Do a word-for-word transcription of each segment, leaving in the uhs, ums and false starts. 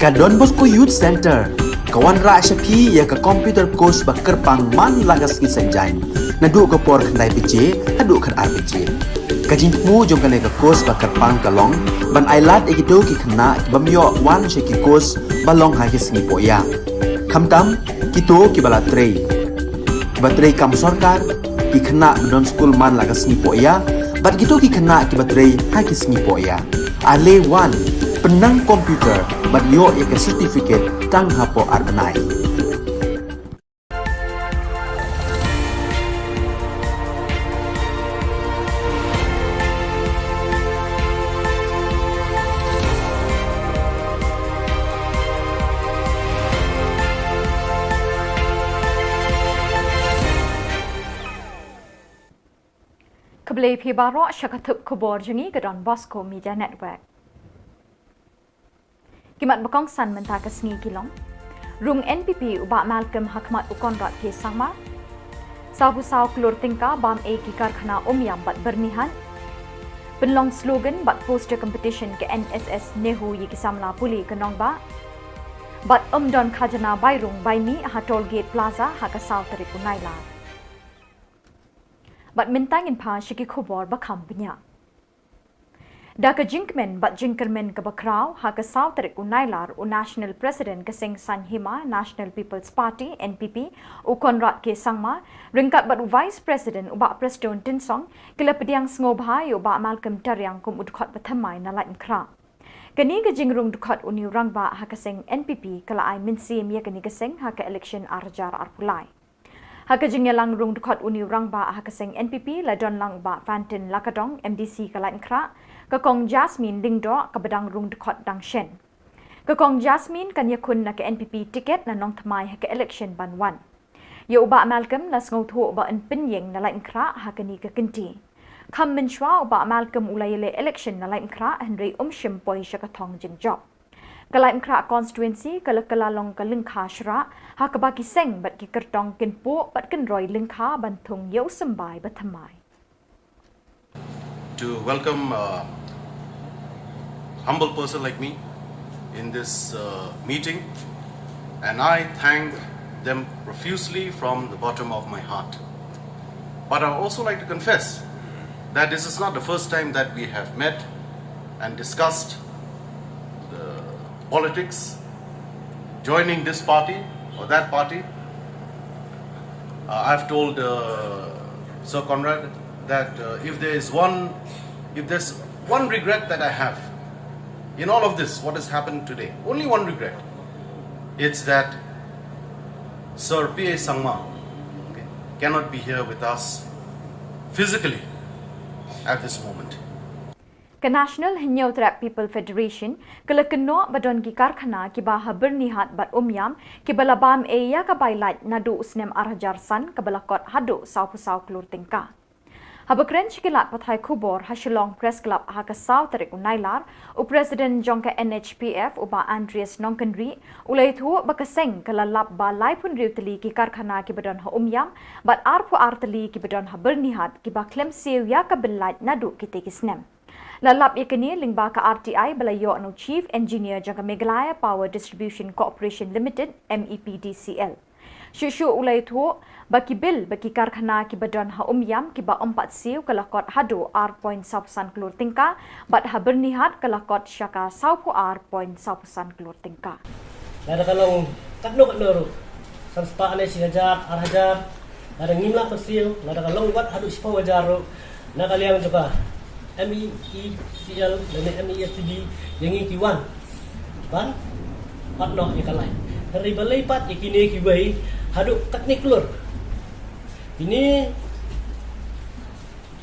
Ka Don Bosco Youth Centre ka wanrah sha phi ïa ka computer course ba kyrpang man la ka sngi Saitjaiñ, naduh ka por khyndai baje haduh khatar baje. Ka jingthmu jong kane ka course ba kyrpang ka long ban ailad ïa kito ki khynnah ki bym ïoh wan sha ki course ba long ha ki sngi pohïa, khamtam kito kiba la trei, kiba trei kam sorkar, ki khynnah ba don skul man la ka sngi pohïa, bad kito ki khynnah kiba trei ha ki sngi pohïa. Ale wan, pynnang computer bad ïoh ïa ka certificate tang hapoh ar bnai. Khublei phi baroh sha ka thup khubor jong ngi ka Don Bosco Media Network. Ki mat ba kongsan mynta ka sngi ki long: rung N P P u Bah Malcolm ha khmat u Conrad K Sangma. Saw phew saw klur tyngka bam ei ki karkhana Umiam bad Byrnihat. Pynlong slogan bad poster competition ka N S S NEHU ïa ki samla pule ka nongbah. Bad ym don khajna bai rung bai mih ha Toll Gate Plaza ha ka saw tarik u Nailar. Bad mynta ngin phai sha ki khubor ba kham bniah. Da ka jingkmen bad jingkyrmen kaba khraw, ha ka saw tarik u Nailar u National President ka seng Saiñ Hima National People's Party, N P P, u Conrad K Sangma, ryngkat bad u Vice President u Bah Prestone Tynsong, ki la pdiang sngewbha ïa u Bah Malcolm Tariang kum u dkhot ba thymmai na Laitumkhrah. Kane ka jingrung dkhot une u rangbah ha ka seng N P P ka la ai mynsiem ïa kane ka seng ha ka election ar hajar arphew lai. Ha ka jingïalang rung dkhot une u rangbah ha ka seng N P P la don lang u Bah Fantin Lakadong, M D C ka Laitumkhrah, ka Kong Jasmine Lyngdoh kaba dang rung dkhot dang shen. Ka Kong Jasmine kan ïakhun na ka N P P ticket na Nongthymmai ha ka election ban wan. Ïa u Bah Malcolm la sngewthuh ba yn pynïeng na Laitumkhrah ha kane ka kynti. Kham mynshuwa u Bah Malcolm u la ïaleh election na Laitumkhrah hynrei um shym poi sha ka thong jingjop. Ka Laitumkhrah constituency ka la kylla long ka lyngkha shrah, ha kaba ki seng bad ki kyrtong kin puh bad kin roi lyngkha ban thung ïa u symbai ba thymmai. To welcome a humble person like me in this uh, meeting, and I thank them profusely from the bottom of my heart. But I also like to confess that this is not the first time that we have met and discussed the politics, joining this party or that party. Uh, I've told uh, Sir Conrad that uh, if there is one, if there's one regret that I have in all of this, what has happened today, only one regret, it's that Sir P A Sangma, okay, cannot be here with us physically at this moment. Ka National Hynñiewtrep People Federation ka la kynnoh ba don ki karkhana kiba ha Byrnihat bad Umiam kiba la bam ei ïa ka bai lait naduh u snem ar hajar san kaba la kot haduh saw phew saw klur tyngka. Haba kren sha ki lad pathai khubor ha Shillong Press Club ha ka saw tarik u Nailar, u President jong ka N H P F u Bah Andreas Nongkynrih u la ïathuh ba ka seng ka la lap ba laiphew hynriew tylli ki karkhana kiba don ha Umiam bad arphew ar tylli kiba don ha Byrnihat kiba khlem siew ïa ka bai lait naduh kitei ki snem. La lap ïa kane lyngba ka R T I ba la ïoh na u Chief Engineer jong ka Meghalaya Power Distribution Corporation Limited, M E P D C L. Shuh shuh u la ïathuh ba ki bill ba ki karkhana kiba don ha Umiam kiba ym pat siew ka la kot haduh ar point saw phew san klur tyngka, bad ha Byrnihat ka la kot sha ka saw phew ar point saw phew san klur tyngka. Lada ka long katno katno ruh, san spah ne shi hajar, ar hajar, lada ngim lah ban siew, lada ka long wat haduh shiphew hajar ruh, na ka liang jong ka M E E C L lane M E S T D, ïa ngi ki wan ban pat noh ïa ka lait. Hynrei balei pat ïa kine kiwei haduh katne klur? Kine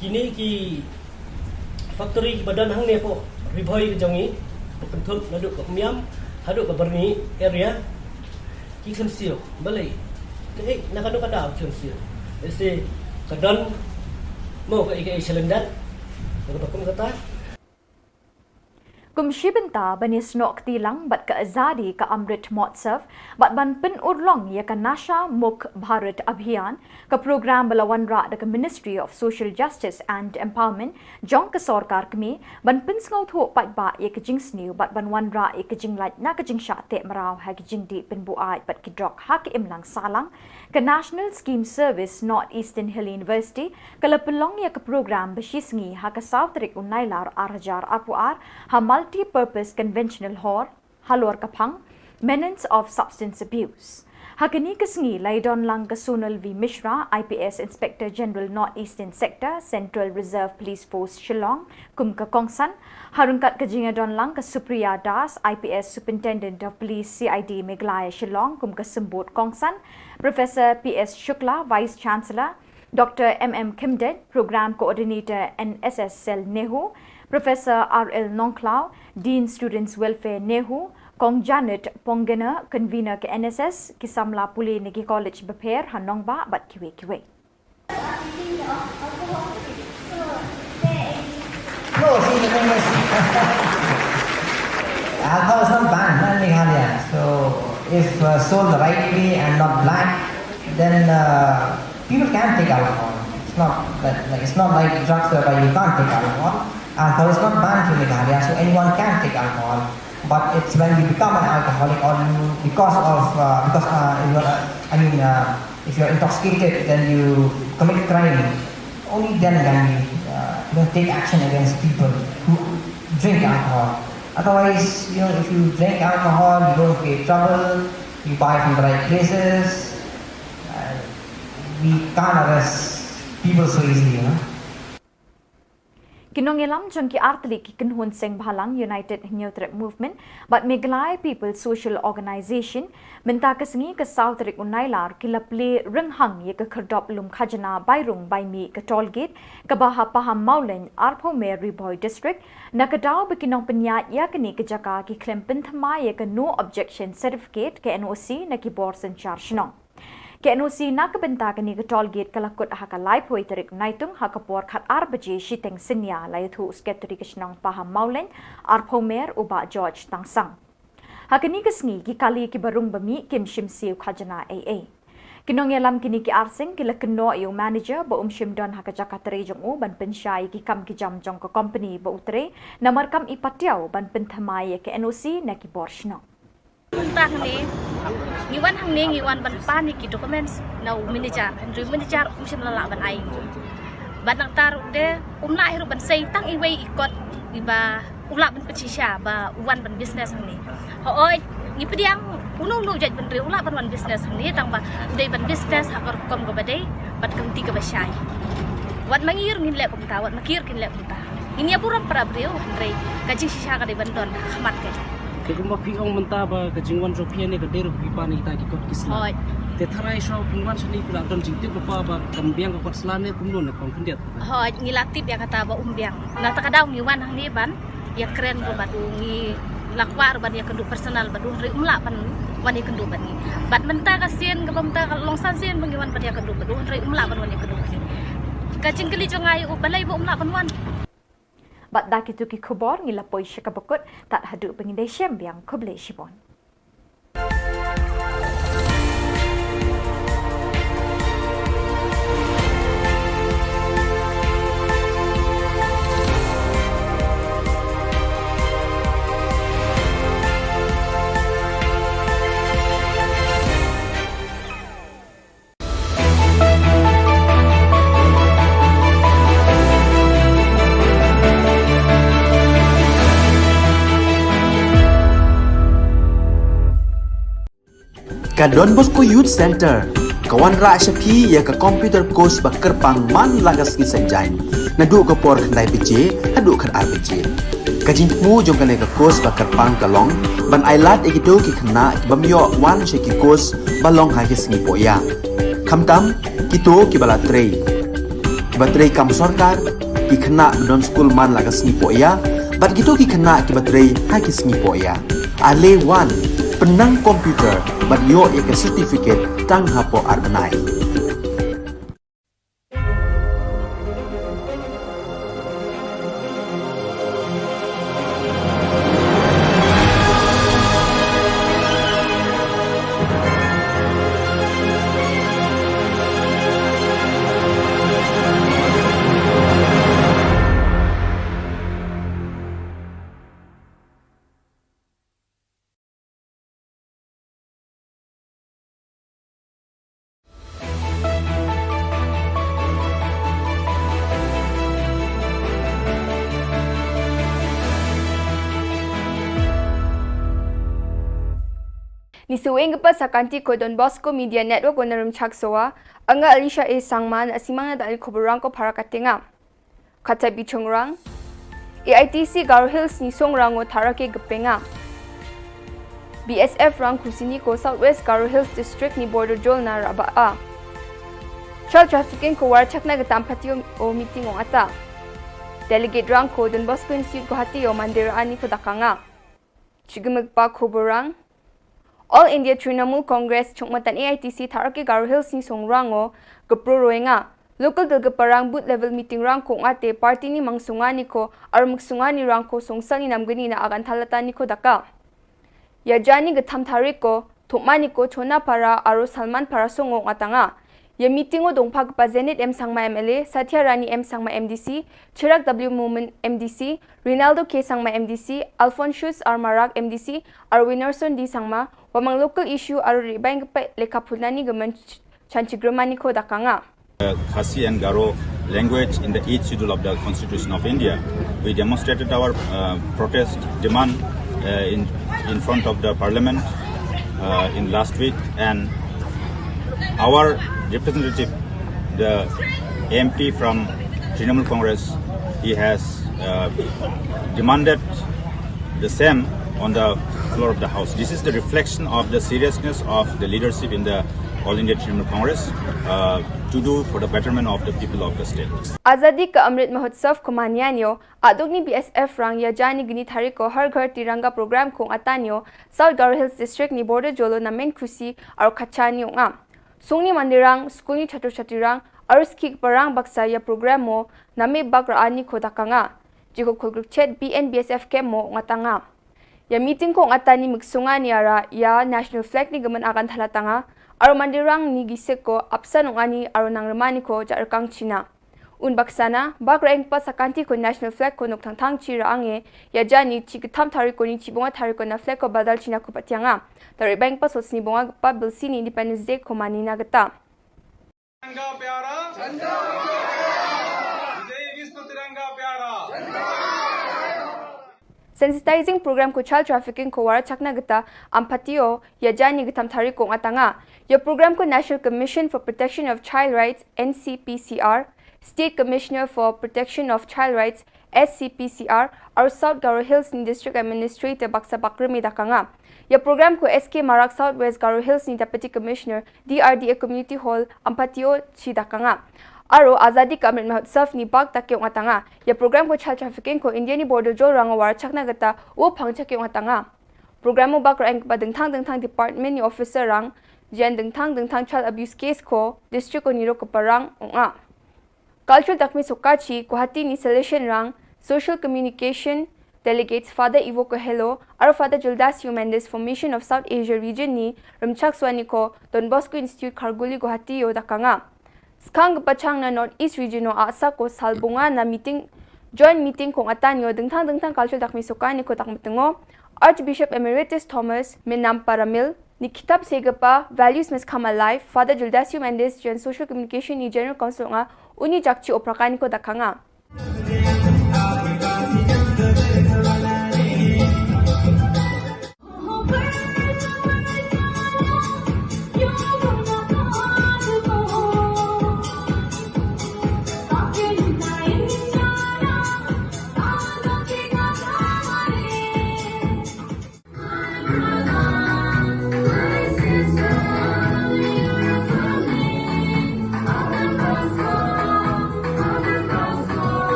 Kine ki factory kiba don hangne hapoh Ri Bhoi ka jong ngi, ba kynthup naduh ka Umiam haduh ka Byrnihat area, ki khlem siew. Balei? Kaei, na kano ka daw ki khlem siew? Lehse ka don mo kaei kaei shalyndet, kaba kum kata. Kum shi bynta ban ïasnoh kti lang bad ka Azadi Ka Amrit Mahotsav bad ban pynurlong ïa ka Nasha Mukt Bharat Abhiyan, ka program ba la wanrah da ka Ministry of Social Justice and Empowerment jong ka sorkar kmie, ban pynsngewthuh paidbah ïa ka jingsniew bad ban wanrah ïa ka jinglait na ka jingshah teh mraw ha ki jingdih pynbuaid bad ki drok ha ka imlang sahlang, ka National Scheme Service North Eastern Hill University ka la pynlong ïa ka program ba shi sngi ha ka saw tarik u Nailar ar hajar arphew ar ha Multi-Purpose Conventional Hall, halor ka phang Menace of Substance Abuse. Ha kane ka sngi la ïadon lang ka Sonal V Mishra, I P S Inspector General North Eastern Sector, Central Reserve Police Force Shillong, kum ka kongsan. Ha ryngkat ka jingïadon lang ka Supriya Das, I P S Superintendent of Police, C I D Meghalaya Shillong, kum ka symbud kongsan. Professor P S Shukla, Vice Chancellor, Doctor M M Khymdeit, Program Coordinator N S S Cell NEHU, Professor R L Nongkhlaw, Dean Students Welfare NEHU, Kong Janet Ponggener, Convener ka N S S, ki samla pule na ki college bapher ha nongbah bad kiwei kiwei. No, see, the thing is, alcohol is not banned, not in Meghalaya. So, if uh, sold the right way and not black, then uh, people can take alcohol. It's not that, like, it's not like drugs whereby you can't take alcohol. Alcohol is not banned in Meghalaya, so anyone can take alcohol. But it's when you become an alcoholic or you, because of, uh, because uh, you are, I mean, uh, if you are intoxicated, then you commit crime. Only then can we, uh, you know, take action against people who drink alcohol. Otherwise, you know, if you drink alcohol, you don't create trouble, you buy from the right places, uh, we can't arrest people so easily, you know. Ki nongïalam jong ki artylli ki kynhun seng bhalang United Hynñiewtrep Movement bad Meghalaya People Social Organisation mynta ka sngi ka saw tarik u Nailar ki la plie rynghang ïa ka khyrdop lum khajna bai rung bai mih ka toll gate kaba ha Pahammawlein, arphew mer Ri Bhoi District, na ka daw ba ki nongpynïaid ïa kane ka jaka ki khlem pynthymmai ïa ka No Objection Certificate, ka N O C, na ki bor synshar shnong. Ka N O C na ka bynta kane ka toll gate ka la kut ha ka laiphew tarik Naitung ha ka por khatar baje shiteng synñia, la ïathuh u Secretary ka shnong Pahammawlein, arphew mer, u Bah George Tangsang. Ha kane ka sngi ki kali kiba rung ba mih kim shim siew khajna ei ei. Ki nongïalam kine ki arseng ki la kynnoh ïa u manager ba um shym don ha ka jaka trei jong u ban pynshai ïa ki kam ki jam jong ka company ba u trei, namar kam i patiaw ban pynthymmai ïa ka N O C na ki bor shnong. Mynta hangne ngi wan hangne, ngi wan ban pan ïa ki documents na u manager, hynrei u manager um shym la lah ban ai. Bad nangta ruh de um lah hi ruh ban sei tang iwei i kot iba u lah ban pynshisha ba u wan ban business hangne. Hooid, ngi pdiang uno uno jait bynriew u lah ban wan business hangne, tang ba u dei ban business ha ka rukom kaba dei bad ka lynti kaba shai. Wat ma ngi ruh ngin leh kumta, wat ma ki ruh kin leh kumta. Ngin ïa burom para briew, hynrei ka jingshisha ka dei ban don ha khmat ka. Te kumba phi ong mynta ba ka jingwan jong phi hangne ka dei ruh phi pan ïa kita ki kot ki sla. Hooid. Te tharai shuwa phi wan shane phi la don jingtip lypa ba kan biang ka kot sla ne kumno ne kong khyndiat? Hooid, ngi la tip ïa kata ba um biang. Na kata ka daw ngi wan hangne ban ïakren ruh bad u, ngi la kwah ruh ban ïakynduh personal bad u, hynrei um lah ban wan ïakynduh bad ngi. Bad mynta ka sien kaba mynta ka long san sien ba ngi wan ban ïakynduh bad u, hynrei um lah ban wan ïakynduh bad ngi. Ka jingkylli jong nga ïa u, balei ba um lah ban wan. Bad da kito ki khubor ngi la poi sha kaba kut, tad haduh ba ngin ïashem biang, khublei shibun. Ka Don Bosco Youth Centre ka wanrah sha phi ïa ka computer course ba kyrpang man la ka sngi Saitjaiñ, naduh ka por khyndai baje haduh khatar baje. Ka jingthmu jong kane ka course ba kyrpang ka long ban ailad ïa kito ki khynnah ki bym ïoh wan sha ki course ba long ha ki sngi pohïa, khamtam kito kiba la trei, kiba trei kam sorkar, ki khynnah ba don skul man la ka sngi pohïa bad kito ki khynnah kiba trei ha ki sngi pohïa. Ale wan, pynnang computer bad ïoh ïa ka certificate tang hapoh ar bnai. Ni shuwa ïa kaba sa kynti ko Don Bosco Media Network, u na Rymchak Sowa, anga Alisha A Sangma, na simang na da i khubor rang ko para katenga. Kata bishong rang. A I T C Garo Hills ni song rang o thara ke gepenga. B S F rang kusini ko South West Garo Hills District ni border jol na raba a. Child trafficking ko war chakna getam pati o meeting ong ata. Delegate rang ko Don Bosco Institute Guwahati o mandir ani ko dakanga. Chigimik pa khubor rang. All India Trinamool Congress chungmatan A I T C thara ke Garo Hills ni song rang o gepro roenga. Local dil geparang booth level meeting rang ko ngate party ni mang sunga ni ko armuk sunga ni rang ko songsal ni namgani na agan thalata ni ko daka. Ya jani getham tharik ko Thukma ni ko Chona Para aro Salman Para songo ngatanga. Ya meeting o dongpha gepa Zenith M Sangma M L A, Satya Rani M Sangma M D C, Chirag W Momin M D C, Rinaldo K Sangma M D C, Alphonsus R Marak M D C, aro Winnerson D Sangma, wamang local issue aro ribang gepa lekha phulnani gemen ch-, chanchigremani ko dakanga. Uh, Khasi and Garo language in the eighth schedule of the Constitution of India. We demonstrated our, uh, protest demand, uh, in, in front of the parliament, uh, in last week, and our representative, the M P from Trinamool Congress, he has, uh, demanded the same on the floor of the house. This is the reflection of the seriousness of the leadership in the All India Trinamool Congress, uh, to do for the betterment of the people of the state. Azadi ka Amrit Mahotsav ko mania nio, aduk ni B S F rang ya jani gini tharik ko Har Ghar Tiranga program ko ngatanio, South Garo Hills District ni border jolo na men khusi aro khacha ni ong am. Sungni mandirang, skulni chhatru chatrurang, aro skik parang baksa ya program mo, name bak ra ani ko dakanga. Jiko khulgruk chet B N B S F ke mo ngatanga. Ya meeting ko ngatani miksunga ni ara ya national flag ni gemen agan thalatanga, aro mandirang ni gisik ko apsan ong ani aro nangremani ko ja rekang China. Un baksana, bak ra engpa sakanti ko national flag ko nuk thangthang chi ra ange, ya jani chi getham tharik ko ni chi bonga tharik ko na flag ko badal China ko patianga. Tharik bang pa sosni bonga gepa bilsi ni Independence Day ko mani na geta. तिरंगा प्यारा, विजयी विश्व तिरंगा प्यारा। Sensitizing program ko child trafficking ko war chakna geta ampatio ya jani getham tharik ko ngatanga. Ya program ko National Commission for Protection of Child Rights, N C P C R, State Commissioner for Protection of Child Rights, S C P C R, aro South Garo Hills ni District Administrator baksa bakremi dakanga. Ya program ko S K Marak South West Garo Hills ni Deputy Commissioner, D R D A Community Hall, ampatio chi dakanga. Aro Azadi ka Amrit Mahotsav ni bak ta ke ngatanga. Ya program ko child trafficking ko India ni border jol rang war chakna geta u phang cha ke ngatanga. Program u bak ra engpa dengthang dengthang department ni officer rang, jan dengthang dengthang child abuse case ko district ko niro ko parang ong a. Cultural Dakmi Sokachi, Guwahati ni Salesian rang, Social Communication, Delegates Father Ivo Coelho, aro Father Gildas Mendes, Formation of South Asia Region ni, Rymchak Swani ko, Don Bosco Institute Kharguli Guwahati yo dakanga. Skang gepachang na North East Region o asa ko salbunga na meeting, joint meeting ko ngatan yo dengthang dengthang cultural dakmi sokani ko dakmetengo, Archbishop Emeritus Thomas Menam Paramil, ni kitab segepa Values Must Come Alive, Father Gildas Mendes, jan Social Communication ni General Council nga, uni jakchi oprakani ko dakanga.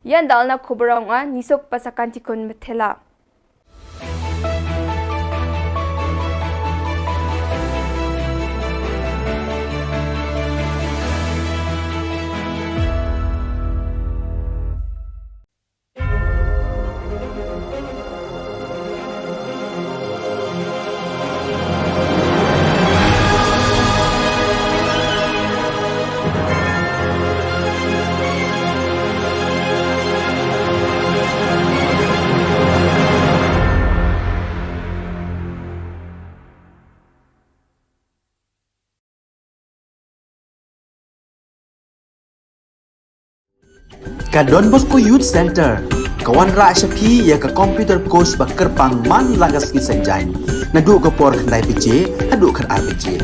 Ïa dalna khubor ong a, nisok pasakan tikun methela. Ka Don Bosco Youth Centre ka wanrah sha phi ïa ka computer course ba kyrpang man la ka sngi Saitjaiñ, naduh ka por khyndai baje haduh khatar baje.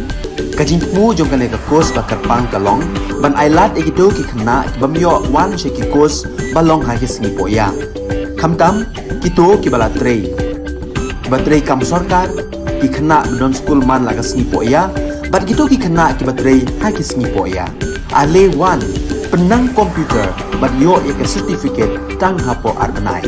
Ka jingthmu jong kane ka course ba kyrpang ka long ban ailad ïa kito ki khynnah ki bym ïoh wan sha ki course ba long ha ki sngi pohïa, khamtam kito kiba la trei, kiba trei kam sorkar, ki khynnah ba don skul man la ka sngi pohïa, bad kito ki khynnah kiba trei ha ki sngi pohïa. Ale wan, pynnang computer bad ïoh ïa ka certificate tang hapoh ar bnai.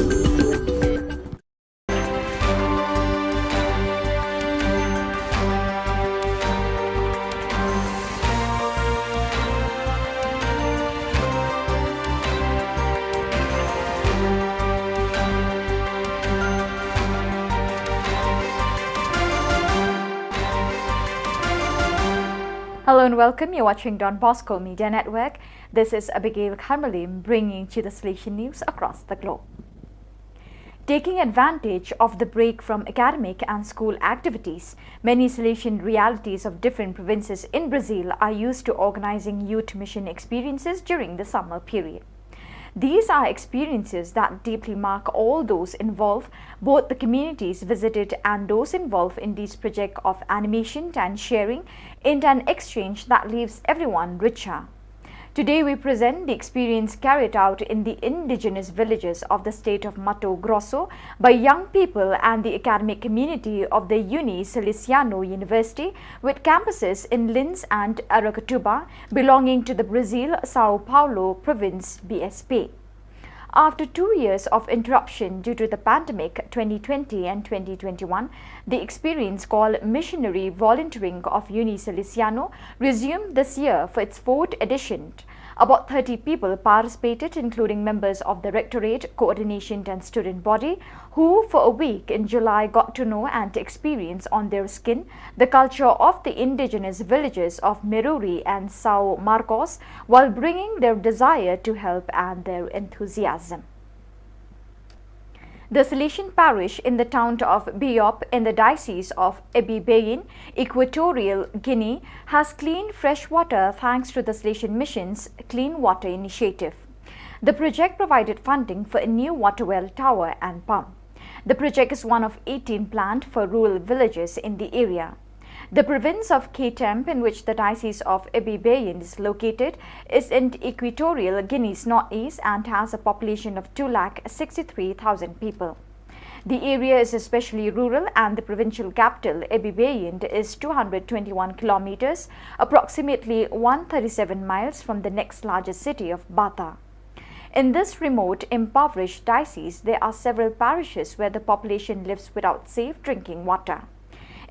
Hello and welcome. You're watching Don Bosco Media Network. This is Abigail Kharmalim bringing to the Salesian news across the globe. Taking advantage of the break from academic and school activities, many Salesian realities of different provinces in Brazil are used to organizing youth mission experiences during the summer period. These are experiences that deeply mark all those involved, both the communities visited and those involved in these projects of animation and sharing, in an exchange that leaves everyone richer. Today we present the experience carried out in the indigenous villages of the state of Mato Grosso by young people and the academic community of the Uni Salesiano University, with campuses in Linz and Aracatuba, belonging to the Brazil São Paulo province B S P. After two years of interruption due to the pandemic twenty twenty and twenty twenty-one, the experience called Missionary Volunteering of Uni Salesiano resumed this year for its fourth edition. About thirty people participated, including members of the Rectorate, Coordination and Student Body, who for a week in July got to know and experience on their skin the culture of the indigenous villages of Meruri and São Marcos, while bringing their desire to help and their enthusiasm. The Salesian parish in the town of Biop in the diocese of Ebibeyin, Equatorial Guinea, has clean fresh water thanks to the Salesian Mission's Clean Water Initiative. The project provided funding for a new water well, tower and pump. The project is one of eighteen planned for rural villages in the area. The province of Ketem, in which the Diocese of Ebibeyin is located, is in Equatorial Guinea's northeast and has a population of two lakh sixty-three thousand people. The area is especially rural, and the provincial capital, Ebibeyin, is two hundred twenty-one kilometers, approximately one thirty-seven miles, from the next largest city of Bata. In this remote, impoverished diocese, there are several parishes where the population lives without safe drinking water.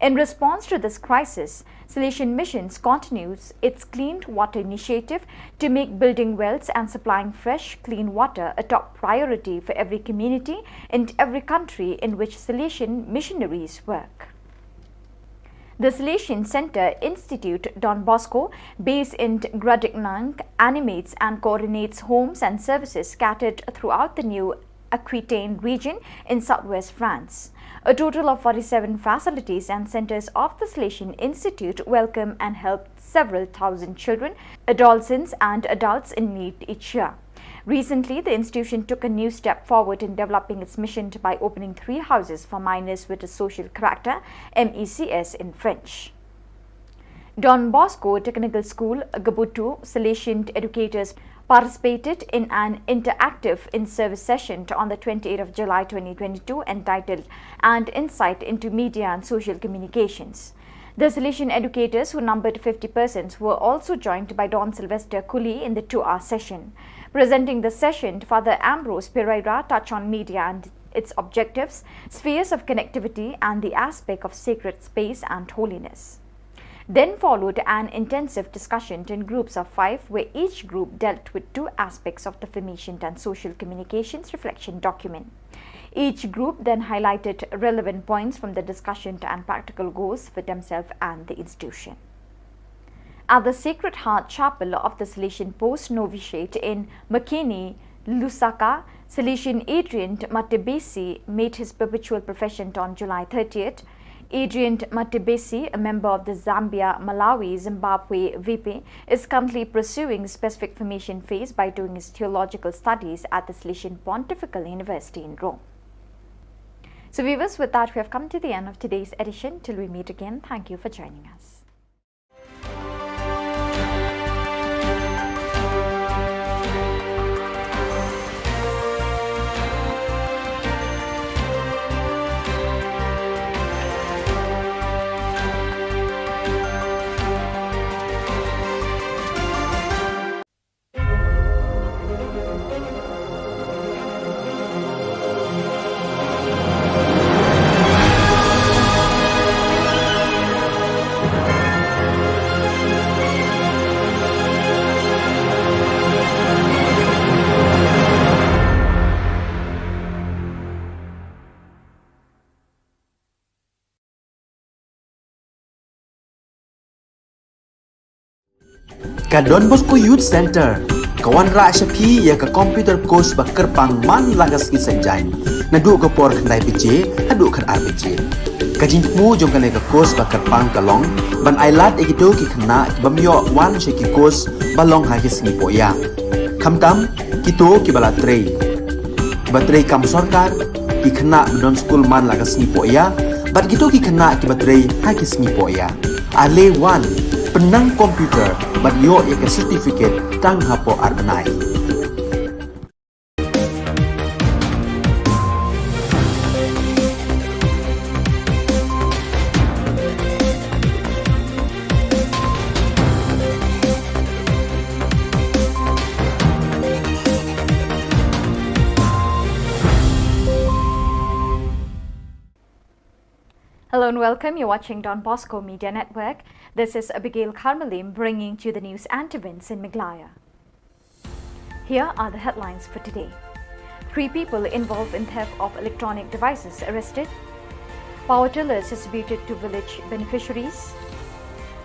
In response to this crisis, Salesian Missions continues its clean water initiative to make building wells and supplying fresh, clean water a top priority for every community in every country in which Salesian missionaries work. The Salesian Center Institute Don Bosco, based in Gradignank, animates and coordinates homes and services scattered throughout the new Aquitaine region in southwest France. A total of forty-seven facilities and centers of the Salesian Institute welcome and help several thousand children, adolescents, and adults in need each year. Recently, the institution took a new step forward in developing its mission by opening three houses for minors with a social character, M E C S in French. Don Bosco Technical School, Gabutu, Salesian educators participated in an interactive in-service session on the twenty-eighth of July twenty twenty-two, entitled An Insight into Media and Social Communications. The Salesian educators, who numbered fifty persons, were also joined by Don Sylvester Cooley in the two-hour session. Presenting the session, Father Ambrose Pereira touched on media and its objectives, spheres of connectivity, and the aspect of sacred space and holiness. Then followed an intensive discussion in groups of five, where each group dealt with two aspects of the Formation and Social Communications Reflection document. Each group then highlighted relevant points from the discussion and practical goals for themselves and the institution. At the Sacred Heart Chapel of the Salesian Post Novitiate in Makeni, Lusaka, Salesian Adrian Matebesi made his perpetual profession on July thirtieth. Adrian Matebesi, a member of the Zambia Malawi Zimbabwe V P, is currently pursuing his specific formation phase by doing his theological studies at the Salesian Pontifical University in Rome. So, viewers, with that, we have come to the end of today's edition. Till we meet again, thank you for joining us. Ka Don Bosco Youth Centre ka wanrah sha phi ïa ka computer course ba kyrpang man la ka sngi Saitjaiñ, naduh ka por khyndai baje haduh khatar baje. Ka jingthmu jong kane ka course ba kyrpang ka long ban ailad ïa kito ki khynnah ki bym ïoh wan sha ki course ba long ha ki sngi pohïa, khamtam kito kiba la trei, kiba trei kam sorkar, ki khynnah ba don skul man la ka sngi pohïa, bad kito ki khynnah kiba trei ha ki sngi pohïa. Ale wan, pynnang computer bad ïoh ïa ka certificate tang hapoh ar bnai. Hello and welcome. You're watching Don Bosco Media Network. This is Abigail Karmalim bringing to you the news and events in Meghalaya. Here are the headlines for today. Three people involved in theft of electronic devices arrested. Power tillers distributed to village beneficiaries.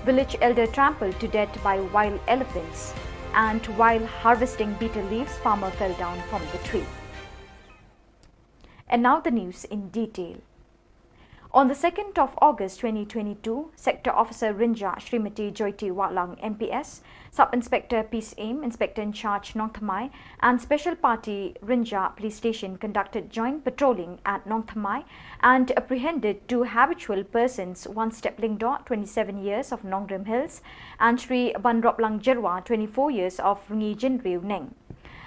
Village elder trampled to death by wild elephants. And while harvesting betel leaves, farmer fell down from the tree. And now the news in detail. On the second of August twenty twenty-two, Sector Officer Rynjah Shrimati Joyty Wahlang M P S, Sub Inspector Peace Aim, Inspector in Charge Nongthymmai, and Special Party Rynjah Police Station conducted joint patrolling at Nongthymmai and apprehended two habitual persons, one Step Lyngdoh, twenty-seven years, of Nongrim Hills, and Shri Banroplang Jyrwa, twenty-four years, of Rngijynriew Neng.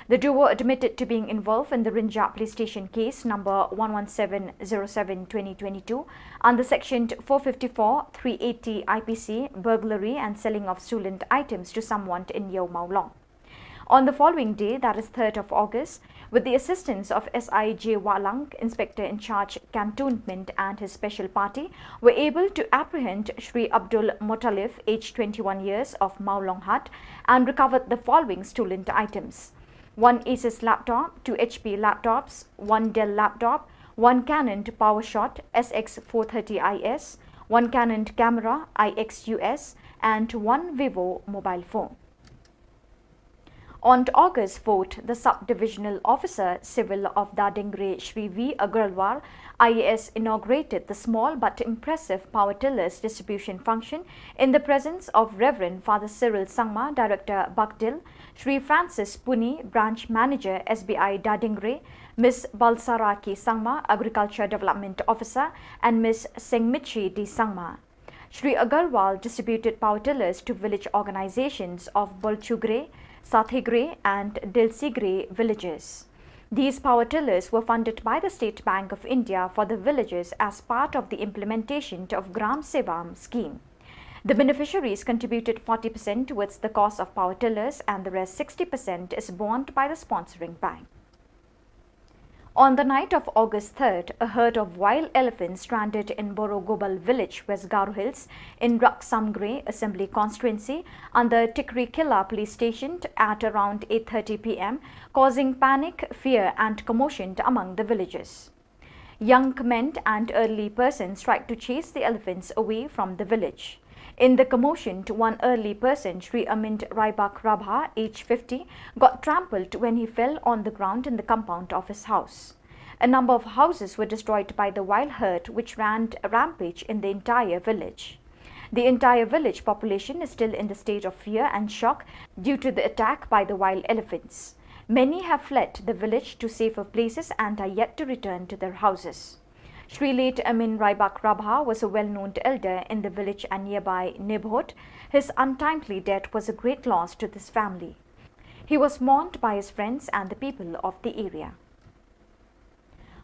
The duo admitted to being involved in the Rynjah Police Station case number one one seven zero seven twenty twenty-two under section four fifty-four, three eighty I P C, burglary and selling of stolen items to someone in Iewmawlong. On the following day, that is third of August, with the assistance of S I J Wahlang, Inspector in Charge Cantonment, and his special party, were able to apprehend Shri Abdul Muttalib, aged twenty-one years, of Mawlonghat, and recovered the following stolen items: one Asus laptop, two H P laptops, one Dell laptop, one Canon PowerShot S X four thirty I S, one Canon camera I X U S, and one Vivo mobile phone. On August fourth, the Sub-Divisional Officer Civil of Dadingre, Shri V Agarwal, I A S, inaugurated the small but impressive power tillers distribution function in the presence of Reverend Father Cyril Sangma, Director Bakdil, Shri Francis Puni, Branch Manager S B I Dadingre, Miss Balsara K Sangma, Agriculture Development Officer, and Miss Sengmichi D Sangma. Shri Agarwal distributed power tillers to village organizations of Bolchugre, Sathegre and Dilsigre villages. These power tillers were funded by the State Bank of India for the villages as part of the implementation of Gram Sevam scheme. The beneficiaries contributed forty percent towards the cost of power tillers and the rest sixty percent is borne by the sponsoring bank. On the night of August third, a herd of wild elephants stranded in Borogobal village, West Garo Hills, in Raksamgre Assembly Constituency, under Tikrikilla Police Station at around eight thirty P M, causing panic, fear, and commotion among the villagers. Young men and elderly persons tried to chase the elephants away from the village. In the commotion, one elderly person, Shri Amit Raibak Rabha, age fifty, got trampled when he fell on the ground in the compound of his house. A number of houses were destroyed by the wild herd, which ran a rampage in the entire village. The entire village population is still in the state of fear and shock due to the attack by the wild elephants. Many have fled the village to safer places and are yet to return to their houses. Shri late Amin Raibak Rabha was a well-known elder in the village and nearby neighborhood. His untimely death was a great loss to this family. He was mourned by his friends and the people of the area.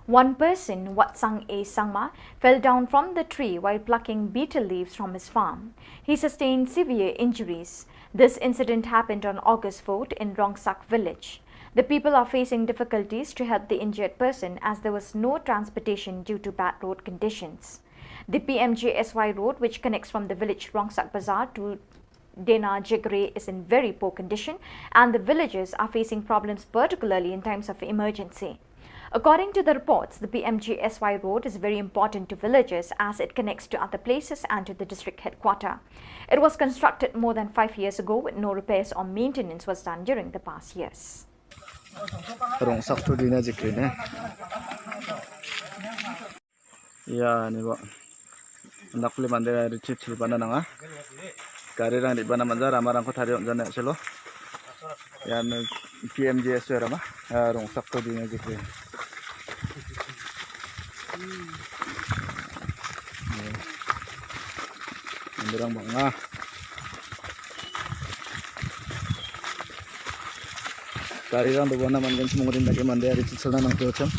One person, Watsang A Sangma, fell down from the tree while plucking betel leaves from his farm. He sustained severe injuries. This incident happened on August fourth in Rongsak village. The people are facing difficulties to help the injured person as there was no transportation due to bad road conditions. The P M G S Y road, which connects from the village Rongsak Bazar to Dena Jegre, is in very poor condition, and the villagers are facing problems, particularly in times of emergency. According to the reports, the P M G S Y road is very important to villagers as it connects to other places and to the district headquarter. It was constructed more than five years ago with no repairs or maintenance was done during the past years. Rongsak to Dena Jegre ne. Ïa, ni ba. Ndak pli mande ri chit chit bana nanga. Kari rang di bana manja rama rang ko thari ong jane selo. Ïa, ni P M G S Y rama. Ïa, Rongsak to Dena Jegre. Ïa. Mande rang banga. Kari rang do bana man gan semong rin lagi mande ri chit sel na nang to cham.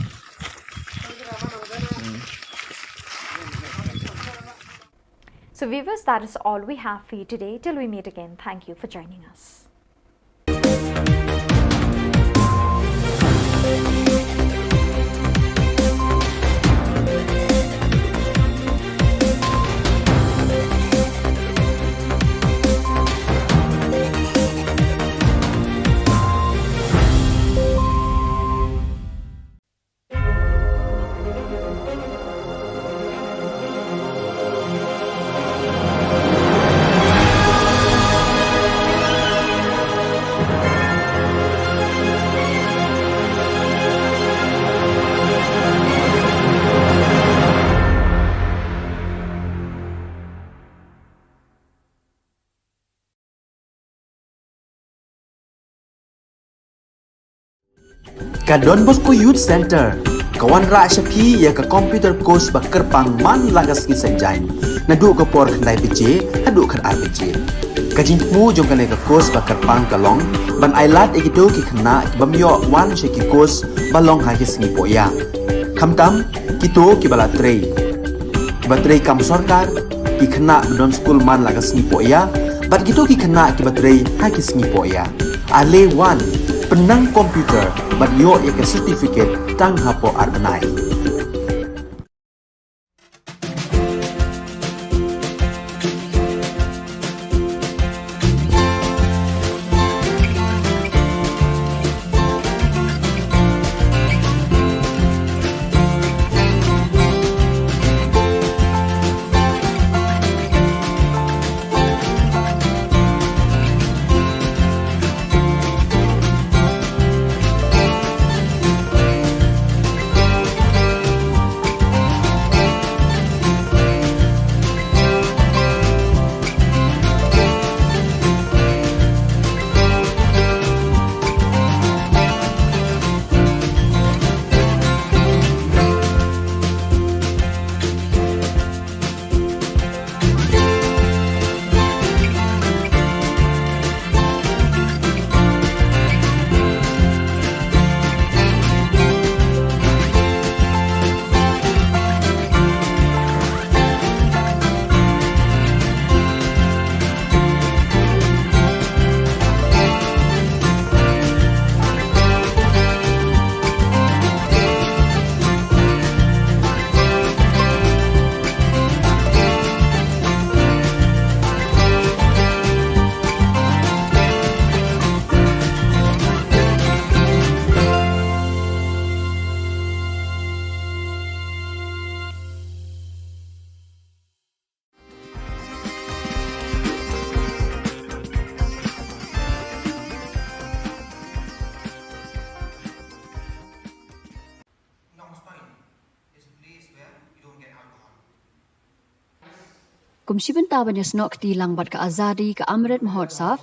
So viewers, that is all we have for you today. Till we meet again, thank you for joining us. Ka Don Bosco Youth Center ka wanrah sha phi ïa ka computer course ba kyrpang man la ka sngi Saitjaiñ, naduh ka por khyndai baje haduh khatar baje. Ka jingthmu jong kane ka course ba kyrpang ka long ban ailad ïa kito ki khynnah ki bym ïoh wan sha ki course ba long ha ki sngi pohïa. Khamtam kito kiba la trei, kiba trei kam sorkar, ki khynnah ba don skul man la ka sngi pohïa, bad kito ki khynnah kiba trei ha ki sngi pohïa. Ale wan, pynnang computer bad ïoh ïa ka certificate tang hapoh ar bnai. Kum shi bynta ban ïasnoh kti lang bad ka Azadi ka Amrit Mahotsav,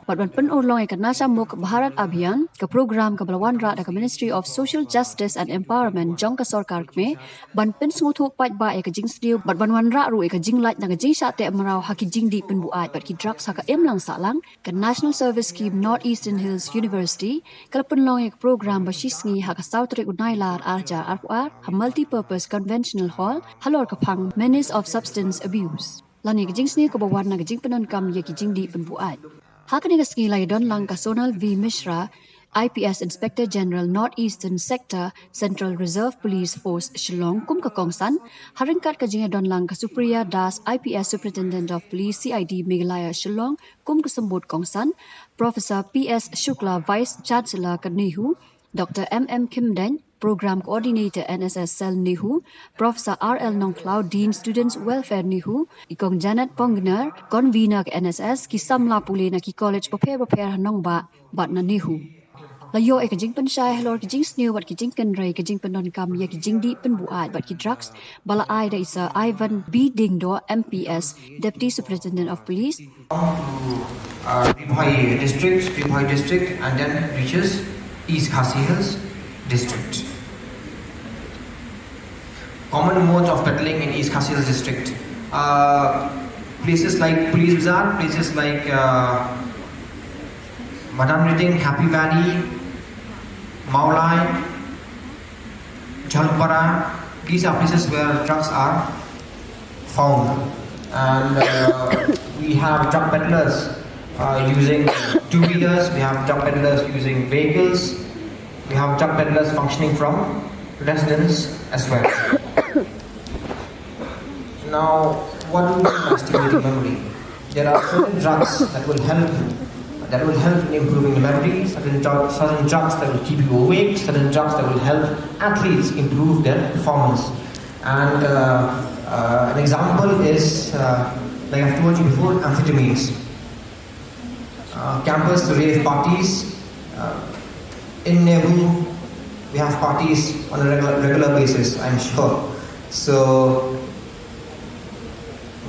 bad ban pynurlong ïa ka Nasha Mukt Bharat Abhiyan, ka program kaba la wanrah da ka Ministry of Social Justice and Empowerment jong ka Sorkar Kmie, ban pynsngewthuh paidbah ïa ka jingsniew bad ban wanrah ruh ïa ka jinglait na ka jingshah teh mraw ha ki jingdih pynbuaid bad ki drugs ha ka imlang sahlang, ka National Service Scheme North Eastern Hills University ka la pynlong ïa ka program ba shisngi ha ka saw tarik u Nailar ar hajar arphew ar ha Multipurpose Conventional Hall halor ka phang Menace of Substance Abuse. Lane ka jingsniew kaba wan na ka jingpyndonkam ïa ki jingdih pynbuaid. Ha kane ka sngi la ïadon lang ka Sonal V Mishra, I P S Inspector General North Eastern Sector, Central Reserve Police Force, Shillong, kum ka kongsan, ha ryngkat ka jingïadon lang ka Supriya Das, I P S Superintendent of Police, C I D Meghalaya, Shillong, kum ka symbud kongsan, Professor P S Shukla, Vice Chancellor ka NEHU, Doctor M M Khymdeiñ, Program Coordinator N S S Cell NEHU, Professor R L Nongkhlaw, Dean Students Welfare NEHU, i Kong Janet Pongnar, Convener ka N S S, ki samla pule na ki college bapher bapher ha nongbah bad na NEHU. La ïoh ïa ka jingpynshai halor ki jingsniew bad ki jingkynrei ka jingpyndonkam ïa ki jingdih pynbuaid bad ki drugs, ba la ai da i Sir Ivan B Diengdoh, M P S, Deputy Superintendent of Police. Uh, Ri Bhoi District, Ri Bhoi District, and then reaches East Khasi Hills District. Common modes of peddling in East Khasi Hills District. Uh, places like Police Bazar, places like uh, Madan Riding, Happy Valley, Mawlai, Jhalpara, these are places where drugs are found. And uh, we have drug peddlers uh, using two wheelers, we have drug peddlers using vehicles, we have drug peddlers functioning from residence as well. Now, what do we mean by stimulating memory? There are certain drugs that will help that will help in improving the memory, certain, dru- certain drugs that will keep you awake, certain drugs that will help athletes improve their performance. And uh, uh, an example is, uh, like I've told you before, amphetamines. Uh, campus rave parties. Uh, in NEHU, we have parties on a regular, regular basis, I'm sure. So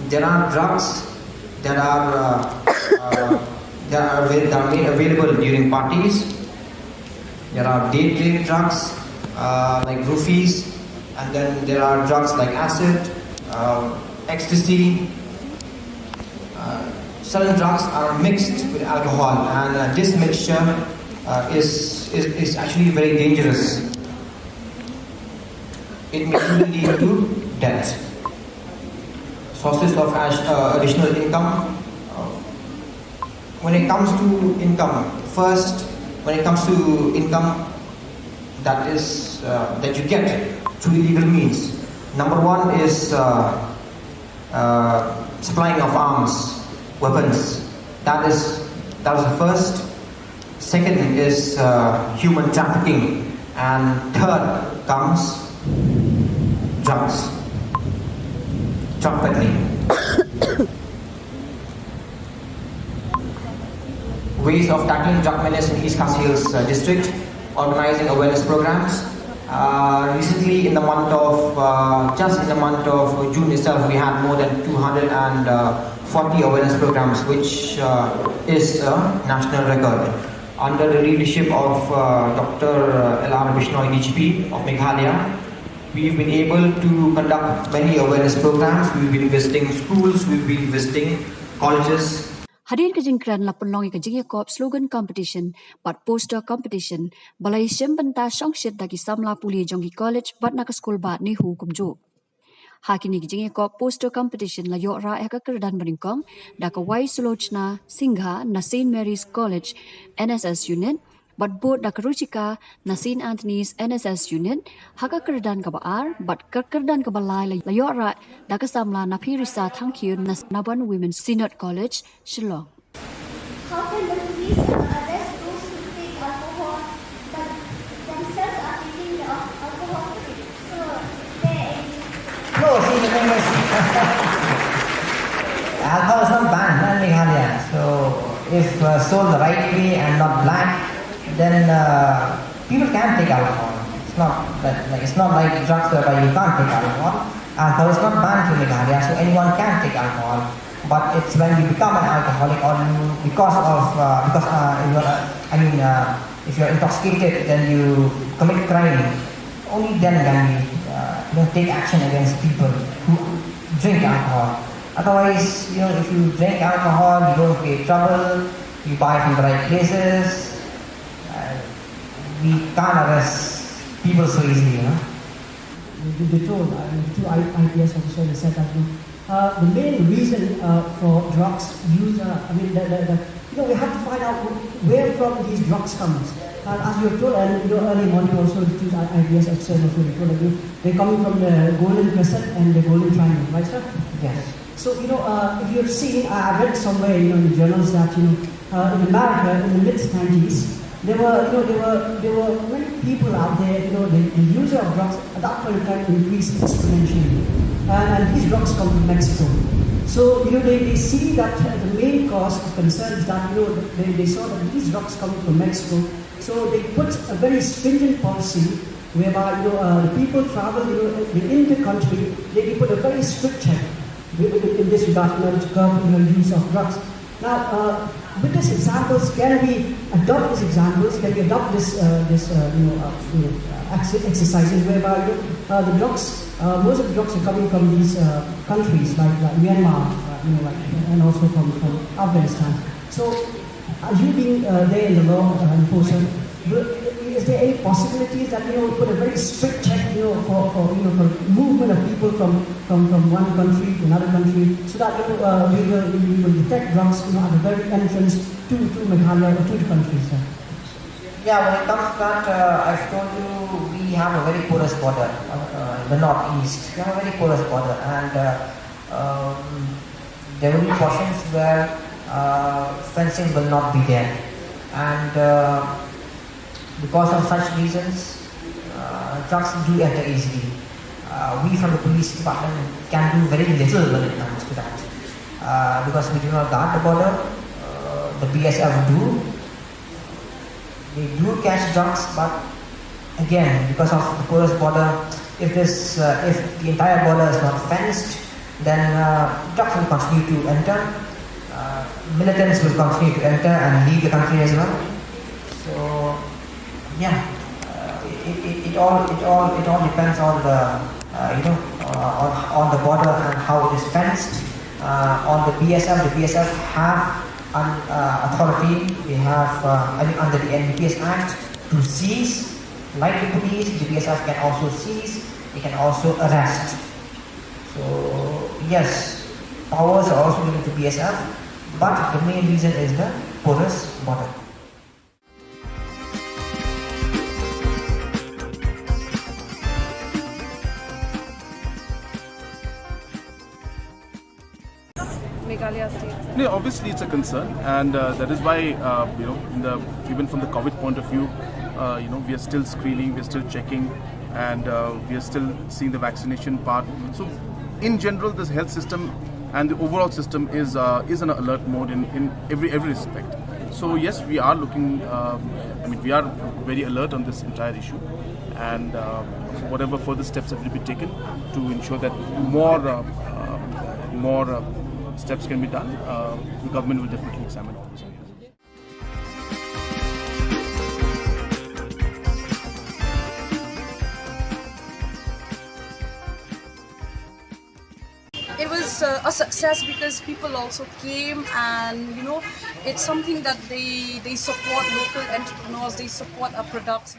there are drugs that are uh, uh, that are avail- that are made available during parties. There are date rape drugs uh, like roofies, and then there are drugs like acid, uh, ecstasy. Uh, certain drugs are mixed with alcohol, and uh, this mixture uh, is, is is actually very dangerous. It may even lead to death. Sources of ash- uh, additional income. Uh, when it comes to income, first, when it comes to income that is uh, that you get through illegal means, number one is uh, uh, supplying of arms, weapons. That is that is the first. Second is uh, human trafficking, and third comes drugs, drug peddling. Ways of tackling drug menace in East Khasi Hills uh, district, organizing awareness programs. Uh, recently, in the month of uh, just in the month of June itself, we had more than two hundred forty awareness programs, which uh, is a national record. Under the leadership of uh, Doctor L R Bishnoi, D G P of Meghalaya, we've been able to conduct many awareness programs. We've been visiting schools, we've been visiting colleges. Hadien ka jingkren la pynlong ïa ka jingïakop slogan competition bad poster competition ba la ïashim bynta shongshit da ki samla pule jong ki college bad na ka skul bah NEHU kumjuh. Ha kine ki jingïakop poster competition la ïoh rah ïa ka kyrdan banyngkong da ka Y Sulochna Singha na Saint Mary's College N S S Unit, bad bud da ka Ruchika na Saint Anthony's N S S Unit ha ka kyrdan kaba ar, bad ka kyrdan kaba lai la ïoh rah da ka samla Naphirisa Thangkhiew na Naban Women's Synod College, Shillong. How can the police uh, arrest those who take alcohol but themselves are taking the al- alcohol free? So, is there any No, see, the thing is, alcohol is not banned in Meghalaya. So, if uh, sold the right way and not black, then uh, people can take alcohol. It's not that like it's not like drugs whereby you can't take alcohol. Alcohol is not banned in Meghalaya, so anyone can take alcohol. But it's when you become an alcoholic or you, because of, uh, because uh, you are, uh, I mean, uh, if you're intoxicated, then you commit crime. Only then can we, uh, you know, take action against people who drink alcohol. Otherwise, you know, if you drink alcohol, you don't create trouble, you buy from the right places. Uh, we can't arrest people so easily, you know. They, they told, uh, two I- IPS officers, they said that, you know, uh, the main reason uh, for drugs use, uh, I mean, the, the, the, you know, we have to find out wh- where from these drugs comes. And as you were told, and you know, early morning also, the two I- IPS officers also were told that, you know, they're coming from the Golden Crescent and the Golden Triangle, right, sir? Yes. So, you know, uh, if you have seen, I I read somewhere, you know, in the journals that, you know, uh, in America, in the mid nineties, there were, you know, there were there were many people out there, you know, the, the user of drugs at that point in time increased exponentially. And, and these drugs come from Mexico. So, you know, they, they see that uh, the main cause of concern is that, you know, they, they saw that these drugs come from Mexico. So they put a very stringent policy whereby, you know, uh, the people travel, you know, within the country, they, they put a very strict check in, in this regard in order to curb, you know, use of drugs. Now, uh, with these examples, can we adopt these examples? Can we adopt this, uh, this, uh, you know, uh, you know, uh, ex- exercises whereby, you know, uh, the drugs, uh, most of the drugs are coming from these uh, countries like, like Myanmar, uh, you know, like, and also from, from Afghanistan. So, uh, you being uh, there in the law uh, enforcer, will, is there any possibilities that, you know, put a very strict check, you know, for, for you know, for movement of people from from, from one country to another country, so that, you know, uh, we will we will detect drugs, you know, at the very entrance to to Meghalaya or to the country, sir? Yeah, when it comes to that, uh, I've told you we have a very porous border, uh, uh, the northeast. We have a very porous border, and uh, um, there will be portions where uh, fencing will not be there, and uh, because of such reasons, uh, drugs do enter easily. Uh, we from the police department can do very little when it comes to that, uh, because we do not guard the border. Uh, the B S F do. They do catch drugs, but again, because of the porous border, if this, uh, if the entire border is not fenced, then uh, drugs will continue to enter. Uh, militants will continue to enter and leave the country as well. So, yeah, uh, it, it, it all it all it all depends on the uh, you know uh, on, on the border and how it is fenced. Uh, on the B S F, the B S F have an uh, authority. They have uh, I mean, under the N D P S Act to seize. Like the police, the B S F can also seize. They can also arrest. So yes, powers are also given to B S F, but the main reason is the porous border. Meghalaya state. No, obviously it's a concern, and uh, that is why uh, you know, in the even from the COVID point of view, uh, you know, we are still screening, we are still checking, and uh, we are still seeing the vaccination part. So, in general, this health system and the overall system is uh, is on alert mode in, in every every respect. So yes, we are looking. Um, I mean, we are very alert on this entire issue, and uh, whatever further steps have to be taken to ensure that more uh, uh, more uh, steps can be done, uh, the government will definitely examine all this. It was uh, a success because people also came, and you know, it's something that they they support local entrepreneurs, they support our products.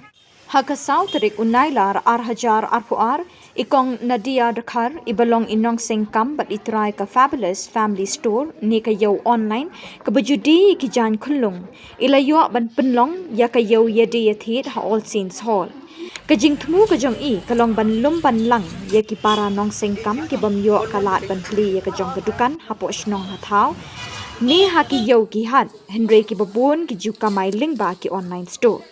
Ha ka saw tarik u Nailar ar hajar arphew ar, i kong Nadia Dkhar, i ba long i nongseng kam bad i trai ka Fabulous Family Store ne ka ïew online kaba ju die ïa ki jaiñ khyllung, i la ïoh ban pynlong ïa ka ïew ïadie ïathied ha All Saints Hall. Ka jingthmu ka jong i ka long ban lum ban lang ïa ki para nongseng kam ki bym ïoh ka lad ban plie ïa ka jong ka dukan hapoh shnong ha thaw ne ha ki ïew ki hat, hynrei kiba bun ki ju kamai lyngba ki online store.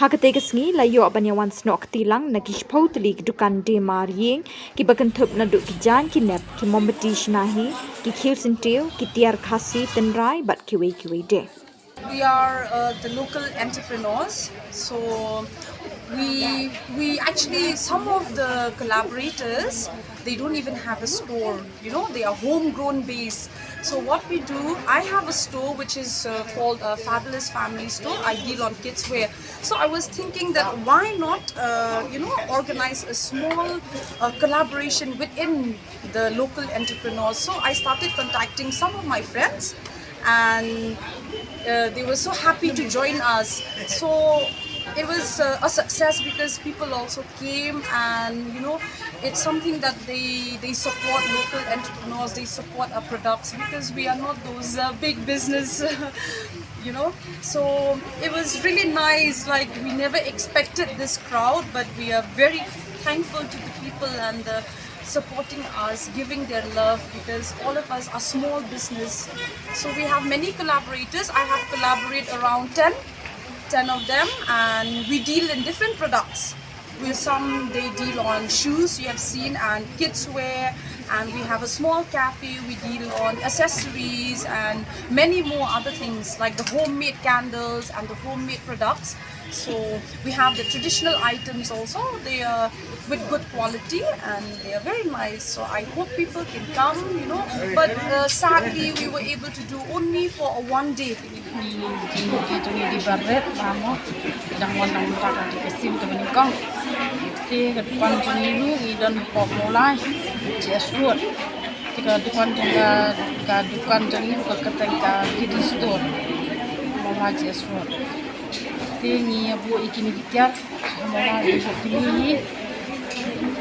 Ha katei ka sngi la ïoh ban ïa wan snoh kti lang na ki shiphew tylli ki dukan die mar ïing kiba kynthup naduh ki jaiñ ki nep, ki mombati shna hi, ki khiew syntiew, ki tiar Khasi tynrai bad kiwei kiwei de. We are uh, the local entrepreneurs, so We we actually, some of the collaborators, they don't even have a store. You know, they are homegrown base. So what we do, I have a store which is uh, called a Fabulous Family Store. I deal on kids wear. So I was thinking that why not, uh, you know, organize a small uh, collaboration within the local entrepreneurs. So I started contacting some of my friends, and uh, they were so happy to join us. So it was uh, a success because people also came, and you know, it's something that they they support local entrepreneurs, they support our products, because we are not those uh, big business. You know, so it was really nice. Like, we never expected this crowd, but we are very thankful to the people and the supporting us, giving their love, because all of us are small business. So we have many collaborators. I have collaborated around ten, ten of them, and we deal in different products. With some, they deal on shoes, you have seen, and kids wear, and we have a small cafe. We deal on accessories and many more other things, like the homemade candles and the homemade products. So we have the traditional items also. They are with good quality and they are very nice. So I hope people can come, you know. But uh, sadly, we were able to do only for a one day. Jong ngi di barit, ba mo, dang wan dang tak di kasim ka bani kong. Te ka dukan jong ngi ruh ngi don hapoh Mawlai, G S Road. Te ka dukan jong ka, ka dukan jong ngi ruh ka kyrteng ka Kiddy Store, Mawlai G S Road. Te ngi ïa buh ïa kine ki tiar, Mawlai ïa buh kine hi.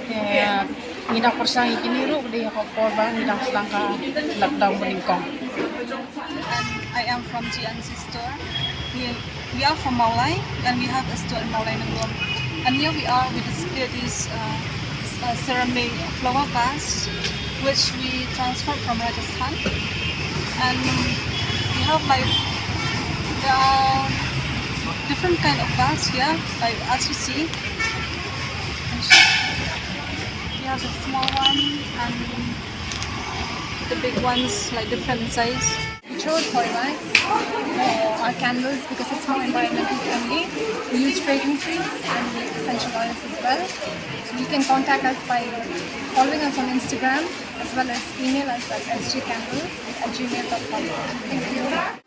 Te ngi dang pyrshang ïa kine ruh ka dei ha ka por ba ngi dang sdang ka lockdown banyngkong. And I am from G N C store. We, we are from Mawlai and we have a store in Mawlai Nonglum. And here we are, we display these uh, s- uh, ceramic flower vase, which we transferred from Rajasthan. And we have, like, there are different kind of vase here, like, as you see. And sh- we have a small one and the big ones, like, different size. We chose soy wax for our candles because it's more environmentally friendly. We use fragrances and we essential oils as well. So you can contact us by following us on Instagram as well as email us at S G candles at gmail dot com. Thank you.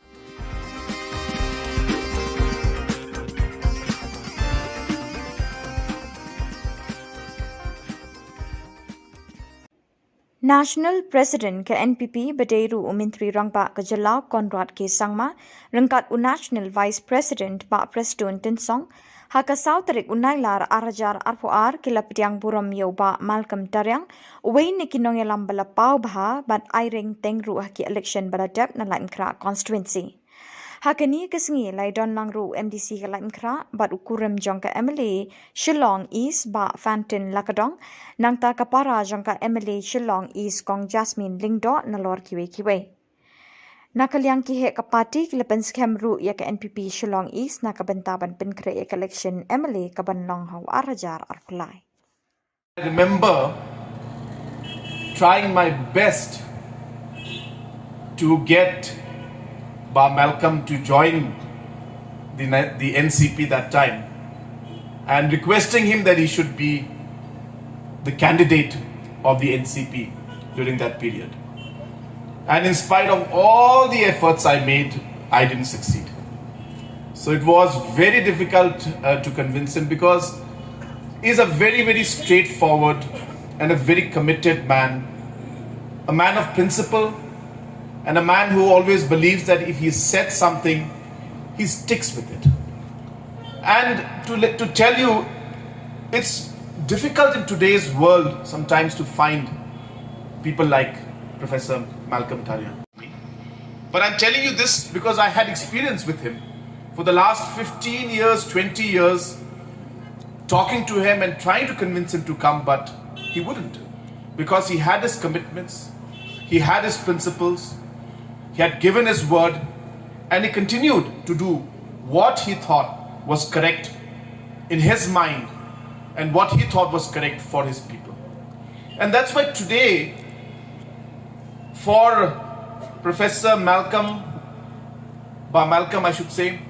National President ka N P P ba dei ruh u Myntri Rangbah ka Jylla Conrad K Sangma ryngkat u National Vice President Bah Prestone Tynsong, ha ka saw tarik u Nailar ar hajar arphew ar ki la pdiang burom ïa u Bah Malcolm Tariang, uwei na ki nongïalam ba la paw bha bad ai ring teng ruh ha ki election ba la dep na Laitumkhrah constituency. Ha kane ka sngi la ïadon lang ruh u M D C ka Laitumkhrah bad u kurim jong ka M L A Shillong East Bah Fantin Lakadong, nangta ka para jong ka M L A Shillong East Kong Jasmine Lyngdoh nalor kiwei kiwei. Na ka liang ki heh ka party ki la pynskhem ruh ïa ka N P P Shillong East na ka bynta ban pynkhreh ïa ka election M L A ka ban long ha u ar hajar arphew lai. I remember trying my best to get Bah Malcolm to join the, the N C P that time and requesting him that he should be the candidate of the N C P during that period. And in spite of all the efforts I made, I didn't succeed. So it was very difficult uh, to convince him because he's a very, very straightforward and a very committed man, a man of principle, and a man who always believes that if he said something, he sticks with it. And to, let, to tell you, it's difficult in today's world sometimes to find people like Professor Malcolm Tarian. But I'm telling you this because I had experience with him for the last fifteen years, twenty years, talking to him and trying to convince him to come, but he wouldn't because he had his commitments, he had his principles, he had given his word, and he continued to do what he thought was correct in his mind and what he thought was correct for his people. And that's why today, for Professor Malcolm, Bah Malcolm, I should say,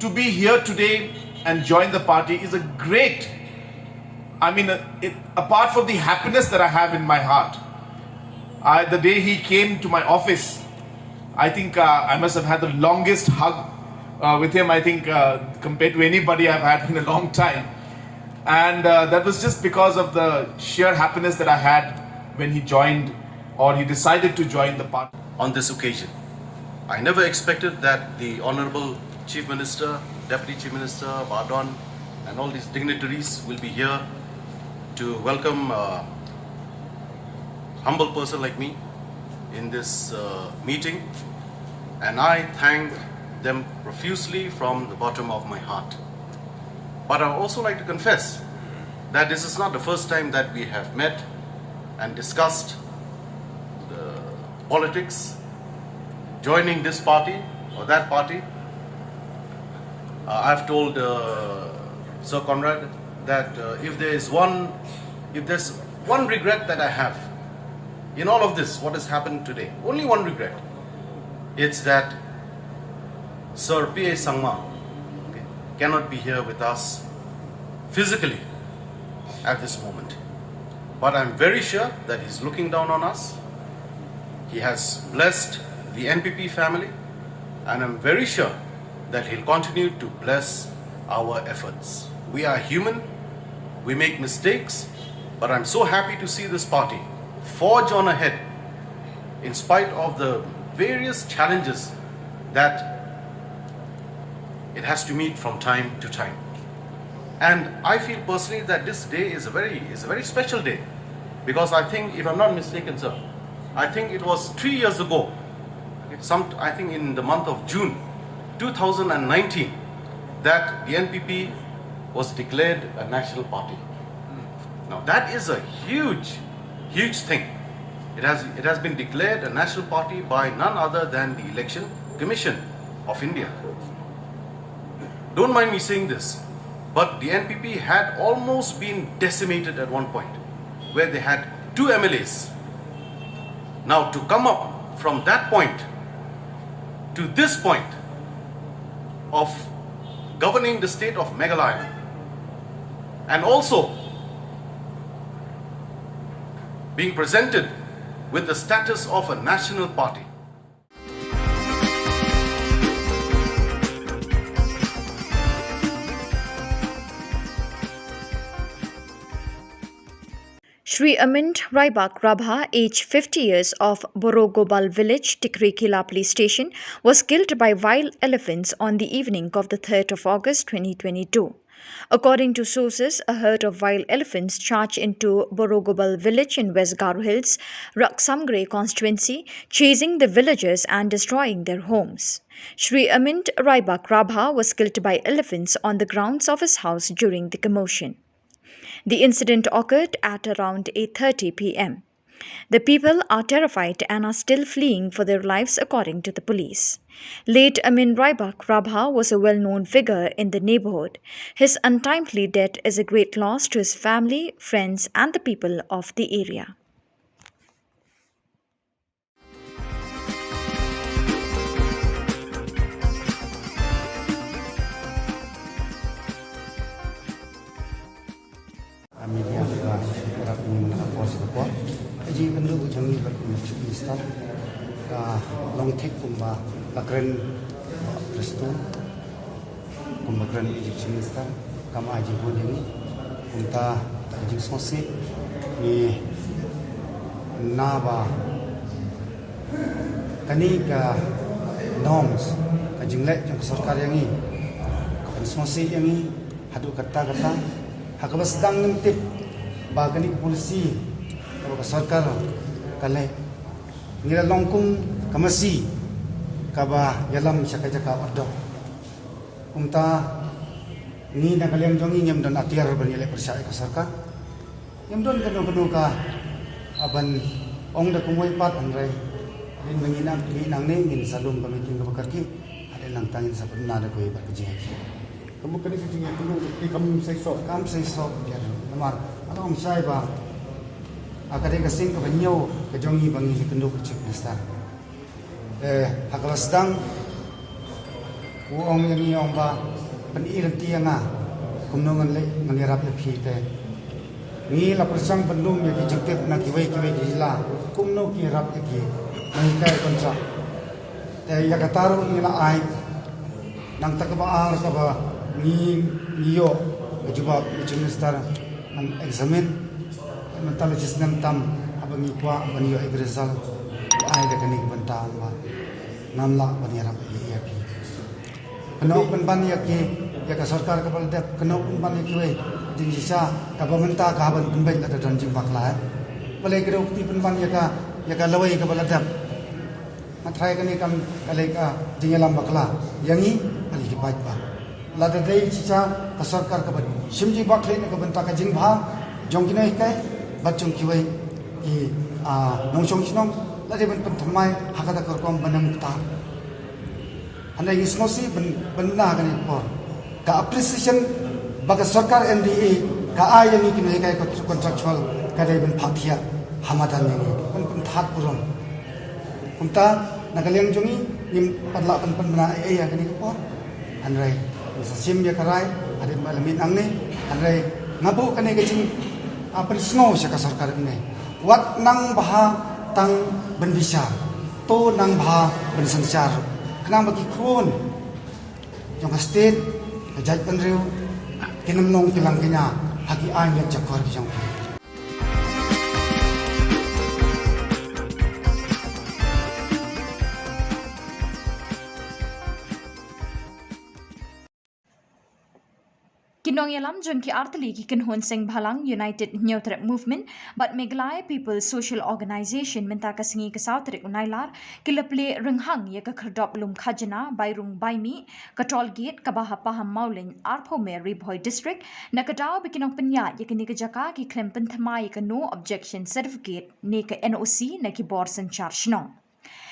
to be here today and join the party is a great, I mean, uh, it, apart from the happiness that I have in my heart, I, the day he came to my office, I think uh, I must have had the longest hug uh, with him, I think, uh, compared to anybody I've had in a long time. And uh, that was just because of the sheer happiness that I had when he joined or he decided to join the party. On this occasion, I never expected that the Honorable Chief Minister, Deputy Chief Minister, Bah Don, and all these dignitaries will be here to welcome a humble person like me in this uh, meeting. And I thank them profusely from the bottom of my heart. But I also like to confess that this is not the first time that we have met and discussed the politics, joining this party or that party. Uh, I've told uh, Sir Conrad that uh, if there is one, if there's one regret that I have in all of this, what has happened today, only one regret, it's that Sir P A Sangma, okay, cannot be here with us physically at this moment. But I'm very sure that he's looking down on us. He has blessed the N P P family, and I'm very sure that he'll continue to bless our efforts. We are human, we make mistakes, but I'm so happy to see this party forge on ahead in spite of the various challenges that it has to meet from time to time. And I feel personally that this day is a very, is a very special day, because I think, if I'm not mistaken, sir, I think it was three years ago, some, I think in the month of June two thousand nineteen, that the N P P was declared a national party. Now, that is a huge, huge thing. It has, it has been declared a national party by none other than the Election Commission of India. Don't mind me saying this, but the N P P had almost been decimated at one point, where they had two M L As. Now, to come up from that point to this point of governing the state of Meghalaya, and also being presented with the status of a national party. Shri Amint Raibak Rabha, age fifty years, of Borogobal village, Tikrikhila Police Station, was killed by wild elephants on the evening of the third of August twenty twenty-two. According to sources, a herd of wild elephants charged into Borogobal village in West Garo Hills, Raksamgre constituency, chasing the villagers and destroying their homes. Shri Amint Raibak Rabha was killed by elephants on the grounds of his house during the commotion. The incident occurred at around eight thirty p m. The people are terrified and are still fleeing for their lives, according to the police. Late Amin Raibak Rabha was a well-known figure in the neighborhood. His untimely death is a great loss to his family, friends, and the people of the area. Media ka rap ni mana ko sa ko. Ka jingkynduh jong ngi bad kumba Chief Minister ka long thik kumba ka kren Prestone, kumba kren Chief Minister, kam ai jingbun jong ngi. Kumta ka jingsngewsih ngi na ba kane ka norms, ka jingleh jong ka sorkar ïa ngi ka pynsngewsih ïa ngi haduh katta katta. Ha kaba sdang ngim tip ba kane ka polisi kaba ka sorkar ka leh, ngi la long kum ka masi kaba ïalam sha ka jaka ot doh. Kumta ngi na ka liang jong ngi ngim don atiar ban ïaleh pyrshah ïa ka sorkar. Ngim don kano kano ka ban ong da kumwei pat, hynrei hadien ba ngi nang, ngi nangne ngin sa lum ka meeting kaba kyrkieh. Hadien nangta ngin sa pynbna da kawei pat ka jingïakhih. Ka mut kane ka jingïakynduh ka kam seisoh. Kam seisoh, ïa, namar nga la ong shai ba ka dei ka sien kaba hynñiew ka jong ngi ba ngi ïakynduh ka Chief Minister. Eh, ha kaba sdang u ong ïa ngi, ong ba Pyni lynti ïa nga kumno ngan leh, ngan ïarap ïa phi te. Ngi la pyrshang ban lum ïa ki jingtip na kiwei kiwei ki jylla kumno ki ïarap ïa ki nonghikai kontrak. Te ïa kata ruh ngi la ai. Nangta kaba ar kaba ngi, ngi ïoh ka jubab na Chief Minister, ngan examine. Mynta la shisnem tam haba ngi kwah ban ïoh ïa ka result. Ai da kane ka bynta ba ngam lah ban ïarap ïa phi. Kynnoh pynban ïa ki, ïa ka sorkar kaba la dep, kynnoh pynban ïa kiwei jingshisha, kaba mynta ka hap ban pynbeit lada don jingbakla. Balei kynnoh kti pynban ïa ka, ïa ka lawei kaba la dep. Nga tharai kane kam ka lei ka jingïalam bakla ïa ngi bad ïa ki paidbah. Lada dei shisha ka sorkar kaba shim jingbakhlieh na ka bynta ka jingbha jong ki nonghikai bad jong kiwei ki, ah, nongshong shnong, la dei ban pynthymmai ha kata ka rukom ban ym ktah. Hynrei ngi sngewsih ban, ban na kane ka por. Ka appreciation ba ka sorkar M D A ka ai ïa ngi ki nonghikai contractual ka dei ban phah thiah ha madan ïa ngi, ban pynthad burom. Kumta na ka liang jong ngi ngim pat lah ban pynbna ei ei ha kane ka por. Hynrei ngin sa shim ïa ka rai hadien ba la mih nangne. Hynrei nga buh kane ka jing, ah, pynsngew sha ka sorkar ne. Wat nang bha tang ban bishar. To nang bha ban synshar. Khnang ba ki khun jong ka state, ka jaitbynriew, kin ym long ki langkñia ha ki aiñ leh jakor ki jong ki. Ki nongïalam jong ki artylli ki kynhun seng bhalang United Hynñiewtrep Movement bad Meghalaya People's Social Organisation mynta ka sngi ka saw tarik u Nailar ki la plie rynghang ïa ka khyrdop lum khajna bai rung bai mih ka toll gate kaba ha Pahammawlein arphew mer Ri Bhoi District, na ka daw ba ki nongpynïaid ïa kane ka jaka ki khlem pynthymmai ïa ka no objection certificate ne ka N O C na ki bor synshar shnong.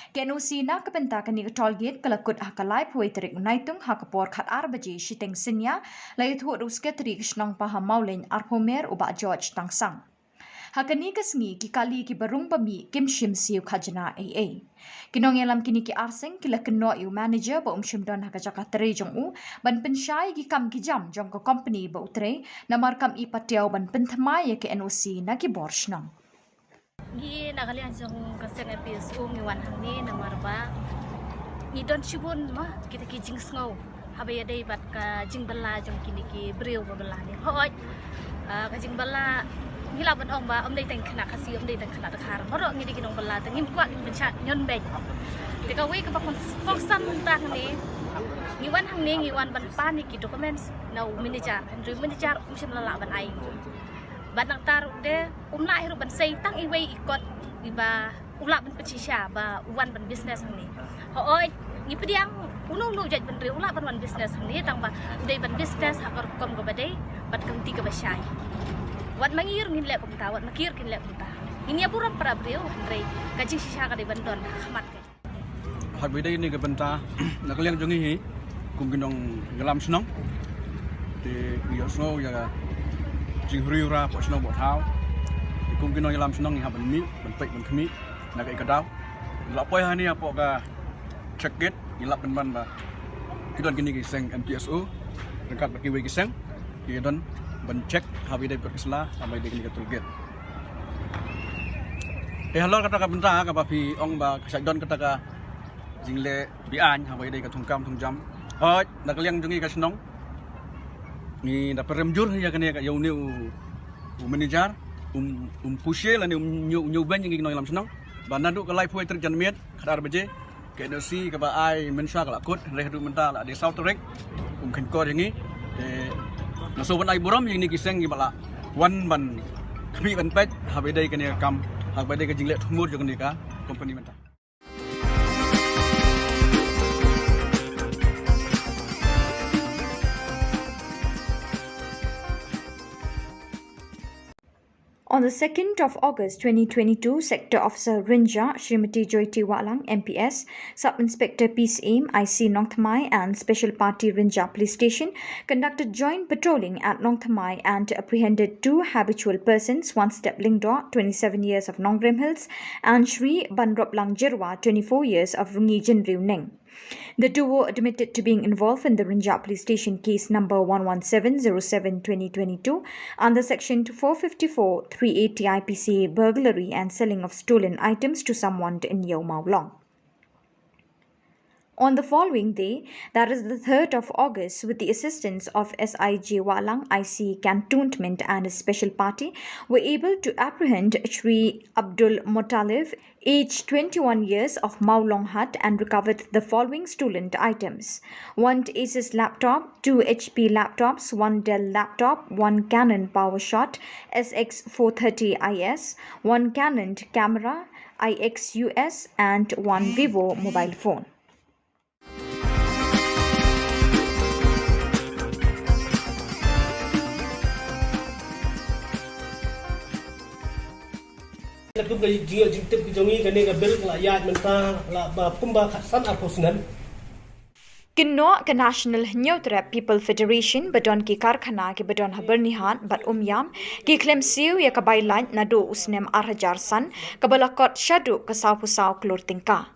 Ka N O C na ka bynta kane ka toll gate ka la kut ha ka laiphew wei tarik u Naitung ha ka por khatar baje shiteng synñia, la ïathuh da u Secretary ka shnong Pahammawlein arphew mer u Bah George Tangsang. Ha kane ka sngi ki kali kiba rung ba mih kim shim siew khajna ei ei. Ki nongïalam kine ki arseng ki la kynnoh ïa u manager ba um shym don ha ka jaka trei jong u ban pynshai ïa ki kam ki jam jong ka company ba u trei, namar kam i patiaw ban pynthymmai ïa ka N O C na ki bor shnong. Ngi na ka liang jong ka seng M P S U ngi wan hangne namar ba ngi don shibun ma kita ki jingsngew haba ïadei bad ka jingbylla jong kine ki briew ba bylla ne. Hooid, ah, ka jingbylla ngi lah ban ong ba ym dei tang khynnah Khasi, ym dei tang khynnah Dkhar. Baroh ngi dei ki nongbylla, te ngim kwah kin pynshah ñion beiñ. Te kawei kaba kong, kongsan mynta hangne, ngi wan hangne ngi wan ban pan ïa ki documents na u manager, hynrei u manager um shym la lah ban ai. Bad nangta ruh te um lah hi ruh ban sei tang iwei i kot iba u lah ban pynshisha ba u wan ban business hangne. Hooid, ngi pdiang uno uno u jaitbynriew u lah ban wan business hangne tang ba u dei ban business ha ka rukom kaba dei bad ka lynti kaba shai. Wat ma ngi ruh ngin leh kumta, wat ma ki ruh kin leh kumta. Ngin ïa burom para briew hynrei ka jingshisha ka dei ban don ha khmat ka. Haba ïadei kane ka bynta na ka liang jong ngi hi kum ki nongïalam shnong. Te ngi ïohsngew ïa ka jinghuri hura hapoh shnong hapoh thaw. Te kum ki nongïalam shnong ngi hap ban mih, ban peit, ban khmih na kaei ka daw. La poi hangne hapoh ka check gate, ngi lap pynban ba ki don kine ki seng M P S U ryngkat bad kiwei ki seng ki don ban check haba ïadei bad ka sla, haba ïadei kane ka toll gate. Te halor kata ka bynta kaba phi ong ba ka shait don kata ka jingleh be-aiñ haba ïadei ka thungkam thungjam. Hooid, na ka liang jong ngi ka shnong ngi da pyrem jur ïa kane ka ïa une u, u manager, um, um pushe lane um ñiew, ñiew beiñ ïa ngi ki nongïalam shnong ba naduh ka laiphew tarik janmiet khatar baje, ka N O C kaba ai mynshuwa ka la kut, hynrei haduh mynta la dei saw tarik um kheiñkor ïa ngi. Te nga sngewbha ban ai burom ïa kine ki seng kiba la wan ban khmih ban peit haba ïadei kane ka kam, haba ïadei ka jingleh thungmur jong kane ka company mynta. On the second of August twenty twenty-two, Sector Officer Rynjah, Shrimati Joyty Wahlang, M P S, Sub Inspector Peace Aim, I C Nongthymmai, and Special Party Rynjah Police Station conducted joint patrolling at Nongthymmai and apprehended two habitual persons, One Step Lyngdoh, twenty-seven years of Nongrim Hills, and Shri Banroplang Jyrwa, twenty-four years of Rungi Jynriew Neng. The duo admitted to being involved in the Rynjah Police Station case number one one seven zero seven twenty twenty-two under section four fifty-four three eighty I P C burglary and selling of stolen items to someone in Yew Mawlong. On the following day, that is the third of August, with the assistance of S I J Wahlang, I C Cantonment and a special party, were able to apprehend Shri Abdul Muttalib, aged twenty-one years, of Mawlong Hatt, and recovered the following stolen items: one Asus laptop, two H P laptops, one Dell laptop, one Canon PowerShot S X four thirty I S, one Canon camera I X U S, and one Vivo mobile phone. Ka kum ka jingïoh jingtip ka jong ngi, kane ka bill ka la ïaid mynta la ba kumba khatsan arphew snem. Kynnoh ka National Hynñiewtrep People Federation ba don ki karkhana kiba don ha Byrnihat bad Umiam ki khlem siew ïa ka bai lait naduh u snem ar hajar san, kaba la kot shaduh ka sawphew saw klur tyngka.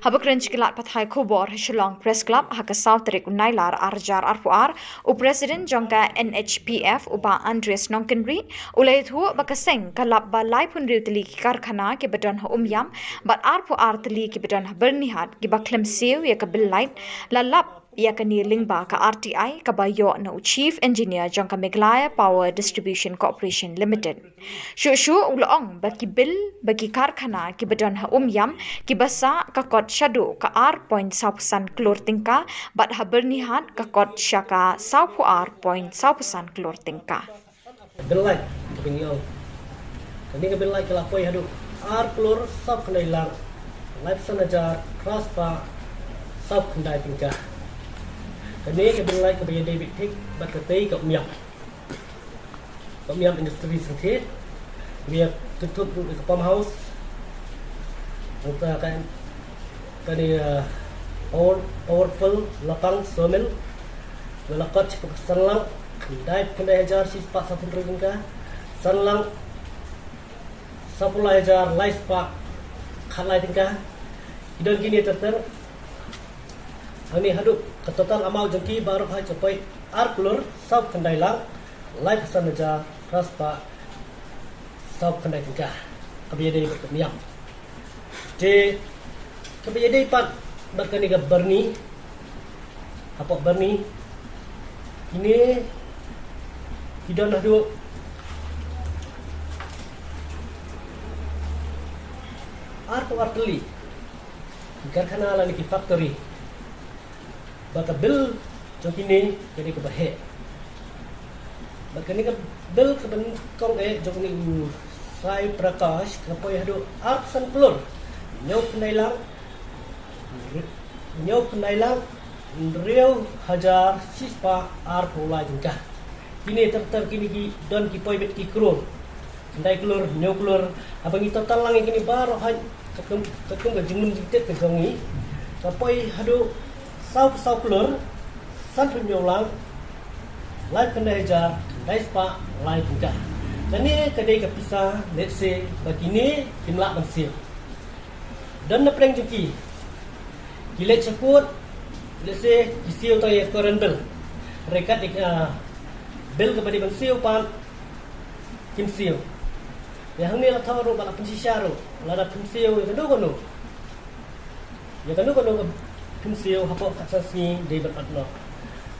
Haba kren sha ki lad pathai khubor ha Shillong Press Club ha ka saw tarik u Nailar ar hajar arphew ar, u President jong ka N H P F, u Bah Andreas Nongkynrih, u la ïathuh ba ka seng ka lap ba laiphew hynriew tylli ki karkhana kiba don ha Umiam bad arphew ar tylli kiba don ha Byrnihat kiba khlem siew ïa ka bill lait, la lap ïa kane lyngba ka R T I kaba ïoh na u Chief Engineer jong ka Meghalaya Power Distribution Corporation Limited. Shuh shuh u la ong ba ki bill, ba ki karkhana kiba don ha Umiam kiba sah ka kot shaduh ka ar point sawphew san klur tyngka, bad ha Byrnihat ka kot sha ka sawphew ar point sawphew san klur tyngka. Bill lait kaba ngi ong, kane ka bill lait ka la poi haduh ar klur sawphew khyndai lak laiphew san hajar phra spah sawphew khyndai tyngka. Kane ka bill lait kaba ïadei beit thik bad katei ka Umiam, ka Umiam Industries Limited, kaba ïa kynthup ruh ïa ka pump house, nangta ka, kane, uh, power, powerful lapang sawmill, ba la kot shaphang ka san lak khyndai, khyndai hajar shi spah sawphew hynriew tyngka, san lak sawphew lai hajar lai spah khatlai tyngka. Ki don kine ter ter. Hangne haduh ka total amount jong ki baroh hi ka poi ar klur sawphew khyndai lak laiphew san hajar phra spah sawphew khyndai tyngka, kaba ïadei bad ka Umiam. Te kaba ïadei pat bad kane ka Byrni, hapoh Byrni, kine ki don haduh arphew ar tylli ki karkhana lane ki factory. Ba ka bill jong kine ka dei kaba heh. Ba kane ka bill kaba nyngkong eh jong une u Sai Prakash ka poi haduh arphew san klur hynñiew khyndai lak, hynñiew khyndai lak hynriew hajar shi spah arphew lai tyngka. Kine ter ter kine ki don ki poi beit ki klur. Khyndai klur, hynñiew klur, haba ngi total lang ïa kine baroh hi, katkum, katkum ka jinglum jingtip ka jong ngi, ka poi haduh sawphew saw klur sanphew hynñiew lak laiphew khyndai hajar khyndai spah lai tyngka. Kane ka dei ka pisa lehse ba kine kim lah ban siew. Don na pdeng jong ki, ki leit sha court, lehse ki siew tang ïa ka current bill. Hynrei kat ïa ka bill kaba dei ban siew pat kim siew. Ïa hangne la thoh ruh ba la pynshisha ruh, lada phim siew ïa kano kano, ïa kano kano ka phim siew hapoh khatsan sngi dei ban ot noh.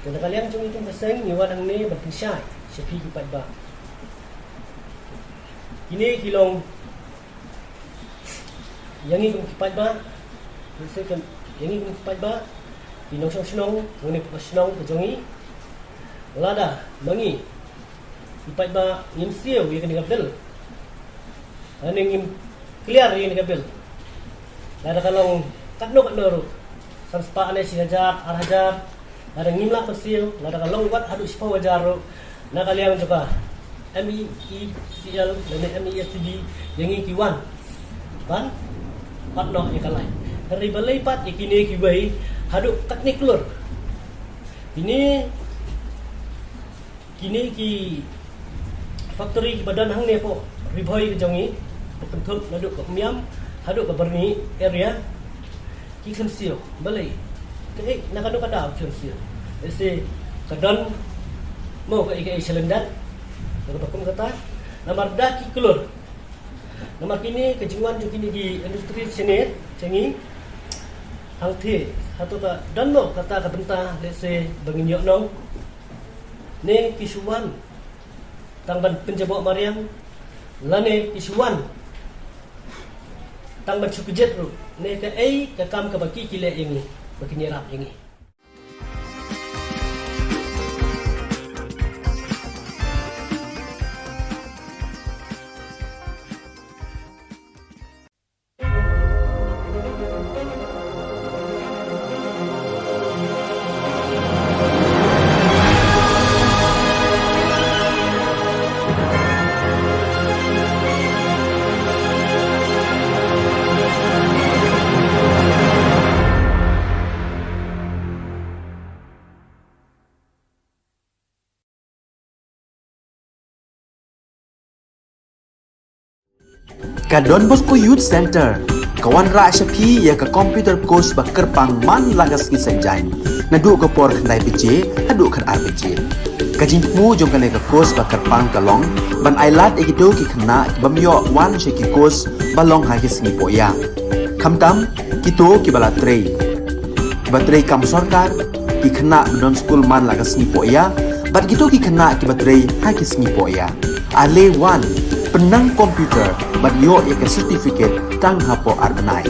Te na ka liang jong ngi kum ka seng ngi wan hangne ban pynshai sha phi ki paidbah. Kine ki long ïa ngi kum ki paidbah, lehse kum ïa ngi kum ki paidbah, ki nongshong shnong, ngi ne ka shnong ka jong ngi. Lada ma ngi ki paidbah ngim siew ïa kane ka bill, lane ngim clear ïa kane ka bill, lada ka long katno katno ruh, san spah ne shi hajar, ar hajar, lada ngim lah ban siew, lada ka long wat haduh shiphew hajar ruh, na ka liang jong ka M E E C L lane M E S T D, ïa ngi ki wan ban pat noh ïa ka lait. Hynrei balei pat ïa kine kiwei haduh katne klur? Kine, kine ki factory kiba don hangne hapoh Ri Bhoi ka jong ngi, ba kynthup naduh ka Umiam haduh ka Byrni area, ki khlem siew. Balei? Kaei, na kano ka daw ki ong sir. Lehse ka don mo kaei kaei shalyndet. Kaba kum kata, namar da ki klur. Namar kine ka jingwan jong kine ki industry shane sha ngi. Hangtei hato ka don mo kata ka bynta, lehse ba ngin ïoh nong, ne ki shu wan tang ban pynjaboh mariang, lane ki shu wan tang ban shu kjit ruh, ne kaei ka kam kaba ki ki leh ïa ngi, ba kin ïarap ïa ngi. Ka Don Bosco Youth Center ka wanrah sha phi ïa ka computer course ba kyrpang man la ka sngi Saitjaiñ, naduh ka por khyndai baje haduh khatar baje. Ka jingthmu jong kane ka course ba kyrpang ka long ban ailad ïa kito ki khynnah ki bym ïoh wan sha ki course ba long ha ki sngi pohïa, khamtam kito kiba la trei, kiba trei kam sorkar, ki khynnah ba don skul man la ka sngi pohïa, bad kito ki khynnah kiba trei ha ki sngi pohïa. Ale wan, pynnang computer bad ïoh ïa ka certificate tang hapoh ar bnai.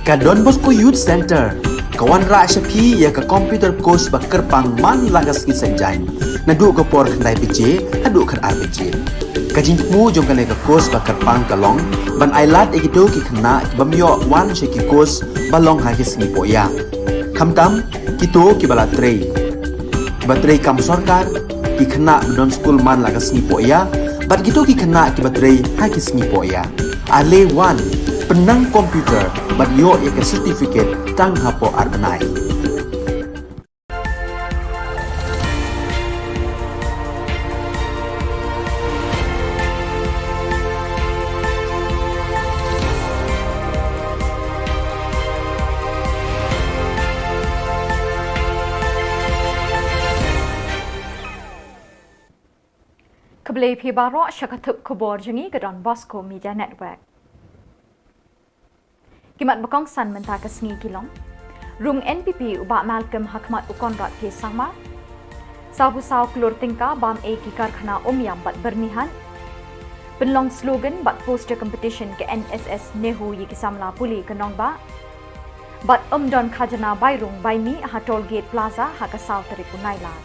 Ka Don Bosco Youth Centre ka wanrah sha phi ïa ka computer course ba kyrpang man la ka sngi Saitjaiñ, naduh ka por khyndai baje haduh khatar baje. Ka jingthmu jong kane ka course ba kyrpang ka long ban ailad ïa kito ki khynnah ki bym ïoh wan sha ki course ba long ha ki sngi poh ïa, khamtam kito kiba la trei, kiba trei kam sorkar, ki khynnah ba don skul man la ka sngi poh ïa, bad kito ki khynnah kiba trei ha ki sngi poh ïa. Ale wan, pynnang computer bad ïoh ïa ka certificate tang hapoh ar bnai. Khublei phi baroh sha ka thup khubor jong ngi ka Don Bosco Media Network. Ki mat ba kongsan mynta ka sngi ki long: Rung N P P u Bah Malcolm ha khmat u Conrad K Sangma. Saw phew saw klur tyngka bam ei ki karkhana Umiam bad Byrnihat. Pynlong slogan bad poster competition ka N S S NEHU ïa ki samla pule ka nongbah. Bad ym don khajna bai rung bai mih ha Toll Gate Plaza ha ka saw tarik u Nailar.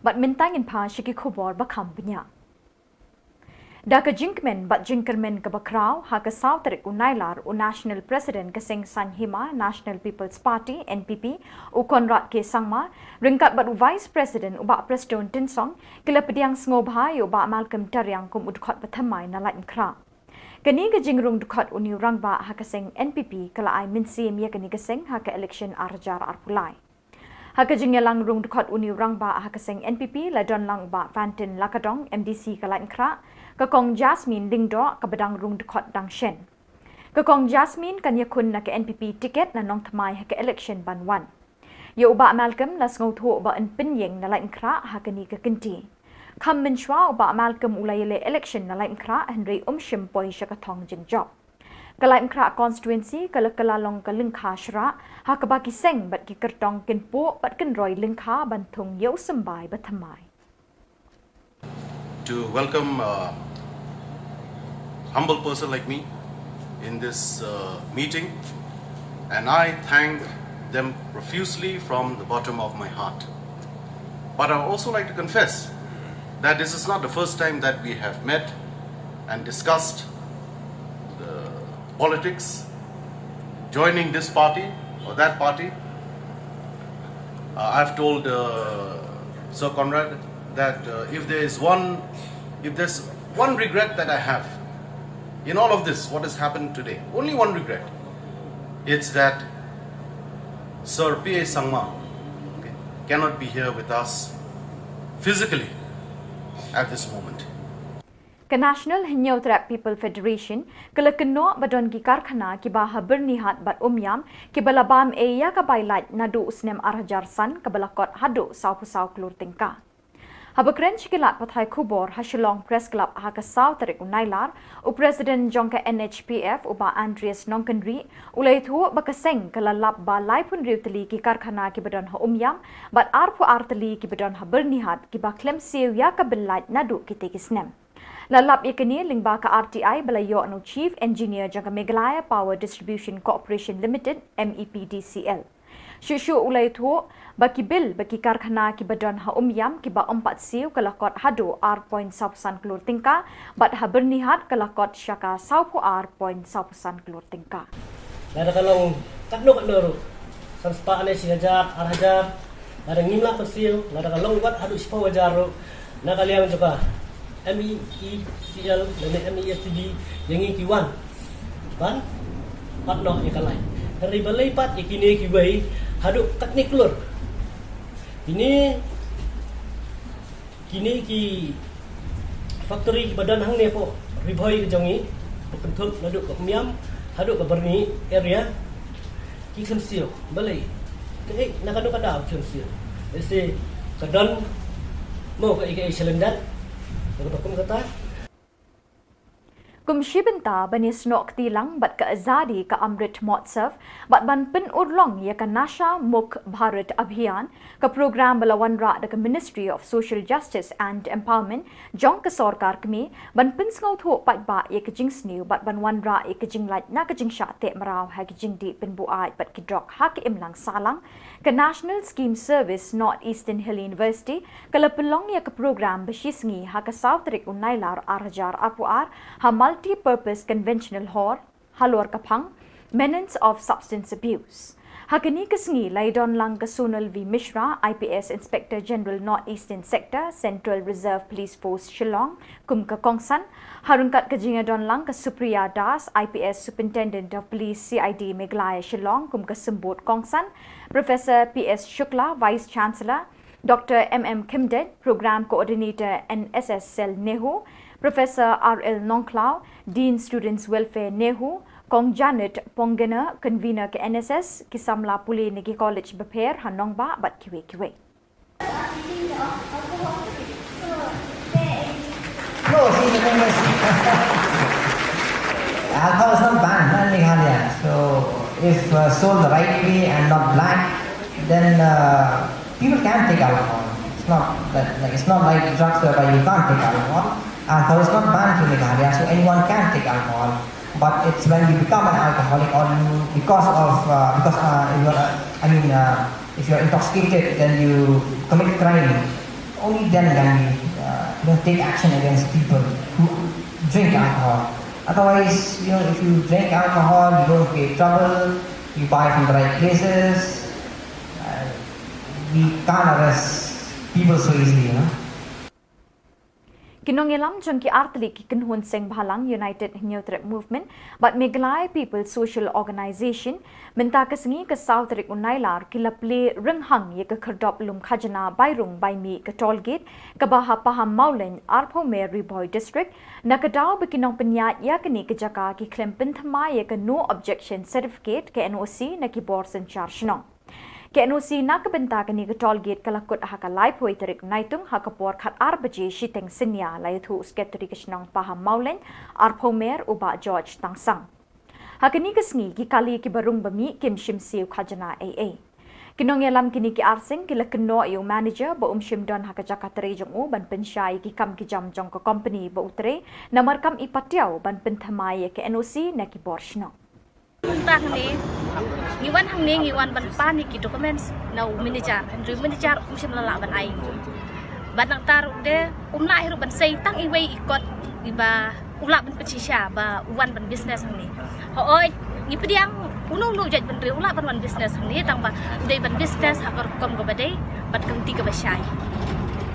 Bad mynta ngin phai sha ki khubor ba kham bniah. Da ka jingkmen bad jingkyrmen kaba khraw, ha ka saw tarik u Nailar, u National President ka seng Saiñ Hima National People's Party, N P P, u Conrad K Sangma, ryngkat bad u Vice President u Bah Prestone Tynsong, ki la pdiang sngewbha ïa u Bah Malcolm Tariang kum u dkhot ba thymmai na Laitumkhrah. Kane ka jingrung dkhot une u rangbah ha ka seng N P P ka la ai mynsiem ïa kane ka seng ha ka election ar hajar arphew lai. Ha ka jingïalang rung dkhot une u rangbah ha ka seng N P P la don lang u Bah Fantin Lakadong, M D C ka Laitumkhrah, ka Kong Jasmine Lyngdoh kaba dang rung dkhot dang shen. Ka Kong Jasmine kan ïakhun na ka N P P ticket na Nongthymmai ha ka election ban wan. Ïa u Bah Malcolm la sngewthuh ba yn pynïeng na Laitumkhrah ha kane ka kynti. Kham mynshuwa u Bah Malcolm u la ïaleh election na Laitumkhrah hynrei um shym poi sha ka thong jingjop. Ka Laitumkhrah constituency ka la kylla long ka lyngkha shrah, ha kaba ki seng bad ki kyrtong kin puh bad kin roi lyngkha ban thung ïa u symbai ba thymmai. To welcome a humble person like me in this uh, meeting, and I thank them profusely from the bottom of my heart. But I also like to confess that this is not the first time that we have met and discussed the politics, joining this party or that party. Uh, I've told uh, Sir Conrad that uh, if there is one, if there's one regret that I have in all of this, what has happened today, only one regret, it's that Sir P A Sangma, okay, cannot be here with us physically at this moment. Ka National Hynñiewtrep People Federation ka la kynnoh ba don ki karkhana kiba ha Byrnihat bad Umiam kiba la bam ei ïa ka bai lait naduh u snem ar hajar san kaba la kot haduh saw phew saw klur tyngka. Haba kren sha ki lad pathai khubor ha Shillong Press Club ha ka saw tarik u Nailar, u President jong ka N H P F u Bah Andreas Nongkynrih u la ïathuh ba ka seng ka la lap ba laiphew hynriew tylli ki karkhana kiba don ha Umiam bad arphew ar tylli kiba don ha Byrnihat kiba khlem siew ïa ka bill lait naduh kitei ki snem. La lap ïa kane lyngba ka R T I ba la ïoh na u Chief Engineer jong ka Meghalaya Power Distribution Corporation Limited, M E P D C L. Shuh shuh u la ïathuh ba ki bill ba ki karkhana kiba don ha Umiam kiba ym pat siew ka la kot haduh ar point saw phew san klur tyngka, bad ha Byrnihat ka la kot sha ka saw phew ar point saw phew san klur tyngka. Lada ka long katno katno ruh, San spah ne shi hajar, ar hajar, lada ngim lah pynsiew, lada ka long wat haduh shiphew hajar ruh, na ka liang jong ka M E E C L lane M E S T D, ïa ngi ki wan ban pat noh ïa ka lai. Hynrei balei pat ïa kine kiwei haduh katne klur? Kine Kine ki factory kiba don hangne hapoh Ri Bhoi ka jong ngi, ba kynthup naduh ka Umiam haduh ka Byrni area, ki khlem siew. Balei? Kaei, na kano ka daw ki khlem siew? Lehse ka don mo kaei kaei shalyndet, kaba kum kata. Kum shi bynta ban ïasnoh kti lang bad ka Azadi ka Amrit Mahotsav bad ban pynurlong ïa ka Nasha Mukt Bharat Abhiyan, ka program ba la wanrah da ka Ministry of Social Justice and Empowerment jong ka sorkar kmie, ban pynsngewthuh paidbah ïa ka jingsniew bad ban wanrah ïa ka jinglait na ka jingshah teh mraw ha ka jingdih pynbuaid bad ki drok ha ka imlang sahlang, ka National Scheme Service North Eastern Hill University ka la pynlong ïa ka program ba shisngi ha ka saw tarik u Nailar ar hajar arphew ar ha Multi-Purpose Conventional Hall, Halor Kaphang, Menace of Substance Abuse. Ha kane ka sngi la ïadon lang ka Sonal V Mishra, I P S Inspector General North Eastern Sector, Central Reserve Police Force Shillong, kum ka kongsan. Ha ryngkat ka jingïadon lang ka Supriya Das, I P S Superintendent of Police C I D Meghalaya Shillong, kum ka symbud kongsan. Professor P S Shukla, Vice Chancellor, Doctor M M Khymdet, Program Coordinator N S S Cell NEHU, Professor R L Nongkhlaw, Dean Students Welfare NEHU, Kong Janet Ponggener, Convener ka N S S, ki samla pule na ki college bapher ha nongbah bad kiwei kiwei. No, see, the thing is, alcohol is not banned, huh, in Meghalaya. So, if uh, sold the right way and not black, then uh, people can take alcohol. It's not that, like, it's not like drugs whereby you can't take alcohol. Alcohol is not banned in Meghalaya, so anyone can take alcohol. But it's when you become an alcoholic or you, because of, uh, because uh, you are, uh, I mean, uh, if you are intoxicated, then you commit crime. Only then can we, uh, you know, take action against people who drink alcohol. Otherwise, you know, if you drink alcohol, you don't create trouble, you buy from the right places, uh, we can't arrest people so easily, you know. Ki nongïalam jong ki artylli ki kynhun seng bhalang United Hynñiewtrep Movement bad Meghalaya People's Social Organisation mynta ka sngi ka saw tarik u Nailar ki la plie rynghang ïa ka khyrdop lum khajna bai rung bai mih ka toll gate kaba ha Pahammawlein, arphew mer, Ri Bhoi District, na ka daw ba ki nongpynïaid ïa kane ka jaka ki khlem pynthymmai ïa ka No Objection Certificate, ka N O C, na ki bor synshar shnong. Ka N O C na ka bynta kane ka toll gate ka la kut ha ka laiphew tarik Naitung ha ka por khatar baje shiteng synñia, la ïathuh u Secretary ka shnong Pahammawlein, arphew mer, u Bah George Tangsang. Ha kane ka sngi ki kali kiba rung ba mih kim shim siew khajna ei ei. Ki nongïalam kine ki arseng ki la kynnoh ïa u manager ba um shym don ha ka jaka trei jong u ban pynshai ïa ki kam ki jam jong ka company ba u trei, namar kam i patiaw ban pynthymmai ïa ka N O C na ki bor shnong. Mynta hangne ngi wan hangne, ngi wan ban pan ïa ki documents na u manager, hynrei u manager um shym la lah ban ai. Bad nangta ruh de um lah hi ruh ban sei tang iwei i kot iba u lah ban pynshisha ba u wan ban business hangne. Hooid, ngi pdiang uno uno jait bynriew u lah ban wan business hangne, tang ba u dei ban business ha ka rukom kaba dei bad ka lynti kaba shai.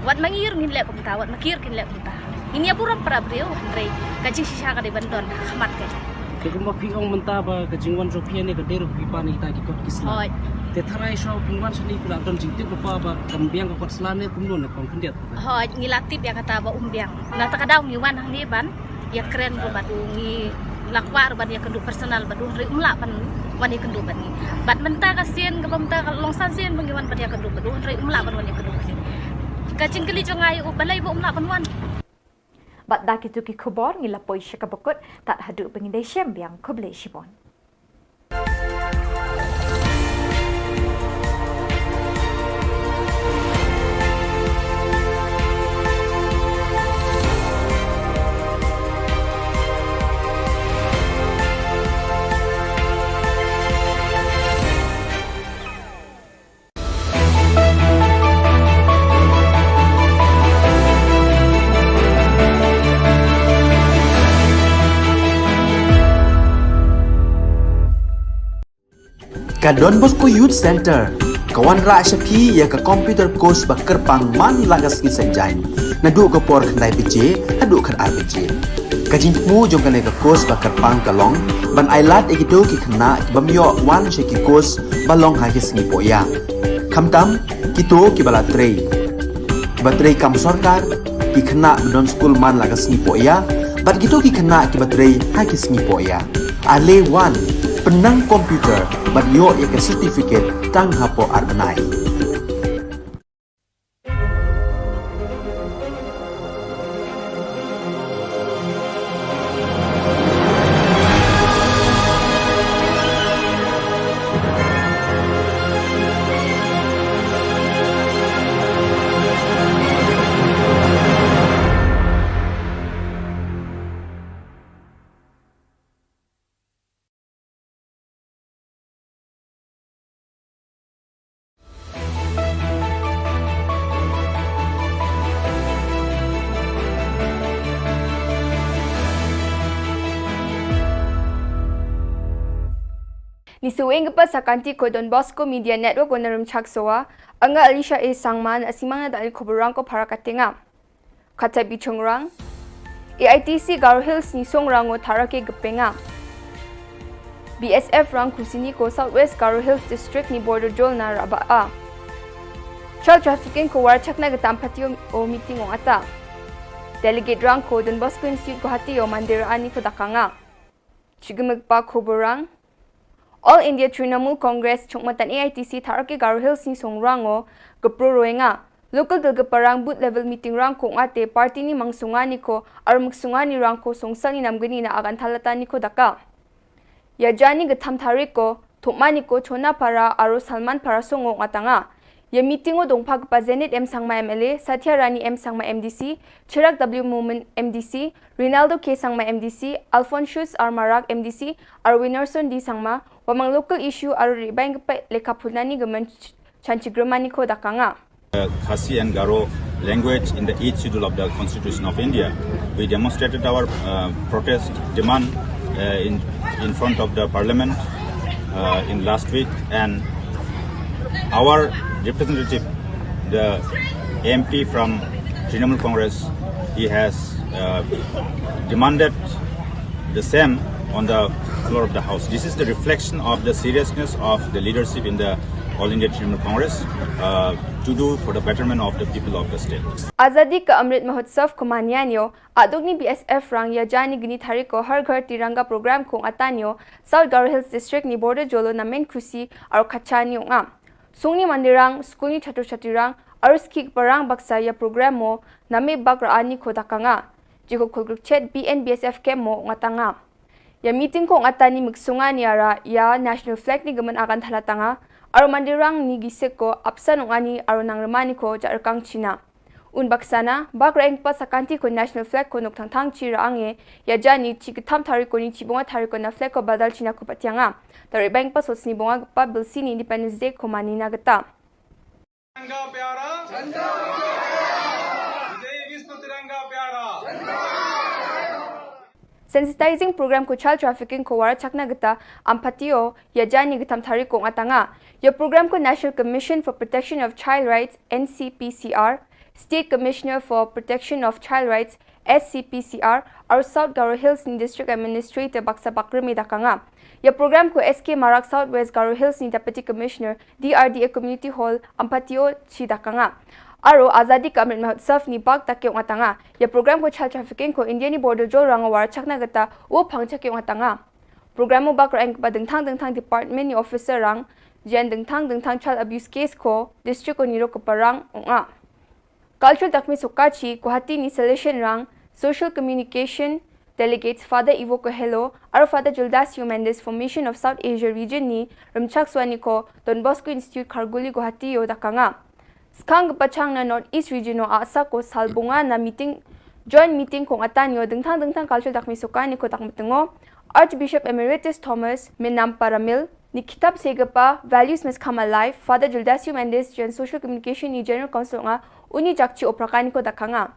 Wat ma ngi ruh ngin leh kumta, wat ma ki ruh kin leh kumta. Ngin ïa burom para briew, hynrei ka jingshisha ka dei ban don ha khmat ka. Te kumba phi ong mynta ba ka jingwan jong phi hangne ka dei ruh phi pan ïa kita ki kot ki sla. Hooid. Te tharai shuwa phi wan shane phi la don jingtip lypa ba kan biang ka kot sla ne kumno ne, kong khyndiat? Hooid, ngi la tip ïa kata ba um biang. Na kata ka daw ngi wan hangne ban ïakren ruh bad u, ngi la kwah ruh ban ïakynduh personal bad u, hynrei um lah ban wan ïakynduh bad ngi. Bad mynta ka sien kaba mynta ka long san sien ba ngi wan ban ïakynduh bad u, hynrei um lah ban wan ïakynduh bad ngi. Ka jingkylli jong nga ïa u, balei ba um lah ban wan? Bad da kito ki khubor ngi la poi sha kaba kut, tad haduh ba ngin ïashem biang, khublei shibun. Ka Don Bosco Youth Centre ka wanrah sha phi ïa ka computer course ba kyrpang man la ka sngi Saitjaiñ, naduh ka por khyndai baje haduh khatar baje. Ka jingthmu jong kane ka course ba kyrpang ka long ban ailad ïa kito ki khynnah ki bym ïoh wan sha ki course ba long ha ki sngi pohïa, khamtam kito kiba la trei, kiba trei kam sorkar, ki khynnah ba don skul man la ka sngi pohïa bad kito ki khynnah kiba trei ha ki sngi pohïa. Ale wan, pynnang computer bad ïoh ïa ka certificate tang hapoh ar bnai. Ngi shu ïeng pat sha ka kynti ko Don Bosco Media Network, Wanarum Chaksoa, nga Alicia A Sangma, ngi sngewbha da ïa ki khubor rangko para ka tnga. Kata bchong rang. A I T C Garo Hills Ngi Song Rango Tharake Gpeng a. B S F Rang Khusini ko South West Garo Hills District ni border jol na raba a. Child trafficking ko war chakna gtam patio o meeting o ata. Delegate Rang ko Don Bosco Institute Guwahati o mandir ani ko dakanga. Chigimik pa khubor rang. All India Trinamool Congress chungmatan A I T C Tharake Garo Hills Ngi Song Rango gpro roenga. Local dil gparang booth level meeting rang ko ngate party ni mangsungani ko armuk sungani rang ko songsal ni namgani na agan thalata ni ko daka. Ïa jani gtham tharik ko thumma ni ko Chona Para aro Salman Para songo ngatanga. Ïa meeting o dongpha kpa Zenith M Sangma M L A, Satya Rani M Sangma M D C, Chirag W Momin M D C, Rinaldo K Sangma M D C, Alphonsus R Marak M D C, aro Winnerson D Sangma, wamang local issue aro ribang kpa lekha phunani gaman chanchigrumani ko dakanga. Uh, Khasi and Garo language in the eighth schedule of the Constitution of India. We demonstrated our uh, protest demand uh, in, in front of the parliament uh, in last week, and our representative, the M P from Trinamool Congress, he has uh, demanded the same on the floor of the house. This is the reflection of the seriousness of the leadership in the All India Trinamool Congress uh, to do for the betterment of the people of the state. Azadi ka Amrit Mahotsav ko manianio, aduk ni B S F Rang ïa jani gni thariko Har Ghar Tiranga program ko ngatanio, South Garo Hills District ni border jolo na men khusi aro kachanio nga. Sungni mandirang, skulni chatur chatirang, aro skik parang baksa ïa program mo, name bak ra ani ko dakanga. Jiko khulgruk chet B N B S F kem mo ngatanga. Ïa meeting ko ngatani miksungani ara ïa national flag ni gaman agan thalatanga, aro mandirang ni gisik ko apsan ungani aro nangremani ko ja rekang China. Un baksana, bak ra eng pa sakanti ko national flag ko nuk thangthang chi ra ange, ïa jani chi ktham thariko ni chi bonga thariko na flag ko badal China ko patianga. Tari bang pa sosni bonga pa bilsini Independence Day ko manina gata. तिरंगा प्यारा, विजयी विश्व तिरंगा प्यारा। Sensitizing program ko child trafficking ko wara chakna gata ampatio ïa jani gatam thariko ngatanga. Ïa program ko National Commission for Protection of Child Rights, N C P C R, State Commissioner for Protection of Child Rights, S C P C R, aro South Garo Hills ni District Administrator baksa bakremi dakanga. Ïa program ko S K Marak South West Garo Hills ni Deputy Commissioner, D R D A Community Hall, Ampatio chi dakanga. Aro Azadi Ka Amrit Mahotsav ni bak takio ngatanga. Ïa program ko child trafficking ko India ni border jol rang war chakna gata u phang chakio ngatanga. Program u bak rang ba dengthang dengthang department ni officer rang, jen dengthang dengthang child abuse case ko district ko niro ko parang onga. Cultural Takmi Sokachi, Guwahati ni Salesian Rang, Social Communication Delegates Father Ivo Coelho, aro Father Gildas Mendes Formation of South Asia Region ni Rymchak Swani ko Don Bosco Institute Kharguli Guwahati yo dakanga. Skang pachang na North East Region o asa ko salbunga na meeting, joint meeting ko ngatan yo dengthang dengthang cultural takmi soka ni ko takmetengo, Archbishop Emeritus Thomas Minam Paramil, ni kitab segapa Values Must Come Alive, Father Gildas Mendes, Gen Social Communication ni General Council nga uni jakchi oprakani ko dakanga.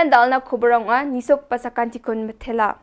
Dalna khubor ong a, nisok pasakan tikun metela.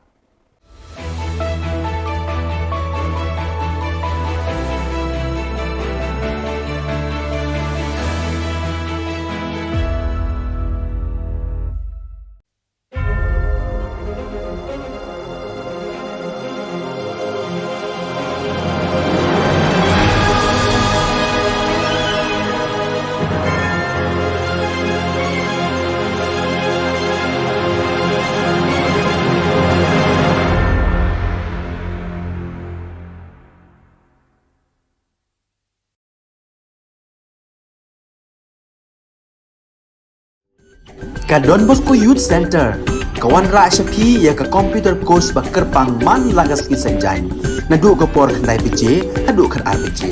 Ka Don Bosco Youth Centre ka wanrah sha phi ïa ka computer course ba kyrpang man la ka sngi Saitjaiñ, naduh ka por khyndai baje haduh khatar baje.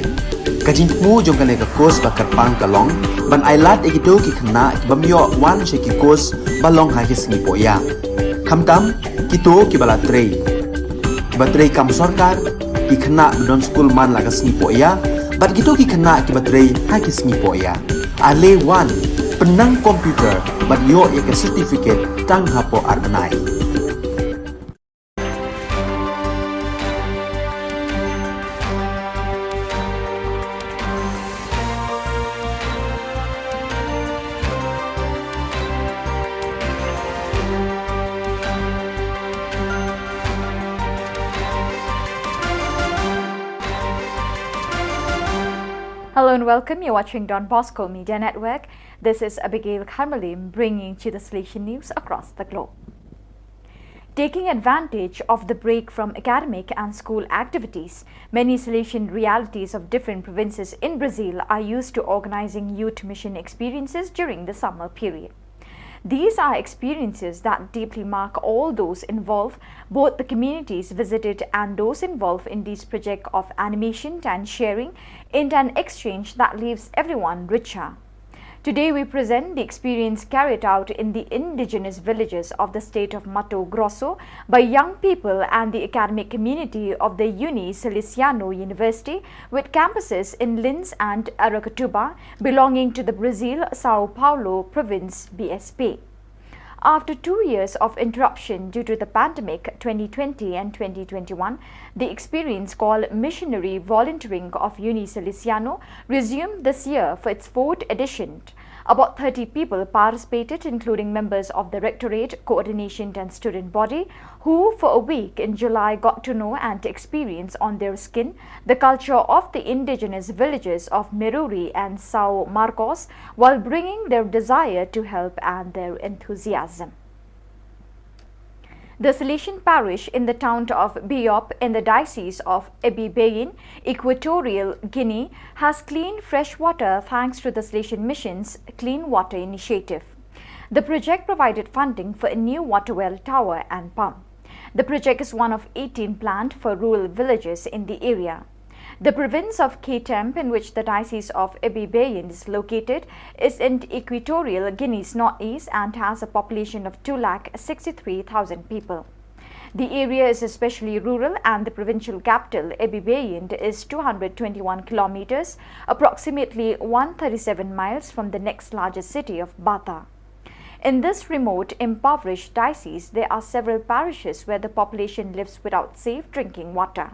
Ka jingthmu jong kane ka course ba kyrpang ka long ban ailad ïa kito ki khynnah ki bym ïoh wan sha ki course ba long ha ki sngi pohïa, khamtam kito kiba la trei, kiba trei kam sorkar, ki khynnah ba don skul man la ka sngi pohïa, bad kito ki khynnah kiba trei ha ki sngi pohïa. Ale wan, pynnang computer bad ïoh ïa ka certificate tang hapoh ar bnai. Hello and welcome. You're watching Don Bosco Media Network. This is Abigail Kharmalim bringing to you the Salesian news across the globe. Taking advantage of the break from academic and school activities, many Salesian realities of different provinces in Brazil are used to organizing youth mission experiences during the summer period. These are experiences that deeply mark all those involved, both the communities visited and those involved in these projects of animation and sharing, in an exchange that leaves everyone richer. Today, we present the experience carried out in the indigenous villages of the state of Mato Grosso by young people and the academic community of the Uni Salesiano University, with campuses in Linz and Aracatuba, belonging to the Brazil Sao Paulo province B S P. After two years of interruption due to the pandemic twenty twenty and twenty twenty-one, the experience called Missionary Volunteering of Uni Salesiano resumed this year for its fourth edition. About thirty people participated, including members of the Rectorate, Coordination and Student Body, who for a week in July got to know and experience on their skin the culture of the indigenous villages of Meruri and São Marcos, while bringing their desire to help and their enthusiasm. The Salesian parish in the town of Biop in the diocese of Ibaebayan, Equatorial Guinea, has clean fresh water thanks to the Salesian Mission's Clean Water Initiative. The project provided funding for a new water well, tower and pump. The project is one of eighteen planned for rural villages in the area. The province of Caytembe, in which the Diocese of Ibaebayan is located, is in Equatorial Guinea's northeast and has a population of two lakh sixty-three thousand people. The area is especially rural, and the provincial capital, Ibaebayan, is two hundred twenty-one kilometers, approximately one thirty-seven miles, from the next largest city of Bata. In this remote, impoverished diocese, there are several parishes where the population lives without safe drinking water.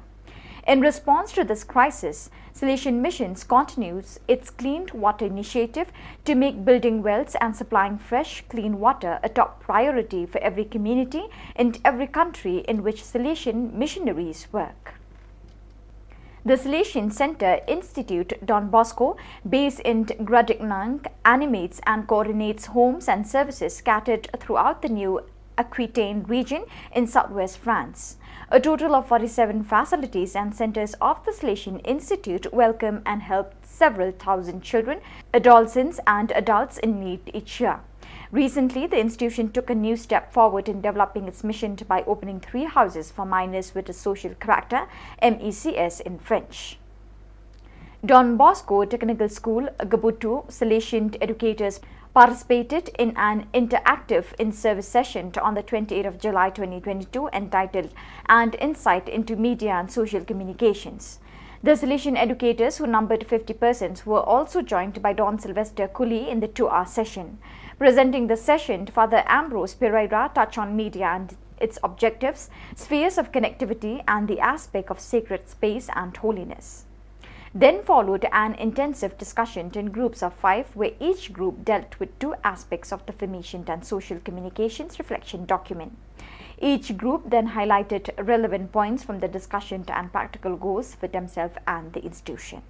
In response to this crisis, Salesian Missions continues its clean water initiative to make building wells and supplying fresh, clean water a top priority for every community in every country in which Salesian missionaries work. The Salesian Center Institute Don Bosco, based in Gradignank, animates and coordinates homes and services scattered throughout the new Aquitaine region in southwest France. A total of forty-seven facilities and centers of the Salesian Institute welcome and help several thousand children, adolescents, and adults in need each year. Recently, the institution took a new step forward in developing its mission by opening three houses for minors with a social character, M E C S in French. Don Bosco Technical School, Gabutu, Salesian educators participated in an interactive in-service session on the twenty-eighth of July twenty twenty-two entitled An Insight into Media and Social Communications. The Salesian educators, who numbered fifty persons, were also joined by Don Sylvester Cooley in the two-hour session. Presenting the session, Father Ambrose Pereira touched on media and its objectives, spheres of connectivity, and the aspect of sacred space and holiness. Then followed an intensive discussion in groups of five, where each group dealt with two aspects of the Fimishent and Social Communications Reflection document. Each group then highlighted relevant points from the discussion and practical goals for themselves and the institution.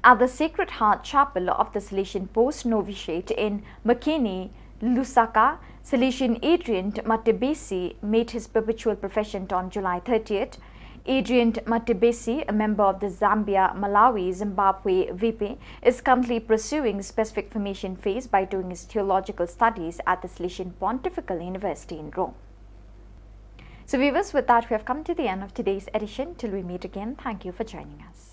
At the Sacred Heart Chapel of the Salesian Post Novitiate in Makeni, Lusaka, Salesian Adrian Matebesi made his perpetual profession on July thirtieth. Adrian Matebesi, a member of the Zambia, Malawi, Zimbabwe, V P, is currently pursuing specific formation phase by doing his theological studies at the Salesian Pontifical University in Rome. So viewers, with that, we have come to the end of today's edition. Till we meet again, thank you for joining us.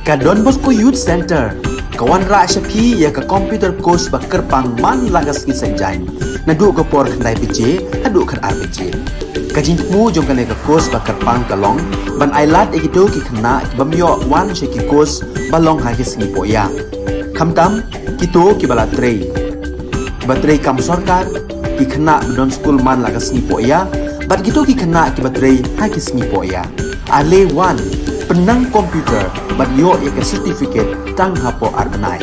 Ka Don Bosco Youth Centre ka wanrah sha phi ïa ka computer course ba kyrpang man la ka sngi Saitjaiñ, naduh ka por khyndai baje haduh khatar baje. Ka jingthmu jong kane ka course ba kyrpang ka long ban ailad ïa kito ki khynnah ki bym ïoh wan sha ki course ba long ha ki sngi pohïap. Khamtam kito kiba la trei, kiba trei kam sorkar, ki khynnah ba don skul man la ka sngi pohïap, bad kito ki khynnah kiba trei ha ki sngi pohïap. Ale wan, pynnang computer bad ïoh ïa ka certificate tang hapoh ar bnai.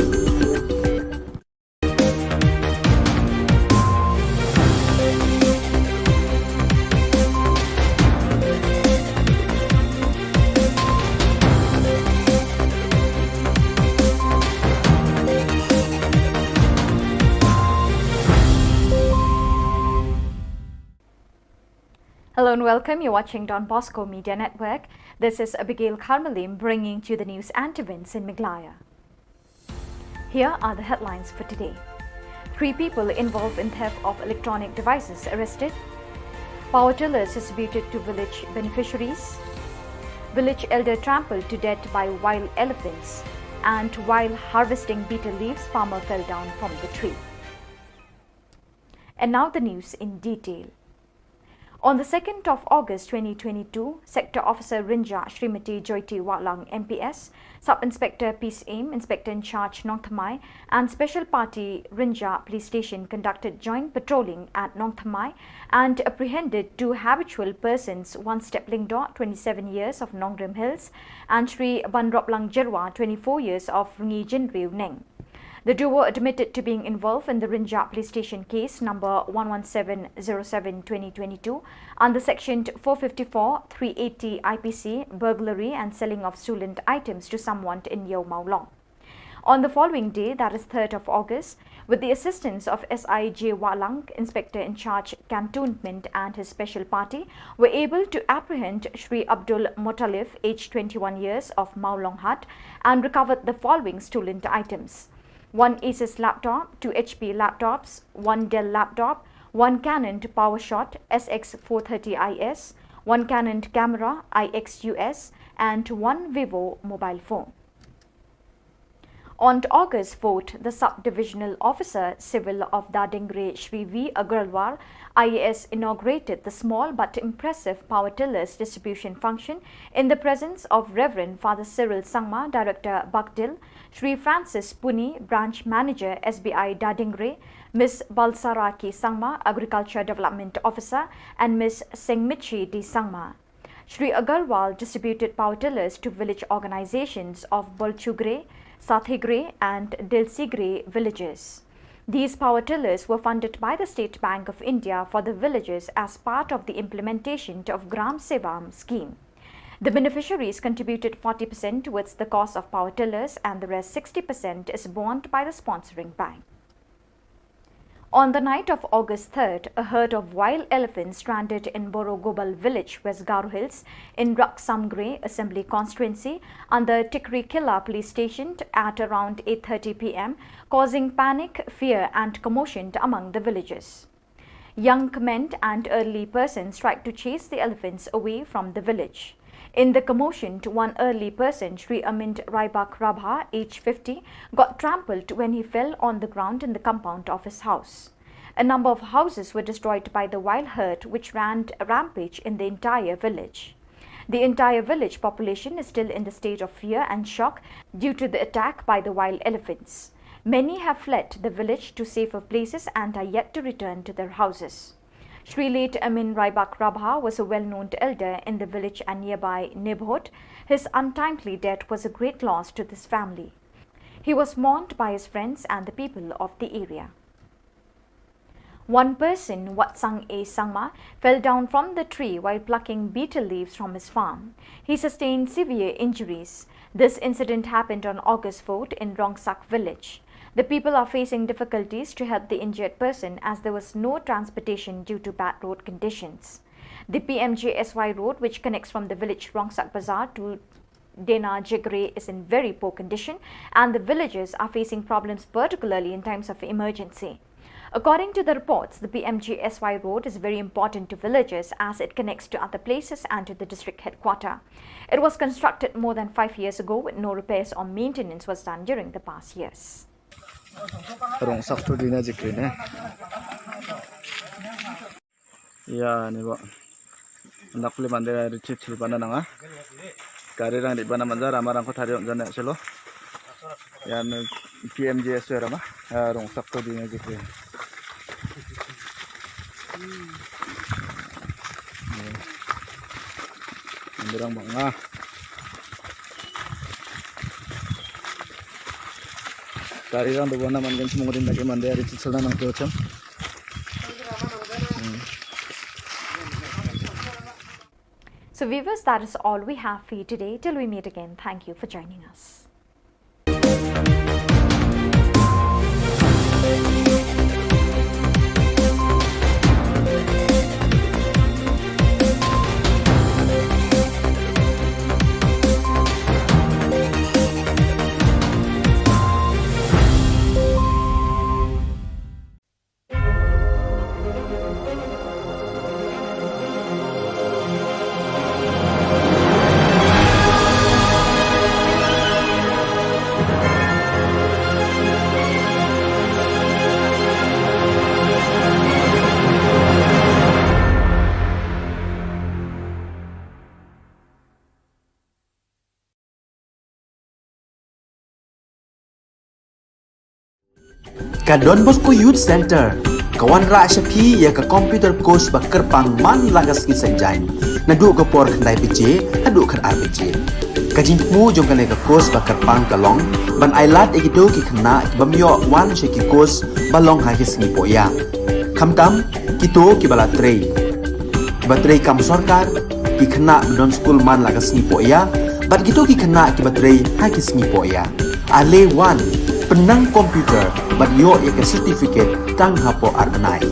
Hello and welcome. You're watching Don Bosco Media Network. This is Abigail Karmalim bringing to you the news and events in Meghalaya. Here are the headlines for today. Three people involved in theft of electronic devices arrested. Power tillers distributed to village beneficiaries. Village elder trampled to death by wild elephants. And while harvesting betel leaves, farmer fell down from the tree. And now the news in detail. On the second of August twenty twenty-two, Sector Officer Rynjah Shrimati Joyty Wahlang M P S, Sub Inspector Peace Aim, Inspector in Charge Nongthymmai, and Special Party Rynjah Police Station conducted joint patrolling at Nongthymmai and apprehended two habitual persons, one Step Lyngdoh, twenty-seven years of Nongrim Hills, and Shri Banroplang Jyrwa, twenty-four years of Rngijynriew Neng. The duo admitted to being involved in the Rynjah Police Station case number one one seven zero seven twenty twenty-two under section four fifty-four, three eighty I P C, burglary and selling of stolen items to someone in Iewmawlong. On the following day, that is third of August, with the assistance of S I J Wahlang, Inspector in Charge Cantonment, and his special party, were able to apprehend Shri Abdul Muttalib, aged twenty-one years, of Mawlonghat, and recovered the following stolen items: one Asus laptop, two H P laptops, one Dell laptop, one Canon PowerShot S X four thirty I S, one Canon camera I X U S, and one Vivo mobile phone. On August fourth, the Sub-Divisional Officer Civil of Dadengre, Shri V Agarwal, I A S, inaugurated the small but impressive power tillers distribution function in the presence of Reverend Father Cyril Sangma, Director, Bakdil, Shri Francis Puni, Branch Manager, S B I Dadengre, Miss Balsara K Sangma, Agriculture Development Officer, and Miss Sengmichi D Sangma. Shri Agarwal distributed power tillers to village organizations of Bolchugre, Sathegre and Dilsigre villages. These power tillers were funded by the State Bank of India for the villages as part of the implementation of Gram Sevam scheme. The beneficiaries contributed forty percent towards the cost of power tillers and the rest sixty percent is borne by the sponsoring bank. On the night of August third, a herd of wild elephants stranded in Borogobal village, West Garo Hills, in Raksamgre Assembly Constituency, under Tikrikilla Police Station at around eight thirty p m, causing panic, fear and commotion among the villagers. Young men and elderly persons tried to chase the elephants away from the village. In the commotion, one elderly person, Shri Amin Raibak Rabha, age fifty, got trampled when he fell on the ground in the compound of his house. A number of houses were destroyed by the wild herd, which ran rampage in the entire village. The entire village population is still in the state of fear and shock due to the attack by the wild elephants. Many have fled the village to safer places and are yet to return to their houses. Shri late Amin Raibak Rabha was a well-known elder in the village and nearby neighborhood. His untimely death was a great loss to this family. He was mourned by his friends and the people of the area. One person, Watsang A Sangma, fell down from the tree while plucking betel leaves from his farm. He sustained severe injuries. This incident happened on August fourth in Rongsak village. The people are facing difficulties to help the injured person as there was no transportation due to bad road conditions. The P M G S Y road, which connects from the village Rongsak Bazar to Dena Jegre, is in very poor condition, and the villagers are facing problems, particularly in times of emergency. According to the reports, the P M G S Y road is very important to villagers as it connects to other places and to the district headquarter. It was constructed more than five years ago with no repairs or maintenance was done during the past years. Rongsak to Dena Jegre ne. Ïa, ni ba. Ndak pule mande ri chit chil bana nanga. Kari rang di bana manja rama rang ko thari on jane chelo. Ïa, ni P M G S Y rama. Ïa, Rongsak to Dena Jegre. Ïa. Mande rang banga. Kari rang do bana man gen sumung rin lagi mande ri chit chil na nang to cham. So viewers, that is all we have for you today. Till we meet again, thank you for joining us. Ka Don Bosco Youth Center ka wanrah sha phi ïa ka computer course ba kyrpang man la ka sngi Saitjaiñ, naduh ka por khyndai baje haduh khatar baje. Ka jingthmu jong kane ka course ba kyrpang ka long ban ailad ïa kito ki khynnah ki bym ïoh wan sha ki course ba long ha ki sngi pohïa. Khamtam kito kiba la trei, kiba trei kam sorkar, ki khynnah ba don skul man la ka sngi pohïa, bad kito ki khynnah kiba trei ha ki sngi pohïa. Ale wan, pynnang computer bad ïoh ïa ka certificate tang hapoh ar bnai.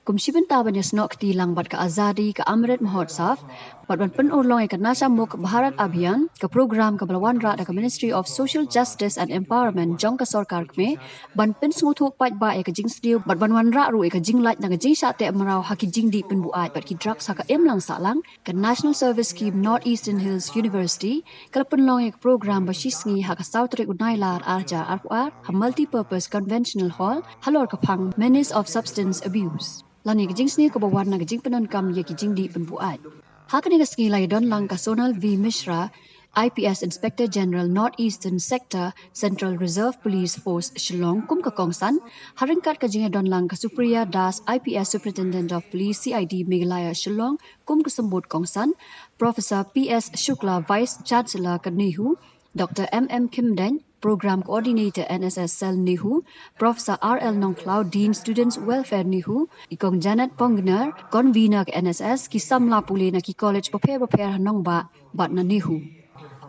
Kum shi bynta ban ïasnoh kti lang bad ka Azadi ka Amrit Mahotsav bad ban pynurlong ïa ka Nasha Mukt Bharat Abhiyan, ka program kaba la wanrah da ka Ministry of Social Justice and Empowerment jong ka sorkar kmie, ban pynsngewthuh paidbah ïa ka jingsniew bad ban wanrah ruh ïa ka jinglait na ka jingshah teh mraw ha ki jingdih pynbuaid bad ki drugs ha ka imlang sahlang, ka National Service Scheme North Eastern Hills University ka la pynlong ïa ka program ba shisngi ha ka saw tarik u Nailar ar hajar arphew ar ha Multipurpose Conventional Hall halor ka phang Menace of Substance Abuse. Lane ka jingsniew kaba wan na ka jingpyndonkam ïa ki jingdih pynbuaid. Ha kane ka sngi la ïadon lang ka Sonal V Mishra, I P S Inspector General North Eastern Sector, Central Reserve Police Force Shillong kum ka kongsan, ha ryngkat ka jingïadon lang ka Supriya Das, I P S Superintendent of Police, C I D Meghalaya Shillong kum ka symbud kongsan, Professor P S Shukla, Vice Chancellor ka NEHU, Doctor M M Khymdeiñ, Program Coordinator N S S Cell NEHU, Professor R L Nongkhlaw, Dean Students Welfare NEHU, i Kong Janet Pongnar, Convener ka N S S, ki samla pule na ki college bapher bapher ha nongbah bad na NEHU.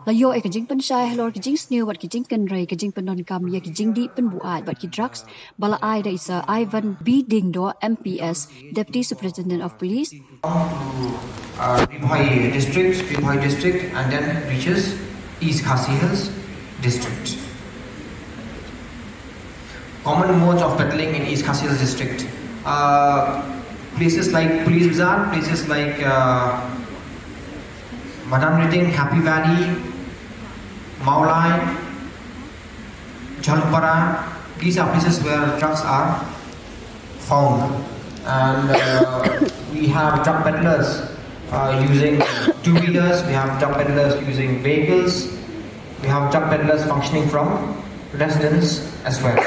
La ïoh ïa ka jingpynshai halor ki jingsniew bad ki jingkynrei ka jingpyndonkam ïa ki jingdih pynbuaid bad ki drugs ba la ai da i Sir Ivan B Diengdoh, M P S, Deputy Superintendent of Police. Uh, Ri Bhoi District, Ri Bhoi District, and then reaches East Khasi Hills District. Common modes of peddling in East Khasi Hills District. Uh, places like Police Bazaar, places like uh, Madan Riting, Happy Valley, Mawlai, Jhalpara, these are places where drugs are found. And uh, we have drug peddlers uh, using two wheelers, we have drug peddlers using vehicles, we have drug peddlers functioning from residence as well.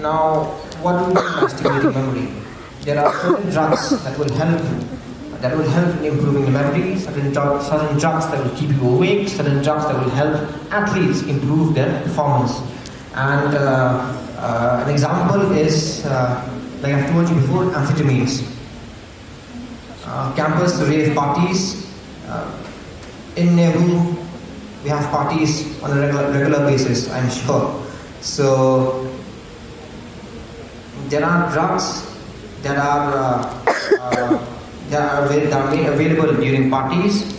Now, what do we mean by stimulating memory? There are certain drugs that will help that will help in improving the memory, certain, dru- certain drugs that will keep you awake, certain drugs that will help athletes improve their performance. And uh, uh, an example is, uh, like I've told you before, amphetamines. Uh, campus rave parties. Uh, in NEHU, we have parties on a regular, regular basis, I'm sure. So there are drugs that are, uh, uh, that are, avail- that are made available during parties.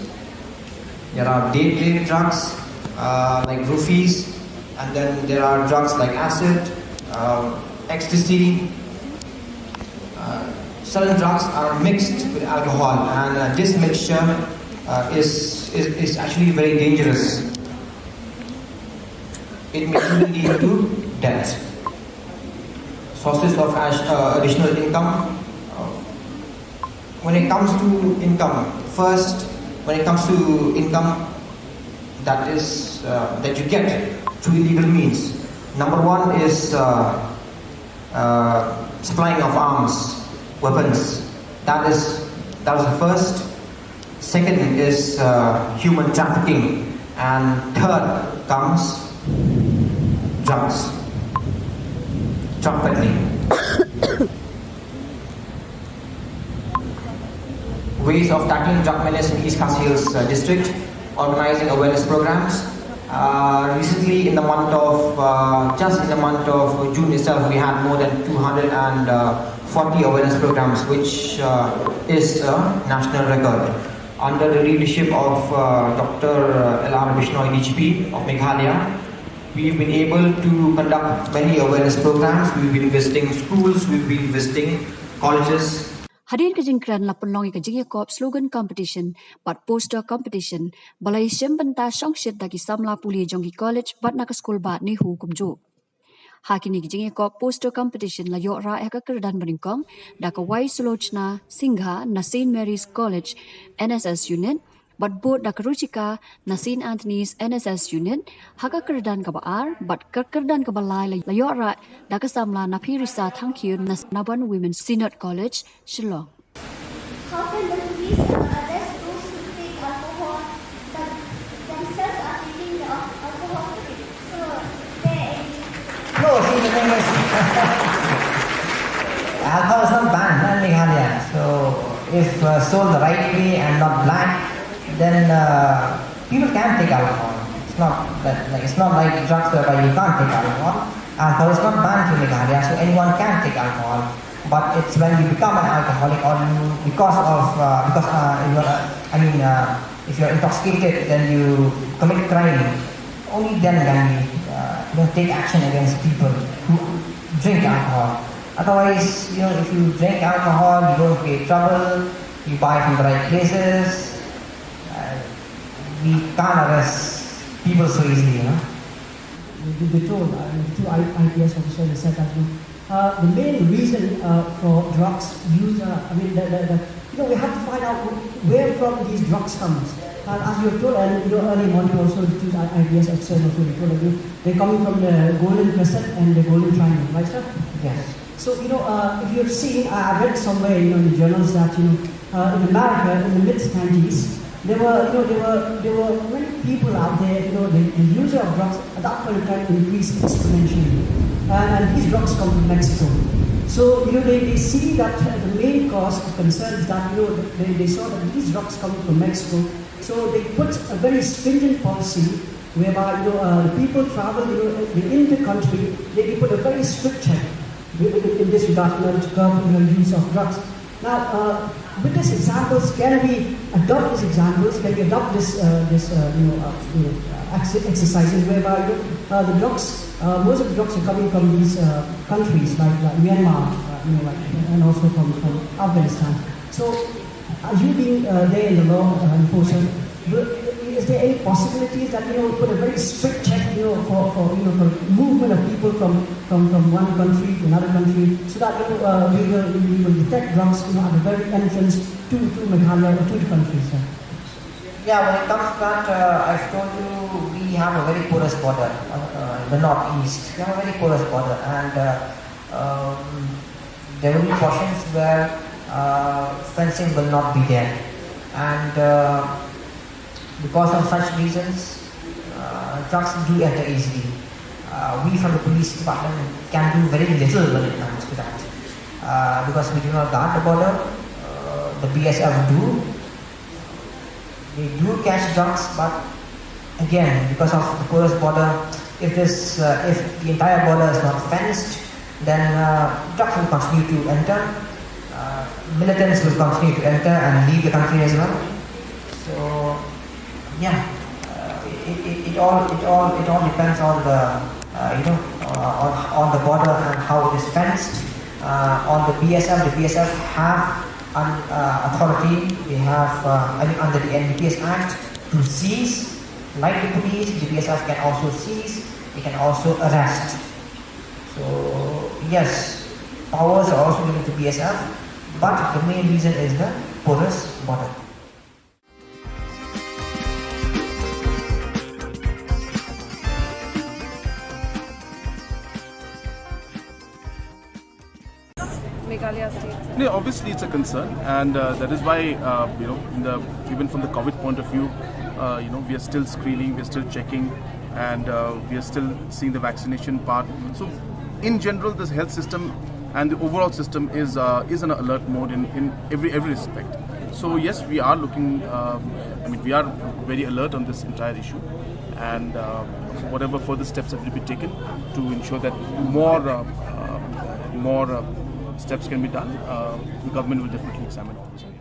There are date rape drugs uh, like roofies, and then there are drugs like acid, um, ecstasy. Uh, certain drugs are mixed with alcohol, and uh, this mixture uh, is, is, is actually very dangerous. It may even lead to death. Sources of ash- uh, additional income. Uh, when it comes to income, first, when it comes to income that is uh, that you get through illegal means, number one is uh, uh, supplying of arms, weapons. That is that is the first. Second is uh, human trafficking, and third comes drugs, drug peddling. Ways of tackling drug menace in East Khasi Hills uh, District, organizing awareness programs. Uh, recently, in the month of uh, just in the month of June itself, we had more than two hundred forty awareness programs, which uh, is a national record. Under the leadership of uh, Doctor L R Bishnoi, D G P of Meghalaya, we've been able to conduct many awareness programs. We've been visiting schools, we've been visiting colleges. Hadien ka jingkren la pynlong ïa ka jingïakop slogan competition bad poster competition ba la ïashim bynta shongshit da ki samla pule jong ki college bad na ka skul bah NEHU kumjuh. Ha kine ki jingïakop poster competition la ïoh rah ïa ka kyrdan banyngkong da ka Y Sulochna Singha na Saint Mary's College N S S Unit bad bud da ka Ruchika na Saint Anthony's N S S Unit ha ka kyrdan kaba ar, bad ka kyrdan kaba lai la ïoh rah da ka samla Napirisa Thangkhiew na Nabon Women's Synod College, Shillong. How can the police uh, arrest those who take alcohol but themselves are taking the al- alcohol free? So, there is No, see, the thing is, alcohol is not banned in Meghalaya. So, if uh, sold the right way and not black, then uh, people can take alcohol. It's not that like, it's not like drugs whereby you can't take alcohol. Alcohol is not banned in Meghalaya, so anyone can take alcohol. But it's when you become an alcoholic or you, because of, uh, because uh, you're, uh, I mean, uh, if you're intoxicated, then you commit crime. Only then can we, uh, you know, take action against people who drink alcohol. Otherwise, you know, if you drink alcohol, you don't create trouble, you buy from the right places. Uh, we can't arrest people so easily, you know. They, they told, uh, two I- IPS officers, they said that, you know, uh, the main reason, uh, for drugs use, uh, I mean, the, the, the, you know, we have to find out wh- where from these drugs comes. And as you have told, and, you know, early morning also, the two I- IPS officers also, they told that, you know, they're coming from the Golden Crescent and the Golden Triangle, right, sir? Yes. So, you know, uh, if you have seen, I I read somewhere, you know, in the journals that, you know, uh, in America, in the mid nineties, there were, you know, there were there were many people out there, you know, the, the user of drugs at that point in time increased exponentially. And, and these drugs come from Mexico. So, you know, they, they see that, uh, the main cause of concern is that, you know, they, they saw that these drugs come from Mexico. So they put a very stringent policy whereby, you know, uh, the people travel, you know, in the country, they, they put a very strict check in, in this regard in order to curb the use of drugs. Now, uh, with these examples, can we adopt these examples? Can we adopt this, uh, this, uh, you know, uh, you know, uh, ex- exercises whereby, you know, uh, the drugs, uh, most of the drugs are coming from these, uh, countries like, like Myanmar, uh, you know, like, and also from, from Afghanistan. So, are you being, uh, there in the law, uh, enforcer? Will- Is there any possibilities that, you know, put a very strict check, you know, for, for you know, for movement of people from, from, from one country to another country, so that, you know, uh, we will we will detect drugs, you know, at the very entrance to, to Meghalaya or to the country, sir? Yeah, when it comes to that, uh, I've told you we have a very porous border, uh, uh, the northeast. We have a very porous border, and uh, um, there will be portions where uh, fencing will not be there, and uh, because of such reasons, uh, drugs do enter easily. Uh, we from the police department can do very little when it comes to that, uh, because we do not guard the border. Uh, the B S F do. They do catch drugs, but again, because of the porous border, if this, uh, if the entire border is not fenced, then uh, drugs will continue to enter. Uh, militants will continue to enter and leave the country as well. So, yeah, uh, it, it, it all it all it all depends on the uh, you know uh, on, on the border and how it is fenced. Uh, on the B S F, the B S F have an uh, authority. They have uh, I mean, under the N D P S Act to seize. Like the police, the B S F can also seize. They can also arrest. So yes, powers are also given to B S F, but the main reason is the porous border. Meghalaya state. No, obviously it's a concern, and uh, that is why uh, you know, in the even from the COVID point of view, uh, you know, we are still screening, we are still checking, and uh, we are still seeing the vaccination part. So, in general, this health system and the overall system is uh, is in an alert mode in, in every every respect. So yes, we are looking. Um, I mean, we are very alert on this entire issue, and uh, whatever further steps have to be taken to ensure that more uh, uh, more uh, steps can be done, uh, the government will definitely examine all these areas.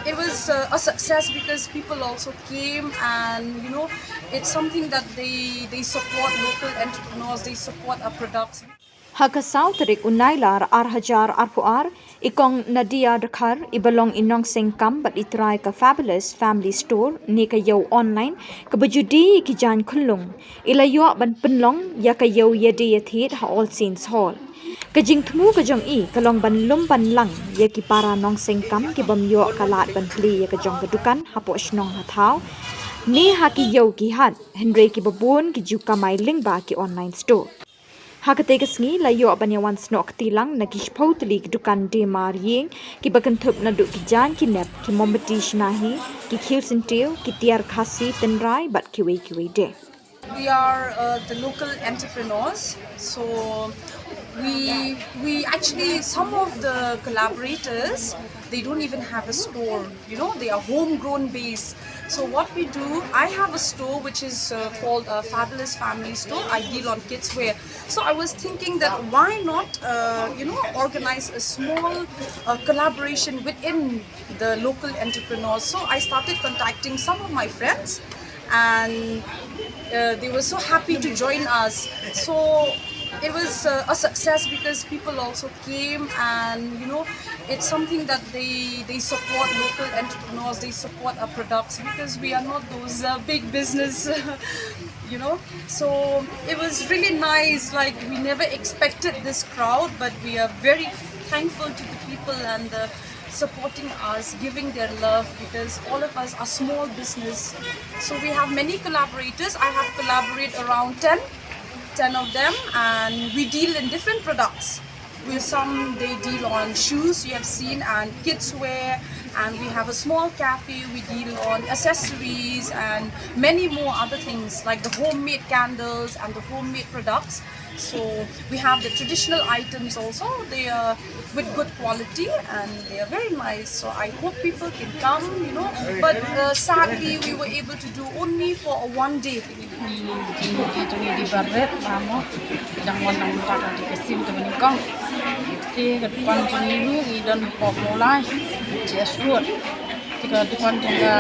It was uh, a success because people also came, and you know, it's something that they they support local entrepreneurs, they support our products. Ha ka saw tarik u Nailar ar hajar arphew ar, i kong Nadia Dkhar, i ba long i nongseng kam bad i trai ka Fabulous Family Store ne ka ïew online kaba ju die ïa ki jaiñ khyllung, i la ïoh ban pynlong ïa ka ïew ïadie ïathied ha All Saints Hall. Ka jingthmu ka jong i ka long ban lum ban lang ïa ki para nongseng kam ki bym ïoh ka lad ban plie ïa ka jong ka dukan hapoh shnong ha thaw ne ha ki ïew ki hat, hynrei kiba bun ki ju kamai lyngba ki online store. Ha katei ka sngi la ïoh ban ïa wan snoh kti lang na ki shiphew tylli ki dukan die mar ïing kiba kynthup naduh ki jaiñ ki nep, ki mombati shnahi, ki khiew syntiew, ki tiar khasi tynrai bad kiwei kiwei de. We are uh, the local entrepreneurs, so We we actually, some of the collaborators, they don't even have a store. You know, they are homegrown base. So what we do, I have a store which is uh, called a Fabulous Family Store. I deal on kids wear. So I was thinking that why not, uh, you know, organize a small uh, collaboration within the local entrepreneurs. So I started contacting some of my friends, and uh, they were so happy to join us. So it was uh, a success because people also came, and you know, it's something that they they support local entrepreneurs, they support our products, because we are not those uh, big business. You know, so it was really nice. Like, we never expected this crowd, but we are very thankful to the people and the supporting us, giving their love, because all of us are small business. So we have many collaborators. I have collaborated around ten, ten of them, and we deal in different products. We, some, they deal on shoes, you have seen, and kids wear, and we have a small cafe. We deal on accessories and many more other things, like the homemade candles and the homemade products. So we have the traditional items also. They are with good quality and they are very nice. So I hope people can come, you know. But uh, sadly, we were able to do only for a one day. Ngi, ngi, ngi, ngi di baret, mamo. Dang wan nang tak di kesim tu menikong. Ti ka dukan jong ngi lu, ngi don pok mulai. J S Road. Ti ka dukan jong ka,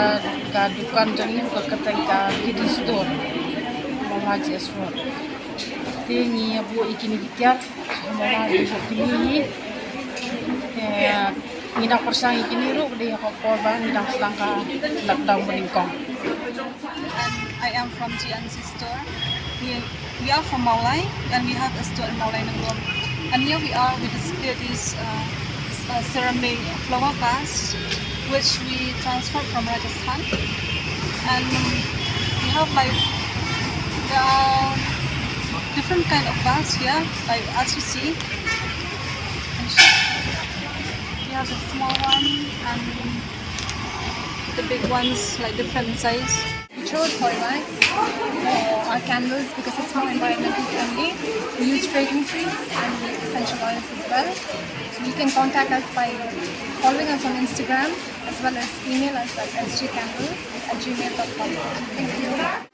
ka dukan jong ngi ka kata ka Kiddie Store. Mama J S Road. Ti ngi abu ikini kiat. Mama ibu kini. Eh, ngi nak persang ikini ru, dia ko korban ngi dang selangka lockdown menikong. And I am from G N C store. We, we are from Mawlai and we have a store in Mawlai Nangrum. And here we are, we display these uh, s- uh, ceramic flower vase, which we transferred from Rajasthan. And we have, like, there are different kind of vase here, like, as you see. And sh- we have the small one and the big ones, like, different size. We chose Solvay for our candles because it's more environmental friendly. We use fragrances and we essential oils as well. So you can contact us by following us on Instagram as well as email us at S G candles at gmail dot com. Thank you.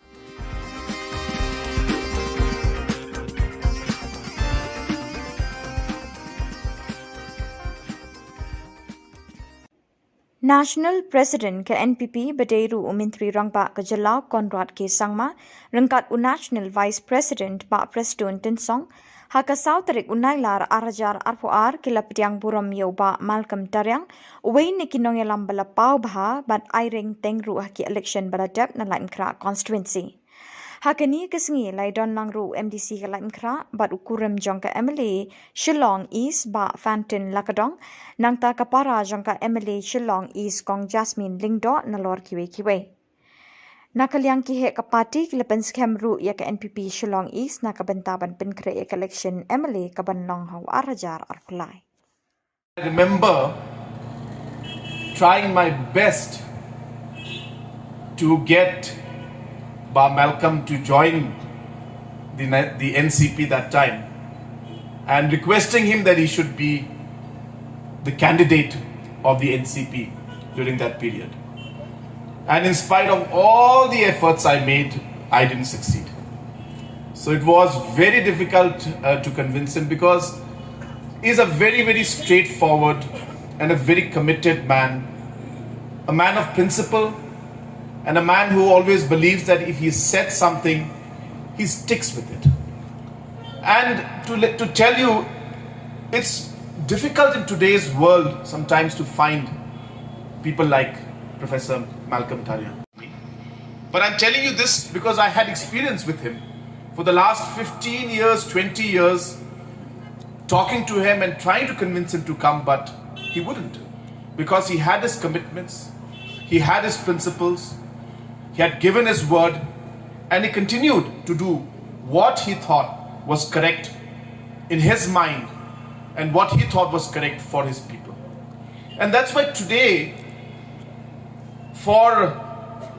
National President ka N P P ba dei ruh u Myntri Rangbah ka Jylla Conrad K Sangma, ryngkat u National Vice President Bah Prestone Tynsong, ha ka saw tarik u Nailar ar hajar arphew ar ki la pdiang burom ïa u Bah Malcolm Tariang, uwei na ki nongïalam ba la paw bha bad aireng teng ruh ha ki election ba la dep na Laitumkhrah constituency. Ha kane ka sngi la ïadon lang ruh u M D C ka Laitumkhrah bad u kurim jong ka M L A Shillong East Bah Fantin Lakadong, nangta ka para jong ka M L A Shillong East Kong Jasmine Lyngdoh nalor kiwei kiwei. Na ka liang ki heh ka party ki la pynskhem ruh ïa ka N P P Shillong East na ka bynta ban pynkhreh ïa ka election M L A ka ban long ha u ar hajar arphew lai. I remember trying my best to get Bah Malcolm to join the, the N C P that time and requesting him that he should be the candidate of the N C P during that period. And in spite of all the efforts I made, I didn't succeed. So it was very difficult uh, to convince him because he's a very, very straightforward and a very committed man, a man of principle, and a man who always believes that if he said something, he sticks with it. And to, let, to tell you, it's difficult in today's world sometimes to find people like Professor Malcolm Tariang. But I'm telling you this because I had experience with him for the last fifteen years, twenty years, talking to him and trying to convince him to come, but he wouldn't because he had his commitments, he had his principles, he had given his word, and he continued to do what he thought was correct in his mind and what he thought was correct for his people. And that's why today, for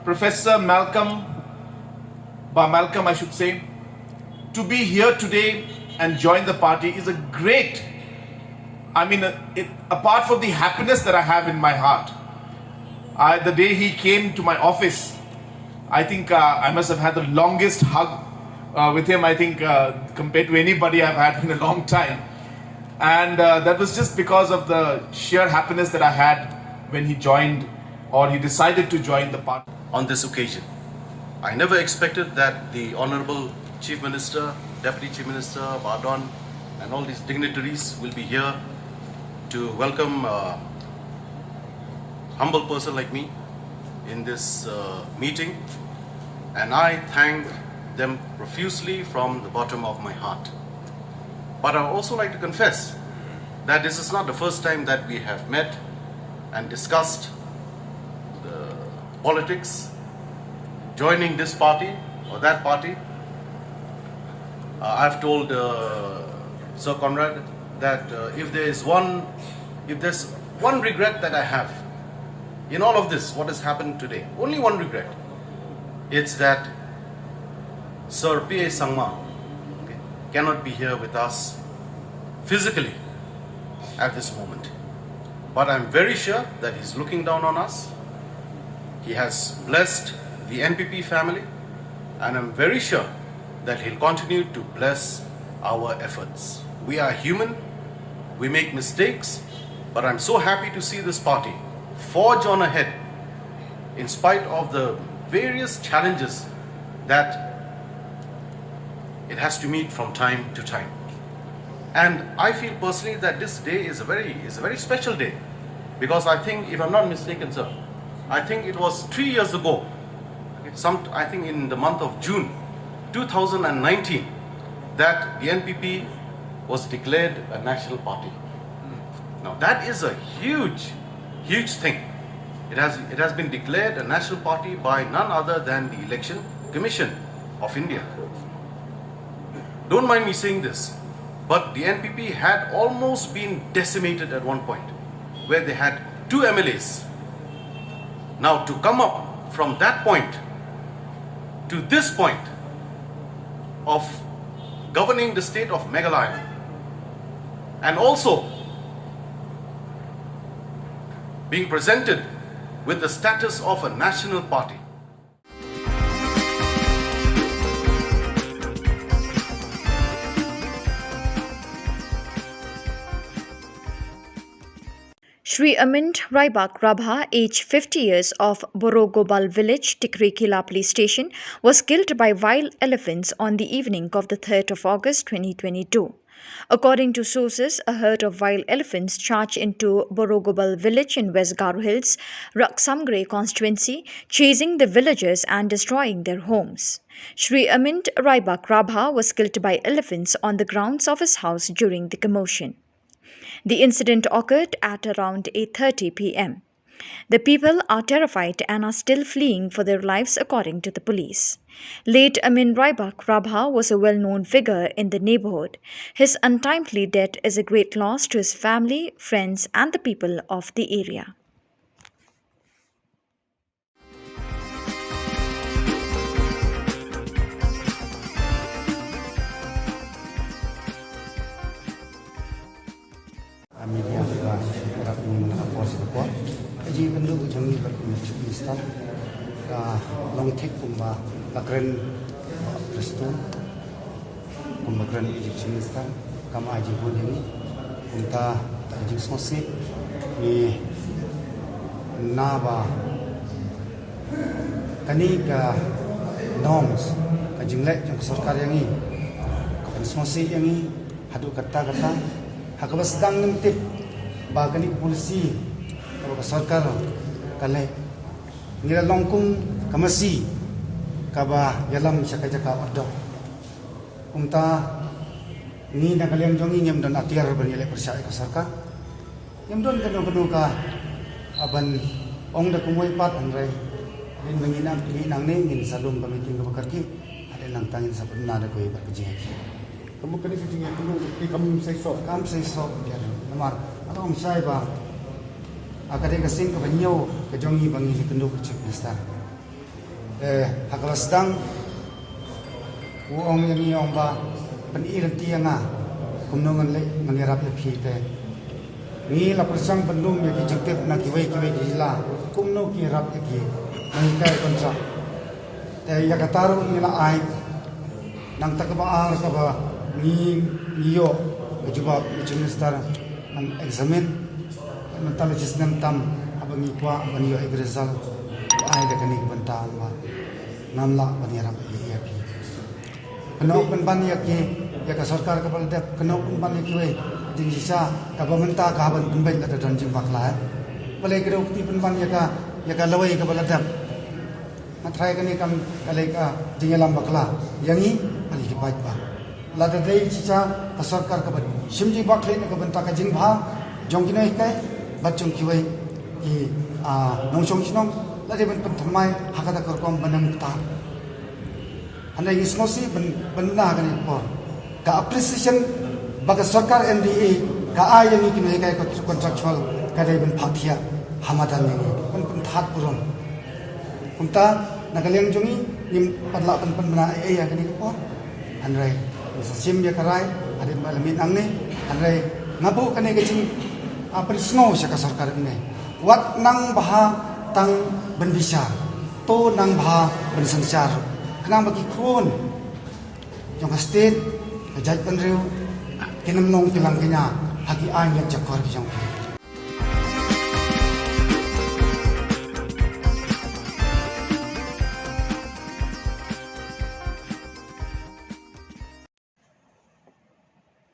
Professor Malcolm, Bah Malcolm, I should say, to be here today and join the party is a great, I mean, uh, it, apart from the happiness that I have in my heart, I, the day he came to my office, I think uh, I must have had the longest hug uh, with him, I think, uh, compared to anybody I've had in a long time. And uh, that was just because of the sheer happiness that I had when he joined or he decided to join the party. On this occasion, I never expected that the Honorable Chief Minister, Deputy Chief Minister, Bah Don, and all these dignitaries will be here to welcome a humble person like me in this uh, meeting. And I thank them profusely from the bottom of my heart. But I also like to confess that this is not the first time that we have met and discussed the politics, joining this party or that party. Uh, I've told uh, Sir Conrad that uh, if there is one, if there's one regret that I have in all of this, what has happened today, only one regret, it's that Sir P A Sangma, okay, cannot be here with us physically at this moment. But I'm very sure that he's looking down on us. He has blessed the N P P family, and I'm very sure that he'll continue to bless our efforts. We are human, we make mistakes, but I'm so happy to see this party forge on ahead in spite of the various challenges that it has to meet from time to time. And I feel personally that this day is a very, is a very special day, because I think, if I'm not mistaken, sir, I think it was three years ago, some, I think in the month of June two thousand nineteen, that the N P P was declared a national party. Now that is a huge, huge thing. It has, it has been declared a national party by none other than the Election Commission of India. Don't mind me saying this, but the N P P had almost been decimated at one point, where they had two M L As. Now, to come up from that point to this point of governing the state of Meghalaya, and also being presented with the status of a national party. Shri Amint Raibak Rabha, age fifty years, of Borogobal village, Tikrikhila Police Station, was killed by wild elephants on the evening of the third of August twenty twenty-two. According to sources, a herd of wild elephants charged into Borogobal village in West Garo Hills, Raksamgre constituency, chasing the villagers and destroying their homes. Shri Amint Raibak Rabha was killed by elephants on the grounds of his house during the commotion. The incident occurred at around eight thirty p m. The people are terrified and are still fleeing for their lives, according to the police. Late Amin Raibak Rabha was a well-known figure in the neighborhood. His untimely death is a great loss to his family, friends, and the people of the area. Media ba rap ni mana apor singapore. Ka jingpynduh jong ngi bad kumba Chief Minister ka long thik kumba ka kren Prestone, kumba kren Chief Minister, kam ai jingbun jong ngi. Kumta ka jingsngewsih ngi na ba kane ka norms, ka jingleh jong ka sorkar ïa ngi ka pynsngewsih ïa ngi haduh katta katta. Ha kaba sdang ngim tip ba kane ka polisi kaba ka sorkar ka leh, ngi la long kum ka masi kaba ïalam sha ka jaka otdong. Kumta ngi na ka liang jong ngi ngim don atiar ban ïaleh pyrshah ïa ka sorkar. Ngim don kano kano ka ban ong da kumwei pat, hynrei hadien ba ngi nang, ngi nangne ngin sa lum ka meeting kaba kyrkieh. Hadien nangta ngin sa pynbna da kawei pat ka jingïakhih. Ka mut kane ka jingïakhih ka mut ka kam seisoh. Kam seisoh, ïa, namar nga ong shai ba ka dei ka sien kaba hynñiew ka jong ngi ba ngi ïakynduh ka Chief Minister. Eh, ha kaba sdang u ong ïa ngi, ong ba Pyni lynti ïa nga kumno ngan leh, ngan ïarap ïa phi te. Ngi la pyrshang ban lum ïa ki jingtip na kiwei kiwei ki jylla kumno ki ïarap ïa ki nonghikai kontrak. Te ïa kata ruh ngi la ai. Nangta kaba ar kaba ngi, ngi ïoh ka jubab na Chief Minister ngan examine. Mynta la shisnem tam haba ngi kwah ban ïoh ïa ka result. Ai da kane ka bynta ba ngam lah ban ïarap ïa phi. Kynnoh pynban ïa ki, ïa ka sorkar kaba la dep, kynnoh pynban ïa kiwei. Jingshisha kaba mynta ka haba pynbeit lada don jingbakla, eh. Balei kynnoh kti pynban ïa ka, ïa ka lawei kaba la dep. Nga tharai kane kam ka lei ka jingïalam bakla ïa ngi bad ïa ki paidbah. Lada dei shisha ka sorkar kaba shim jingbakhlieh na ka bynta ka jingbha jong ki nonghikai bad jong kiwei ki, ah, nongshong shnong, la dei ban pynthymmai ha kata ka rukom ban ym ktah. Hynrei ngi sngewsih ban, ban na kane ka por. Ka appreciation ba ka sorkar N D A ka ai ïa ngi ki nonghikai kontr-, contractual ka dei ban phah thiah ha madan ïa ngi, ban pynthad burom. Kumta na ka liang jong ngi ngim pat lah ban pynbna ei ei ha kane ka por. Hynrei ngin sa shim ïa ka rai hadien ba la miet nangne. Hynrei nga buh kane ka jing, ah, pynsngew sha ka sorkar ne. Wat nang bha tang ban bishar, to nang bha ban synshar. Khnang ba ki khun jong ka state, ka jaitbynriew, kin ym long ki langkñia ha ki aiñ leh jakor ki jong ki.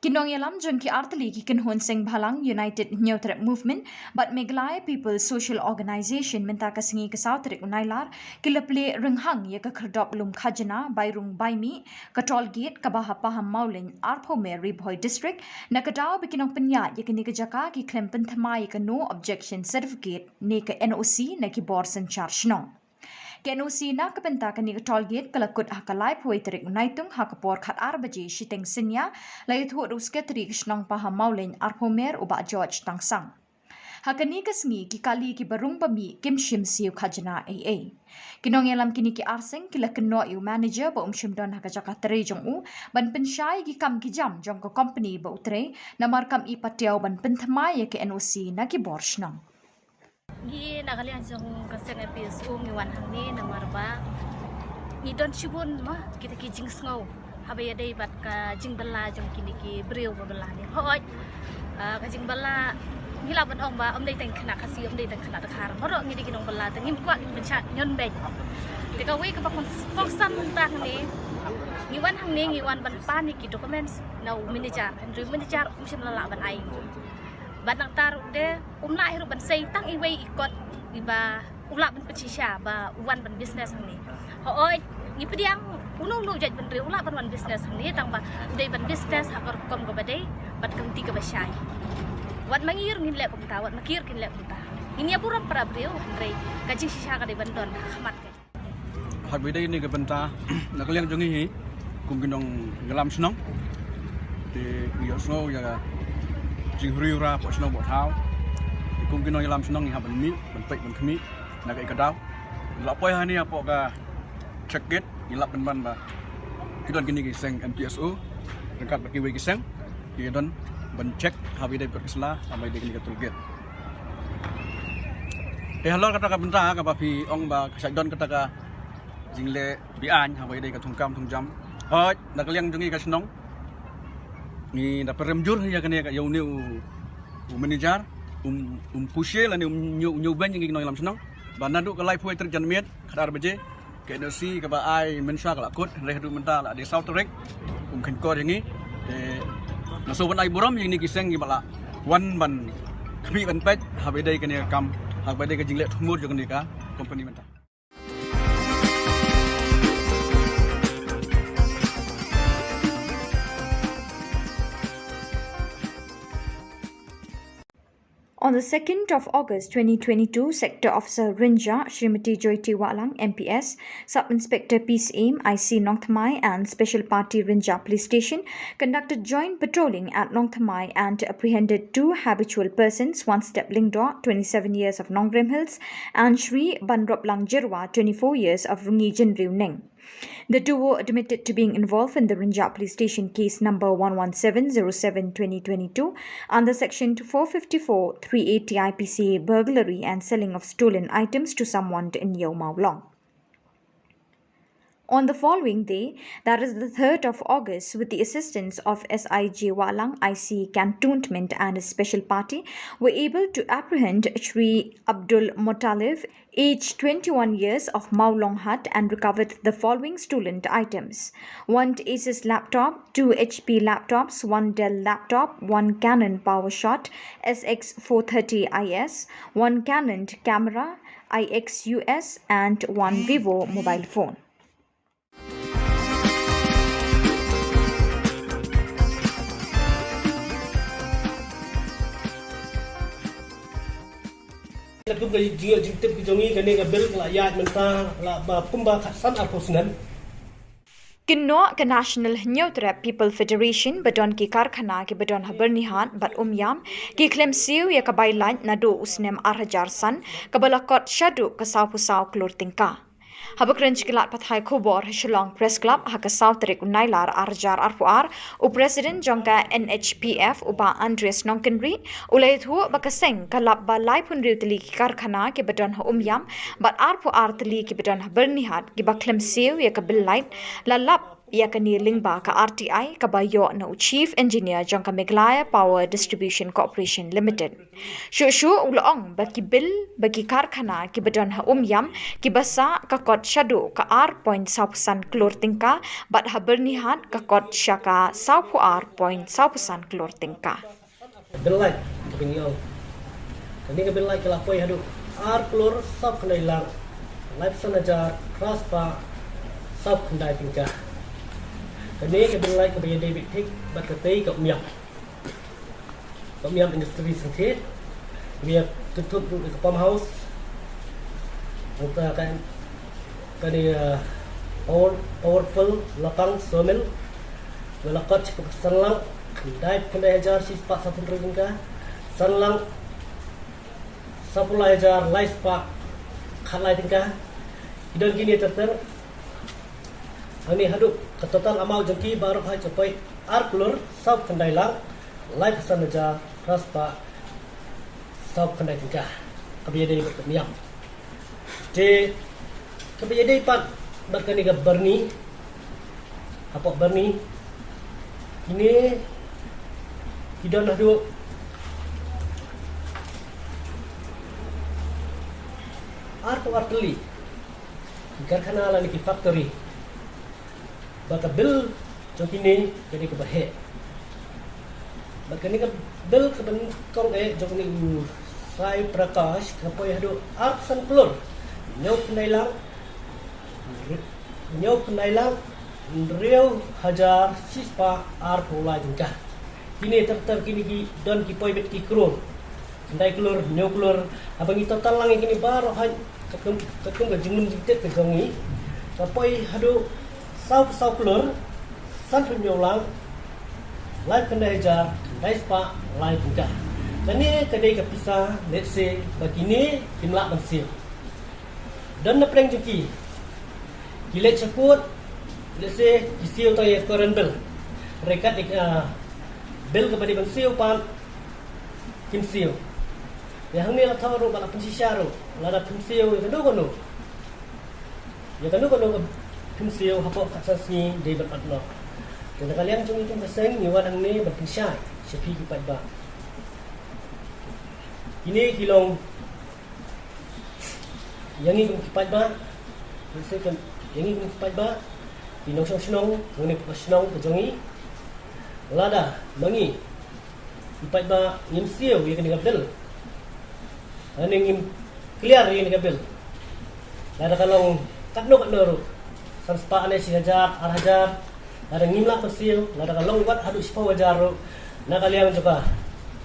Ki nongïalam jong ki artylli ki kynhun seng bhalang United Hynñiewtrep Movement bad Meghalaya People's Social Organisation mynta ka sngi ka saw tarik u Nailar ki la plie rynghang ïa ka khyrdop lum khajna bai rung bai mih, ka toll gate kaba ha Pahammawlein arphew mer Ri Bhoi District, na ka daw ba ki nongpynïaid ïa kane ka jaka ki khlem pynthymmai ïa ka no objection certificate ne ka N O C na ki bor synshar shnong. Ka N O C na ka bynta kane ka toll gate ka la kut ha ka laiphew wei tarik u Naitung ha ka por khatar baje shiteng synñia, la ïathuh da u Secretary ka shnong Pahammawlein arphew mer u Bah George Tangsang. Ha kane ka sngi ki kali kiba rung ba mih kim shim siew khajna ei ei. Ki nongïalam kine ki ar seng ki la kynnoh ïa u manager ba um shym don ha ka jaka trei jong u ban pynshai ïa ki kam ki jam jong ka company ba u trei, namar kam i patiaw ban pynthymmai ïa ka N O C na ki bor shnong. Ngi na ka liang jong ka seng M P S U ngi wan hangne namar ba ngi don shibun ma kita ki jingsngew haba ïadei bad ka jingbylla jong kine ki briew ba bylla ne. Hooid, ah, ka jingbylla ngi lah ban ong ba ym dei tang khynnah Khasi, ym dei tang khynnah Dkhar. Baroh ngi dei ki nongbylla, te ngim kwah ngin pynshah ñion beiñ. Te kawei kaba kong, kongsan mynta hangne, ngi wan hangne ngi wan ban pan ïa ki documents na u manager, hynrei u manager um shym la lah ban ai. Bad nangta ruh de um lah hi ruh ban sei tang iwei i kot iba u lah ban pynshisha ba u wan ban business hangne. Hooid, ngi pdiang uno uno u jaitbynriew u lah ban wan business hangne tang ba u dei ban business ha ka rukom kaba dei bad ka lynti kaba shai. Wat ma ngi ruh ngin leh kumta, wat ma ki ruh kin leh kumta. Ngin ïa burom para briew hynrei ka jingshisha ka dei ban don ha khmat ka. Haba ïadei kane ka bynta na ka liang jong ngi hi kum ki nongïalam shnong, te ngi ïohsngew ïa ka jinghriewra hapoh shnong hapoh thaw. Te kum ki nongïalam shnong ngi hap ban mih ban peit ban khmih na kaei ka daw. La poi hangne hapoh ka check gate, ngi lap pynban ba ki don kine ki seng M P S U ryngkat bad kiwei ki seng ki don ban check haba ïadei bad ka sla, haba ïadei kane ka toll gate. Te halor kata ka bynta kaba phi ong ba ka shait don kata ka jingleh be-aiñ haba ïadei ka thungkam thungjam. Hooid, na ka liang jong ngi ka shnong ngi da pyrem jur ïa kane ka, ïa une u, u manager, um, um pushe lane um ñiew, ñiew beiñ ïa ngi ki nongïalam shnong ba naduh ka laiphew tarik janmiet khatar baje, ka N O C kaba ai mynshuwa ka la kut, hynrei haduh mynta la dei saw tarik um kheiñkor ïa ngi. Te nga sngewbha ban ai burom ïa kine ki seng kiba la wan ban khmih ban peit haba ïadei kane ka kam, haba ïadei ka jingleh thmur jong kane ka company mynta. On the second of August twenty twenty-two, Sector Officer Rynja, Shrimati Joyty Wahlang, M P S, Sub Inspector Peace Aim, I C Nongthymmai, and Special Party Rynja Police Station conducted joint patrolling at Nongthymmai and apprehended two habitual persons, Wanstep Lyngdoh, twenty-seven years, of Nongrim Hills, and Shri Banroplang Jyrwa, twenty-four years, of Rungi Jynriew Neng. The duo admitted to being involved in the Rynjah Police Station case number one one seven zero seven twenty twenty-two under section four fifty-four three eighty I P C A, burglary and selling of stolen items to someone in Iewmawlong. On the following day, that is the third of August, with the assistance of S I J Walang, I C Cantonment, and his special party, were able to apprehend Shri Abdul Muttalib, age twenty-one years, of Mawlong Hatt, and recovered the following stolen items: one Asus laptop, two H P laptops, one Dell laptop, one Canon PowerShot S X four thirty I S, one Canon camera I X U S, and one Vivo mobile phone. Ka kum ka jingïoh jingtip ka jong ngi, kane ka bill ka la ïaid mynta la ba kumba khatsan arphew snem. Kynnoh ka National Hynñiewtrep People Federation ba don ki karkhana kiba don ha Byrnihat bad Umiam ki khlem siew ïa ka bai light naduh u snem ar hajar san, kaba la kot shaduh ka sawphew saw klur tyngka. Haba kren sha ki lad pathai khubor ha Shillong Press Club ha ka saw tarik u Nailar ar hajar arphew ar, u President jong ka N H P F, u Bah Andreas Nongkynrih, u la ïathuh ba ka seng ka lap ba laiphew hynriew tylli ki karkhana kiba don ha Umiam bad arphew ar tylli kiba don ha Byrnihat kiba khlem siew ïa ka bill light, la lap ïa kane lyngba ka R T I kaba ïoh na u Chief Engineer jong ka Meghalaya Power Distribution Corporation Limited. Shuh shuh u la ong ba ki bill, ba ki karkhana kiba don ha Umiam kiba sah ka kot shaduh ka ar point sawphew san klur tyngka, bad ha Byrnihat ka kot sha ka sawphew ar point sawphew san klur tyngka. Bill light kaba ngi ong, kane ka bill light ka la poi haduh ar klur sawphew khyndai lak laiphew san hajar phra spah sawphew khyndai tyngka. Kane ka bill light kaba ïadei beit thik bad katei ka Umiam, ka Umiam Industries Limited, kaba ïa kynthup ruh ïa ka pump house, nangta ka, kane, uh, power, powerful lapang sawmill, ba la kot sha ka san lak khyndai phew khyndai hajar shi spah sawphew hynriew tyngka, san lak sawphew lai hajar lai spah khatlai tyngka. Ki don kine ter ter. Hangne haduh ka total amount jong ki baroh hi ka poi ar klur sawphew khyndai lak laiphew san hajar phra spah sawphew khyndai tyngka, kaba ïadei bad ka Umiam. Te kaba ïadei pat bad kane ka Byrni, hapoh Byrni, kine ki don haduh arphew ar tylli ki karkhana lane ki factory. Ba ka bill jong kine ka dei kaba heh. Ba kane ka bill kaba nyngkong eh jong une u Sai Prakash ka poi haduh arphew san klur hynñiew phew khyndai lak, hynñiew phew khyndai lak hynriew hajar shi spah arphew lai tyngka. Kine ter ter kine ki don ki poi beit ki klur. Khyndai klur, hynñiew klur, haba ngi total lang ïa kine baroh hi, katkum, katkum ka jinglum jingtip ka jong ngi, ka poi haduh sawphew saw klur sanphew hynñiew lak laiphew khyndai hajar khyndai spah lai tyngka. Kane ka dei ka pisa lehse ba kine kim lah ban siew. Don na pdeng jong ki, ki leit sha court, lehse ki siew tang ïa ka current bill. Hynrei kat ïa ka, ah, bill kaba dei ban siew pat kim siew. Te hangne la thoh ruh ba la pynshisha ruh, lada phim siew ïa kano kano, ïa kano kano ka phim siew hapoh khatsan sngi dei ban ot noh. Te na ka liang jong ngi kum ka seng ngi wan hangne ban pynshai sha phi ki paidbah. Kine ki long ïa ngi kum ki paidbah, lehse kum ïa ngi kum ki paidbah, ki nongshong shnong, nongïalam shnong ka jong ngi. Lada ma ngi ki paidbah ngim siew ïa kane ka bill, lane ngim clear ïa kane ka bill, lada ka long katno katno ruh, san spah ne shi hajar, ar hajar, lada ngim lah ban siew, lada ka long wat haduh shiphew hajar ruh, na ka liang jong ka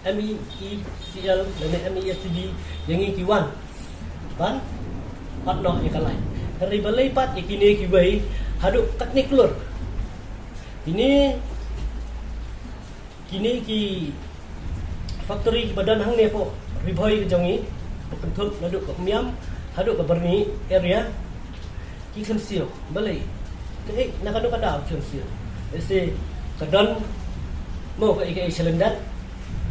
M E E C L lane M E S T B, ïa ngi ki wan ban ot noh ïa ka light. Hynrei balei pat ïa kine kiwei haduh katne klur? Kine, kine ki factory kiba don hangne hapoh Ri Bhoi ka jong ngi, ba kynthup naduh ka Umiam haduh ka Byrni area, ki khlem siew. Balei? Ka ei, na kano ka daw ki ong sir. Lehse ka don mo ka ei ka ei shalyndet.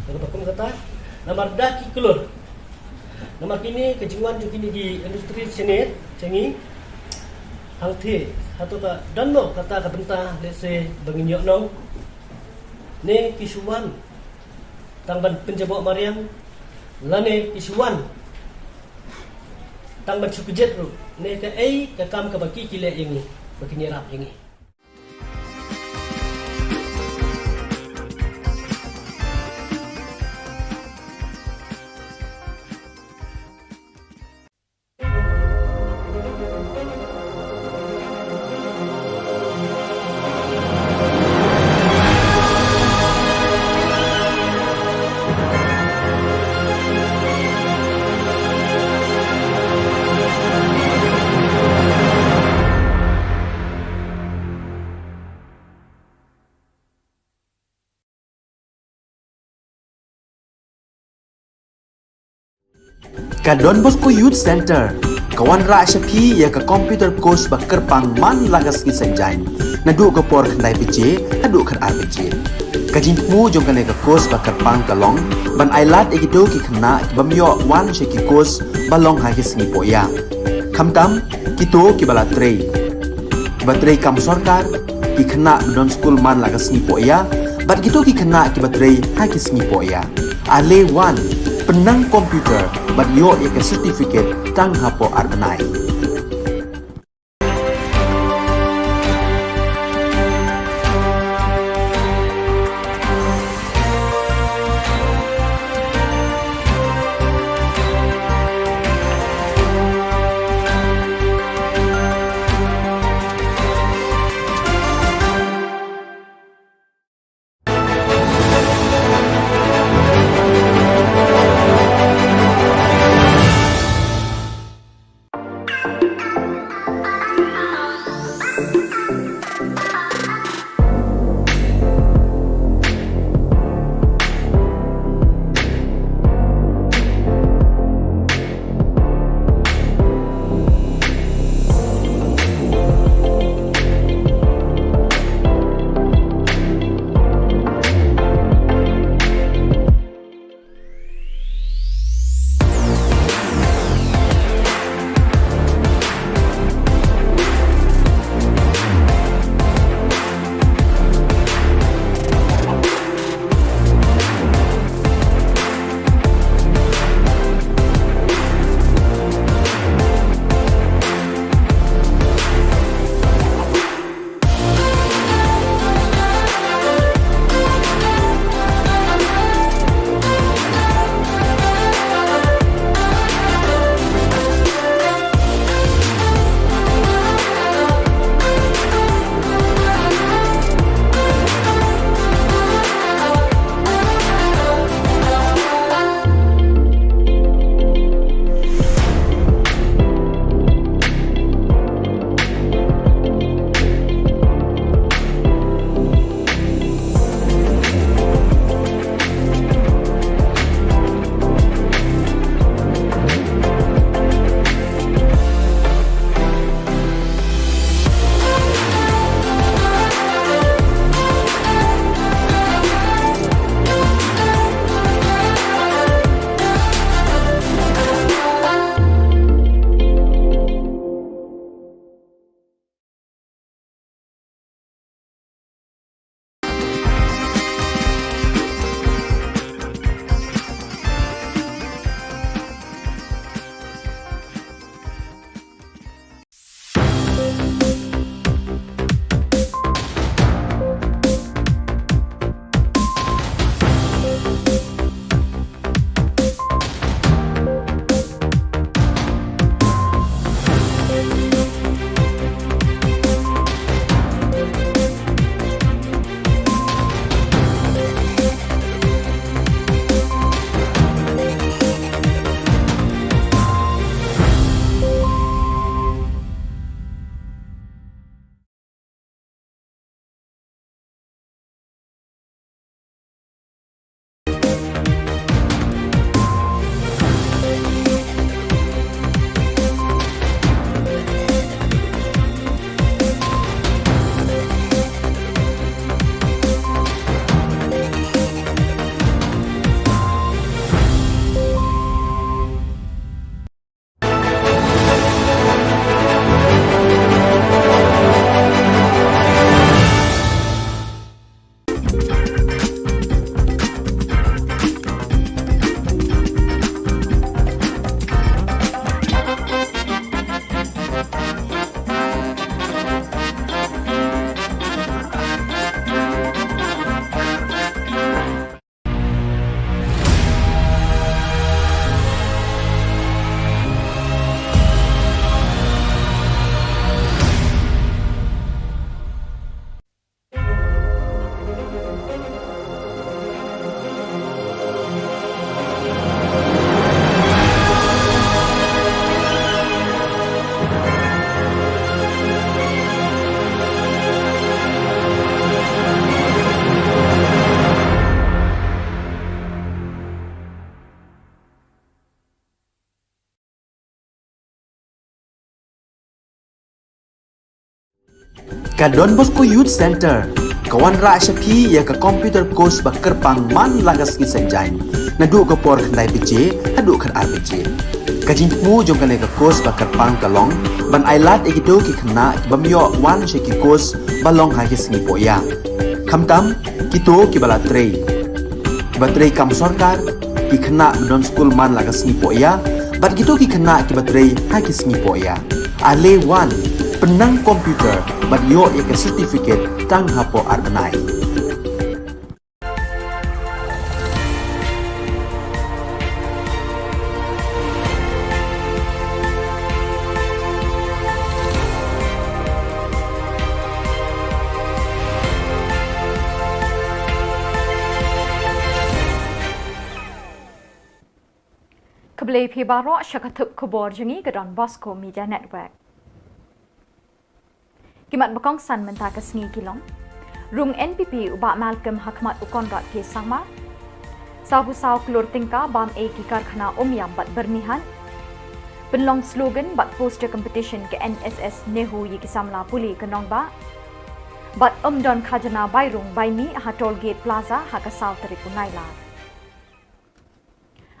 Ka ba kum kata. Namar da ki klur. Namar kine ka jingwan jong kine ki industry shane jong ngi. Hangtei hato ka don mo kata ka bynta lehse ba ngin ïoh nong. Ne ki shu wan tang ban pynjaboh mariang, lane ki shu wan tang ban shu kjit ruh, ne ka ei ka kam kaba ki ki leh ïa ngi, ba kin ïarap ïa ngi. Ka Don Bosco Youth Center ka wanrah sha phi ïa ka computer course ba kyrpang man la ka sngi Saitjaiñ, naduh ka por khyndai baje haduh khatar baje. Ka jingthmu jong kane ka course ba kyrpang ka long ban ailad ïa kito ki khynnah ki bym ïoh wan sha ki course ba long ha ki sngi pohïa, khamtam kito kiba la trei, kiba trei kam sorkar, ki khynnah ba don skul man la ka sngi pohïa, bad kito ki khynnah kiba trei ha ki sngi pohïa. Ale wan, pynnang computer bad ïoh ïa ka certificate tang hapoh ar bnai. Ka Don Bosco Youth Centre ka wanrah sha phi ïa ka computer course ba kyrpang man la ka sngi Saitjaiñ, naduh ka por khyndai baje haduh khatar baje. Ka jingthmu jong kane ka course ba kyrpang ka long ban ailad ïa kito ki khynnah ki bym ïoh wan sha ki course ba long ha ki sngi pohïa, khamtam kito kiba la trei, kiba trei kam sorkar, ki khynnah ba don skul man la ka sngi pohïa, bad kito ki khynnah kiba trei ha ki sngi pohïa. Ale wan, pynnang computer bad ïoh ïa ka certificate tang hapoh ar bnai. Khublei phi baroh sha ka thup khubor jong ngi ka Don Bosco Media Network. Ki mat ba kongsan mynta ka sngi ki long: Rung N P P u Bah Malcolm ha khmat u Conrad K Sangma. Sawphew saw klur tyngka bam ei ki karkhana Umiam bad Byrnihat. Pynlong slogan bad poster competition ka N S S NEHU ïa ki samla pule ka nongbah. Bad ym don khajna bai rung bai mih ha Toll Gate Plaza ha ka saw tarik u Nailar.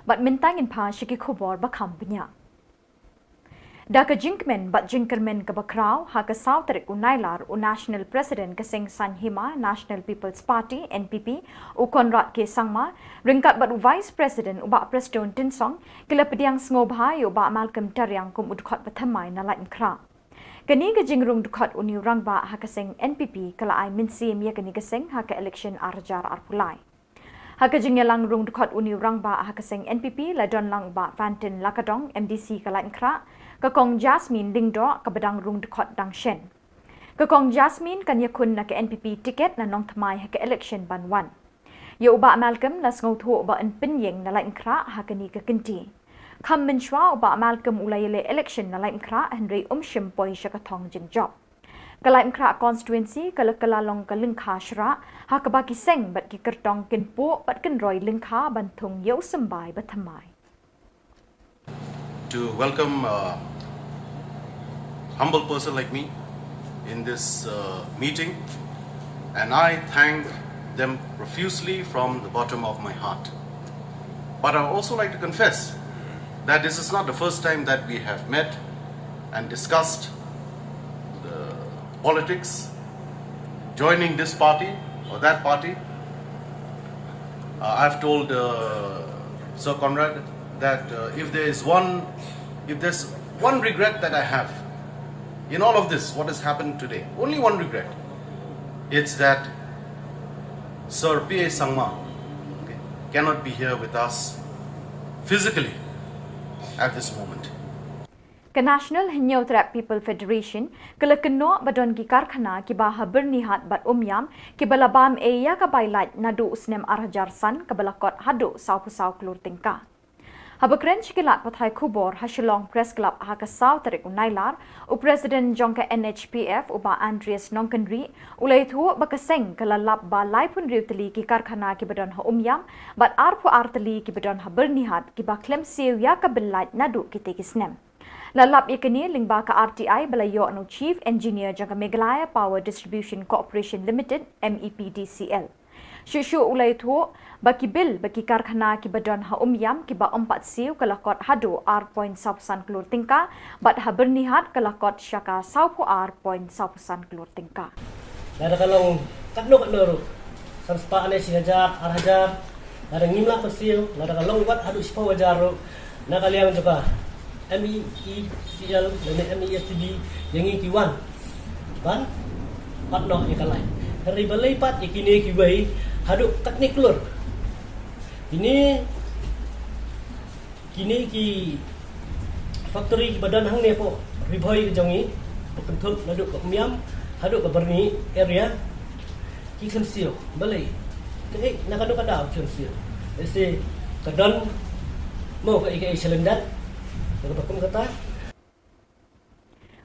Bad mynta ngin phai sha ki khubor ba kham bniah. Da ka jingkmen bad jingkyrmen kaba khraw, ha ka saw tarik u Nailar u National President ka seng saiñ hima National People's Party, N P P, u Conrad K Sangma, ryngkat bad u Vice President u Bah Prestone Tynsong, ki la pdiang sngewbha ïa u Bah Malcolm Tariang kum u dkhot ba thymmai na Laitumkhrah. Kane ka jingrung dkhot une u rangbah ha ka seng N P P ka la ai mynsiem ïa kane ka seng ha ka election ar hajar arphew lai. Ha ka jingïalang rung dkhot une u rangbah ha ka seng N P P la don lang u Bah Fantin Lakadong, M D C ka Laitumkhrah, ka Kong Jasmine Lyngdoh kaba dang rung dkhot dang shen. Ka Kong Jasmine kan ïakhun na ka N P P ticket na Nongthymmai ha ka election ban wan. Ïa u Bah Malcolm la sngewthuh ba yn pynïeng na Laitumkhrah ha kane ka kynti. Kham mynshuwa u Bah Malcolm u la ïaleh election na Laitumkhrah hynrei um shym poi sha ka thong jingjop. Ka Laitumkhrah constituency ka la kylla long ka lyngkha shrah ha kaba ki seng bad ki kyrtong kin puh bad kin roi lyngkha ban thung ïa u symbai ba thymmai. To welcome a humble person like me in this uh, meeting, and I thank them profusely from the bottom of my heart. But I also like to confess that this is not the first time that we have met and discussed the politics, joining this party or that party. Uh, I've told uh, Sir Conrad that uh, if there is one, if there's one regret that I have in all of this, what has happened today, only one regret, it's that Sir P A Sangma, okay, cannot be here with us physically at this moment. Ka National Hynñiewtrep People Federation ka la kynnoh ba don ki karkhana kiba ha Byrnihat bad Umiam kiba la bam ei ïa ka bai lait naduh u snem ar hajar san kaba la kot haduh sawphew saw klur tyngka. Haba kren sha ki lad pathai khubor ha Shillong Press Club ha ka saw tarik u Nailar, u President jong ka N H P F u Bah Andreas Nongkynrih u la ïathuh ba ka seng ka la lap ba laiphew hynriew tylli ki karkhana kiba don ha Umiam bad arphew ar tylli kiba don ha Byrnihat kiba khlem siew ïa ka bai lait naduh kitei ki snem. La lap ïa kane lyngba ka R T I ba la ïoh na u Chief Engineer jong ka Meghalaya Power Distribution Corporation Limited, M E P D C L. Shuh shuh u la ïathuh ba ki bill ba ki karkhana kiba don ha Umiam kiba ym pat siew ka la kot haduh ar point saw san klur tyngka bad ha Byrnihat ka la kot sha ka sawphew ar point saw san klur tyngka. Lada ka long katno katno ruh, san spah ne shi hajar, ar hajar, lada ngim lah ban siew, lada ka long wat haduh shiphew hajar ruh, na ka liang jong ka M E E C L lane M E S T D, ïa ngi ki wan ban pat noh ïa ka lait. Hynrei balei pat ïa kine kiwei haduh katne klur? Kine Kine ki factory kiba don hangne hapoh Ri Bhoi ka jong ngi, ba kynthup naduh ka Umiam haduh ka Byrnihat area, ki khlem siew. Balei? Kaei, na kano ka daw ki khlem siew? Lehse ka don mo kaei kaei shalyndet, kaba kum kata.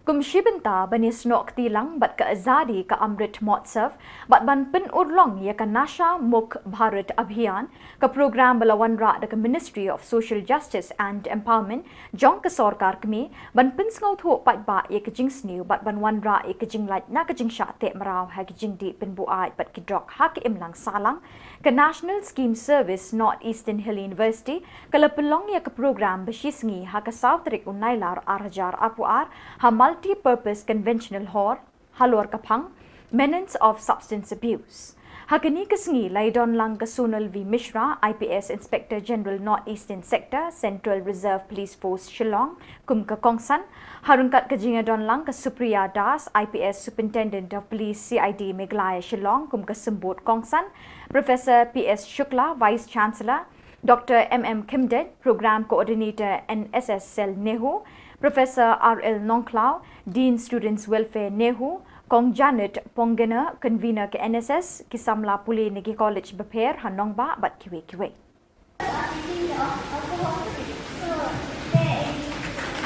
Kum shi bynta ban ïasnoh kti lang bad ka Azadi ka Amrit Mahotsav bad ban pynurlong ïa ka Nasha Mukt Bharat Abhiyan, ka program ba la wanrah da ka Ministry of Social Justice and Empowerment jong ka sorkar kmie ban pynsngewthuh paidbah ïa ka jingsniew bad ban wanrah ïa ka jinglait na ka jingshah teh mraw ha ki jingdih pynbuaid bad ki drok ha ka imlang sahlang, ka National Scheme Service North Eastern Hill University ka la pynlong ïa ka program ba shisngi ha ka saw tarik u Nailar ar hajar arphew ar ha Multi-Purpose Conventional Hall, halor ka phang Menace of Substance Abuse. Ha kane ka sngi la ïadon lang ka Sonal V Mishra, I P S Inspector General North Eastern Sector, Central Reserve Police Force Shillong, kum ka kongsan. Ha ryngkat ka jingïadon lang ka Supriya Das, I P S Superintendent of Police C I D Meghalaya Shillong, kum ka symbud kongsan. Professor P S Shukla, Vice Chancellor, Doctor M M Khymdet, Program Coordinator N S S Cell NEHU, Professor R L Nongkhlaw, Dean Students Welfare NEHU, Kong Janet Ponggener, Convener ka N S S, ki samla pule na ki college bapher ha nongbah bad kiwei kiwei.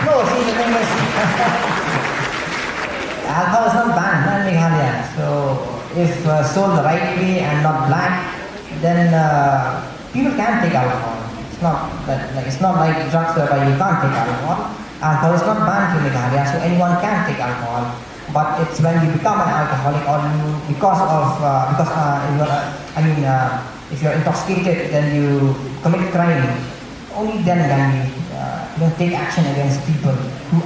No, see, the thing is, alcohol is not banned, not in Meghalaya. So, if uh, sold the right way and not black, then uh, people can take alcohol. It's not that, like, it's not like drugs whereby you can't take alcohol. Alcohol is not banned in Meghalaya, so anyone can take alcohol. But it's when you become an alcoholic or you, because of, uh, because uh, you are, uh, I mean, uh, if you're intoxicated, then you commit crime. Only then can we, uh, you know, take action against people who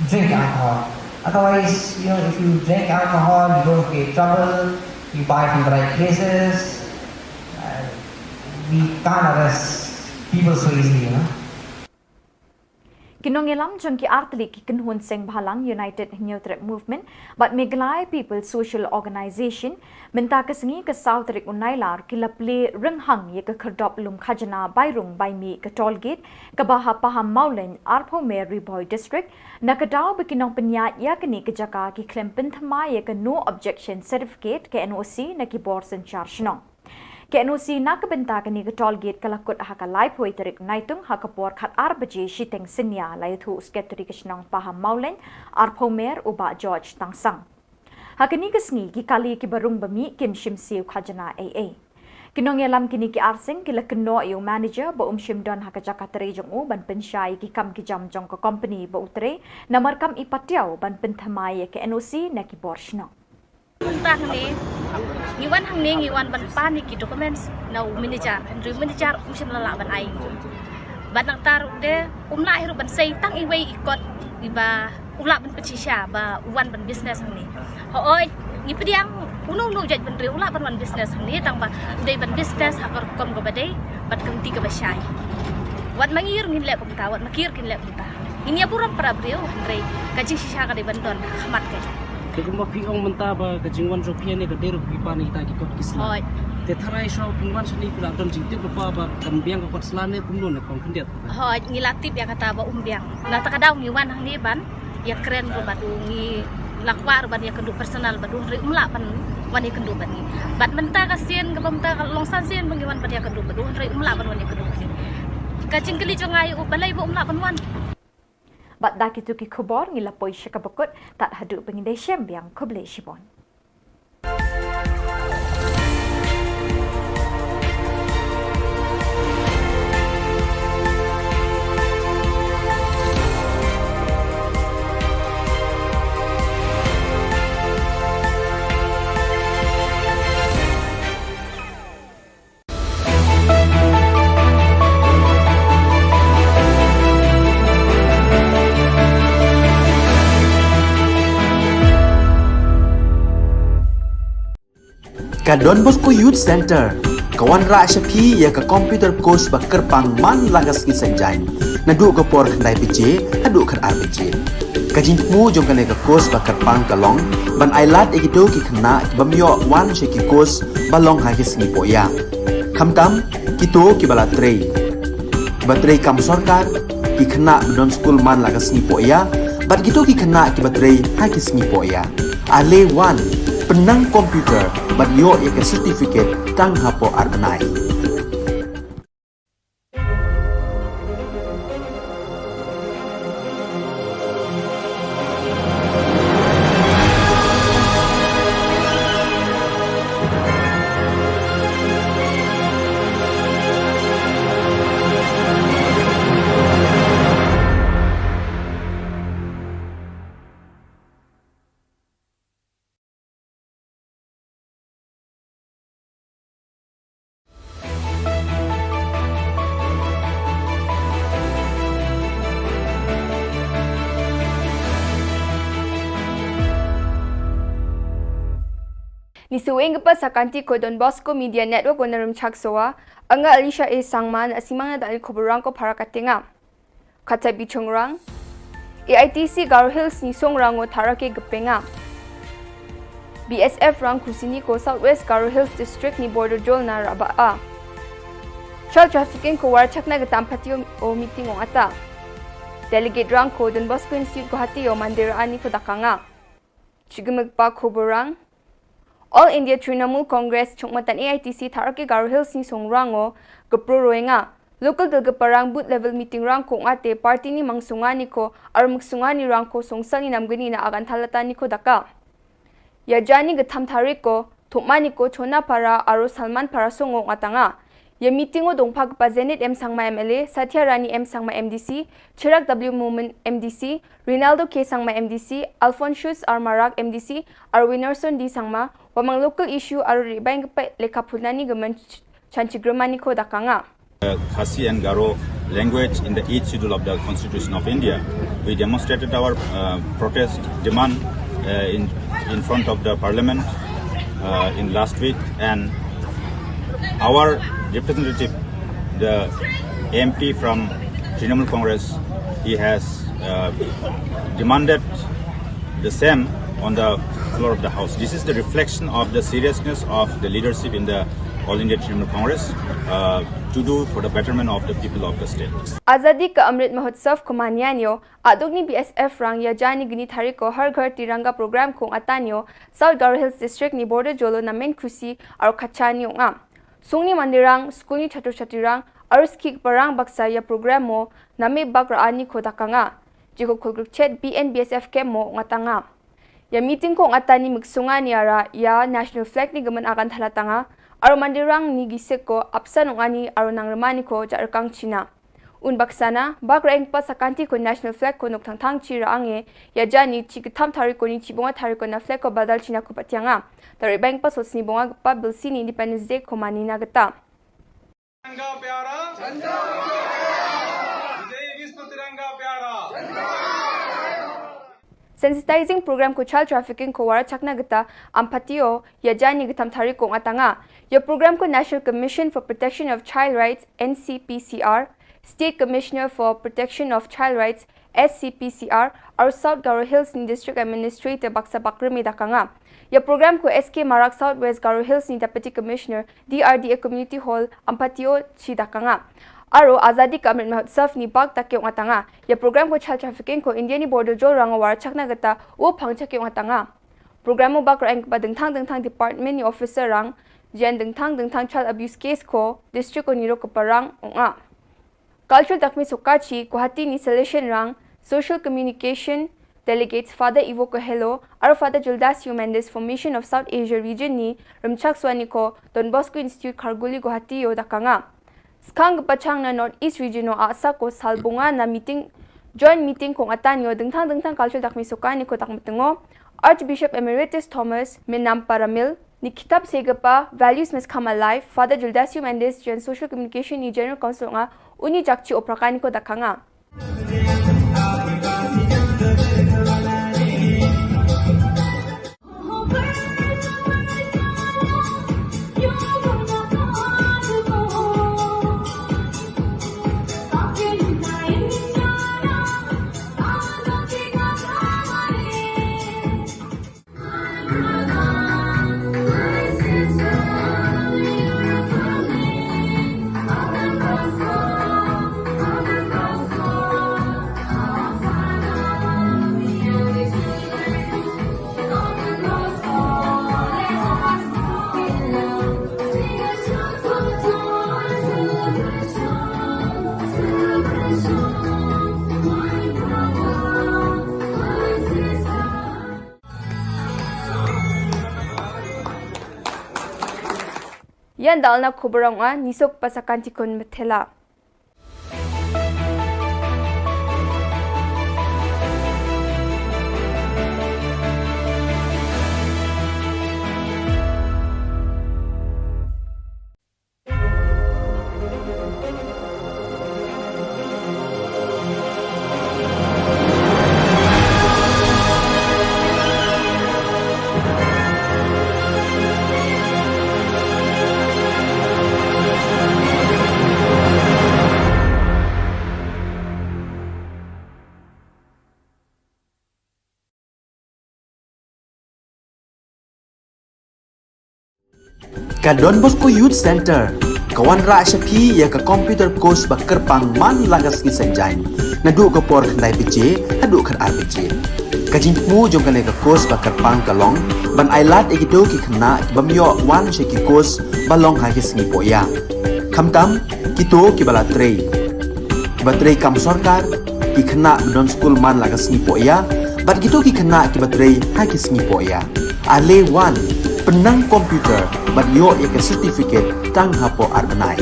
drink alcohol. Otherwise, you know, if you drink alcohol, you don't create trouble, you buy from the right places, uh, we can't arrest people so easily, you know. Ki nongïalam jong ki artylli ki kynhun seng bhalang United Hynñiewtrep Movement bad Meghalaya People Social Organization mynta ka sngi ka saw tarik u Nailar ki la plie rynghang ïa ka khyrdop lum khajna bai rung bai mih ka toll gate kaba ha Pahammawlein, arphew mer Ri Bhoi District, na ka daw ba ki nongpynïaid ïa kane ka jaka ki khlem pynthymmai ïa ka No Objection Certificate, ka N O C, na ki bor synshar shnong. Ka N O C na ka bynta kane ka toll gate ka la kut ha ka laiphew tarik Naitung ha ka por khatar baje shiteng synñia, la ïathuh u Secretary ka shnong Pahammawlein, arphew mer, u Bah George Tangsang. Ha kane ka sngi ki kali kiba rung ba mih kim shim siew khajna ei ei. Ki nongïalam kine ki arseng ki la kynnoh ïa u manager ba um shym don ha ka jaka trei jong u ban pynshai ïa ki kam ki jam jong ka company ba u trei, namar kam i patiaw ban pynthymmai ïa ka N O C na ki bor shnong. Mynta hangne, ngi wan hangne, ngi wan ban pan ïa ki documents na u manager, hynrei u manager um shym la lah ban ai. Bad nangta ruh de, um lah hi ruh ban sei tang iwei i kot iba u lah ban pynshisha ba u wan ban business hangne. Hooid, ngi pdiang uno uno u jaitbynriew u lah ban wan business hangne, tang ba u dei ban business ha ka rukom kaba dei bad ka lynti kaba shai. Wat ma ngi ruh ngin leh kumta, wat ma ki ruh kin leh kumta. Ngin ïa burom para briew, hynrei ka jingshisha ka dei ban don ha khmat ka. Te kumba phi ong mynta ba ka jingwan jong phi hangne ka dei ruh phi pan ïa kita ki kot ki sla. Hooid. Te tharai shuwa phin wan shane phi la don jingtip lypa ba kan biang ka kot sla ne kumno ne kong khyndiat? Hooid, ngi la tip ïa kata ba um biang. Na kata ka daw ngi wan hangne ban ïakren ruh bad u, ngi la kwah ruh ban ïakynduh personal bad u, hynrei um lah ban wan ïakynduh bad ngi. Bad mynta ka sien, kaba mynta ka long san sien ba ngi wan ban ïakynduh bad u, hynrei um lah ban wan ïakynduh bad ngi. Ka jingkylli jong nga ïa u, balei ba um lah ban wan. Bad da kito ki khubor ngi la poi sha kaba kut, tad haduh ba ngin ïashem biang, khublei shibun. Ka Don Bosco Youth Centre ka wanrah sha phi ïa ka computer course ba kyrpang man la ka sngi Saitjaiñ, naduh ka por khyndai baje haduh khatar baje. Ka jingthmu jong kane ka course ba kyrpang ka long ban ailad ïa kito ki khynnah ki bym ïoh wan sha ki course ba long ha ki sngi pohïa, khamtam kito kiba la trei, kiba trei kam sorkar, ki khynnah ba don skul man la ka sngi pohïa, bad kito ki khynnah kiba trei ha ki sngi pohïa. Ale wan, pynnang computer bad ïoh ïa ka certificate tang hapoh ar bnai. Ni shuh ïa kaba sa kynti ko Don Bosco Media Network, wan na Rymchak Sowa, nga Alicia A Sangma, na simang na dang ïa ki khubor rangko para ka tnga. Kata bishar rang, A I T C Garo Hills ni song rang o tharake gepeng a. B S F rang khusi ni ko South West Garo Hills District ni border jol na Rabah a. Child trafficking ko war chakna kata Ampati o meeting ong ata. Delegate rang ko Don Bosco Institute Guwahati o mandir ani ko dakanga. Chigimik pa khubor rang. All India Trinamool Congress chungmatan A I T C tharake Garo Hills ni song rang o gepro roenga. Local dil geparang booth level meeting rang ko ngate party ni mang sunga ni ko armuk sunga ni rang ko songsal ni namgani na agan thalata ni ko daka. Ïa jani getham tharik ko thumani ko Chona Para aro Salman Para songo ngatanga. Ïa meeting o dongpha kpa Zenith M Sangma M L A, Satya Rani M Sangma M D C, Chirag W Momin M D C, Rinaldo K Sangma M D C, Alphonsus R Marak M D C, aro Winnerson D Sangma, wa mang local issue aro ribang kpa lekha phulnani gemen ch-, chanchigrumani ko dakanga. Uh, Khasi and Garo language in the eighth schedule of the Constitution of India. We demonstrated our, uh, protest demand, uh, in, in front of the parliament, uh, in last week, and our representative, the M P from Trinamool Congress, he has, uh, demanded the same on the floor of the house. This is the reflection of the seriousness of the leadership in the All India Trinamool Congress, uh, to do for the betterment of the people of the state. Azadi ka Amrit Mahotsav ko mane ïa nio, aduk ni B S F rang ïa jani gni tharik ko Har Ghar Tiranga program ko ngata nio, South Garo Hills District ni border jolo na men khusi aro khacha nio nga. Sungni mandirang, skulni chhatru chatrurang, aro skik parang baksa ïa program mo, name bak ra ani ko dakanga. Jiko khulgruk chet B N B S F ke mo ngatanga. Ïa meeting ko ngatani muksunga ni ara ïa national flag ni gemen agan thalatanga, aro mandirang ni gisik ko apsan ong ani aro nangremani ko ja rekang China. Un baksana, bak ra eng pa sa kynti ko national flag ko nuk thangthang chi ra ange, ïa jani chi ketham tharik ko ni chi bonga tharik ko na flag ko badal China ko patianga. Tharik bang pa sosni bonga pa bilsi ni Independence Day ko mane na geta. तिरंगा प्यारा, विजयी विश्व तिरंगा प्यारा। Sensitizing program ko child trafficking ko war chakna geta Ampati o ïa jani getham tharik ko ngatanga. Ïa program ko National Commission for Protection of Child Rights, N C P C R, State Commissioner for Protection of Child Rights, S C P C R, aro South Garo Hills ni District Administrator baksa bakremi dakanga. Ïa program ko S K Marak South West Garo Hills ni Deputy Commissioner, D R D A Community Hall, Ampati o chi dakanga. Aro Azadi Ka Amrit Mahotsav ni bak ta ki ong atanga. Ïa program ko child trafficking ko India ni border jol rang o war chakna geta u phang cha ki ong atanga. Program u bak ra eng ba dingthang dingthang department ni officer rang, jan dingthang dingthang child abuse case ko district o niro ko parang ong a. Cultural Dakmi Sokachi, Guwahati ni Salesian rang, Social Communication Delegates Father Ivo Coelho, aro Father Gildas Mendes, Formation of South Asia Region ni Rymchak Swani ko Don Bosco Institute Kharguli Guwahati o dakanga. Skang kepachang na North East Region o asa ko salbunga na meeting, joint meeting ko ngatan yo dingthang dingthang cultural dakmi soka ni ko dakmetengo, Archbishop Emeritus Thomas Menam Paramil, ni kitab segepa Values Must Come Alive, Father Gildas Mendes, Gen Social Communication ni General Council nga uni jakchi opraka ni ko dakanga. Ïa dalna khubor nga, nisok pasa kan tikun methela. Ka Don Bosco Youth Centre ka wanrah sha phi ïa ka computer course ba kyrpang man la ka sngi Saitjaiñ, naduh ka por khyndai baje haduh khatar baje. Ka jingthmu jong kane ka course ba kyrpang ka long ban ailad ïa kito ki khynnah ki bym ïoh wan sha ki course ba long ha ki sngi pohïa, khamtam kito kiba la trei, kiba trei kam sorkar, ki khynnah ba don skul man la ka sngi pohïa, bad kito ki khynnah kiba trei ha ki sngi pohïa. Ale wan, pynnang computer bad ïoh ïa ka certificate tang hapoh ar bnai.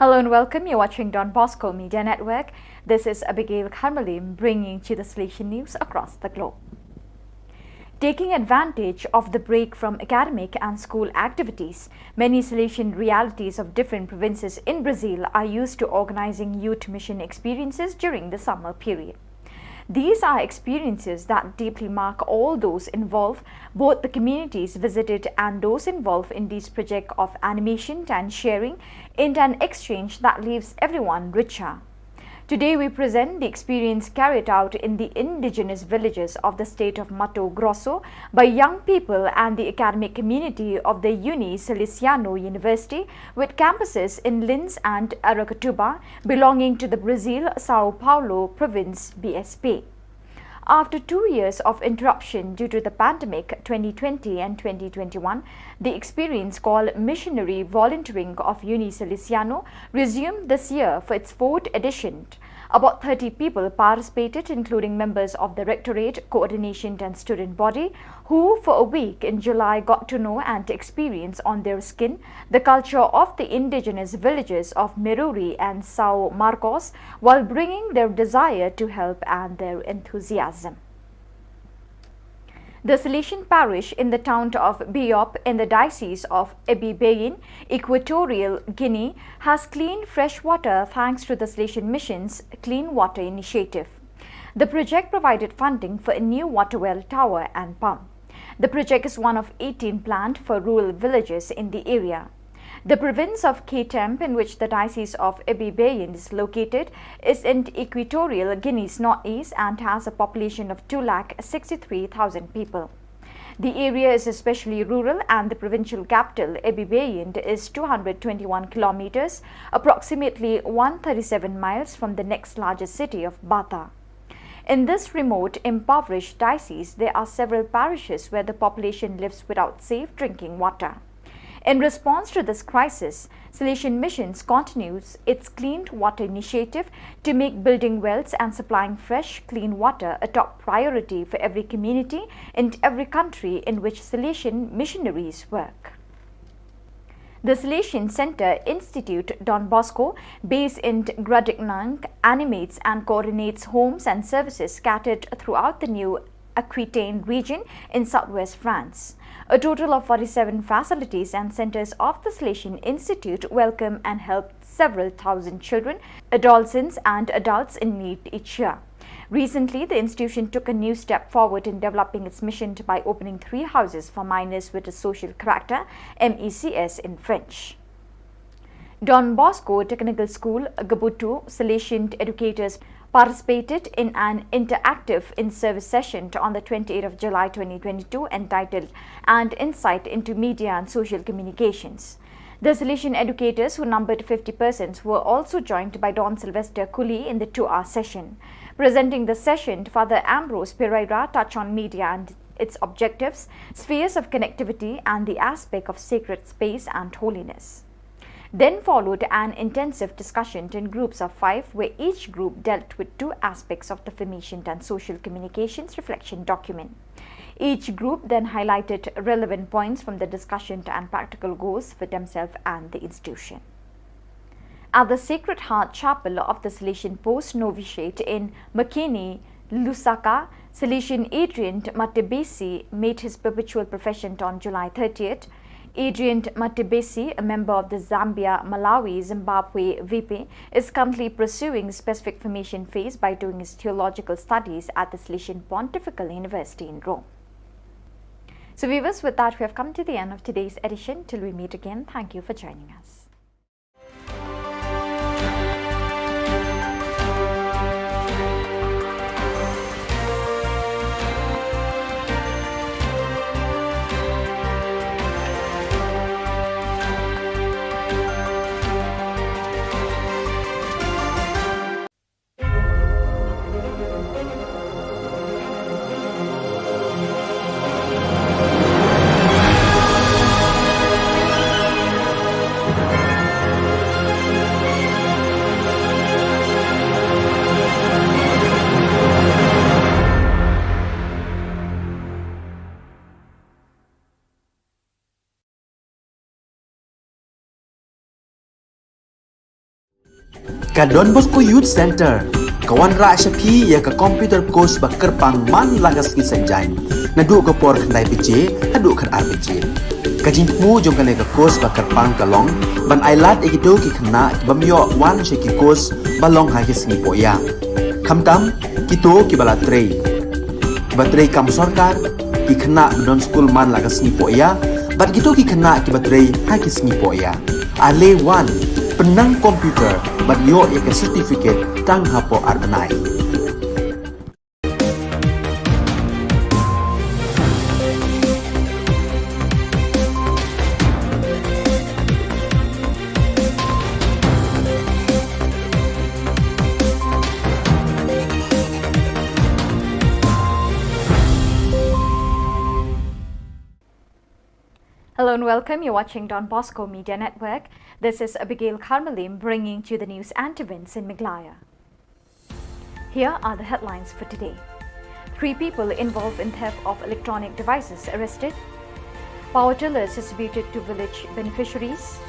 Hello and welcome. You're watching Don Bosco Media Network. This is Abigail Kharmalim bringing to the Salesian news across the globe. Taking advantage of the break from academic and school activities, many Salesian realities of different provinces in Brazil are used to organizing youth mission experiences during the summer period. These are experiences that deeply mark all those involved, both the communities visited and those involved in these projects of animation and sharing, in an exchange that leaves everyone richer. Today we present the experience carried out in the indigenous villages of the state of Mato Grosso by young people and the academic community of the Uni Salesiano University, with campuses in Linz and Aracatuba, belonging to the Brazil São Paulo province B S P. After two years of interruption due to the pandemic twenty twenty and twenty twenty-one, the experience called Missionary Volunteering of Uni Salesiano resumed this year for its fourth edition. About thirty people participated, including members of the Rectorate, Coordination and Student Body, who for a week in July got to know and experience on their skin the culture of the indigenous villages of Meruri and São Marcos, while bringing their desire to help and their enthusiasm. The Salesian parish in the town of Biop in the diocese of Ebibeyin, Equatorial Guinea, has clean fresh water thanks to the Salesian Mission's Clean Water Initiative. The project provided funding for a new water well, tower and pump. The project is one of eighteen planned for rural villages in the area. The province of Ketem, in which the Diocese of Ebibeyin is located, is in Equatorial Guinea's northeast and has a population of two lakh sixty-three thousand people. The area is especially rural, and the provincial capital, Ebibeyin, is two hundred twenty-one kilometers, approximately one thirty-seven miles, from the next largest city of Bata. In this remote, impoverished diocese, there are several parishes where the population lives without safe drinking water. In response to this crisis, Salesian Missions continues its Clean Water Initiative to make building wells and supplying fresh, clean water a top priority for every community in every country in which Salesian missionaries work. The Salesian Center Institute Don Bosco, based in Gradignank, animates and coordinates homes and services scattered throughout the new Aquitaine region in southwest France. A total of forty-seven facilities and centers of the Salesian Institute welcome and help several thousand children, adolescents, and adults in need each year. Recently, the institution took a new step forward in developing its mission by opening three houses for minors with a social character, M E C S in French. Don Bosco Technical School, Gabutu, Salesian educators participated in an interactive in-service session on the twenty-eighth of July twenty twenty-two, entitled An Insight into Media and Social Communications. The Salesian educators, who numbered fifty persons, were also joined by Don Sylvester Cooley in the two-hour session. Presenting the session, Father Ambrose Pereira touched on media and its objectives, spheres of connectivity, and the aspect of sacred space and holiness. Then followed an intensive discussion in groups of five, where each group dealt with two aspects of the Formation and Social Communications Reflection document. Each group then highlighted relevant points from the discussion and practical goals for themselves and the institution. At the Sacred Heart Chapel of the Salesian Post Novitiate in Makeni, Lusaka, Salesian Adrian Matebesi made his perpetual profession on July thirtieth. Adrian Matebesi, a member of the Zambia, Malawi, Zimbabwe V P, is currently pursuing specific formation phase by doing his theological studies at the Salesian Pontifical University in Rome. So, viewers, with that, we have come to the end of today's edition. Till we meet again, thank you for joining us. Ka Don Bosco Youth Centre ka wanrah sha phi ïa ka computer course ba kyrpang man la ka sngi Saitjaiñ, naduh ka por khyndai baje haduh khatar baje. Ka jingthmu jong kane ka course ba kyrpang ka long ban ailad ïa kito ki khynnah ki bym ïoh wan sha ki course ba long ha ki sngi pohïa, khamtam kito kiba la trei, kiba trei kam sorkar, ki khynnah ba don skul man la ka sngi pohïa, bad kito ki khynnah kiba trei ha ki sngi pohïa. Ale wan, pynnang computer bad ïoh ïa ka certificate tang hapoh ar bnai. Hello and welcome. You're watching Don Bosco Media Network. This is Abigail Karmalim bringing to you the news and events in Meghalaya. Here are the headlines for today. Three people involved in theft of electronic devices arrested. Power tillers distributed to village beneficiaries.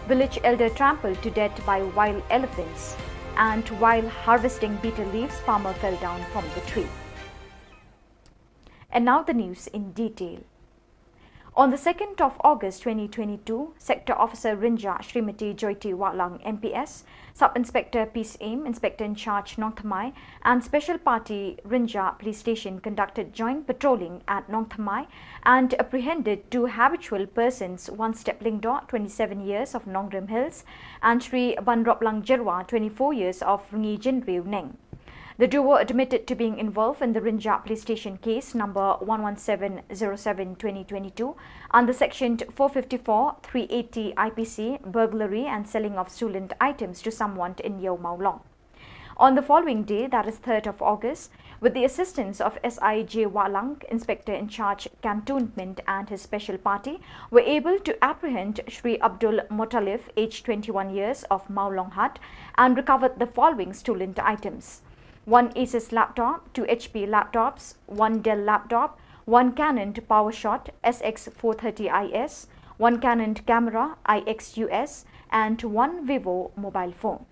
Village elder trampled to death by wild elephants. And while harvesting betel leaves, farmer fell down from the tree. And now the news in detail. On the second of August twenty twenty-two, Sector Officer Rynjah Shrimati Joyty Wahlang M P S, Sub Inspector Peace Aim, Inspector in Charge Nongthymmai, and Special Party Rynjah Police Station conducted joint patrolling at Nongthymmai and apprehended two habitual persons, one Step Lyngdoh, twenty-seven years, of Nongrim Hills, and Shri Banroplang Jyrwa, twenty-four years, of Rngijynriew Neng. The duo admitted to being involved in the Rynjah Police Station case number one one seven zero seven twenty twenty-two under section four fifty-four, three eighty I P C, burglary and selling of stolen items to someone in Iewmawlong. On the following day, that is third of August, with the assistance of S I J Wahlang, Inspector in Charge Cantonment, and his special party, were able to apprehend Shri Abdul Muttalib, aged twenty-one years, of Mawlonghat, and recovered the following stolen items: one Asus laptop, two H P laptops, one Dell laptop, one Canon PowerShot S X four thirty I S, one Canon camera I X U S, and one Vivo mobile phone.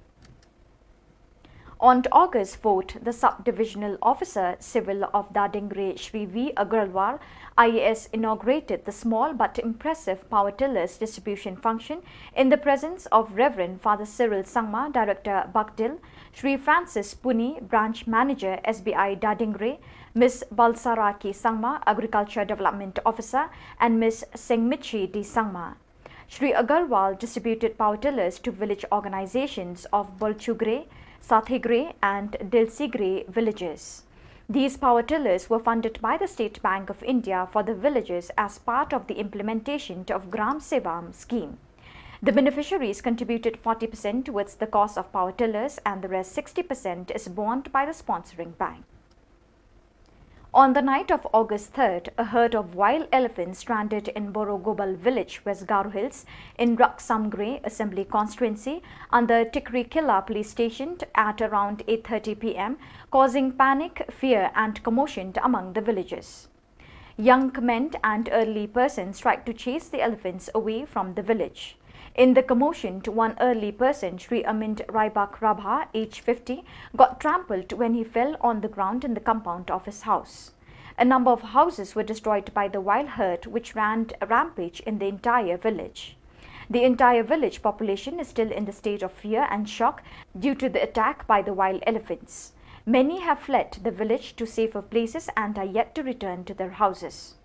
On August fourth, the Sub-Divisional Officer Civil of Dadingre, Shri V Agarwal, I A S, inaugurated the small but impressive power tillers distribution function in the presence of Reverend Father Cyril Sangma, Director Bakdil, Shri Francis Puni, Branch Manager S B I Dadingre, Miss Balsara K Sangma, Agriculture Development Officer, and Miss Sengmichi D Sangma. Shri Agarwal distributed power tillers to village organizations of Bolchugre, Sathegre and Dilsigre villages. These power tillers were funded by the State Bank of India for the villages as part of the implementation of Gram Sevam scheme. The beneficiaries contributed forty percent towards the cost of power tillers and the rest sixty percent is borne by the sponsoring bank. On the night of August third, a herd of wild elephants stranded in Borogobal village, West Garo Hills, in Raksamgre Assembly Constituency, under Tikrikilla Police Station at around eight thirty P M, causing panic, fear, and commotion among the villagers. Young men and elderly persons tried to chase the elephants away from the village. In the commotion, one elderly person, Shri Amint Raibak Rabha, age fifty, got trampled when he fell on the ground in the compound of his house. A number of houses were destroyed by the wild herd, which ran rampage in the entire village. The entire village population is still in the state of fear and shock due to the attack by the wild elephants. Many have fled the village to safer places and are yet to return to their houses.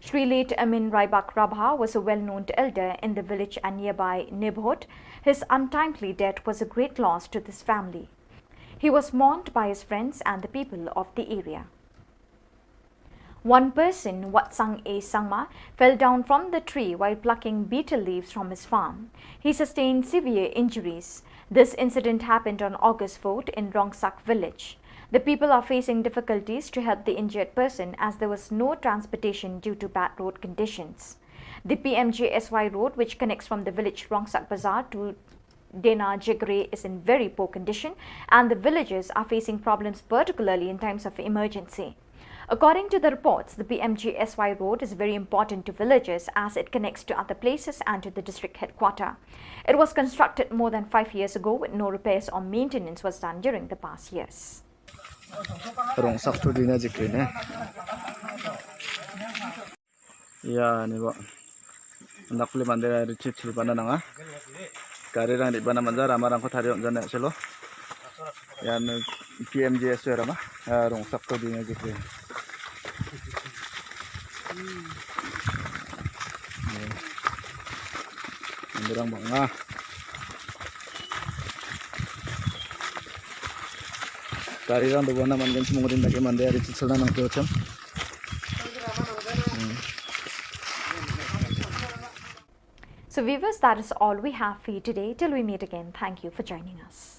Shri late Amin Raibak Rabha was a well-known elder in the village and nearby neighborhood. His untimely death was a great loss to this family. He was mourned by his friends and the people of the area. One person, Watsang A Sangma, fell down from the tree while plucking betel leaves from his farm. He sustained severe injuries. This incident happened on August fourth in Rongsak village. The people are facing difficulties to help the injured person as there was no transportation due to bad road conditions. The P M G S Y road, which connects from the village Rongsak Bazar to Dena Jigre, is in very poor condition, and the villagers are facing problems, particularly in times of emergency. According to the reports, the P M G S Y road is very important to villagers as it connects to other places and to the district headquarter. It was constructed more than five years ago with no repairs or maintenance was done during the past years. Rongsak to Dena Jigre ne. Ïa, ni ba. Ndak pule mande ra ri chit chil bana nanga. Kari rang di bana manja rama rang ko thari on jane chelo. Ïa, ni P M G S Y rama. Ïa, Rongsak to Dena Jigre. Ïa. Mande rang banga. Kari rang do bana man gen chumong rin dake mande ri chit chil na nang to cham. So viewers, that is all we have for you today. Till we meet again, thank you for joining us.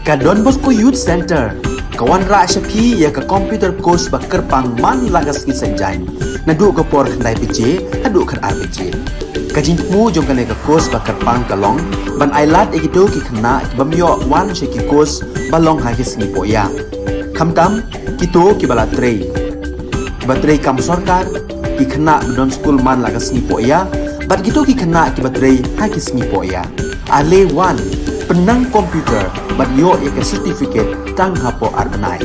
Ka Don Bosco Youth Center ka wanrah sha phi ïa ka computer course ba kyrpang man la ka sngi Saitjaiñ, naduh ka por khyndai baje haduh khatar baje. Ka jingthmu jong kane ka course ba kyrpang ka long ban ailad ïa kito ki khynnah ki bym ïoh wan sha ki course ba long ha ki sngi pohïa, khamtam kito kiba la trei, kiba trei kam sorkar, ki khynnah ba don skul man la ka sngi pohïa, bad kito ki khynnah kiba trei ha ki sngi pohïa. Ale wan, pynnang computer bad ïoh ïa ka certificate tang hapoh ar bnai.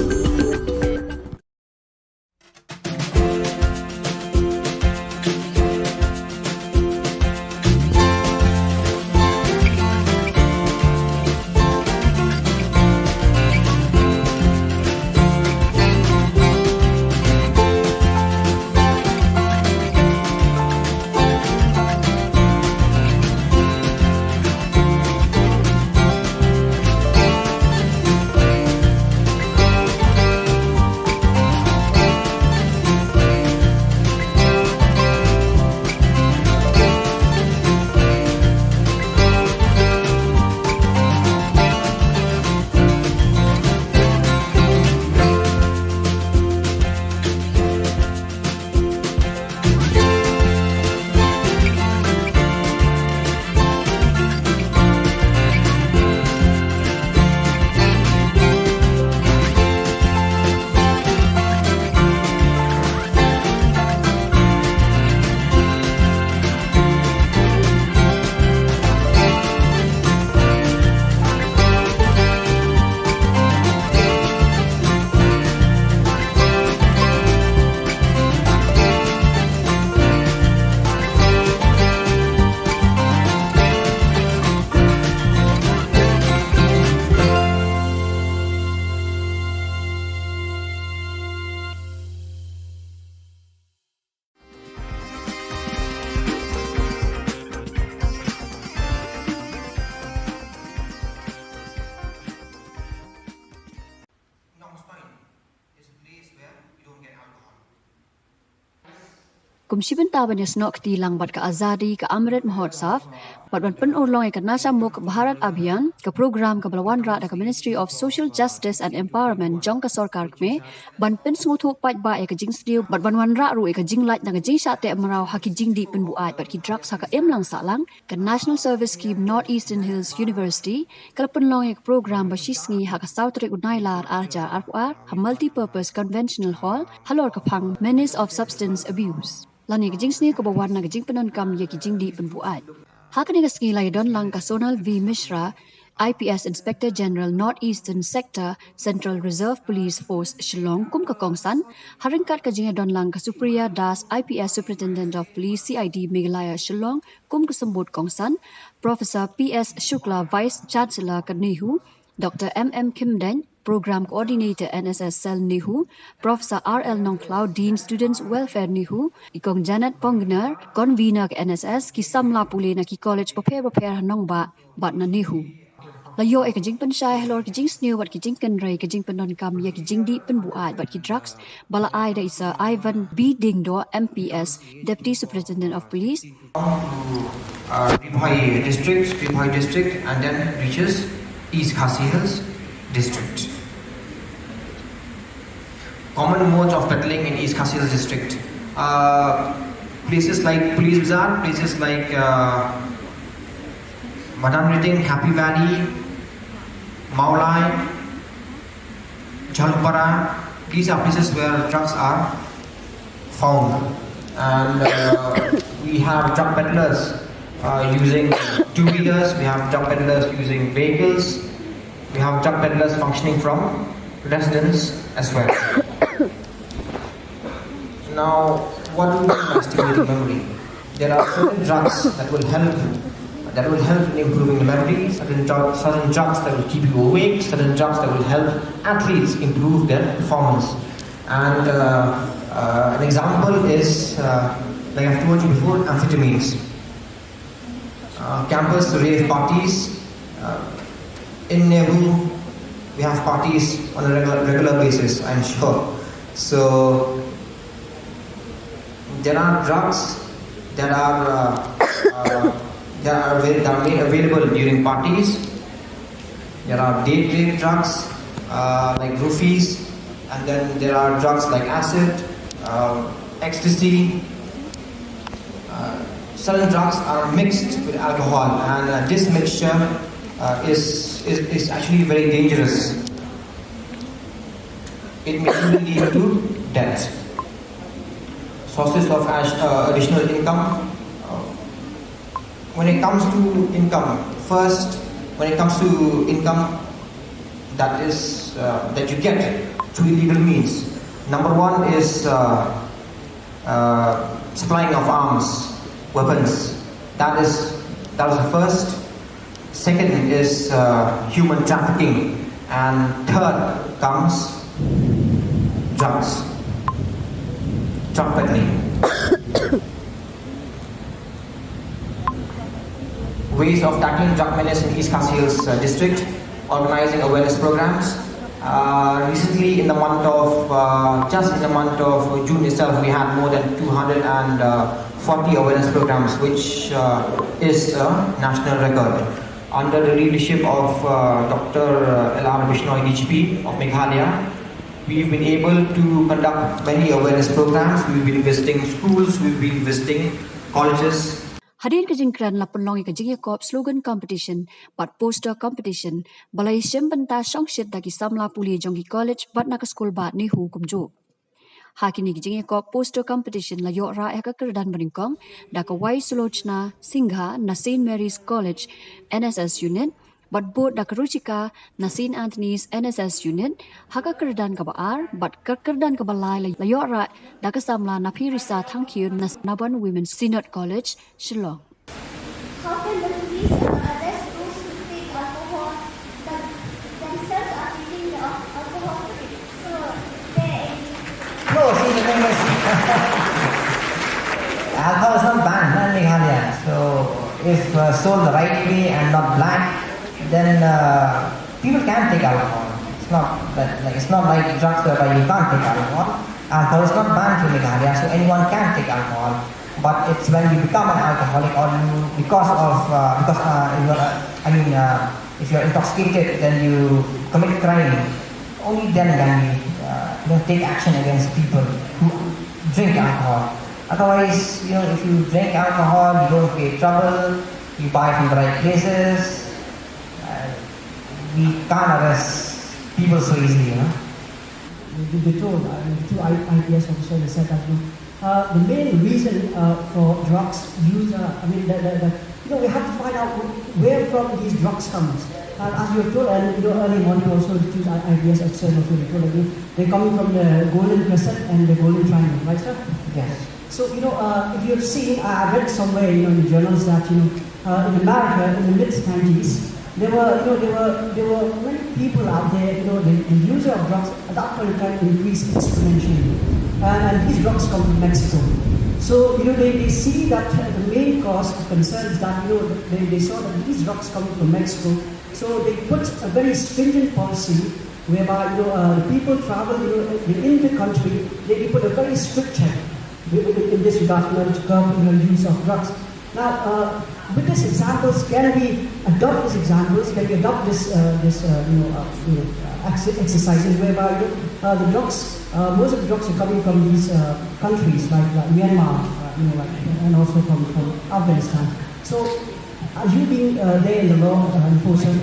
Ym shibynta ban ïasnoh kti lang bad ka Azadi ka Amrit Mahotsav bad ban pynurlong ïa ka Nasha Mukt Bharat Abhiyan, ka program kaba la wanrah da ka Ministry of Social Justice and Empowerment jong ka sorkar kmie, ban pynsngewthuh paidbah ïa ka jingsniew bad ban wanrah ruh ïa ka jinglait na ka jingshah teh mraw ha ki jingdih pynbuaid bad ki drugs ha ka imlang sahlang, ka National Service Scheme North Eastern Hills University ka la pynlong ïa ka program ba shisngi ha ka saw tarik u Nailar ar hajar arphew ar ha Multipurpose Conventional Hall halor ka phang Menace of Substance Abuse. Lane ka jingsniew kaba wan na ka jingpyndonkam ïa ki jingdih pynbuaid. Ha kane ka sngi la ïadon lang ka Sonal V Mishra, I P S Inspector General North Eastern Sector, Central Reserve Police Force Shillong kum ka kongsan, ha ryngkat ka jingïadon lang ka Supriya Das, I P S Superintendent of Police, C I D Meghalaya Shillong kum ka symbud kongsan, Professor P S Shukla, Vice Chancellor ka NEHU, Doctor M M Khymdeiñ, Program Coordinator N S S Cell NEHU, Professor R L Nongkhlaw, Dean Students Welfare NEHU, i Kong Janet Pongner, Convener ka N S S, ki samla pule na ki college bapher bapher ha nongbah bad na NEHU. La ïoh ïa ka jingpynshai halor ki jingsniew bad ki jingkynrei ka jingpyndonkam ïa ki jingdih pynbuaid bad ki drugs, ba la ai da i Sir Ivan B Diengdoh, M P S, Deputy Superintendent of Police, to, uh, Ri Bhoi district, Ri Bhoi district, and then reaches East Khasi Hills district. Common modes of peddling in East Khasi Hills district. Uh, places like Police Bazar, places like, uh, Madan Riting, Happy Valley, Mawlai, Jhalpara, these are places where drugs are found. And, uh, we have drug peddlers, uh, using two-wheelers, we have drug peddlers using vehicles, we have drug peddlers functioning from residence as well. Now, what do we mean by stimulating memory? There are certain drugs that will help, that will help in improving the memory, certain, dru- certain drugs that will keep you awake, certain drugs that will help athletes improve their performance. And, uh, uh, an example is, uh, like I've told you before, amphetamines. Uh, campus rave parties. Uh, in NEHU, we have parties on a regular, regular basis, I'm sure. So there are drugs that are, uh, uh, that are, avail- that are made available during parties. There are date rape drugs, uh, like roofies, and then there are drugs like acid, uh, ecstasy. Uh, certain drugs are mixed with alcohol, and, uh, this mixture, uh, is, is, is actually very dangerous. It may even lead to death. Sources of ash- uh, additional income. Uh, when it comes to income, first, when it comes to income that is, uh, that you get through illegal means, number one is, uh, uh, supplying of arms, weapons. That is, that is the first. Second is, uh, human trafficking, and third comes drugs, drug peddling. Ways of tackling drug menace in East Khasi Hills, uh, district, organizing awareness programs. Uh, recently, in the month of, uh, just in the month of June itself, we had more than two hundred forty awareness programs, which, uh, is a national record. Under the leadership of, uh, Doctor L R Bishnoi, D G P of Meghalaya, we've been able to conduct many awareness programs. We've been visiting schools, we've been visiting colleges. Hadien ka jingkren la pynlong ïa ka jingïakop slogan competition bad poster competition, ba la ïashim bynta shongshit da ki samla pule jong ki college bad na ka skul bah NEHU kumjuh. Ha kine ki jingïakop poster competition la ïoh rah ïa ka kyrdan banyngkong da ka Y Sulochna Singha na Saint Mary's College N S S Unit, bad bud da ka Ruchika na Saint Anthony's N S S Unit ha ka kyrdan kaba ar, bad ka kyrdan kaba lai la ïoh rah da ka samla Napirisa Thangkhiew na Nabon Women's Synod College, Shillong. How can the police arrest those who take alcohol but themselves are taking the al- alcohol free? So, is there any No, see, the thing is, alcohol is not banned, not in Meghalaya. So, if, uh, sold the right way and not black, then, uh, people can take alcohol. It's not that, like, it's not like drugs whereby you can't take alcohol. Alcohol is not banned in Meghalaya, so anyone can take alcohol. But it's when you become an alcoholic or you, because of, uh, because uh, you are, uh, I mean, uh, if you are intoxicated, then you commit crime. Only then can we, uh, you know, take action against people who drink alcohol. Otherwise, you know, if you drink alcohol, you don't create trouble, you buy from the right places. Uh, we can't arrest people so easily, you know. The, the two, uh, the two I- IPS officers, they said that, you know, uh, the main reason uh, for drugs use, uh, I mean, the, the, the, you know, we have to find out wh- where from these drugs comes. And as you were told, and you know, early morning also, the two I- IPS officers also, they told that, you know, they're coming from the Golden Crescent and the Golden Triangle, right, sir? Yes. So, you know, uh, if you have seen, I I read somewhere, you know, in the journals that, you know, uh, in America, in the mid nineties, there were, you know, there were, there were many people out there, you know, the, the user of drugs at that point in time increased exponentially. And, and these drugs come from Mexico. So, you know, they, they see that uh, the main cause of concern is that, you know, they, they saw that these drugs coming from Mexico. So they put a very stringent policy whereby, you know, uh, the people travel, you know, in the country, they, they put a very strict check in this regard in order to curb, you know, use of drugs. Now, uh, with these examples, can we adopt these examples? Can we adopt this, uh, this, uh, you know, uh, you know, uh, ex- exercises whereby, you know, uh, the drugs, uh, most of the drugs are coming from these uh, countries like, like Myanmar, uh, you know, like, and also from, from Afghanistan. So, uh, you being uh, there in the law uh, enforcer,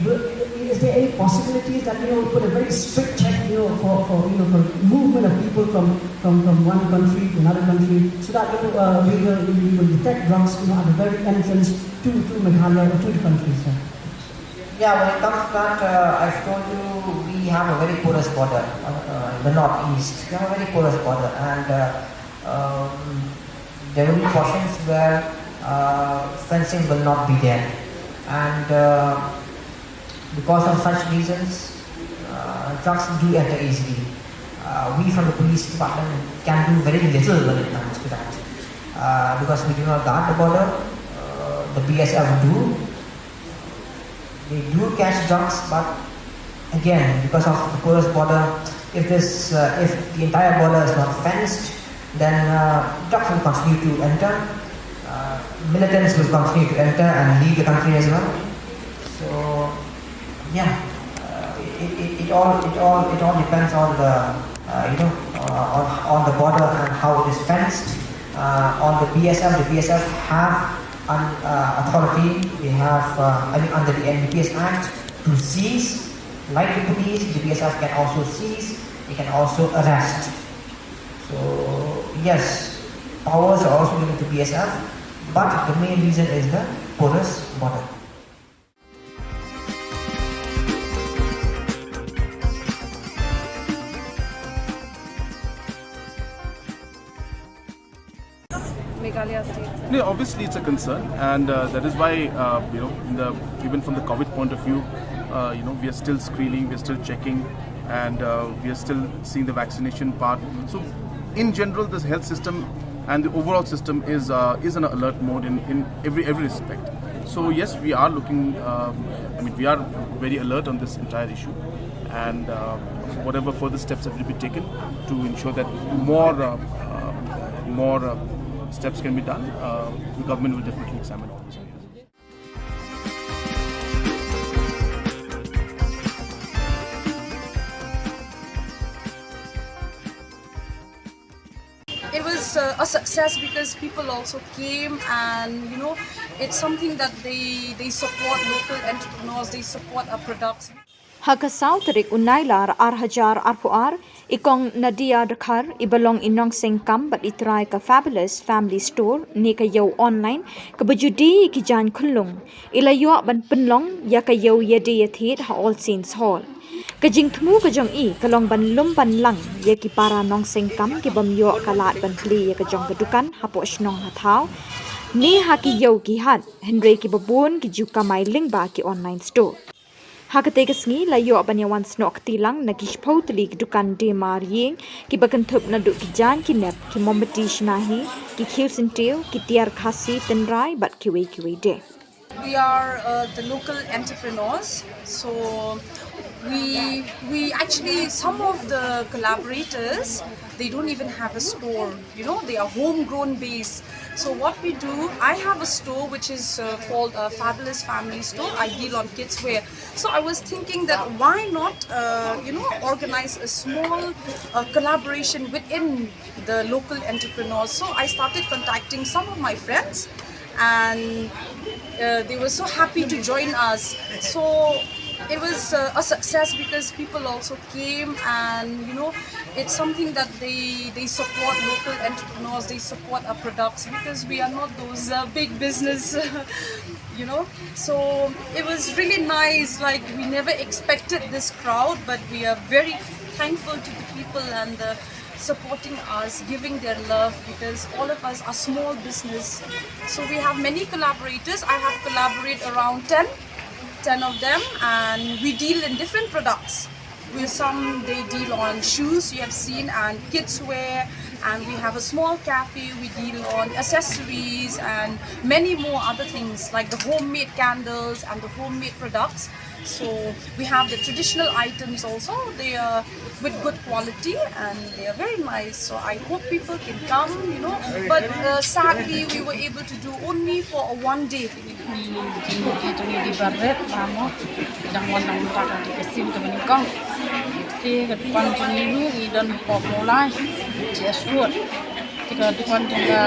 will- is there any possibilities that, you know, put a very strict check, you know, for, for you know, for movement of people from from, from one country to another country, so that, you know, uh, we will we will detect drugs, you know, at the very entrance to to Meghalaya or to the country, sir? Yeah, when it comes to that, uh, I've told you we have a very porous border, uh, uh, the northeast. We have a very porous border, and uh, um, there will be portions where uh, fencing will not be there, and uh, because of such reasons, uh, drugs do enter easily. Uh, we from the police department can do very little when it comes to that, uh, because we do not guard the border. Uh, the B S F do. They do catch drugs, but again, because of the porous border, if this, uh, if the entire border is not fenced, then uh, drugs will continue to enter. Uh, militants will continue to enter and leave the country as well. So, yeah, uh, it, it, it all it all it all depends on the uh, you know uh, on on the border and how it is fenced. Uh, on the B S F, the B S F have an uh, authority. They have uh, I mean under the N D P S Act to seize. Like the police, the B S F can also seize. They can also arrest. So yes, powers are also given to B S F, but the main reason is the porous border. Meghalaya state. No, obviously it's a concern, and uh, that is why uh, you know, in the even from the COVID point of view, uh, you know, we are still screening, we are still checking, and uh, we are still seeing the vaccination part. So, in general, this health system and the overall system is uh, is in an alert mode in, in every every respect. So yes, we are looking. Um, I mean, we are very alert on this entire issue, and uh, whatever further steps have to be taken to ensure that more uh, uh, more uh, steps can be done, uh, the government will definitely examine all these areas. It was uh, a success because people also came, and you know, it's something that they they support local entrepreneurs, they support our products. Ha ka saw tarik u Nailar ar hajar arphew ar, i kong Nadia Dkhar, i ba long i nongseng kam bad i trai ka Fabulous Family Store ne ka ïew online, ka ba ju die ïa ki jaiñ khyllung, i la ïoh ban pynlong ïa ka ïew ïadie ïathied ha All Saints Hall. Ka jingthmu ka jong i ka long ban lum ban lang ïa ki para nongseng kam ki bym ïoh ka lad ban plie ïa ka jong ka dukan hapoh shnong ha thaw ne ha ki ïew ki hat, hynrei ki ba bun ki ju kamai lyngba ki online store. Ha katei ka sngi la ïoh ban ïa wan snoh kti lang na ki shiphew tylli ki dukan die mar ïing, ki ba kynthup naduh ki jaiñ ki nep, ki mombati shnahi, ki khiew syntiew, ki tiar khasi tynrai bad kiwei kiwei de. We are uh, the local entrepreneurs, so We we actually, some of the collaborators, they don't even have a store. You know, they are homegrown base. So what we do, I have a store which is uh, called a Fabulous Family Store. I deal on kids wear. So I was thinking that why not, uh, you know, organize a small uh, collaboration within the local entrepreneurs. So I started contacting some of my friends, and uh, they were so happy to join us. So it was uh, a success because people also came, and you know, it's something that they they support local entrepreneurs, they support our products, because we are not those uh, big business. You know, so it was really nice. Like, we never expected this crowd, but we are very thankful to the people and the supporting us, giving their love, because all of us are small business. So we have many collaborators. I have collaborated around ten, ten of them, and we deal in different products. With some, they deal on shoes, you have seen, and kids wear, and we have a small cafe. We deal on accessories and many more other things, like the homemade candles and the homemade products. So we have the traditional items also. They are with good quality and they are very nice. So I hope people can come, you know. But uh, sadly, we were able to do only for a one day. Ki jong ngi di barit, ba mo, dang wan dang mynta ka dei ka sim kaba nyngkong. Te ka dukan jong ngi ruh ngi don hapoh Mawlai, G S Road. Te ka dukan jong ka,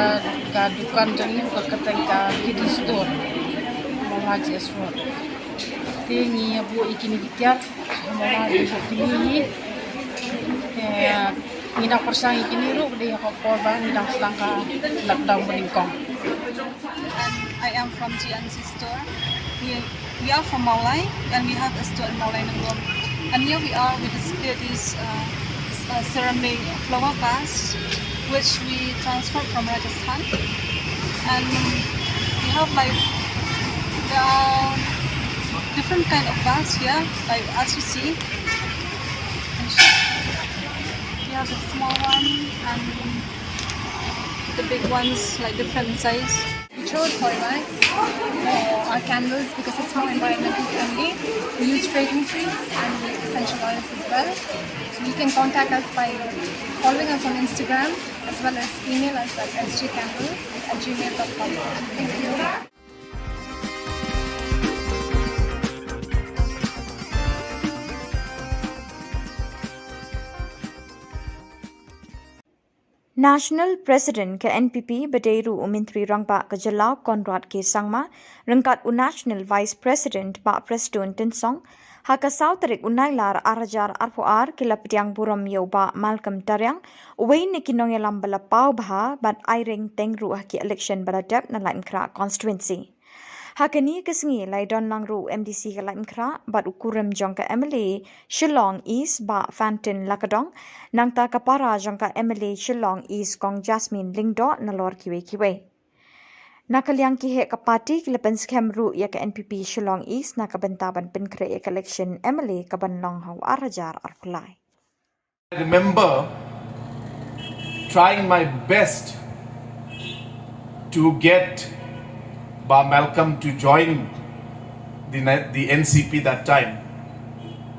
ka dukan jong ngi ruh ka kyrteng ka Kiddie Store, Mawlai, G S Road. Te ngi ïa buh ïa kine ki tiar, Mawlai ïa buh kine hi. Te ngi dang pyrshang ïa kine ruh ka dei ha ka por ba ngi dang sdang ka lockdown ba nyngkong. And I am from G N C Store. We, we are from Mawlai and we have a store in Mawlai Nongrum. And here we are, we display these uh, s- uh, ceramic flower vase, which we transferred from Rajasthan. And we have, like, there are different kind of vase here, like, as you see. And sh- we have the small one and the big ones, like, different size. We chose soy wax for our candles because it's more environmental friendly. We use fragrances and we essential oils as well. So you can contact us by following us on Instagram as well as email us at S J candles at gmail dot com. Thank you. National President ka N P P ba dei ruh u Myntri Rangbah ka Jylla Conrad K Sangma, ryngkat u National Vice President Bah Prestone Tynsong, ha ka saw tarik u Nailar ar hajar arphew ar ki la pdiang burom ïa u Bah Malcolm Tariang, uwei na ki nongïalam ba la paw bha bad ai ring teng ruh ha ki election ba la dep na Laitumkhrah constituency. Ha kane ka sngi lai don lang ruh u M D C ka Laitumkhrah bad u kurim jong ka M L A Shillong East Bah Fantin Lakadong, nangta ka para jong ka M L A Shillong East Kong Jasmine Lyngdoh nalor kiwei kiwei. Na ka liang ki heh ka party ki la pynskhem ruh ïa ka N P P Shillong East na ka bynta ban pynkhreh ïa ka election M L A ka ban long ha u ar hajar arphew lai. I remember trying my best to get Bah Malcolm to join the, the N C P that time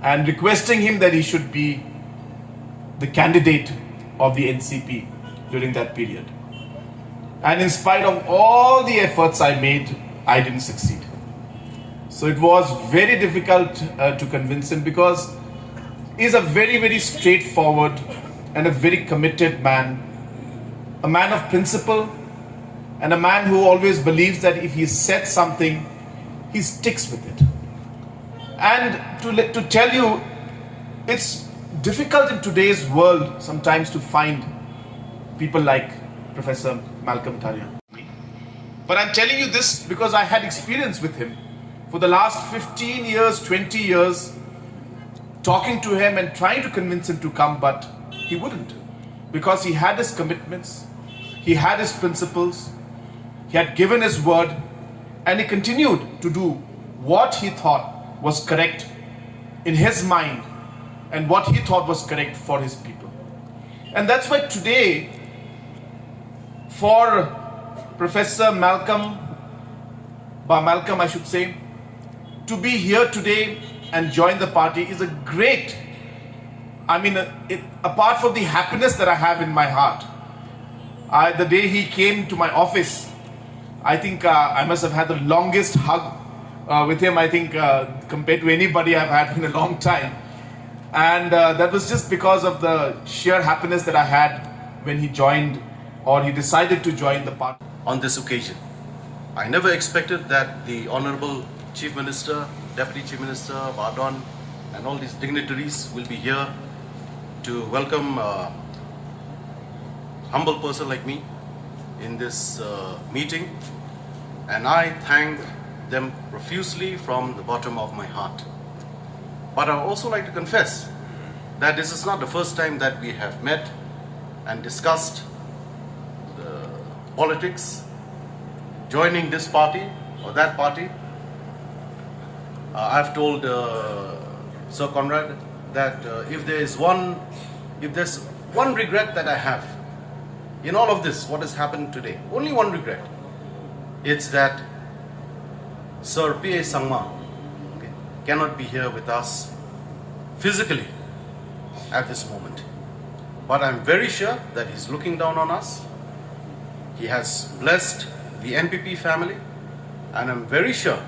and requesting him that he should be the candidate of the N C P during that period. And in spite of all the efforts I made, I didn't succeed. So it was very difficult uh, to convince him because he's a very, very straightforward and a very committed man, a man of principle, and a man who always believes that if he said something, he sticks with it. And to, let, to tell you, it's difficult in today's world sometimes to find people like Professor Malcolm Tariang. But I'm telling you this because I had experience with him for the last fifteen years, twenty years, talking to him and trying to convince him to come, but he wouldn't because he had his commitments, he had his principles, he had given his word, and he continued to do what he thought was correct in his mind and what he thought was correct for his people. And that's why today, for Professor Malcolm, Bah Malcolm, I should say, to be here today and join the party is a great, I mean, uh, it, apart from the happiness that I have in my heart, I, the day he came to my office, I think uh, I must have had the longest hug uh, with him, I think, uh, compared to anybody I've had in a long time. And uh, that was just because of the sheer happiness that I had when he joined or he decided to join the party. On this occasion, I never expected that the Honorable Chief Minister, Deputy Chief Minister, Bah Don, and all these dignitaries will be here to welcome a humble person like me in this uh, meeting. And I thank them profusely from the bottom of my heart. But I also like to confess that this is not the first time that we have met and discussed the politics, joining this party or that party. Uh, I've told uh, Sir Conrad that uh, if there is one, if there's one regret that I have in all of this, what has happened today, only one regret, it's that Sir P A Sangma, okay, cannot be here with us physically at this moment. But I'm very sure that he's looking down on us. He has blessed the N P P family, and I'm very sure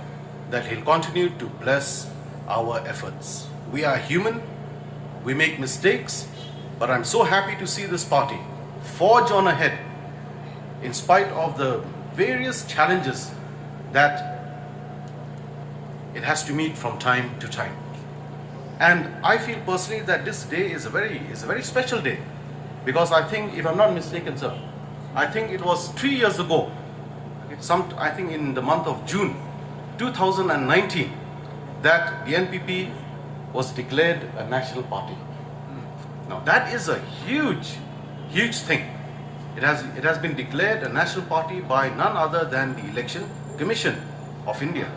that he'll continue to bless our efforts. We are human, we make mistakes, but I'm so happy to see this party forge on ahead in spite of the various challenges that it has to meet from time to time. And I feel personally that this day is a very, is a very special day, because I think, if I'm not mistaken, sir, I think it was three years ago, some, I think in the month of June two thousand nineteen, that the N P P was declared a national party. Now that is a huge, huge thing. It has, it has been declared a national party by none other than the Election Commission of India.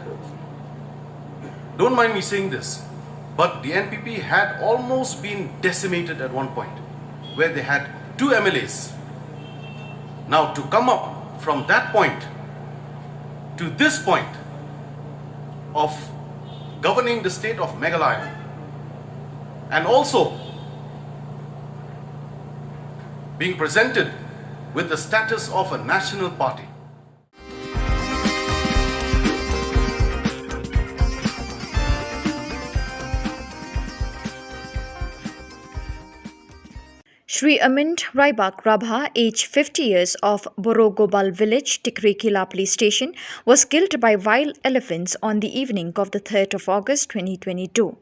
Don't mind me saying this, but the N P P had almost been decimated at one point, where they had two M L As. Now, to come up from that point to this point of governing the state of Meghalaya, and also being presented with the status of a national party. Shri Amint Raibak Rabha, age fifty years, of Borogobal village, Tikri Kila police station, was killed by wild elephants on the evening of the third of August twenty twenty-two.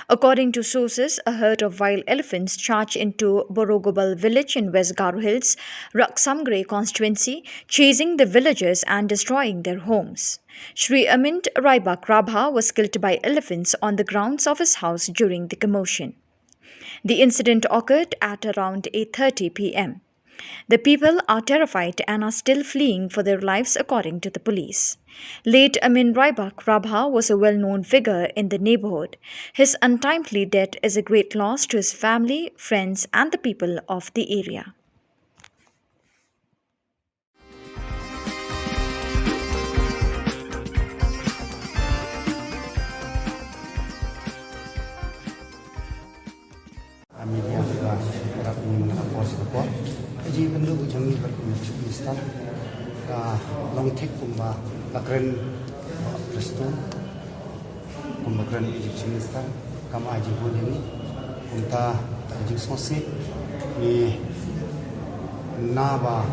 According to sources, a herd of wild elephants charged into Borogobal village in West Garo Hills, Raksamgre constituency, chasing the villagers and destroying their homes. Shri Amint Raibak Rabha was killed by elephants on the grounds of his house during the commotion. The incident occurred at around eight thirty p m. The people are terrified and are still fleeing for their lives, according to the police. Late Amin Raibak Rabha was a well-known figure in the neighborhood. His untimely death is a great loss to his family, friends, and the people of the area. Media ka rap ni na por si por. Ka jingkynduh ka jong ngi bad kumba Chief Minister ka long thik kumba la kren Prestone, kumba kren Chief Minister, kam ai jinghun ïa ngi. Kumta ka jingsngewsih ngi na ba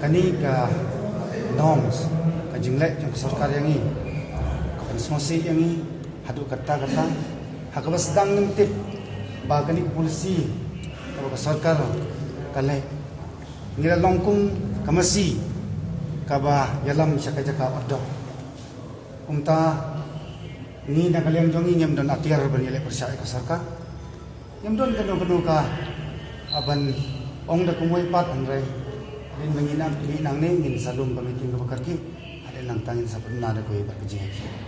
kane ka norms, ka jingleh jong ka sorkar ïa ngi ka pynsngewsih ïa ngi haduh katta katta. Ha kaba sdang ngim tip ba kane ka policy kaba ka sorkar ka leh, ngi la long kum ka masi kaba ïalam sha ka jaka ot doh. Kumta ngi na ka liang jong ngi ngim don atiar ban ïaleh pyrshah ïa ka sorkar. Ngim don kano kano ka ban ong da kumwei pat, hynrei hadien ba ngi nang, ngi nangne ngin sa lum ka meeting kaba kyrkieh. Hadien nangta ngin sa pynbna da kawei pat ka jingïakhih.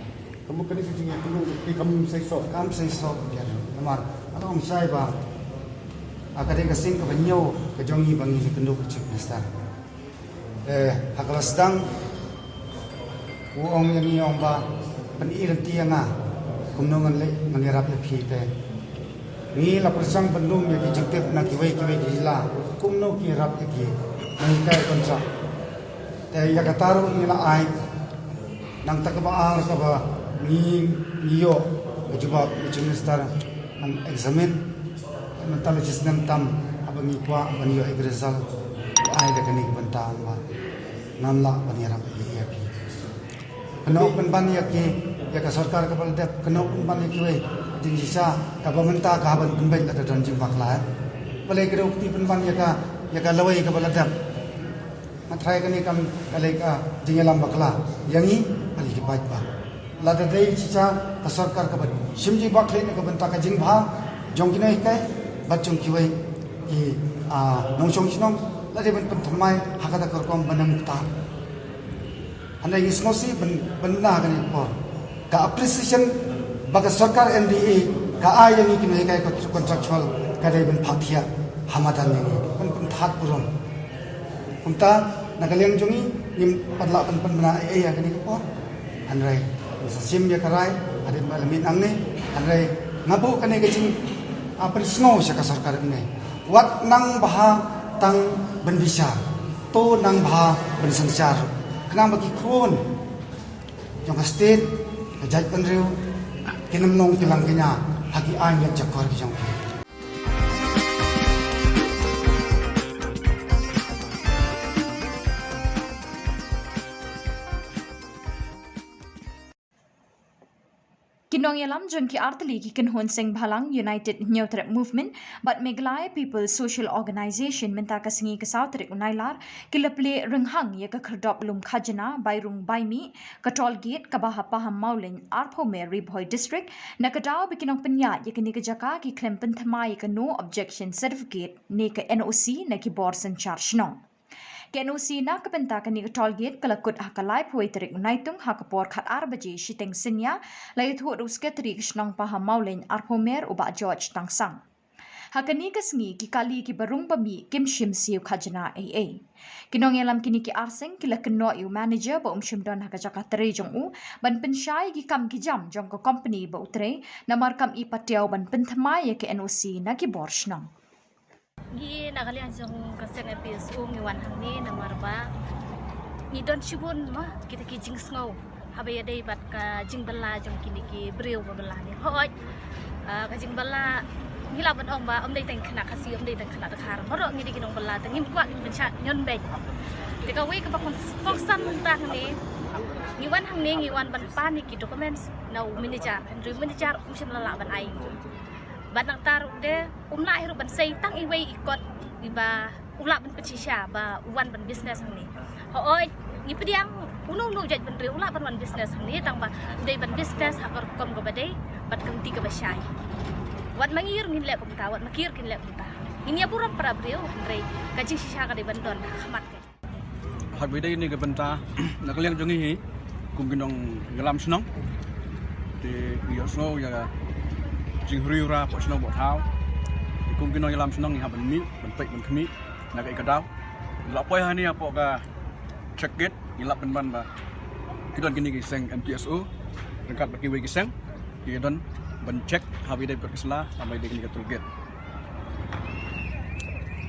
Ka mut kane ka jingïakhih ka kam seisoh. Kam seisoh, ïa, namar nga la ong shai ba ka dei ka sien kaba hynñiew ka jong ngi ba ngi la kynduh ka Chief Minister. Eh, ha kaba sdang u ong ïa ngi, ong ba Pyni lynti ïa nga kumno ngan leh, ngan ïarap ïa phi te. Ngi la pyrshang ban lum ïa ki jingtip na kiwei kiwei ki jylla kumno ki ïarap ïa ki nonghikai contract. Te ïa kata ruh ngi la ai. Nangta kaba ar kaba ngi, ngi ïoh ka jubab na Chief Minister, ngan examine. Mynta la shisnem tam haba ngi kwah ban ïoh ïa ka result. Ai da kane ka bynta ba ngam lah ban ïarap ïa phi. Kynnoh pynban ïa ki, ïa ka sorkar kaba la dep, kynnoh pynban ïa kiwei. Jingshisha kaba mynta ka haba pynbeit la ka don jingbakla. Balei ka dei u kti pynban ïa ka, ïa ka lawei kaba la dep. Nga tharai kane kam ka lei ka jingïalam bakla ïa ngi ha ki paidbah. Lada dei shisha ka sorkar kaba shim jingbakla na ka bynta ka jingbha jong ki nonghikai bad jong kiwei ki, ah, nongshong shnong, la dei ban pynthymmai ha kata ka rukom ban ym ktah. Hynrei ngi sngewsih ban, ban bna ha kane ka por. Ka appreciation ba ka sorkar N D A ka ai ïa ngi ki nonghikai contractual ka dei ban phah thiah ha madan ïa ngi, ban pynthad burom. Kumta na ka liang jong ngi ngim pat lah ban pynbna ei ei ha kane ka por. Hynrei ngi sa shim ïa ka rai hadien ba la mih nangne. Hynrei nga buh kane ka jing, ah, pynsngew sha ka sorkar mynne. Wat nang bha tang ban bishar, to nang bha ban synshar. Khnang ba ki khun jong ka state, ka jaitbynriew kin ym long ki langkñia ha ki aiñ leh jakor ki jong ki. Ki nongïalam jong ki artylli ki kynhun seng bhalang United Hynñiewtrep Movement bad Meghalaya People's Social Organisation mynta ka sngi ka saw tarik u Nailar ki la plie rynghang ïa ka khyrdop lum khajna bai rung bai mih ka toll gate kaba ha Pahammawlein, Arphew Mer, Ri Bhoi District, na ka daw ba ki nongpynïaid ïa kane ka jaka ki khlem pynthymmai ïa ka no objection certificate ne ka N O C na ki bor synshar shnong. Ka N O C na ka bynta kane ka toll gate ka la kut ha ka laiphew wei tarik u Naitung ha ka por khatar baje shiteng synñia, la ïathuh da u Secretary ka shnong Pahammawlein, Arphew Mer, u Bah George Tangsang. Ha kane ka sngi ki kali kiba rung ba mih kim shim siew khajna ei ei. Ki nongïalam kine ki ar seng ki la kynnoh ïa u manager ba um shym don ha ka jaka trei jong u ban pynshai ïa ki kam ki jam jong ka company ba u trei, namar kam i patiaw ban pynthymmai ïa ka N O C na ki bor shnong. Ngi na ka liang jong ka seng M P S O ngi wan hangne namar ba ngi don shibun ma kita ki jingsngew haba ïadei bad ka jingbylla jong kine ki briew ba bylla ne. Hooid, ah, ka jingbylla ngi lah ban ong ba ym dei tang khynnah Khasi, ym dei tang khynnah Dkhar. Baroh ngi dei ki nongbylla, te ngim kwah ngin pynshah ñion beiñ. Te kawei kaba kongsan mynta hangne, ngi wan hangne ngi wan ban pan ïa ki documents na u manager, hynrei u manager um shym la lah ban ai. Bad nangta ruh te um lah hi ruh ban sei tang iwei i kot iba u lah ban pynshisha ba u wan ban business hangne. Hooid, ngi pdiang uno uno u jaitbynriew u lah ban wan business hangne, tang ba u dei ban business ha ka rukom kaba dei bad ka lynti kaba shai. Wat ma ngi ruh ngin leh kumta, wat ma ki ruh kin leh kumta. Ngin ïa burom para briew, hynrei ka jingshisha ka dei ban don ha khmat ka. Haba ïadei kane ka bynta na ka liang jong ngi hi kum ki nongïalam shnong, te ngi ïohsngew ïa ka jinghriewra hapoh shnong hapoh thaw. Te kum ki nongïalam shnong ngi hap ban mih ban peit ban khmih na kaei ka daw. La poi hangne hapoh ka check gate, ngi lap pynban ba ki don kine ki seng M P S O ryngkat bad kiwei ki seng ki don ban check haba ïadei bad ka sla, haba ïadei kane ka toll gate.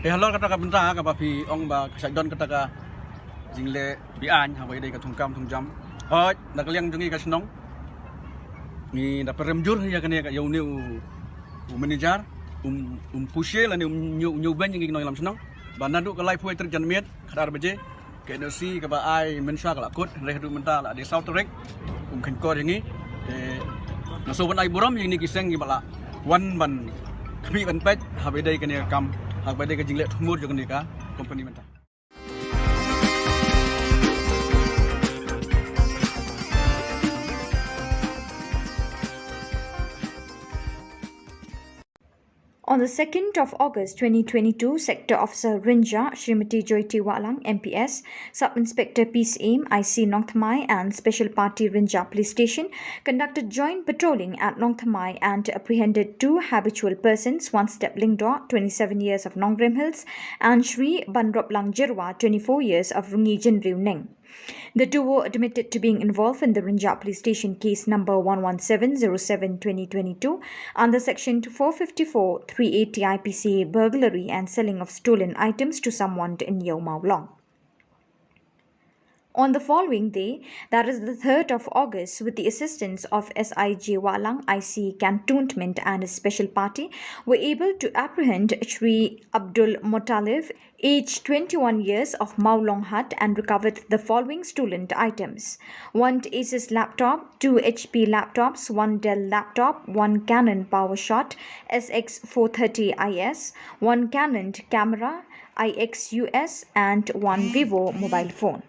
Te halor kata ka bynta kaba phi ong ba ka shait don kata ka jingleh be-aiñ haba ïadei ka thungkam thungjam. Hooid, na ka liang jong ngi ka shnong ngi da pyrem jur ïa kane ka, ïa une u, u manager, um, um pushe lane um ñiew, ñiew beiñ ïa ngi ki nongïalam shnong ba naduh ka laiphew tarik janmiet khatar baje, ka N O C kaba ai mynshuwa ka la kut, hynrei haduh mynta la dei saw tarik um kheiñkor ïa ngi. Te nga sngewbha ban ai burom ïa kine ki seng kiba la wan ban khmih ban peit haba ïadei kane ka kam, haba ïadei ka jingleh thmur jong kane ka company mynta. On the second of August twenty twenty-two, Sector Officer Rynja, Shrimati Joyty Wahlang, M P S, Sub Inspector Peace Aim, I C Nongthymmai, and Special Party Rynja Police Station conducted joint patrolling at Nongthymmai and apprehended two habitual persons, Wanstep Lyngdoh, twenty-seven years, of Nongrim Hills, and Shri Banroplang Jyrwa, twenty-four years, of Rungiew Jynriew Neng. The duo admitted to being involved in the Rynjah Police Station case number one one seven zero seven twenty twenty-two under section four fifty-four three eighty I P C, burglary and selling of stolen items to someone in Iewmawlong. On the following day, that is the third of August, with the assistance of S I J Walang, I C Cantonment, and his special party, were able to apprehend Shri Abdul Muttalib, aged twenty-one years, of Mawlonghat, and recovered the following stolen items: one Asus laptop, two H P laptops, one Dell laptop, one Canon PowerShot S X four thirty I S, one Canon camera I X U S, and one Vivo mobile phone.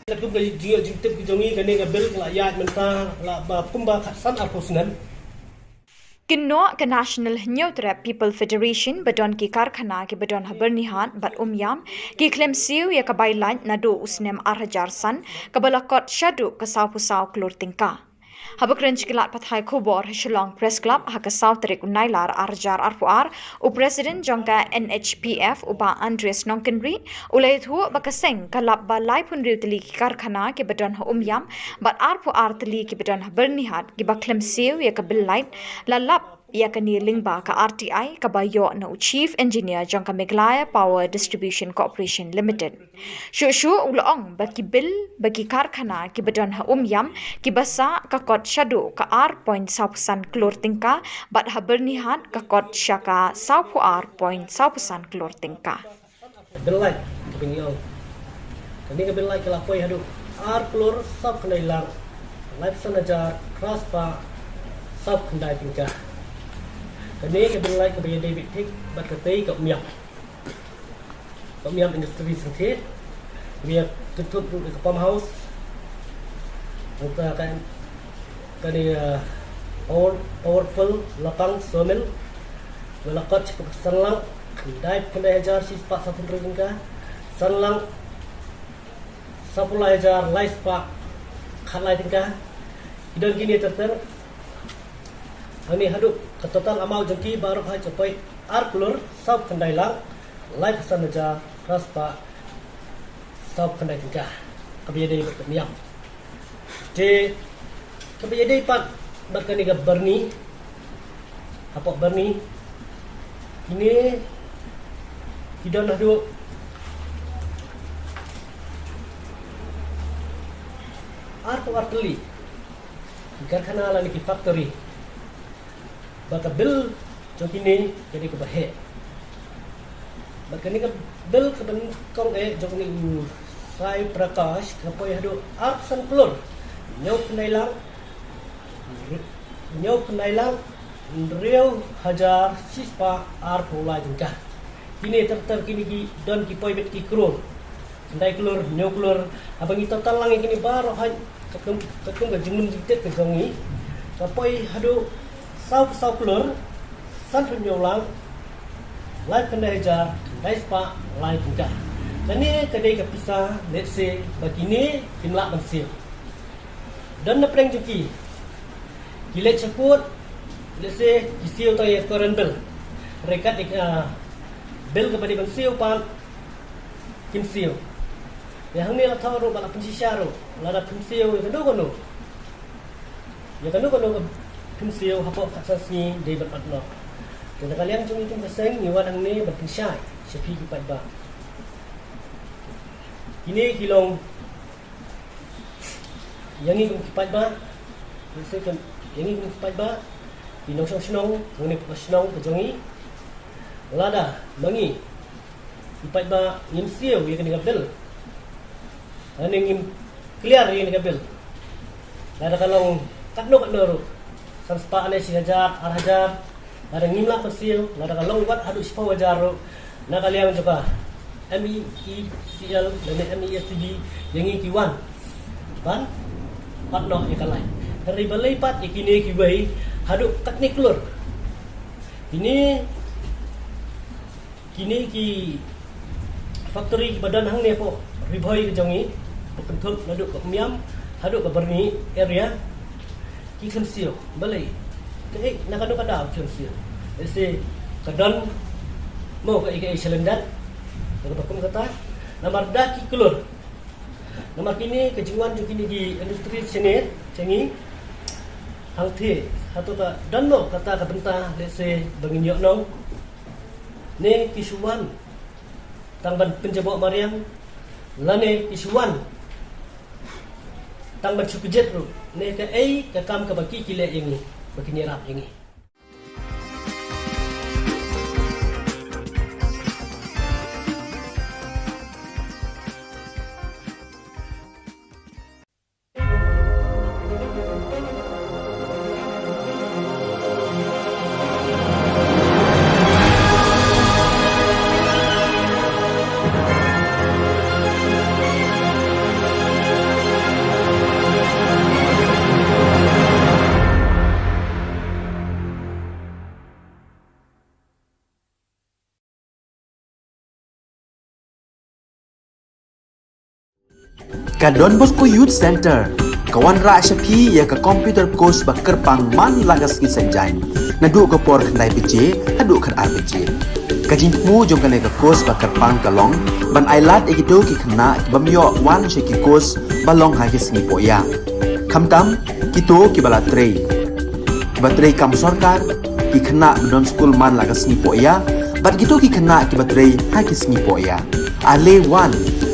Ka kum ka jingïoh jingtip ka jong ngi, kane ka bill ka la ïaid mynta la ba kumba khatsan arphew snem. Kynnoh ka National Hynñiewtrep People Federation ba don ki karkhana kiba don ha Byrnihat bad Umiam ki khlem siew ïa ka bai light naduh u snem ar hajar san, kaba la kot shaduh ka sawphew saw klur tyngka. Haba kren sha ki lad pathai khubor ha Shillong Press Club ha ka saw tarik u Nailar ar hajar arphew ar, u President jong ka N H P F, u Bah Andreas Nongkynrih, u la ïathuh ba ka seng ka lap ba laiphew hynriew tylli ki karkhana kiba don ha Umiam bad arphew ar tylli kiba don ha Byrnihat kiba khlem siew ïa ka bill light, la lap ïa kane lyngba ka R T I kaba ïoh na u Chief Engineer jong ka Meghalaya Power Distribution Corporation Limited. Shuh shuh u la ong ba ki bill ba ki karkhana kiba don ha Umiam kiba sah ka kot shaduh ka ar point sawphew san klur tyngka, bad ha Byrnihat ka kot sha ka sawphew ar point sawphew san klur tyngka. Bill light kaba ngi ong, kane ka bill light ka la poi haduh ar klur sawphew khyndai lak laiphew san hajar phra spah sawphew khyndai tyngka. Kane ka bill light kaba ïadei beit thik bad katei ka Umiam, ka Umiam Industries Limited, kaba ïa kynthup ruh ïa ka pump house, nangta ka, kane, uh, power, powerful lapang sawmill, ba la kot sha ka san lak khyndai phew khyndai hajar shi spah sawphew hynriew tyngka, san lak sawphew lai hajar lai spah khatlai tyngka. Ki don kine ter ter. Hangne haduh ka total amount jong ki baroh hi ka poi ar klur sawphew khyndai lak laiphew san hajar phra spah sawphew khyndai tyngka, kaba ïadei bad ka Umiam. Te kaba ïadei pat bad kane ka Byrni, hapoh Byrni, kine ki don haduh arphew ar tylli ki karkhana lane ki factory. Ba ka bill jong kine ka dei kaba heh. Ba kane ka bill kaba nyngkong eh jong une u Sai Prakash ka poi haduh arphew san klur hynñiew phew khyndai lak, hynñiew phew khyndai lak hynriew hajar shi spah arphew lai tyngka. Kine ter ter kine ki don ki poi beit ki klur. Khyndai klur, hynñiew klur, haba ngi total lang ïa kine baroh hi, katkum, katkum ka jinglum jingtip ka jong ngi, ka poi haduh sawphew saw klur sanphew hynñiew lak laiphew khyndai hajar khyndai spah lai tyngka. Kane ka dei ka pisa lehse ba kine kim lah ban siew. Don na pdeng jong ki, ki leit sha kut, lehse ki siew tang ïa ka current bill. Hynrei kat ïa ka, ah, bill kaba dei ban siew pat kim siew. Te hangne la thoh ruh ba la pynshisha ruh, lada phim siew ïa kano kano, ïa kano kano ka phim siew hapoh khatsan sngi dei ban bat noh. Te na ka liang jong ngi kum ka seng ngi wan hangne ban pynshai sha phi ki paidbah. Kine ki long ïa ngi kum ki paidbah, lehse kum ïa ngi kum ki paidbah, ki nongshong shnong, hangne hapoh shnong ka jong ngi. Lada ma ngi ki paidbah ngim siew ïa kane ka bill, lane ngim clear ïa kane ka bill, lada ka long katno katno ruh, san spah ne shi hajar, ar hajar, lada ngim lah ban siew, lada ka long wat haduh shiphew hajar ruh, na ka liang jong ka M E E C L lane M E S T B, ïa ngi ki wan ban bat noh ïa ka light. Hynrei balei pat ïa kine kiwei haduh katne klur? Kine, kine ki factory kiba don hangne hapoh Ri Bhoi ka jong ngi, ba kynthup naduh ka Umiam haduh ka Byrni area, ki khlem siew. Balei? Kaei, na kano ka daw ki ong shuh? Lehse ka don mo kaei kaei shalyndet. Kaba kum kata, namar da ki klur. Namar kine ka jingwan jong kine ki industry shane jong ngi, hangtei hato ka don mo kata ka bynta, lehse ba ngin ïoh nong, ne ki shu wan tang ban pynjaboh mariang, lane ki shu wan tang ban shu kjit ruh, ne kaei ka kam kaba ki ki leh ïa ngi, ba kin ïarap ïa ngi. Ka Don Bosco Youth Center ka wanrah sha phi ïa ka computer course ba kyrpang man la ka sngi Saitjaiñ, naduh ka por khyndai baje haduh khatar baje. Ka jingthmu jong kane ka course ba kyrpang ka long ban ailad ïa kito ki khynnah ki bym ïoh wan sha ki course ba long ha ki sngi pohïa, khamtam kito kiba la trei, kiba trei kam sorkar, ki khynnah ba don skul man la ka sngi pohïa, bad kito ki khynnah kiba trei ha ki sngi pohïa. Ale wan,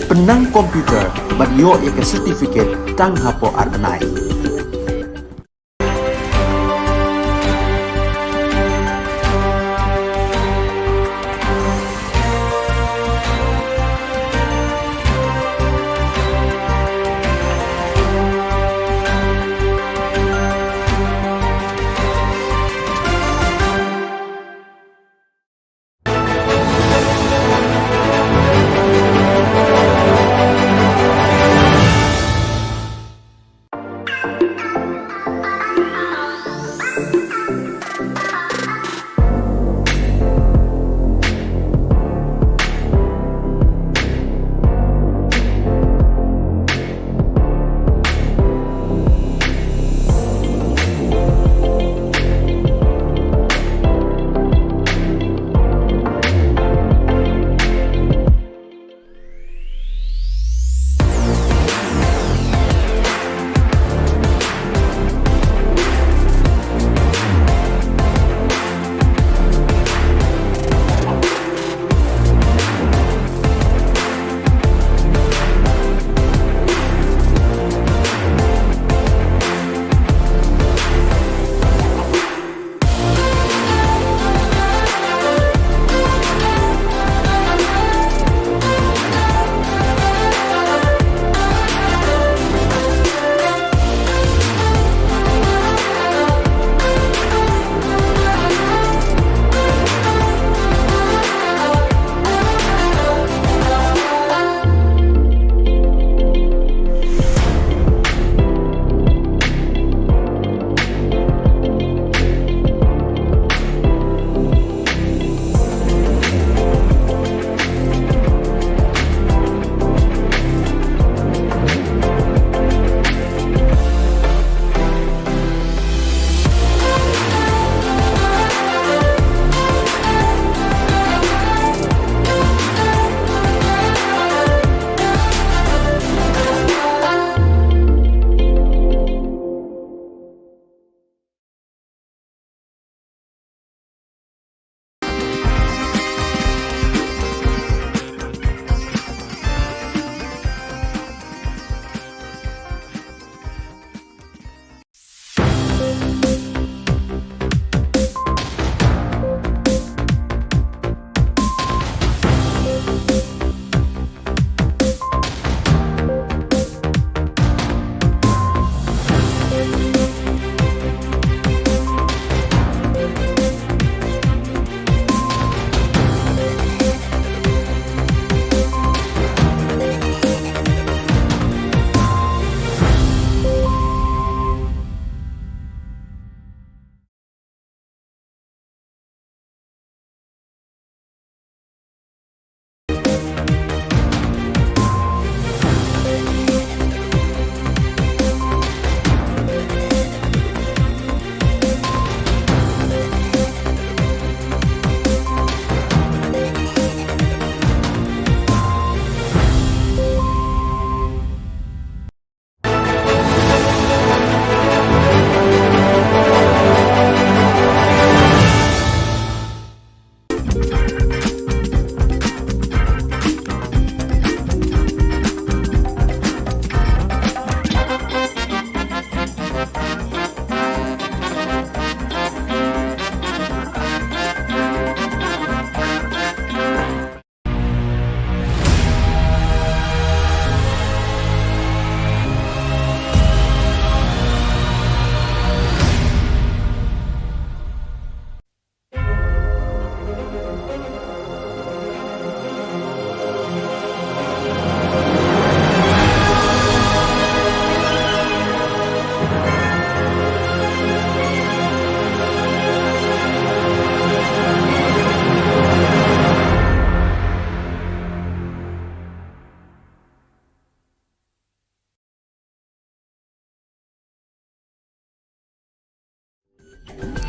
pynnang computer bad ïoh ïa ka certificate tang hapoh ar bnai.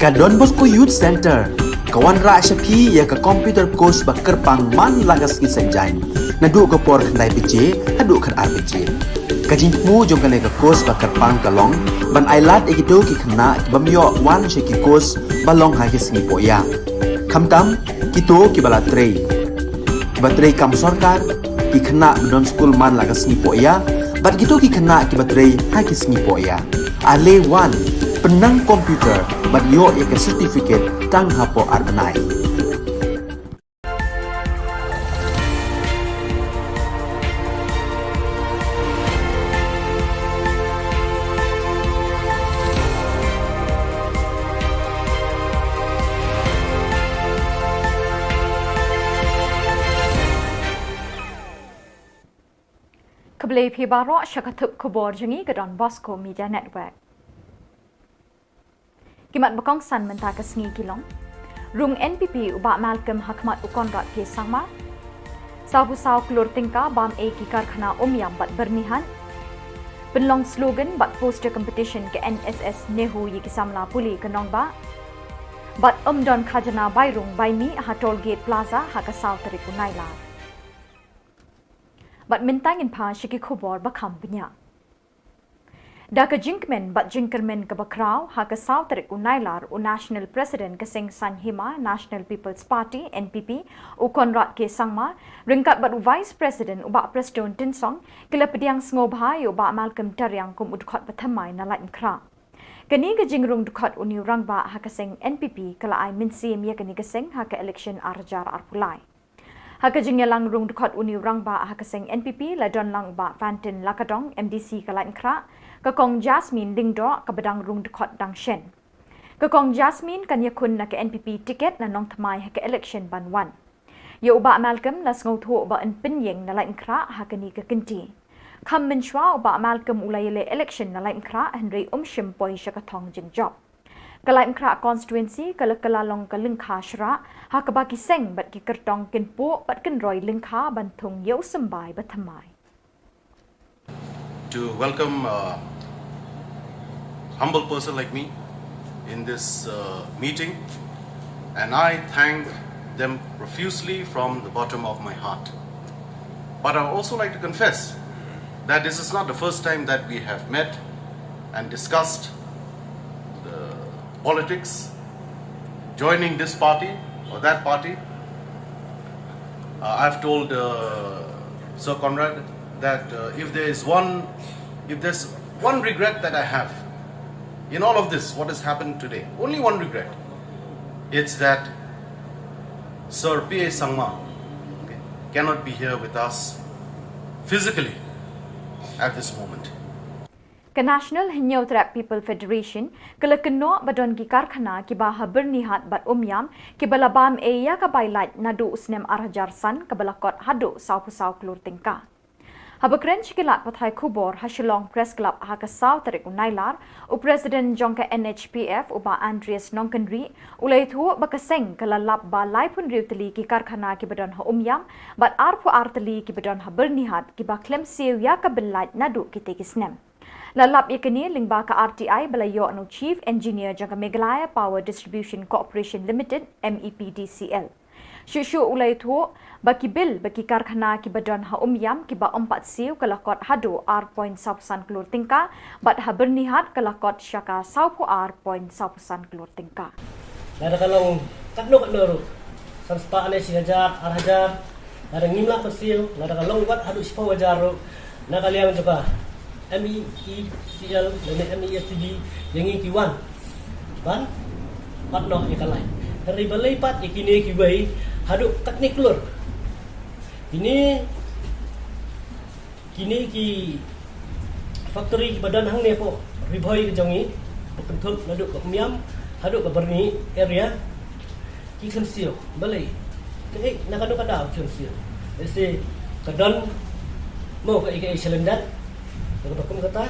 Ka Don Bosco Youth Centre ka wanrah sha phi ïa ka computer course ba kyrpang man la ka sngi Saitjaiñ, naduh ka por khyndai baje haduh khatar baje. Ka jingthmu jong kane ka course ba kyrpang ka long ban ailad ïa kito ki khynnah ki bym ïoh wan sha ki course ba long ha ki sngi pohïa, khamtam kito kiba la trei, kiba trei kam sorkar, ki khynnah ba don skul man la ka sngi pohïa, bad kito ki khynnah kiba trei ha ki sngi pohïa. Ale wan, pynnang computer bad ïoh ïa ka certificate tang hapoh ar bnai. Khublei phi baroh sha ka thup khubor jong ngi ka Don Bosco Media Network. Ki mat ba kongsan mynta ka sngi ki long: Rung N P P u Bah Malcolm ha khmat u Conrad K Sangma. Sawphew saw klur tyngka bam ei ki karkhana Umiam bad Byrnihat. Pynlong slogan bad poster competition ka N S S NEHU ïa ki samla pule ka nongbah. Bad ym don khajna bai rung bai mih ha Toll Gate Plaza ha ka saw tarik u Nailar. Bad mynta ngin phai sha ki khubor ba kham bniah. Da ka jingkmen bad jingkyrmen kaba khraw, ha ka saw tarik u Nailar u National President ka seng saiñ hima National People's Party, N P P, u Conrad K Sangma, ryngkat bad u Vice President u Bah Prestone Tynsong, ki la pdiang sngewbha ïa u Bah Malcolm Tariang kum u dkhot ba thymmai na Laitumkhrah. Kane ka jingrung dkhot une u rangbah ha ka seng N P P ka la ai mynsiem ïa kane ka seng ha ka election ar hajar arphew lai. Ha ka jingïalang rung dkhot une u rangbah ha ka seng N P P la don lang u Bah Fantin Lakadong, M D C ka Laitumkhrah, ka Kong Jasmine Lyngdoh kaba dang rung dkhot dang shen. Ka Kong Jasmine kan ïakhun na ka N P P ticket na Nongthymmai ha ka election ban wan. Ïa u Bah Malcolm la sngewthuh ba yn pynïeng na Laitumkhrah ha kane ka kynti. Kham mynshuwa u Bah Malcolm u la ïaleh election na Laitumkhrah hynrei um shym poi sha ka thong jingjop. Ka Laitumkhrah constituency ka la kylla long ka lyngkha shrah ha kaba ki seng bad ki kyrtong kin puh bad kin roi lyngkha ban thung ïa u symbai ba thymmai. To welcome a humble person like me in this uh, meeting, and I thank them profusely from the bottom of my heart. But I also like to confess that this is not the first time that we have met and discussed the politics, joining this party or that party. Uh, I've told uh, Sir Conrad that uh, if there is one, if there's one regret that I have in all of this, what has happened today, only one regret, it's that Sir P A Sangma, okay, cannot be here with us physically at this moment. Ka National Hynñiewtrep People Federation ka la kynnoh ba don ki karkhana kiba ha Byrnihat bad Umiam kiba la bam ei ïa ka bai lait naduh u snem ar hajar san kaba la kot haduh sawphew saw klur tyngka. Haba kren sha ki lad pathai khubor ha Shillong Press Club ha ka saw tarik u Nailar, u President jong ka N H P F u Bah Andreas Nongkynrih u la ïathuh ba ka seng ka la lap ba laiphew hynriew tylli ki karkhana kiba don ha Umiam bad arphew ar tylli kiba don ha Byrnihat kiba khlem siew ïa ka bai lait naduh kitei ki snem. La lap ïa kane lyngba ka R T I ba la ïoh na u Chief Engineer jong ka Meghalaya Power Distribution Corporation Limited, M E P D C L. Shuh shuh u la ïathuh ba ki bill ba ki karkhana kiba don ha Umiam kiba ym pat siew ka la kot haduh ar point sawphew san klur tyngka bad ha Byrnihat ka la kot sha ka sawphew ar point sawphew san klur tyngka. Lada ka long katno katno ruh, san spah ne shi hajar, ar hajar, lada ngim lah ban siew, lada ka long wat haduh shiphew hajar ruh, na ka liang jong ka M E E C L lane M E S C B, ïa ngi ki wan ban pat noh ïa ka lait. Hynrei balei pat ïa kine kiwei haduh katne klur? Kine Kine ki factory kiba don hangne hapoh Ri Bhoi ka jong ngi, ba kynthup naduh ka Umiam haduh ka Byrnihat area, ki khlem siew. Balei? Kaei, na kano ka daw ki khlem siew? Lehse ka don mo kaei kaei shalyndet na kaba kum kata.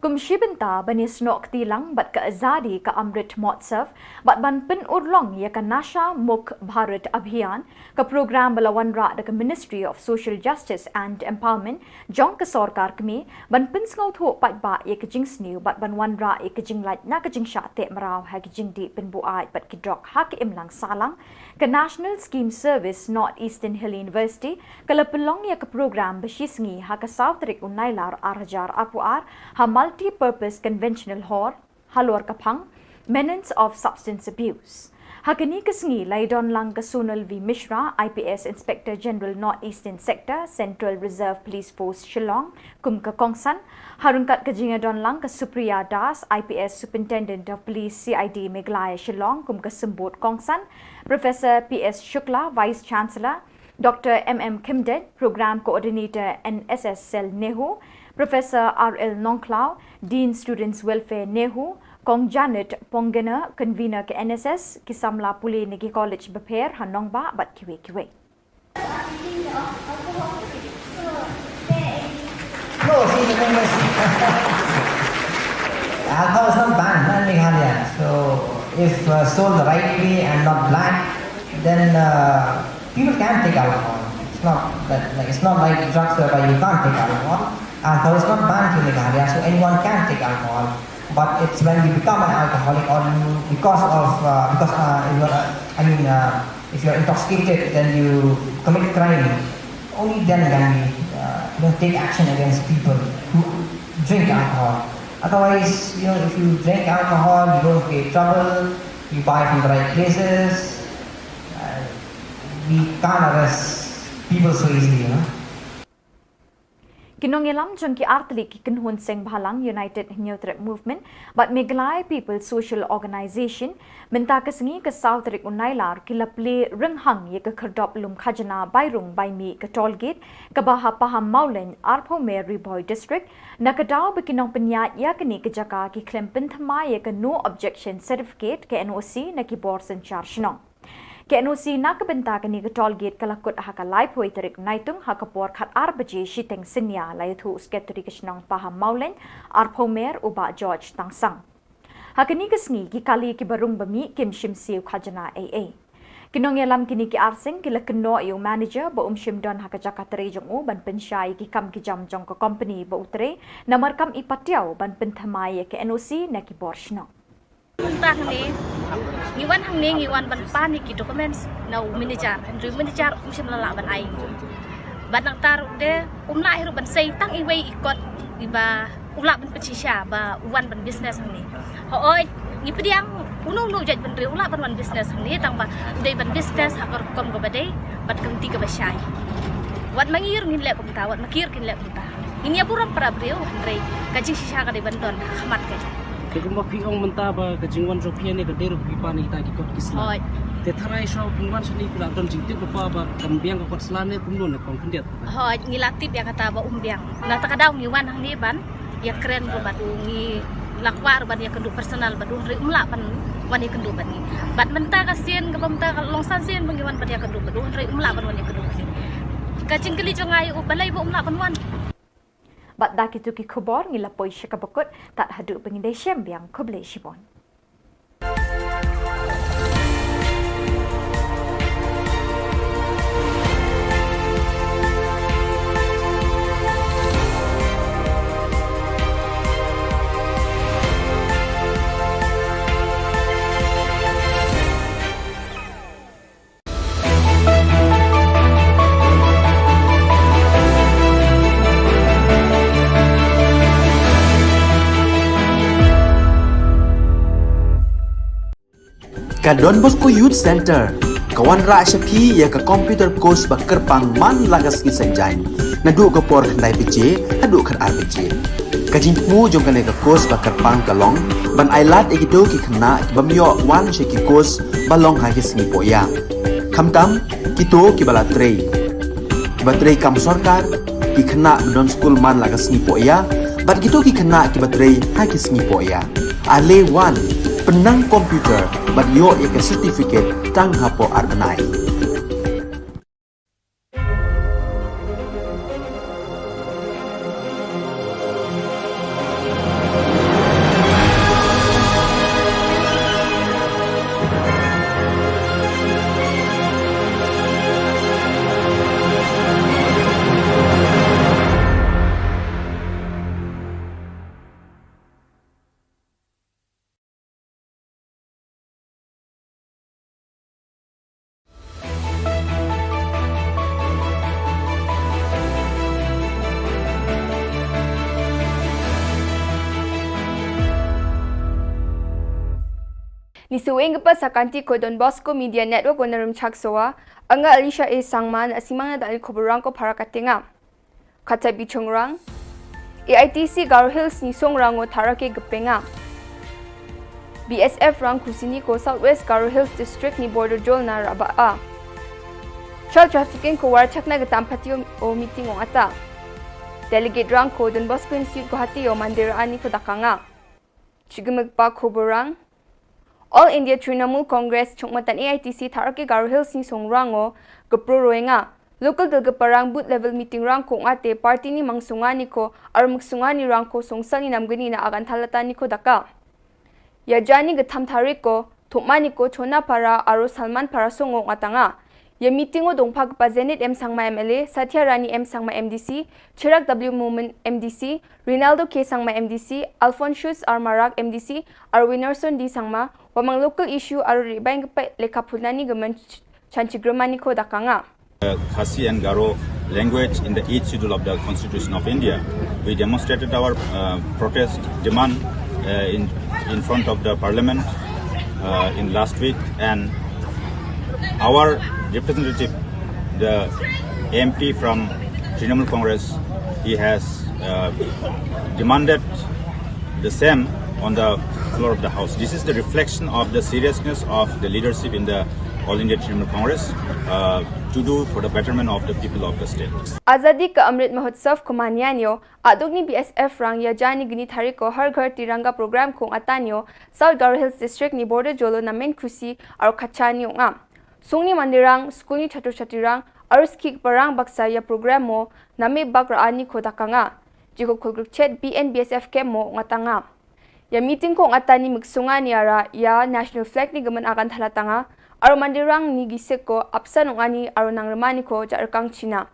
Kum shi bynta ban ïasnoh kti lang bad ka Azadi ka Amrit Mahotsav bad ban pynurlong ïa ka Nasha Mukt Bharat Abhiyan, ka program ba la wanrah da ka Ministry of Social Justice and Empowerment jong ka sorkar kmie ban pynsngewthuh paidbah ïa ka jingsniew bad ban wanrah ïa ka jinglait na ka jingshah teh mraw ha ki jingdih pynbuaid bad ki drok ha ka imlang sahlang, ka National Scheme Service North Eastern Hill University ka la pynlong ïa ka program ba shisngi ha ka saw tarik u Nailar ar hajar arphew ar ha Multi-Purpose Conventional Hall, halor ka phang Menace of Substance Abuse. Ha kane ka sngi la ïadon lang ka Sonal V Mishra, I P S Inspector General North Eastern Sector, Central Reserve Police Force Shillong, kum ka kongsan. Ha ryngkat ka jingïadon lang ka Supriya Das, I P S Superintendent of Police C I D Meghalaya Shillong, kum ka symbud kongsan, Professor P S Shukla, Vice Chancellor, Doctor M M Khymdet, Program Coordinator N S S Cell NEHU, Professor R L Nongkhlaw, Dean Students Welfare NEHU, Kong Janet Ponggener, Convener ka N S S, ki samla pule na ki college bapher ha Nongbah bad kiwei kiwei. No, see, the thing is, alcohol is not banned, not in Meghalaya. So, if uh, sold the right way and not black, then uh, people can take alcohol. It's not that, like, it's not like drugs whereby you can't take alcohol. Alcohol is not banned in Meghalaya, so anyone can take alcohol. But it's when you become an alcoholic or you, because of, uh, because uh, you are, uh, I mean, uh, if you are intoxicated, then you commit crime. Only then can we, uh, you know, take action against people who drink alcohol. Otherwise, you know, if you drink alcohol, you don't create trouble, you buy from the right places, uh, we can't arrest people so easily, you know. Ki nongïalam jong ki artylli ki kynhun seng bhalang United Hynñiewtrep Movement bad Meghalaya People's Social Organisation mynta ka sngi ka saw tarik u Nailar ki la plie rynghang ïa ka khyrdop lum khajna bai rung bai mih ka toll gate kaba ha Pahammawlein, arphew mer Ri Bhoi District, na ka daw ba ki nongpynïaid ïa kane ka jaka ki khlem pynthymmai ïa ka No Objection Certificate, ka N O C, na ki bor synshar shnong. Ka N O C na ka bynta kane ka toll gate ka la kut ha ka laiphew tarik Naitung ha ka por khatar baje shiteng synñia, la ïathuh u Secretary ka shnong Pahammawlein, arphew mer, u Bah George Tangsang. Ha kane ka sngi ki kali kiba rung ba mih kim shim siew khajna ei ei. Ki nongïalam kine ki arseng ki la kynnoh ïa u manager ba um shym don ha ka jaka trei jong u ban pynshai ïa ki kam ki jam jong ka company ba u trei, namar kam i patiaw ban pynthymmai ïa ka N O C na ki bor shnong. Mynta hangne, ngi wan hangne, ngi wan ban pan ïa ki documents na u manager, hynrei u manager um shym la lah ban ai. Bad nangta ruh de, um lah hi ruh ban sei tang iwei i kot iba u lah ban pynshisha ba u wan ban business hangne. Hooid, ngi pdiang uno uno u jaitbynriew u lah ban wan business hangne, tang ba u dei ban business ha ka rukom kaba dei bad ka lynti kaba shai. Wat ma ngi ruh ngin leh kumta, wat ma ki ruh kin leh kumta. Ngin ïa burom para briew, hynrei ka jingshisha ka dei ban don ha khmat ka jong. Te kumba phi ong mynta ba ka jingwan jong phi hangne ka dei ruh ba phi pan ïa kita ki kot ki sla. Hooid. Te tharai shuwa phin wan shane phi la don jingtip lypa ba kan biang ka kot sla ne kumno ne kong khyndiat? Hooid, ngi la tip ïa kata ba um biang. Na kata ka daw ngi wan hangne ban ïakren ruh bad u, ngi la kwah ruh ban ïakynduh personal bad u, hynrei um lah ban wan ïakynduh bad ngi. Bad mynta ka sien kaba mynta ka long san sien ba ngi wan ban ïakynduh bad u, hynrei um lah ban wan ïakynduh bad ngi. Ka jingkylli jong nga ïa u, balei ba um lah ban wan. Bad da kito ki khubor ngi la poi sha kaba kut, tad haduh ba ngin ïashem biang, khublei shibun. Ka Don Bosco Youth Centre ka wanrah sha phi ïa ka computer course ba kyrpang man la ka sngi Saitjaiñ, naduh ka por khyndai baje haduh khatar baje. Ka jingthmu jong kane ka course ba kyrpang ka long ban ailad ïa kito ki khynnah ki bym ïoh wan sha ki course ba long ha ki sngi pohïap. Khamtam kito kiba la trei, kiba trei kam sorkar, ki khynnah ba don skul man la ka sngi pohïap, bad kito ki khynnah kiba trei ha ki sngi pohïap. Ale wan, pynnang computer bad ïoh ïa ka certificate tang hapoh ar bnai. Ni saweng kpa sakanti ko Don Bosco Media Network wana rum chak sowa, anga Alicia A Sangma na asimang na dali khubur rang ko para katenga. Kata bichung rang, A I T C Garo Hills ni song rang o thara ke gepenga. B S F rang kusini ko South West Garo Hills District ni border jol na raba a. Child trafficking ko war chakna getam pati o meeting ong ata. Delegate rang ko Don Bosco Institute Guwahati o mandir ani ko dakanga. Chigimik pa khubur rang. All India Trinamool Congress chungmatan A I T C thara ke Garo Hills ni song rang o gepro roenga. Local dil geparang booth level meeting rang ko ngate party ni mangsunga ni ko armuk sunga ni rang ko songsal ni namgani na agan thalata ni ko daka. Ya jani getham thari ko thumani ko chona para aro Salman para songo ngatanga. Ya meeting o dongpa gepa Zenith M Sangma M L A, Satya Rani M Sangma M D C, Chirag W Momin M D C, Rinaldo K Sangma M D C, Alphonsus R Marak M D C, aro Winnerson D Sangma, wamang local issue aro ribang gepa lekha phulnani gemen ch-, chanchigrumani ko dakanga. Uh, Khasi and Garo language in the eighth schedule of the Constitution of India. We demonstrated our, uh, protest demand, uh, in, in front of the parliament, uh, in last week, and our representative, the M P from Trinamool Congress, he has, uh, demanded the same on the floor of the house. This is the reflection of the seriousness of the leadership in the All India Trinamool Congress, uh, to do for the betterment of the people of the state. Azadi ka Amrit Mahotsav ko mania nio, aduk ni B S F rang ya jani gini thari ko Har Ghar Tiranga program ko ngatanio, South Garo Hills District ni border jolo na men khusi aro khacha nio nga. Sungni mandirang, skulni chatu chatirang, aro ski parang baksa ya program mo, name bak ra ani ko dakanga. Jiko khulgruk chet B N B S F ke mo ngatanga. Ya meeting ko ngatani miksunga ni ara ya national flag ni gemen agan thalatanga, aro mandirang ni gisik ko apsa nungani aro nangremani ko ja rekang China.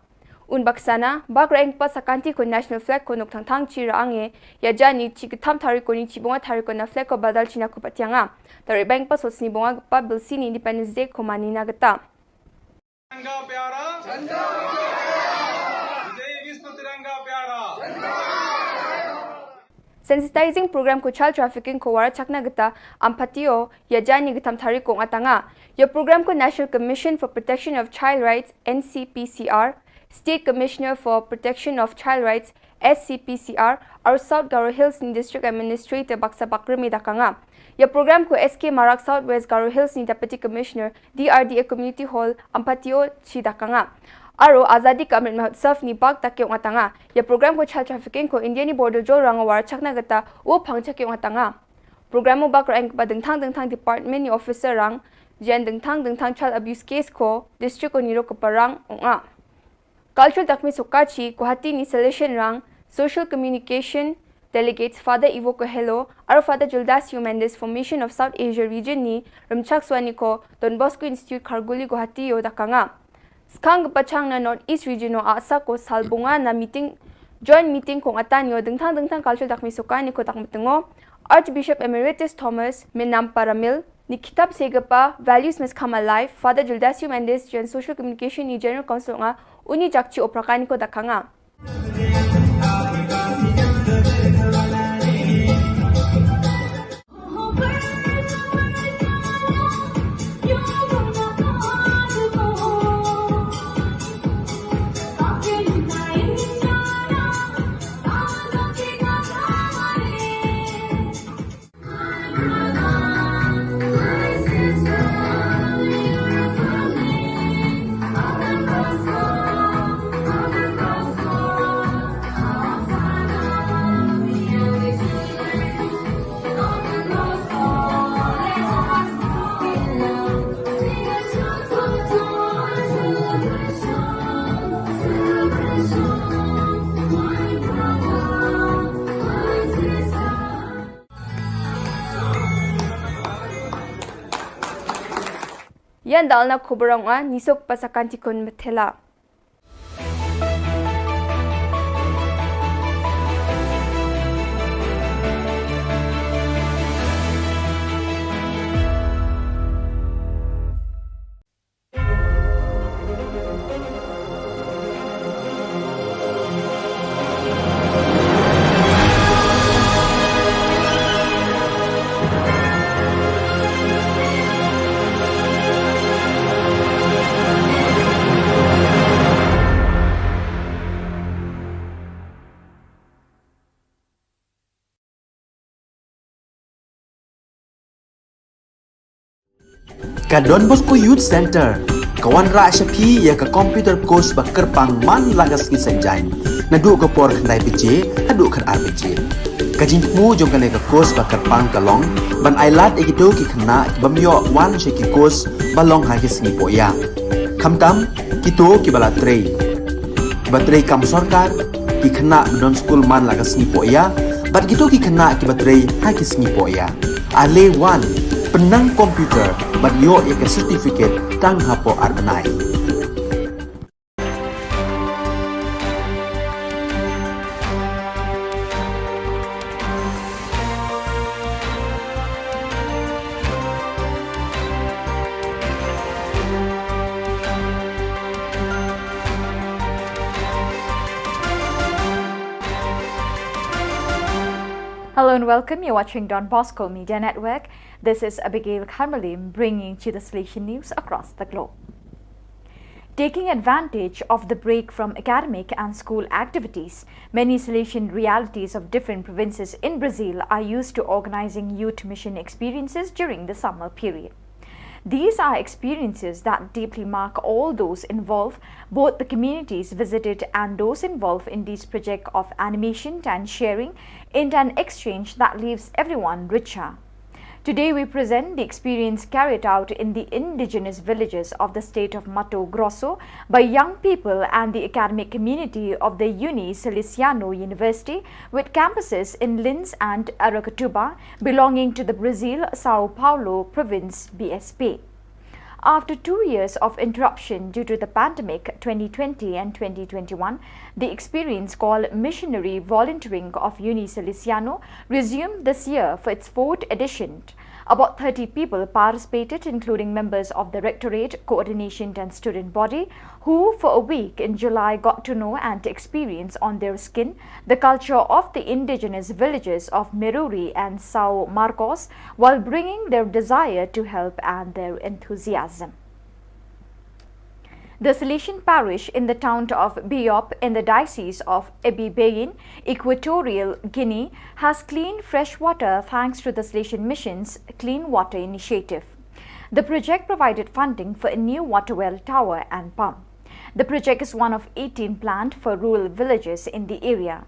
Un baksana, bak ra engpa sakanti ko national flag ko nuk thangthang chi ra ange, ya jani chi getham thari ko ni chi bonga thari ko na flag ko badal China ko patianga. Tari bang pa sosni bonga pa bilsi ni Independence Day ko mani na geta. तिरंगा प्यारा, विजयी विश्व तिरंगा प्यारा। Sensitizing program ko child trafficking ko wara chakna geta ampatio ya jani getham thari ko ngatanga. Ya program ko National Commission for Protection of Child Rights, N C P C R, State Commissioner for Protection of Child Rights, S C P C R, aro South Garo Hills ni District Administrator baksa bakremi dakanga. Ya program ko S K Marak South West Garo Hills ni Deputy Commissioner, D R D A Community Hall, ampatio chi dakanga. Aro Azadi Ka Amrit Mahotsav ni bak takio ngatanga. Ya program ko child trafficking ko India ni border jol rang wara chakna geta u phang chakio ngatanga. Program u bak ra engpa dengthang dengthang department ni officer rang, jen dengthang dengthang child abuse case ko district o niro ko parang onga. Cultural Dakmi Sukachi, Guwahati ni Salesian Rang, Social Communication, Delegates Father Ivo Coelho, aro Father Gildas Mendes, Formation of South Asia Region ni, Rimchak Swani ko, Don Bosco Institute Kharguli Guwahati yo dakanga. Skang gepachang na North East Region o asa ko salbunga na meeting, joint meeting ko ngatan yo, dengthang dengthang cultural dakmi sukani ko dakmetengo, Archbishop Emeritus Thomas, Menam Paramil, ni kitab segapa Values Must Come Alive, Father Gildas Mendes, jen Social Communication ni General Council nga, uni jakchi oprakani ko dakanga. Yan dalna khubur ong a, nisok pasakan tikun methela. Ka Don Bosco Youth Centre ka wanrah sha phi ïa ka computer course ba kyrpang man la ka sngi Saitjaiñ, naduh ka por khyndai baje haduh khatar baje. Ka jingthmu jong kane ka course ba kyrpang ka long ban ailad ïa kito ki khynnah ki bym ïoh wan sha ki course ba long ha ki sngi pohïa, khamtam kito kiba la trei, kiba trei kam sorkar, ki khynnah ba don skul man la ka sngi pohïa, bad kito ki khynnah kiba trei ha ki sngi pohïa. Ale wan, pynnang computer bad ïoh ïa ka certificate tang hapoh ar bnai. Hello and welcome. You're watching Don Bosco Media Network. This is Abigail Kharmalim bringing to the Salesian news across the globe. Taking advantage of the break from academic and school activities, many Salesian realities of different provinces in Brazil are used to organizing youth mission experiences during the summer period. These are experiences that deeply mark all those involved, both the communities visited and those involved in these projects of animation and sharing, in an exchange that leaves everyone richer. Today we present the experience carried out in the indigenous villages of the state of Mato Grosso by young people and the academic community of the Uni Salesiano University, with campuses in Linz and Aracatuba, belonging to the Brazil São Paulo province B S P. After two years of interruption due to the pandemic twenty twenty and twenty twenty-one, the experience called Missionary Volunteering of Uni Salesiano resumed this year for its fourth edition. About thirty people participated, including members of the Rectorate, Coordination and Student Body, who for a week in July got to know and experience on their skin the culture of the indigenous villages of Meruri and São Marcos, while bringing their desire to help and their enthusiasm. The Salesian parish in the town of Biop in the diocese of Ebibeyin, Equatorial Guinea, has clean fresh water thanks to the Salesian Mission's Clean Water Initiative. The project provided funding for a new water well, tower and pump. The project is one of eighteen planned for rural villages in the area.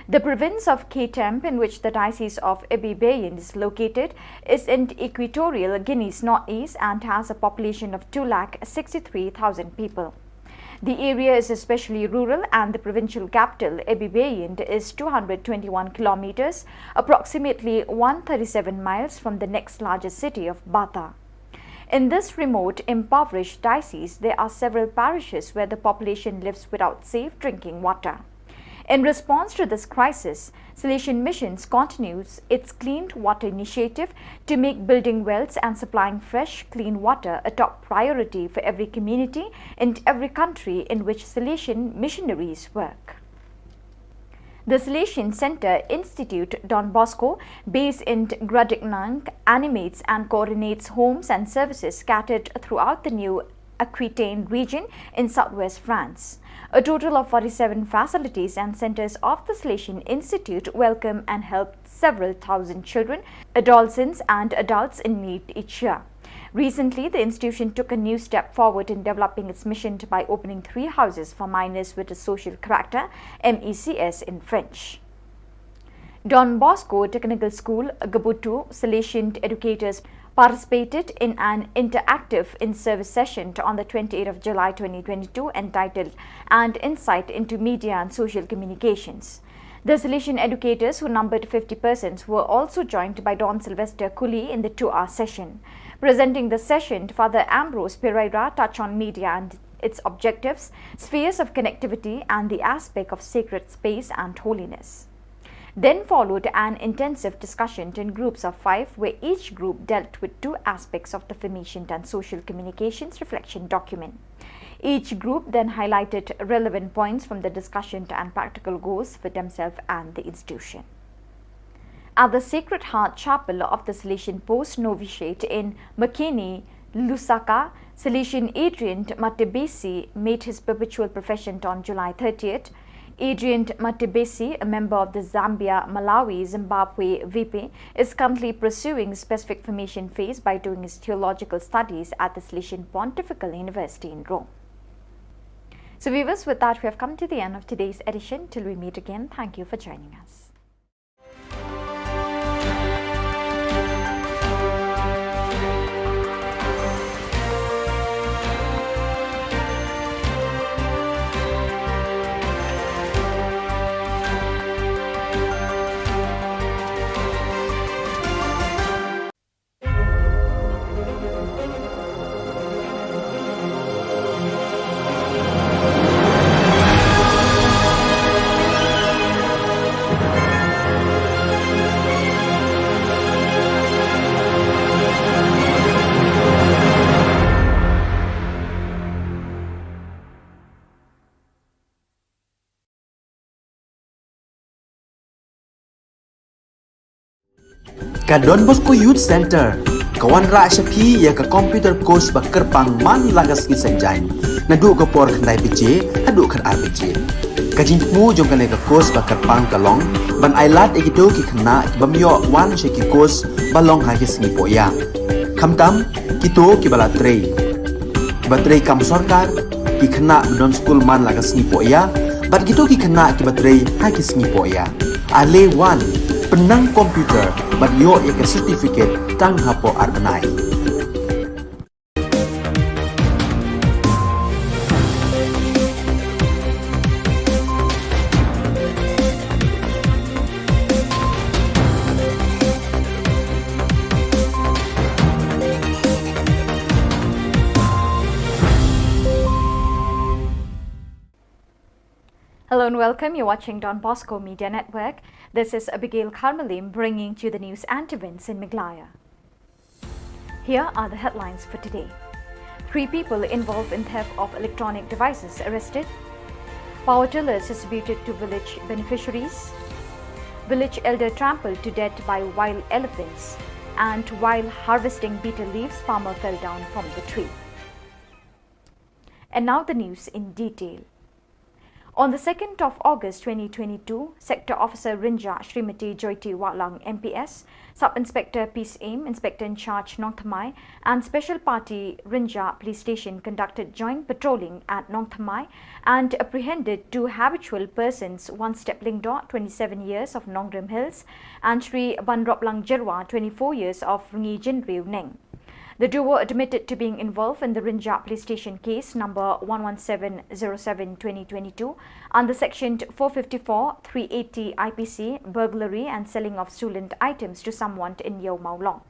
The province of Ketemp, in which the Diocese of Ebibeyin is located, is in Equatorial Guinea's northeast and has a population of two lakh sixty-three thousand people. The area is especially rural, and the provincial capital, Ebibeyin, is two hundred twenty-one kilometers, approximately one thirty-seven miles, from the next largest city of Bata. In this remote, impoverished diocese, there are several parishes where the population lives without safe drinking water. In response to this crisis, Salesian Missions continues its Clean Water Initiative to make building wells and supplying fresh, clean water a top priority for every community in every country in which Salesian missionaries work. The Salesian Center Institute Don Bosco, based in Gradignank, animates and coordinates homes and services scattered throughout the new Aquitaine region in southwest France. A total of forty-seven facilities and centers of the Salesian Institute welcome and help several thousand children, adolescents, and adults in need each year. Recently, the institution took a new step forward in developing its mission by opening three houses for minors with a social character, M E C S in French. Don Bosco Technical School, Gabutu, Salesian educators participated in an interactive in-service session on the twenty-eighth of July twenty twenty-two, entitled An Insight into Media and Social Communications. The Salesian educators, who numbered fifty persons, were also joined by Don Sylvester Cooley in the two-hour session. Presenting the session, Father Ambrose Pereira touched on media and its objectives, spheres of connectivity, and the aspect of sacred space and holiness. Then followed an intensive discussion in groups of five, where each group dealt with two aspects of the Formation and Social Communications reflection document. Each group then highlighted relevant points from the discussion and practical goals for themselves and the institution. At the Sacred Heart Chapel of the Salesian Post Novitiate in Makeni, Lusaka, Salesian Adrian Matebesi made his perpetual profession on July thirtieth. Adrian Matebesi, a member of the Zambia, Malawi, Zimbabwe V P, is currently pursuing specific formation phase by doing his theological studies at the Salesian Pontifical University in Rome. So viewers, with that, we have come to the end of today's edition. Till we meet again, thank you for joining us. Ka Don Bosco Youth Centre ka wanrah sha phi ïa ka computer course ba kyrpang man la ka sngi Saitjaiñ, naduh ka por khyndai baje haduh khatar baje. Ka jingthmu jong kane ka course ba kyrpang ka long ban ailad ïa kito ki khynnah ki bym ïoh wan sha ki course ba long ha ki sngi pohïa, khamtam kito kiba la trei, kiba trei kam sorkar, ki khynnah ba don skul man la ka sngi pohïa, bad kito ki khynnah kiba trei ha ki sngi pohïa. Ale wan, pynnang computer bad ïoh ïa ka certificate tang hapoh ar bnai. Hello and welcome. You're watching Don Bosco Media Network. This is Abigail Karmalim bringing to you the news and events in Meghalaya. Here are the headlines for today. Three people involved in theft of electronic devices arrested. Power tillers distributed to village beneficiaries. Village elder trampled to death by wild elephants. And while harvesting betel leaves, farmer fell down from the tree. And now the news in detail. On the second of August twenty twenty-two, Sector Officer Rynjah Shrimati Joyty Wahlang M P S, Sub Inspector Peace Aim, Inspector in Charge Nongthymmai, and Special Party Rynjah Police Station conducted joint patrolling at Nongthymmai and apprehended two habitual persons, one Step Lyngdoh, twenty-seven years, of Nongrim Hills, and Shri Banroplang Jyrwa, twenty-four years, of Rngijynriew Neng. The duo admitted to being involved in the Rynjah Police Station case number one one seven zero seven twenty twenty-two under section four fifty-four, three eighty I P C, burglary and selling of stolen items to someone in Ïew Mawlong.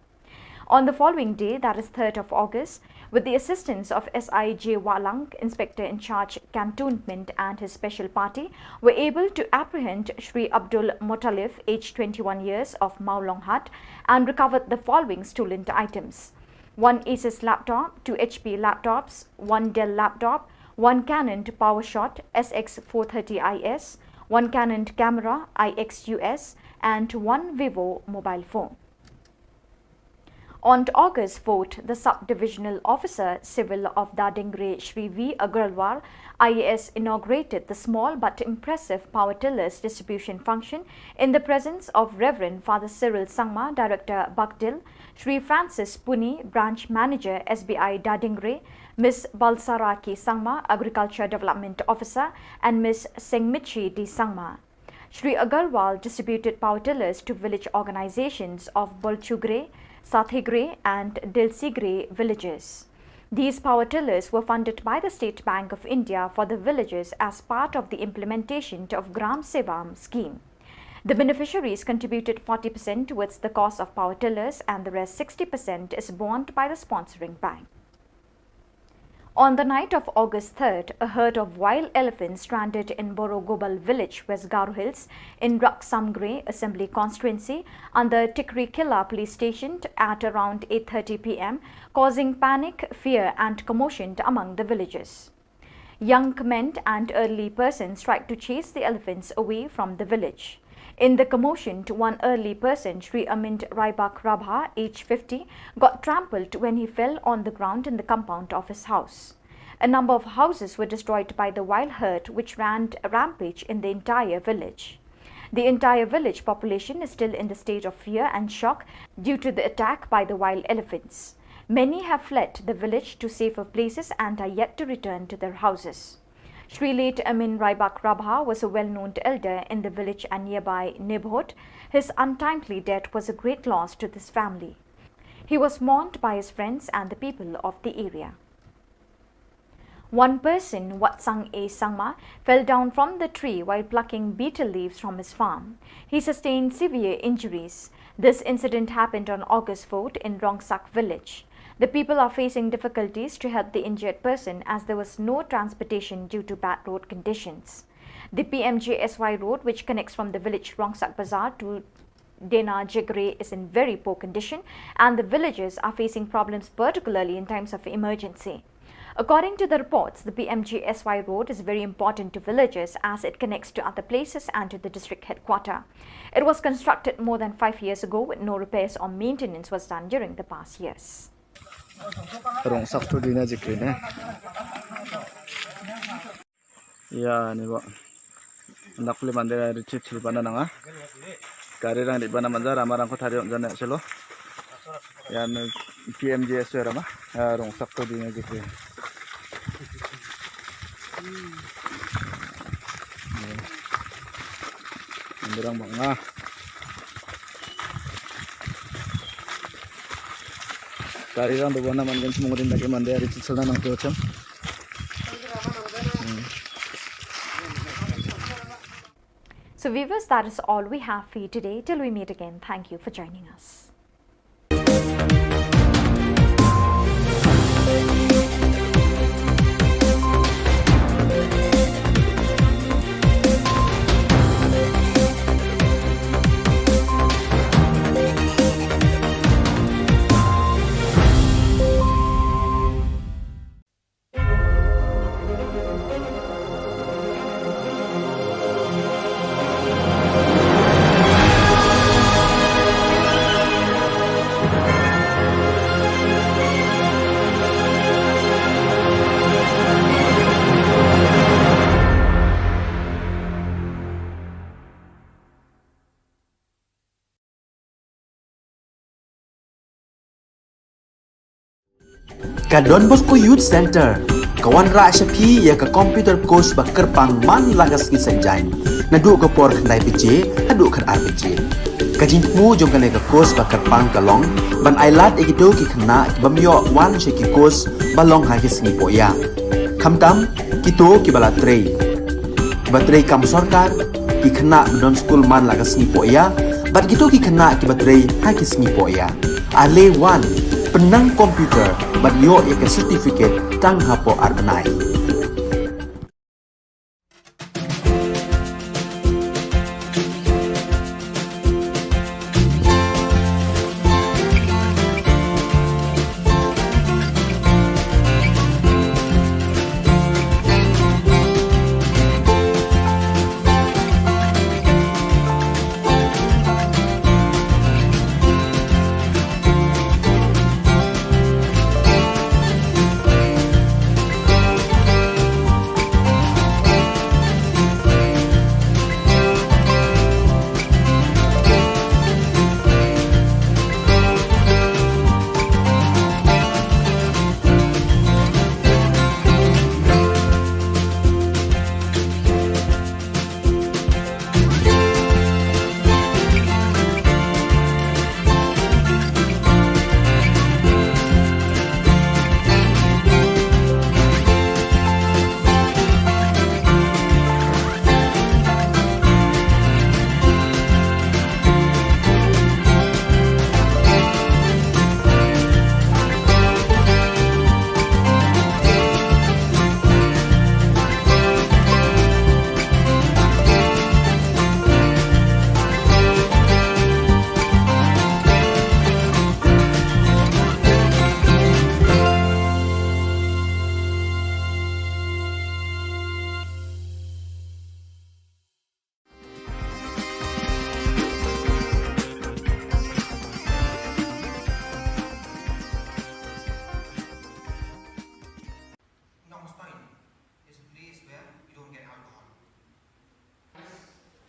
On the following day, that is third of August, with the assistance of S I J Wahlang, Inspector in Charge Cantonment, and his special party, were able to apprehend Shri Abdul Muttalib, aged twenty-one years, of Mawlong Hat, and recovered the following stolen items: one Asus laptop, two H P laptops, one Dell laptop, one Canon PowerShot S X four thirty I S, one Canon camera I X U S, and one Vivo mobile phone. On August fourth, the Sub-Divisional Officer Civil of Dadingre, Shri V Agarwal, I A S, inaugurated the small but impressive power tillers distribution function in the presence of Reverend Father Cyril Sangma, Director Bagdil, Shri Francis Puni, Branch Manager S B I Dadingre, Miss Balsara K Sangma, Agriculture Development Officer, and Miss Sengmichi D Sangma. Shri Agarwal distributed power tillers to village organizations of Bolchugre, Sathegre and Dilsigre villages. These power tillers were funded by the State Bank of India for the villages as part of the implementation of Gram Sevam scheme. The beneficiaries contributed forty percent towards the cost of power tillers and the rest sixty percent is borne by the sponsoring bank. On the night of August third, a herd of wild elephants stranded in Borogobal village, West Garo Hills, in Raksamgre Assembly Constituency, under Tikrikilla Police Station at around eight thirty P M, causing panic, fear and commotion among the villagers. Young men and elderly persons tried to chase the elephants away from the village. In the commotion, one elderly person, Shri Amint Raibak Rabha, age fifty, got trampled when he fell on the ground in the compound of his house. A number of houses were destroyed by the wild herd, which ran rampage in the entire village. The entire village population is still in the state of fear and shock due to the attack by the wild elephants. Many have fled the village to safer places and are yet to return to their houses. Shri late Amin Raibak Rabha was a well-known elder in the village and nearby neighborhood. His untimely death was a great loss to this family. He was mourned by his friends and the people of the area. One person, Watsang A Sangma, fell down from the tree while plucking betel leaves from his farm. He sustained severe injuries. This incident happened on August fourth in Rongsak village. The people are facing difficulties to help the injured person as there was no transportation due to bad road conditions. The P M G S Y road, which connects from the village Rongsak Bazar to Dena Jegre, is in very poor condition, and the villagers are facing problems, particularly in times of emergency. According to the reports, the P M G S Y road is very important to villagers as it connects to other places and to the district headquarter. It was constructed more than five years ago with no repairs or maintenance was done during the past years. Rongsak to Dena Jegre ne. Ïa, ni ba. Ndak pule mande ri chit chil bana nanga. Kari rang di bana manja rama rang ko thari on jana chelo. Ïa, ni P M G S Y rama. Ïa, Rongsak to Dena Jegre. Ïa. Mande rang banga. Kari rang do bana man gan semua din lagi mande ri chit chil na nang to cham. So viewers, that is all we have for you today. Till we meet again, thank you for joining us. Ka Don Bosco Youth Center ka wanrah sha phi ïa ka computer course ba kyrpang man la ka sngi Saitjaiñ, naduh ka por khyndai baje haduh khatar baje. Ka jingthmu jong kane ka course ba kyrpang ka long ban ailad ïa kito ki khynnah ki bym ïoh wan sha ki course ba long ha ki sngi pohïa, khamtam kito kiba la trei, kiba trei kam sorkar, ki khynnah ba don skul man la ka sngi pohïa, bad kito ki khynnah kiba trei ha ki sngi pohïa. Ale wan, pynnang computer bad ïoh ïa ka certificate tang hapoh ar bnai.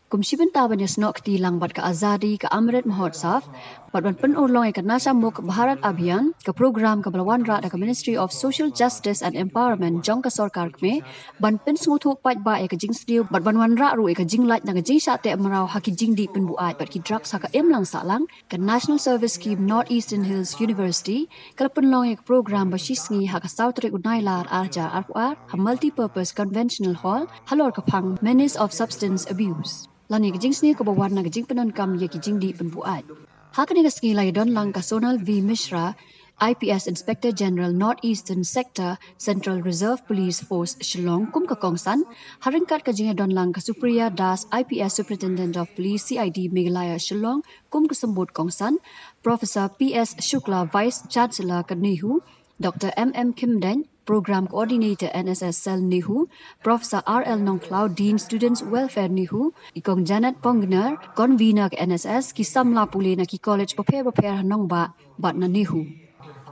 Kum shi bynta ban ïasnoh kti lang bad ka Azadi ka Amrit Mahotsav bad ban pynurlong ïa ka Nasha Mukt Bharat Abhiyan, ka program kaba la wanrah da ka Ministry of Social Justice and Empowerment jong ka sorkar kmie, ban pynsngewthuh paidbah ïa ka jingsniew bad ban wanrah ruh ïa ka jinglait na ka jingshah teh mraw ha ki jingdih pynbuaid bad ki drugs ha ka imlang sahlang, ka National Service Scheme North Eastern Hills University ka la pynlong ïa ka program ba shisngi ha ka saw tarik u Nailar ar hajar arphew ar ha Multipurpose Conventional Hall halor ka phang Menace of Substance Abuse. Lane ka jingsniew kaba wan na ka jingpyndonkam ïa ki jingdih pynbuaid. Ha kane ka sngi la ïadon lang ka Sonal V Mishra, I P S Inspector General North Eastern Sector, Central Reserve Police Force Shillong kum ka kongsan, ha ryngkat ka jingïadon lang ka Supriya Das, I P S Superintendent of Police, C I D Meghalaya Shillong kum ka symbud kongsan, Professor P S Shukla, Vice Chancellor ka NEHU, Doctor M M Khymdeiñ, Program Coordinator N S S Cell NEHU, Professor R L Nongkhlaw, Dean Students Welfare NEHU, i Kong Janet Pongnar, Convener ka N S S, ki samla pule na ki college bapher bapher ha nongbah bad na NEHU.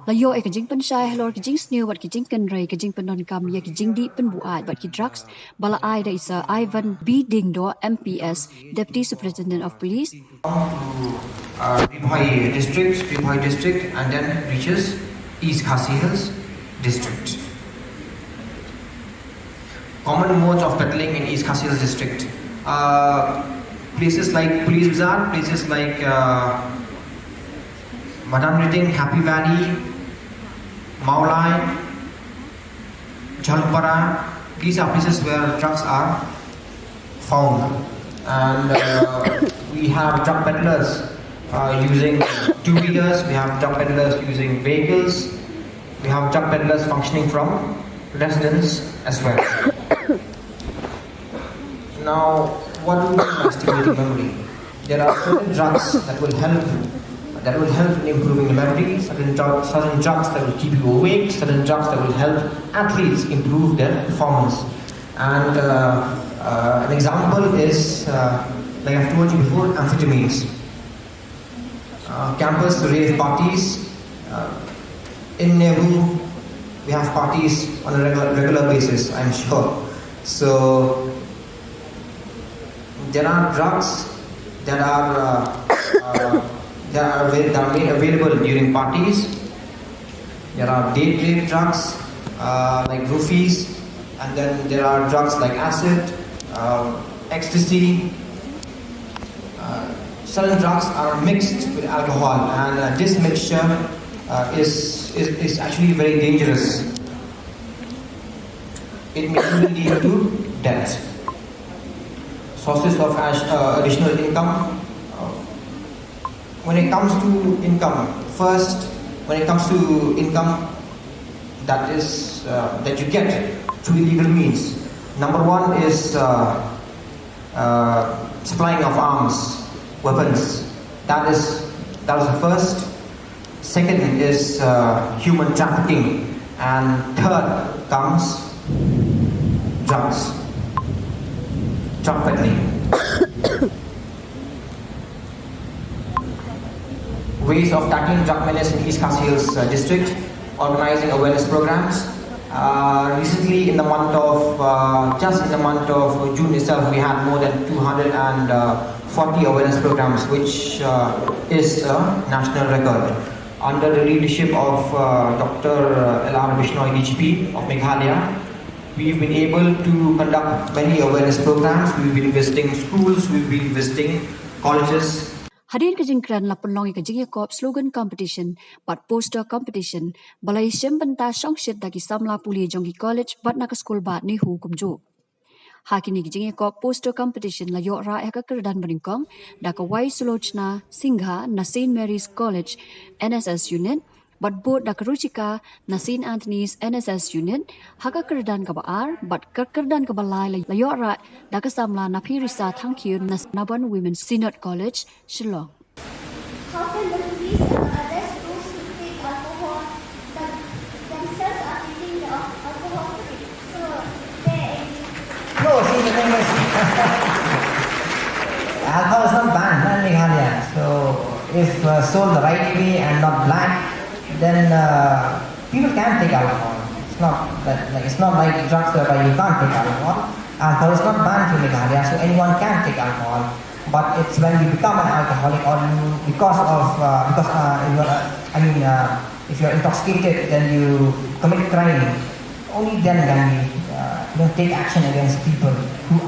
La ïoh ïa ka jingpynshai halor ki jingsniew bad ki jingkynrei ka jingpyndonkam ïa ki jingdih pynbuaid bad ki drugs, ba la ai da i Sir Ivan B Diengdoh, M P S, Deputy Superintendent of Police. Uh, Ri Bhoi District, Ri Bhoi District, and then reaches East Khasi Hills District. Common modes of peddling in East Khasi Hills District. Uh, places like Police Bazar, places like uh, Madan Riting, Happy Valley, Mawlai, Jhalpara, these are places where drugs are found. And uh, we have drug peddlers uh, using two wheelers, we have drug peddlers using vehicles, we have drug peddlers functioning from residence as well. Now, what do we mean by stimulating memory? There are certain drugs that will help that will help in improving the memory, certain, drug, certain drugs that will keep you awake, certain drugs that will help athletes improve their performance. And uh, uh, an example is, uh, like I've told you before, amphetamines. Uh, campus rave parties. Uh, in NEHU, we have parties on a regular, regular basis, I'm sure. So there are drugs that are uh, uh, that are, avail- that are made available during parties. There are date rape drugs uh, like roofies, and then there are drugs like acid, uh, ecstasy. Uh, certain drugs are mixed with alcohol, and uh, this mixture uh, is, is is actually very dangerous. It may even lead to death. Sources of ash- uh, additional income. Uh, when it comes to income, first, when it comes to income that is uh, that you get through illegal means, number one is uh, uh, supplying of arms, weapons. That is that is the first. Second is uh, human trafficking, and third comes drugs, drug peddling. Ways of tackling drug menace in East Khasi Hills uh, district, organizing awareness programs. Uh, recently, in the month of uh, just in the month of June itself, we had more than two hundred forty awareness programs, which uh, is a national record. Under the leadership of uh, Doctor L R Bishnoi, D G P of Meghalaya, we've been able to conduct many awareness programs. We've been visiting schools, we've been visiting colleges. Hadien ka jingkren la pynlong ïa ka jingïakop slogan competition bad poster competition ba la ïashim bynta shongshit da ki samla pule jong ki college bad na ka skul bah NEHU kumjuh. Ha kine ki jingïakop poster competition la ïoh rah ïa ka kyrdan banyngkong da ka Wai Sulochna Singha na Saint Mary's College N S S Unit bad bud da ka Ruchika na Saint Anthony's N S S Unit ha ka kyrdan kaba ar, bad ka kyrdan kaba lai la ïoh rah da ka samla Napirisa Thangkhiew na Nabon Women's Synod College, Shillong. How can the police and others, those who take alcohol, them, themselves are taking the al- alcohol free? So, there is No, see, the thing is, alcohol is not banned in Meghalaya. So, if uh, sold the right way and not black, then uh, people can take alcohol. It's not that like, it's not like drugs whereby you can't take alcohol. Alcohol is not banned in Meghalaya, so anyone can take alcohol. But it's when you become an alcoholic, or you, because of, uh, because, uh, you are, uh, I mean, uh, if you are intoxicated, then you commit crime. Only then can we, uh, you know, take action against people who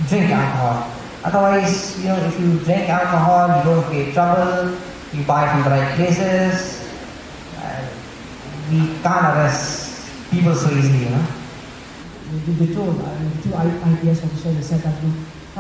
drink alcohol. Otherwise, you know, if you drink alcohol, you don't create trouble, you buy from the right places, uh, we can't arrest people so easily, you know. The, the two, uh, the two I- IPS officers, they said that the,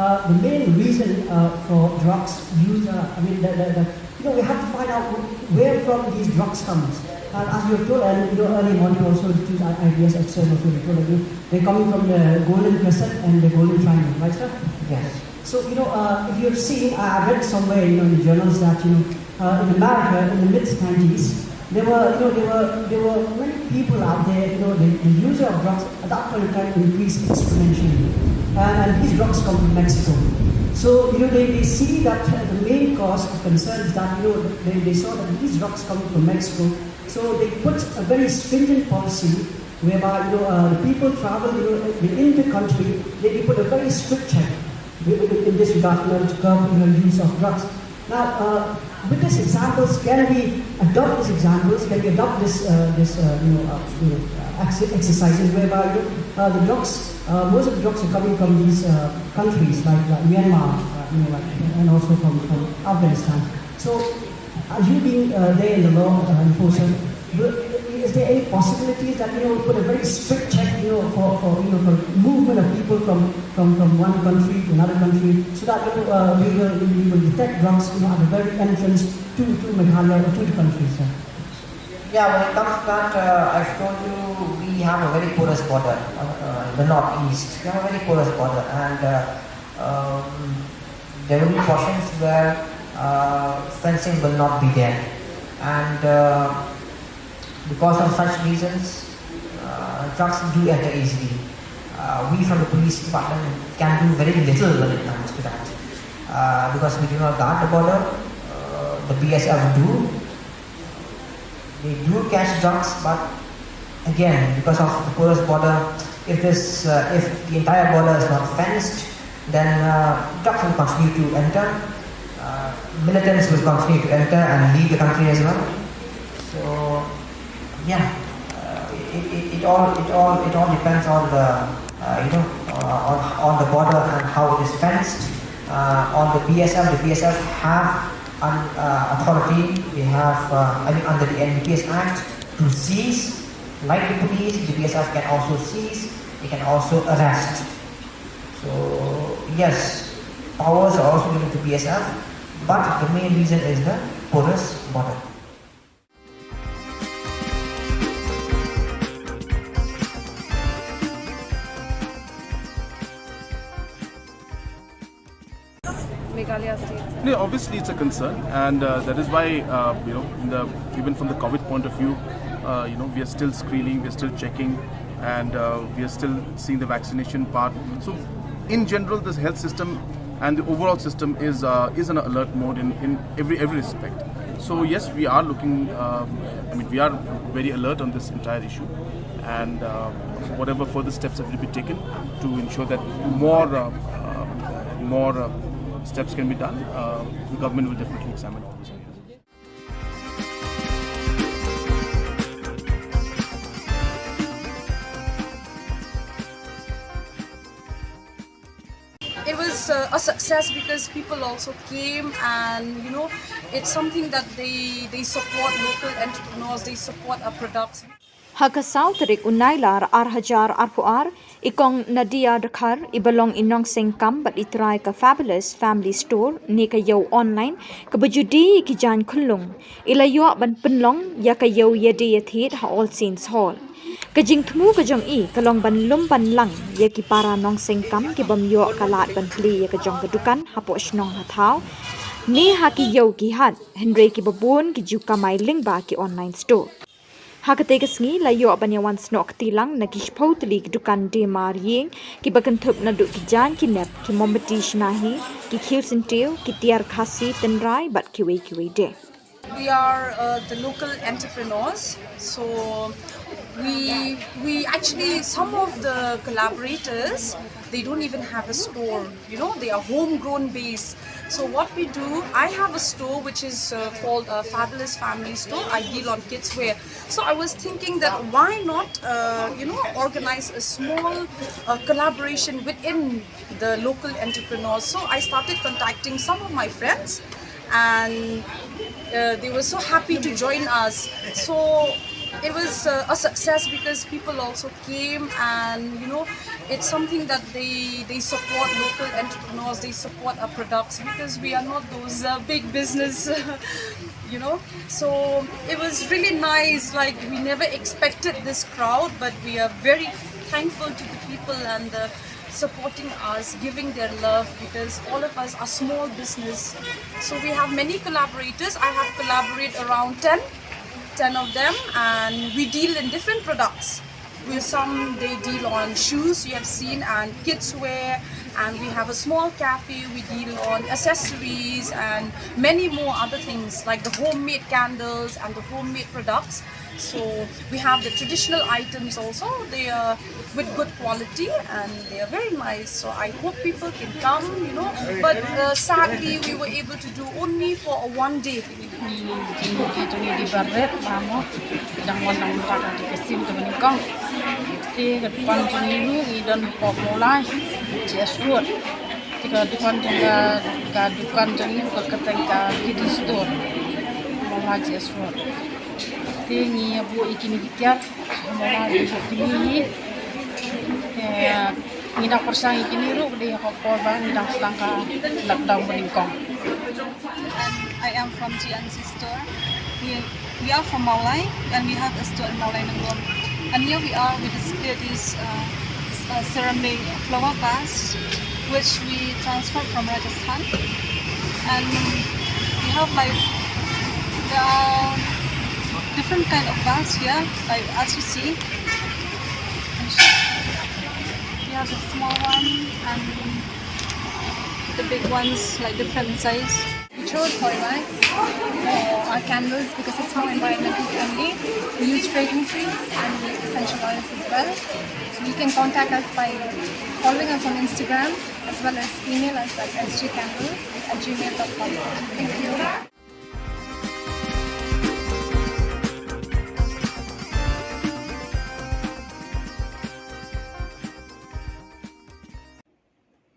uh, the main reason, uh, for drugs use, uh, I mean, the, the, the, you know, we have to find out wh- where from these drugs comes. And as you have told, and, you know, early morning also, the two I- IPS officers also, they told that, you know, they're coming from the Golden Crescent and the Golden Triangle, right, sir? Yes. So, you know, uh, if you have seen, I I read somewhere, you know, in the journals that, you know, uh, in America, in the mid nineties, there were, you know, there were, there were many people out there, you know, the, the user of drugs at that point in time increased exponentially. And, and these drugs come from Mexico. So, you know, they, they see that, uh, the main cause of concern is that, you know, they, they saw that these drugs come from Mexico. So they put a very stringent policy whereby, you know, uh, the people travel, you know, in the country, they, they put a very strict check in this regard, you know, to curb, you know, use of drugs. Now, uh, with these examples, can we adopt these examples? Can we adopt this, uh, this, uh, you know, uh, you know, uh, ex- exercises whereby, you know, uh, the drugs, uh, most of the drugs are coming from these, uh, countries like, like Myanmar, uh, you know, like, and also from, from Afghanistan. So, uh, you being, uh, there in the law, uh, enforcer, will- is there any possibilities that, you know, put a very strict check, you know, for, for, you know, for movement of people from, from, from one country to another country, so that, you know, uh, we will, we will detect drugs, you know, at the very entrance to, to Meghalaya or to the country, sir? Yeah, when it comes to that, uh, I've told you we have a very porous border, uh, uh, the northeast. We have a very porous border, and, uh, um, there will be portions where, uh, fencing will not be there, and, uh, because of such reasons, uh, drugs do enter easily. Uh, we from the police department can do very little when it comes to that, uh, because we do not guard the border. Uh, the B S F do. They do catch drugs, but again, because of the porous border, if this, uh, if the entire border is not fenced, then, uh, drugs will continue to enter. Uh, militants will continue to enter and leave the country as well. So, yeah, uh, it, it, it all it all it all depends on the, uh, you know, uh, on on the border and how it is fenced. Uh, on the B S F, the B S F have an, uh, authority. They have, uh, I mean, under the N D P S Act to seize. Like the police, the B S F can also seize. They can also arrest. So yes, powers are also given to B S F, but the main reason is the porous border. Meghalaya state. No, obviously it's a concern, and, uh, that is why, uh, you know, in the, even from the COVID point of view, uh, you know, we are still screening, we are still checking, and, uh, we are still seeing the vaccination part. So, in general, this health system and the overall system is, uh, is in alert mode in, in every every respect. So yes, we are looking. Um, I mean, we are very alert on this entire issue, and, uh, whatever further steps have to be taken to ensure that more, uh, uh, more, uh, steps can be done, uh, the government will definitely examine all this. It was, uh, a success because people also came, and, you know, it's something that they they support local entrepreneurs, they support our products. Ha ka saw tarik u Nailar ar hajar arphew ar, i kong Nadia Dkhar, i ba long i nongseng kam bad i trai ka Fabulous Family Store, ne ka ïew online, ka ba ju die ïa ki jaiñ khyllung, i la ïoh ban pynlong ïa ka ïew ïadie ïathied ha All Saints Hall. Ka jingthmu ka jong i ka long ban lum ban lang ïa ki para nongseng kam ki bym ïoh ka lad ban plie ïa ka jong ka dukan hapoh shnong ha thaw, ne ha ki ïew ki hat, hynrei ki ba bun ki ju kamai lyngba ki online store. Ha katei ka sngi la ïoh ban ïa wan snoh kti lang na ki shiphew tylli ki dukan die mar ïing, ki ba kynthup naduh ki jaiñ ki nep, ki mombati shna hi, ki khiew syntiew, ki tiar khasi tynrai bad kiwei kiwei de. We are uh, the local entrepreneurs. So we we actually, some of the collaborators, they don't even have a store. You know, they are homegrown base. So what we do, I have a store which is uh, called a Fabulous Family Store. I deal on kids wear. So I was thinking that why not, uh, you know, organize a small uh, collaboration within the local entrepreneurs. So I started contacting some of my friends, and uh, they were so happy to join us. So it was uh, a success because people also came, and you know, it's something that they they support local entrepreneurs, they support our products, because we are not those uh, big business. You know, so it was really nice. Like, we never expected this crowd, but we are very thankful to the people and the supporting us, giving their love, because all of us are small business. So we have many collaborators. I have collaborated around ten, ten of them, and we deal in different products. We, some, they deal on shoes, you have seen, and kids wear, and we have a small cafe. We deal on accessories and many more other things, like the homemade candles and the homemade products. So we have the traditional items also. They are with good quality and they are very nice. So I hope people can come, you know. But uh, sadly, we were able to do only for a one day. Ki jong ngi di barit, ba mo, dang wan dang ka di ka sim ka bani kong. Te ka dukan jong ngi ruh ngi don hapoh Mawlai, G S Road. Te ka dukan jong ka, ka dukan jong ngi ka kyrteng ka Kids Store, Mawlai, G S Road. Te ngi ïa buh ïa kine ki tiar, Mawlai, ïa buh kine hi. Te ngi dang pyrshang ïa kine ruh, ka dei ha ka por ba ngi dang sdang ka lockdown banyngkong. And I am from G N C Store. We, we are from Mawlai, and we have a store in Mawlai Nongrum. And here we are, we display these uh, s- uh, ceramic flower vase, which we transferred from Rajasthan. And we have, like, there are different kind of vase here, like, as you see. We have the small one and the big ones, like, different size. We chose soy wax for our candles because it's more environmental friendly. We use fragrances and we essential oils as well. So you can contact us by following us on Instagram as well as email us at S J candles at gmail dot com. Thank you.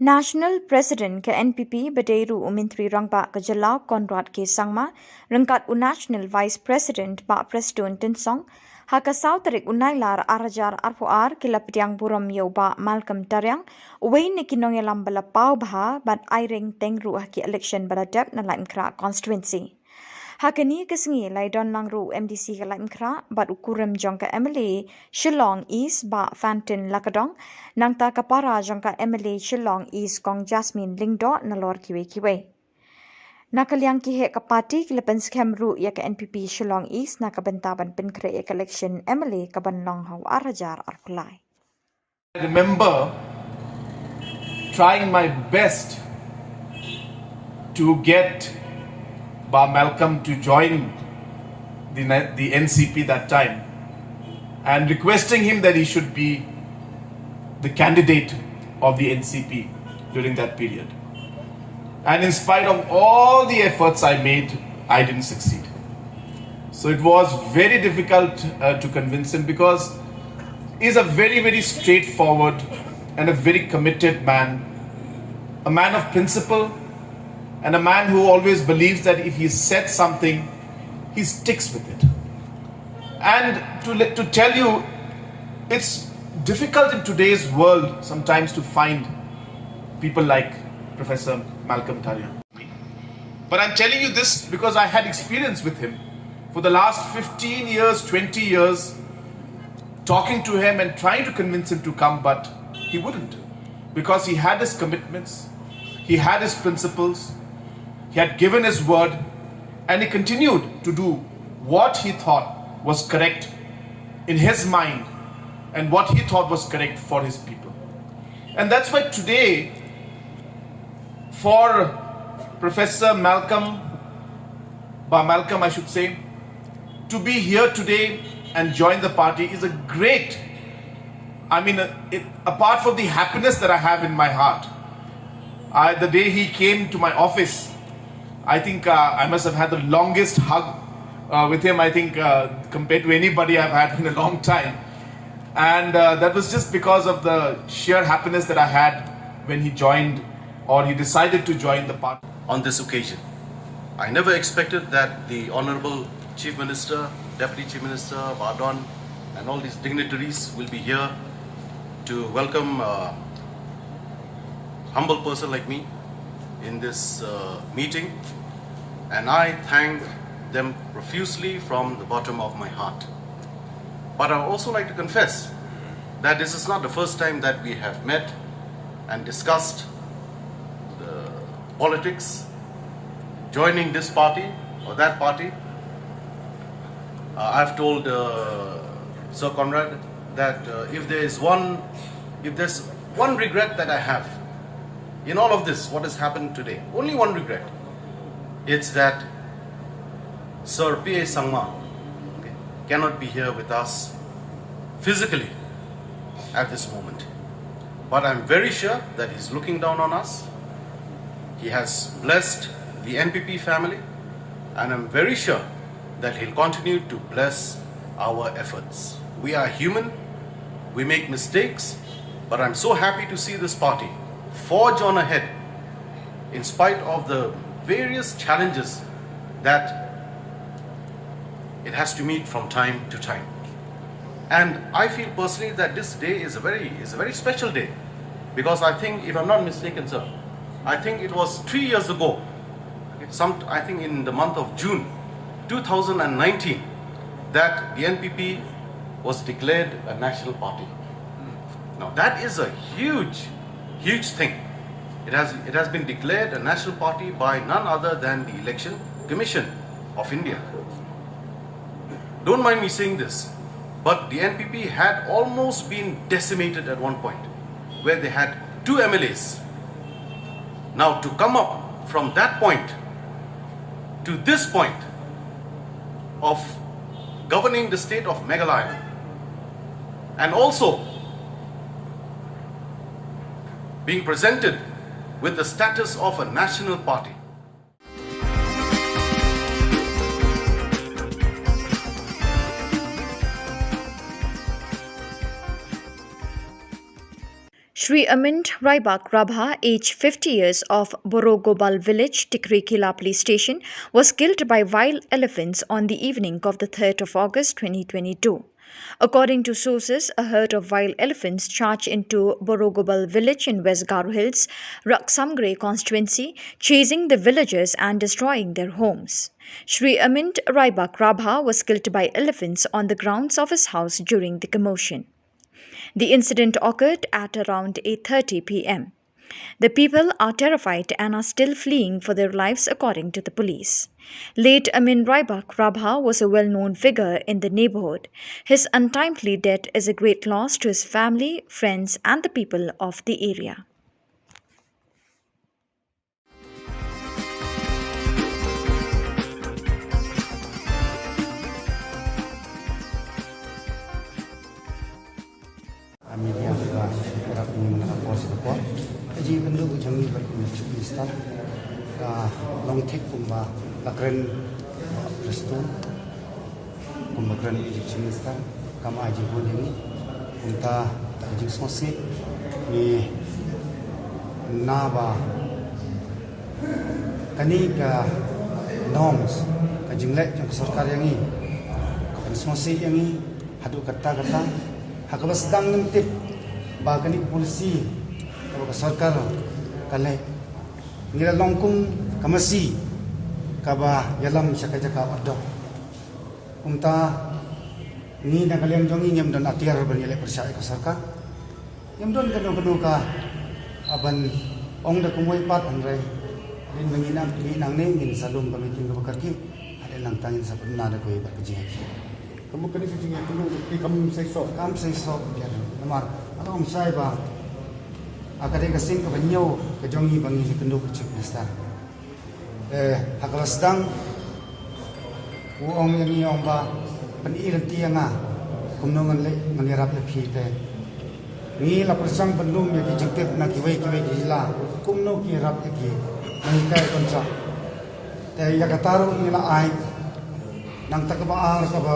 National President ka N P P ba dei ruh u Myntri Rangbah ka Jylla Conrad K Sangma, ryngkat u National Vice President Bah Prestone Tynsong, ha ka saw tarik u Nailar ar hajar arphew ar ki la pdiang burom ïa u Bah Malcolm Tariang, uwei na ki nongïalam ba la paw bha bad ai ring teng ruh ha ki election ba la dep na Laitumkhrah constituency. Ha kane ka sngi la ïadon lang ruh u M D C ka Laitumkhrah bad u kurim jong ka M L A Shillong East Bah Fantin Lakadong, nangta ka para jong ka M L A Shillong East Kong Jasmine Lyngdoh nalor kiwei kiwei. Na ka liang ki heh ka party ki la pynskhem ruh ïa ka N P P Shillong East na ka bynta ban pynkhreh ïa ka election M L A ka ban long ha u ar hajar arphew lai. I remember trying my best to get Bah Malcolm to join the, the N C P that time and requesting him that he should be the candidate of the N C P during that period. And in spite of all the efforts I made, I didn't succeed. So it was very difficult uh, to convince him because he's a very, very straightforward and a very committed man, a man of principle, and a man who always believes that if he said something, he sticks with it. And to, let, to tell you, it's difficult in today's world sometimes to find people like Professor Malcolm Tariang. But I'm telling you this because I had experience with him for the last fifteen years, twenty years, talking to him and trying to convince him to come, but he wouldn't, because he had his commitments, he had his principles, he had given his word, and he continued to do what he thought was correct in his mind and what he thought was correct for his people. And that's why today, for Professor Malcolm, Malcolm, I should say, to be here today and join the party is a great, I mean, uh, it, apart from the happiness that I have in my heart, I, the day he came to my office, I think uh, I must have had the longest hug uh, with him, I think, uh, compared to anybody I've had in a long time. And uh, that was just because of the sheer happiness that I had when he joined or he decided to join the party. On this occasion, I never expected that the Honorable Chief Minister, Deputy Chief Minister, Bah Don, and all these dignitaries will be here to welcome a humble person like me in this uh, meeting. And I thank them profusely from the bottom of my heart. But I would also like to confess that this is not the first time that we have met and discussed the politics, joining this party or that party. Uh, I've told uh, Sir Conrad that uh, if there is one, if there's one regret that I have in all of this, what has happened today, only one regret. It's that Sir P A Sangma, okay, cannot be here with us physically at this moment. But I'm very sure that he's looking down on us. He has blessed the N P P family, and I'm very sure that he'll continue to bless our efforts. We are human, we make mistakes, but I'm so happy to see this party forge on ahead in spite of the various challenges that it has to meet from time to time. And I feel personally that this day is a very, is a very special day, because I think, if I'm not mistaken, sir, I think it was three years ago, some, I think in the month of June two thousand nineteen, that the N P P was declared a national party. Now, that is a huge, huge thing. It has, it has been declared a national party by none other than the Election Commission of India. Don't mind me saying this, but the N P P had almost been decimated at one point, where they had two M L As. Now, to come up from that point to this point of governing the state of Meghalaya, and also being presented with the status of a national party. Shri Amint Raibak Rabha, age fifty years, of Borogobal village, Tikri Kila Police Station, was killed by wild elephants on the evening of the third of August twenty twenty-two. According to sources, a herd of wild elephants charged into Borogobal village in West Garo Hills, Raksamgre constituency, chasing the villagers and destroying their homes. Shri Amint Raibak Rabha was killed by elephants on the grounds of his house during the commotion. The incident occurred at around eight thirty p m. The people are terrified and are still fleeing for their lives, according to the police. Late Amin Raibak Rabha was a well-known figure in the neighborhood. His untimely death is a great loss to his family, friends, and the people of the area. A media ka rap ni na por si por. Ka jingkynduh ka jong ngi bad ka Chief Minister ka long thik kumba la kren Prestone, kumba kren ka Chief Minister, kam ai jinghun ïa ngi. Kumta ka jingsngewsih ngi na ba kane ka norms, ka jingleh jong ka sorkar ïa ngi, ka pynsngewsih ïa ngi haduh katta katta. Ha kaba sdang ngim tip ba kane ka policy kaba ka sorkar ka leh, ngi la long kum ka masi kaba ïalam sha ka jaka wat doh. Kumta ngi na ka liang jong ngi ngim don atiar ban ïaleh pyrshah ïa ka sorkar. Ngim don kano kano ka, ah, ban ong da kumwei pat, hynrei hadien ba ngi nang, ngi nangne ngin sa lum ka meeting kaba kyrkieh. Hadien nangta ngin sa pynbna da kawei pat ka jingïakhih. Ka mut kane ka jingïakynduh ki kam sei soh. Kam sei soh, ïa, namar nga ong shai ba, ah, ka dei ka sien kaba hynñiew ka jong ngi ba ngi ïakynduh ka Chief Minister. Eh, ha kaba sdang U ong ïa ngi, ong ba, pyni lynti ïa nga kumno ngan leh, ngan ïarap ïa phi te. Ngi la pyrshang ban lum ïa ki jingtip na kiwei kiwei ki jylla kumno ki ïarap ïa ki nonghikai kontrak. Te ïa kata ruh ngi la ai. Nangta kaba ar kaba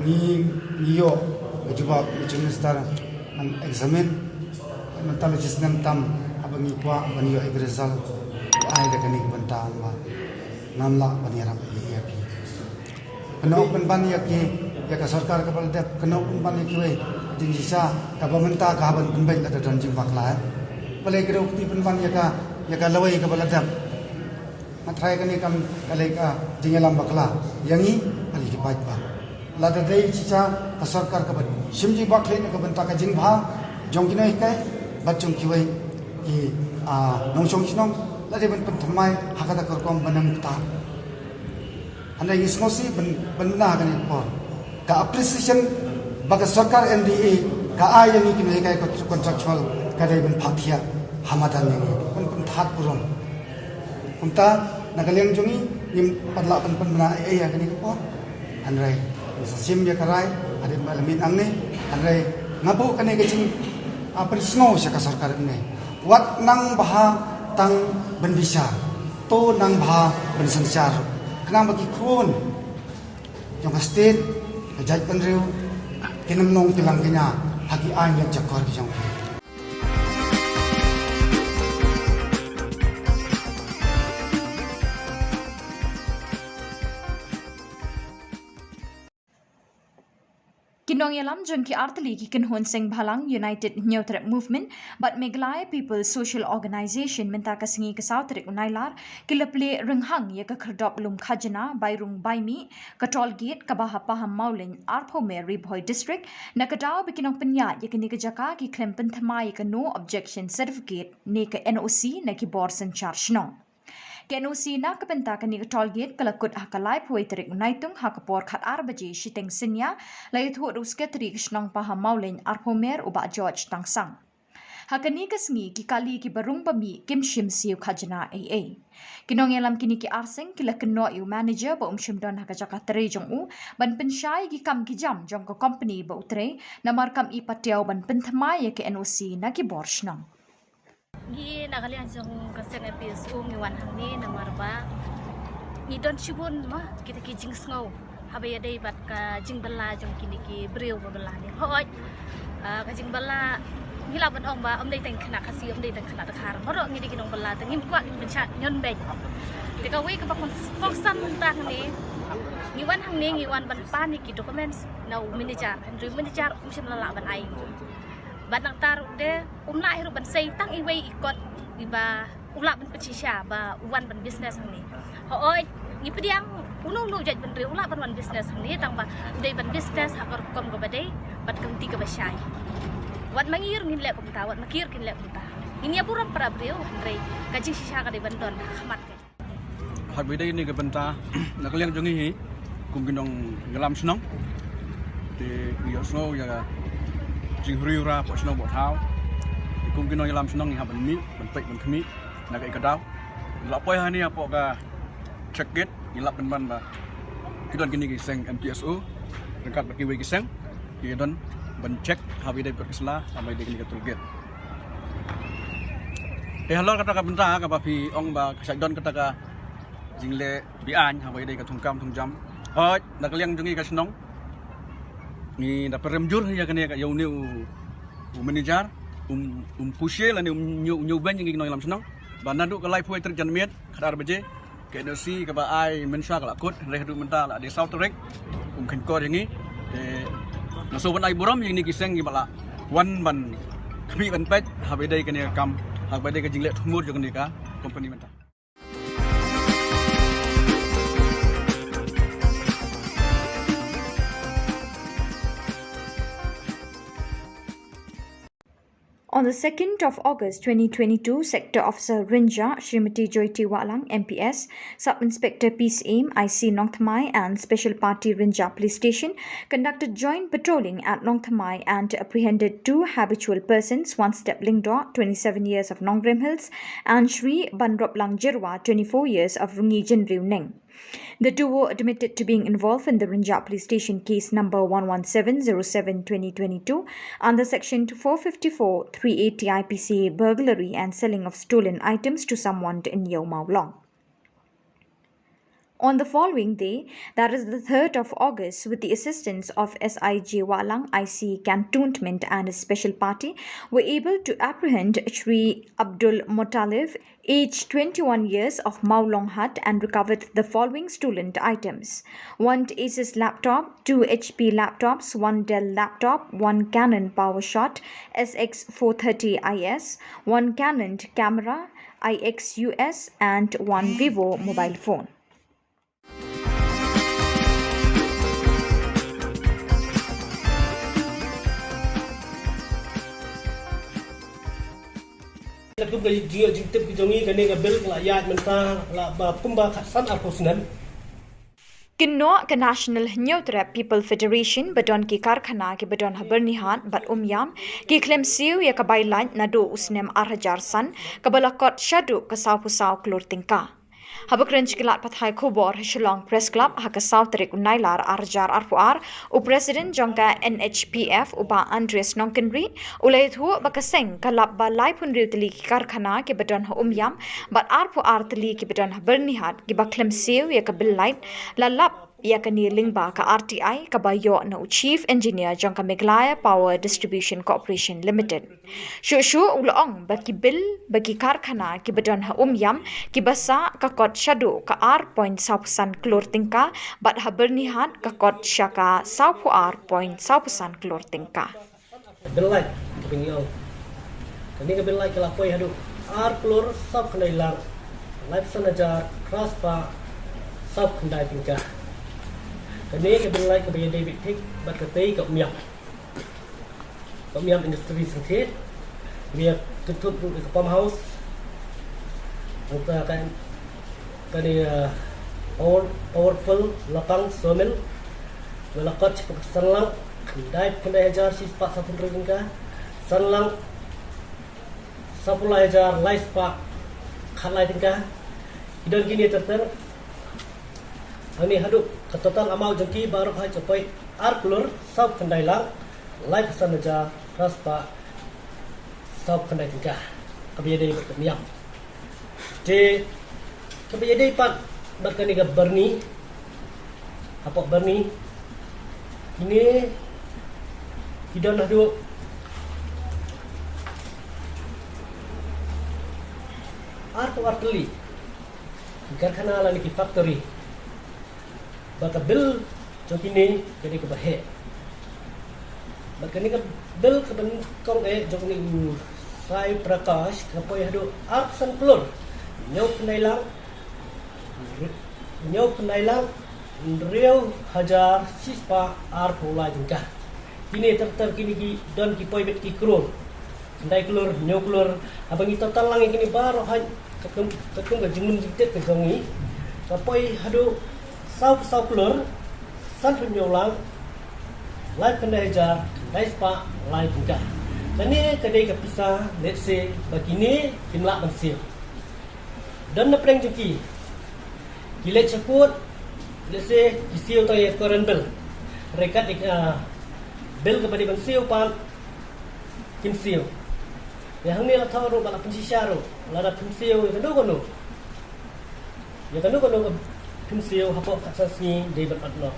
ngi, ngi ïoh ka jubab na Chief Minister, ngan examine. Mynta la shisnem tam haba ngi kwah ban ïoh ïa ka result. Ai da kane ka bynta ba ngam lah ban ïarap ïa phi. Kynnoh pynban ïa ki, ïa ka sorkar kaba la dep, kynnoh pynban ïa kiwei jingshisha, kaba mynta ka hap ban pynbeit lada don jingbakla. Balei ka dei u kti pynban ïa ka, ïa ka lawei kaba la dep. Nga tharai kane kam ka lei ka jingïalam bakla ïa ngi ha ki paidbah. Lada dei shisha ka sorkar kaba shim jingbakla na ka bynta ka jingbha jong ki nonghikai bad jong kiwei ki, ah, nongshong shnong, la dei ban pynthymmai ha kata ka rukom ban ym ktah. Hynrei ngi sngewsih ban, ban bna ha kane ka por. Ka appreciation ba ka sorkar N D A ka ai ïa ngi ki nonghikai contractual ka dei ban phah thiah ha madan ïa ngi, ban pynthad burom. Kumta na ka liang jong ngi ngim pat lah ban pynbna ei ei ha kane ka por. Hynrei ngi sa shim ïa ka rai hadien ba la miet nangne. Hynrei nga buh kane ka jing, ah, pynsngew sha ka sorkar ne. Wat nang bha tang ban bishar, to nang bha ban synshar. Khnang ba ki khun jong ka state, ka jaitbynriew, kin ym long ki langkñia ha ki aiñ leh jakor ki jong ki. Ki nongïalam jong ki artylli ki kynhun seng bhalang United Hynñiewtrep Movement bad Meghalaya People's Social Organisation mynta ka sngi ka saw tarik u Nailar ki la plie rynghang ïa ka khyrdop lum khajna bai rung bai mih ka toll gate kaba ha Pahammawlein, arphew mer, Ri Bhoi District, na ka daw ba ki nongpynïaid ïa kane ka jaka ki khlem pynthymmai ïa ka no objection certificate ne ka N O C na ki bor synshar shnong. Ka N O C na ka bynta kane ka toll gate ka la kut ha ka laiphew wei tarik u Naitung ha ka por khatar baje shiteng synñia, la ïathuh da u Secretary ka shnong Pahammawlein, arphew mer, u Bah George Tangsang. Ha kane ka sngi ki kali kiba rung ba mih kim shim siew khajna ei ei. Ki nongïalam kine ki ar seng ki la kynnoh ïa u manager ba um shym don ha ka jaka trei jong u ban pynshai ïa ki kam ki jam jong ka company ba u trei, namar kam i patiaw ban pynthymmai ïa ka N O C na ki bor shnong. Ngi na ka liang jong ka seng M P S O ngi wan hangne namar ba ngi don shibun ma kita ki jingsngew haba ïadei bad ka jingbylla jong kine ki briew ba bylla ne. Hooid, ah, ka jingbylla ngi lah ban ong ba ym dei tang khynnah Khasi, ym dei tang khynnah Dkhar. Baroh ngi dei ki nongbylla, te ngim kwah ban shah ñion beiñ. Te kawei kaba kongsan mynta hangne, ngi wan hangne ngi wan ban pan ïa ki documents na u manager, hynrei u manager um shym la lah ban ai. Bad nangta ruh te um lah hi ruh ban sei tang iwei i kot iba u lah ban pynshisha ba u wan ban business hangne. Hooid, ngi pdiang uno uno u jaitbynriew u lah ban wan business hangne, tang ba u dei ban business ha ka rukom kaba dei bad ka lynti kaba shai. Wat ma ngi ruh ngin leh kumta, wat ma ki ruh kin leh kumta. Ngin ïa burom para briew, hynrei ka jingshisha ka dei ban don ha khmat ka. Haba ïadei kane ka bynta, na ka liang jong ngi hi kum ki nongïalam shnong, te ngi ïohsngew ïa ka jinghriewra hapoh shnong hapoh thaw. Te kum ki nongïalam shnong ngi hap ban mih, ban peit, ban khmih na kaei ka daw. La poi hangne hapoh ka check gate, ngi lap pynban ba ki don kine ki seng M P S O ryngkat bad kiwei ki seng ki don ban check haba ïadei bad ka sla, haba ïadei kane ka toll gate. Te halor kata ka bynta kaba phi ong ba ka shait don kata ka jingleh be-aiñ haba ïadei ka thungkam thungjam. Hooid, na ka liang jong ngi ka shnong ngi da pynrem jur ïa kane ka, ïa une u, u manager, um, um pushe lane um ñiew, ñiew beiñ ïa ngi ki nongïalam shnong ba naduh ka laiphew tarik janmiet khatar baje, ka N O C kaba ai mynshuwa ka la kut, hynrei haduh mynta la dei saw tarik um kheiñkor ïa ngi. Te nga sngewbha ban ai burom ïa kine ki seng kiba la wan ban khmih ban peit haba ïadei kane ka kam, haba ïadei ka jingleh thmur jong kane ka company mynta. On the second of August twenty twenty-two, Sector Officer Rynjah, Srimati Joyty Wahlang, M P S, Sub Inspector Peace Aim, I C Nongthymmai, and Special Party Rynjah Police Station conducted joint patrolling at Nongthymmai and apprehended two habitual persons, Wanstep Lyngdoh, twenty-seven years, of Nongrim Hills, and Shri Banroplang Jyrwa, twenty-four years, of Rngijynriew Neng. The duo admitted to being involved in the Rynjah Police Station case number one one seven zero seven twenty twenty-two under section four fifty-four three eighty I P C A, burglary and selling of stolen items to someone in Iewmawlong. On the following day, that is the third of August, with the assistance of S I J Walang, I C Cantonment, and his special party, were able to apprehend Shri Abdul Muttalib, aged twenty-one years, of Mawlonghat, and recovered the following stolen items: one Asus laptop, two H P laptops, one Dell laptop, one Canon PowerShot S X four thirty I S, one Canon camera I X U S, and one Vivo mobile phone. Ka kum ka jingïoh jingtip ka jong ngi, kane ka bill ka la ïaid mynta la ba kumba khatsan arphew snem. Kynnoh ka National Hynñiewtrep People Federation ba don ki karkhana kiba don ha Byrnihat bad Umiam ki khlem siew ïa ka bai light naduh u snem ar hajar san, kaba la kot shaduh ka sawphew saw klur tyngka. Haba kren sha ki lad pathai khubor ha Shillong Press Club ha ka saw tarik u Nailar ar hajar arphew ar, u President jong ka N H P F, u Bah Andreas Nongkynrih, u la ïathuh ba ka seng ka lap ba laiphew hynriew tylli ki karkhana kiba don ha Umiam bad arphew ar tylli kiba don ha Byrnihat kiba khlem siew ïa ka bill light, la lap ïa kane lyngba ka R T I kaba ïoh na u Chief Engineer jong ka Meghalaya Power Distribution Corporation Limited. Shuh shuh u la ong ba ki bill ba ki karkhana kiba don ha Umiam kiba sah ka kot shaduh ka ar point sawphew san klur tyngka, bad ha Byrnihat ka kot sha ka sawphew ar point sawphew san klur tyngka. Bill light kaba ngi ong, kane ka bill light ka la poi haduh ar klur sawphew khyndai lak laiphew san hajar phra spah sawphew khyndai tyngka. Kane ka bill light kaba ïadei beit thik bad ka tei ka Umiam, ka Umiam Industries Limited. Ngi ïa kynthup ruh ïa ka pump house, nangta ka, kane, uh, power, powerful lapang sawmill, ba la kot shaphang san lak khyndai phew khyndai hajar shi spah sawphew hynriew tyngka, san lak sawphew lai hajar lai spah khatlai tyngka. Ki don kine ter ter. Hangne haduh ka total amount jong ki baroh haduh ka poi ar klur sawphew khyndai lak laiphew san hajar phra spah sawphew khyndai tyngka, kaba ïadei bad ka Umiam. Te kaba ïadei pat bad kane ka Byrni, hapoh Byrni, kine ki don haduh arphew ar tylli ki karkhana lane ki factory. Ba ka bill jong kine ka dei kaba heh. Ba kane ka bill kaba nyngkong eh jong une u Sai Prakash ka poi haduh arphew san klur hynñiew phew khyndai lak, hynñiew phew khyndai lak hynriew hajar shi spah arphew lai tyngka. Kine ter ter kine ki don ki poi beit ki klur. Khyndai klur, hynñiew klur, haba ngi total lang ïa kine baroh haduh katkum, katkum ka jingmut jingtip ka jong ngi, ka poi haduh sawphew saw klur sanphew hynñiew lak laiphew khyndai hajar khyndai spah lai tyngka. Kane ka dei ka pisa lehse ba kine kim lah ban siew. Don na pdeng jong ki, ki leit sha court, lehse ki siew tang ïa ka current bill. Hynrei kat ïa ka, ah, bill kaba dei ban siew pat kim siew. Ïa hangne la thoh ruh ba la pynshisha ruh, lada phim siew ïa kano kano, ïa kano kano ka phim siew hapoh khatsan sngi dei ban ot noh.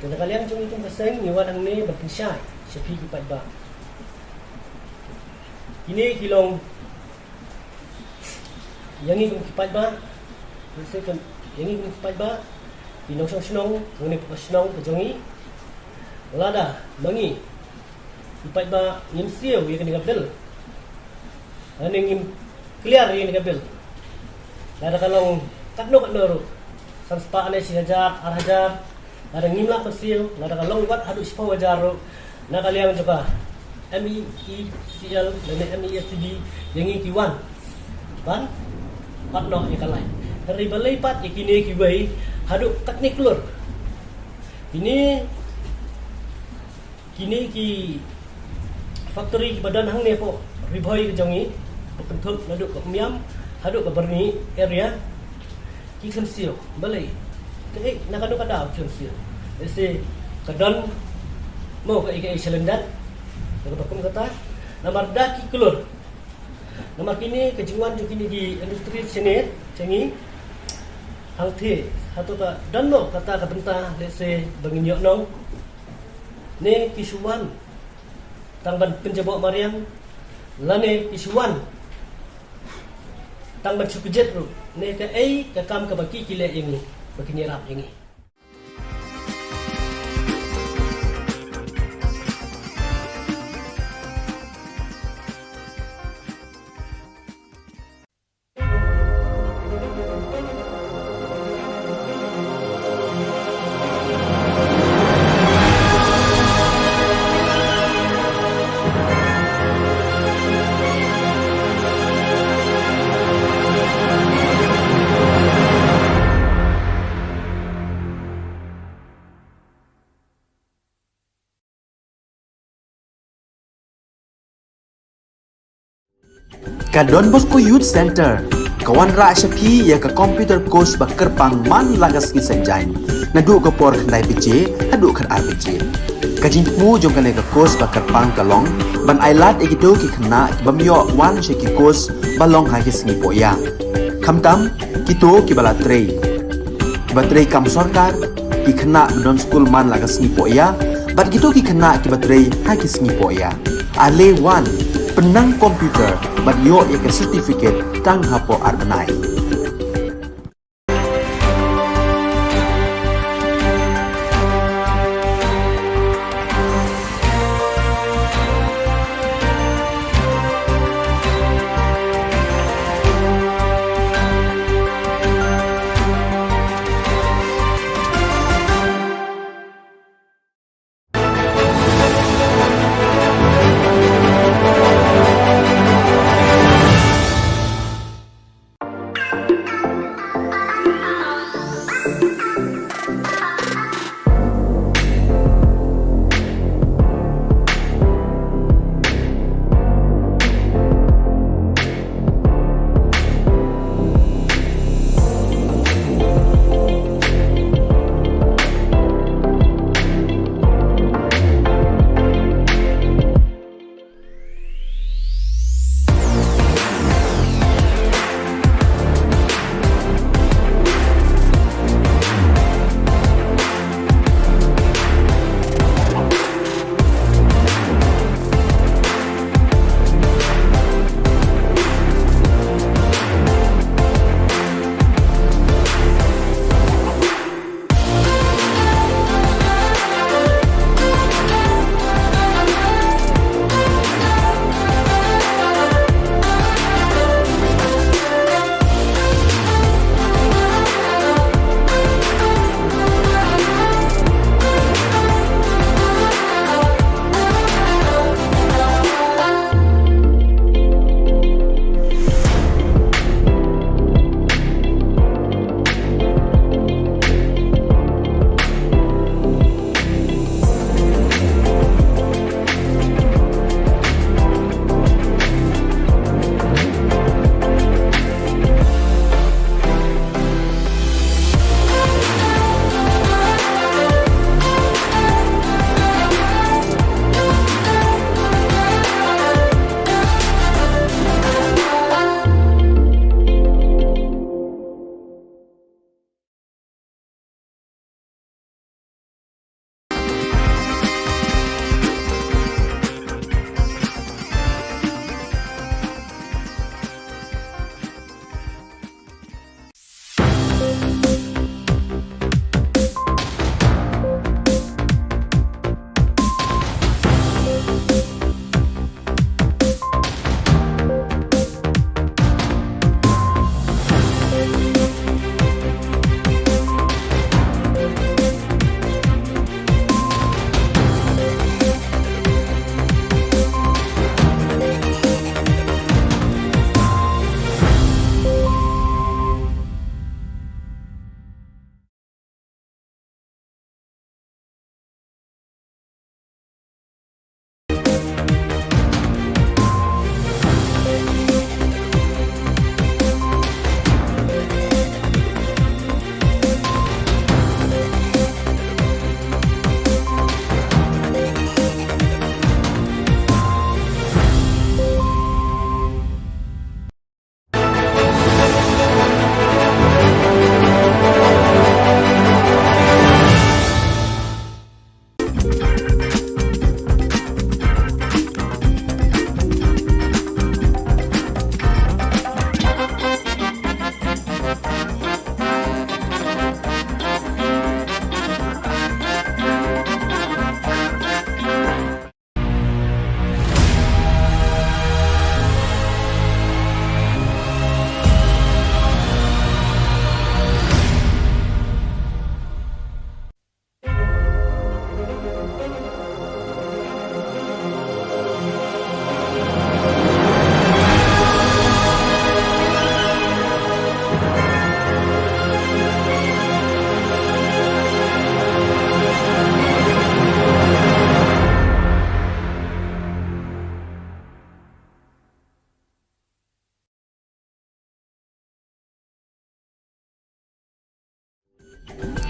Te na ka liang jong ngi kum ka seng ngi wan hangne ban pynshai sha phi ki paidbah. Kine ki long ïa ngi kum ki paidbah, lehse kum ïa ngi kum ki paidbah, ki nongshong shnong, ngi ne ka shnong ka jong ngi. Lada ma ngi ki paidbah ngim siew ïa kane ka bill, lane ngim clear ïa kane ka bill, lada ka long katno katno ruh, san spah ne shi hajar, ar hajar, lada ngim lah ban siew, lada ka long wat haduh shiphew hajar ruh, na ka liang jong ka M E E C L lane M E S T B, ïa ngi ki wan ban ot noh ïa ka light. Hynrei balei pat ïa kine kiwei haduh katne klur? Kine, kine ki factory kiba don hangne hapoh Ri Bhoi ka jong ngi, ba kynthup naduh ka Umiam haduh ka Byrni area, ki khlem siew. Balei? Kaei, na kano ka daw, Khun Sir? Lehse ka don mo kaei kaei shalyndet, kaba kum kata. Namar da ki klur, namar kine ka jingwan jong kine ki industry shane jong ngi. Hangtei hato ka don mo kata ka bynta, lehse ba ngin ïoh nong, ne ki shu wan tang ban pynjaboh mariang, lane ki shu wan tang ban shu kjit ruh, ne kaei ka kam kaba ki ki leh ïa ngi, ba kin ïarap ïa ngi. Ka Don Bosco Youth Center ka wanrah sha phi ïa ka computer course ba kyrpang man la ka sngi Saitjaiñ, naduh ka por khyndai baje haduh khatar baje. Ka jingthmu jong kane ka course ba kyrpang ka long ban ailad ïa kito ki khynnah ki bym ïoh wan sha ki course ba long ha ki sngi pohïa, khamtam kito kiba la trei, kiba trei kam sorkar, ki khynnah ba don skul man la ka sngi pohïa, bad kito ki khynnah kiba trei ha ki sngi pohïa. Ale wan, pynnang computer bad ïoh ïa ka certificate tang hapoh ar bnai.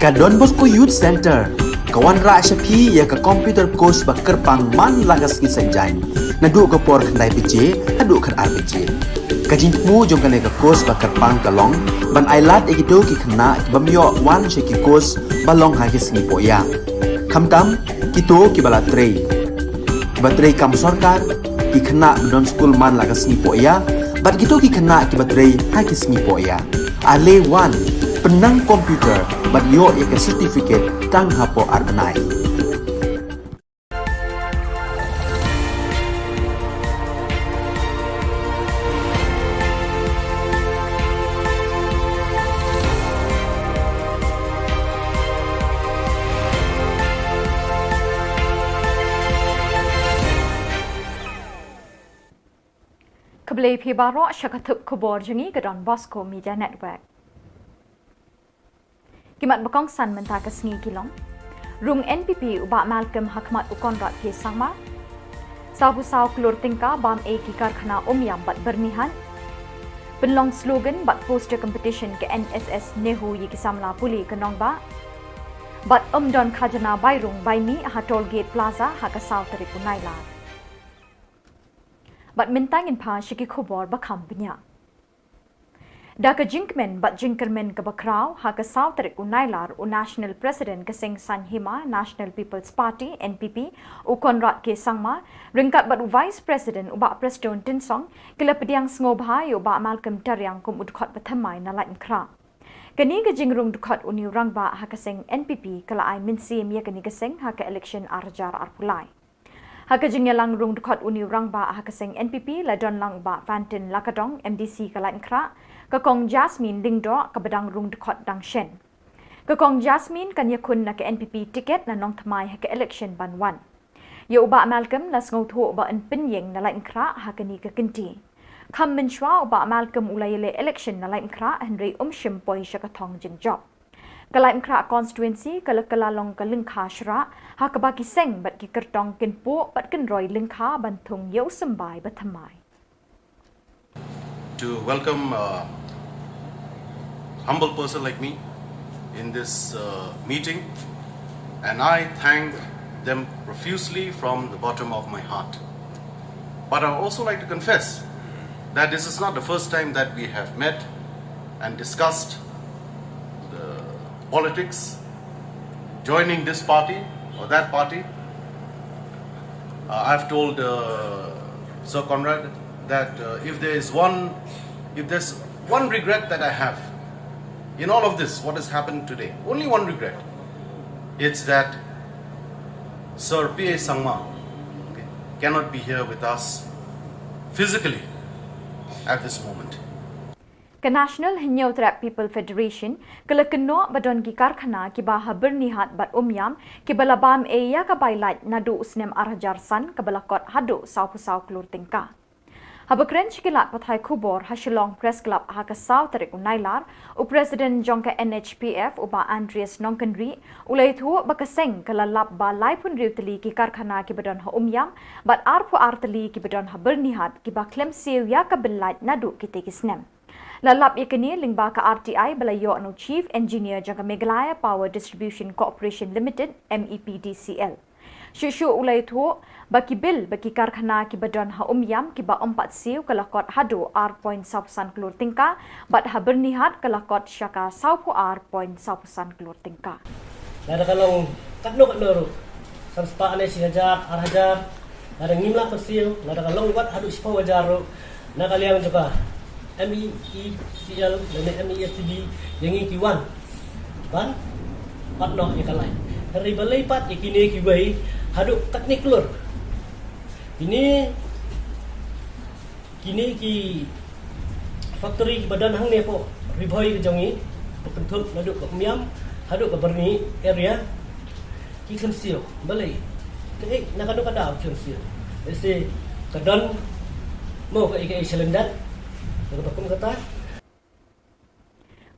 Ka Don Bosco Youth Centre ka wanrah sha phi ïa ka computer course ba kyrpang man la ka sngi Saitjaiñ, naduh ka por khyndai baje haduh khatar baje. Ka jingthmu jong kane ka course ba kyrpang ka long ban ailad ïa kito ki khynnah ki bym ïoh wan sha ki course ba long ha ki sngi pohïa, khamtam kito kiba la trei, kiba trei kam sorkar, ki khynnah ba don skul man la ka sngi pohïa, bad kito ki khynnah kiba trei ha ki sngi pohïa. Ale wan, pynnang computer bad ïoh ïa ka certificate tang hapoh ar bnai. Khublei phi baroh sha ka thup khubor jong ngi ka Don Bosco Media Network. Ki mat ba kongsan mynta ka sngi ki long: Rung N P P u Bah Malcolm ha khmat u Conrad K Sangma. Sawphew saw klur tyngka bam ei ki karkhana Umiam bad Byrnihat. Pynlong slogan bad poster competition ka N S S NEHU ïa ki samla pule ka nongbah. Bad ym don khajna bai rung bai mih ha Toll Gate Plaza ha ka saw tarik u Nailar. Bad mynta ngin phai sha ki khubor ba kham bniah. Da ka jingkmen bad jingkyrmen kaba khraw, ha ka saw tarik u Nailar u National President ka seng Saiñ Hima National People's Party, N P P, u Conrad K Sangma, ryngkat bad u Vice President u Bah Prestone Tynsong, ki la pdiang sngewbha ïa u Bah Malcolm Tariang kum u dkhot ba thymmai na Laitumkhrah. Kane ka jingrung dkhot une u rangbah ha ka seng N P P ka la ai mynsiem ïa kane ka seng ha ka election ar hajar arphew lai. Ha ka jingïalang rung dkhot une u rangbah ha ka seng N P P la don lang u Bah Fantin Lakadong, M D C ka Laitumkhrah, ka Kong Jasmine Lyngdoh kaba dang rung dkhot dang shen. Ka Kong Jasmine kan ïakhun na ka N P P ticket na Nongthymmai ha ka election ban wan. Ïa u Bah Malcolm la sngewthuh ba yn pynïeng na Laitumkhrah ha kane ka kynti. Kham mynshuwa u Bah Malcolm u la ïaleh election na Laitumkhrah hynrei um shym poi sha ka thong jingjop. Ka Laitumkhrah constituency ka la kylla long ka lyngkha shrah ha kaba ki seng bad ki kyrtong kin puh bad kin roi lyngkha ban thung ïa u symbai ba thymmai. To welcome a humble person like me in this uh, meeting, and I thank them profusely from the bottom of my heart. But I also like to confess that this is not the first time that we have met and discussed the politics, joining this party or that party. Uh, I've told uh, Sir Conrad that uh, if there is one, if there's one regret that I have in all of this, what has happened today, only one regret, it's that Sir P A Sangma, okay, cannot be here with us physically at this moment. Ka National Hynñiewtrep People Federation ka la kynnoh ba don ki karkhana kiba ha Byrnihat bad Umiam kiba la bam ei ïa ka bai lait naduh u snem ar hajar san kaba la kot haduh sawphew saw klur tyngka. Haba kren sha ki lad pathai khubor ha Shillong Press Club ha ka saw tarik u Nailar, u President jong ka N H P F u Bah Andreas Nongkynrih u la ïathuh ba ka seng ka la lap ba laiphew hynriew tylli ki karkhana kiba don ha Umiam bad arphew ar tylli kiba don ha Byrnihat kiba khlem siew ïa ka bai lait naduh kitei ki snem. La lap ïa kane lyngba ka R T I ba la ïoh na u Chief Engineer jong ka Meghalaya Power Distribution Corporation Limited, M E P D C L. Shuh shuh u la ïathuh ba ki bill ba ki karkhana kiba don ha Umiam kiba ym pat siew ka la kot haduh ar point sawphew san klur tyngka, bad ha Byrnihat ka la kot sha ka sawphew ar point sawphew san klur tyngka. Lada ka long katno katno ruh, san spah ne shi hajar, ar hajar, lada ngim lah ban siew, lada ka long wat haduh shiphew hajar ruh, na ka liang jong ka M E E C L lane M E S T D, ïa ngi ki wan ban pat noh ïa ka lait. Hynrei balei pat ïa kine kiwei haduh katne klur? Kine, kine ki factory kiba don hangne hapoh Ri Bhoi ka jong ngi, ba kynthup naduh ka Umiam haduh ka Byrnihat area, ki khlem siew. Balei? Kaei, na kano ka daw ki khlem siew? Lehse ka don mo kaei kaei shalyndet, na kata kum kata.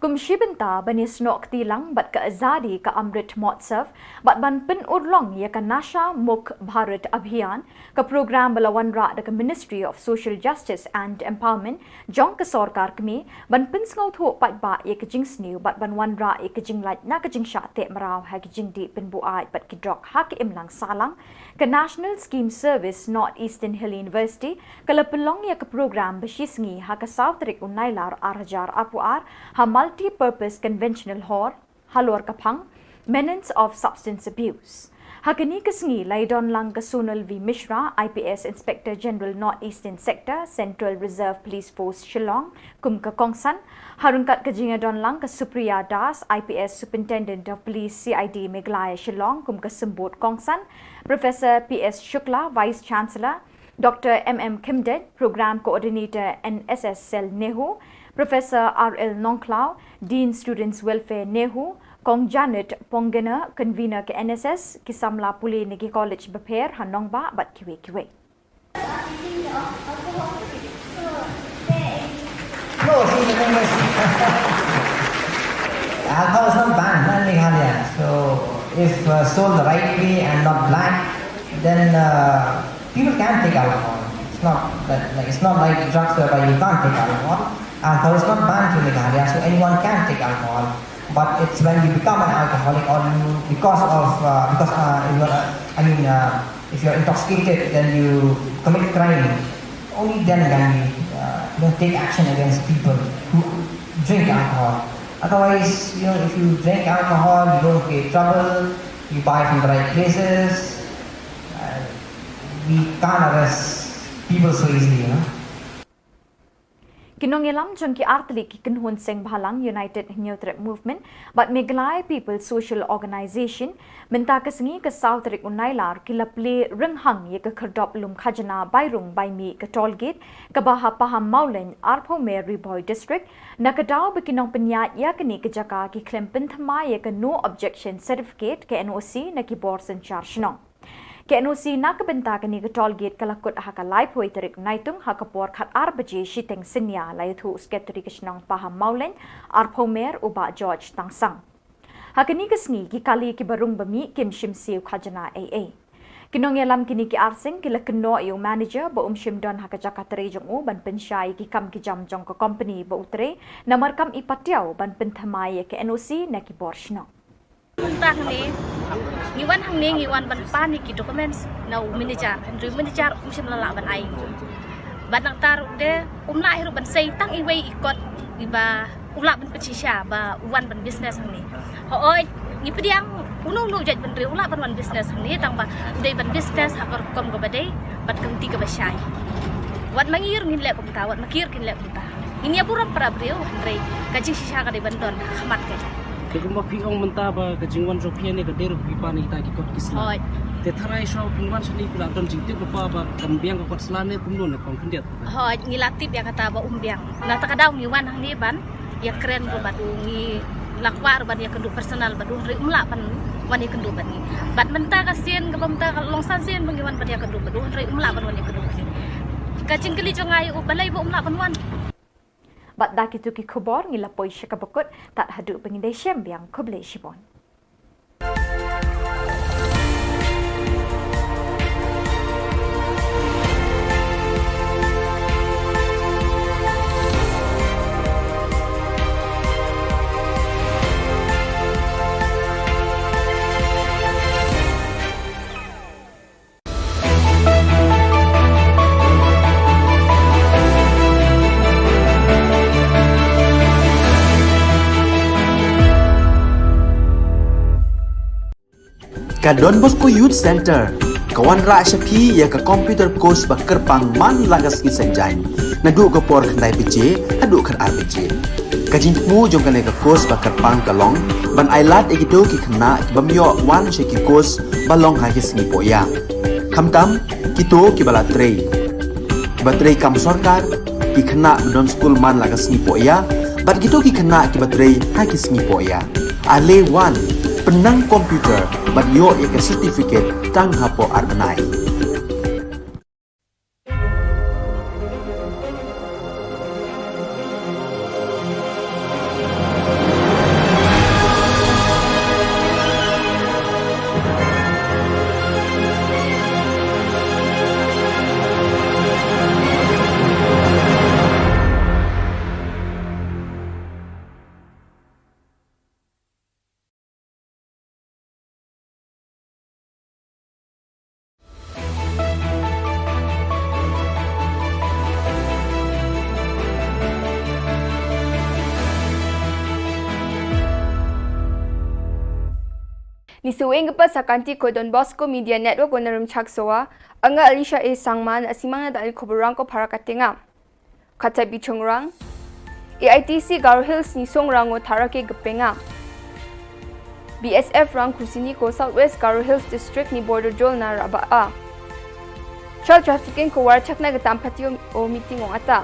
Kum shi bynta ban ïasnoh kti lang bad ka Azadi ka Amrit Mahotsav bad ban pynurlong ïa ka Nasha Mukt Bharat Abhiyan, ka program ba la wanrah da ka Ministry of Social Justice and Empowerment jong ka sorkar kmie ban pynsngewthuh paidbah ïa ka jingsniew bad ban wanrah ïa ka jinglait na ka jingshah teh mraw ha ki jingdih pynbuaid bad ki drok ha ka imlang sahlang, ka National Scheme Service North Eastern Hill University ka la pynlong ïa ka program ba shisngi ha ka saw tarik u Nailar ar hajar arphew ar ha Multi-Purpose Conventional Hall, Halor Kaphang, Menace of Substance Abuse. Ha kane ka sngi la ïadon lang ka Sonal V Mishra, I P S Inspector General North Eastern Sector, Central Reserve Police Force Shillong, kum ka kongsan. Ha ryngkat ka jingïadon lang ka Supriya Das, I P S Superintendent of Police C I D Meghalaya Shillong, kum ka symbud kongsan. Professor P S Shukla, Vice Chancellor, Doctor M M Khymdeit, Program Coordinator N S S Cell NEHU, Professor R L Nongkhlaw, Dean Students Welfare NEHU, Kong Janet Ponggener, Convener ka N S S, ki samla pule na ki college bapher ha nongbah bad kiwei kiwei. No, see, the thing is, alcohol is not banned, not in Meghalaya. So, if uh, sold the right way and not black, then uh, people can take alcohol. It's not that, like, it's not like drugs whereby you can't take alcohol. Alcohol is not banned in Meghalaya, so anyone can take alcohol. But it's when you become an alcoholic or you, because of, uh, because uh, you are, uh, I mean, uh, if you are intoxicated, then you commit crime. Only then can we, uh, you know, take action against people who drink alcohol. Otherwise, you know, if you drink alcohol, you don't create trouble, you buy from the right places, uh, we can't arrest people so easily, you know. Ki nongïalam jong ki artylli ki kynhun seng bhalang United Hynñiewtrep Movement bad Meghalaya People's Social Organisation mynta ka sngi ka saw tarik u Nailar ki la plie rynghang ïa ka khyrdop lum khajna bai rung bai mih ka toll gate kaba ha Pahammawlein, arphew mer Ri Bhoi District, na ka daw ba ki nongpynïaid ïa kane ka jaka ki khlem pynthymmai ïa ka No Objection Certificate, ka N O C, na ki bor synshar shnong. Ka N O C na ka bynta kane ka toll gate ka la kut ha ka laiphew tarik Naitung ha ka por khatar baje shiteng synñia, la ïathuh u Secretary ka shnong Pahammawlein, arphew mer, u Bah George Tangsang. Ha kane ka sngi ki kali kiba rung ba mih kim shim siew khajna ei ei. Ki nongïalam kine ki arseng ki la kynnoh ïa u manager ba um shym don ha ka jaka trei jong u ban pynshai ïa ki kam ki jam jong ka company ba u trei, namar kam i patiaw ban pynthymmai ïa ka N O C na ki bor shnong. Mynta hangne, ngi wan hangne ngi wan ban pan ïa ki documents na u manager, hynrei u manager um shym la lah ban ai. Bad nangta ruh de um lah hi ruh ban sei tang iwei i kot iba u lah ban pynshisha ba u wan ban business hangne. Hooid, ngi pdiang uno uno u jaitbynriew u lah ban wan business hangne tang ba u dei ban business ha ka rukom kaba dei bad ka lynti kaba shai. Wat ma ngi ruh ngin leh kumta, wat ma ki ruh kin leh kumta. Ngin ïa burom para briew, hynrei ka jingshisha ka dei ban don ha khmat ka. Te kumba phi ong mynta ba ka jingwan jong phi ne ka dei ruh phi pan ïa kita ki kot ki sla. Hooid. Te tharai shuwa phin wan shane phi la don jingtip lypa ba kan biang ka kot sla ne kumno ne kong khyndiat? Hooid, ngi la tip ïa kata ba um biang. Nangta ka daw ngi wan hangne ban ïakren ruh bad u, ngi la kwah ruh ban ïakynduh personal bad u, hynrei um lah ban wan ïakynduh bad ngi. Bad mynta ka sien kaba mynta ka long san sien ba ngi wan ban ïakynduh bad u, hynrei um lah ban wan ïakynduh bad ngi. Ka jingkylli jong nga ïa u, balei ba um lah ban wan. Bad da kito ki khubor ngi la poi sha kaba kut, tad haduh ba ngin da ïashem biang, khublei shibun. Ka Don Bosco Youth Centre ka wanrah sha phi ïa ka computer course ba kyrpang man la ka sngi Saitjaiñ, naduh ka por khyndai baje haduh khatar baje. Ka jingthmu jong kane ka course ba kyrpang ka long ban ailad ïa kito ki khynnah ki bym ïoh wan sha ki course ba long ha ki sngi pohïa, khamtam kito kiba la trei, kiba trei kam sorkar, ki khynnah ba don skul man la ka sngi pohïa bad kito ki khynnah kiba trei ha ki sngi pohïa. Ale wan, pynnang computer bad ïoh ïa ka certificate tang hapoh ar bnai. Iseweng kpa sakanti ko Don Bosco Media Network wana Rymchak Sowa, anga Alicia A Sangma na simang na dali khubur rang ko para katenga. Kata bichong rang. A I T C Garo Hills ni song rango tharake gepenga. B S F rang kusini ko South West Garo Hills District ni border jol na raba a. Child trafficking ko war chakna getam patio o meeting ong ata.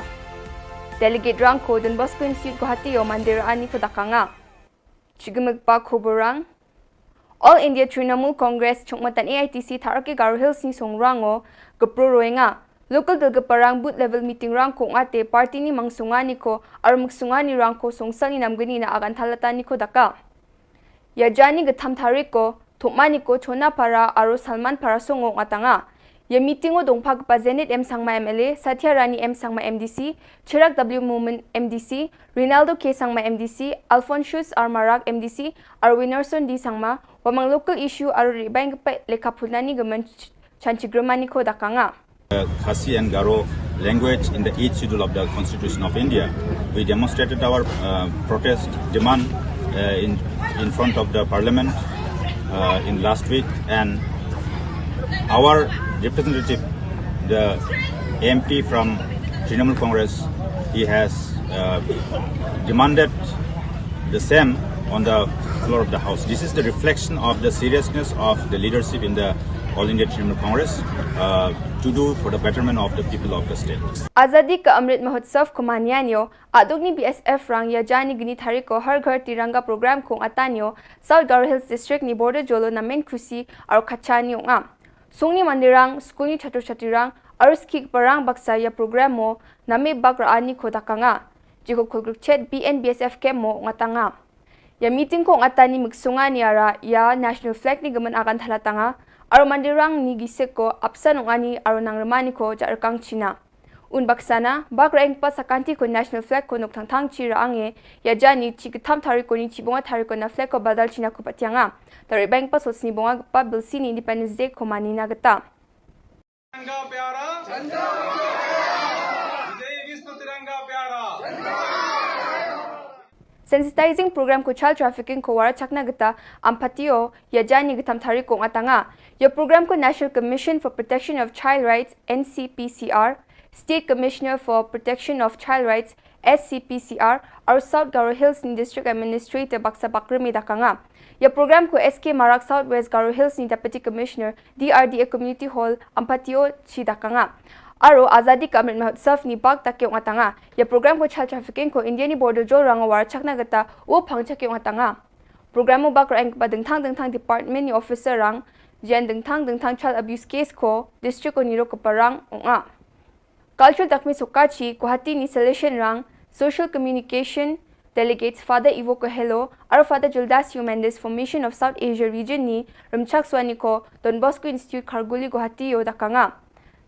Delegate rang ko Don Bosco Institute Guwahati o mandera ani ko dakanga. Chigimik pa khubur rang. All India Trinamool Congress chungmatan A I T C tharake Garo Hills ni song rango gepro roenga. Local dal geparang booth level meeting rang ko ngate party ni mangsungani ko armuk sungani rang ko songsal ni namgani na agan thalata ni ko daka. Ya jani getham tharik ko thumani ko Chona para aro Salman para songo ngatanga. Ya meeting o dongpha gepa Zenith M Sangma M L A, Satya Rani M Sangma M D C, Chirag W Momin M D C, Rinaldo K Sangma M D C, Alphonsus R Marak M D C, aro Winnerson D Sangma, wamang local issue aro ribang gepa lekha phunani gemen ch-, chanchigrumani ko dakanga. Uh, Khasi and Garo language in the eighth schedule of the Constitution of India. We demonstrated our, uh, protest demand, uh, in, in front of the parliament, uh, in last week, and our representative, the M P from Trinamool Congress, he has, uh, demanded the same on the floor of the house. This is the reflection of the seriousness of the leadership in the All India Trinamool Congress, uh, to do for the betterment of the people of the state. Azadi ka Amrit Mahotsav ko manianio, adukni B S F rang ya jani gini thariko Har Ghar Tiranga program kong atanio, South Garo Hills District ni border jolo namen khusi aro kachani ong am. Sungni mandirang, skulni chhatru chatrurang, aro skik parang baksa ya program mo name bak ra ani ko dakanga. Jiko khulgruk chet B N B S F kem mo ngatanga. Ya meeting ko ngatani miksungani ara ya national flag ni gemen agan thalatanga, aro mandirang ni gisek ko apsan ong ani aro nangremani ko jarekang China. Un baksana, bak ra engpa sakanti ko national flag ko nuk thangthang chi ra ange, ya jani chi ketham thariko ni chi bonga thariko na flag ko badal China ko patianga. Tari bang pa sosni bonga pa bilsini Independence Day ko manina geta. तिरंगा प्यारा, विजयी विश्व तिरंगा प्यारा। Sensitizing program ko child trafficking ko wara chakna geta ampatio ya jani getam thariko ngatanga. Ya program ko National Commission for Protection of Child Rights, N C P C R, State Commissioner for Protection of Child Rights, S C P C R, aro South Garo Hills ni District Administrator baksa bakremi dakanga. Ya program ko S K Marak South West Garo Hills ni Deputy Commissioner D R D A Community Hall ampatio chi dakanga. Aro Azadi ka Amrit Mahotsav ni bak takio ngatanga. Ya program ko child trafficking ko India ni border jol rang war chakna geta u phang chakio ngatanga. Program mo bak ra engpa dengthang dengthang department ni officer rang, jen dengthang dengthang child abuse case ko district ko niro ko parang onga. Cultural Takmi Sokachi, Guwahati ni Salesian Rang, Social Communication, Delegates Father Ivo Coelho, aro Father Gildas Mendes, Formation of South Asia Region ni, Rymchak Swaniko, Don Bosco Institute Kharguli Guwahati yo dakanga.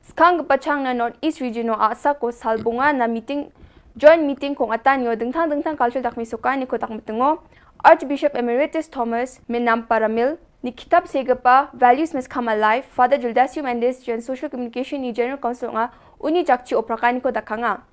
Skang gepachang na North East Region o asa ko salbunga na meeting, joint meeting kong atan yo dengthang dengthang cultural takmi soka ni ko takmetengo, Archbishop Emeritus Thomas Menam Paramil, ni kitab segapa Values Must Come Alive, Father Gildas Mendes, jen Social Communication ni General Council nga uni jakchi oprakan ko dakanga.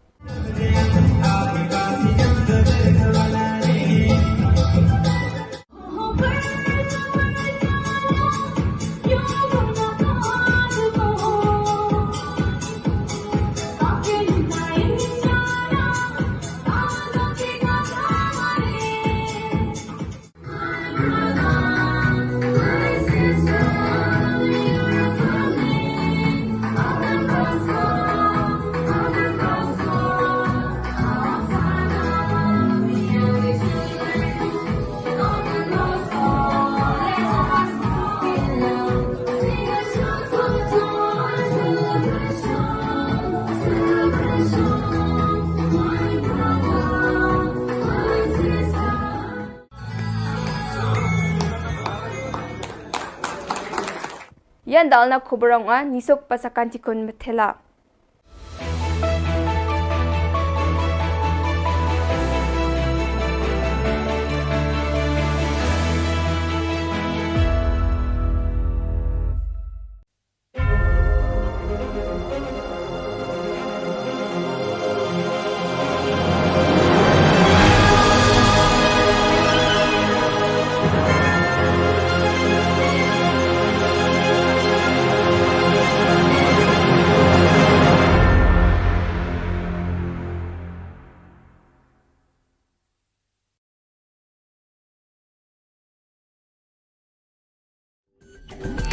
Yan dalna khubur ong a, nisok pasakan tikun methela.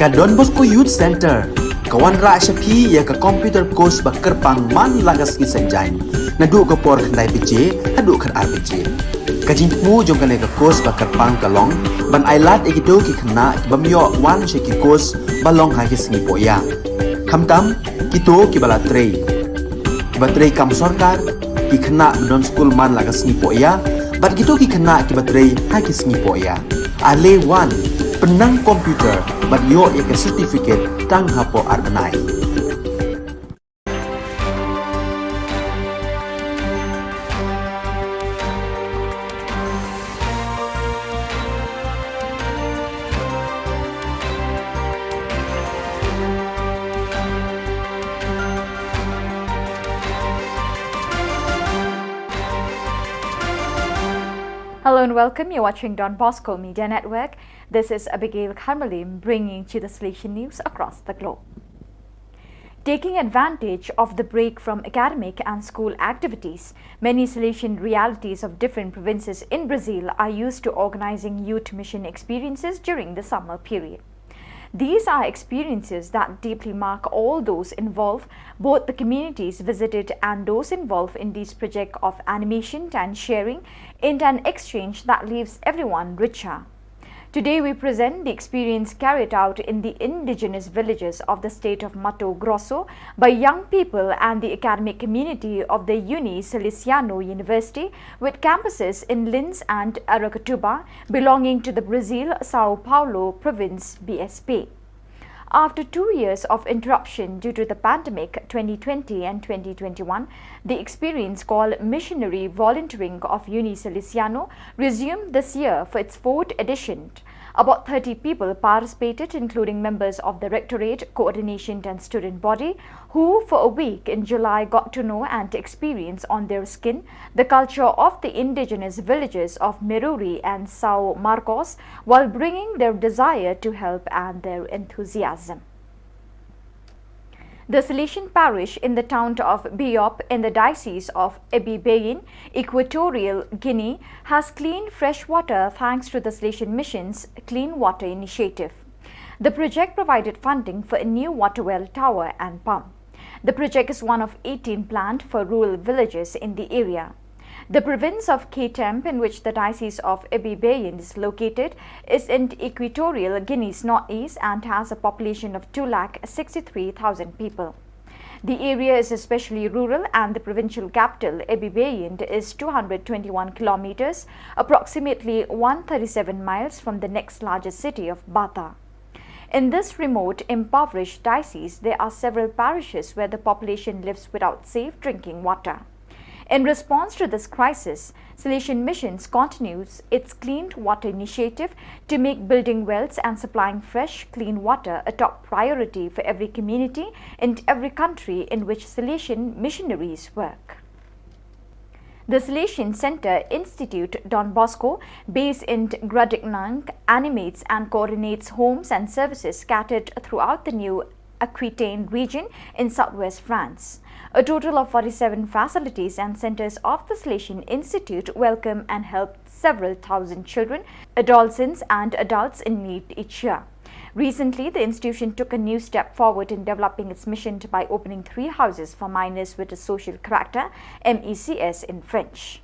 Ka Don Bosco Youth Centre ka wanrah sha phi ïa ka computer course ba kyrpang man la ka sngi Saitjaiñ, naduh ka por khyndai baje haduh khatar baje. Ka jingthmu jong kane ka course ba kyrpang ka long ban ailad ïa kito ki khynnah ki bym ïoh wan sha ki course ba long ha ki sngi pohïa, khamtam kito kiba la trei, kiba trei kam sorkar, ki khynnah ba don skul man la ka sngi pohïa, bad kito ki khynnah kiba trei ha ki sngi pohïa. Ale wan, pynnang computer bad ïoh ïa ka certificate tang hapoh ar bnai. Hello and welcome. You're watching Don Bosco Media Network. This is Abigail Kharmalim bringing to the Salesian news across the globe. Taking advantage of the break from academic and school activities, many Salesian realities of different provinces in Brazil are used to organizing youth mission experiences during the summer period. These are experiences that deeply mark all those involved, both the communities visited and those involved in these projects of animation and sharing, in an exchange that leaves everyone richer. Today we present the experience carried out in the indigenous villages of the state of Mato Grosso by young people and the academic community of the Uni Salesiano University, with campuses in Linz and Aracatuba, belonging to the Brazil São Paulo province B S P. After two years of interruption due to the pandemic twenty twenty and twenty twenty-one, the experience called Missionary Volunteering of Uni Salesiano resumed this year for its fourth edition. About thirty people participated, including members of the Rectorate, Coordination and Student Body, who for a week in July got to know and experience on their skin the culture of the indigenous villages of Meruri and São Marcos, while bringing their desire to help and their enthusiasm. The Salesian parish in the town of Biop in the diocese of Ebibeyin, Equatorial Guinea, has clean fresh water thanks to the Salesian Mission's Clean Water Initiative. The project provided funding for a new water well, tower and pump. The project is one of eighteen planned for rural villages in the area. The province of Ketemp, in which the Diocese of Ebibeyin is located, is in Equatorial Guinea's northeast and has a population of two lakh sixty-three thousand people. The area is especially rural, and the provincial capital, Ebibeyin, is two hundred twenty-one kilometers, approximately one thirty-seven miles, from the next largest city of Bata. In this remote, impoverished diocese, there are several parishes where the population lives without safe drinking water. In response to this crisis, Salesian Missions continues its clean water initiative to make building wells and supplying fresh, clean water a top priority for every community and every country in which Salesian missionaries work. The Salesian Center Institute Don Bosco, based in Gradignank, animates and coordinates homes and services scattered throughout the new Aquitaine region in southwest France. A total of forty-seven facilities and centers of the Salesian Institute welcome and help several thousand children, adolescents, and adults in need each year. Recently, the institution took a new step forward in developing its mission by opening three houses for minors with a social character, M E C S in French.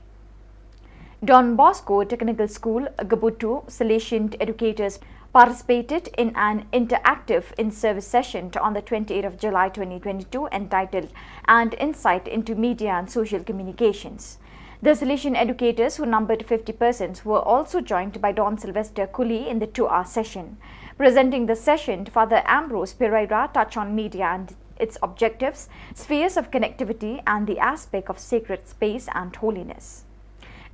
Don Bosco Technical School, Gabutu, Salesian educators participated in an interactive in-service session on the twenty-eighth of July twenty twenty-two, entitled An Insight into Media and Social Communications. The Salesian educators, who numbered fifty persons, were also joined by Don Sylvester Cooley in the two-hour session. Presenting the session, Father Ambrose Pereira touched on media and its objectives, spheres of connectivity, and the aspect of sacred space and holiness.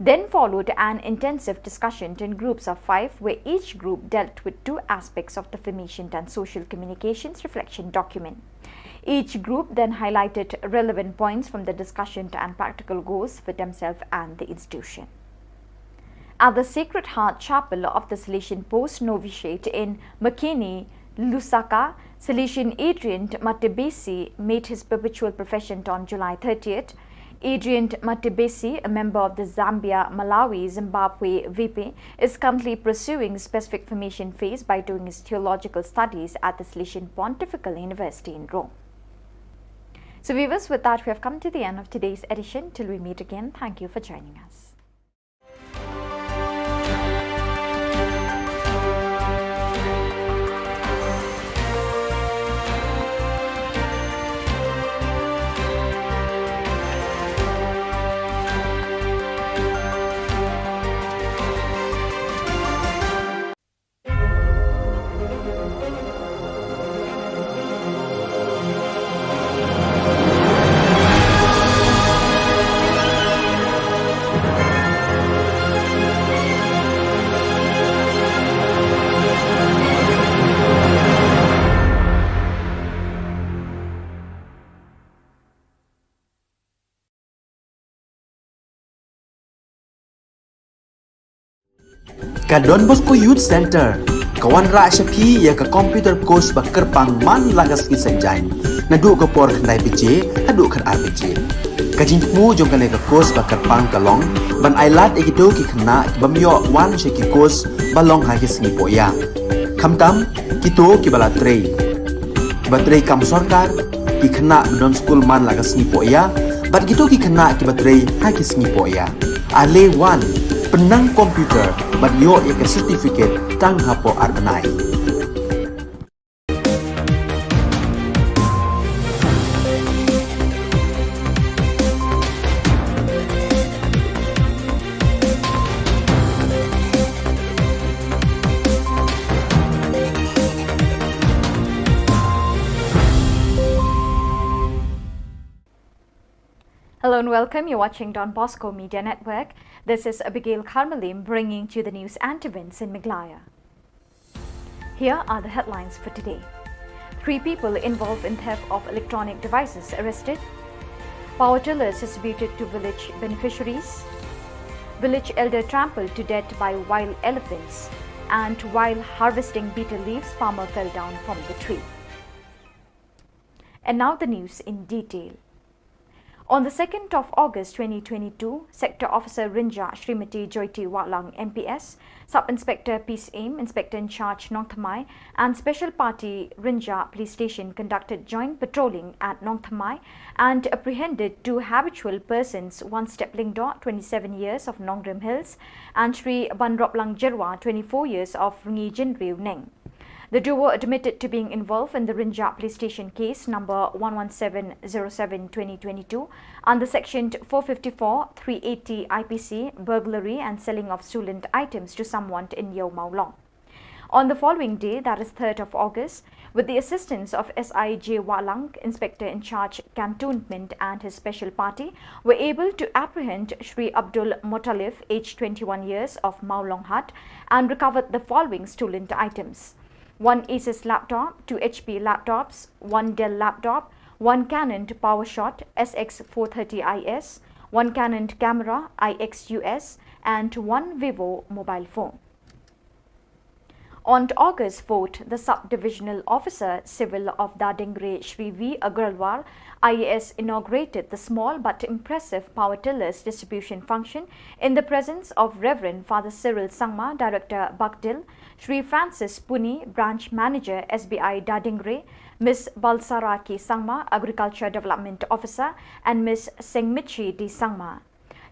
Then followed an intensive discussion in groups of five, where each group dealt with two aspects of the Formation and Social Communications reflection document. Each group then highlighted relevant points from the discussion and practical goals for themselves and the institution. At the Sacred Heart Chapel of the Salesian Post Novitiate in Makeni, Lusaka, Salesian Adrian Matebesi made his perpetual profession on July thirtieth. Adrian Matebesi, a member of the Zambia, Malawi, Zimbabwe V P, is currently pursuing specific formation phase by doing his theological studies at the Salesian Pontifical University in Rome. So viewers, with that, we have come to the end of today's edition. Till we meet again, thank you for joining us. Ka Don Bosco Youth Centre ka wanrah sha phi ïa ka computer course ba kyrpang man la ka sngi Saitjaiñ, naduh ka por khyndai baje haduh khatar baje. Ka jingthmu jong kane ka course ba kyrpang ka long ban ailad ïa kito ki khynnah ki bym ïoh wan sha ki course ba long ha ki sngi pohïa, khamtam kito kiba la trei, kiba trei kam sorkar, ki khynnah ba don skul man la ka sngi pohïa, bad kito ki khynnah kiba trei ha ki sngi pohïa. Ale wan, pynnang computer bad ïoh ïa ka certificate tang hapoh ar bnai. Hello and welcome. You're watching Don Bosco Media Network. This is Abigail Karmalim bringing to you the news and events in Meghalaya. Here are the headlines for today. Three people involved in theft of electronic devices arrested. Power tillers distributed to village beneficiaries. Village elder trampled to death by wild elephants. And while harvesting betel leaves, farmer fell down from the tree. And now the news in detail. On the second of August twenty twenty-two, Sector Officer Rynjah Shrimati Joyty Wahlang M P S, Sub Inspector Peace Aim, Inspector in Charge Nongthymmai, and Special Party Rynjah Police Station conducted joint patrolling at Nongthymmai and apprehended two habitual persons, one Step Lyngdoh, twenty-seven years, of Nongrim Hills, and Shri Banroplang Jyrwa, twenty-four years, of Rngijynriew Neng. The duo admitted to being involved in the Rynjah Police Station case number one one seven zero seven twenty twenty-two under section four fifty-four, three eighty I P C, burglary and selling of stolen items to someone in Iewmawlong. On the following day, that is third of August, with the assistance of S I J Wahlang, Inspector in Charge Cantonment, and his special party, were able to apprehend Shri Abdul Muttalib, aged twenty-one years, of Mawlonghat, and recovered the following stolen items: one Asus laptop, two H P laptops, one Dell laptop, one Canon PowerShot S X four thirty I S, one Canon camera I X U S, and one Vivo mobile phone. On August fourth, the Sub-Divisional Officer Civil of Dadingre, Shri V Agarwal, I A S, inaugurated the small but impressive power tillers distribution function in the presence of Reverend Father Cyril Sangma, Director Baktil, Shri Francis Puni, Branch Manager S B I Dadingre, Miss Balsara K Sangma, Agriculture Development Officer, and Miss Sengmichi D Sangma.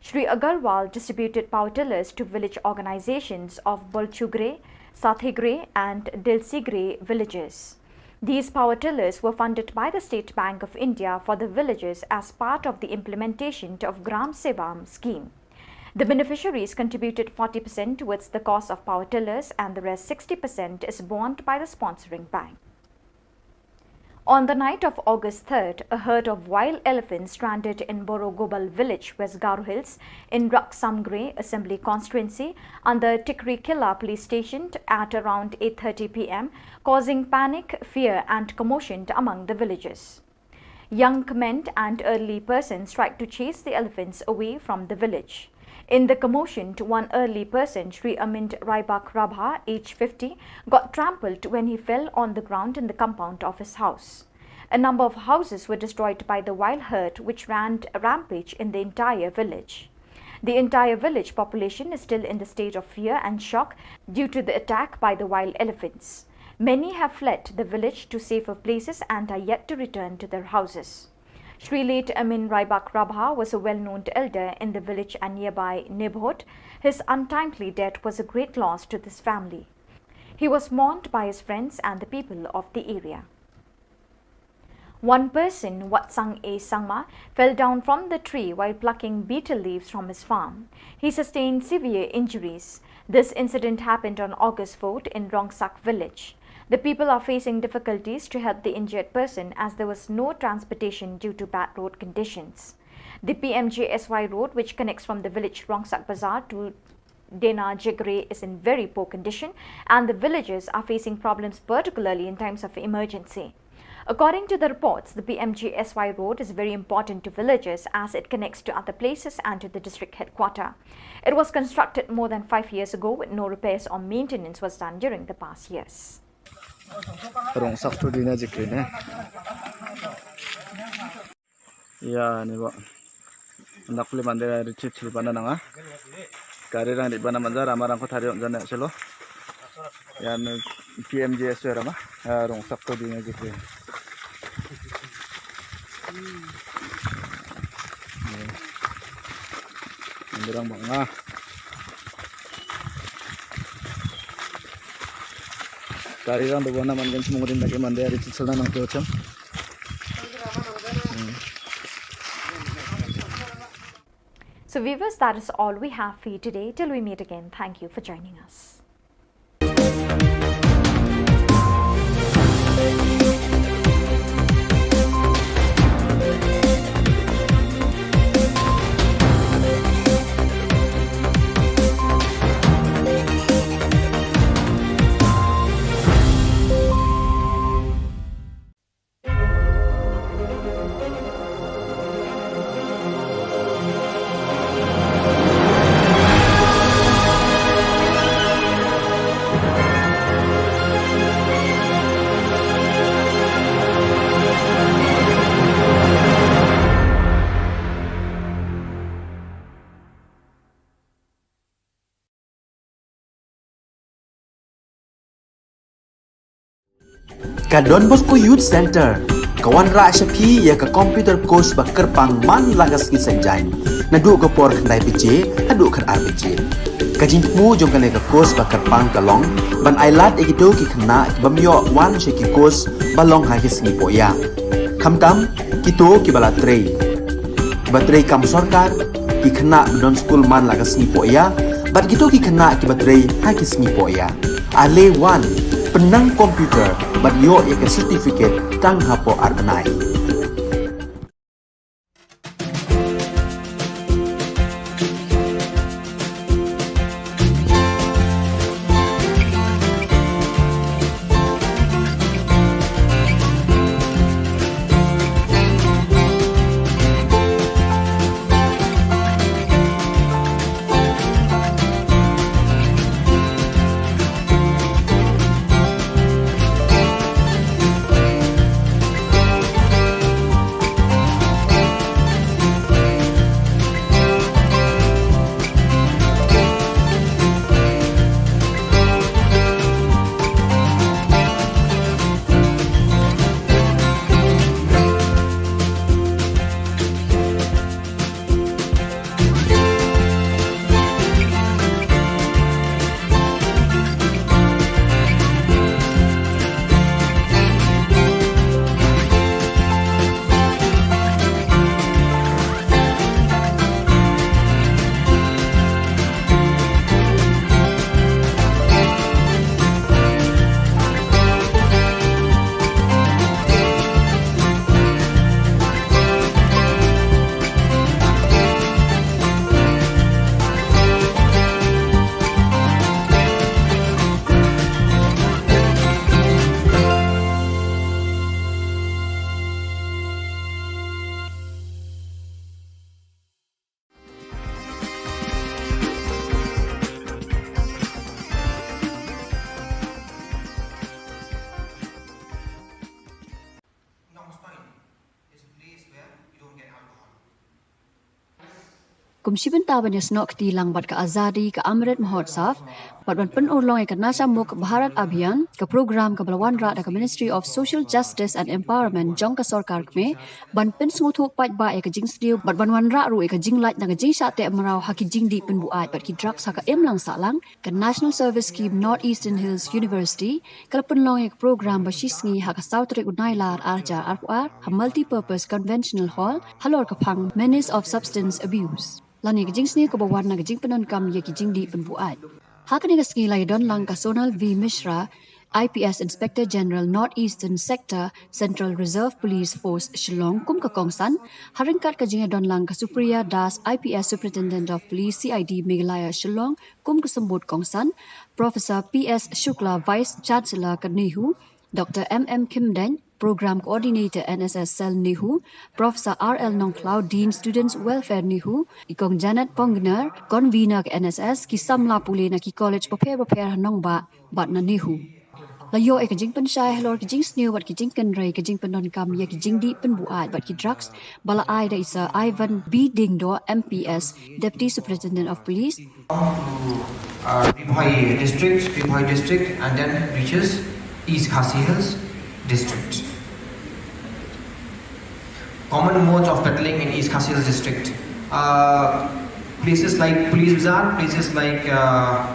Shri Agarwal distributed power tillers to village organizations of Bolchugre, Sathigre and Dilsigre villages. These power tillers were funded by the State Bank of India for the villages as part of the implementation of Gram Sevam scheme. The beneficiaries contributed forty percent towards the cost of power tillers and the rest sixty percent is borne by the sponsoring bank. On the night of August third, a herd of wild elephants stranded in Borogobal village, West Garo Hills, in Raksamgre Assembly Constituency, under Tikrikilla Police Station at around eight thirty P M, causing panic, fear and commotion among the villagers. Young men and elderly persons tried to chase the elephants away from the village. In the commotion, one elderly person, Shri Amit Raibak Rabha, age fifty, got trampled when he fell on the ground in the compound of his house. A number of houses were destroyed by the wild herd, which ran rampage in the entire village. The entire village population is still in the state of fear and shock due to the attack by the wild elephants. Many have fled the village to safer places and are yet to return to their houses. Shri late Amin Raibak Rabha was a well-known elder in the village and nearby neighborhood. His untimely death was a great loss to this family. He was mourned by his friends and the people of the area. One person, Watsang A Sangma, fell down from the tree while plucking betel leaves from his farm. He sustained severe injuries. This incident happened on August fourth in Rongsak village. The people are facing difficulties to help the injured person as there was no transportation due to bad road conditions. The P M G S Y road, which connects from the village Rongsak Bazar to Dena Jegre, is in very poor condition, and the villagers are facing problems, particularly in times of emergency. According to the reports, the P M G S Y road is very important to villagers as it connects to other places and to the district headquarter. It was constructed more than five years ago with no repairs or maintenance was done during the past years. Rongsak to Dena Jegre ne. Ïa, ni ba. Nda kuli mande ri chit chil bana nanga. Kari rang di bana manja rama rang ko thari on jane chelo. Ïa, ni P M G S Y rama. Ïa, Rongsak to Dena Jegre. Ïa. Mande rang banga. Kari rang do bana man gen semua din lagi mande ri chit chil na nang to cham. So viewers, that is all we have for you today. Till we meet again, thank you for joining us. Ka Don Bosco Youth Centre ka wanrah sha phi ïa ka computer course ba kyrpang man la ka sngi Saitjaiñ, naduh ka por khyndai baje haduh khatar baje. Ka jingthmu jong kane ka course ba kyrpang ka long ban ailad ïa kito ki khynnah ki bym ïoh wan sha ki course ba long ha ki sngi pohïa. Khamtam kito kiba la trei, kiba trei kam sorkar, ki khynnah ba don skul man la ka sngi pohïa, bad kito ki khynnah kiba trei ha ki sngi pohïa. Ale wan, pynnang computer bad ïoh ïa ka certificate tang hapoh ar bnai. Kum shi bynta ban ïasnoh kti lang bad ka Azadi ka Amrit Mahotsav, bad ban pynurlong ïa ka Nasha Mukt Bharat Abhiyan, ka program kaba la wanrah da ka Ministry of Social Justice and Empowerment jong ka sorkar kmie, ban pynsngewthuh paidbah ïa ka jingsniew bad ban wanrah ruh ïa ka jinglait na ka jingshah teh mraw ha ki jingdih pynbuaid bad ki drugs ha ka imlang sahlang, ka National Service Scheme North Eastern Hills University ka la pynlong ïa ka program ba shisngi ha ka saw tarik u Nailar ar hajar arphew ar ha Multipurpose Conventional Hall halor ka phang Menace of Substance Abuse. Lane ka jingsniew kaba wan na ka jingpyndonkam ïa ki jingdih pynbuaid. Ha kane ka sngi la ïadon lang ka Sonal V Mishra, I P S Inspector General North Eastern Sector, Central Reserve Police Force Shillong kum ka kongsan, ha ryngkat ka jingïadon lang ka Supriya Das, I P S Superintendent of Police, C I D Meghalaya Shillong kum ka symbud kongsan, Professor P S Shukla, Vice Chancellor ka NEHU, Doctor M M Khymdeiñ, Program Coordinator N S S Cell NEHU, Professor R L Nongkhlaw, Dean Students Welfare NEHU, i Kong Janet Pongner, Convener ka N S S, ki samla pule na ki college bapher bapher ha nongbah bad na NEHU. La ïoh ïa ka jingpynshai halor ki jingsniew bad ki jingkynrei ka jingpyndonkam ïa ki jingdih pynbuaid bad ki drugs, ba la ai da i Sir Ivan B Diengdoh, M P S, Deputy Superintendent of Police. Uh, Ri Bhoi District, Ri Bhoi District, and then reaches East Khasi Hills District. Common modes of peddling in East Khasi Hills District. Uh, places like Police Bazar, places like uh,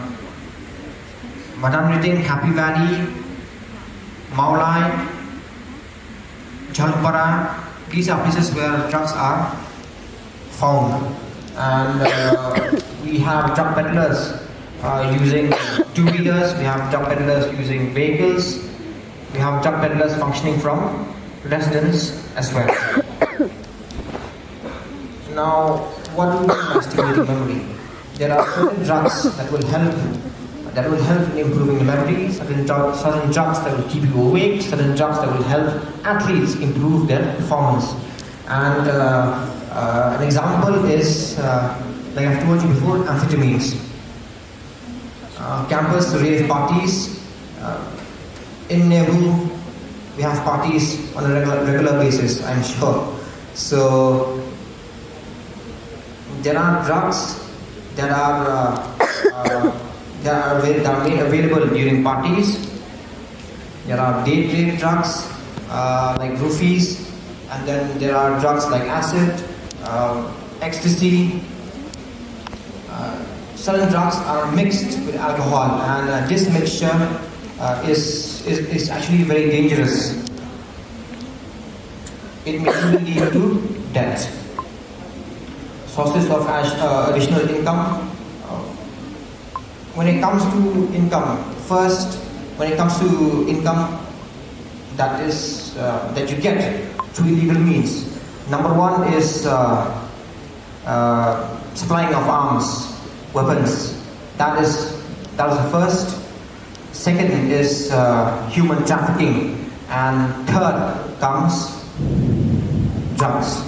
Madan Riting, Happy Valley, Mawlai, Jhalpara, these are places where drugs are found. And uh, we have drug peddlers uh, using two wheelers, we have drug peddlers using vehicles, we have drug peddlers functioning from residence as well. Now, what do we mean by stimulating memory? There are certain drugs that will help that will help in improving the memory, certain, dru- certain drugs that will keep you awake, certain drugs that will help athletes improve their performance. And uh, uh, an example is, uh, like I've told you before, amphetamines. Uh, campus rave parties. Uh, in NEHU, we have parties on a regular, regular basis, I'm sure. So there are drugs that are uh, uh, that are, avail- that are made available during parties. There are date rape drugs uh, like roofies, and then there are drugs like acid, uh, ecstasy. Uh, certain drugs are mixed with alcohol, and uh, this mixture uh, is, is is actually very dangerous. It may even lead to death. Sources of ash- uh, additional income. Uh, when it comes to income, first, when it comes to income that is uh, that you get through illegal means, number one is uh, uh, supplying of arms, weapons. That is that is the first. Second is uh, human trafficking, and third comes drugs,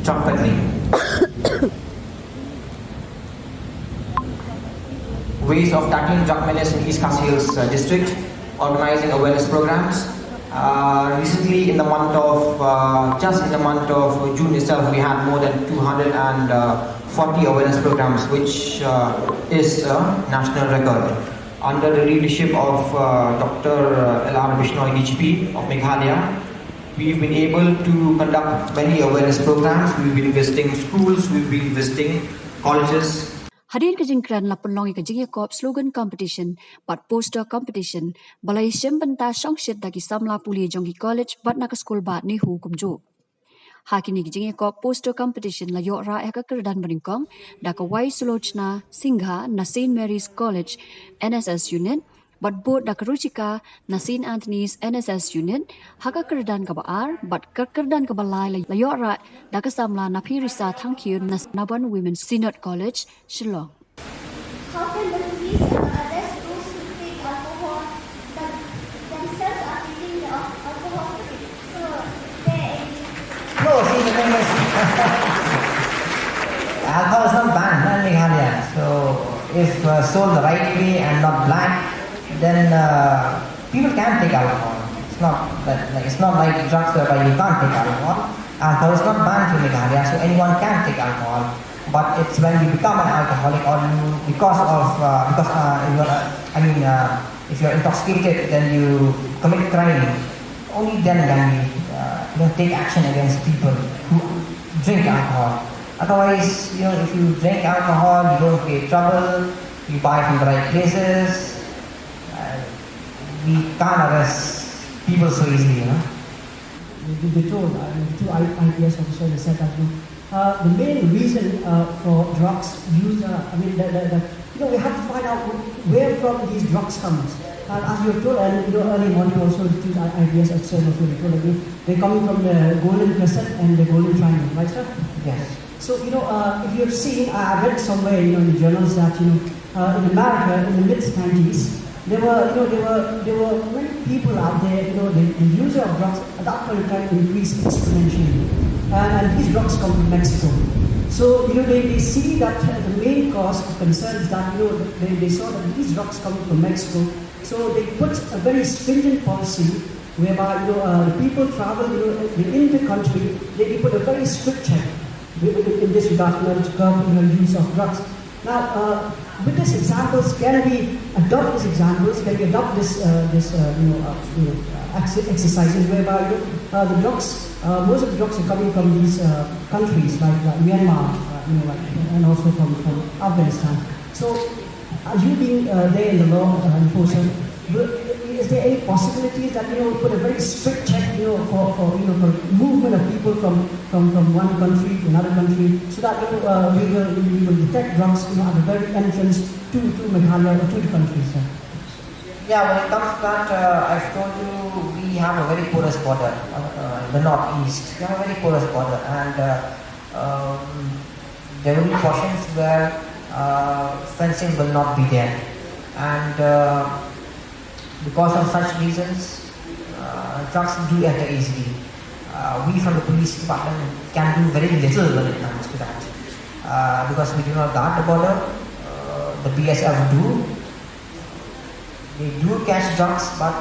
drug peddling. Ways of tackling drug menace in East Khasi Hills uh, district, organizing awareness programs. Uh, recently, in the month of uh, just in the month of June itself, we had more than two hundred forty awareness programs, which uh, is a national record. Under the leadership of uh, Doctor L R Bishnoi, D G P of Meghalaya, we've been able to conduct many awareness programs. We've been visiting schools, we've been visiting colleges. Hadien ka jingkren la pynlong ïa ka jingïakop slogan competition bad poster competition ba la ïashim bynta shongshit da ki samla pule jong ki college bad na ka skul bah NEHU kumjuh. Ha kine ki jingïakop poster competition la ïoh rah ïa ka kyrdan banyngkong da ka Y Sulochna Singha na Saint Mary's College N S S Unit, bad bud da ka Ruchika na Saint Anthony's N S S Unit ha ka kyrdan kaba ar, bad ka kyrdan kaba lai la ïoh rah da ka samla Napirisa Thangkhiew na Nabon Women's Synod College, Shillong. How can the police uh, arrest those who take alcohol but themselves are taking the al- alcohol free? So, is there any No, see, the thing is, alcohol is not banned in Meghalaya. So, if uh, sold the right way and not black, then uh, people can take alcohol. It's not that like, it's not like drugs whereby you can't take alcohol. Alcohol is not banned in Meghalaya, so anyone can take alcohol. But it's when you become an alcoholic, or you, because of, uh, because uh, you are, uh, I mean, uh, if you are intoxicated, then you commit crime. Only then can we, uh, you know, take action against people who drink alcohol. Otherwise, you know, if you drink alcohol, you don't create trouble, you buy from the right places. Uh, we can't arrest people so easily, you know. They, they told, uh, two I- IPS officers, they said that, you know, uh, the main reason, uh, for drugs use, uh, I mean, the, the, the, you know, we have to find out wh- where from these drugs comes. And as you have told, and, you know, early morning also, the two I- IPS officers also, they told that, you know, they're coming from the Golden Crescent and the Golden Triangle, right, sir? Yes. So, you know, uh, if you have seen, I I read somewhere, you know, in the journals that, you know, uh, in America, in the mid nineties, there were, you know, there were, there were many people out there, you know, the, the user of drugs at that point of time increased exponentially. And, and these drugs come from Mexico. So, you know, they, they see that, uh, the main cause of concern is that, you know, they, they saw that these drugs come from Mexico. So they put a very stringent policy whereby, you know, uh, the people travel, you know, in the country, they, they put a very strict check in, in this regard in order to curb, you know, use of drugs. Now, uh, with these examples, can we adopt these examples? Can we adopt this, uh, this, uh, you know, uh, you know, uh, ex- exercises whereby, you know, uh, the drugs, uh, most of the drugs are coming from these, uh, countries like, like Myanmar, uh, you know, like, and also from, from Afghanistan. So, uh, you being, uh, there in the law, uh, enforcer, will, is there any possibilities that, you know, put a very strict check, you know, for, for, you know, for movement of people from, from, from one country to another country, so that, you know, uh, we will, we will detect drugs, you know, at the very entrance to, to Meghalaya or to the country, sir? Yeah, when it comes to that, uh, I've told you we have a very porous border, uh, uh, the northeast. We have a very porous border, and uh, um, there will be portions where uh, fencing will not be there, and uh, because of such reasons, uh, drugs do enter easily. Uh, we from the police department can do very little when it comes to that, uh, because we do not guard the border. Uh, the B S F do. They do catch drugs, but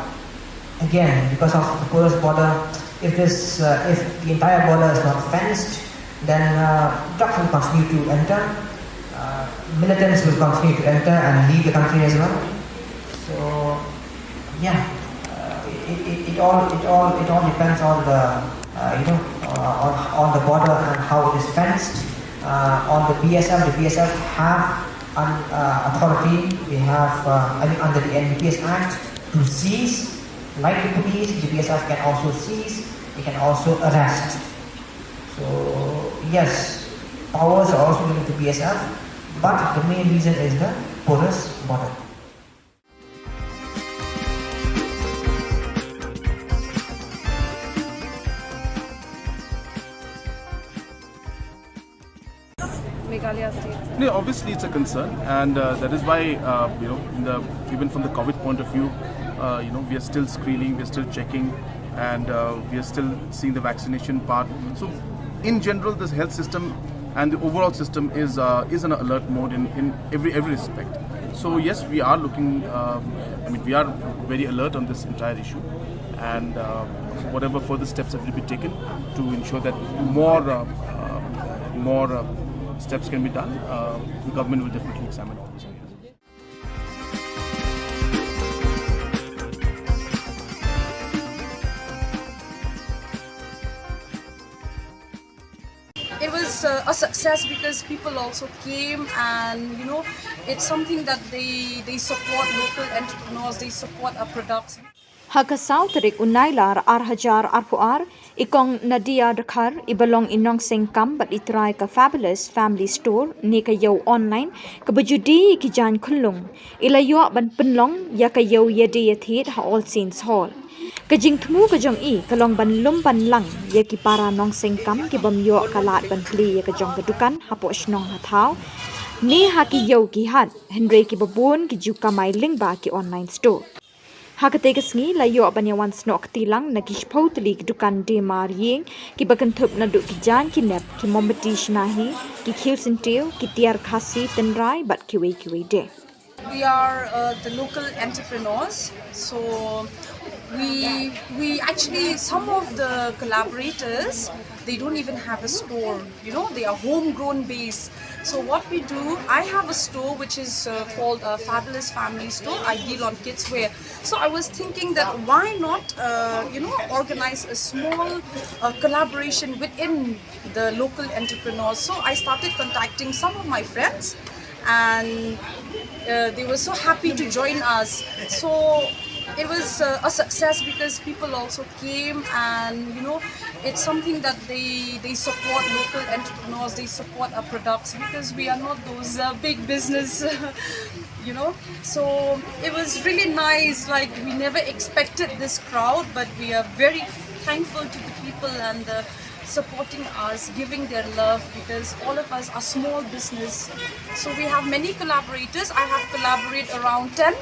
again, because of the porous border, if this, uh, if the entire border is not fenced, then uh, drugs will continue to enter. Uh, militants will continue to enter and leave the country as well. So, yeah, uh, it, it, it all it all it all depends on the, uh, you know, uh, on, on the border and how it is fenced. Uh, on the B S F, the B S F have an uh, authority. They have, uh, I mean, under the N D P S Act, to seize. Like the police, the B S F can also seize. They can also arrest. So yes, powers are also given to B S F, but the main reason is the porous border. Meghalaya state. No, obviously it's a concern, and uh, that is why, uh, you know, in the, even from the COVID point of view, uh, you know, we are still screening, we are still checking, and uh, we are still seeing the vaccination part. So, in general, this health system and the overall system is uh, is in an alert mode in, in every every respect. So yes, we are looking. Um, I mean, we are very alert on this entire issue, and uh, whatever further steps have to be taken to ensure that more uh, uh, more uh, steps can be done, uh, the government will definitely examine all these areas. It was uh, a success because people also came, and you know, it's something that they they support local entrepreneurs, they support our products. Ha ka saw tarik u Nailar ar hajar arphew ar, i kong Nadia Dkhar, i ba long i nongseng kam bad i trai ka Fabulous Family Store ne ka ïew online, ka ba ju die ïa ki jaiñ khyllung, i la ïoh ban pynlong ïa ka ïew ïadie ïathied ha All Saints Hall. Ka jingthmu ka jong i ka long ban lum ban lang ïa ki para nongseng kam ki bym ïoh ka lad ban plie ïa ka jong ka dukan hapoh shnong ha thaw ne ha ki ïew ki hat, hynrei ki ba bun ki ju kamai lyngba ki online store. Ha katei ka sngi la ïoh ban ïa wan snoh kti lang na ki shiphew tylli ki dukan die mar ïing, ki ba kynthup naduh ki jaiñ ki nep, ki mombati shna hi, ki khiew syntiew, ki tiar khasi tynrai bad kiwei kiwei de. We are uh, the local entrepreneurs, so We we actually, some of the collaborators, they don't even have a store. You know, they are homegrown base. So what we do, I have a store which is uh, called a Fabulous Family Store. I deal on kids wear. So I was thinking that why not, uh, you know, organize a small uh, collaboration within the local entrepreneurs. So I started contacting some of my friends, and uh, they were so happy to join us. So it was uh, a success because people also came, and you know, it's something that they they support local entrepreneurs, they support our products, because we are not those uh, big business. You know, so it was really nice. Like, we never expected this crowd, but we are very thankful to the people and the supporting us, giving their love, because all of us are small business. So we have many collaborators. I have collaborated around ten,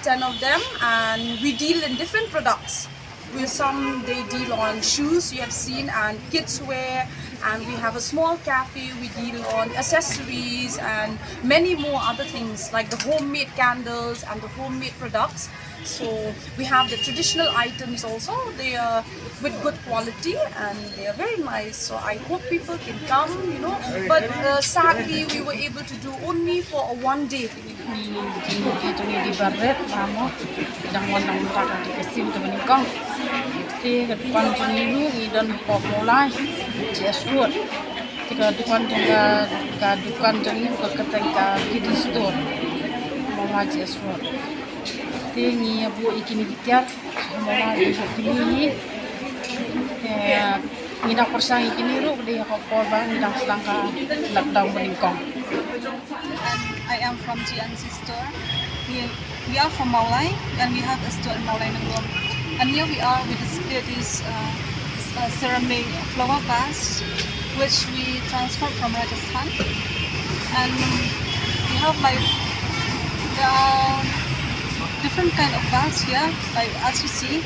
ten of them, and we deal in different products. With some, they deal on shoes, you have seen, and kids wear, and we have a small cafe. We deal on accessories and many more other things, like the homemade candles and the homemade products. So we have the traditional items also. They are with good quality and they are very nice. So I hope people can come, you know. But uh, sadly, we were able to do only for a one day. Ni jingmut jong ngi di barit, ba mo, dang wan dang mynta ka dei ka siew kaba nyngkong. Te ka dukan jong ngi ruh ngi don hapoh Mawlai, G S Road. Te ka dukan jong ka, ka dukan jong ngi ruh ka kyrteng ka Kiddie Store, Mawlai, G S Road. Te ngi ïa buh ïa kine ki tiar, Mawlai ïa buh kine hi. Te ngi dang pyrshang ïa kine ruh ka dei ha ka por ba ngi dang sdang ka lockdown ba nyngkong. And I am from G N C Store. We, we are from Mawlai and we have a store in Mawlai Nongrum. And here we are, we display these uh, s- uh, ceramic flower vase, which we transferred from Rajasthan. And we have, like, there are different kind of vase here, like, as you see.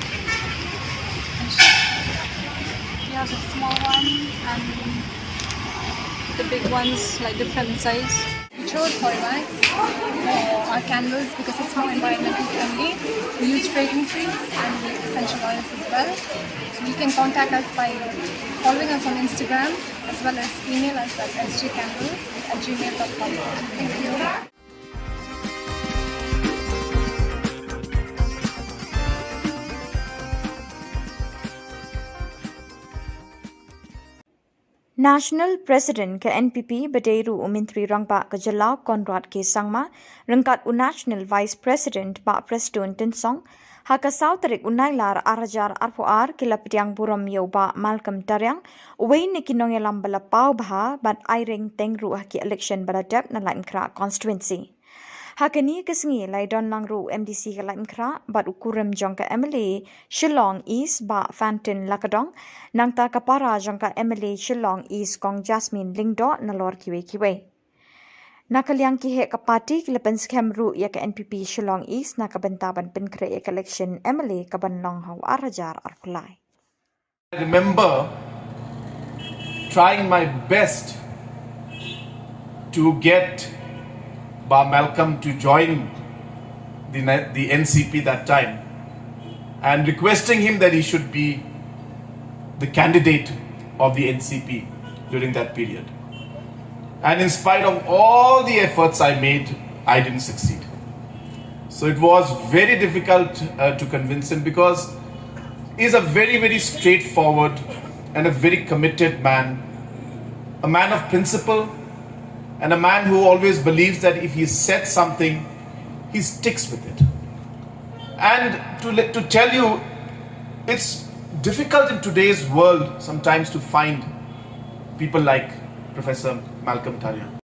And sh- we have a small one and the big ones, like, different size. We chose soy wax for our candles because it's more environmental friendly. We use fragrances and we essential oils as well. So you can contact us by following us on Instagram as well as email us at S J candles at gmail dot com. Thank you. National President ka N P P ba dei ruh u Myntri Rangbah ka Jylla Conrad K Sangma, ryngkat u National Vice President Bah Prestone Tynsong, ha ka saw tarik u Nailar ar hajar arphew ar ki la pdiang burom ïa u Bah Malcolm Tariang, uwei na ki nongïalam ba la paw bha bad aireng teng ruh ha ki election ba la dep na Laitumkhrah constituency. Ha kane ka sngi lai don lang ruh u M D C ka Laitumkhrah bad u kurim jong ka M L A Shillong East Bah Fantin Lakadong, nangta ka para jong ka M L A Shillong East Kong Jasmine Lyngdoh nalor kiwei kiwei. Na ka liang ki heh ka party ki la pynskhem ruh ïa ka N P P Shillong East na ka bynta ban pynkhreh ïa ka election M L A ka ban long ha u ar hajar arphew lai. I remember trying my best to get Bah Malcolm to join the, the N C P that time and requesting him that he should be the candidate of the N C P during that period. And in spite of all the efforts I made, I didn't succeed. So it was very difficult uh, to convince him because he's a very, very straightforward and a very committed man, a man of principle, and a man who always believes that if he said something, he sticks with it. And to, let, to tell you, it's difficult in today's world sometimes to find people like Professor Malcolm Tariang.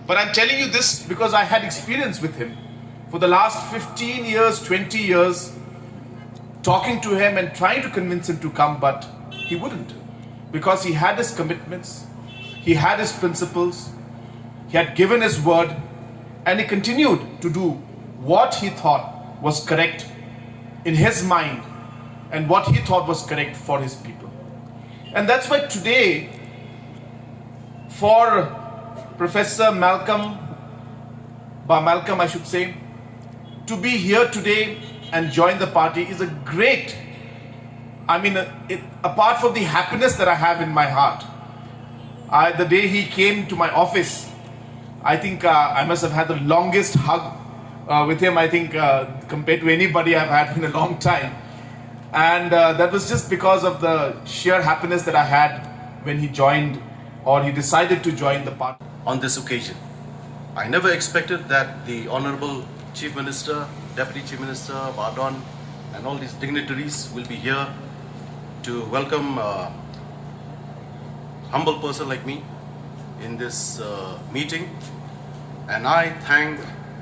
But I'm telling you this because I had experience with him for the last fifteen years, twenty years, talking to him and trying to convince him to come, but he wouldn't because he had his commitments, he had his principles, he had given his word, and he continued to do what he thought was correct in his mind and what he thought was correct for his people. And that's why today, for Professor Malcolm, Bah Malcolm, I should say, to be here today and join the party is a great, I mean, uh, it, apart from the happiness that I have in my heart, I, the day he came to my office, I think uh, I must have had the longest hug uh, with him, I think, uh, compared to anybody I've had in a long time. And uh, that was just because of the sheer happiness that I had when he joined or he decided to join the party. On this occasion, I never expected that the Honorable Chief Minister, Deputy Chief Minister, Bah Don, and all these dignitaries will be here to welcome a humble person like me in this uh, meeting. And I thank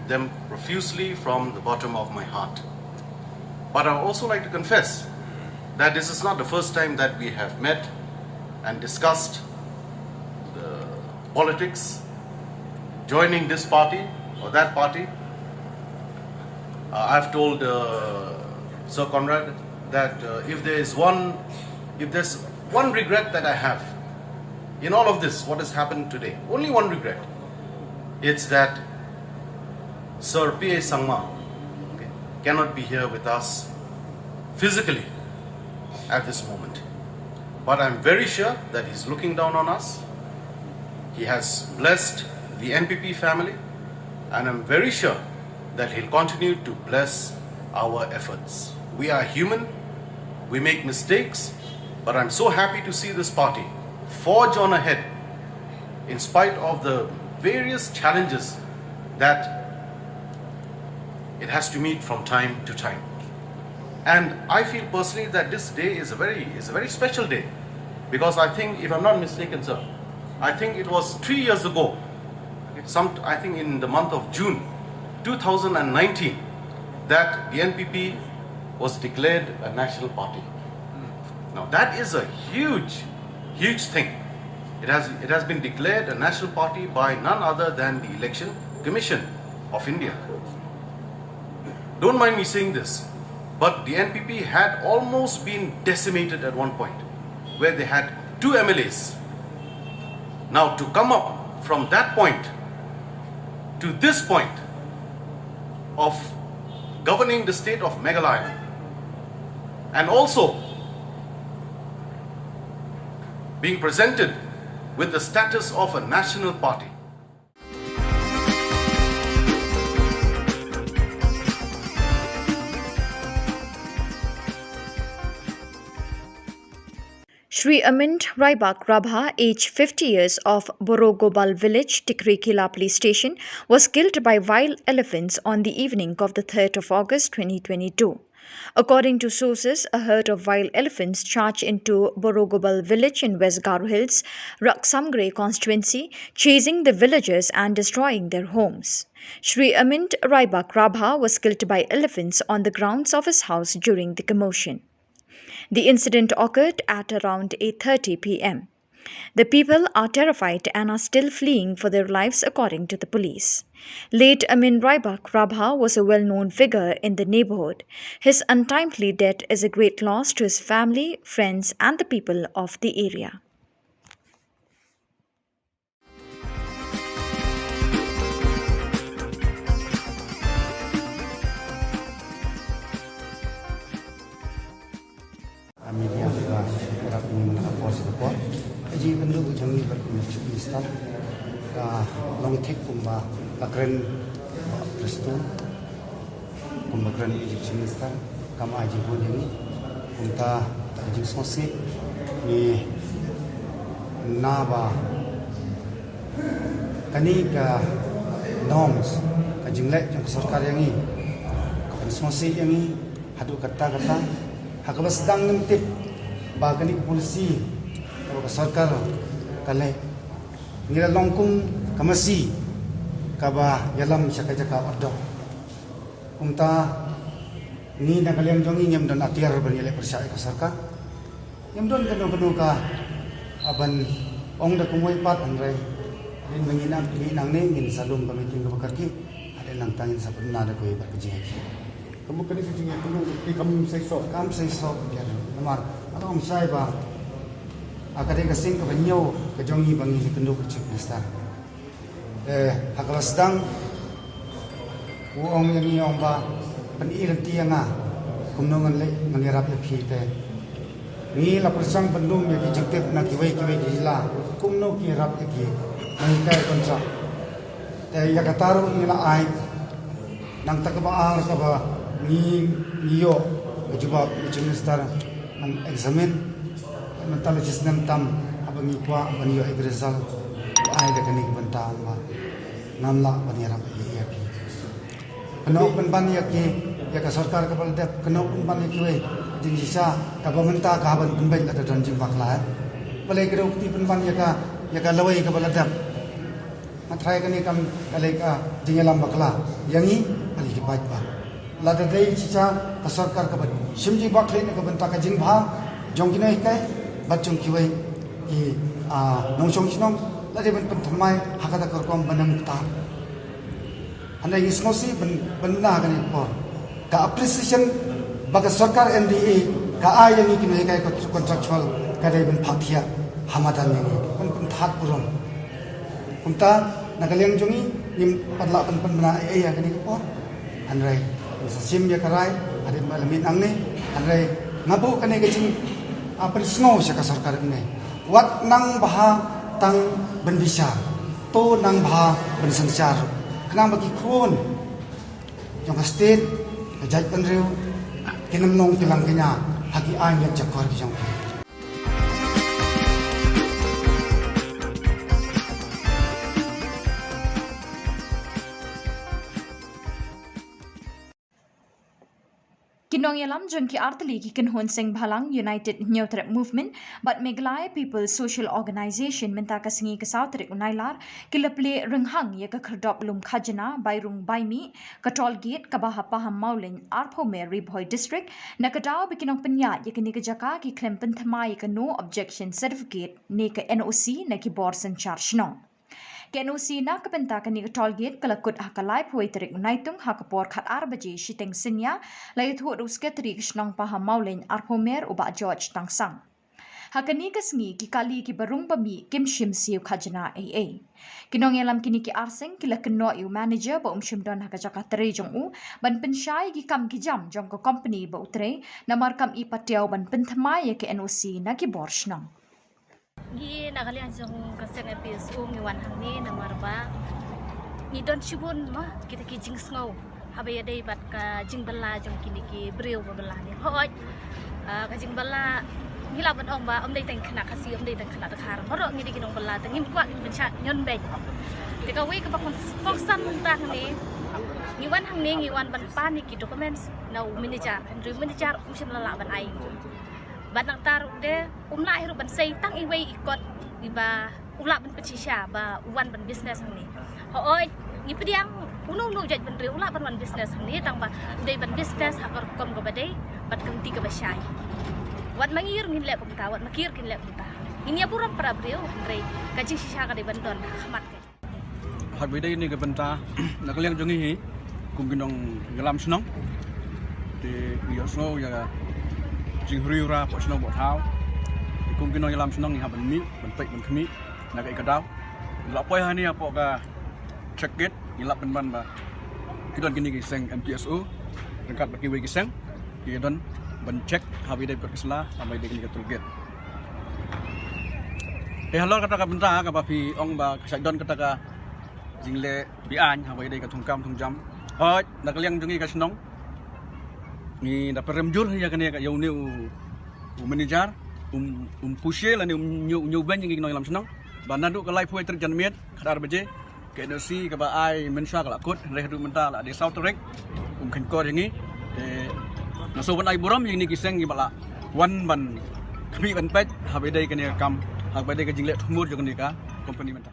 them profusely from the bottom of my heart. But I also like to confess that this is not the first time that we have met and discussed the politics, joining this party or that party. Uh, I've told uh, Sir Conrad that uh, if there is one, if there's one regret that I have in all of this, what has happened today, only one regret, it's that Sir P A Sangma, okay, cannot be here with us physically at this moment. But I'm very sure that he's looking down on us. He has blessed the N P P family, and I'm very sure that he'll continue to bless our efforts. We are human, we make mistakes, but I'm so happy to see this party forge on ahead in spite of the various challenges that it has to meet from time to time. And I feel personally that this day is a very, is a very special day, because I think, if I'm not mistaken, sir, I think it was three years ago, some, I think in the month of June two thousand nineteen, that the N P P was declared a national party. Now that is a huge, huge thing. It has, it has been declared a national party by none other than the Election Commission of India. Don't mind me saying this, but the N P P had almost been decimated at one point, where they had two M L As. Now, to come up from that point to this point of governing the state of Meghalaya, and also being presented with the status of a national party. Shri Amint Raibak Rabha, age fifty years, of Borogobal village, Tikri Kila police station, was killed by wild elephants on the evening of the third of August twenty twenty-two. According to sources, a herd of wild elephants charged into Borogobal village in West Garo Hills, Raksamgre constituency, chasing the villagers and destroying their homes. Shri Amint Raibak Rabha was killed by elephants on the grounds of his house during the commotion. The incident occurred at around eight thirty p m. The people are terrified and are still fleeing for their lives, according to the police. Late Amin Raibak Rabha was a well-known figure in the neighborhood. His untimely death is a great loss to his family, friends, and the people of the area. Media ba rap ni na por sa por. Aji bendu jong ni ber kum chief minister. Ka long thik kumba ka kren Kristo. Kumba kren aji chief minister. Kam aji bu jong ni. Kumta aji sngewsih ni na ba kani ka norms ka jingleh jong ka sorkar ïa ngi. Ka pynsngewsih ïa ngi haduh katta katta. Ha kaba sdang ngim tip ba kane ka policy kaba ka sorkar ka leh ngi la long kum ka masi kaba ïalam sha ka jaka ot doh. Kumta ngi na ka liang jong ngi ngim don atiar ban ïaleh pyrshah ïa ka sorkar. Ngim don kano kano ka ban ong da kumwei pat hynrei hadien ba ngi nang ngi nangne ngin sa lum ka meeting kaba kyrkieh. Hadien nangta ngin sa pynbna da kawei pat ka jingïakhih. Ka mut kane ka jingïakynduh ki kam sei sop. Kam sei sop ïa namar nga la ong shai ba ha ka dei ka sien kaba hynñiew ka jong ngi ba ngi ïakynduh ka Chief Minister. Te ha kaba sdang u ong ïa ngi ong ba Pyni lynti ïa nga kumno ngan leh, ngan ïarap ïa phi te. Ngi la pyrshang ban lum ïa ki jingtip na kiwei kiwei ki jylla kumno ki ïarap ïa ki nonghikai contract. Te ïa kata ruh ngi la ai. Nangta kaba ar kaba ngi, ngi ïoh ka jubab na Chief Minister ngan examine. Mynta la shisnem tam haba ngi kwah ban ïoh ïa ka result. Ai da kane ka bynta ba ngam lah ban ïarap ïa phi. Kynnoh pynban ïa ki, ïa ka sorkar kaba la dep, kynnoh pynban ïa kiwei jingshisha kaba mynta ka hap ban pynbeit lada don jingbakla. Balei kynnoh kti pynban ïa ka, ïa ka lawei kaba la dep. Nga tharai kane kam ka lei ka jingïalam bakla ïa ngi ha ki paidbah. Lada dei shisha ka sorkar kaba shim jingbakla na ka bynta ka jingbha jong ki nonghikai bad jong kiwei ki, ah, nongshong shnong, la dei ban pynthymmai ha kata ka rukom ban ym kta. Hynrei ngi sngewsih ban, ban bna ha kane ka por. Ka appreciation ba ka sorkar N D A ka ai ïa ngi ki nonghikai contractual ka dei ban phah thiah ha madan ïa ngi, ban pynthad burom. Kumta na ka liang jong ngi ngim pat lah ban pynbna ei ei ha kane ka por. Hynrei ngin sa shim ïa ka rai hadien ba la miet nangne. Hynrei nga buh kane ka jing, ah, pynsngew sha ka sorkar ne. Wat nang bha tang ban bishar, to nang bha ban synshar. Khnang ba ki khun jong ka state, ka jaitbynriew kin ym long ki langkñia ha ki aiñ leh jakor ki jong ki. Ki nongïalam jong ki artylli ki kynhun seng bhalang United Hynñiewtrep Movement bad Meghalaya People's Social Organisation mynta ka sngi ka saw tarik u Nailar ki la plie rynghang ïa ka khyrdop lum khajna bai rung bai mih ka toll gate kaba ha Pahammawlein, Arphew Mer, Ri Bhoi District, na ka daw ba ki nongpynïaid ïa kane ka jaka ki khlem pynthymmai ïa ka no objection certificate ne ka N O C na ki bor synshar shnong. Ka N O C na ka bynta kane ka toll gate ka la kut ha ka laiphew wei tarik u Naitung ha ka por khatar baje shiteng synñia, la ïathuh da u Secretary ka shnong Pahammawlein, Arphew Mer, u Bah George Tangsang. Ha kane ka sngi ki kali kiba rung ba mih kim shim siew khajna ei ei. Ki nongïalam kine ki ar seng ki la kynnoh ïa u manager ba um shym don ha ka jaka trei jong u ban pynshai ïa ki kam ki jam jong ka company ba u trei, namar kam i patiaw ban pynthymmai ïa ka N O C na ki bor shnong. Ngi na ka liang jong ka seng M P S U ngi wan hangne namar ba ngi don shibun ma kita ki jingsngew haba ïadei bad ka jingbylla jong kine ki briew ba bylla ne. Hooid, ah, ka jingbylla ngi lah ban ong ba ym dei tang khynnah Khasi, ym dei tang khynnah Dkhar. Baroh ngi dei ki nongbylla, te ngim kwah ban shah ñion beiñ. Te kawei kaba kongsan mynta hangne, ngi wan hangne ngi wan ban pan ïa ki documents na u manager, hynrei u manager um shym la lah ban ai. Bad nangta ruh de um lah hi ruh ban sei tang iwei i kot iba u lah ban pynshisha ba u wan ban business hangne. Hooid, ngi pdiang uno uno u jaitbynriew u lah ban wan business hangne, tang ba u dei ban business ha ka rukom kaba dei bad ka lynti kaba shai. Wat ma ngi ruh ngin leh kumta, wat ma ki ruh kin leh kumta. Ngin ïa burom para briew, hynrei ka jingshisha ka dei ban don ha khmat ka. Haba ïadei kane ka bynta na ka liang jong ngi hi kum ki nongïalam shnong, te ngi ïohsngew ïa ka jinghriewra hapoh shnong hapoh thaw. Te kum ki nongïalam shnong ngi hap ban mih, ban peit, ban khmih na kaei ka daw. Ngi la poi hangne hapoh ka check gate, ngi lap pynban ba ki don kine ki seng M P S U ryngkat bad kiwei ki seng ki don ban check haba ïadei bad ka sla, haba ïadei kane ka toll gate. Te halor kata ka bynta kaba phi ong ba ka shait don kata ka jingleh be-aiñ haba ïadei ka thungkam thungjam. Hooid, na ka liang jong ngi ka shnong ngi da pyrem jur ïa kane ka, ïa une u, u manager, um, um pushe lane um ñiew, ñiew beiñ ïa ngi ki nongïalam shnong ba naduh ka laiphew tarik janmiet khatar baje, ka N O C kaba ai mynshuwa ka la kut, hynrei haduh mynta la dei saw tarik um kheiñkor ïa ngi. Te nga sngewbha ban ai burom ïa kine ki seng kiba la wan ban khmih ban peit haba ïadei kane ka kam, haba ïadei ka jingleh thmur jong kane ka company mynta.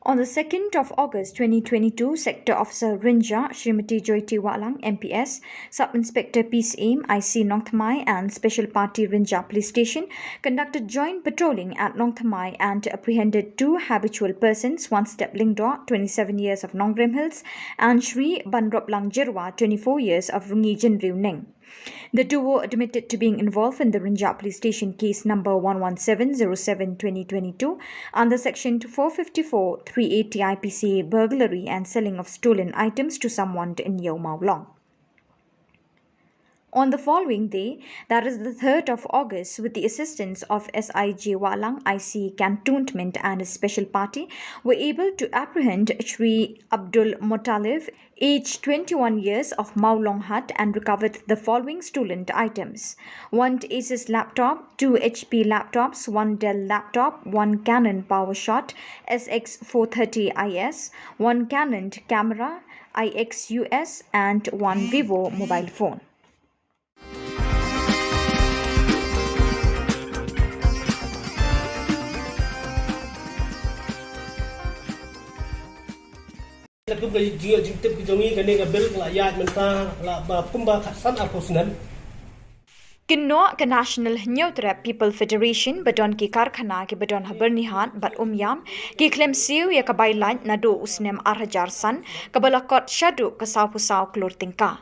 On the second of August twenty twenty-two, Sector Officer Rynja, Shrimati Joyty Wahlang, M P S, Sub Inspector Peace Aim, I C Nongthymmai, and Special Party Rynja Police Station conducted joint patrolling at Nongthymmai and apprehended two habitual persons, Wanstep Lyngdoh, twenty-seven years, of Nongrim Hills, and Shri Banroplang Jyrwa, twenty-four years, of Rungei Jynriew Neng. The duo admitted to being involved in the Rynjah Police Station case number one one seven zero seven twenty twenty-two under section four fifty-four three eighty I P C A, burglary and selling of stolen items to someone in Iewmawlong. On the following day, that is the third of August, with the assistance of S I J Wahlang, I C Cantonment, and a special party, were able to apprehend Shri Abdul Muttalib, aged twenty-one years, of Mawlonghat, and recovered the following stolen items: one Asus laptop, two H P laptops, one Dell laptop, one Canon PowerShot S X four thirty I S, one Canon camera I X U S, and one Vivo mobile phone. Kum ka jingïoh jingtip ka jong ngi, kane ka bill ka la ïaid mynta la ba kumba khatsan arphew snem. Kynnoh ka National Hynñiewtrep People Federation ba don ki karkhana kiba don ha Byrnihat bad Umiam ki khlem siew ïa ka bai light naduh u snem ar hajar san, kaba la kot shaduh ka sawphew saw klur tyngka.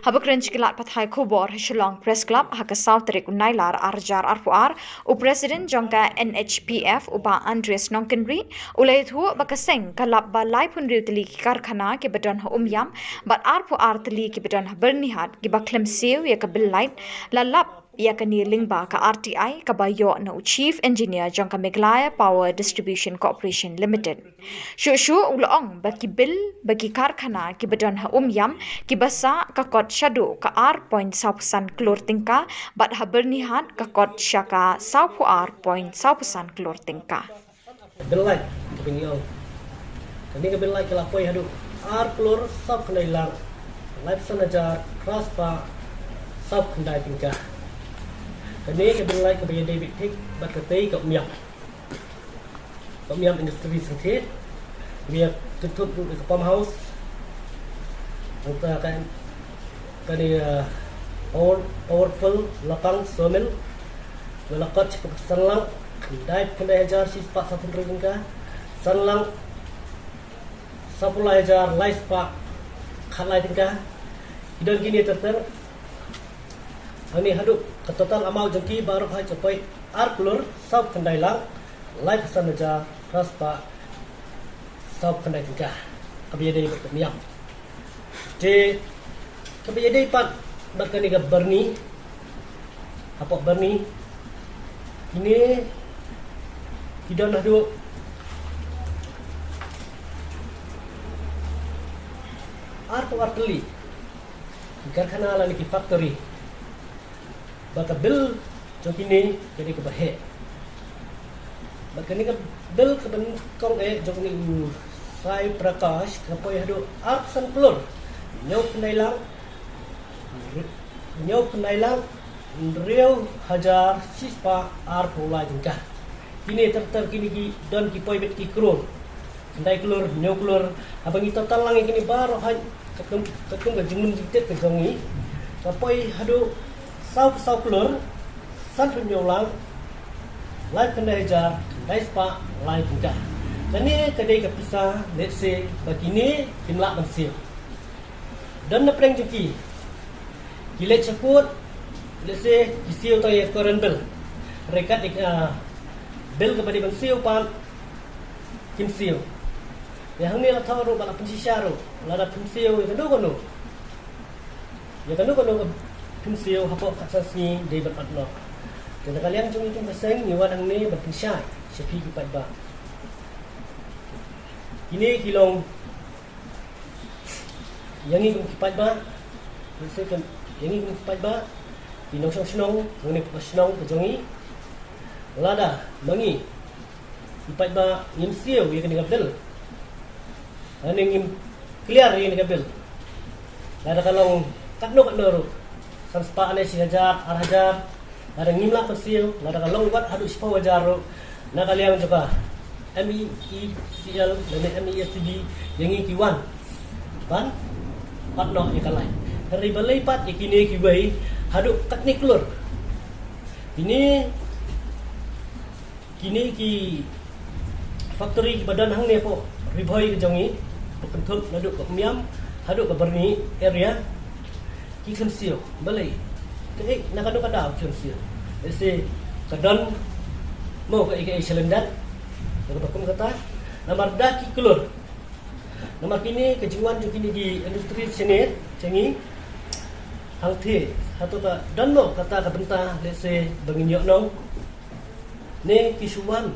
Haba kren sha ki lad pathai khubor ha Shillong Press Club ha ka saw tarik u Nailar ar hajar arphew ar, u President jong ka N H P F, u Bah Andreas Nongkynrih, u la ïathuh ba ka seng ka lap ba laiphew hynriew tylli ki karkhana kiba don ha Umiam bad arphew ar tylli kiba don ha Byrnihat kiba khlem siew ïa ka bill light la lap ïa kane lyngba ka R T I kaba ïoh na u Chief Engineer jong ka Meghalaya Power Distribution Corporation Limited. Shuh shuh u la ong ba ki bill ba ki karkhana kiba don ha Umiam kiba sah ka kot shaduh ka ar point sawphew san klur tyngka bad ha Byrnihat ka kot sha ka sawphew ar point sawphew san klur tyngka. Bill light kaba ngi ong, kane ka bill light ka la poi haduh ar klur sawphew khyndai lak laiphew san hajar phra spah sawphew khyndai tyngka. Kane ka bill light kaba ïadei beit thik bad katei ka Umiam. Ka Umiam Industries Limited. Ngi ïa tutup ruh ka pump house. Nangta ka, kane, uh, power, powerful lapang sawmill. Ngi la kot sha ka san lak khyndai, khyndai hajar shi spah sawphew hynriew tyngka. San lak sawphew lai hajar lai spah khatlai tyngka. Ki don kine ter ter. Hangne haduh ka total amount jong ki baroh hi ka poi ar klur sawphew khyndai lak laiphew san hajar phra spah sawphew khyndai tyngka. Kaba ïadei bad ka Umiam. Te kaba ïadei pat bad kane ka Byrni, hapoh Byrni, kine ki don haduh arphew ar tylli ki karkhana lane ki factory. Ba ka bill jong kine ka dei kaba heh. Bad kane ka bill kaba nyngkong eh jong une u Sai Prakash ka poi haduh arphew san klur hynñiew khyndai lak, hynñiew khyndai lak hynriew hajar shi spah arphew lai tyngka. Kine ter ter kine ki don ki poi beit ki klur. Khyndai klur, hynñiew klur, haba ngi total lang ïa kine baroh hi, katkum, katkum ka jinglum jingtip ka jong ngi, ka poi haduh sawphew saw klur sanphew hynñiew lak laiphew khyndai hajar khyndai spah lai tyngka. Kane ka dei ka pisa lehse ba kine kim lah ban siew. Don na pdeng jong ki, ki leit sha court, lehse ki siew tang ïa ka current bill. Hynrei kat ïa ka, ah, bill kaba dei ban siew pat kim siew. Ïa hangne la thoh ruh ba la pynshisha ruh, lada phim siew ïa kano kano, ïa kano kano ka phim siew hapoh khatsan sngi dei ban ot noh. Te na ka liang jong ngi kum ka seng ngi wan hangne ban pynshai sha phi ki paidbah. Kine ki long ïa ngi kum ki paidbah, lehse kum ïa ngi kum ki paidbah, ki nongshong shnong, nongshong shnong ka jong ngi. Lada ma ngi ki paidbah ngim siew ïa kane ka bill, lane ngim clear ïa kane ka bill, lada ka long katno katno ruh, san spah ne shi hajar, ar hajar, lada ngim lah ban siew, lada ka long wat haduh shiphew hajar ruh, na ka liang jong ka M E E C L lane M E S T B, ïa ngi ki wan ban pat noh ïa ka light. Hynrei balei pat ïa kine kiwei haduh katne klur? Kine, kine ki factory kiba don hangne hapoh Ri Bhoi ka jong ngi, ba kynthup naduh ka Umiam haduh ka Byrni area, Ki khlem siew, balei? Kaei, na kano ka daw khlem siew? Lehse ka don mo kaei kaei shalyndet. Kaba kum kata, namar da ki klur. Namar kine ka jingwan jong kine ki industry shane, jong ngi. Hangtei, hato ka don mo kata ka bynta, lehse ba ngin ïoh nong. Ne ki shu wan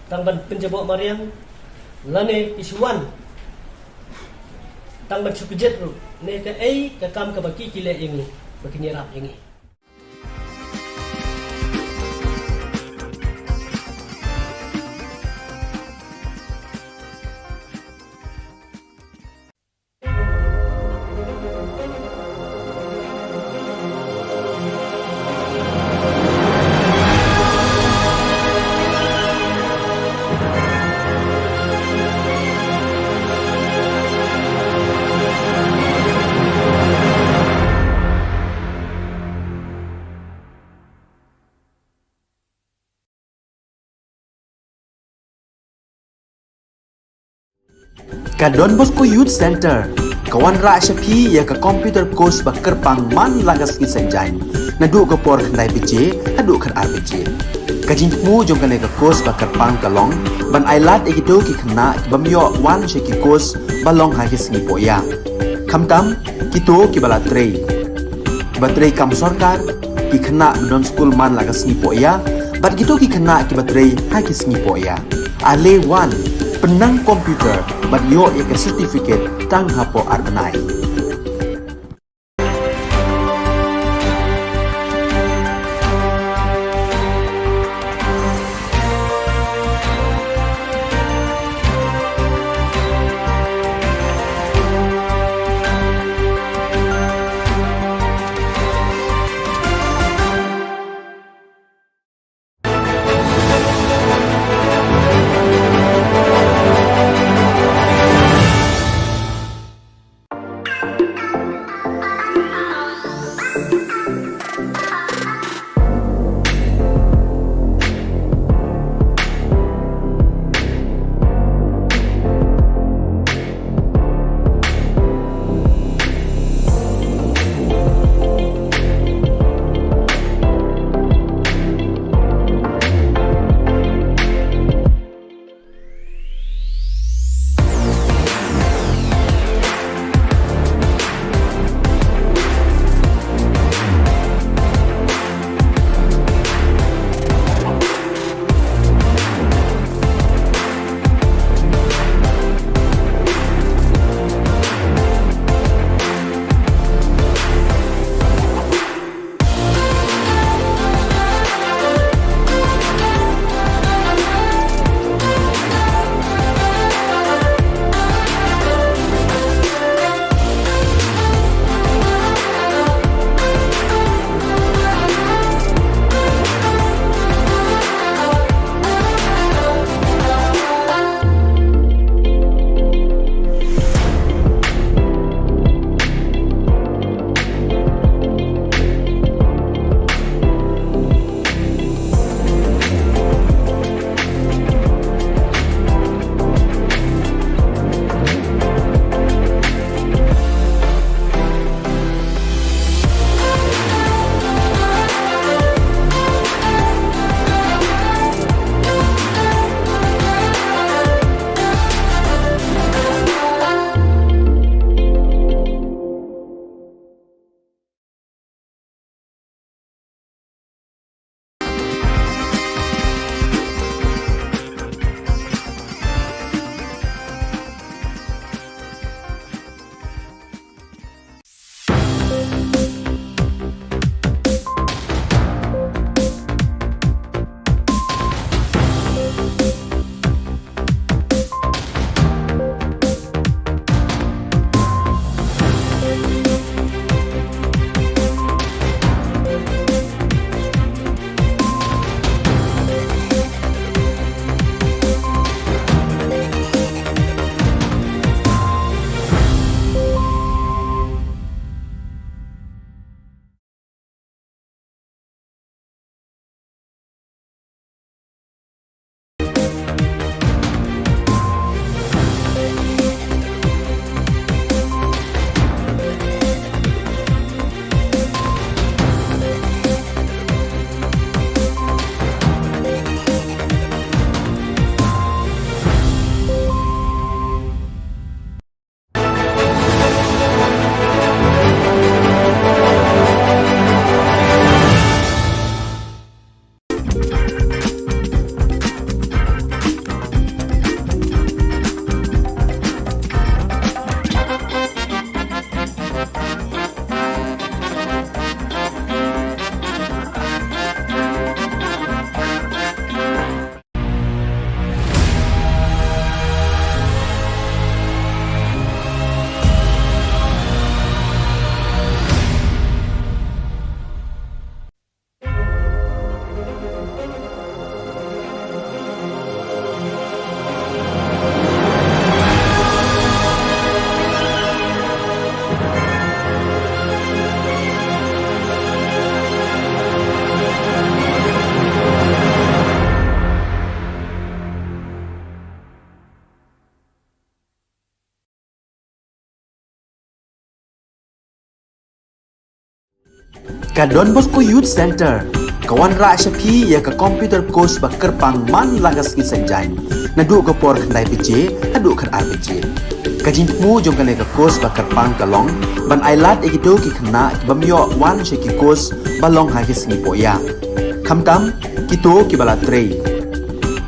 tang ban pynjaboh mariang, lane ki shu wan tang ban shu kjit ruh, ne kaei ka kam kaba ki ki leh ïa ngi, ba kin ïarap ïa ngi. Ka Don Bosco Youth Center ka wanrah sha phi ïa ka computer course ba kyrpang man la ka sngi Saitjaiñ, naduh ka por khyndai baje haduh khatar baje. Ka jingthmu jong kane ka course ba kyrpang ka long ban ailad ïa kito ki khynnah ki bym ïoh wan sha ki course ba long ha ki sngi pohïa. Khamtam kito kiba la trei, kiba trei kam sorkar, ki khynnah ba don skul man la ka sngi pohïa, bad kito ki khynnah kiba trei ha ki sngi pohïa. Ale wan, pynnang computer bad ïoh ïa ka certificate tang hapoh ar bnai. Ka Don Bosco Youth Centre ka wanrah sha phi ïa ka computer course ba kyrpang man la ka sngi Saitjaiñ, naduh ka por khyndai baje haduh khatar baje. Ka jingthmu jong kane ka course ba kyrpang ka long ban ailad ïa kito ki khynnah ki bym ïoh wan sha ki course ba long ha ki sngi pohïa, khamtam kito kiba la trei,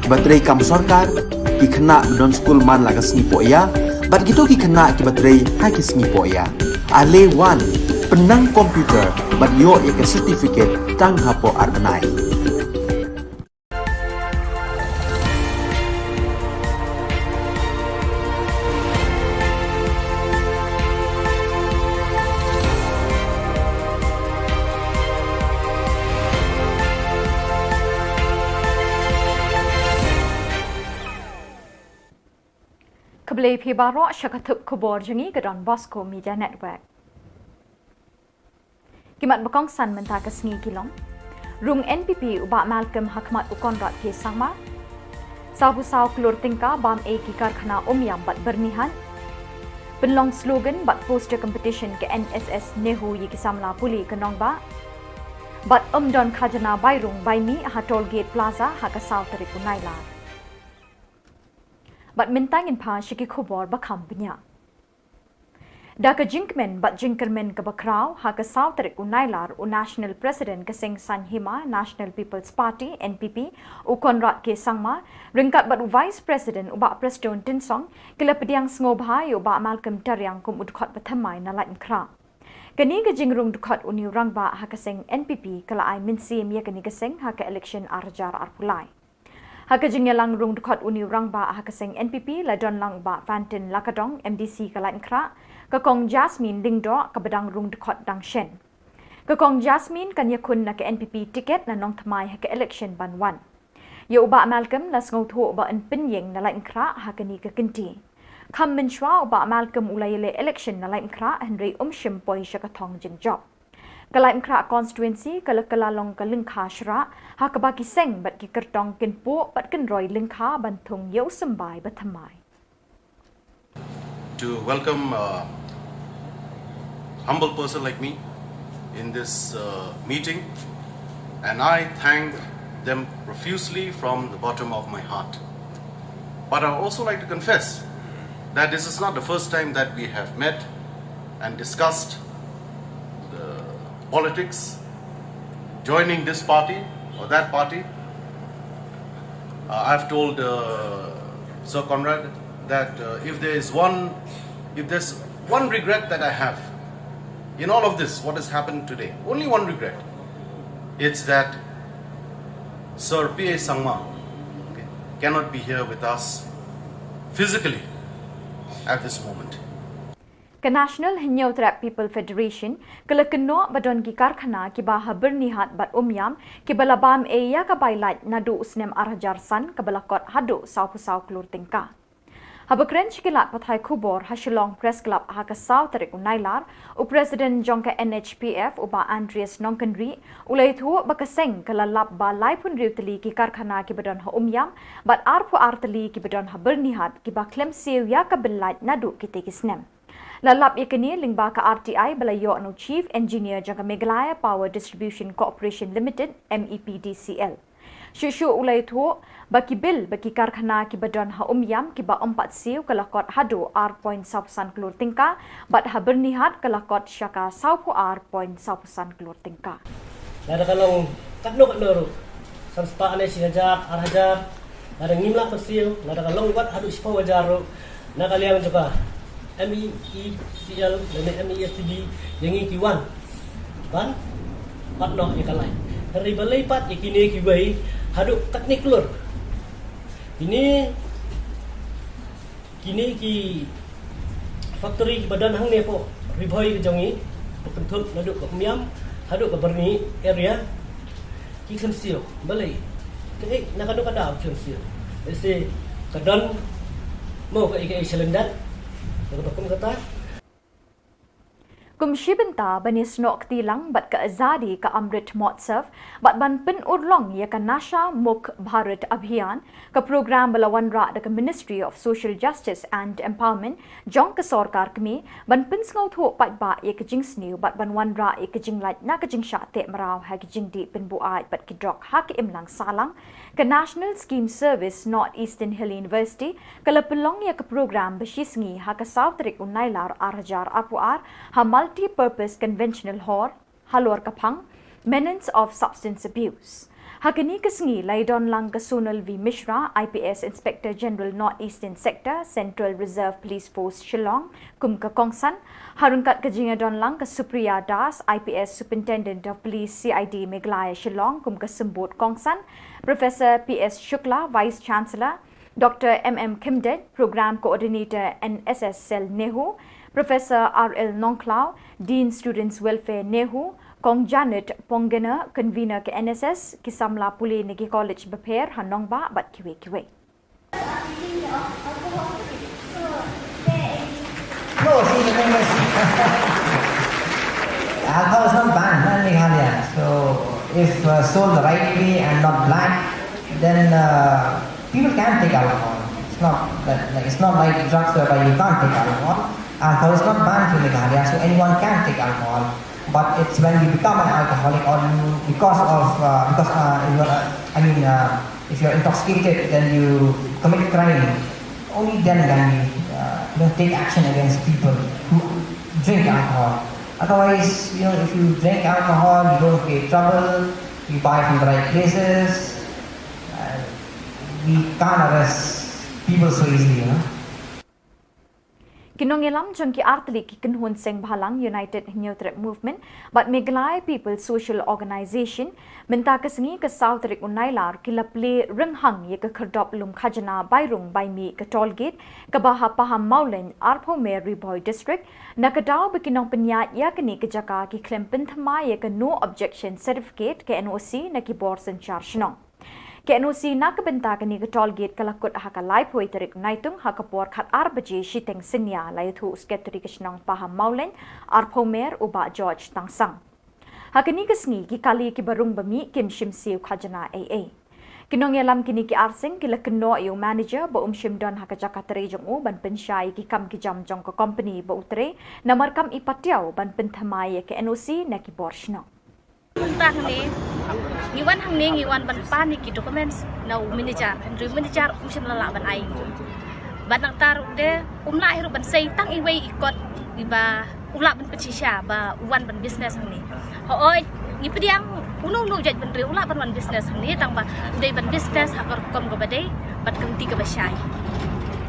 kiba trei kam sorkar, ki khynnah ba don skul man la ka sngi pohïa, bad kito ki khynnah kiba trei ha ki sngi pohïa. Ale wan, pynnang computer bad ïoh ïa ka certificate tang hapoh ar bnai. Khublei phi baroh sha ka thup khubor jong ngi ka Don Bosco Media Network. Ki mat ba kongsan mynta ka sngi ki long: rung N P P u Bah Malcolm ha khmat u Conrad K Sangma. Sawphew saw klur tyngka bam ei ki karkhana Umiam bad Byrnihat. Pynlong slogan bad poster competition ka N S S NEHU ïa ki samla pule ka nongbah. Bad ym don khajna bai rung bai mih ha Toll Gate Plaza ha ka saw tarik u Nailar. Bad mynta ngin phai sha ki khubor ba kham bniah. Da ka jingkmen bad jingkyrmen kaba khraw, ha ka saw tarik u Nailar, u National President ka seng Saiñ Hima National People's Party, N P P, u Conrad K Sangma, ryngkat bad u Vice President u Bah Prestone Tynsong, ki la pdiang sngewbha ïa u Bah Malcolm Tariang kum u dkhot ba thymmai na Laitumkhrah. Kane ka jingrung dkhot une u rangbah ha ka seng N P P ka la ai mynsiem ïa kane ka seng ha ka election ar hajar arphew lai. Ha ka jingïalang rung dkhot une u rangbah ha ka seng N P P la don lang u Bah Fantin Lakadong, M D C ka Laitumkhrah, ka Kong Jasmine Lyngdoh kaba dang rung dkhot dang shen. Ka Kong Jasmine kan ïakhun na ka N P P ticket na Nongthymmai ha ka election ban wan. Ïa u Bah Malcolm la sngewthuh ba yn pynïeng na Laitumkhrah ha kane ka kynti. Kham mynshuwa u Bah Malcolm u la ïaleh election na Laitumkhrah hynrei um shym poi sha ka thong jingjop. Ka Laitumkhrah constituency ka la kylla long ka lyngkha shrah ha kaba ki seng bad ki kyrtong kin puh bad kin roi lyngkha ban thung ïa u symbai ba thymmai. To welcome a humble person like me in this uh, meeting, and I thank them profusely from the bottom of my heart. But I also like to confess that this is not the first time that we have met and discussed the politics, joining this party or that party. Uh, I've told uh, Sir Conrad that uh, if there is one, if there's one regret that I have in all of this, what has happened today, only one regret, it's that Sir P A Sangma, okay, cannot be here with us physically at this moment. Ka National Hynñiewtrep People Federation ka la kynnoh ba don ki karkhana kiba ha Byrnihat bad Umiam kiba la bam ei ïa ka bai lait naduh u snem ar hajar san kaba la kot haduh sawphew saw klur tyngka. Haba kren sha ki lad pathai khubor ha Shillong Press Club ha ka saw tarik u Nailar, u President jong ka N H P F u Bah Andreas Nongkynrih u la ïathuh ba ka seng ka la lap ba laiphew hynriew tylli ki karkhana kiba don ha Umiam bad arphew ar tylli kiba don ha Byrnihat kiba khlem siew ïa ka bai lait naduh kitei ki snem. La lap ïa kane lyngba ka R T I ba la ïoh na u Chief Engineer jong ka Meghalaya Power Distribution Corporation Limited, M E P D C L. Shuh shuh u la ïathuh ba ki bill ba ki karkhana kiba don ha Umiam kiba ym pat siew ka la kot haduh ar point sawphew san klur tyngka bad ha Byrnihat ka la kot sha ka sawphew ar point sawphew san klur tyngka. Lada ka long katno katno ruh, san spah ne shi hajar, ar hajar, lada ngim lah ban siew, lada ka long wat haduh shiphew hajar ruh, na ka liang jong ka M E E C L lane M E S T B, ïa ngi ki wan ban pat noh ïa ka lait. Hynrei balei pat ïa kine kiwei haduh katne klur? Kine Kine ki factory kiba don hangne hapoh Ri Bhoi ka jong ngi, ba kynthup naduh ka Umiam haduh ka Byrnihat area, ki khlem siew. Balei? Kaei, na kano ka daw ki khlem siew? Lehse ka don mo kaei kaei shalyndet, kaba kum kata. Kum shi bynta ban ïasnoh kti lang bad ka Azadi ka Amrit Mahotsav bad ban pynurlong ïa ka Nasha Mukt Bharat Abhiyan, ka program ba la wanrah da ka Ministry of Social Justice and Empowerment jong ka sorkar kmie ban pynsngewthuh paidbah ïa ka jingsniew bad ban wanrah ïa ka jinglait na ka jingshah teh mraw ha ki jingdih pynbuaid bad ki drok ha ka imlang sahlang, ka National Scheme Service North Eastern Hill University ka la pynlong ïa ka program ba shi sngi ha ka saw tarik u Nailar ar hajar arphew ar ha Multi-Purpose Conventional Hall, halor ka phang Menace of Substance Abuse. Ha kane ka sngi la ïadon lang ka Sonal V Mishra, I P S Inspector General North Eastern Sector, Central Reserve Police Force Shillong, kum ka kongsan. Ha ryngkat ka jingïadon lang ka Supriya Das, I P S Superintendent of Police C I D Meghalaya Shillong, kum ka symbud kongsan, Professor P S Shukla, Vice Chancellor, Doctor M M Khymdet, Program Coordinator N S S Cell NEHU, Professor R L Nongkhlaw, Dean Students Welfare NEHU, Kong Janet Ponggener, Convener ka N S S, ki samla pule na ki college bapher ha nongbah bad kiwei kiwei. No, see, the thing is, alcohol is not banned, not in Meghalaya. So, if uh, sold the right way and not black, then uh, people can take alcohol. It's not that, like, it's not like drugs whereby you can't take alcohol. Alcohol is not banned in Meghalaya, so anyone can take alcohol. But it's when you become an alcoholic or you, because of, uh, because uh, you are, uh, I mean, uh, if you're intoxicated, then you commit crime. Only then can we, uh, you know, take action against people who drink alcohol. Otherwise, you know, if you drink alcohol, you don't create trouble, you buy from the right places, uh, we can't arrest people so easily, you know. Ki nongïalam jong ki artylli ki kynhun seng bhalang United Hynñiewtrep Movement bad Meghalaya People Social Organisation mynta ka sngi ka saw tarik u Nailar ki la plie rynghang ïa ka khyrdop lum khajna bai rung bai mih ka toll gate kaba ha Pahammawlein, arphew mer Ri Bhoi District, na ka daw ba ki nongpynïaid ïa kane ka jaka ki khlem pynthymmai ïa ka No Objection Certificate, ka N O C, na ki bor synshar shnong. Ka N O C na ka bynta kane ka toll gate ka la kut ha ka laiphew tarik Naitung ha ka por khatar baje shiteng synñia, la ïathuh u Secretary ka shnong Pahammawlein, arphew mer, u Bah George Tangsang. Ha kane ka sngi ki kali kiba rung ba mih kim shim siew khajna ei ei. Ki nongïalam kine ki arseng ki la kynnoh ïa u manager ba um shym don ha ka jaka trei jong u ban pynshai ïa ki kam ki jam jong ka company ba u trei, namar kam i patiaw ban pynthymmai ïa ka N O C na ki bor shnong. Mynta hangne ngi wan hangne, ngi wan ban pan ïa ki documents na u manager, hynrei u manager um shym la lah ban ai. Bad nangta ruh de um lah hi ruh ban sei tang iwei i kot iba u lah ban pynshisha ba u wan ban business hangne. Hooid, ngi pdiang uno uno u jaitbynriew u lah ban wan business hangne, tang ba u dei ban business ha ka rukom kaba dei bad ka lynti kaba shai.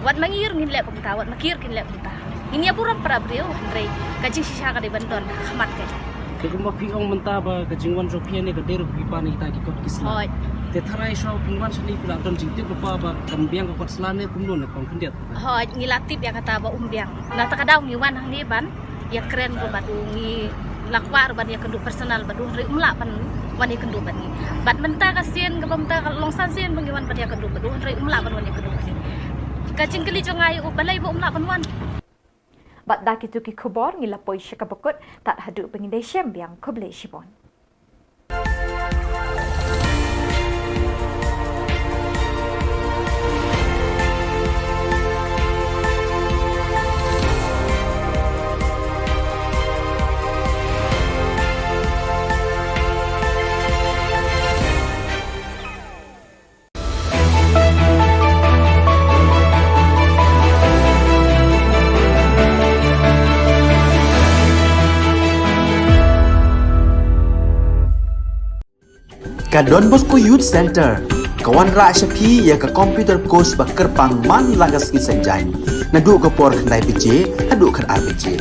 Wat ma ngi ruh ngin leh kumta, wat ma ki ruh kin leh kumta. Ngin ïa burom para briew, hynrei ka jingshisha ka dei ban don ha khmat ka. Te kumba phi ong mynta ba ka jingwan jong phi hangne ka dei ruh phi pan ïa kita ki kot ki sla. Hooid. Te tharai shuwa phi wan shane phi la don jingtip lypa ba kan biang ka kot sla ne kumno ne kong khyndiat? Hooid, ngi la tip ïa kata ba um biang. Na kata ka daw ngi wan hangne ban ïakren ruh bad u, ngi la kwah ruh ban ïakynduh personal bad u, hynrei um lah ban wan ïakynduh bad ngi. Bad mynta ka sien kaba mynta ka long san sien ba ngi wan ban ïakynduh bad u, hynrei um lah ban wan ïakynduh bad ngi. Ka jingkylli jong nga ïa u, balei ba um lah ban wan. Bad da kito ki khubor ngi la poi sha kaba kut, tad haduh ba ngin ïashem biang, khublei shibun. Ka Don Bosco Youth Centre ka wanrah sha phi ïa ka computer course ba kyrpang man la ka sngi Saitjaiñ, naduh ka por khyndai baje haduh khatar baje.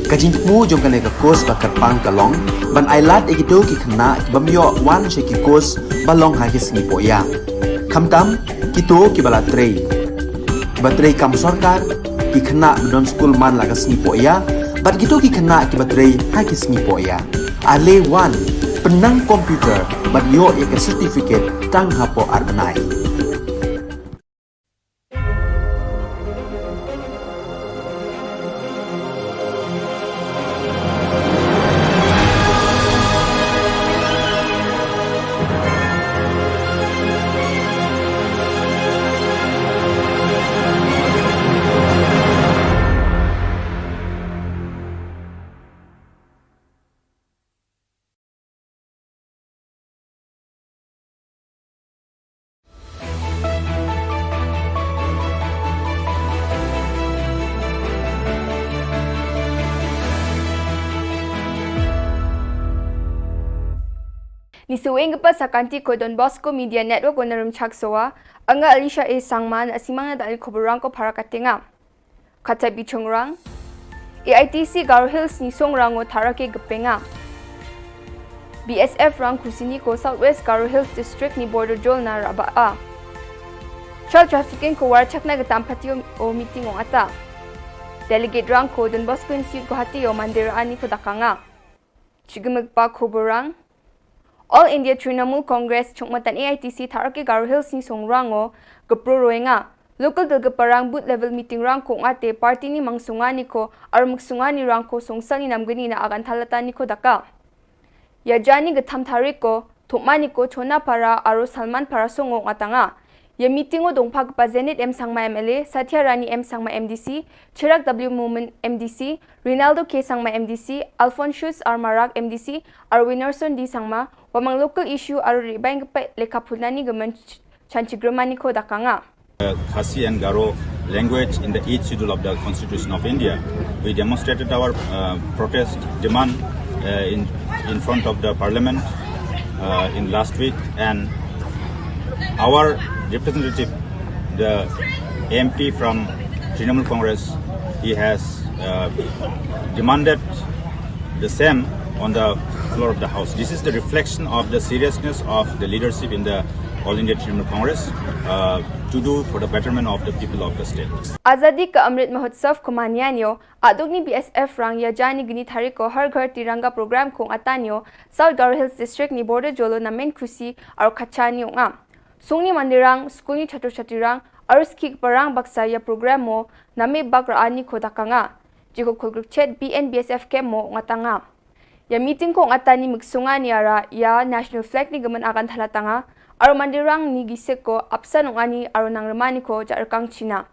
Ka jingthmu jong kane ka course ba kyrpang ka long ban ailad ïa kito ki khynnah ki bym ïoh wan sha ki course ba long ha ki sngi pohïa, khamtam kito kiba la trei, kiba trei kam sorkar, ki khynnah ba don skul man la ka sngi pohïa bad kito ki khynnah kiba trei ha ki sngi pohïa. Ale wan, pynnang computer bad ïoh ïa ka certificate tang hapoh ar bnai. Ni saweng kpa sakanti ko Don Bosco Media Network wana rum chak sowa, anga Alicia A Sangma na asimang na dali khubur rang ko para katenga. Kata bichung rang. A I T C Garo Hills ni song rango tharake gepenga. B S F rang kusini ko South West Garo Hills District ni border jol na raba a. Child trafficking ko war chakna getam pati o meeting ong ata. Delegate rang ko Don Bosco Institute Guwahati o mandir ani ko dakanga. Chigimik pa khubur rang. All India Trinamool Congress chungmatan A I T C tharake Garo Hills ni song rango gepro roenga. Local dil geparang booth level meeting rang ko ngate party ni mangsunga ni ko armuk sunga ni rang ko songsal ni namgani na agan thalata ni ko daka. Ya jani getham tharik ko thumani ko chona para aro Salman para songo ngatanga. Ya meeting o dongpa gepa Zenith M Sangma M L A, Satya Rani M Sangma M D C, Chirag W Momin M D C, Rinaldo K Sangma M D C, Alphonsus R Marak M D C, aro Winnerson D Sangma, wamang local issue aro ribang gepa lekha phulnani gemen ch-, chanchigrumani ko dakanga. Uh, Khasi and Garo language in the eighth schedule of the Constitution of India. We demonstrated our, uh, protest demand, uh, in, in front of the parliament, uh, in last week, and our representative, the M P from Trinamool Congress, he has, uh, demanded the same on the floor of the house. This is the reflection of the seriousness of the leadership in the All India Trinamool Congress, uh, to do for the betterment of the people of the state. Azadi ka Amrit Mahotsav ko manianio, adugni B S F rang ya jani gini thariko Har Ghar Tiranga program ko ngatanio, South Garo Hills District ni border jolo na men khusi aro kachani onga. Sungni mandirang, skulni chhatru chatrurang, aro ski parang baksa ya program mo, name bak ra ani ko dakanga. Jiko khulgruk chet B N B S F ke mo ngatanga. Ya meeting ko ngatani miksunga ni ara ya national flag ni gemen agan thalatanga, aro mandirang ni gisik ko apsan ong ani aro nangremani ko ja rekang China.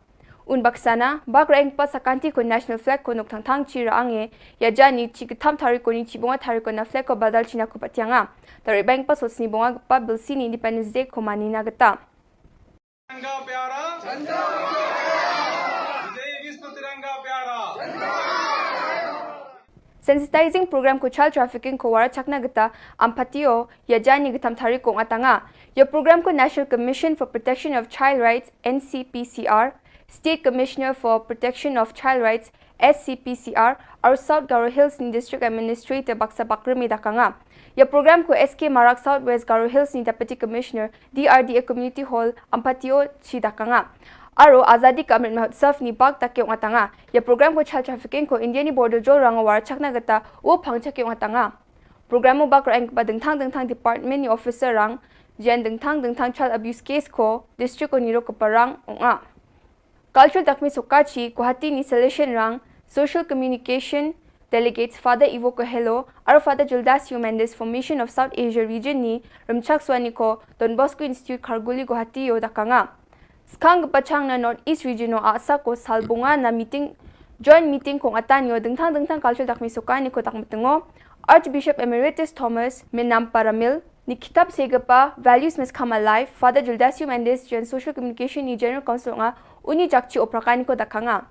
Un baksana, bak ra engpa sakanti ko national flag ko nuk thangthang chi ra ange, ya jani chi getham tharik ko ni chi bonga tharik ko na flag ko badal China ko patianga. Tharik bang pa sosni bonga pa bilsi ni Independence Day ko mani na geta. तिरंगा प्यारा, विजयी विश्व तिरंगा प्यारा। Sensitizing program ko child trafficking ko wara chakna geta ampatio ya jani getham tharik ko ngatanga. Ya program ko National Commission for Protection of Child Rights, N C P C R, State Commissioner for Protection of Child Rights, S C P C R, aro South Garo Hills ni District Administrator baksa bakremi dakanga. Ya program ko S K Marak South West Garo Hills ni Deputy Commissioner, D R D A Community Hall, Ampatio chi dakanga. Aro Azadi Ka Amrit Mahotsav ni bak takio ngatanga. Ya program ko child trafficking ko India ni border jol rang war chakna geta u phang chakio ngatanga. Program u bak rang ba dengthang dengthang department ni officer rang, jen dengthang dengthang child abuse case ko district ko niro ko parang onga. Cultural Dakmi Sokachi, Guwahati ni Salesian Rang, Social Communication, Delegates Father Ivo Coelho, aro Father Gildas Mendes, Formation of South Asia Region ni, Rimchak Swani ko, Don Bosco Institute Kharguli Guwahati yo dakanga. Skang gepachang na North East Region o asa ko salbunga na meeting, joint meeting kong atan yo, dengthang dengthang Cultural Dakmi Sokani ko dakmetengo, Archbishop Emeritus Thomas Menam Paramil, ni kitab segepa Values Must Come Alive, Father Gildas Mendes, jen Social Communication ni General Council nga, uni jakchi oprakani ko dakanga.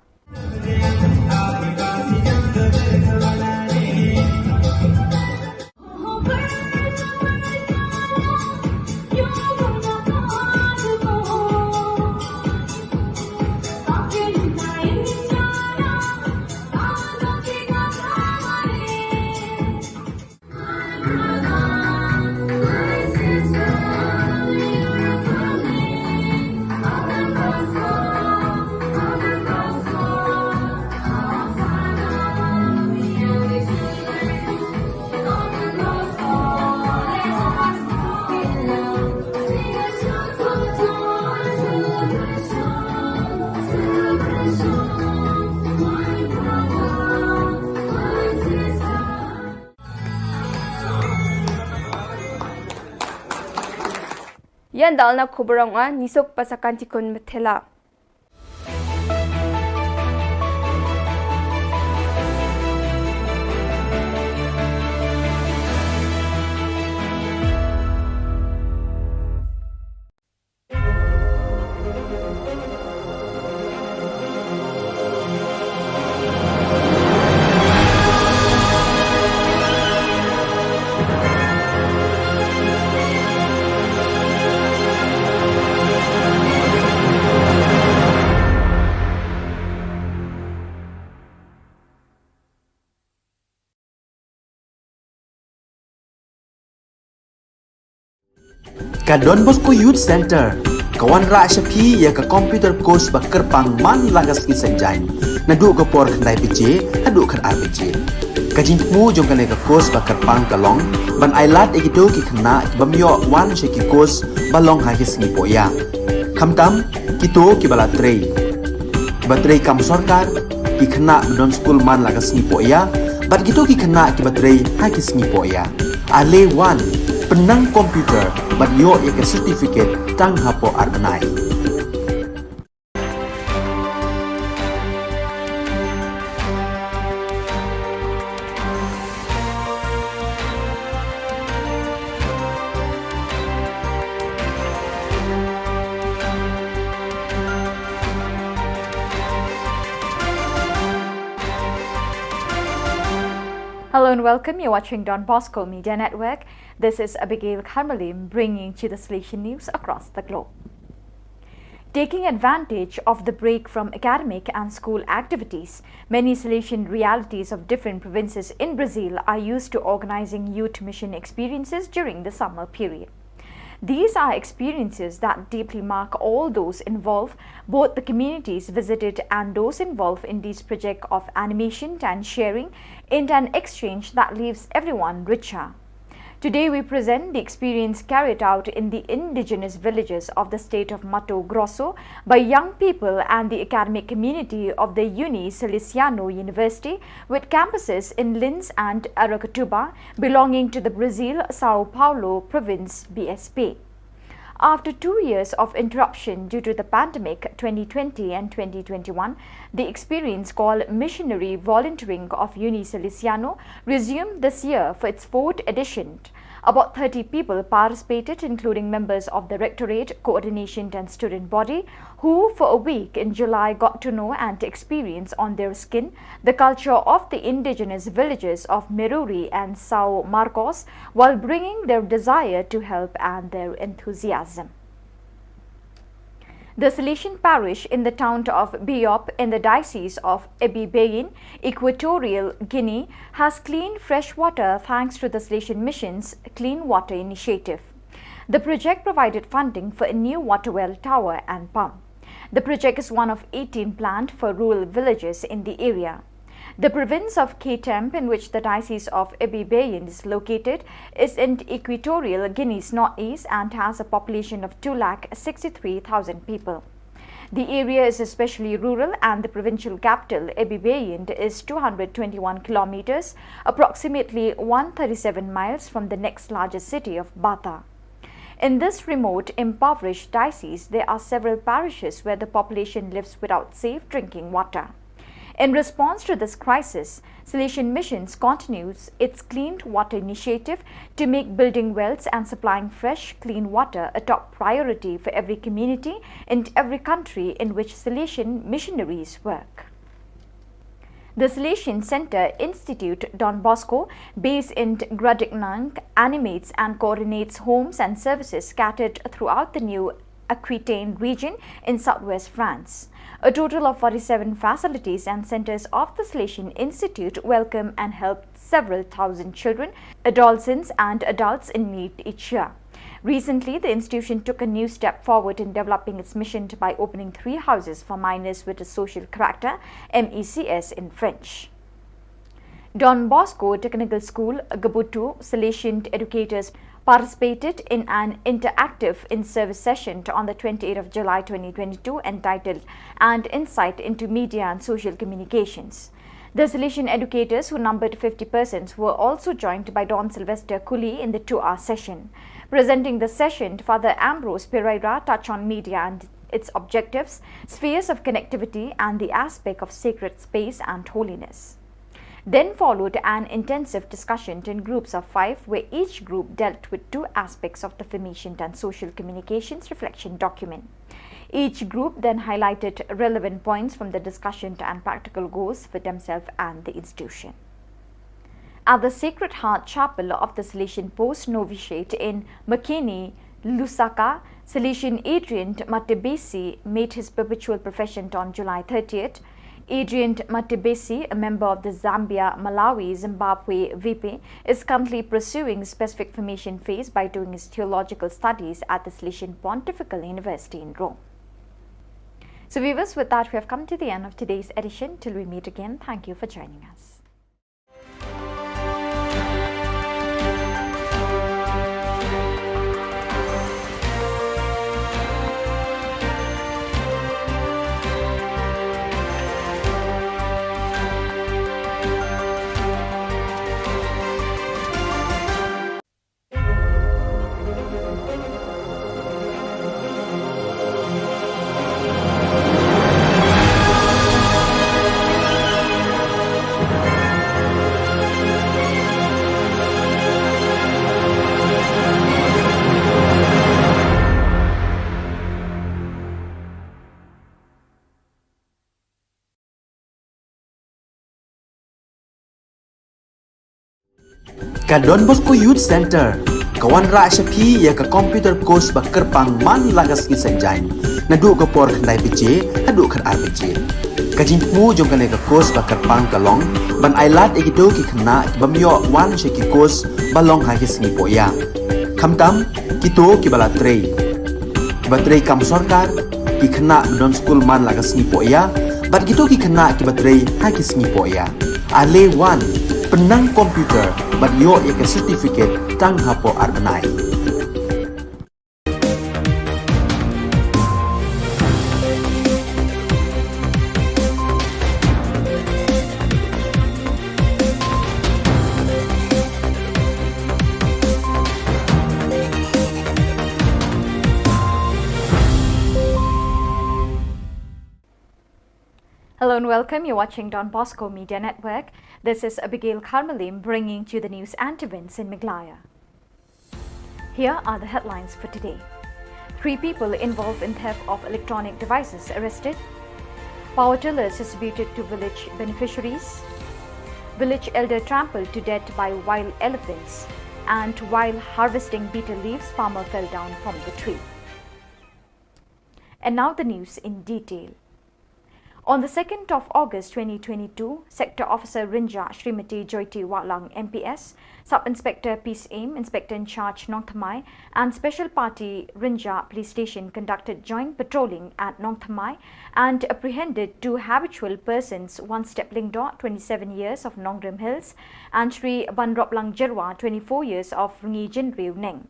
Yan dalna khubur ong a, nisok pasakan tikun methela. Ka Don Bosco Youth Centre ka wanrah sha phi ïa ka computer course ba kyrpang man la ka sngi Saitjaiñ, naduh ka por khyndai baje haduh khatar baje. Ka jingthmu jong kane ka course ba kyrpang ka long ban ailad ïa kito ki khynnah ki bym ïoh wan sha ki course ba long ha ki sngi pohïa, khamtam kito kiba la trei, kiba trei kam sorkar, ki khynnah ba don skul man la ka sngi pohïa, bad kito ki khynnah kiba trei ha ki sngi pohïa. Ale wan, pynnang computer bad ïoh ïa ka certificate tang hapoh ar bnai. Hello and welcome. You're watching Don Bosco Media Network. This is Abigail Kharmalim bringing to the Salesian news across the globe. Taking advantage of the break from academic and school activities, many Salesian realities of different provinces in Brazil are used to organizing youth mission experiences during the summer period. These are experiences that deeply mark all those involved, both the communities visited and those involved in these projects of animation and sharing, in an exchange that leaves everyone richer. Today we present the experience carried out in the indigenous villages of the state of Mato Grosso by young people and the academic community of the Uni Salesiano University, with campuses in Linz and Aracatuba, belonging to the Brazil São Paulo province B S P. After two years of interruption due to the pandemic twenty twenty and twenty twenty-one, the experience called Missionary Volunteering of Uni Salesiano resumed this year for its fourth edition. About thirty people participated, including members of the Rectorate, Coordination and Student Body, who for a week in July got to know and experience on their skin the culture of the indigenous villages of Meruri and São Marcos, while bringing their desire to help and their enthusiasm. The Salesian parish in the town of Biop in the diocese of Ebibeyin, Equatorial Guinea, has clean fresh water thanks to the Salesian Mission's Clean Water Initiative. The project provided funding for a new water well tower and pump. The project is one of eighteen planned for rural villages in the area. The province of Ketemp, in which the Diocese of Ebibeyin is located, is in Equatorial Guinea's northeast and has a population of two lakh sixty-three thousand people. The area is especially rural, and the provincial capital, Ebibeyin, is two hundred twenty-one kilometers, approximately one thirty-seven miles, from the next largest city of Bata. In this remote, impoverished diocese, there are several parishes where the population lives without safe drinking water. In response to this crisis, Salesian Missions continues its Clean Water Initiative to make building wells and supplying fresh, clean water a top priority for every community in every country in which Salesian missionaries work. The Salesian Center Institute Don Bosco, based in Gradignank, animates and coordinates homes and services scattered throughout the new Aquitaine region in southwest France. A total of forty-seven facilities and centers of the Salesian Institute welcome and help several thousand children, adolescents, and adults in need each year. Recently, the institution took a new step forward in developing its mission by opening three houses for minors with a social character, M E C S in French. Don Bosco Technical School, Gabutu, Salesian educators participated in an interactive in-service session on the twenty-eighth of July twenty twenty-two entitled An Insight into Media and Social Communications. The Salesian educators, who numbered fifty persons, were also joined by Don Sylvester Cooley in the two-hour session. Presenting the session, Father Ambrose Pereira touched on media and its objectives, spheres of connectivity, and the aspect of sacred space and holiness. Then followed an intensive discussion in groups of five, where each group dealt with two aspects of the Formation and Social Communications reflection document. Each group then highlighted relevant points from the discussion and practical goals for themselves and the institution. At the Sacred Heart Chapel of the Salesian Post Novitiate in Makeni, Lusaka, Salesian Adrian Matebesi made his perpetual profession on July thirtieth. Adrian Matebesi, a member of the Zambia, Malawi, Zimbabwe, VP, is currently pursuing specific formation phase by doing his theological studies at the Salesian Pontifical University in Rome. So viewers, with that, we have come to the end of today's edition. Till we meet again, thank you for joining us. Ka Don Bosco Youth Centre ka wanrah sha phi ïa ka computer course ba kyrpang man la ka sngi Saitjaiñ, naduh ka por khyndai baje haduh khatar baje. Ka jingthmu jong kane ka course ba kyrpang ka long ban ailad ïa kito ki khynnah ki bym ïoh wan sha ki course ba long ha ki sngi pohïa. Khamtam kito kiba la trei, kiba trei kam sorkar, ki khynnah ba don skul man la ka sngi pohïa, bad kito ki khynnah kiba trei ha ki sngi pohïa. Ale wan, pynnang computer bad ïoh ïa ka certificate tang hapoh ar bnai. Hello and welcome. You're watching Don Bosco Media Network. This is Abigail Karmalim bringing to you the news and events in Meghalaya. Here are the headlines for today. Three people involved in theft of electronic devices arrested. Power tillers distributed to village beneficiaries. Village elder trampled to death by wild elephants. And while harvesting betel leaves, farmer fell down from the tree. And now the news in detail. On the second of August twenty twenty-two, Sector Officer Rynjah Shrimati Joyty Wahlang M P S, Sub Inspector Peace Aim, Inspector in Charge Nongthymmai, and Special Party Rynjah Police Station conducted joint patrolling at Nongthymmai and apprehended two habitual persons, one Step Lyngdoh, twenty-seven years, of Nongrim Hills, and Shri Banroplang Jyrwa, twenty-four years, of Rngijynriew Neng.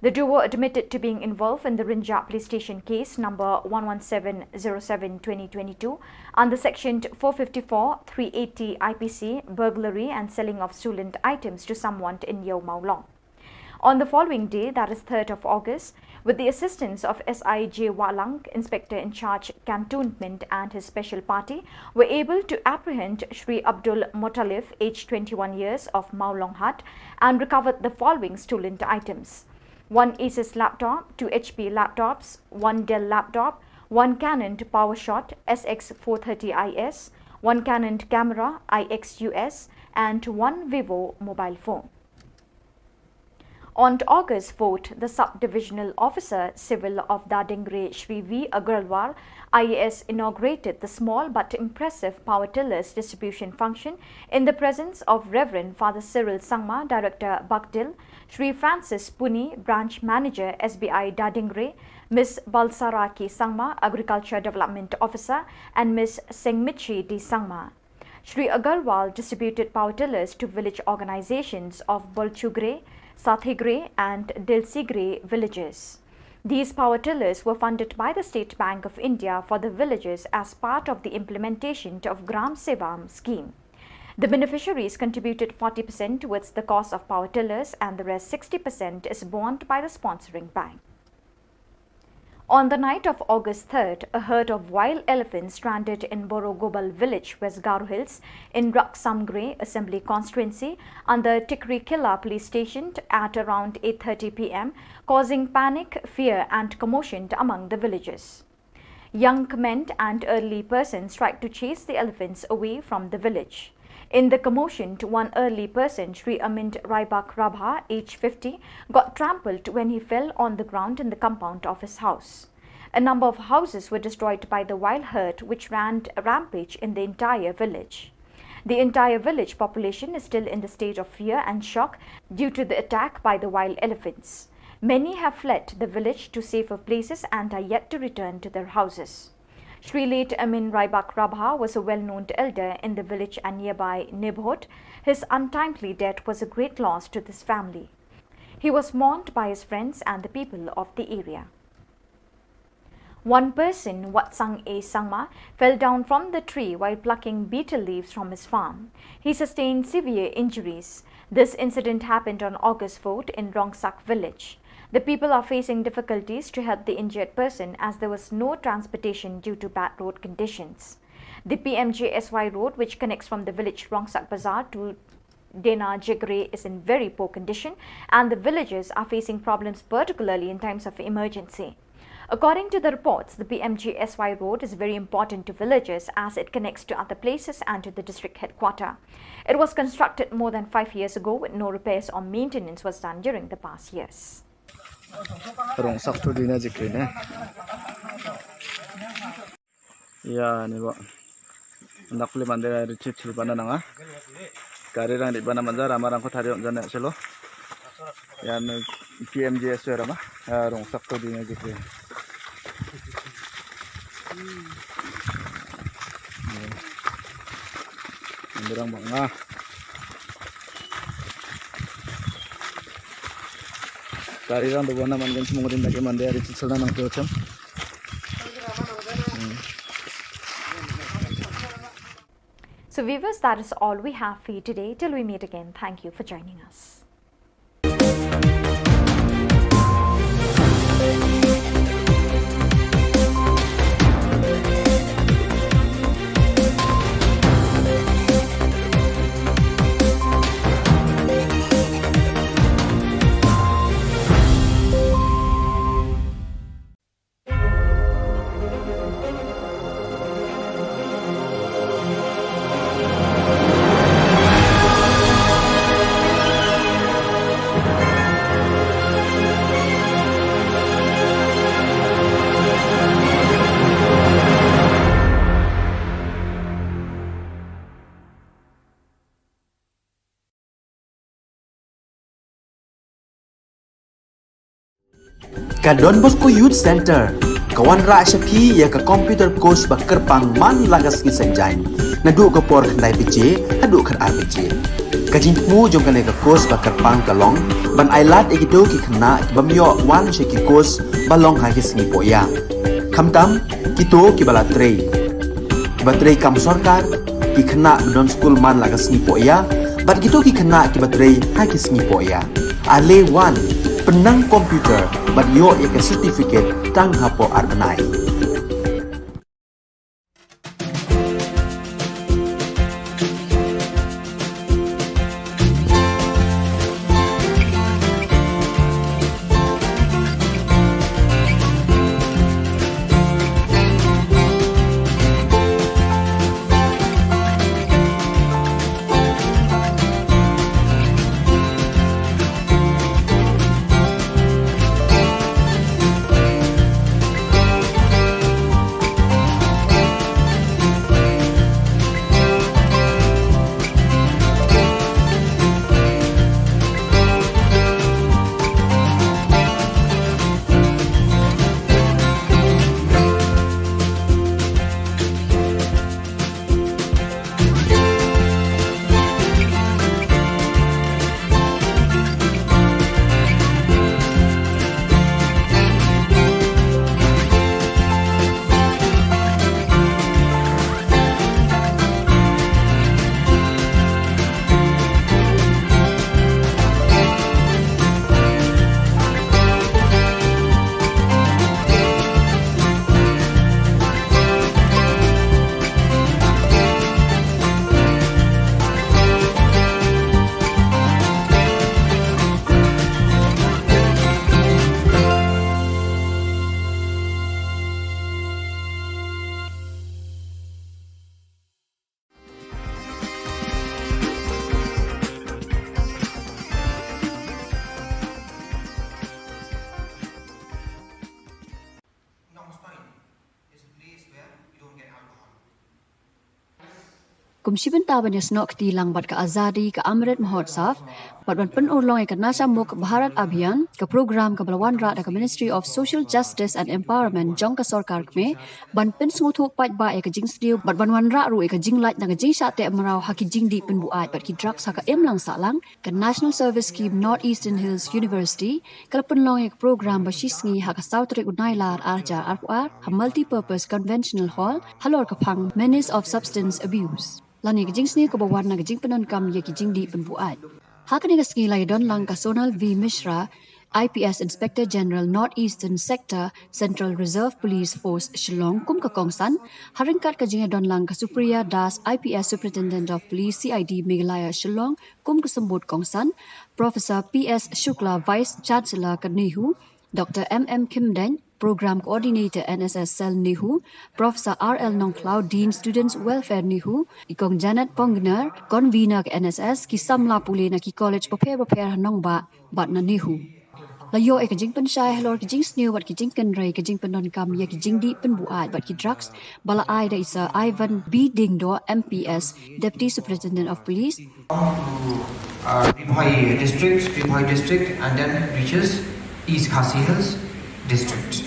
The duo admitted to being involved in the Rynjah Police Station case number one one seven zero seven twenty twenty-two under section four fifty-four, three eighty I P C, burglary and selling of stolen items to someone in Ïew Mawlong. On the following day, that is third of August, with the assistance of S I J Wahlang, Inspector in Charge Cantonment, and his special party, were able to apprehend Shri Abdul Muttalib, aged twenty-one years, of Mawlong Haat, and recovered the following stolen items: one Asus laptop, two H P laptops, one Dell laptop, one Canon PowerShot S X four thirty I S, one Canon camera I X U S, and one Vivo mobile phone. On August fourth, the Sub-Divisional Officer Civil of Dadingre, Shri V Agarwal, I A S, inaugurated the small but impressive power tillers distribution function in the presence of Reverend Father Cyril Sangma, Director Bakdil, Shri Francis Puni, Branch Manager S B I Dadingre, Miss Balsara K Sangma, Agriculture Development Officer, and Miss Sengmichi D Sangma. Shri Agarwal distributed power tillers to village organizations of Bolchugre, Sathigre and Dilsigre villages. These power tillers were funded by the State Bank of India for the villages as part of the implementation of Gram Sevam scheme. The beneficiaries contributed forty percent towards the cost of power tillers and the rest sixty percent is borne by the sponsoring bank. On the night of August third, a herd of wild elephants stranded in Borogobal village, West Garo Hills, in Raksamgre Assembly Constituency, under Tikrikilla Police Station at around eight thirty P M, causing panic, fear, and commotion among the villagers. Young men and elderly persons tried to chase the elephants away from the village. In the commotion, one elderly person, Shri Amit Raibak Rabha, age fifty, got trampled when he fell on the ground in the compound of his house. A number of houses were destroyed by the wild herd, which ran rampage in the entire village. The entire village population is still in the state of fear and shock due to the attack by the wild elephants. Many have fled the village to safer places and are yet to return to their houses. Shri Late Amin Raibak Rabha was a well-known elder in the village and nearby neighborhood. His untimely death was a great loss to this family. He was mourned by his friends and the people of the area. One person, Watsang A Sangma, fell down from the tree while plucking betel leaves from his farm. He sustained severe injuries. This incident happened on August fourth in Rongsak village. The people are facing difficulties to help the injured person as there was no transportation due to bad road conditions. The P M G S Y road, which connects from the village Rongsak Bazar to Dena Jegre, is in very poor condition, and the villagers are facing problems, particularly in times of emergency. According to the reports, the P M G S Y road is very important to villagers as it connects to other places and to the district headquarter. It was constructed more than five years ago with no repairs or maintenance was done during the past years. Rongsak to Dena Jegre ne. Ïa, ni ba. Ndak pli mande ri chit chil bana nanga. Kari rang di bana manja rama rang ko thari on jana chelo. Ïa, ni P M G S Y rama. Ïa, Rongsak to Dena Jegre. Mande rang bang ah. Kari rang do bana man gen semua din lagi mande ri chit chil na nang to cham. So viewers, that is all we have for you today. Till we meet again, thank you for joining us. Ka Don Bosco Youth Centre ka wanrah sha phi ïa ka computer course ba kyrpang man la ka sngi Saitjaiñ, naduh ka por khyndai baje haduh khatar baje. Ka jingthmu jong kane ka course ba kyrpang ka long ban ailad ïa kito ki khynnah ki bym ïoh wan sha ki course ba long ha ki sngi pohïa. Khamtam kito kiba la trei, kiba trei kam sorkar, ki khynnah ba don skul man la ka sngi pohïa, bad kito ki khynnah kiba trei ha ki sngi pohïa. Ale wan, pynnang computer bad ïoh ïa ka certificate tang hapoh ar bnai. Kum shi bynta ban ïasnoh kti lang bad ka Azadi ka Amrit Mahotsav, bad ban pynurlong ïa ka Nasha Mukt Bharat Abhiyan, ka program kaba la wanrah da ka Ministry of Social Justice and Empowerment jong ka sorkar kmie, ban pynsngewthuh paidbah ïa ka jingsniew bad ban wanrah ruh ïa ka jinglait na ka jingshah teh mraw ha ki jingdih pynbuaid bad ki drugs ha ka imlang sahlang, ka National Service Scheme North Eastern Hills University ka la pynlong ïa ka program ba shisngi ha ka saw tarik u Nailar ar hajar arphew ar ha Multipurpose Conventional Hall halor ka phang Menace of Substance Abuse. Lane ka jingsniew kaba wan na ka jingpyndonkam ïa ki jingdih pynbuaid. Ha kane ka sngi la ïadon lang ka Sonal V Mishra, I P S Inspector General North Eastern Sector, Central Reserve Police Force Shillong kum ka kongsan, ha ryngkat ka jingïadon lang ka Supriya Das, I P S Superintendent of Police, C I D Meghalaya Shillong kum ka symbud kongsan, Professor P S Shukla, Vice Chancellor ka NEHU, Doctor M M Khymdeiñ, Program Coordinator N S S Cell NEHU, Professor R L Nongkhlaw, Dean Students Welfare NEHU, i Kong Janet Pongnar, Convener ka N S S, ki samla pule na ki college bapher bapher ha nongbah bad na NEHU. La ïoh ïa ka jingpynshai halor ki jingsniew bad ki jingkynrei ka jingpyndonkam ïa ki jingdih pynbuaid bad ki drugs, ba la ai da i Sir Ivan B Diengdoh, M P S, Deputy Superintendent of Police. Uh, Ri Bhoi District, Ri Bhoi District, and then reaches East Khasi Hills District.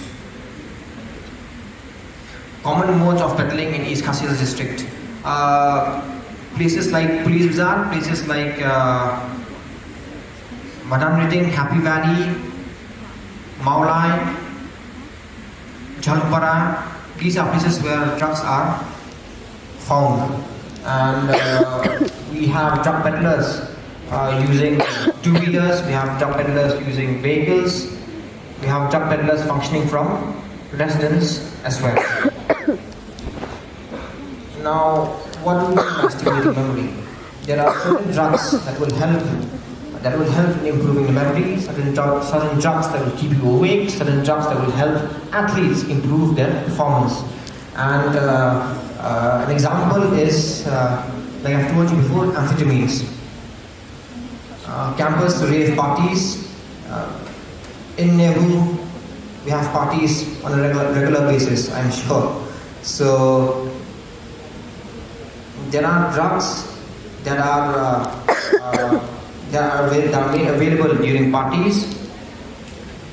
Common modes of peddling in East Khasi Hills District. Uh, places like Police Bazar, places like uh, Madan Riting, Happy Valley, Mawlai, Jhalpara, these are places where drugs are found. And uh, we have drug peddlers uh, using two wheelers, we have drug peddlers using vehicles, we have drug peddlers functioning from residence as well. Now, what do we mean by stimulating memory? There are certain drugs that will help that will help in improving the memory, certain, dru- certain drugs that will keep you awake, certain drugs that will help athletes improve their performance. And uh, uh, an example is, uh, like I've told you before, amphetamines. Uh, campus rave parties. Uh, in NEHU, we have parties on a regular, regular basis, I'm sure. So there are drugs that are uh, uh, that are avail- that are made available during parties.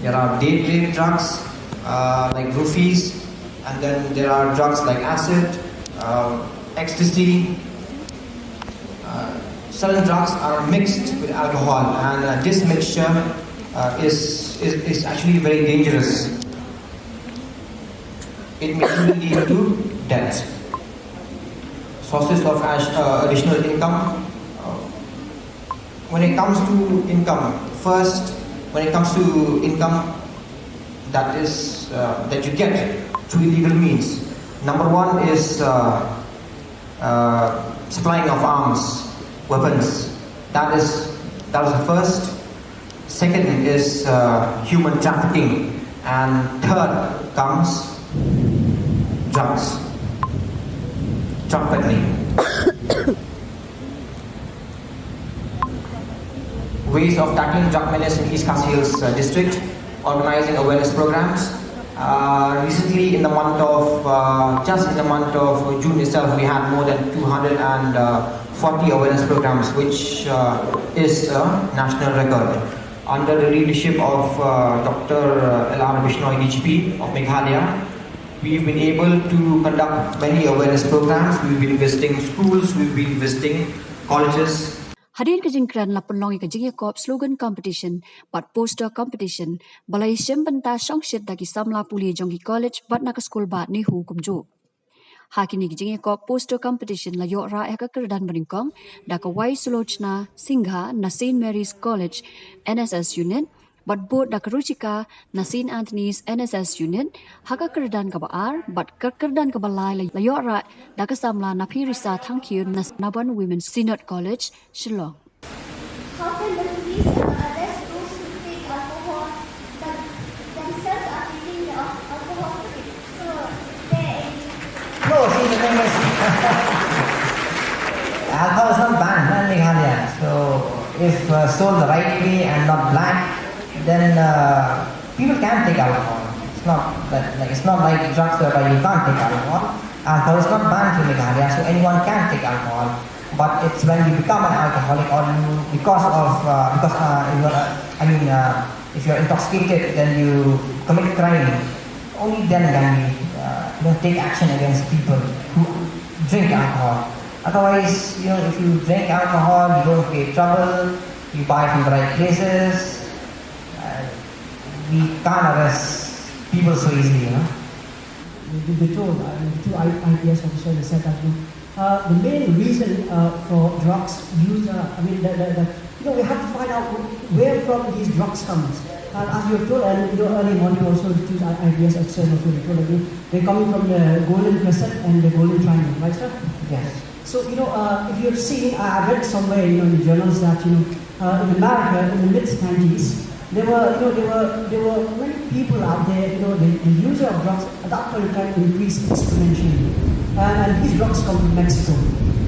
There are date rape drugs uh, like roofies, and then there are drugs like acid, uh, ecstasy. Uh, certain drugs are mixed with alcohol, and uh, this mixture uh, is, is is actually very dangerous. It may even lead to death. Sources of ash- uh, additional income. Uh, when it comes to income, first, when it comes to income that is uh, that you get through illegal means, number one is uh, uh, supplying of arms, weapons. That is that is the first. Second is uh, human trafficking, and third comes drugs, drug peddling. Ways of tackling drug menace in East Khasi Hills uh, district, organizing awareness programs. Uh, recently, in the month of uh, just in the month of June itself, we had more than two hundred forty awareness programs, which uh, is a national record. Under the leadership of uh, Doctor L R Bishnoi, D G P of Meghalaya, we've been able to conduct many awareness programs. We've been visiting schools, we've been visiting colleges. Hadien ka jingkren la pynlong ïa ka jingïakop slogan competition bad poster competition ba la ïashim bynta shongshit da ki samla pule jong ki college bad na ka skul bah NEHU kumjuh. Ha kine ki jingïakop poster competition la ïoh rah ïa ka kyrdan banyngkong da ka Y Sulochna Singha na Saint Mary's College N S S Unit, bad bud da ka Ruchika na Saint Anthony's N S S Unit ha ka kyrdan kaba ar, bad ka kyrdan kaba lai la ïoh rah da ka samla Napirisa Thangkhiew na Nabon Women's Synod College, Shillong. How can the police uh, arrest those who take alcohol but themselves are taking the al- alcohol free? So, is there any No, see, the thing is, alcohol is not banned in Meghalaya. So, if uh, sold the right way and not black, then uh, people can take alcohol. It's not that like it's not like drugs whereby you can't take alcohol. Alcohol is not banned in Meghalaya, so anyone can take alcohol. But it's when you become an alcoholic or you, because of, uh, because uh, you are, uh, I mean, uh, if you are intoxicated, then you commit crime. Only then can we, uh, you know, take action against people who drink alcohol. Otherwise, you know, if you drink alcohol, you don't create trouble, you buy from the right places, uh, we can't arrest people so easily, you know. The, the two, uh, the two I- IPS officers, they said that, you know, uh, the main reason uh, for drugs use, uh, I mean, the, the, the, you know, we have to find out wh- where from these drugs comes. And as you have told, and you know, early morning also, the two I- IPS officers also, they told that, you know, they're coming from the Golden Crescent and the Golden Triangle, right, sir? Yes. So, you know, uh, if you have seen, I I read somewhere, you know, in the journals that, you know, uh, in America, in the mid nineties, there were, you know, there were there were many people out there, you know, the, the user of drugs at that point in time increased exponentially. And, and these drugs come from Mexico.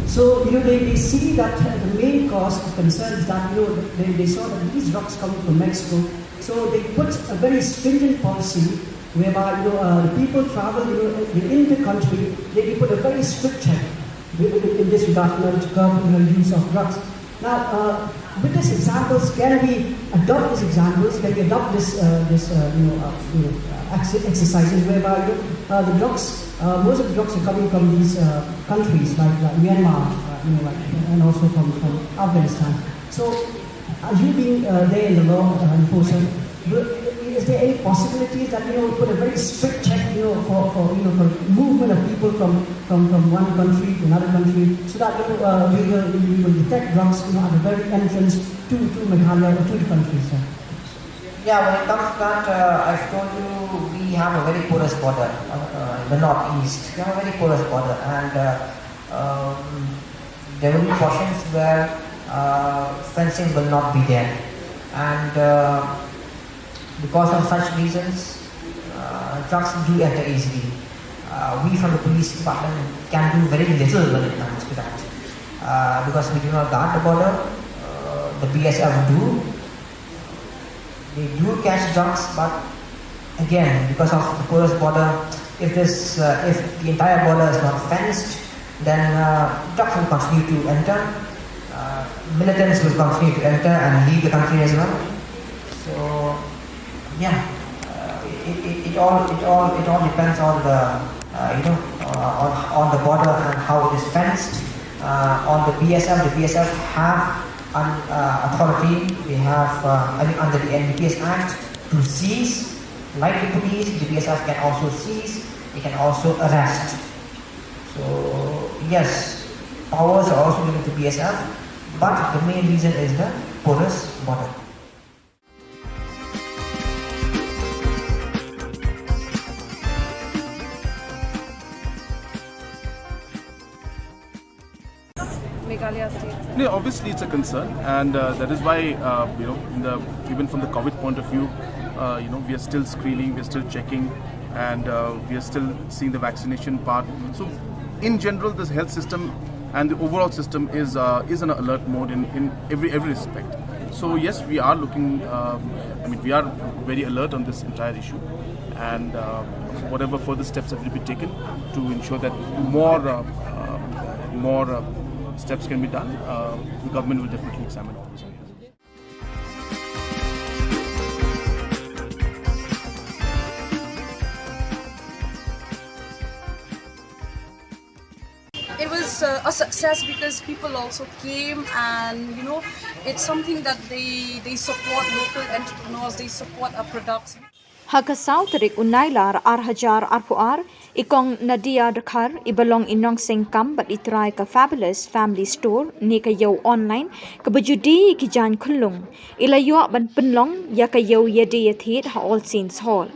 So, you know, they, they see that uh, the main cause of concern is that, you know, they, they saw that these drugs come from Mexico. So they put a very stringent policy whereby, you know, uh, the people travel, you know, in the country, they, they put a very strict check in this regard in order to curb the use of drugs. Now, uh, with these examples, can we adopt these examples? Can we adopt this, uh, this, uh, you know, uh, you know, uh, ex- exercises whereby, you know, uh, the drugs, uh, most of the drugs are coming from these uh, countries like, like Myanmar, uh, you know, like, and also from, from Afghanistan. So, uh, you being uh, there in the law uh, enforcer, will- is there any possibilities that, you know, put a very strict check, you know, for, for you know, for movement of people from from, from one country to another country, so that, you know, uh, we will we will detect drugs, you know, at the very entrance to to Meghalaya or to the country, sir? Yeah, when it comes to that, uh, I've told you we have a very porous border, uh, uh, the northeast. We have a very porous border, and uh, um, there will be portions where uh, fencing will not be there, and uh, because of such reasons, uh, drugs do enter easily. Uh, we from the police department can do very little when it comes to that, uh, because we do not guard the border. Uh, the B S F do. They do catch drugs, but again, because of the porous border, if this, uh, if the entire border is not fenced, then uh, drugs will continue to enter. Uh, militants will continue to enter and leave the country as well. So, yeah, uh, it, it, it all it all it all depends on the uh, you know uh, on on the border and how it is fenced. Uh, on the B S F, the B S F have an uh, authority. They have uh, I mean under the N D P S Act to seize. Like the police, the B S F can also seize. They can also arrest. So yes, powers are also given to B S F, but the main reason is the porous border. Meghalaya state. No, obviously it's a concern, and uh, that is why uh, you know, in the even from the COVID point of view, uh, you know, we are still screening, we are still checking, and uh, we are still seeing the vaccination part. So, in general, this health system and the overall system is uh, is in an alert mode in, in every every respect. So yes, we are looking. Um, I mean, we are very alert on this entire issue, and uh, whatever further steps have to be taken to ensure that more uh, uh, more uh, steps can be done, uh, the government will definitely examine all those areas. It was uh, a success because people also came, and you know, it's something that they they support local entrepreneurs, they support our products. Ha ka saw tarik u Nailar ar hajar arphew ar, i kong Nadia Dkhar, i ba long i nongseng kam bad i trai ka Fabulous Family Store ne ka ïew online, ka ba ju die ïa ki jaiñ khunlung, i la ïoh ban pynlong ïa ka ïew ïadie ïathied ha All Saints Hall.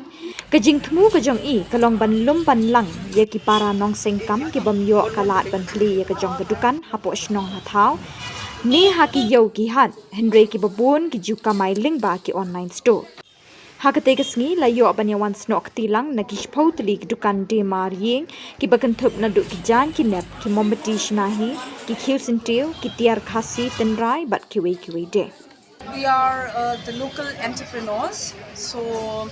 Ka jingthmu ka jong i ka long ban lum ban lang ïa ki para nongseng kam ki bym ïoh ka lad ban plie ïa ka jong ka dukan hapoh shnong ha thaw ne ha ki ïew ki hat, hynrei ki ba bun ki ju kamai lyngba ki online store. Ha katei ka sngi la ïoh ban ïa wan snoh kti lang na ki shiphew tylli ki dukan die mar ïing, ki ba kynthup naduh ki jaiñ ki nep, ki mombati shnahi, ki khiew syntiew, ki tiar khasi tynrai bad kiwei kiwei de. We are uh, the local entrepreneurs, so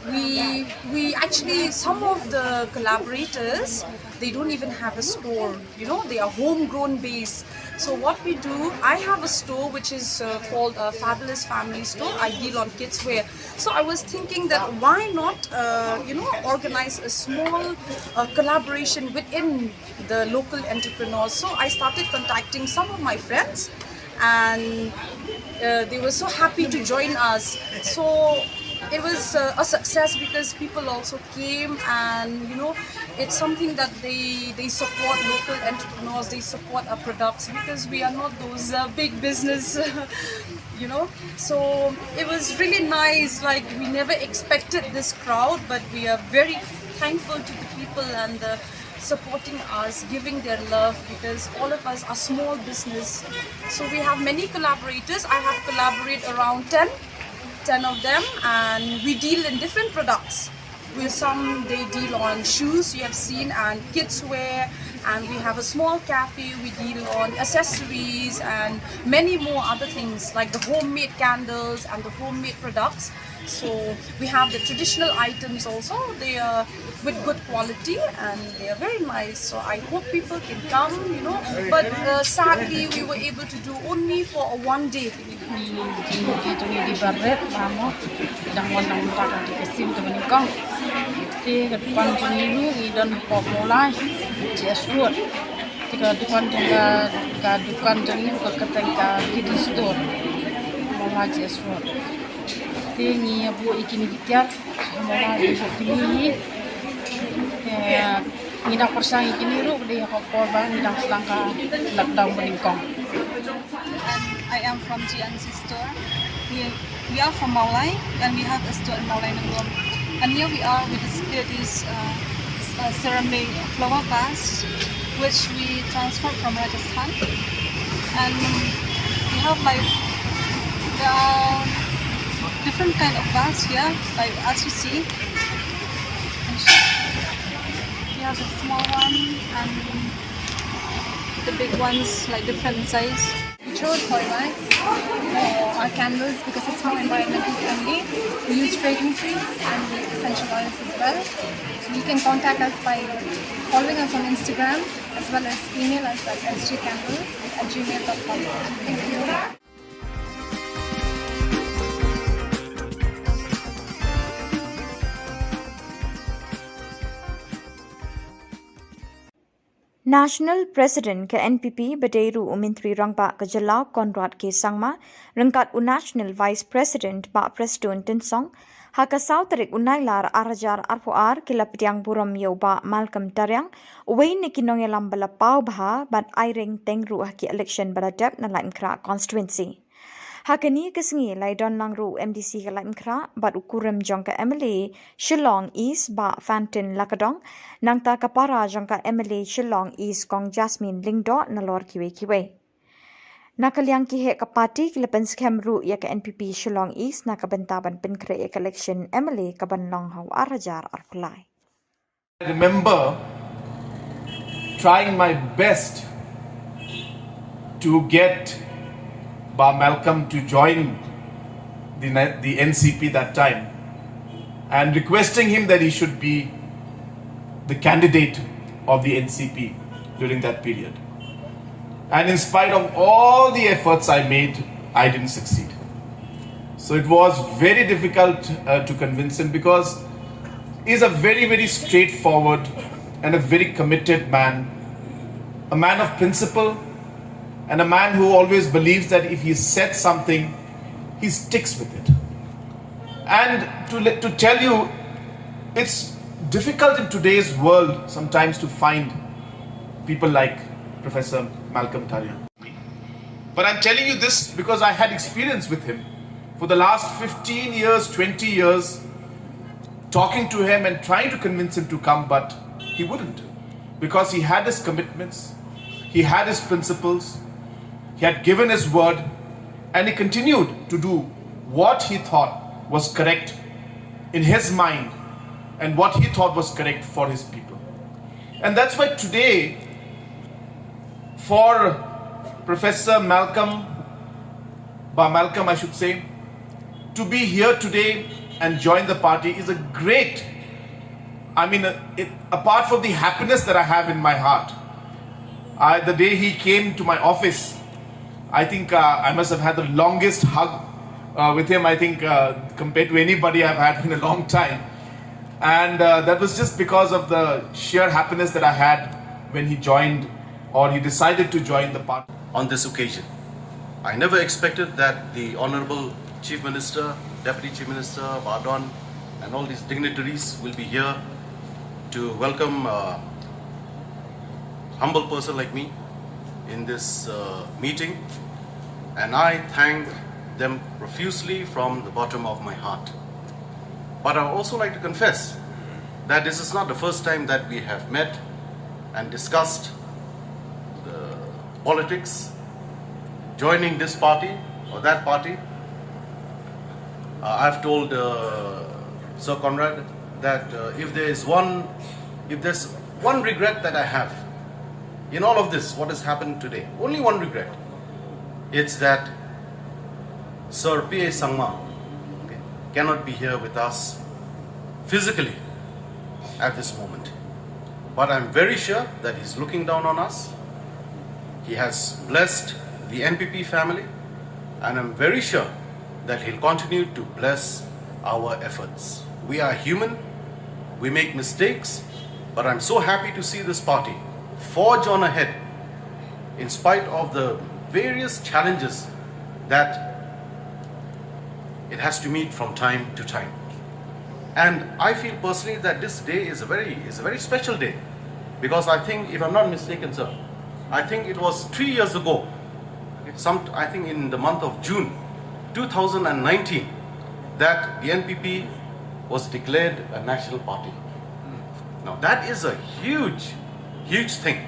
We we actually, some of the collaborators, they don't even have a store. You know, they are homegrown base. So what we do, I have a store which is uh, called a Fabulous Family Store. I deal on kids wear. So I was thinking that why not, uh, you know, organize a small uh, collaboration within the local entrepreneurs. So I started contacting some of my friends, and uh, they were so happy to join us. So it was uh, a success because people also came, and you know, it's something that they they support local entrepreneurs, they support our products, because we are not those uh, big business. You know, so it was really nice. Like, we never expected this crowd, but we are very thankful to the people and the supporting us, giving their love, because all of us are small business. So we have many collaborators. I have collaborated around ten, ten of them, and we deal in different products. With some, they deal on shoes, you have seen, and kids wear, and we have a small cafe. We deal on accessories and many more other things, like the homemade candles and the homemade products. So we have the traditional items also. They are with good quality and they are very nice. So I hope people can come, you know. But uh, sadly, we were able to do only for a one day. Ki jong ngi di barit, ba mo, dang wan dang mynta ka dei ka sim kaba nyngkong. Te ka dukan jong ngi ruh ngi don hapoh Mawlai, G S Road. Te ka dukan jong ka, ka dukan jong ngi ruh ka kyrteng ka Kiddie Store, Mawlai, G S Road. Te ngi ïa buh ïa kine ki tiar, Mawlai ïa buh kine hi. Te ngi dang pyrshang ïa kine ruh, ka dei ha ka por ba ngi dang sdang ka lockdown ba nyngkong. And I am from G N C Store. We, we are from Mawlai and we have a store in Mawlai Nongrum. And here we are, we display this uh, s- uh, ceramic flower vase, which we transferred from Rajasthan. And we have, like, there are different kind of vase here, like, as you see. And sh- we have a small one and the big ones, like, different size. We chose soy wax for our candles because it's more environmentally friendly. We use fragrances and we essential oils as well. So you can contact us by following us on Instagram as well as email us at S J candles at gmail dot com. Thank you. National President ka N P P ba dei ruh u Myntri Rangbah ka Jylla Conrad K Sangma, ryngkat u National Vice President Bah Prestone Tynsong, ha ka saw tarik u Nailar ar hajar arphew ar ki la pdiang burom ïa u Bah Malcolm Tariang, uwei na ki nongïalam ba la paw bha bad ai ring teng ruh ha ki election ba la dep na Laitumkhrah constituency. Ha kane ka sngi lai don lang ruh u M D C ka Laitumkhrah bad u kurim jong ka M L A Shillong East Bah Fantin Lakadong, nangta ka para jong ka M L A Shillong East Kong Jasmine Lyngdoh nalor kiwei kiwei. Na ka liang ki heh ka party ki la pynskhem ruh ïa ka N P P Shillong East na ka bynta ban pynkhreh ïa ka election M L A ka ban long ha u ar hajar arphew lai. I remember trying my best to get Bah Malcolm to join the, the N C P that time and requesting him that he should be the candidate of the N C P during that period. And in spite of all the efforts I made, I didn't succeed. So it was very difficult uh, to convince him because he's a very, very straightforward and a very committed man, a man of principle, and a man who always believes that if he said something, he sticks with it. And to, let, to tell you, it's difficult in today's world sometimes to find people like Professor Malcolm Tariang. But I'm telling you this because I had experience with him for the last fifteen years, twenty years, talking to him and trying to convince him to come, but he wouldn't because he had his commitments, he had his principles, he had given his word, and he continued to do what he thought was correct in his mind and what he thought was correct for his people. And that's why today, for Professor Malcolm, Bah Malcolm, I should say, to be here today and join the party is a great, I mean, uh, it, apart from the happiness that I have in my heart, I, the day he came to my office, I think uh, I must have had the longest hug uh, with him, I think, uh, compared to anybody I've had in a long time. And uh, that was just because of the sheer happiness that I had when he joined or he decided to join the party. On this occasion, I never expected that the Honorable Chief Minister, Deputy Chief Minister, Bah Don, and all these dignitaries will be here to welcome a humble person like me in this uh, meeting. And I thank them profusely from the bottom of my heart. But I also like to confess that this is not the first time that we have met and discussed the politics, joining this party or that party. Uh, I've told uh, Sir Conrad that uh, if there is one, if there's one regret that I have in all of this, what has happened today, only one regret, it's that Sir P A Sangma, okay, cannot be here with us physically at this moment. But I'm very sure that he's looking down on us. He has blessed the N P P family, and I'm very sure that he'll continue to bless our efforts. We are human, we make mistakes, but I'm so happy to see this party forge on ahead in spite of the various challenges that it has to meet from time to time. And I feel personally that this day is a very, is a very special day, because I think, if I'm not mistaken, sir, I think it was three years ago, some, I think in the month of June two thousand nineteen, that the N P P was declared a national party. Now that is a huge, huge thing.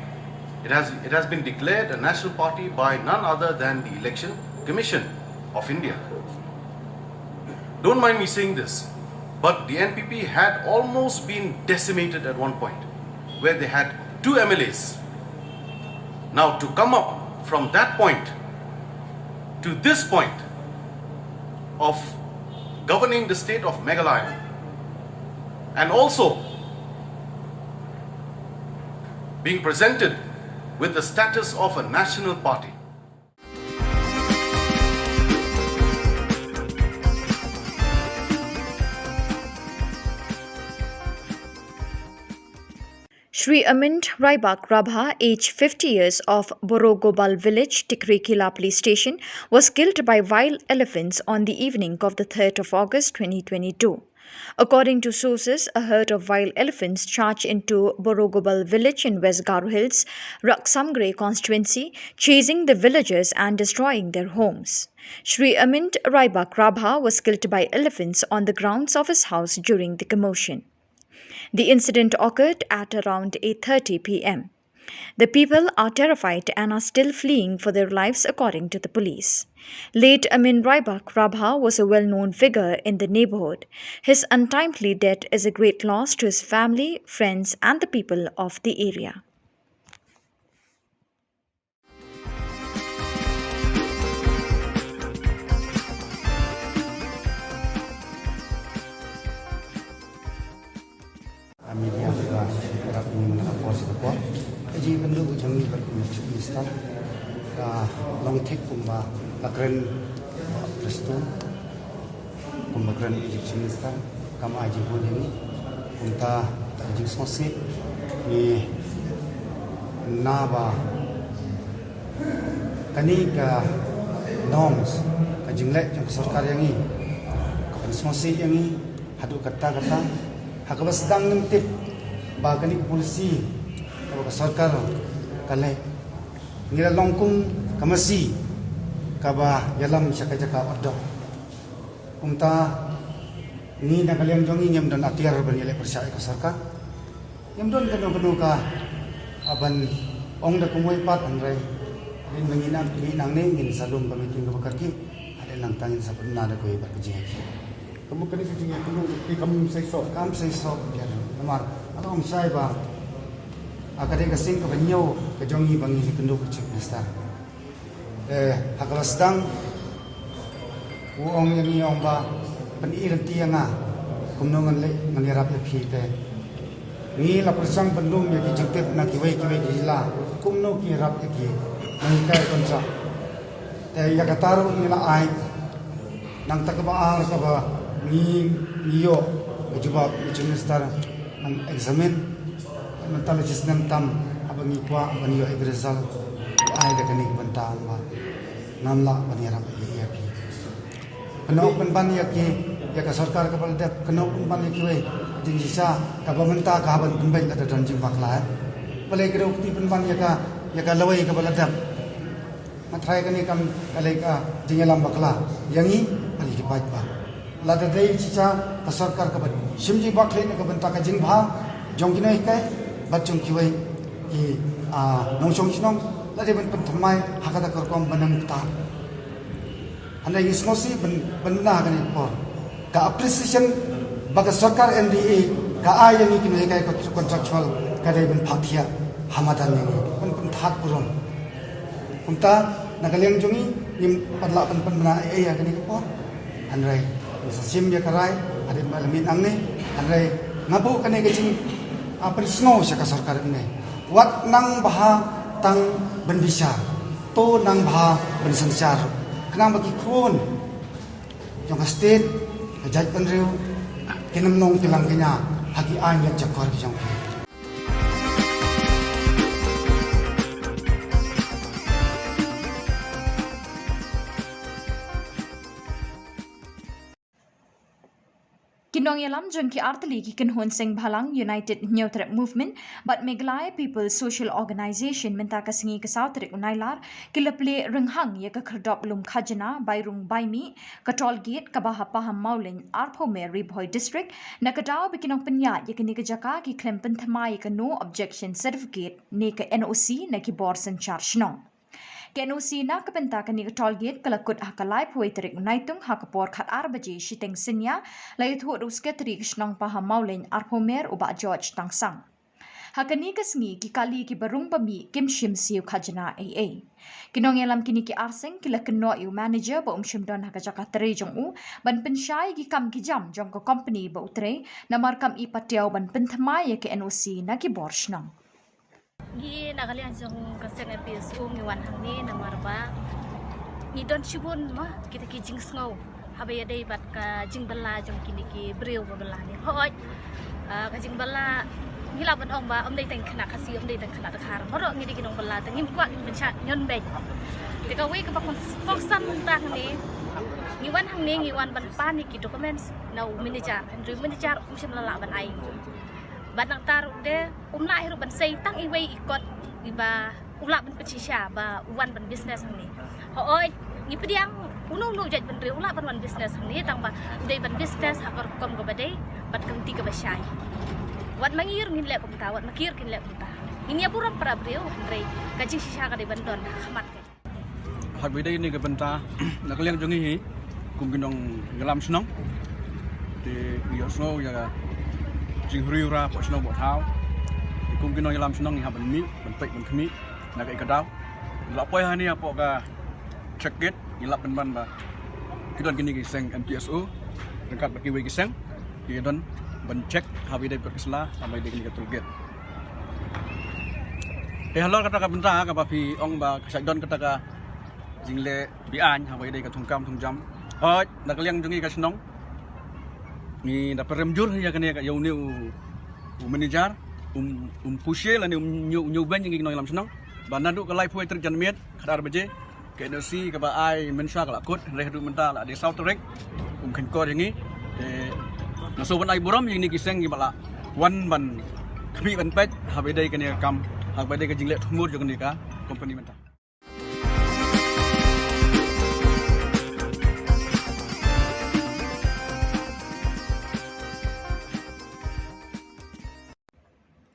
It has, it has been declared a national party by none other than the Election Commission of India. Don't mind me saying this, but the N P P had almost been decimated at one point, where they had two M L As. Now, to come up from that point to this point of governing the state of Meghalaya, and also being presented with the status of a national party. Shri Amint Raibak Rabha, age fifty years, of Borogobal village, Tikri Kila police station, was killed by wild elephants on the evening of the third of August twenty twenty-two. According to sources, a herd of wild elephants charged into Borogobal village in West Garo Hills, Raksamgre constituency, chasing the villagers and destroying their homes. Shri Amint Raibak Rabha was killed by elephants on the grounds of his house during the commotion. The incident occurred at around eight thirty p m. The people are terrified and are still fleeing for their lives, according to the police. Late Amin Raibak Rabha was a well-known figure in the neighborhood. His untimely death is a great loss to his family, friends, and the people of the area. Media ba rap ni na por si por. Ka jingpynduh jong ngi bad kumba Chief Minister ka long thik kumba la kren Prestone, kumba kren u Chief Minister, kam ai jinghun ïa ngi. Kumta ka jingsngewsih ngi na ba kane ka norms, ka jingleh jong ka sorkar ïa ngi ka pynsngewsih ïa ngi. Haduh katta katta ha kaba sdang ngim tip ba kane ka policy kaba ka sorkar ka leh, ngi la long kum ka masi kaba ïalam sha ka jaka ot doh. Kumta ngi na ka liang jong ngi ngim don atiar ban ïaleh pyrshah ïa ka sorkar. Ngim don kano kano ka ban ong da kumwei pat, hynrei hadien ba ngi nang, ngi nangne ngin sa lum ka meeting kaba kyrkieh. Hadien nangta ngin sa pynbna da kawei pat ka jingïakhih. Ka mut kane ka jingïakhih ka kam seisoh. Kam seisoh, ïa, namar nga ong shai ba ka dei ka sien kaba hynñiew ka jong ngi ba ngi ïakynduh ka Chief Minister. Eh, ha kaba sdang u ong ïa ngi, ong ba Pyni lynti ïa nga kumno ngan leh, ngan ïarap ïa phi te. Ngi la pyrshang ban lum ïa ki jingtip na kiwei kiwei ki jylla kumno ki ïarap ïa ki nonghikai kontrak. Te ïa kata ruh ngi la ai. Nangta kaba ar kaba ngi, ngi ïoh ka jubab na Chief Minister, nang examine mynta la shisnem tam, haba ngi kwah ban ïoh ïa ka result, ai da kane ka bynta ba ngam lah ban ïarap ïa phi. Kynnoh pynban ïa ki, ïa ka sorkar kaba la dep, kynnoh pynban ïa kiwei jingshisha, kaba mynta ka hap ban pynbeit lada don jingbakla. Balei kynnoh kti pynban ïa ka, ïa ka lawei kaba la dep. Nga tharai kane kam ka lei ka jingïalam bakla ïa ngi bad ïa ki paidbah. Lada dei shisha ka sorkar kaba shim jingbakla na ka bynta ka jingbha jong ki nonghikai bad jong kiwei ki, ah, nongshong shnong, la dei ban pynthymmai ha kata ka rukom ban ym ktah. Hynrei ngi sngewsih ban, ban bna ha kane ka por. Ka appreciation ba ka sorkar N D A ka ai ïa ngi ki nonghikai contractual ka dei ban phah thiah ha madan ïa ngi, ban pynthad burom. Kumta na ka liang jong ngi ngim pat lah ban pynbna ei ei ha kane ka por. Hynrei ngi sa shim ïa ka rai hadien ba la mih nangne. Hynrei nga buh kane ka jing, ah, pynsngew sha ka sorkar ne. Wat nang bha tang ban bishar, to nang bha ban synshar, khnang ba ki khun jong ka state, ka jaitbynriew kin ym long ki langkñia ha ki aiñ leh jakor ki jong ki. Ki nongïalam jong ki artylli ki kynhun seng bhalang United Hynñiewtrep Movement bad Meghalaya People's Social Organisation mynta ka sngi ka saw tarik u Nailar ki la plie rynghang ïa ka khyrdop lum khajna bai rung bai mih ka toll gate kaba ha Pahammawlein, Arphew Mer, Ri Bhoi District, na ka daw ba ki nongpynïaid ïa kane ka jaka ki khlem pynthymmai ïa ka no objection certificate ne ka N O C na ki bor synshar shnong. Ka N O C na ka bynta kane ka toll gate ka la kut ha ka laiphew wei tarik u Naitung ha ka por khatar baje shiteng synñia, la ïathuh da u Secretary ka shnong Pahammawlein, Arphew Mer, u Bah George Tangsang. Ha kane ka sngi ki kali kiba rung ba mih kim shim siew khajna ei ei. Ki nongïalam kine ki ar seng ki la kynnoh ïa u manager ba um shym don ha ka jaka trei jong u ban pynshai ïa ki kam ki jam jong ka company ba u trei, namar kam i patiaw ban pynthymmai ïa ka N O C na ki bor shnong. Ngi na ka liang jong ka seng M P S U ngi wan hangne namar ba ngi don shibun ma kita ki jingsngew haba ïadei bad ka jingbylla jong kine ki briew ba bylla ne. Hooid, ah, ka jingbylla ngi lah ban ong ba ym dei tang khynnah Khasi, ym dei tang khynnah Dkhar. Baroh ngi dei ki nongbylla, te ngim kwah ngin pynshah ñion beiñ. Te kawei kaba kongsan mynta hangne, ngi wan hangne ngi wan ban pan ïa ki documents na u manager, hynrei u manager um shym la lah ban ai. Bad nangta ruh te um lah hi ruh ban sei tang iwei i kot iba u lah ban pynshisha ba u wan ban business hangne. Hooid, ngi pdiang uno uno u jaitbynriew u lah ban wan business hangne, tang ba u dei ban business ha ka rukom kaba dei bad ka lynti kaba shai. Wat ma ngi ruh ngin leh kumta, wat ma ki ruh kin leh kumta. Ngin ïa burom para briew, hynrei ka jingshisha ka dei ban don ha khmat ka. Haba ïadei kane ka bynta na ka liang jong ngi hi kum ki nongïalam shnong, te ngi ïohsngew ïa ka jinghriewra hapoh shnong hapoh thaw. Te kum ki nongïalam shnong ngi hap ban mih ban peit ban khmih na kaei ka daw. La poi hangne hapoh ka check gate, ngi lap pynban ba ki don kine ki seng M P S U ryngkat bad kiwei ki seng ki don ban check haba ïadei bad ka sla, haba ïadei kane ka toll gate. Te halor kata ka bynta kaba phi ong ba ka shait don kata ka jingleh be-aiñ haba ïadei ka thungkam thungjam. Hooid, na ka liang jong ngi ka shnong ngi da pyrem jur ïa kane ka, ïa une u, u manager, um, um pushe lane um ñiew, ñiew beiñ ïa ngi ki nongïalam shnong ba naduh ka laiphew wei tarik janmiet khatar baje, ka N O C kaba ai mynshuwa ka la kut, hynrei haduh mynta la dei saw tarik um kheiñkor ïa ngi. Te nga sngewbha ban ai burom ïa kine ki seng kiba la wan ban khmih ban peit haba ïadei kane ka kam, haba ïadei ka jingleh thmur jong kane ka company mynta.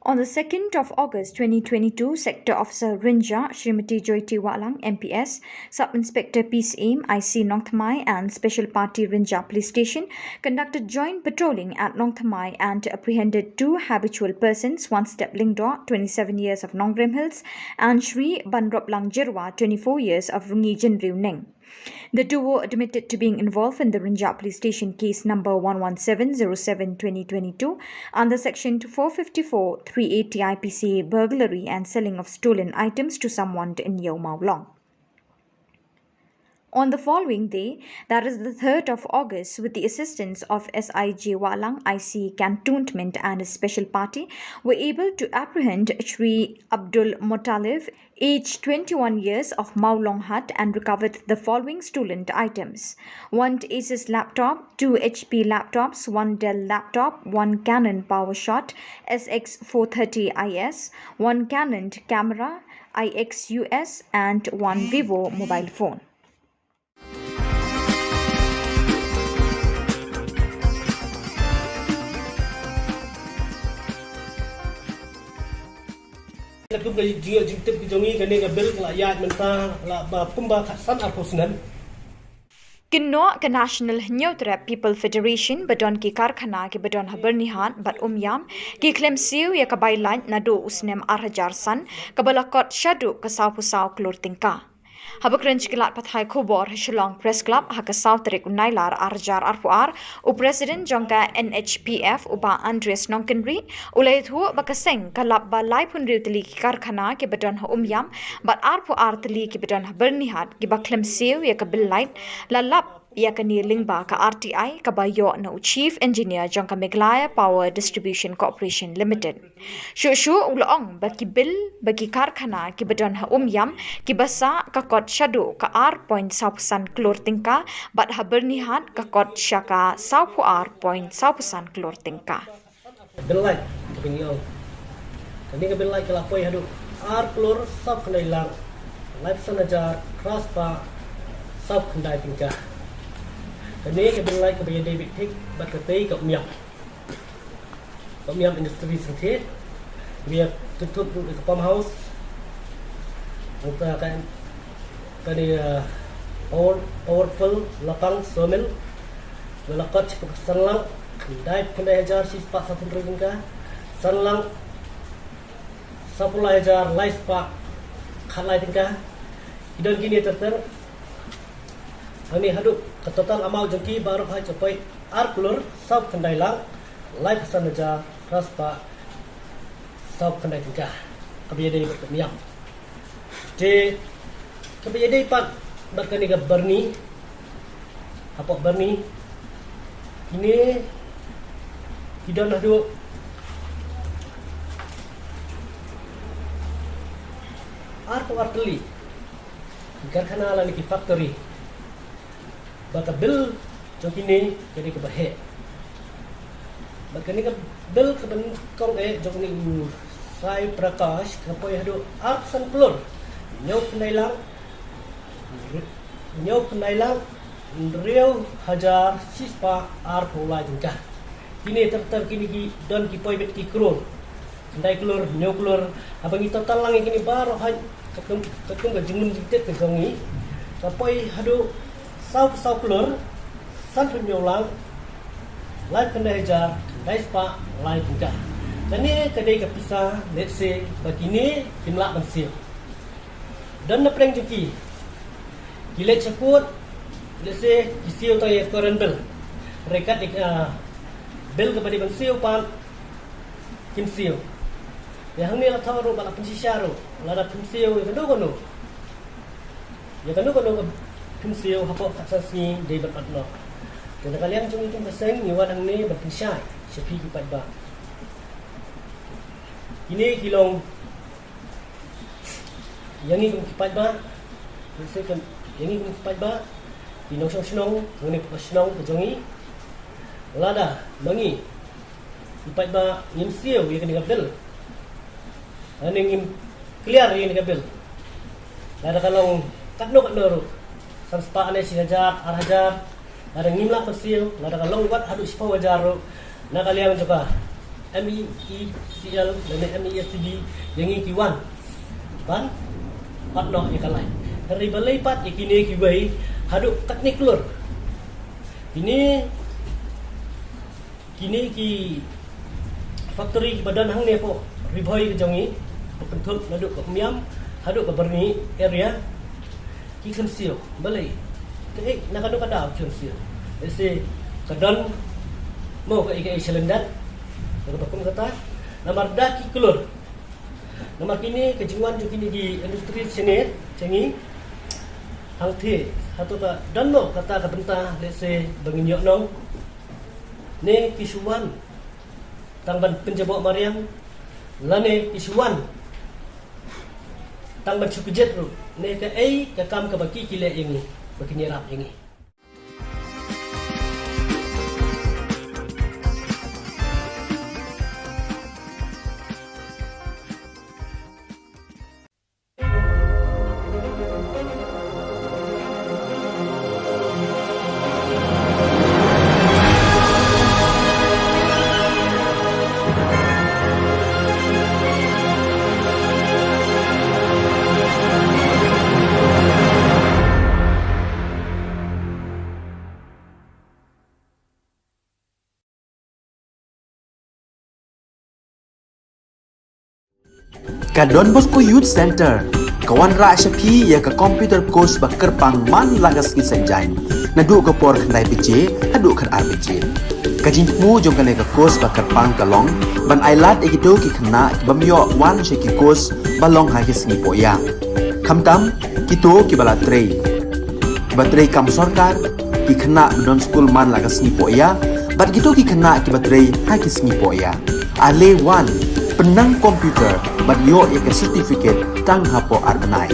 On the second of August twenty twenty-two, Sector Officer Rynja, Shrimati Joyty Wahlang, M P S, Sub Inspector Peace Aim, I C Nongthymmai, and Special Party Rynja Police Station conducted joint patrolling at Nongthymmai and apprehended two habitual persons, Wanstep Lyngdoh, twenty-seven years of Nongrim Hills, and Shri Banroplang Jyrwa, twenty-four years of Rungiew Jynriew Neng. The duo admitted to being involved in the Rynjah Police Station case number one one seven zero seven twenty twenty-two under section four fifty-four three eighty I P C A, burglary and selling of stolen items to someone in Yew Mawlong. On the following day, that is the third of August, with the assistance of S I J Walang, I C Cantonment, and his special party, were able to apprehend Shri Abdul Muttalib, age twenty-one years, of Mawlong Hatt, and recovered the following stolen items: one Asus laptop, two H P laptops, one Dell laptop, one Canon PowerShot S X four thirty I S, one Canon camera I X U S, and one Vivo mobile phone. Ka kum ka jingïoh jingtip ka jong ngi, kane ka bill ka la ïaid mynta la ba kumba khatsan arphew snem. Kynnoh ka National Hynñiewtrep People Federation ba don ki karkhana kiba don ha Byrnihat bad Umiam ki khlem siew ïa ka bai lait naduh u snem ar hajar san, kaba la kot shaduh ka sawphew saw klur tyngka. Haba kren sha ki lad pathai khubor ha Shillong Press Club ha ka saw tarik u Nailar ar hajar arphew ar, u President jong ka N H P F, u Bah Andreas Nongkynrih, u la ïathuh ba ka seng ka lap ba laiphew hynriew tylli ki karkhana kiba don ha Umiam bad arphew ar tylli kiba don ha Byrnihat kiba khlem siew ïa ka bill lait, la lap ïa kane lyngba ka R T I kaba ïoh na u Chief Engineer jong ka Meghalaya Power Distribution Corporation Limited. Shuh shuh u la ong ba ki bill, ba ki karkhana kiba don ha Umiam kiba sah ka kot shaduh ka ar point sawphew san klur tyngka, bad ha Byrnihat ka kot sha ka sawphew ar point sawphew san klur tyngka. Bill lait kaba ngi ong, kane ka bill lait ka la poi haduh ar klur sawphew khyndai lak laiphew san hajar phra spah sawphew khyndai tyngka. Kane ka bill lait kaba ïadei beit thik bad katei ka Umiam, ka Umiam Industries Limited. Ngi ïa kynthup ruh ïa ka pump house, nangta ka, kane, uh, power, powerful lapang sawmill, ba la kot shapoh ka san lak khyndai, khyndai hajar shi spah sawphew hynriew tyngka, san lak sawphew lai hajar lai spah khatlai tyngka. Ki don kine ter ter. Hangne haduh ka total amount jong ki baroh hi ka poi ar klur sawphew khyndai lak laiphew san hajar phra spah sawphew khyndai tyngka, kaba ïadei bad ka Umiam. Te kaba ïadei pat bad kane ka Byrni, hapoh Byrni, kine ki don haduh arphew ar tylli ki karkhana lane ki factory. Ba ka bill jong kine ka dei kaba heh. Bad kane ka bill kaba nyngkong eh jong une u Sai Prakash ka poi haduh arphew san klur hynñiew khyndai lak, hynñiew khyndai lak hynriew hajar shi spah arphew lai tyngka. Kine ter ter kine ki don ki poi beit ki klur. Khyndai klur, hynñiew klur, haba ngi total lang ïa kine baroh hi, katkum, katkum ka jinglum jingtip ka jong ngi, ka poi haduh sawphew saw klur sanphew hynñiew lak laiphew khyndai hajar khyndai spah lai tyngka. Kane ka dei ka pisa lehse ba kine kim lah ban siew. Don na pdeng jong ki, ki leit sha kut, lehse ki siew tang ïa ka current bill. Hynrei kat ïa ka, ah, bill kaba dei ban siew pat kim siew. Te hangne la thoh ruh ba la pynshisha ruh, lada phim siew ïa kano kano, ïa kano kano ka phim siew hapoh khatsan sngi dei ban ot noh. Te na ka liang jong ngi kum ka seng ngi wan hangne ban pynshai sha phi ki paidbah. Kine ki long ïa ngi kum ki paidbah, lehse kum ïa ngi kum ki paidbah, ki nongshong shnong, ngi ne ka shnong ka jong ngi. Lada ma ngi ki paidbah ngim siew ïa kane ka bill, lane ngim clear ïa kane ka bill, lada ka long katno katno ruh, san spah ne shi hajar, ar hajar, lada ngim lah ban siew, lada ka long wat haduh shiphew hajar ruh, na ka liang jong ka M E E C L lane M E S T B, ïa ngi ki wan ban ot noh ïa ka light. Hynrei balei pat ïa kine kiwei haduh katne klur? Kine, kine ki factory kiba don hangne hapoh Ri Bhoi ka jong ngi, ba kynthup naduh ka Umiam haduh ka Byrni area, ki khlem siew. Balei? Eh, na kano ka daw, Khun Sir? Ese ka don mo ka ika e shalyndat. Ka ba kum kata. Namar da ki klur. Namar kine ka jingwan jong kine ki industry shane, changi. Hangtei, hato ka don mo kata ka bynta, let's say, ba ngin ïoh nong. Ne ki shu wan tang ban pynjaboh mariang, lane ki shu wan tang ban shu kjit ruh, ne kaei ka kam kaba ki ki leh ïa ngi, ba kin ïarap ïa ngi. Ka Don Bosco Youth Centre ka wanrah sha phi ïa ka computer course ba kyrpang man la ka sngi Saitjaiñ, naduh ka por khyndai baje haduh khatar baje. Ka jingthmu jong kane ka course ba kyrpang ka long ban ailad ïa kito ki khynnah ki bym ïoh wan sha ki course ba long ha ki sngi pohïa. Khamtam kito kiba la trei, kiba trei kam sorkar, ki khynnah ba don skul man la ka sngi pohïa, bad kito ki khynnah kiba trei ha ki sngi pohïa. Ale wan, pynnang computer bad ïoh ïa ka certificate tang hapoh ar bnai.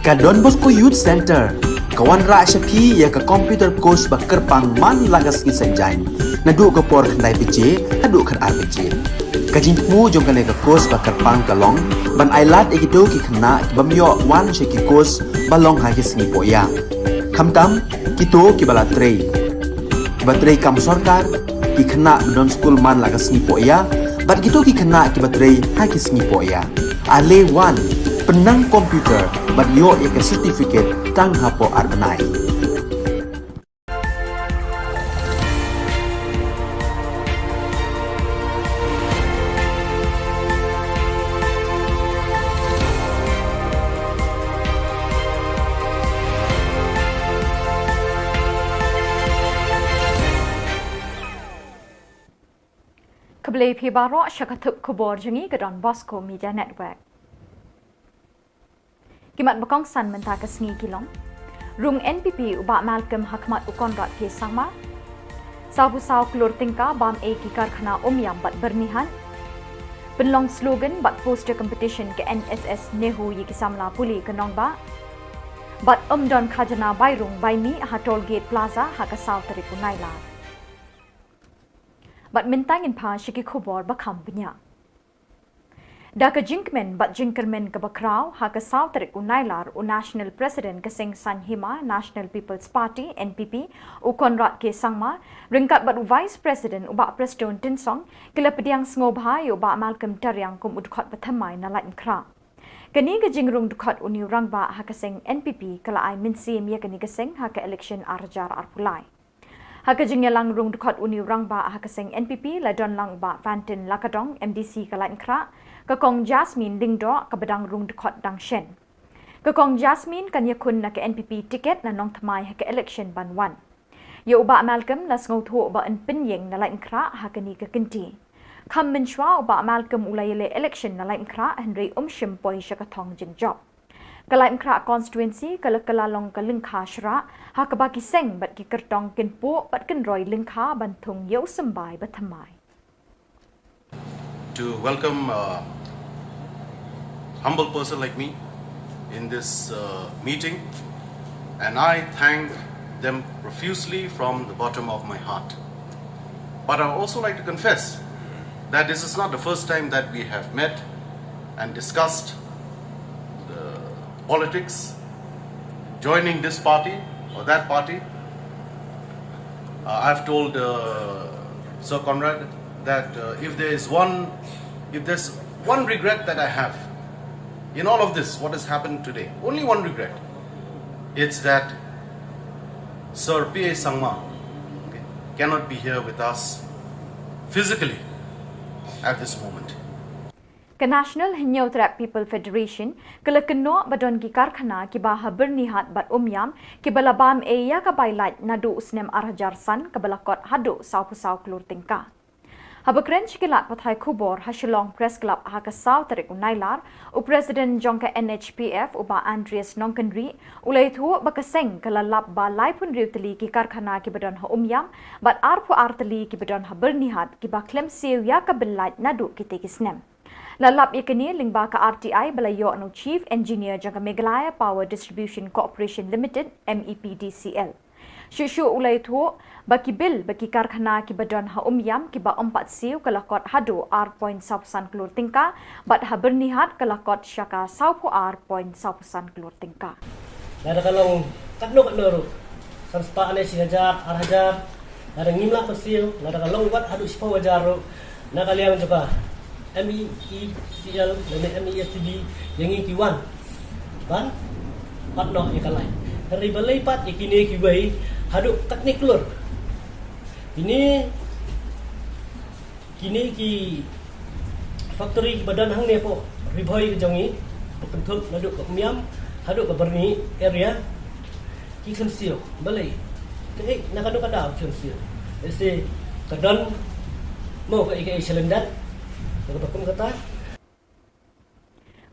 Ka Don Bosco Youth Centre ka wanrah sha phi ïa ka computer course ba kyrpang man la ka sngi Saitjaiñ, naduh ka por khyndai baje haduh khatar baje. Ka jingthmu jong kane ka course ba kyrpang ka long ban ailad ïa kito ki khynnah ki bym ïoh wan sha ki course ba long ha ki sngi pohïa, khamtam kito kiba la trei, kiba trei kam sorkar, ki khynnah ba don skul man la ka sngi pohïa bad kito ki khynnah kiba trei ha ki sngi pohïa. Ale wan, pynnang computer bad ïoh ïa ka certificate tang hapoh ar bnai. Khublei phi baroh sha ka thup khubor jong ngi ka Don Bosco Media Network. Ki mat ba kongsan mynta ka sngi ki long: Rung N P P u Bah Malcolm ha khmat u Conrad K Sangma. Sawphew saw klur tyngka bam ei ki karkhana Umiam bad Byrnihat. Pynlong slogan bad poster competition ka N S S NEHU ïa ki samla pule ka nongbah. Bad ym don khajna bai rung bai mih ha Toll Gate Plaza ha ka saw tarik u Nailar. Bad mynta ngin phai sha ki khubor ba kham bniah. Da ka jingkmen bad jingkyrmen kaba khraw, ha ka saw tarik u Nailar u National President ka seng Saiñ Hima National People's Party, N P P, u Conrad K Sangma, ryngkat bad u Vice President u Bah Prestone Tynsong, ki la pdiang sngewbha ïa u Bah Malcolm Tariang kum u dkhot ba thymmai na Laitumkhrah. Kane ka jingrung dkhot une u rangbah ha ka seng N P P ka la ai mynsiem ïa kane ka seng ha ka election ar hajar arphew lai. Ha ka jingïalang rung dkhot une u rangbah ha ka seng N P P la don lang u Bah Fantin Lakadong, M D C ka Laitumkhrah, ka Kong Jasmine Lyngdoh kaba dang rung dkhot dang shen. Ka Kong Jasmine kan ïakhun na ka N P P ticket na Nongthymmai ha ka election ban wan. Ïa u Bah Malcolm la sngewthuh ba yn pynïeng na Laitumkhrah ha kane ka kynti. Kham mynshuwa u Bah Malcolm u la ïaleh election na Laitumkhrah hynrei um shym poi sha ka thong jingjop. Ka Laitumkhrah constituency ka la kylla long ka lyngkha shrah ha kaba ki seng bad ki kyrtong kin puh bad kin roi lyngkha ban thung ïa u symbai ba thymmai. To welcome a humble person like me in this uh, meeting, and I thank them profusely from the bottom of my heart. But I also like to confess that this is not the first time that we have met and discussed the politics, joining this party or that party. Uh, I've told uh, Sir Conrad that uh, if there is one, if there's one regret that I have in all of this, what has happened today, only one regret, it's that Sir P A Sangma, okay, cannot be here with us physically at this moment. Ka National Hynñiewtrep People Federation ka la kynnoh ba don ki karkhana kiba ha Byrnihat bad Umiam kiba la bam ei ïa ka bai lait naduh u snem ar hajar san kaba la kot haduh sawphew saw klur tyngka. Haba kren sha ki lad pathai khubor ha Shillong Press Club ha ka saw tarik u Nailar, u President jong ka N H P F u Bah Andreas Nongkynrih u la ïathuh ba ka seng ka la lap ba laiphew hynriew tylli ki karkhana kiba don ha Umiam bad arphew ar tylli kiba don ha Byrnihat kiba khlem siew ïa ka bai lait naduh kitei ki snem. La lap ïa kane lyngba ka R T I ba la ïoh na u Chief Engineer jong ka Meghalaya Power Distribution Corporation Limited, M E P D C L. Shuh shuh u la ïathuh ba ki bill ba ki karkhana kiba don ha Umiam kiba ym pat siew ka la kot haduh ar point sawphew san klur tyngka bad ha Byrnihat ka la kot sha ka sawphew ar point sawphew san klur tyngka. Lada ka long katno katno ruh, san spah ne shi hajar, ar hajar, lada ngim lah ban siew, lada ka long wat haduh shiphew hajar ruh, na ka liang jong ka M E E C L lane M E S T D, ïa ngi ki wan ban pat noh ïa ka lait. Hynrei balei pat ïa kine kiwei haduh katne klur? Kine Kine ki factory kiba don hangne hapoh Ri Bhoi ka jong ngi, ba kynthup naduh ka Umiam haduh ka Byrnihat area, ki khlem siew. Balei? Kaei, na kano ka daw ki khlem siew? Lehse ka don mo kaei kaei shalyndet, na kaba kum kata.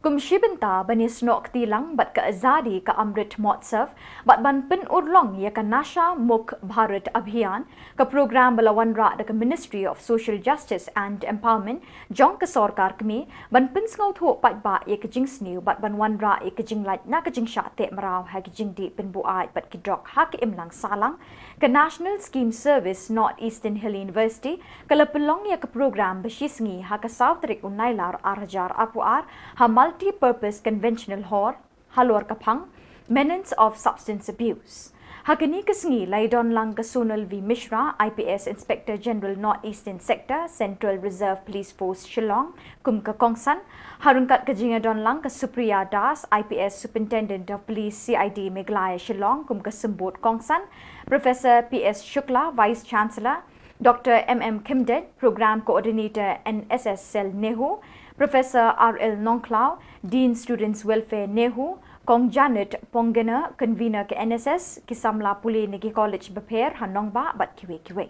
Kum shi bynta ban ïasnoh kti lang bad ka Azadi ka Amrit Mahotsav bad ban pynurlong ïa ka Nasha Mukt Bharat Abhiyan, ka program ba la wanrah da ka Ministry of Social Justice and Empowerment jong ka sorkar kmie ban pynsngewthuh paidbah ïa ka jingsniew bad ban wanrah ïa ka jinglait na ka jingshah teh mraw ha ki jingdih pynbuaid bad ki drok ha ka imlang sahlang, ka National Scheme Service North Eastern Hill University ka la pynlong ïa ka program ba shisngi ha ka saw tarik u Nailar ar hajar arphew ar ha Multi-Purpose Conventional Hall, Halor Kaphang, Menace of Substance Abuse. Ha kane ka sngi la ïadon lang ka Sonal V Mishra, I P S Inspector General North Eastern Sector, Central Reserve Police Force Shillong, kum ka kongsan. Ha ryngkat ka jingïadon lang ka Supriya Das, I P S Superintendent of Police C I D Meghalaya Shillong, kum ka symbud kongsan. Professor P S Shukla, Vice Chancellor, Doctor M M Khymdeit, Program Coordinator N S S Cell NEHU, Professor R L Nongkhlaw, Dean Students Welfare NEHU, Kong Janet Ponggener, Convener ka N S S, ki samla pule na ki college bapher ha nongbah bad kiwei kiwei.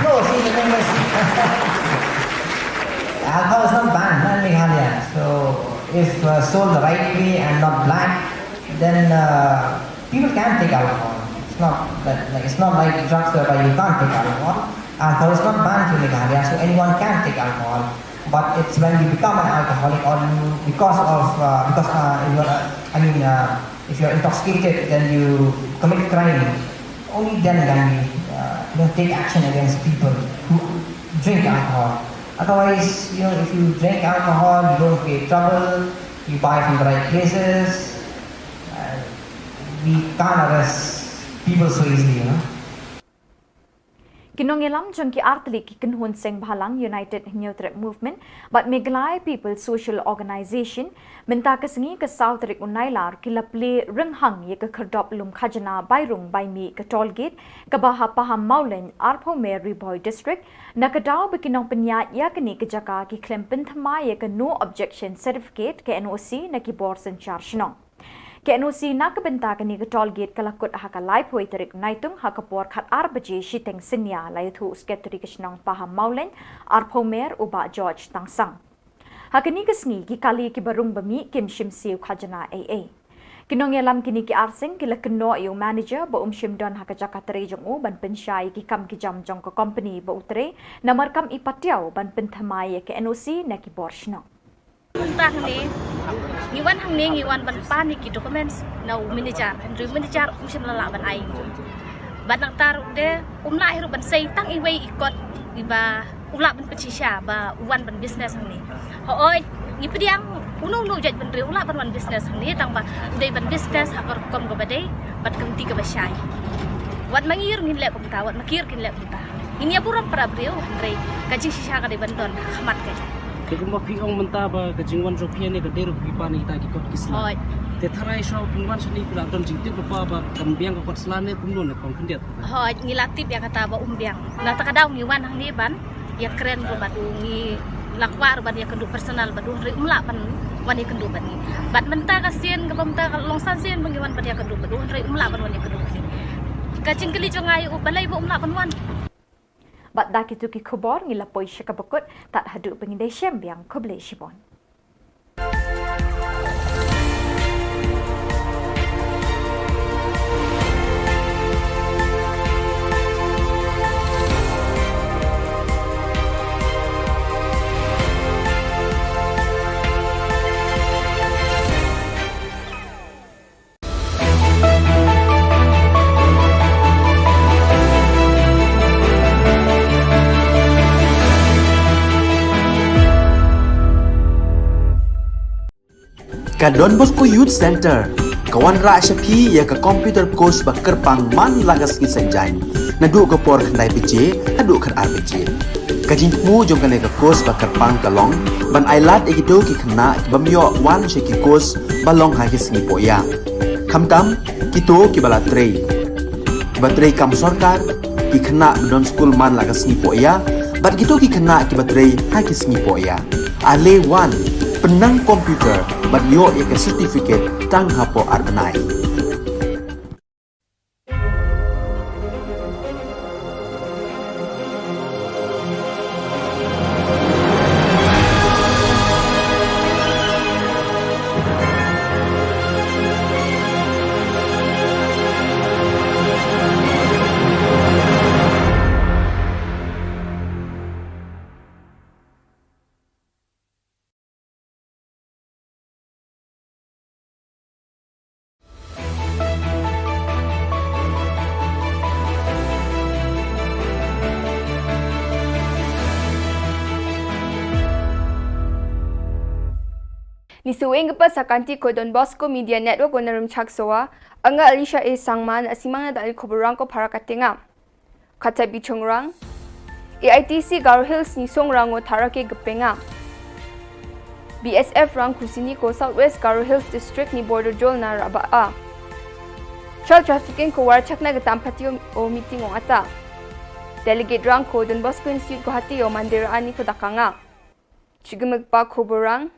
No, see, the thing is, alcohol is not banned, not in Meghalaya. So, if uh, sold the right way and not black, then uh, people can take alcohol. It's not that, like, it's not like drugs whereby you can't take alcohol. Alcohol is not banned in Meghalaya, so anyone can take alcohol. But it's when you become an alcoholic, or you, because of uh, because uh, you are, I mean, uh, if you are intoxicated, then you commit crime. Only then can we uh, you know, take action against people who drink alcohol. Otherwise, you know, if you drink alcohol, you don't create trouble, you buy from the right places, uh, we can't arrest people so easily, you know. Ki nongïalam jong ki artylli ki kynhun seng bhalang United Hynñiewtrep Movement bad Meghalaya People's Social Organisation mynta ka sngi ka saw tarik u Nailar ki la plie rynghang ïa ka khyrdop lum khajna bai rung bai mih ka toll gate kaba ha Pahammawlein, arphew mer Ri Bhoi District, na ka daw ba ki nongpynïaid ïa kane ka jaka ki khlem pynthymmai ïa ka No Objection Certificate, ka N O C, na ki bor synshar shnong. Ka N O C na ka bynta kane ka toll gate ka la kut ha ka laiphew tarik Naitung ha ka por khatar baje shiteng synñia, la ïathuh u Secretary ka shnong Pahammawlein, arphew mer, u Bah George Tangsang. Ha kane ka sngi ki kali kiba rung ba mih kim shim siew khajna ei ei. Ki nongïalam kine ki arseng ki la kynnoh ïa u manager ba um shym don ha ka jaka trei jong u ban pynshai ïa ki kam ki jam jong ka company ba u trei, namar kam i patiaw ban pynthymmai ïa ka N O C na ki bor shnong. Mynta hangne ngi wan hangne, ngi wan ban pan ïa ki documents na u manager, hynrei u manager um shym la lah ban ai. Bad nangta ruh de um lah hi ruh ban sei tang iwei i kot iba u lah ban pynshisha ba u wan ban business hangne. Hooid, ngi pdiang uno uno u jaitbynriew u lah ban wan business hangne, tang ba u dei ban business ha ka rukom kaba dei bad ka lynti kaba shai. Wat ma ngi ruh ngin leh kumta, wat ma ki ruh kin leh kumta. Ngin ïa burom para briew, hynrei ka jingshisha ka dei ban don ha khmat ka jong. Te kumba phi ong mynta ba ka jingwan jong phi hangne ka dei ruh phi pan ïa kita ki kot ki sla. Hooid. Te tharai shuwa phin wan shane phi la don jingtip lypa ba kan biang ka kot sla ne kumno ne kong khyndiat? Hooid, ngi la tip ïa kata ba um biang. Nangta ka daw ngi wan hangne ban ïakren ruh bad u, ngi la kwah ruh ban ïakynduh personal bad u, hynrei um lah ban wan ïakynduh bad ngi. Bad mynta ka sien kaba mynta ka long san sien ba ngi wan ban ïakynduh bad u, hynrei um lah ban wan ïakynduh bad ngi. Ka jingkylli jong nga ïa u, balei ba um lah ban wan. Bad da kito ki khubor ngi la poi sha kaba kut, tad haduh ba ngin ïashem biang, khublei shibun. Ka Don Bosco Youth Centre ka wanrah sha phi ïa ka computer course ba kyrpang man la ka sngi Saitjaiñ, naduh ka por khyndai baje haduh khatar baje. Ka jingthmu jong kane ka course ba kyrpang ka long ban ailad ïa kito ki khynnah ki bym ïoh wan sha ki course ba long ha ki sngi pohïa, khamtam kito kiba la trei, kiba trei kam sorkar, ki khynnah ba don skul man la ka sngi pohïa bad kito ki khynnah kiba trei ha ki sngi pohïa. Ale wan, pynnang computer bad ïoh ïa ka certificate tang hapoh ar bnai. Ni saweng kpa sa kanti ko Don Bosco Media Network wana rum chak sowa, anga Alicia A Sangma na simang na dali khubur rang ko para katenga. Kata bichung rang, A I T C Garo Hills ni song rang o thara ke gepenga. B S F rang kusini ko South West Garo Hills District ni border jol na raba a. Child trafficking ko war chakna getam pati o meeting ong ata. Delegate rang ko Don Bosco Institute Guwahati o mandir ani ko dakanga. Chigimik pa khubur rang.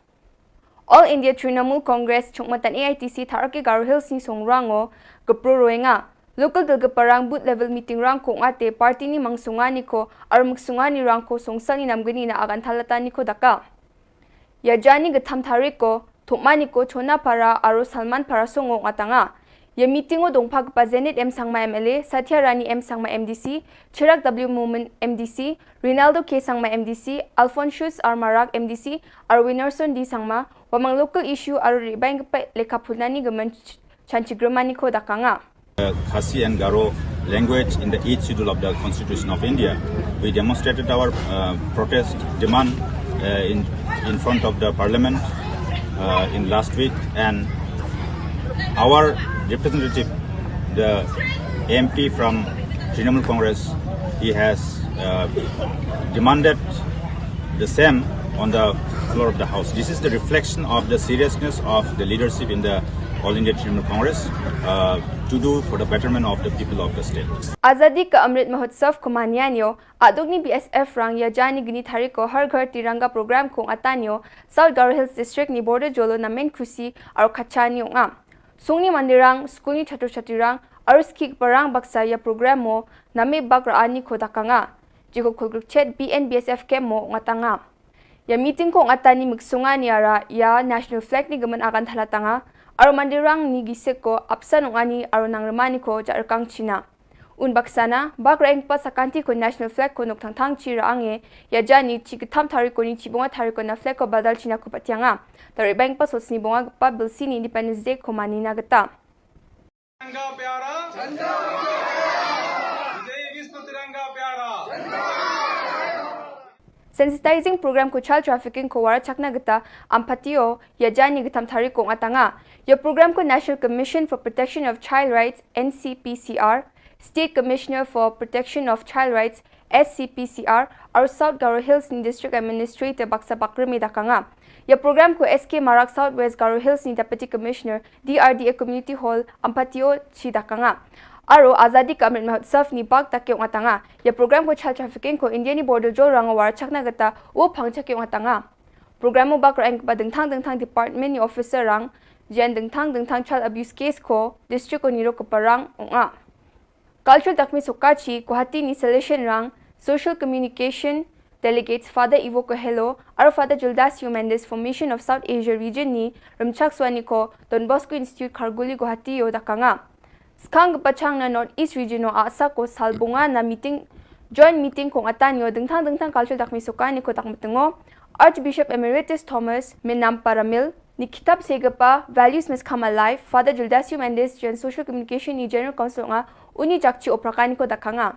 All India Trinamool Congress chungmatan A I T C thara ke Garo Hills ni song rang o gepro roenga. Local dil geparang booth level meeting rang ko ngate party ni mang sunga ni ko armuk sunga ni rang ko songsal ni namgani na agan thalata ni ko daka. Ya jani getham tharik ko, thumani ko Chona Para aro Salman Para songo ngatanga. Ya meeting o dongpha kpa Zenith M Sangma M L A, Satya Rani M Sangma M D C, Chirag W Momin M D C, Rinaldo K Sangma M D C, Alphonsus R Marak M D C, aro Winnerson D Sangma, wamang local issue aro ribang kpa lekha phulnani gemen ch-, chanchigrumani ko dakanga. Uh, Khasi and Garo language in the eighth schedule of the Constitution of India. We demonstrated our, uh, protest demand, uh, in, in front of the parliament, uh, in last week, and our representative, the M P from Trinamool Congress, he has, uh, demanded the same on the floor of the house. This is the reflection of the seriousness of the leadership in the All India Trinamool Congress, uh, to do for the betterment of the people of the state. Azadi ka Amrit Mahotsav ko mania nio, aduk ni B S F rang ya jani gini tharik ko Har Ghar Tiranga program ko ngatanio, South Garo Hills District ni border jolo na men khusi aro khacha nio nga. Sungni mandirang, skulni chatu chatirang, aro skik parang baksa ya program mo, name bak ra ani ko dakanga. Jiko khulgruk chet B N B S F ke mo ngatanga. Ya meeting ko ngatani miksunga ni ara ya national flag ni gemen agan thalatanga, aro mandirang ni gisik ko apsa nungani aro nangremani ko ja rekang China. Un baksana, bak ra engpa sakanti ko national flag ko nuk thangthang chi ra ange, ya jani chi getham tharik ko ni chi bonga tharik ko na flag ko badal China ko patianga. Tari bang pa sosni bonga pa bilsi ni Independence Day ko mani na geta. तिरंगा प्यारा, विजय विश्व तिरंगा प्यारा। Sensitizing program ko child trafficking ko wara chakna geta ampatio ya jani getham tharik ko ngatanga. Ya program ko National Commission for Protection of Child Rights, N C P C R, State Commissioner for Protection of Child Rights, S C P C R, aro South Garo Hills ni District Administrator baksa bakremi dakanga. Ya program ko S K Marak South West Garo Hills ni Deputy Commissioner, D R D A Community Hall, ampatio chi dakanga. Aro Azadi ka Amrit Mahotsav ni bak takio ngatanga. Ya program ko child trafficking ko India ni border jol rang wara chakna geta u phang chakio ngatanga. Program u bak ra engpa dengthang dengthang department ni officer rang, jen dengthang dengthang child abuse case ko district ko niro ko parang unga. Cultural Dakmi Sokachi, Guwahati ni Salesian rang, Social Communication, Delegates Father Ivo Coelho, aro Father Gildas Mendes, Formation of South Asia Region ni, Rimchak Swani ko, Don Bosco Institute Kharguli Guwahati yo dakanga. Skang kepachang na North East Region o asa ko salbunga na meeting, joint meeting ko ngatan yo dengthang dengthang cultural dakmi sokani ko dakmetengo, Archbishop Emeritus Thomas Menam Paramil, ni kitab segapa Values Must Come Alive, Father Gildas Mendes, Gen Social Communication ni General Council nga, uni jakchi oprakani ko dakanga.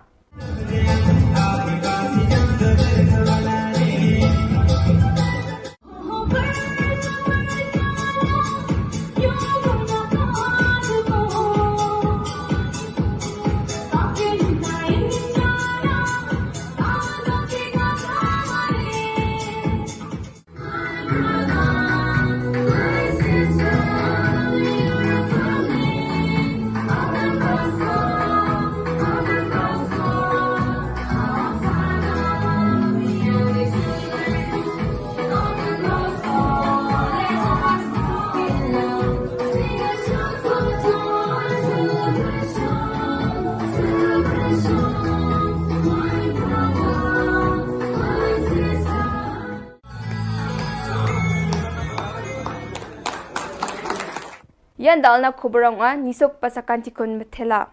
Yan dalna khubur ong a, nisok pasakan tikun methela.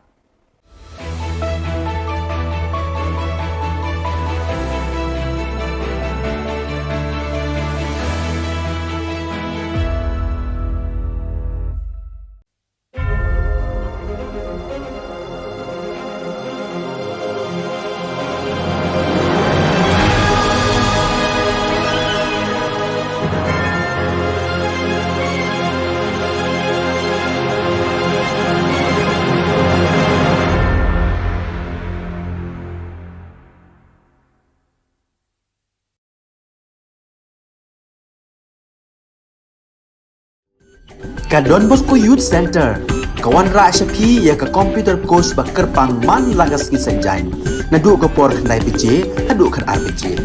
Ka Don Bosco Youth Centre ka wanrah sha phi ïa ka computer course ba kyrpang man la ka sngi Saitjaiñ, naduh ka por khyndai baje haduh khatar baje.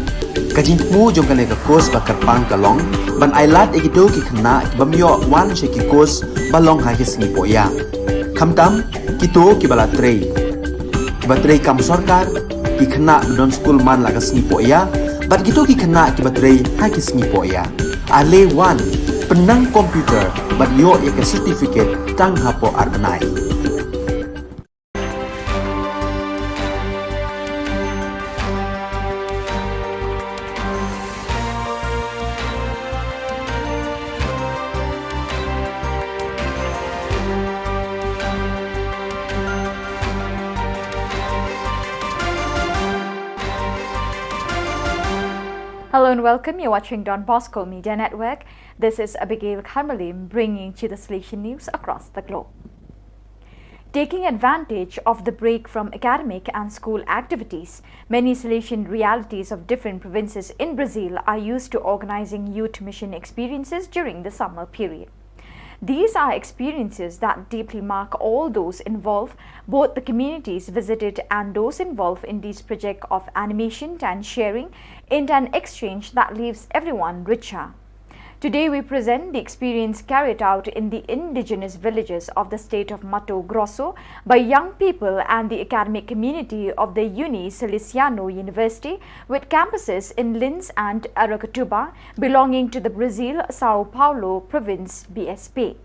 Ka jingthmu jong kane ka course ba kyrpang ka long ban ailad ïa kito ki khynnah ki bym ïoh wan sha ki course ba long ha ki sngi pohïa, khamtam kito kiba la trei, kiba trei kam sorkar, ki khynnah ba don skul man la ka sngi pohïa, bad kito ki khynnah kiba trei ha ki sngi pohïa. Ale wan, pynnang computer bad ïoh ïa ka certificate tang hapoh ar bnai. Hello and welcome. You're watching Don Bosco Media Network. This is Abigail Kharmalim bringing to the Salesian news across the globe. Taking advantage of the break from academic and school activities, many Salesian realities of different provinces in Brazil are used to organizing youth mission experiences during the summer period. These are experiences that deeply mark all those involved, both the communities visited and those involved in these projects of animation and sharing, in an exchange that leaves everyone richer. Today we present the experience carried out in the indigenous villages of the state of Mato Grosso by young people and the academic community of the Uni Salesiano University, with campuses in Linz and Aracatuba, belonging to the Brazil São Paulo province B S P.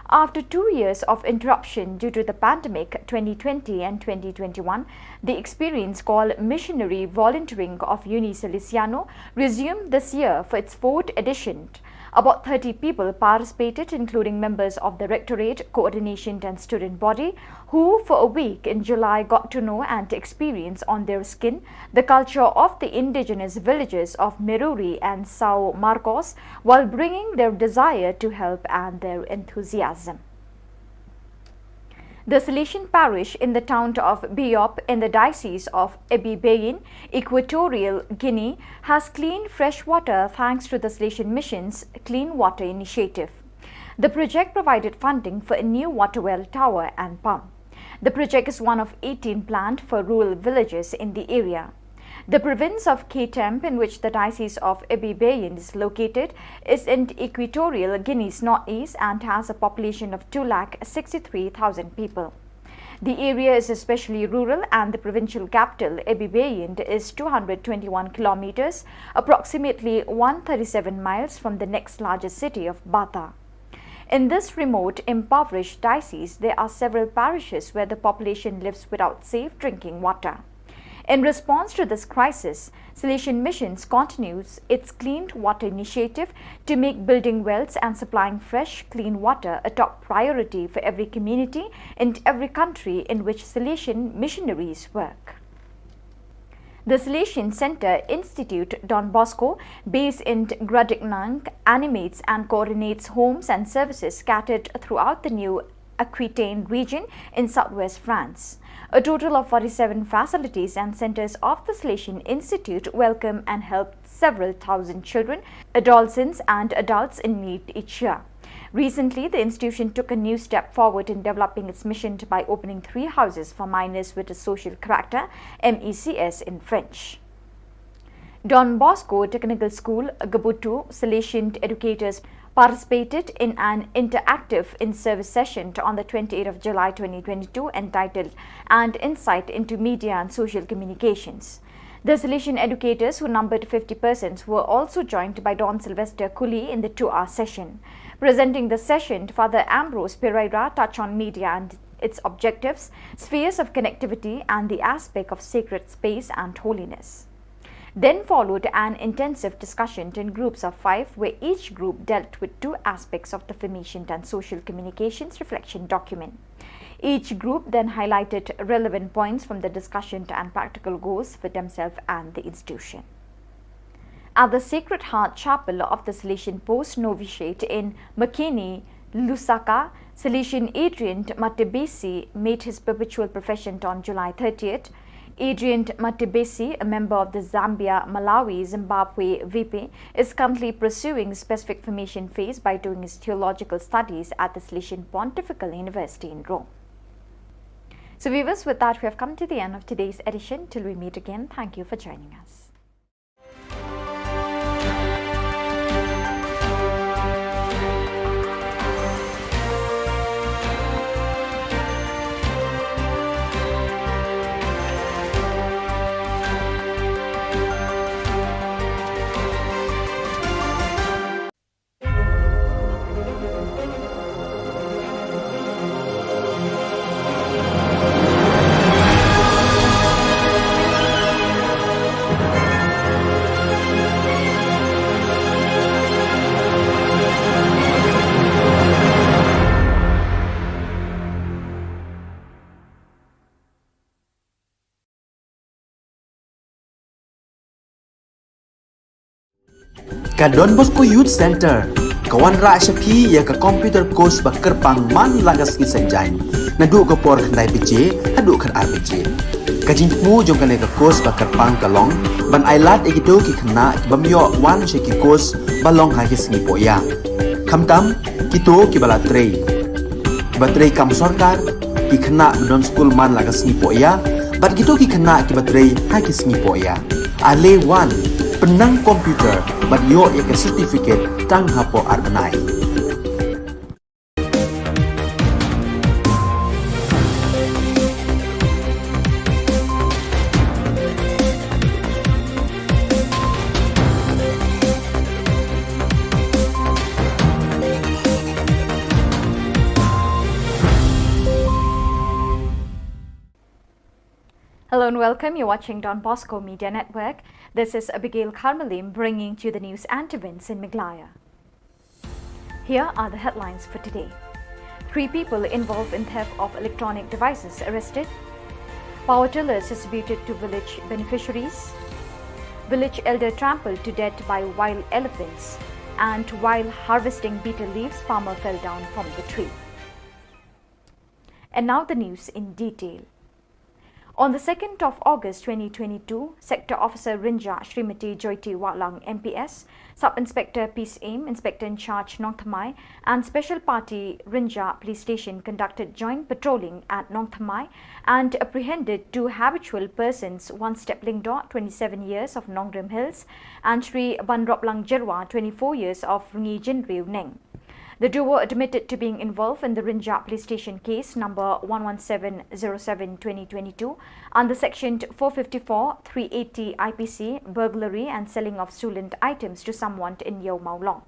After two years of interruption due to the pandemic twenty twenty and twenty twenty-one, the experience called Missionary Volunteering of Uni Salesiano resumed this year for its fourth edition. About thirty people participated, including members of the Rectorate, Coordination and Student Body, who for a week in July got to know and experience on their skin the culture of the indigenous villages of Meruri and São Marcos, while bringing their desire to help and their enthusiasm. The Salesian parish in the town of Biop in the diocese of Ibibein, Equatorial Guinea, has clean fresh water thanks to the Salesian Mission's Clean Water Initiative. The project provided funding for a new water well tower and pump. The project is one of eighteen planned for rural villages in the area. The province of Ketemp, in which the Diocese of Ibibein is located, is in Equatorial Guinea's northeast and has a population of two lakh sixty-three thousand people. The area is especially rural, and the provincial capital, Ibibein, is two hundred twenty-one kilometers, approximately one thirty-seven miles, from the next largest city of Bata. In this remote, impoverished diocese, there are several parishes where the population lives without safe drinking water. In response to this crisis, Salesian Missions continues its clean water initiative to make building wells and supplying fresh, clean water a top priority for every community in every country in which Salesian missionaries work. The Salesian Center Institute Don Bosco, based in Gradignank, animates and coordinates homes and services scattered throughout the new Aquitaine region in southwest France. A total of forty-seven facilities and centers of the Salesian Institute welcome and help several thousand children, adolescents, and adults in need each year. Recently, the institution took a new step forward in developing its mission by opening three houses for minors with a social character, M E C S in French. Don Bosco Technical School, Gabutu, Salesian educators participated in an interactive in-service session on the twenty-eighth of July twenty twenty-two entitled An Insight into Media and Social Communications. The Salesian educators, who numbered fifty persons, were also joined by Don Sylvester Cooley in the two-hour session. Presenting the session, Father Ambrose Pereira touched on media and its objectives, spheres of connectivity, and the aspect of sacred space and holiness. Then followed an intensive discussion in groups of five, where each group dealt with two aspects of the Formation and Social Communications reflection document. Each group then highlighted relevant points from the discussion and practical goals for themselves and the institution. At the Sacred Heart Chapel of the Salesian Post Novitiate in Makeni, Lusaka, Salesian Adrian Matebesi made his perpetual profession on July thirtieth. Adrian Matebesi, a member of the Zambia, Malawi, Zimbabwe V P, is currently pursuing specific formation phase by doing his theological studies at the Salesian Pontifical University in Rome. So viewers, with that, we have come to the end of today's edition. Till we meet again, thank you for joining us. Ka Don Bosco Youth Centre ka wanrah sha phi ïa ka computer course ba kyrpang man la ka sngi Saitjaiñ, naduh ka por khyndai baje haduh khatar baje. Ka jingthmu jong kane ka course ba kyrpang ka long ban ailad ïa kito ki khynnah ki bym ïoh wan sha ki course ba long ha ki sngi pohïa, khamtam kito kiba la trei, kiba trei kam sorkar, ki khynnah ba don skul man la ka sngi pohïa, bad kito ki khynnah kiba trei ha ki sngi pohïa. Ale wan, pynnang computer bad ïoh ïa ka certificate tang hapoh ar bnai. Hello and welcome. You're watching Don Bosco Media Network. This is Abigail Kharmalim bringing to you the news and events in Meghalaya. Here are the headlines for today. Three people involved in theft of electronic devices arrested. Power tillers distributed to village beneficiaries. Village elder trampled to death by wild elephants. And while harvesting betel leaves, farmer fell down from the tree. And now the news in detail. On the second of August twenty twenty-two, Sector Officer Rynjah Shrimati Joyty Wahlang M P S, Sub Inspector Peace Aim, Inspector in Charge Nongthymmai, and Special Party Rynjah Police Station conducted joint patrolling at Nongthymmai and apprehended two habitual persons, one Step Lyngdoh, twenty-seven years, of Nongrim Hills, and Shri Banroplang Jyrwa, twenty-four years, of Rngijynriew Neng. The duo admitted to being involved in the Rynjah Police Station case number one one seven zero seven twenty twenty-two under section four fifty-four, three eighty I P C, burglary and selling of stolen items to someone in Iewmawlong.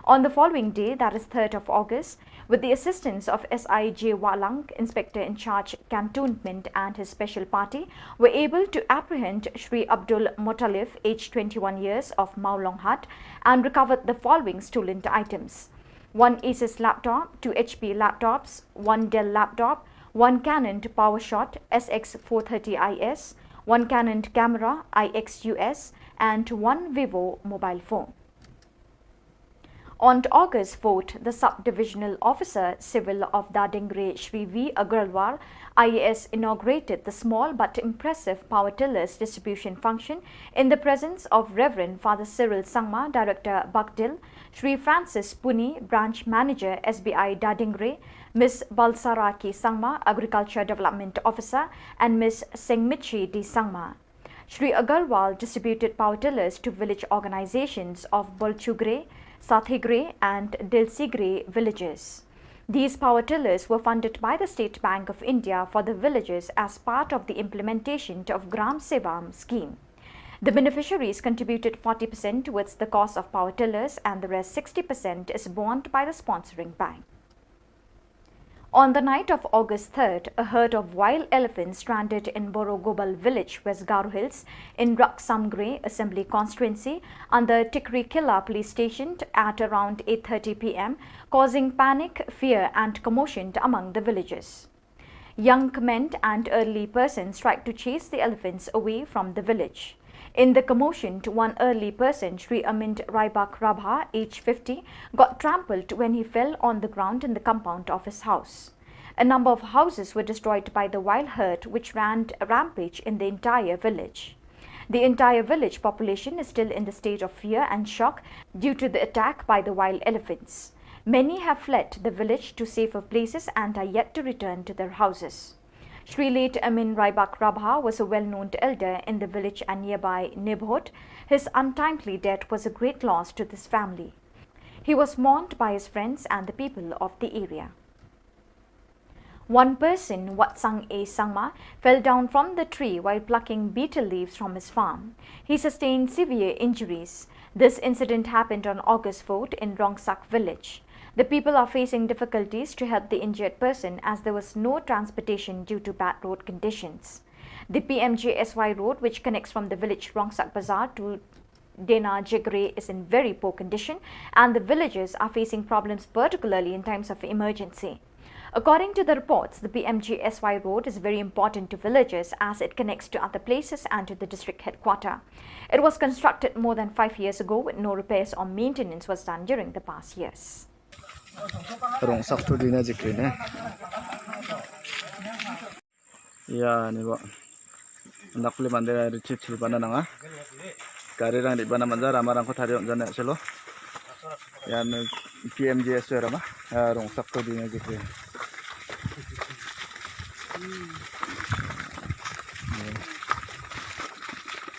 On the following day, that is third of August, with the assistance of S I J Wahlang, Inspector in Charge Cantonment, and his special party, were able to apprehend Shri Abdul Muttalib, aged twenty-one years, of Mawlonghat, and recovered the following stolen items: one Asus laptop, two H P laptops, one Dell laptop, one Canon PowerShot S X four thirty I S, one Canon camera I X U S, and one Vivo mobile phone. On August fourth, the Sub-Divisional Officer Civil of Dadingre, Shri V Agarwal, I A S, inaugurated the small but impressive power tillers distribution function in the presence of Reverend Father Cyril Sangma, Director, Bakdil, Shri Francis Puni, Branch Manager, S B I Dadingre, Miss Balsara K Sangma, Agriculture Development Officer, and Miss Sengmichi D Sangma. Shri Agarwal distributed power tillers to village organizations of Bolchugre, Sathigre and Dilsigre villages. These power tillers were funded by the State Bank of India for the villages as part of the implementation of Gram Sevam scheme. The beneficiaries contributed forty percent towards the cost of power tillers and the rest sixty percent is borne by the sponsoring bank. On the night of August third, a herd of wild elephants stranded in Borogobal village, West Garo Hills, in Raksamgre Assembly Constituency, under Tikrikilla Police Station at around eight thirty P M, causing panic, fear, and commotion among the villagers. Young men and elderly persons tried to chase the elephants away from the village. In the commotion, one elderly person, Shri Amint Raibak Rabha, age fifty, got trampled when he fell on the ground in the compound of his house. A number of houses were destroyed by the wild herd, which ran rampage in the entire village. The entire village population is still in the state of fear and shock due to the attack by the wild elephants. Many have fled the village to safer places and are yet to return to their houses. Shri late Amin Raibak Rabha was a well-known elder in the village and nearby neighborhood. His untimely death was a great loss to this family. He was mourned by his friends and the people of the area. One person, Watsang A Sangma, fell down from the tree while plucking betel leaves from his farm. He sustained severe injuries. This incident happened on August fourth in Rongsak village. The people are facing difficulties to help the injured person as there was no transportation due to bad road conditions. The P M G S Y road, which connects from the village Rongsak Bazar to Dena Jegre, is in very poor condition, and the villagers are facing problems, particularly in times of emergency. According to the reports, the P M G S Y road is very important to villagers as it connects to other places and to the district headquarter. It was constructed more than five years ago with no repairs or maintenance was done during the past years. Rongsak to Dena Jegre ne. Ïa, ni ba. Ndak pule mande ra ri chit chil bana nanga. Kari rang di bana manja rama rang ko thari on jane chelo. Ïa, ni P M G S Y rama. Ïa, Rongsak to Dena Jegre.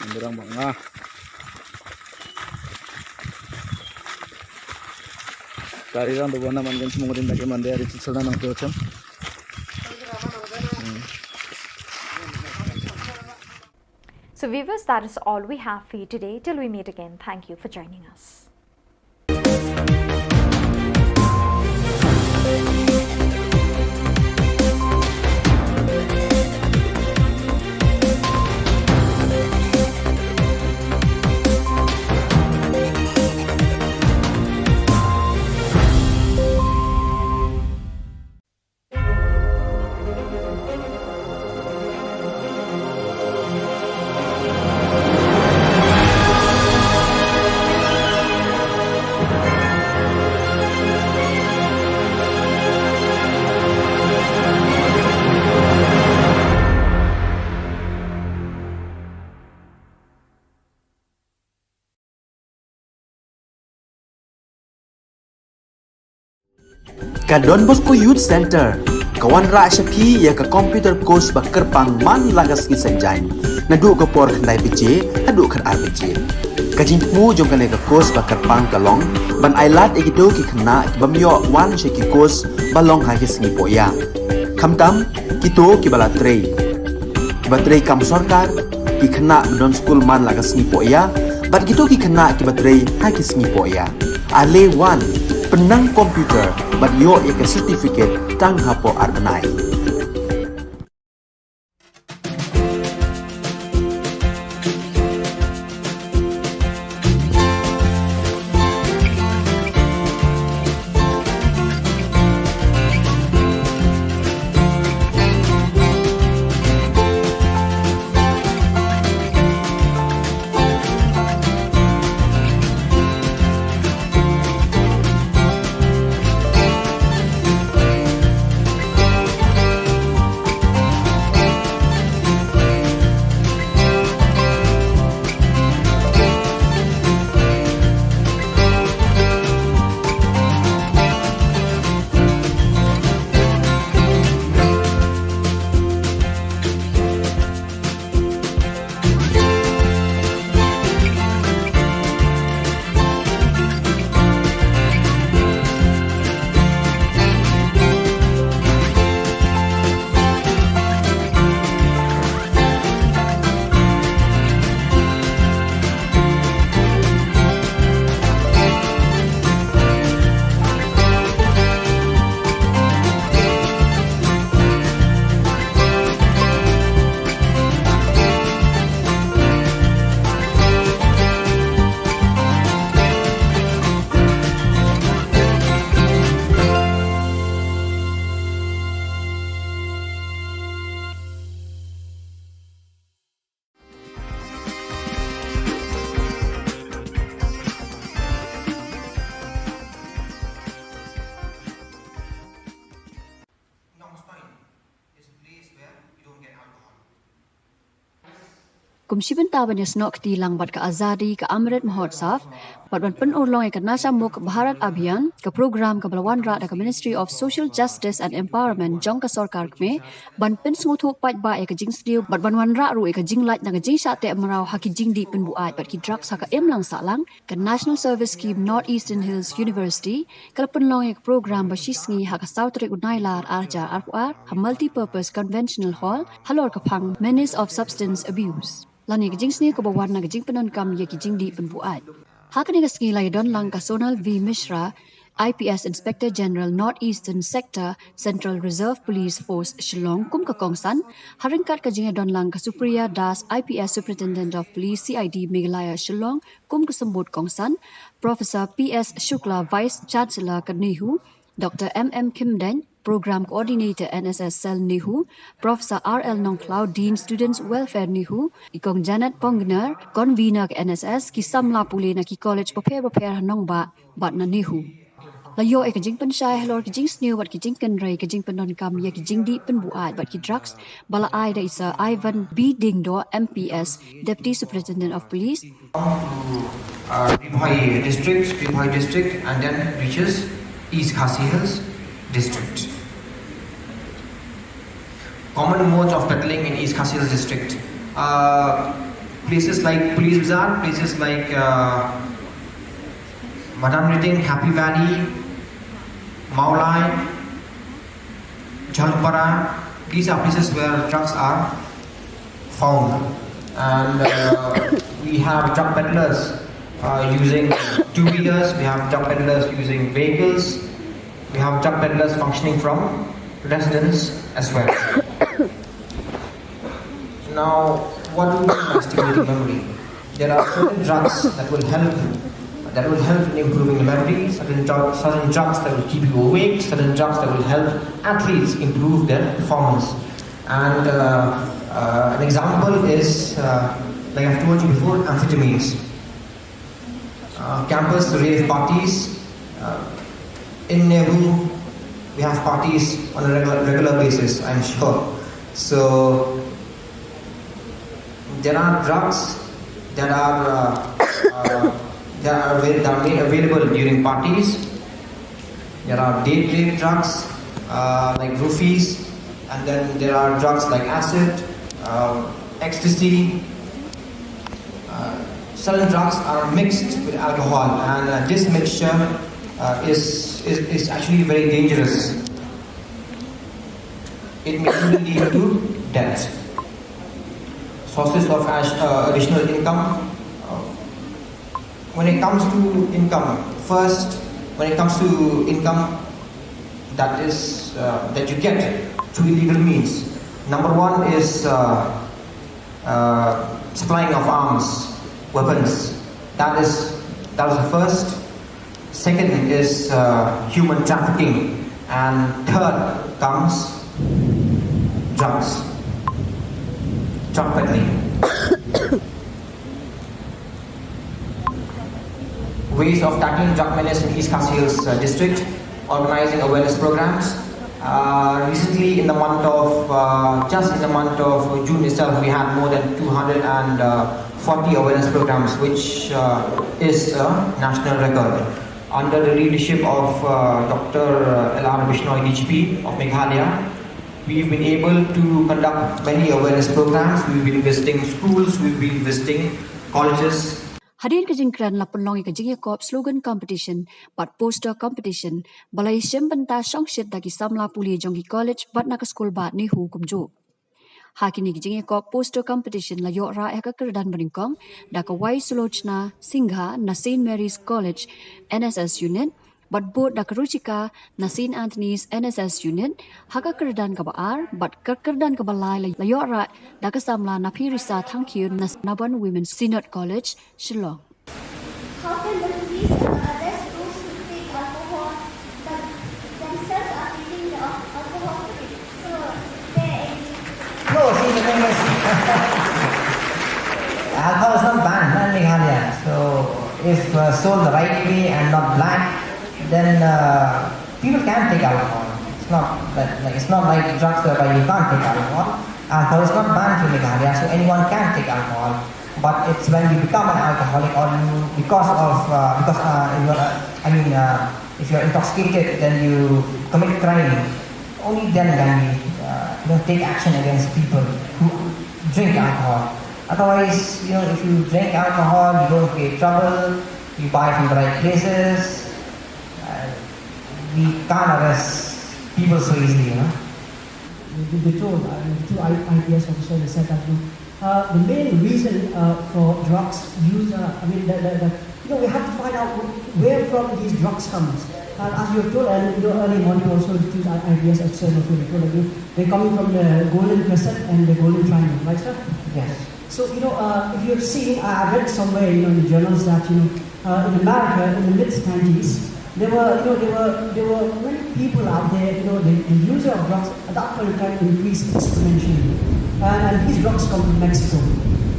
Ande rang banga. Kari rang do bana man gen sumung rin dagi mande ri chit chil na nang to chem. So viewers, that is all we have for you today. Till we meet again, thank you for joining us. Ka Don Bosco Youth Center ka wanrah sha phi ïa ka computer course ba kyrpang man la ka sngi Saitjaiñ, naduh ka por khyndai baje haduh khatar baje. Ka jingthmu jong kane ka course ba kyrpang ka long ban ai lad ïa kito ki khynnah ki bym ïoh wan sha ki course ba long ha ki sngi pohïa, khamtam kito kiba la trei, kiba trei kam sorkar, ki khynnah ba don skul man la ka sngi pohïa, bad kito ki khynnah kiba trei ha ki sngi pohïa. Ale wan, pynnang computer bad ïoh ïa ka certificate tang hapoh ar bnai. Kum shi bynta ban ïasnoh kti lang bad ka Azadi ka Amrit Mahotsav bad ban pynurlong ïa ka Nasha Mukt Bharat Abhiyan, ka program kaba la wanrah da ka Ministry of Social Justice and Empowerment jong ka Sorkar Kmie, ban pynsngewthuh paidbah ïa ka jingsniew bad ban wanrah ruh ïa ka jinglait na ka jingshah teh mraw ha ki jingdih pynbuaid bad ki drugs ha ka imlang sahlang, ka National Service Scheme North Eastern Hills University ka la pynlong ïa ka program ba shisngi ha ka saw tarik u Nailar ar hajar arphew ar ha Multipurpose Conventional Hall halor ka phang Menace of Substance Abuse. Lane ka jingsniew kaba wan na ka jingpyndonkam ïa ki jingdih pynbuaid. Ha kane ka sngi la ïadon lang ka Sonal V Mishra, I P S Inspector General North Eastern Sector, Central Reserve Police Force, Shillong, kum ka kongsan, ha ryngkat ka jingïadon lang ka Supriya Das, I P S Superintendent of Police, C I D Meghalaya, Shillong, kum ka symbud kongsan, Professor P S Shukla, Vice Chancellor ka NEHU, Doctor M M Khymdeiñ, Program Coordinator N S S Cell NEHU, Professor R L Nongkhlaw, Dean Students Welfare NEHU, i Kong Janet Pongnar, Convener ka N S S, ki samla pule na ki college bapher bapher ha nongbah bad na NEHU. La ïoh ïa ka jingpynshai halor ki jingsniew bad ki jingkynrei ka jingpyndonkam ïa ki jingdih pynbuaid bad ki drugs ba la ai da i Sir Ivan B Diengdoh, M P S, Deputy Superintendent of Police, to uh, Ri Bhoi district, Ri Bhoi district, and then reaches East Khasi Hills district. Common modes of peddling in East Khasi Hills district. Uh, places like Police Bazar, places like uh, Madan Riting, Happy Valley, Mawlai, Jhalpara, these are places where drugs are found. And uh, we have drug peddlers uh, using two wheelers, we have drug peddlers using vehicles, we have drug peddlers functioning from residence as well. Now, what do we mean by stimulating memory? There are certain drugs that will help that will help in improving the memory, certain, drug, certain drugs that will keep you awake, certain drugs that will help athletes improve their performance. And uh, uh, an example is, uh, like I've told you before, amphetamines. Uh, campus rave parties. Uh, in NEHU, we have parties on a regular, regular basis, I'm sure. So there are drugs that are uh, uh, that are, avail- that are made available during parties. There are date rape drugs uh, like roofies, and then there are drugs like acid, uh, ecstasy. Uh, certain drugs are mixed with alcohol, and uh, this mixture uh, is, is is actually very dangerous. It may even lead to death. Sources of ash- uh, additional income. Uh, when it comes to income, first, when it comes to income that is uh, that you get through illegal means, number one is uh, uh, supplying of arms, weapons. That is that is the first. Second is uh, human trafficking, and third comes drugs, drug peddling. Ways of tackling drug menace in East Khasi Hills uh, district, organizing awareness programs. Uh, recently, in the month of uh, just in the month of June itself, we had more than two hundred forty awareness programs, which uh, is a national record. Under the leadership of uh, Doctor L R Bishnoi, D G P of Meghalaya, we've been able to conduct many awareness programs. We've been visiting schools, we've been visiting colleges. Hadien ka jingkren la pynlong ïa ka jingïakop slogan competition bad poster competition ba la ïashim bynta shongshit da ki samla pule jong ki college bad na ka skul bah NEHU kumjuh. Ha kine ki jingïakop poster competition la ïoh rah ïa ka kyrdan banyngkong da ka Wai Sulochna Singha na Saint Mary's College N S S Unit, bad bud da ka Ruchika na Saint Anthony's N S S Unit ha ka kyrdan kaba ar, bad ka kyrdan kaba lai la ïoh rah da ka samla Naphirisa Thangkhiew na Nabon Women's Synod College, Shillong. How can the police arrest those who take alcohol but themselves are taking the alcohol free? So, they No, see, the thing is, alcohol is not banned in Meghalaya. So, if uh, sold the right way and not black, then uh, people can take alcohol. It's not that like, it's not like drugs whereby you can't take alcohol. Alcohol is not banned in Meghalaya, so anyone can take alcohol. But it's when you become an alcoholic or you, because of, uh, because uh, you are, uh, I mean, uh, if you are intoxicated, then you commit crime. Only then can we, uh, you know, take action against people who drink alcohol. Otherwise, you know, if you drink alcohol, you don't create trouble, you buy from the right places, uh, we can't arrest people so easily, you know. They, they told, uh, two I- IPS officers, they said that, you know, uh, the main reason uh, for drugs use, uh, I mean, the, the, the, you know, we have to find out wh- where from these drugs comes. Uh, as you have told, and you know, early morning also, the two I- IPS officers also, they told that, you know, they're coming from the Golden Crescent and the Golden Triangle, right, sir? Yes. So, you know, uh, if you have seen, I I read somewhere, you know, in the journals that, you know, uh, in America, in the mid nineties, there were, you know, there were, there were many people out there, you know, the, the user of drugs at that point in time increased exponentially. Uh, and these drugs come from Mexico.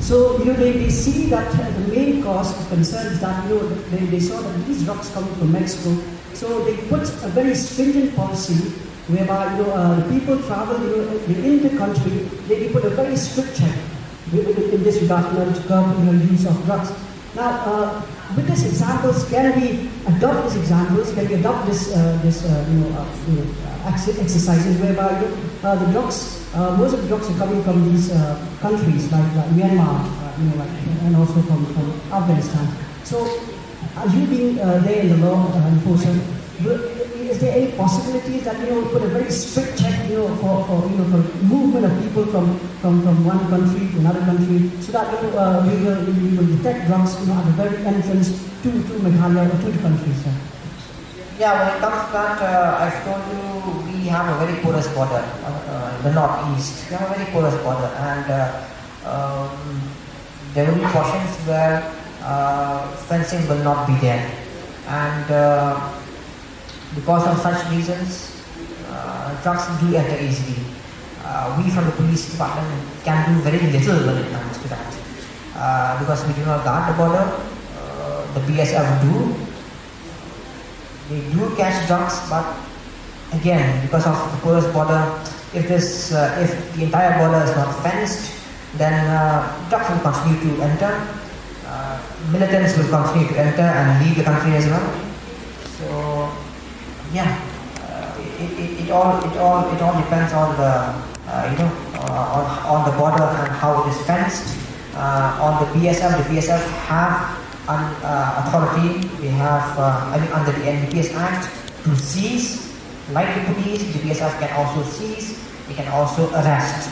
So, you know, they, they see that uh, the main cause of concern is that, you know, they, they saw that these drugs come from Mexico. So they put a very stringent policy whereby, you know, uh, the people travel, you know, in the country, they, they put a very strict check in, in this regard in order to curb, you know, use of drugs. Now, uh, with these examples, can we adopt these examples? Can we adopt this, uh, this, uh, you know, uh, you know, uh, ex- exercises whereby, you know, uh, the drugs, uh, most of the drugs are coming from these uh, countries like, like Myanmar, uh, you know, like, and also from, from Afghanistan. So, uh, you being uh, there in the law uh, enforcer, will- is there any possibilities that, you know, put a very strict check, you know, for, for you know, for movement of people from from, from one country to another country, so that, you know, uh, we will we will detect drugs, you know, at the very entrance to to Meghalaya or to the country, sir? Yeah, when it comes to that, uh, I've told you we have a very porous border, uh, uh, the northeast. We have a very porous border, and uh, um, there will be portions where uh, fencing will not be there, and uh, because of such reasons, uh, drugs do enter easily. Uh, we from the police department can do very little when it comes to that, uh, because we do not guard the border. Uh, the B S F do. They do catch drugs, but again, because of the porous border, if this, uh, if the entire border is not fenced, then uh, drugs will continue to enter. Uh, militants will continue to enter and leave the country as well. So, yeah, uh, it, it, it all it all it all depends on the uh, you know uh, on on the border and how it is fenced. Uh, on the B S F, the B S F have an uh, authority. They have uh, I mean, under the N D P S Act to seize. Like the police, the B S F can also seize. They can also arrest.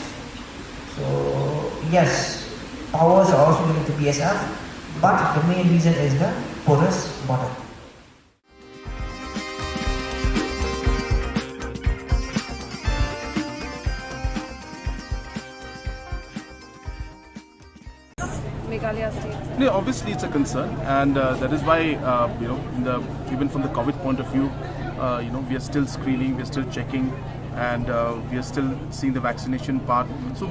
So yes, powers are also given to B S F, but the main reason is the porous border. Meghalaya state. No, obviously it's a concern, and uh, that is why uh, you know, in the even from the COVID point of view, uh, you know, we are still screening, we are still checking, and uh, we are still seeing the vaccination part. So,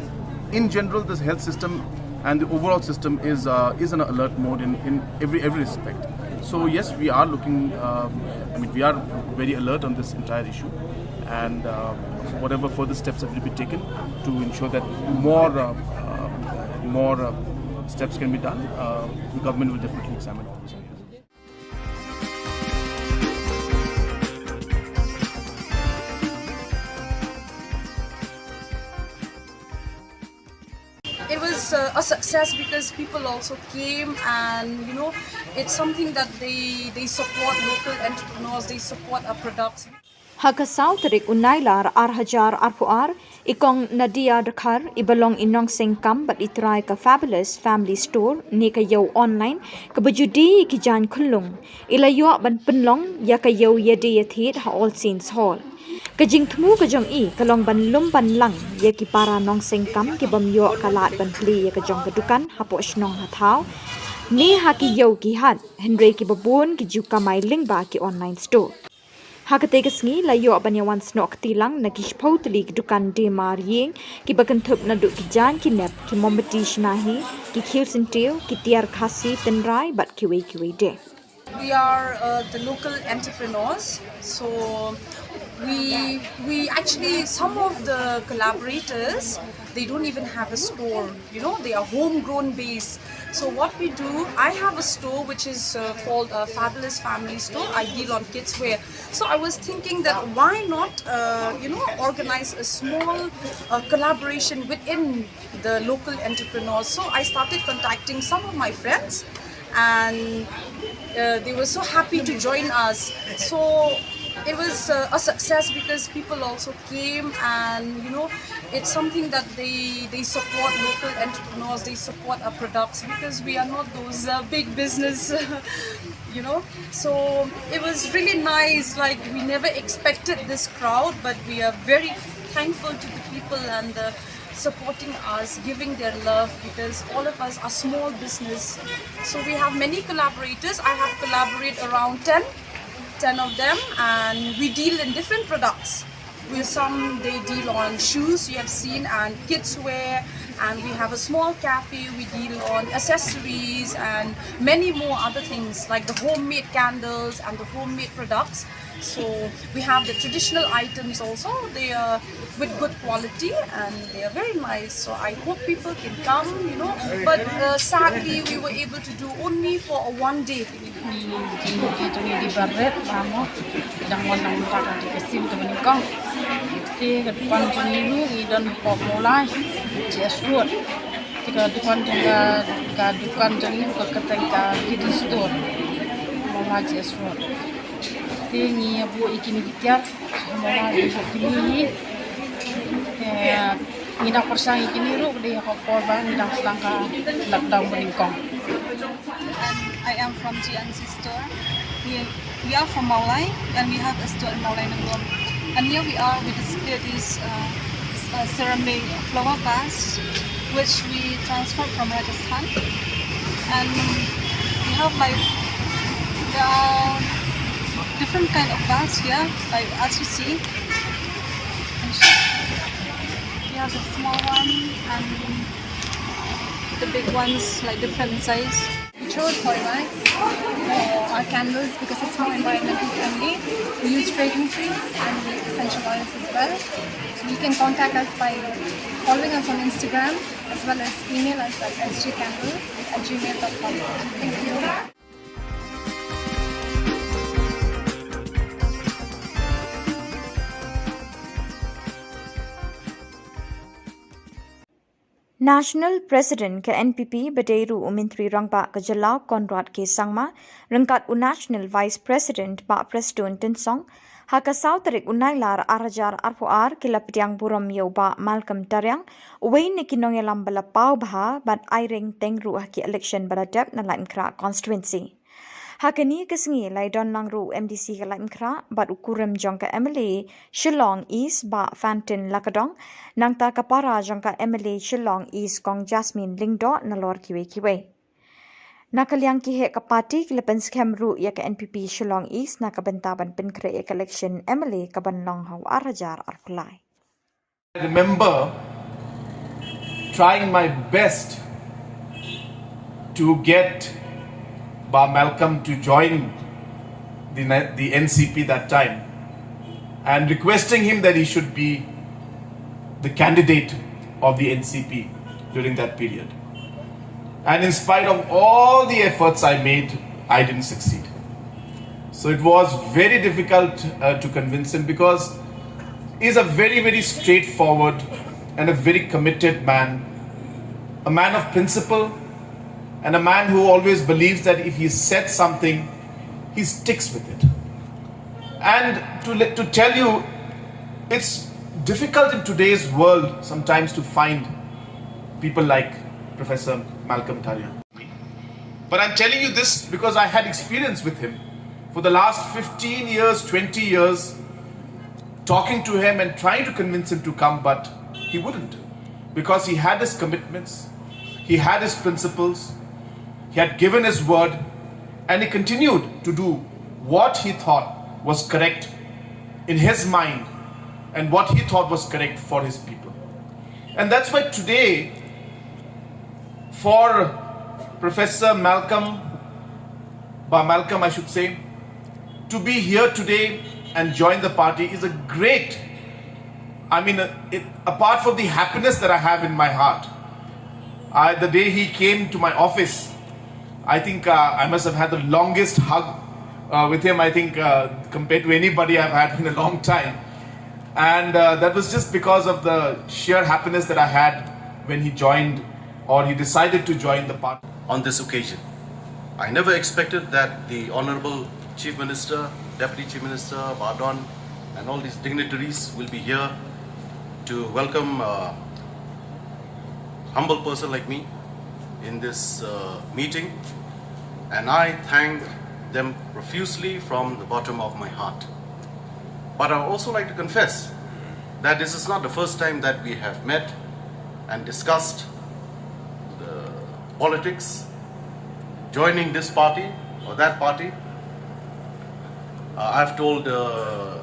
in general, this health system and the overall system is uh, is on alert mode in, in every every respect. So yes, we are looking. Um, I mean, we are very alert on this entire issue, and uh, whatever further steps have to be taken to ensure that more uh, uh, more uh, steps can be done, uh, the government will definitely examine all this. It was uh, a success because people also came, and you know, it's something that they they support local entrepreneurs, they support our products. Ha ka saw tarik u Nailar ar hajar arphew ar, i kong Nadia Dkhar, i ba long i nongseng kam bad i trai ka Fabulous Family Store ne ka ïew online, ka ba ju die ïa ki jaiñ khyllung, i la ïoh ban pynlong ïa ka ïew ïadie ïathied ha All Saints Hall. Ka jingthmu ka jong i ka long ban lum ban lang ïa ki para nongseng kam ki bym ïoh ka lad ban plie ïa ka jong ka dukan hapoh shnong ha thaw ne ha ki ïew ki hat, hynrei ki ba bun ki ju kamai lyngba ki online store. Ha katei ka sngi la ïoh ban ïa wan snoh kti lang na ki shiphew tylli ki dukan die mar ïing, ki ba kynthup naduh ki jaiñ ki nep, ki mombati shna hi, ki khiew syntiew, ki tiar Khasi tynrai bad kiwei kiwei de. We are uh, the local entrepreneurs, so We we actually, some of the collaborators, they don't even have a store. You know, they are homegrown base. So what we do, I have a store which is uh, called a Fabulous Family Store. I deal on kids wear. So I was thinking that why not, uh, you know, organize a small uh, collaboration within the local entrepreneurs. So I started contacting some of my friends, and uh, they were so happy to join us. So it was uh, a success because people also came, and you know, it's something that they they support local entrepreneurs, they support our products, because we are not those uh, big business. You know, so it was really nice. Like, we never expected this crowd, but we are very thankful to the people and the supporting us, giving their love, because all of us are small business. So we have many collaborators. I have collaborated around ten, ten of them, and we deal in different products. With some, they deal on shoes, you have seen, and kids wear, and we have a small cafe. We deal on accessories and many more other things, like the homemade candles and the homemade products. So we have the traditional items also. They are with good quality and they are very nice. So I hope people can come, you know. But uh, sadly, we were able to do only for a one day. Ki jong ngi di barit, ba mo, dang wan dang tak di ka sim ka banyngkong. Te ka dukan jong ngi ruh ngi don hapoh Mawlai, G S Road. Te ka dukan jong ka, ka dukan jong ngi ruh ka kyrteng ka Kitty Store, Mawlai G S Road. Te ngi ïa buh ïa kine ki tiar, Mawlai ïa buh kine hi. Te ngi dang pyrshang ïa kine ruh ka dei ha ka por ba ngi dang sdang ka lockdown banyngkong. And I am from G N C store. We, we are from Mawlai and we have a store in Mawlai Nonglum. And here we are, we display these uh, s- uh, ceramic flower vase, which we transfer from Rajasthan. And we have, like, there are different kind of vase here, like, as you see. And sh- we have the small one and the big ones, like, different size. We chose soy wax for our candles because it's more environmentally friendly. We use fragrances and we essential oils as well. So you can contact us by following us on Instagram as well as email us at S J candles at gmail dot com. Thank you. National President ka N P P ba dei ruh u Myntri Rangbah ka Jylla Conrad K Sangma, ryngkat u National Vice President Bah Prestone Tynsong, ha ka saw tarik u Nailar ar hajar arphew ar ki la pdiang burom ïa u Bah Malcolm Tariang, uwei na ki nongïalam ba la paw bha bad ai ring teng ruh ha ki election ba la dep na Laitumkhrah constituency. Ha kane ka sngi la ïadon lang ruh u M D C ka Laitumkhrah bad u kurim jong ka M L A Shillong East Bah Fantin Lakadong, nangta ka para jong ka M L A Shillong East Kong Jasmine Lyngdoh nalor kiwei kiwei. Na ka liang ki heh ka party ki la pynskhem ruh ïa ka N P P Shillong East na ka bynta ban pynkhreh ïa ka election M L A ka ban long ha u ar hajar arphew lai. I remember trying my best to get Bah Malcolm to join the, the N C P that time and requesting him that he should be the candidate of the N C P during that period. And in spite of all the efforts I made, I didn't succeed. So it was very difficult uh, to convince him because he's a very, very straightforward and a very committed man, a man of principle, and a man who always believes that if he said something, he sticks with it. And to, let, to tell you, it's difficult in today's world sometimes to find people like Professor Malcolm Tariang. But I'm telling you this because I had experience with him for the last fifteen years, twenty years, talking to him and trying to convince him to come, but he wouldn't because he had his commitments, he had his principles, he had given his word, and he continued to do what he thought was correct in his mind and what he thought was correct for his people. And that's why today, for Professor Malcolm, Bah Malcolm, I should say, to be here today and join the party is a great, I mean, uh, it, apart from the happiness that I have in my heart, I, the day he came to my office, I think uh, I must have had the longest hug uh, with him, I think, uh, compared to anybody I've had in a long time. And uh, that was just because of the sheer happiness that I had when he joined or he decided to join the party. On this occasion, I never expected that the Honorable Chief Minister, Deputy Chief Minister, Bah Don, and all these dignitaries will be here to welcome a humble person like me in this uh, meeting. And I thank them profusely from the bottom of my heart. But I also like to confess that this is not the first time that we have met and discussed the politics, joining this party or that party. Uh, I've told uh,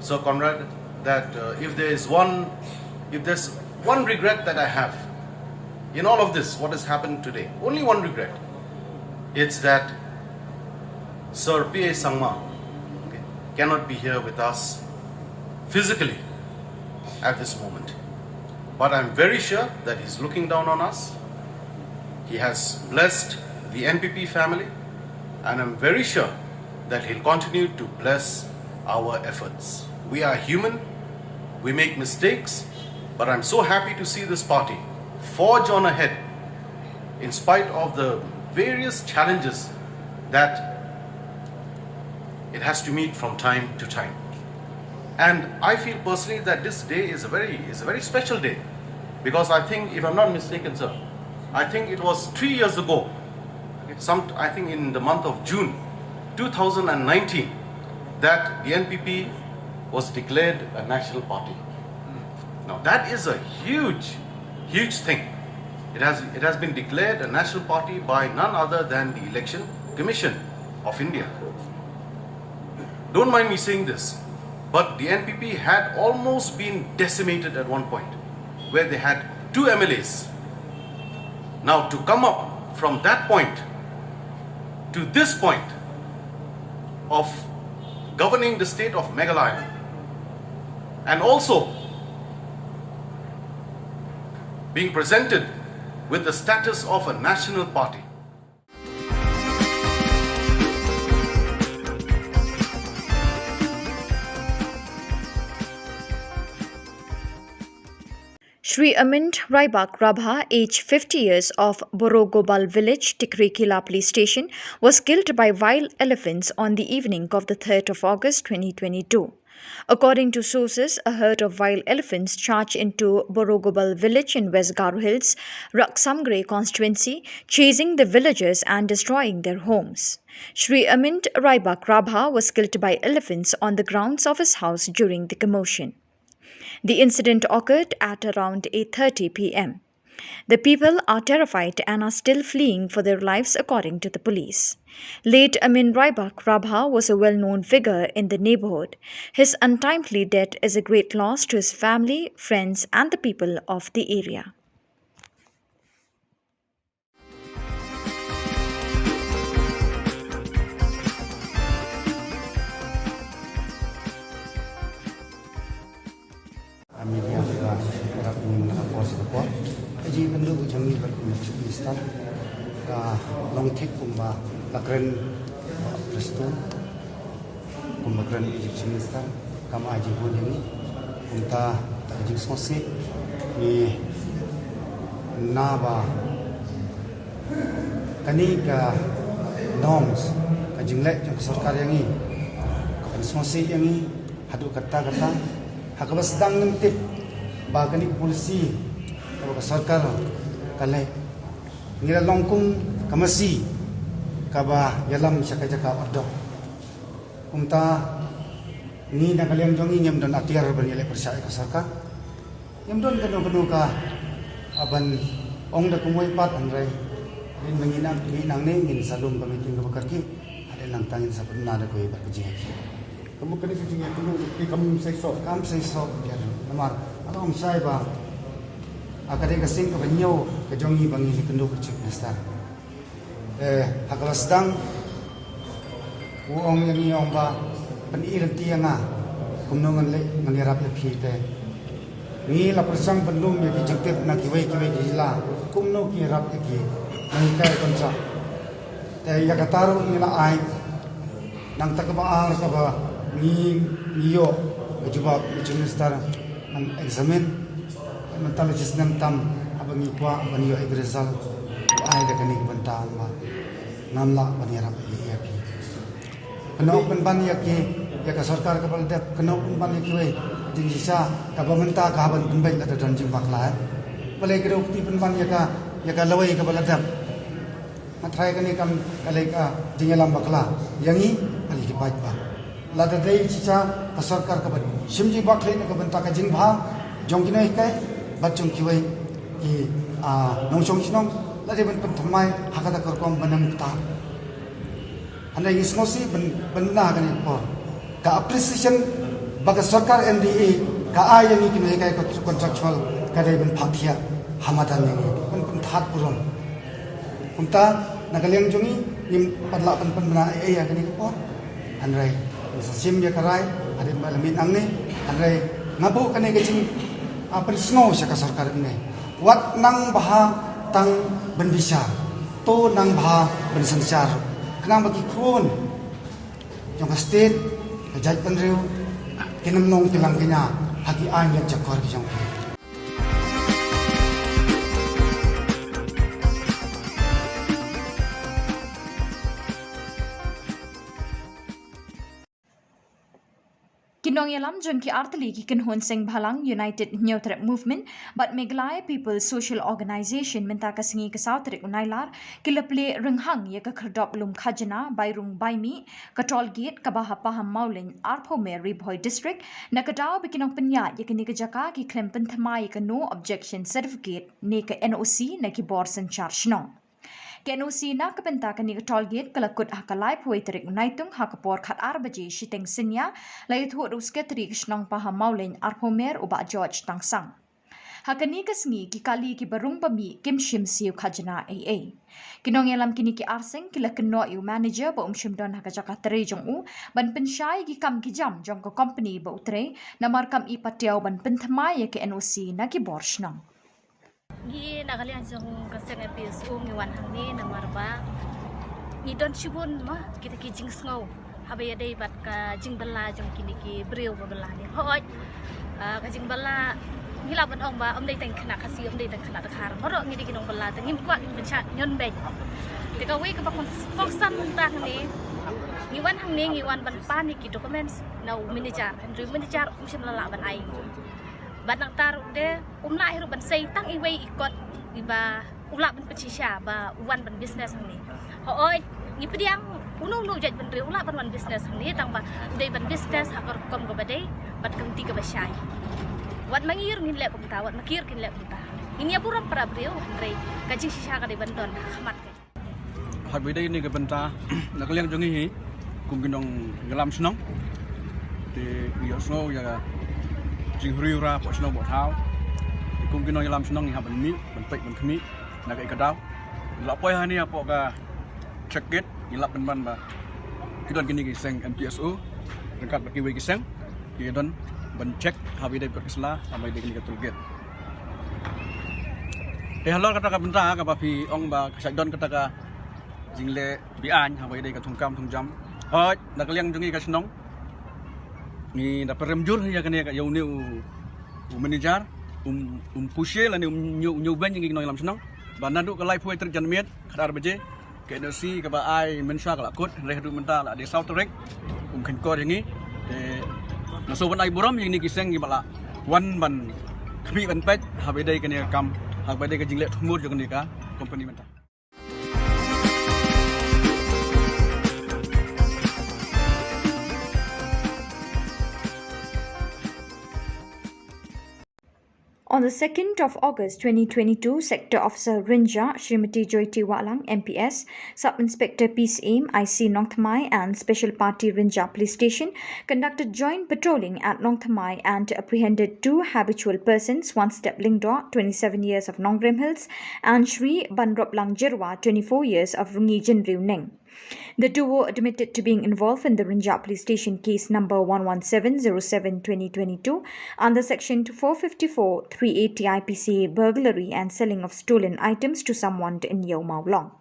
Sir Conrad that uh, if there is one, if there's one regret that I have in all of this, what has happened today, only one regret, it's that Sir P A Sangma, okay, cannot be here with us physically at this moment. But I'm very sure that he's looking down on us. He has blessed the N P P family, and I'm very sure that he'll continue to bless our efforts. We are human, we make mistakes, but I'm so happy to see this party forge on ahead in spite of the various challenges that it has to meet from time to time. And I feel personally that this day is a very, is a very special day, because I think, if I'm not mistaken, sir, I think it was three years ago, some, I think in the month of June two thousand nineteen, that the N P P was declared a national party. Now that is a huge, huge thing. It has, it has been declared a national party by none other than the Election Commission of India. Don't mind me saying this, but the N P P had almost been decimated at one point, where they had two M L As. Now, to come up from that point to this point of governing the state of Meghalaya, and also being presented with the status of a national party. Shri Amint Raibak Rabha, age fifty years, of Borogobal village, Tikrikhila Police Station, was killed by wild elephants on the evening of the third of August twenty twenty-two. According to sources, a herd of wild elephants charged into Borogobal village in West Garo Hills, Raksamgre constituency, chasing the villagers and destroying their homes. Shri Amint Raibak Rabha was killed by elephants on the grounds of his house during the commotion. The incident occurred at around eight thirty p m. The people are terrified and are still fleeing for their lives, according to the police. Late Amin Raibak Rabha was a well-known figure in the neighborhood. His untimely death is a great loss to his family, friends, and the people of the area. Ami dia ka rap ngin ka por sa ka por. Ka jingpynduh jong ngi bad kumba Chief Minister ka long thik kumba la kren Prestone, kumba kren Chief Minister, kam ai jingbun jong ngi. Kumta ka jingsngewsih ngi na ba kane ka norms, ka jingleh jong ka sorkar ïa ngi, ka pynsngewsih ïa ngi haduh katta katta. Ha kaba sdang ngin tip ba kane ka policy kaba ka sorkar ka leh, ngi la long kum ka masi kaba ïalam sha ka jaka ot doh. Kumta ngi na ka liang jong ngi ngim don atiar ban ïaleh pyrshah ïa ka sorkar. Ngim don kano kano ka, ah, ban ong da kumwei pat, hynrei hadien ba ngi nang, ngi nangne ngin sa lum ka meeting kaba kyrkieh. Hadien nangta ngin sa pynbna da kawei pat ka jingïakhih. Ka mut kane ka jingïakhih ka kam seisoh. Kam seisoh, ïa, namar nga la ong shai ba, ah, ka dei ka sien kaba hynñiew ka jong ngi ba ngi ïakynduh ka Chief Minister. Eh, ha kaba sdang u ong ïa ngi, ong ba Pyni lynti ïa nga kumno ngan leh, ngan ïarap ïa phi te. Ngi la pyrshang ban lum ïa ki jingtip na kiwei kiwei ki jylla kumno ki ïarap ïa ki nonghikai contract. Te ïa kata ruh ngi la ai. Nangta kaba ar kaba ngi, ngi ïoh ka jubab na Chief Minister, ngan examine. Mynta la shisnem tam haba ngi kwah ban ïoh ïa ka result. Ai da kane ka bynta ba ngam lah ban ïarap ïa phi. Kynnoh pynban ïa ki, ïa ka sorkar kaba la dep, kynnoh pynban ïa kiwei jingshisha, kaba mynta ka hap ban pynbeit lada don jingbakla. Balei kynnoh pynban ïa ka, ïa ka lawei kaba la dep. Nga tharai kane kam ka lei ka jingïalam bakla ïa ngi bad ïa ki paidbah. Lada dei shisha ka sorkar kaba shim jingbakhlieh na ka bynta ka jingbha jong ki nonghikai bad jong kiwei ki, ah, nongshong shnong, la dei ban pynthymmai ha kata ka rukom ban ym ktah. Hynrei ngi sngewsih ban, ban na kane ka por. Ka appreciation ba ka sorkar N D A ka ai ïa ngi ki nonghikai contractual ka dei ban phah thiah ha madan ïa ngi, ban pynthad burom. Kumta na ka liang jong ngi ngim pat lah ban pynbna ei ei ha kane ka por. Hynrei ngin sa shim ïa ka rai hadien ba la mih nangne. Hynrei nga buh kane ka jing, ah, pynsngew sha ka sorkar ne. Wat nang bha tang ban bishar, to nang bha ban synshar. Khnang ba ki khun jong ka state, ka jaitbynriew kin ym long ki langkñia ha ki aiñ leh jakor ki jong ki. Ki nongïalam jong ki artylli ki kynhun seng bhalang United Hynñiewtrep Movement bad Meghalaya People's Social Organisation mynta ka sngi ka saw tarik u Nailar ki la plie rynghang ïa ka khyrdop lum khajna bai rung bai mih ka toll gate kaba ha Pahammawlein arphew mer Ri Bhoi District, na ka daw ba ki nongpynïaid ïa kane ka jaka ki khlem pynthymmai ïa ka no objection certificate ne ka N O C na ki bor synshar shnong. Ka N O C na ka bynta kane ka toll gate ka la kut ha ka laiphew wei tarik u Naitung ha ka por khatar baje shiteng synñia, la ïathuh da u Secretary ka shnong Pahammawlein arphew mer u Bah George Tangsang. Ha kane ka sngi ki kali kiba rung ba mih kim shim siew khajna ei ei. Ki nongïalam kine ki arseng ki la kynnoh ïa u manager ba um shym don ha ka jaka trei jong u ban pynshai ïa ki kam ki jam jong ka company ba u trei, namar kam i patiaw ban pynthymmai ïa ka N O C na ki bor shnong. Ngi na ka liang jong ka seng M P S U ngi wan hangne namar ba ngi don shibun ma kita ki jingsngew haba ïadei bad ka jingbylla jong kine ki briew ba bylla ne. Hooid, ah, ka jingbylla ngi lah ban ong ba ym dei tang khynnah Khasi, ym dei tang khynnah Dkhar. Baroh ngi dei ki nongbylla, te ngim kwah ngin pynshah ñion beiñ. Te kawei kaba kong, kongsan mynta hangne, ngi wan hangne ngi wan ban pan ïa ki documents na u manager, hynrei u manager um shym la lah ban ai. Bad nangta ruh te um lah hi ruh ban sei tang iwei i kot iba u lah ban pynshisha ba u wan ban business hangne. Hooid, ngi pdiang uno uno u jaitbynriew u lah ban wan business hangne tang ba u dei ban business ha ka rukom kaba dei bad ka lynti kaba shai. Wat ma ngi ruh ngin leh kumta, wat ma ki ruh kin leh kumta. Ngin ïa burom para briew hynrei ka jingshisha ka dei ban don ha khmat ka. Haba ïadei kane ka bynta na ka liang jong ngi hi kum ki nongïalam shnong, te ngi ïohsngew ïa ka jinghuri hura hapoh shnong hapoh thaw. Te kum ki nongïalam shnong ngi hap ban mih, ban peit, ban khmih na kaei ka daw. La poi hangne hapoh ka check gate, ngi lap pynban ba ki don kine ki seng M P S U ryngkat bad kiwei ki seng ki don ban check haba ïadei bad ka sla, haba ïadei kane ka toll gate. Te halor kata ka bynta kaba phi ong ba ka shait don kata ka jingleh be-aiñ haba ïadei ka thungkam thungjam. Hooid, na ka liang jong ngi ka shnong ngi da pyrem jur ïa kane ka ïa une u, u manager, um, um pushe lane um ñiew, ñiew beiñ ïa ngi ki nongïalam shnong ba naduh ka laiphew tarik janmiet khatar baje, ka N O C kaba ai mynshuwa ka la kut, hynrei haduh mynta la dei saw tarik um kheiñkor ïa ngi. Te nga sngewbha ban ai burom ïa kine ki seng kiba la wan ban khmih ban peit haba ïadei kane ka kam, haba ïadei ka jingleh thungmur jong kane ka company mynta. On the second of August twenty twenty-two, Sector Officer Rynja, Shrimati Joyty Wahlang, M P S, Sub Inspector Peace Aim, I C Nongthymmai, and Special Party Rynja Police Station conducted joint patrolling at Nongthymmai and apprehended two habitual persons, Wanstep Lyngdoh, twenty-seven years of Nongrim Hills, and Shri Banroplang Jyrwa, twenty-four years of Rungei Jynriuneng. The duo admitted to being involved in the Rynjah Police Station case number one one seven zero seven twenty twenty-two under section four fifty-four three eighty I P C A, burglary and selling of stolen items to someone in Iewmawlong.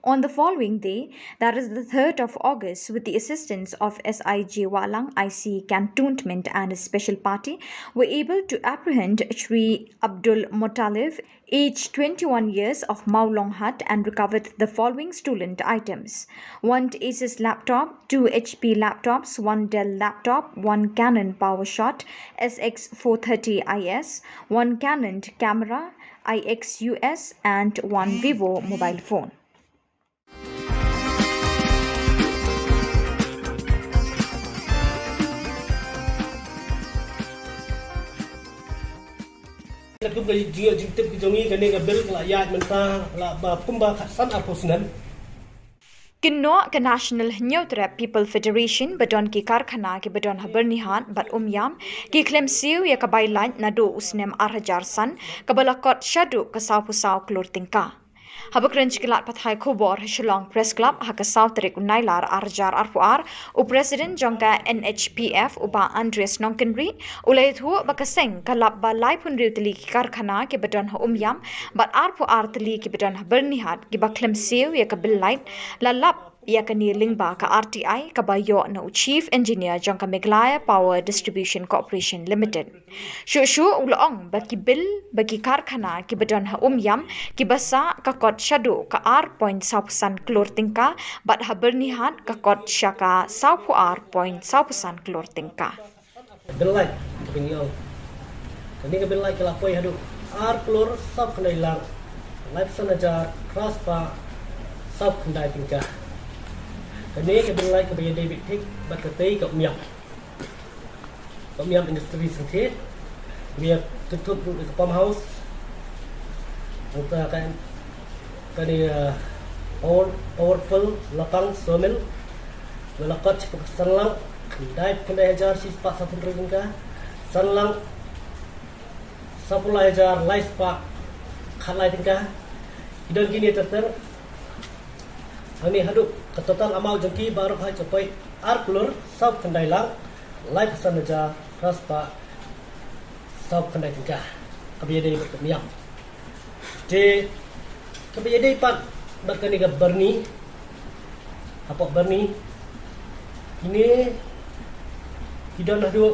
On the following day, that is the third of August, with the assistance of S I J Wahlang, I C Cantonment, and a special party, were able to apprehend Shri Abdul Muttalib, aged twenty-one years, of Mawlonghat, and recovered the following stolen items: one Asus laptop, two H P laptops, one Dell laptop, one Canon PowerShot S X four thirty I S, one Canon camera I X U S, and one Vivo mobile phone. Ka kum ka jingïoh jingtip ka jong ngi, kane ka bill ka la ïaid mynta la ba kumba khatsan arphew snem. Kynnoh ka National Hynñiewtrep People Federation ba don ki karkhana kiba don ha Byrnihat bad Umiam ki khlem siew ïa ka bai lait naduh u snem ar hajar san, kaba la kot shaduh ka sawphew saw klur tyngka. Haba kren sha ki lad pathai khubor ha Shillong Press Club ha ka saw tarik u Nailar ar hajar arphew ar, u President jong ka N H P F, u Bah Andreas Nongkynrih, u la ïathuh ba ka seng ka lap ba laiphew hynriew tylli ki karkhana kiba don ha Umiam bad arphew ar tylli kiba don ha Byrnihat kiba khlem siew ïa ka bill lait, la lap ïa kane lyngba ka R T I kaba ïoh na u Chief Engineer jong ka Meghalaya Power Distribution Corporation Limited. Shuh shuh u la ong ba ki bill, ba ki karkhana kiba don ha Umiam kiba sah ka kot shaduh ka ar point sawphew san klur tyngka, bad ha Byrnihat ka kot sha ka sawphew ar point sawphew san klur tyngka. Bill lait kaba ngi ong, kane ka bill lait ka la poi haduh ar klur sawphew khyndai lak laiphew san hajar phra spah sawphew khyndai tyngka. Kane ka bill lait kaba ïadei beit thik bad katei ka Umiam, ka Umiam Industry Synthet, kaba ïa kynthup ruh ïa ka pump house, nangta ka, kane, uh, power, powerful lapang sawmill, ba la kot sha ka san lak khyndai, khyndai hajar shi spah sawphew hynriew tyngka, san lak sawphew lai hajar lai spah khatlai tyngka. Ki don kine ter ter. Hangne haduh ka total amount jong ki baroh hi ka poi ar klur sawphew khyndai lak laiphew san hajar phra spah sawphew khyndai tyngka, kaba ïadei bad ka Umiam. Te kaba ïadei pat bad kane ka Byrni, hapoh Byrni, kine ki don haduh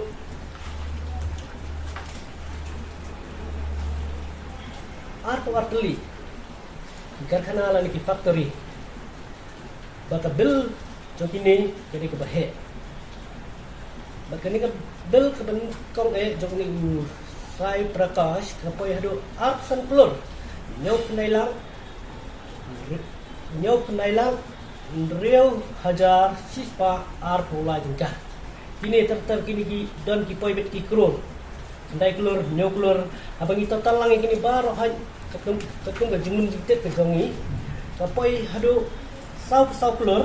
arphew ar tylli ki karkhana lane ki factory. Ba ka bill jong kine ka dei kaba heh. Ba kane ka bill kaba nyngkong eh jong une u Sai Prakash ka poi haduh arphew san klur hynñiew khyndai lak, hynñiew khyndai lak hynriew hajar shi spah arphew lai tyngka. Kine ter ter kine ki don ki poi beit ki klur. Khyndai klur, hynñiew klur, haba ngi total lang ïa kine baroh hi, katkum, katkum ka jingmut jingtip ka jong ngi, ka poi haduh sawphew saw klur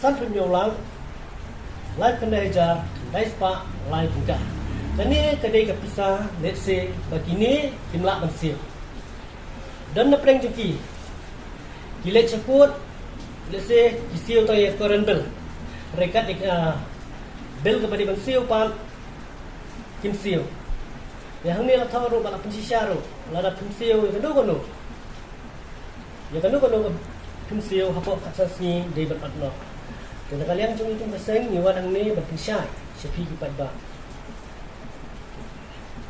sanphew hynñiew lak laiphew khyndai hajar khyndai spah lai tyngka. Kane ka dei ka pisa lehse ba kine kim lah ban siew. Don na pdeng jong ki, ki leit sha court, lehse ki siew tang ïa ka current bill. Hynrei kat ïa ka, ah, bill kaba dei ban siew pat kim siew. Ïa hangne la thaw ruh ba la pynshisha ruh, lada phim siew ïa kano kano, ïa kano kano ka phim siew hapoh khatsan sngi dei ban ot noh. Te na ka liang jong ngi kum ka seng ngi wan hangne ban pynshai sha phi ki paidbah.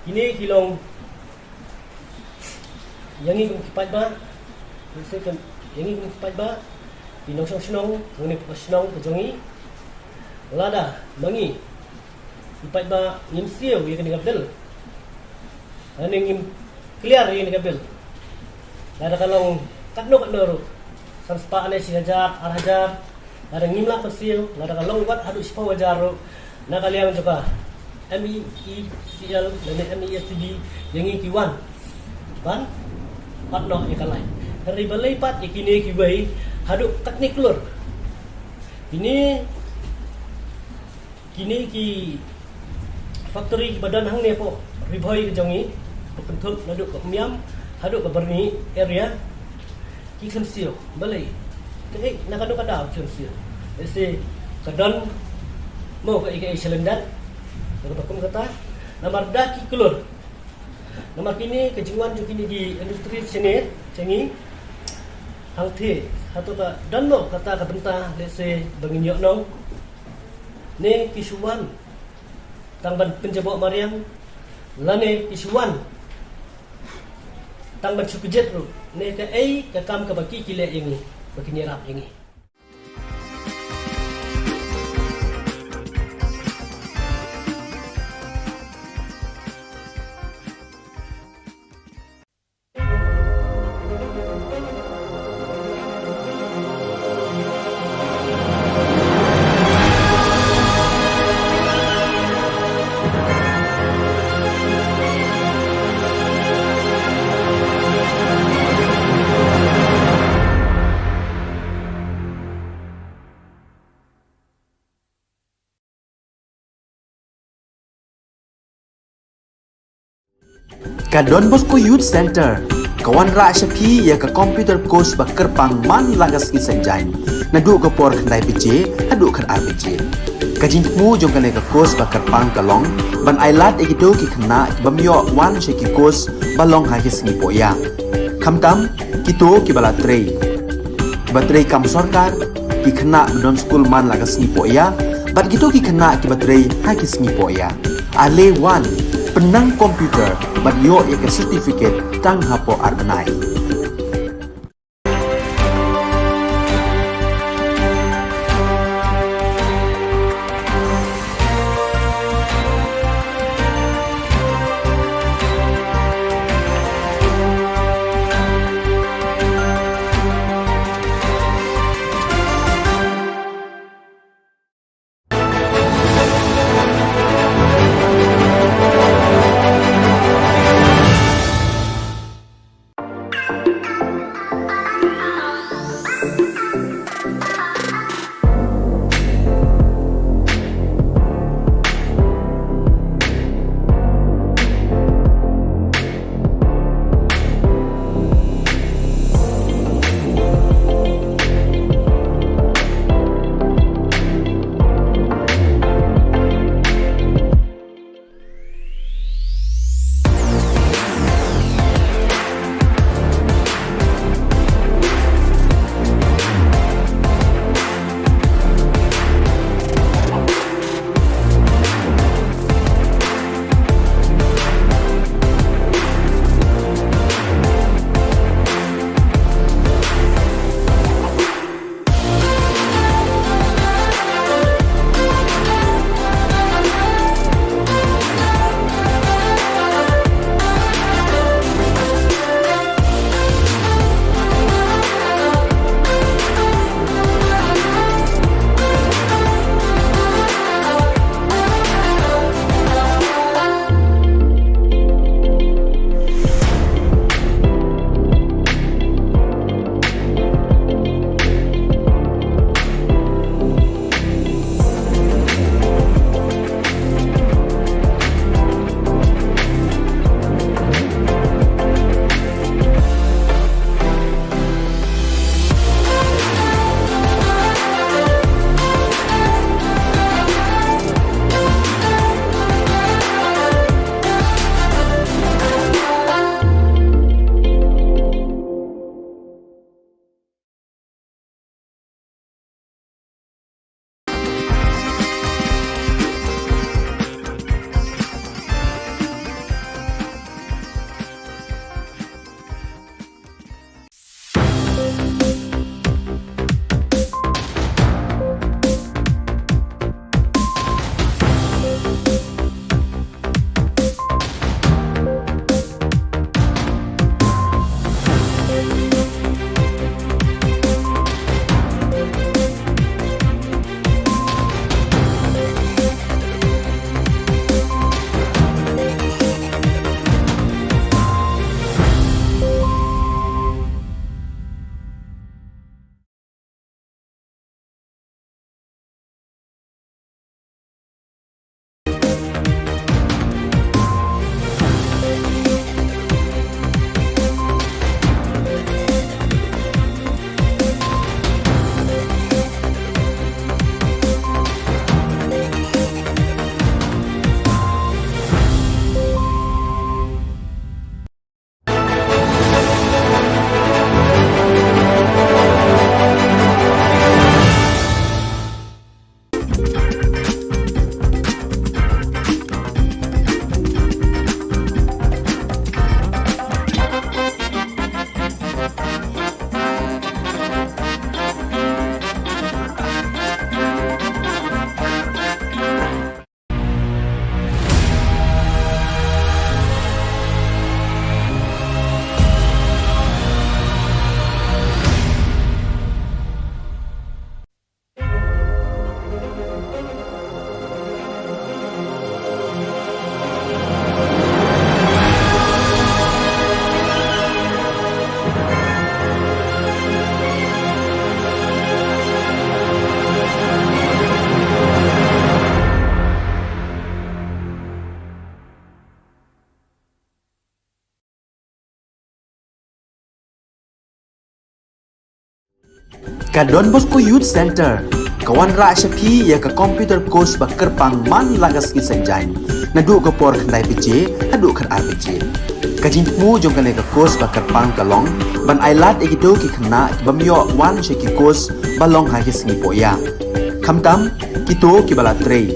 Kine ki long ïa ngi kum ki paidbah, lehse kum ïa ngi kum ki paidbah, ki nongshong shnong, ngi ne ka shnong ka jong ngi. Lada ma ngi ki paidbah ngim siew ïa kane ka bill, lane ngim clear ïa kane ka bill, lada ka long katno katno ruh, san spah ne shi hajar, ar hajar, lada ngim lah ban siew, lada ka long wat haduh shiphew hajar ruh, na ka liang jong ka M E E C L lane M E S T D, ïa ngi ki wan ban pat noh ïa ka lait. Hynrei balei pat ïa kine kiwei haduh katne klur? Kine, kine ki factory kiba don hangne hapoh Ri Bhoi ka jong ngi, ba kynthup naduh ka Umiam haduh ka Byrni area, ki khlem siew. Balei? Te na kano ka daw ki ong sir. Te si ka don mo ka ika i cylinder. Ka ba kum kata. Namar da ki kulur. Namar kine ka jingwan jong kine ki industry sene changi. Hangthe hato ka don mo kata ka bynta lehse ba ngin ïoh nong. Ne ki shu wan tang ban pynjaboh mariang lane ki shu wan tang ban shu kjit ruh ne kaei ka kam kaba ki ki leh ïa ngi ba kin ïarap ïa ngi. Ka Don Bosco Youth Center ka wanrah sha phi ïa ka computer course ba kyrpang man la ka sngi Saitjaiñ, naduh ka por khyndai baje haduh khatar baje. Ka jingthmu jong kane ka course ba kyrpang ka long ban ailad ïa kito ki khynnah ki bym ïoh wan sha ki course ba long ha ki sngi pohïa. Khamtam kito kiba la trei, kiba trei kam sorkar, ki khynnah ba don skul man la ka sngi pohïa bad kito ki khynnah kiba trei ha ki sngi pohïa. Ale wan, pynnang computer bad ïoh ïa ka certificate tang hapoh ar bnai. Ka Don Bosco Youth Centre ka wanrah sha phi ïa ka computer course ba kyrpang man la ka sngi Saitjaiñ, naduh ka por khyndai baje haduh khatar baje. Ka jingthmu jong kane ka course ba kyrpang ka long ban ailad ïa kito ki khynnah ki bym ïoh wan sha ki course ba long ha ki sngi pohïa, khamtam kito kiba la trei,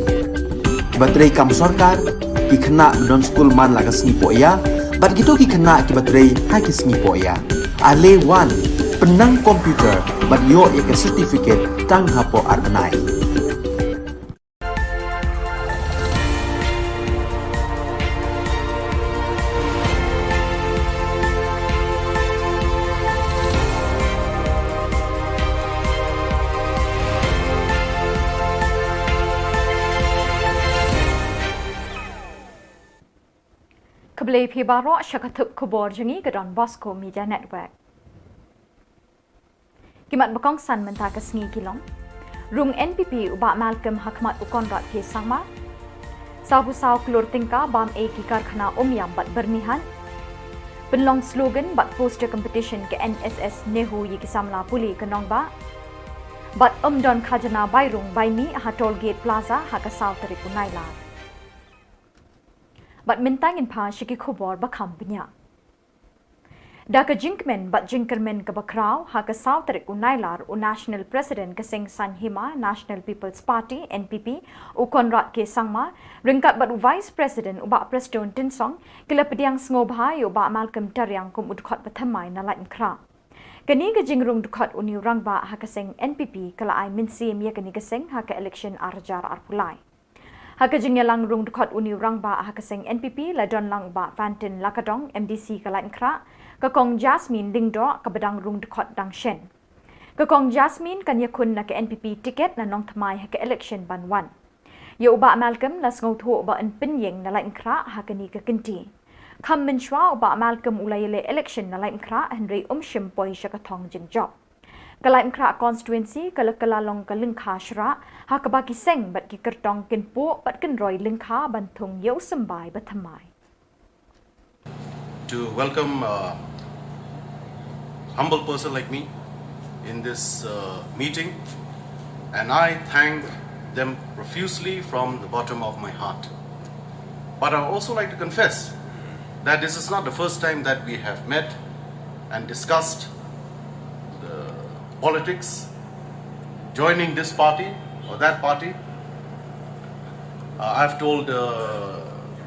kiba trei kam sorkar, ki khynnah ba don skul man la ka sngi pohïa, bad kito ki khynnah kiba trei ha ki sngi pohïa. Ale wan, pynnang computer bad ïoh ïa ka certificate tang hapoh ar bnai. Khublei phi baroh sha ka thup khubor jong ngi ka Don Bosco Media Network. Ki mat ba kongsan mynta ka sngi ki long: rung N P P u Bah Malcolm ha khmat u Conrad K Sangma. Sawphew saw klur tyngka bam ei ki karkhana Umiam bad Byrnihat. Pynlong slogan bad poster competition ka N S S NEHU ïa ki samla pule ka nongbah. Bad ym don khajna bai rung bai mih ha Toll Gate Plaza ha ka saw tarik u Nailar. Bad mynta ngin phai sha ki khubor ba kham bniah. Da ka jingkmen bad jingkyrmen kaba khraw, ha ka saw tarik u Nailar u National President ka seng Saiñ Hima National People's Party, N P P, u Conrad K Sangma, ryngkat bad u Vice President u Bah Prestone Tynsong, ki la pdiang sngewbha ïa u Bah Malcolm Tariang kum u dkhot ba thymmai na Laitumkhrah. Kane ka jingrung dkhot une u rangbah ha ka seng N P P ka la ai mynsiem ïa kane ka seng ha ka election ar hajar arphew lai. Ha ka jingïalang rung dkhot une u rangbah ha ka seng N P P la don lang u Bah Fantin Lakadong, M D C ka Laitumkhrah, ka Kong Jasmine Lyngdoh kaba dang rung dkhot dang shen. Ka Kong Jasmine kan ïakhun na ka N P P ticket na Nongthymmai ha ka election ban wan. Ïa u Bah Malcolm la sngewthuh ba yn pynïeng na Laitumkhrah ha kane ka kynti. Kham mynshuwa u Bah Malcolm u la ïaleh election na Laitumkhrah hynrei um shym poi sha ka thong jingjop. Ka Laitumkhrah constituency ka la kylla long ka lyngkha shrah, ha kaba ki seng bad ki kyrtong kin puh bad kin roi lyngkha ban thung ïa u symbai ba thymmai. To welcome a humble person like me in this uh, meeting, and I thank them profusely from the bottom of my heart. But I also like to confess that this is not the first time that we have met and discussed the politics, joining this party or that party. Uh, I've told uh,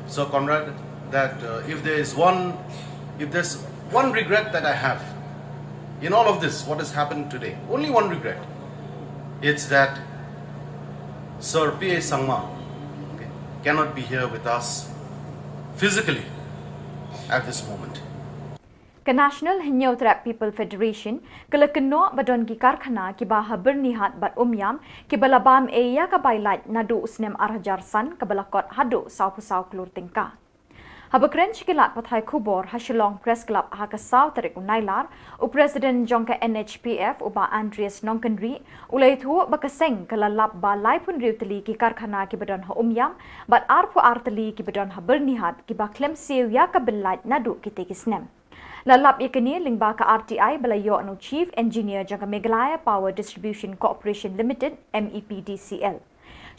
Sir Conrad that uh, if there is one, if there's one regret that I have in all of this, what has happened today, only one regret, it's that Sir P A Sangma, okay, cannot be here with us physically at this moment. Ka National Hynñiewtrep People Federation ka la kynnoh ba don ki karkhana kiba ha Byrnihat bad Umiam kiba la bam ei ïa ka bai lait naduh u snem ar hajar san kaba la kot haduh sawphew saw klur tyngka. Haba kren sha ki lad pathai khubor ha Shillong Press Club ha ka saw tarik u Nailar, u President jong ka N H P F u Bah Andreas Nongkynrih u la ïathuh ba ka seng ka la lap ba laiphew hynriew tylli ki karkhana kiba don ha Umiam bad arphew ar tylli kiba don ha Byrnihat kiba khlem siew ïa ka bai lait naduh kitei ki snem. La lap ïa kane lyngba ka R T I ba la ïoh na u Chief Engineer jong ka Meghalaya Power Distribution Corporation Limited, M E P D C L.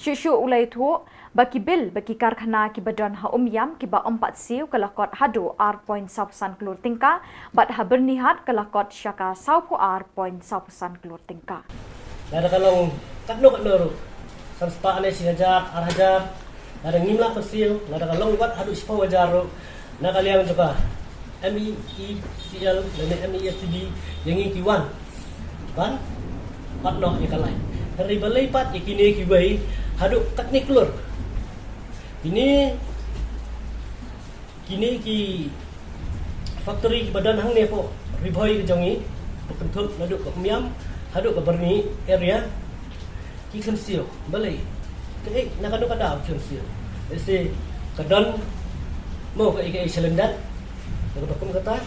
Shuh shuh u la ïathuh ba ki bill ba ki karkhana kiba don ha Umiam kiba ym pat siew ka la kot haduh ar point sawphew san klur tyngka, bad ha Byrnihat ka la kot sha ka sawphew ar point sawphew san klur tyngka. Lada ka long katno katno ruh, san spah ne shi hajar, ar hajar, lada ngim lah ban siew, lada ka long wat haduh shiphew hajar ruh, na ka liang jong ka M E E C L lane M E S T D, ïa ngi ki wan ban pat noh ïa ka lait. Hynrei balei pat ïa kine kiwei haduh katne klur? Kine, kine ki factory kiba don hangne hapoh Ri Bhoi ka jong ngi, ba kynthup naduh ka Umiam haduh ka Byrnihat area, ki khlem siew. Balei? Kaei, na kano ka daw ki khlem siew? Lehse ka don mo kaei kaei shalyndet na kaba kum kata.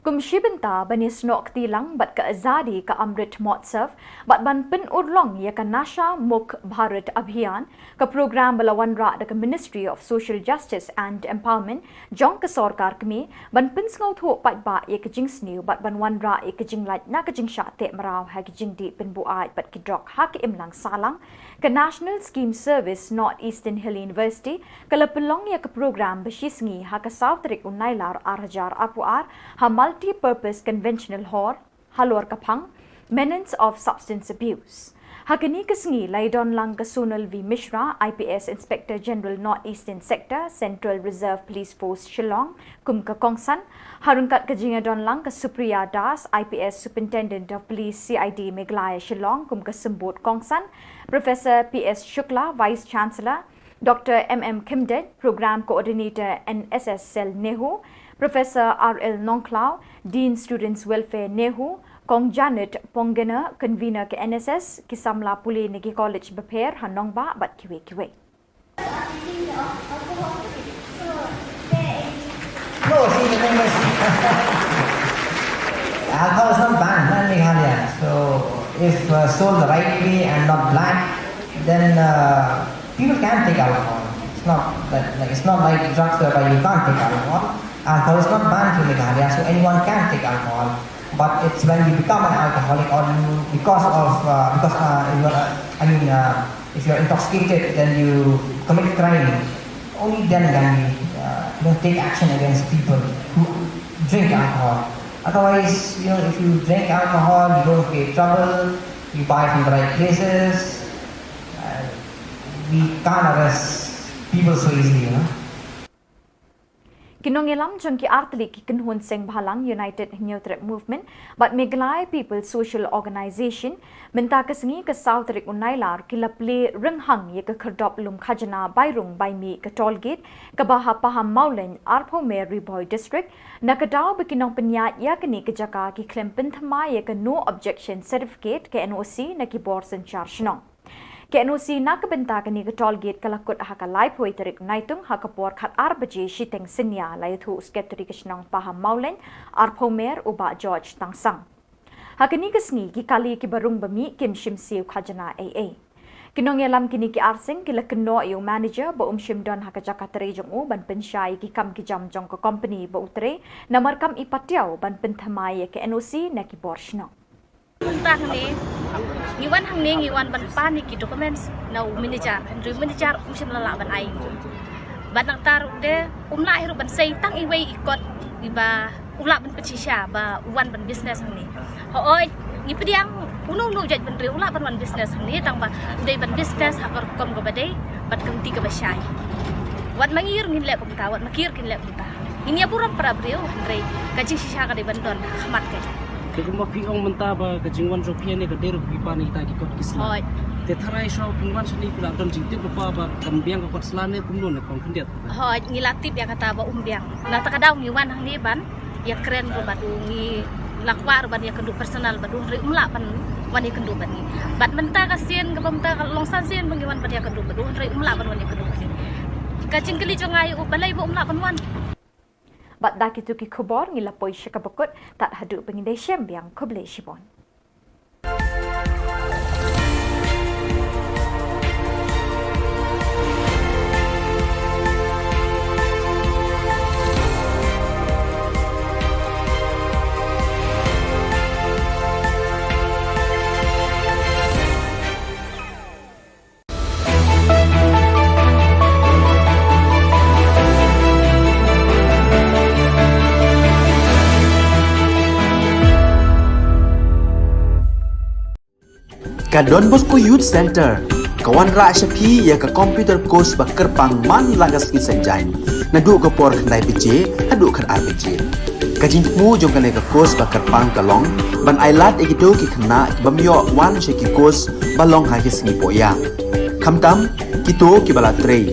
Kum shi bynta ban ïasnoh kti lang bad ka Azadi ka Amrit Mahotsav bad ban pynurlong ïa ka Nasha Mukt Bharat Abhiyan, ka program ba la wanrah da ka Ministry of Social Justice and Empowerment jong ka sorkar kmie ban pynsngewthuh paidbah ïa ka jingsniew bad ban wanrah ïa ka jinglait na ka jingshah teh mraw ha ki jingdih pynbuaid bad ki drok ha ka imlang sahlang, ka National Scheme Service North Eastern Hill University ka la pynlong ïa ka program ba shi sngi ha ka saw tarik u Nailar ar hajar arphew ar ha Multi-Purpose Conventional Hall, Halor Kaphang, Menace of Substance Abuse. Ha kane ka sngi la ïadon lang ka Sonal V Mishra, I P S Inspector General North Eastern Sector, Central Reserve Police Force Shillong, kum ka kongsan. Ha ryngkat ka jingïadon lang ka Supriya Das, I P S Superintendent of Police C I D Meghalaya Shillong, kum ka symbud kongsan. Professor P S Shukla, Vice Chancellor, Doctor M M Khymdeit, Program Coordinator N S S Cell NEHU, Professor R L Nongkhlaw, Dean Students Welfare NEHU, Kong Janet Ponggener, Convener ka N S S, ki samla pule na ki college bapher ha nongbah bad kiwei kiwei. No, see, the thing is, alcohol is not banned, not in Meghalaya. So, if uh, sold the right way and not black, then uh, people can take alcohol. It's not that, like, it's not like drugs whereby you can't take alcohol. Alcohol is not banned in Meghalaya, so anyone can take alcohol. But it's when you become an alcoholic or you, because of, uh, because uh, you are, I mean, uh, if you are intoxicated, then you commit crime. Only then can we, uh, you know, take action against people who drink alcohol. Otherwise, you know, if you drink alcohol, you don't create trouble, you buy from the right places, uh, we can't arrest people so easily, you know. Ki nongïalam jong ki artylli ki kynhun seng bhalang United Hynñiewtrep Movement bad Meghalaya People Social Organization mynta ka sngi ka saw tarik u Nailar ki la plie rynghang ïa ka khyrdop lum khajna Bairung Baimih ka toll gate kaba ha Pahammawlein, Arphew Mer, Ri Bhoi District, na ka daw ba ki nongpynïaid ïa kane ka jaka ki khlem pynthymmai ïa ka No Objection Certificate, ka N O C, na ki bor synshar shnong. Ka N O C na ka bynta kane ka toll gate ka la kut ha ka laiphew tarik Naitung ha ka por khatar baje shiteng synñia, la ïathuh u Secretary ka shnong Pahammawlein, Arphew Mer, u Bah George Tangsang. Ha kane ka sngi ki kali kiba rung ba mih kim shim siew khajna ei ei. Ki nongïalam kine ki arseng ki la kynnoh ïa u manager ba um shym don ha ka jaka trei jong u ban pynshai ïa ki kam ki jam jong ka company ba u trei, namar kam i patiaw ban pynthymmai ïa ka N O C na ki bor shnong. Mynta hangne ngi wan hangne, ngi wan ban pan ïa ki documents na u manager, hynrei u manager um shym la lah ban ai. Bad nangta ruh de um lah hi ruh ban sei tang iwei i kot iba u lah ban pynshisha ba u wan ban business hangne. Hooid, ngi pdiang uno uno u jait bynriew u lah ban wan business hangne, tang ba u dei ban business ha ka rukom kaba dei bad ka lynti kaba shai. Wat ma ngi ruh ngin leh kumta, wat ma ki ruh kin leh kumta. Ngin ïa burom para briew, hynrei ka jingshisha ka dei ban don ha khmat ka jong. Te kumba phi ong mynta ba ka jingwan jong phi hangne ka dei ruh phi pan ïa kita ki kot ki sla. Hooid. Te tharai shuwa phin wan shane phi la don jingtip lypa ba kam biang ka kot sla ne kumno ne kong khyndiat? Hooid, ngi la tip ïa kata ba um biang. Na kata ka daw ngi wan hangne ban ïakren ruh bad u, ngi la kwah ruh ban ïakynduh personal bad u, hynrei um lah ban wan ïakynduh bad ngi. Bad mynta ka sien kaba mynta ka long san sien ba ngi wan ban ïakynduh bad u, hynrei um lah ban wan ïakynduh bad ngi. Ka jingkylli jong nga ïa u, balei ba um lah ban wan. Bad da kito ki khubor ngi la poi sha kaba kut, tad haduh ba ngin ïashem biang, khublei shibun. Ka Don Bosco Youth Centre ka wanrah sha phi ïa ka computer course ba kyrpang man la ka sngi Saitjaiñ, naduh ka por khyndai baje haduh khatar baje. Ka jingthmu jong kane ka course ba kyrpang ka long ban ailad ïa kito ki khynnah ki bym ïoh wan sha ki course ba long ha ki sngi pohïa, khamtam kito kiba la trei,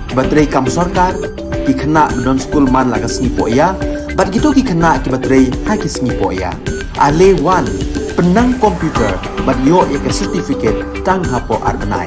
kiba trei kam sorkar, ki khynnah ba don skul man la ka sngi pohïa bad kito ki khynnah kiba trei ha ki sngi pohïa. Ale wan, pynnang computer bad ïoh ïa ka certificate tang hapoh ar bnai.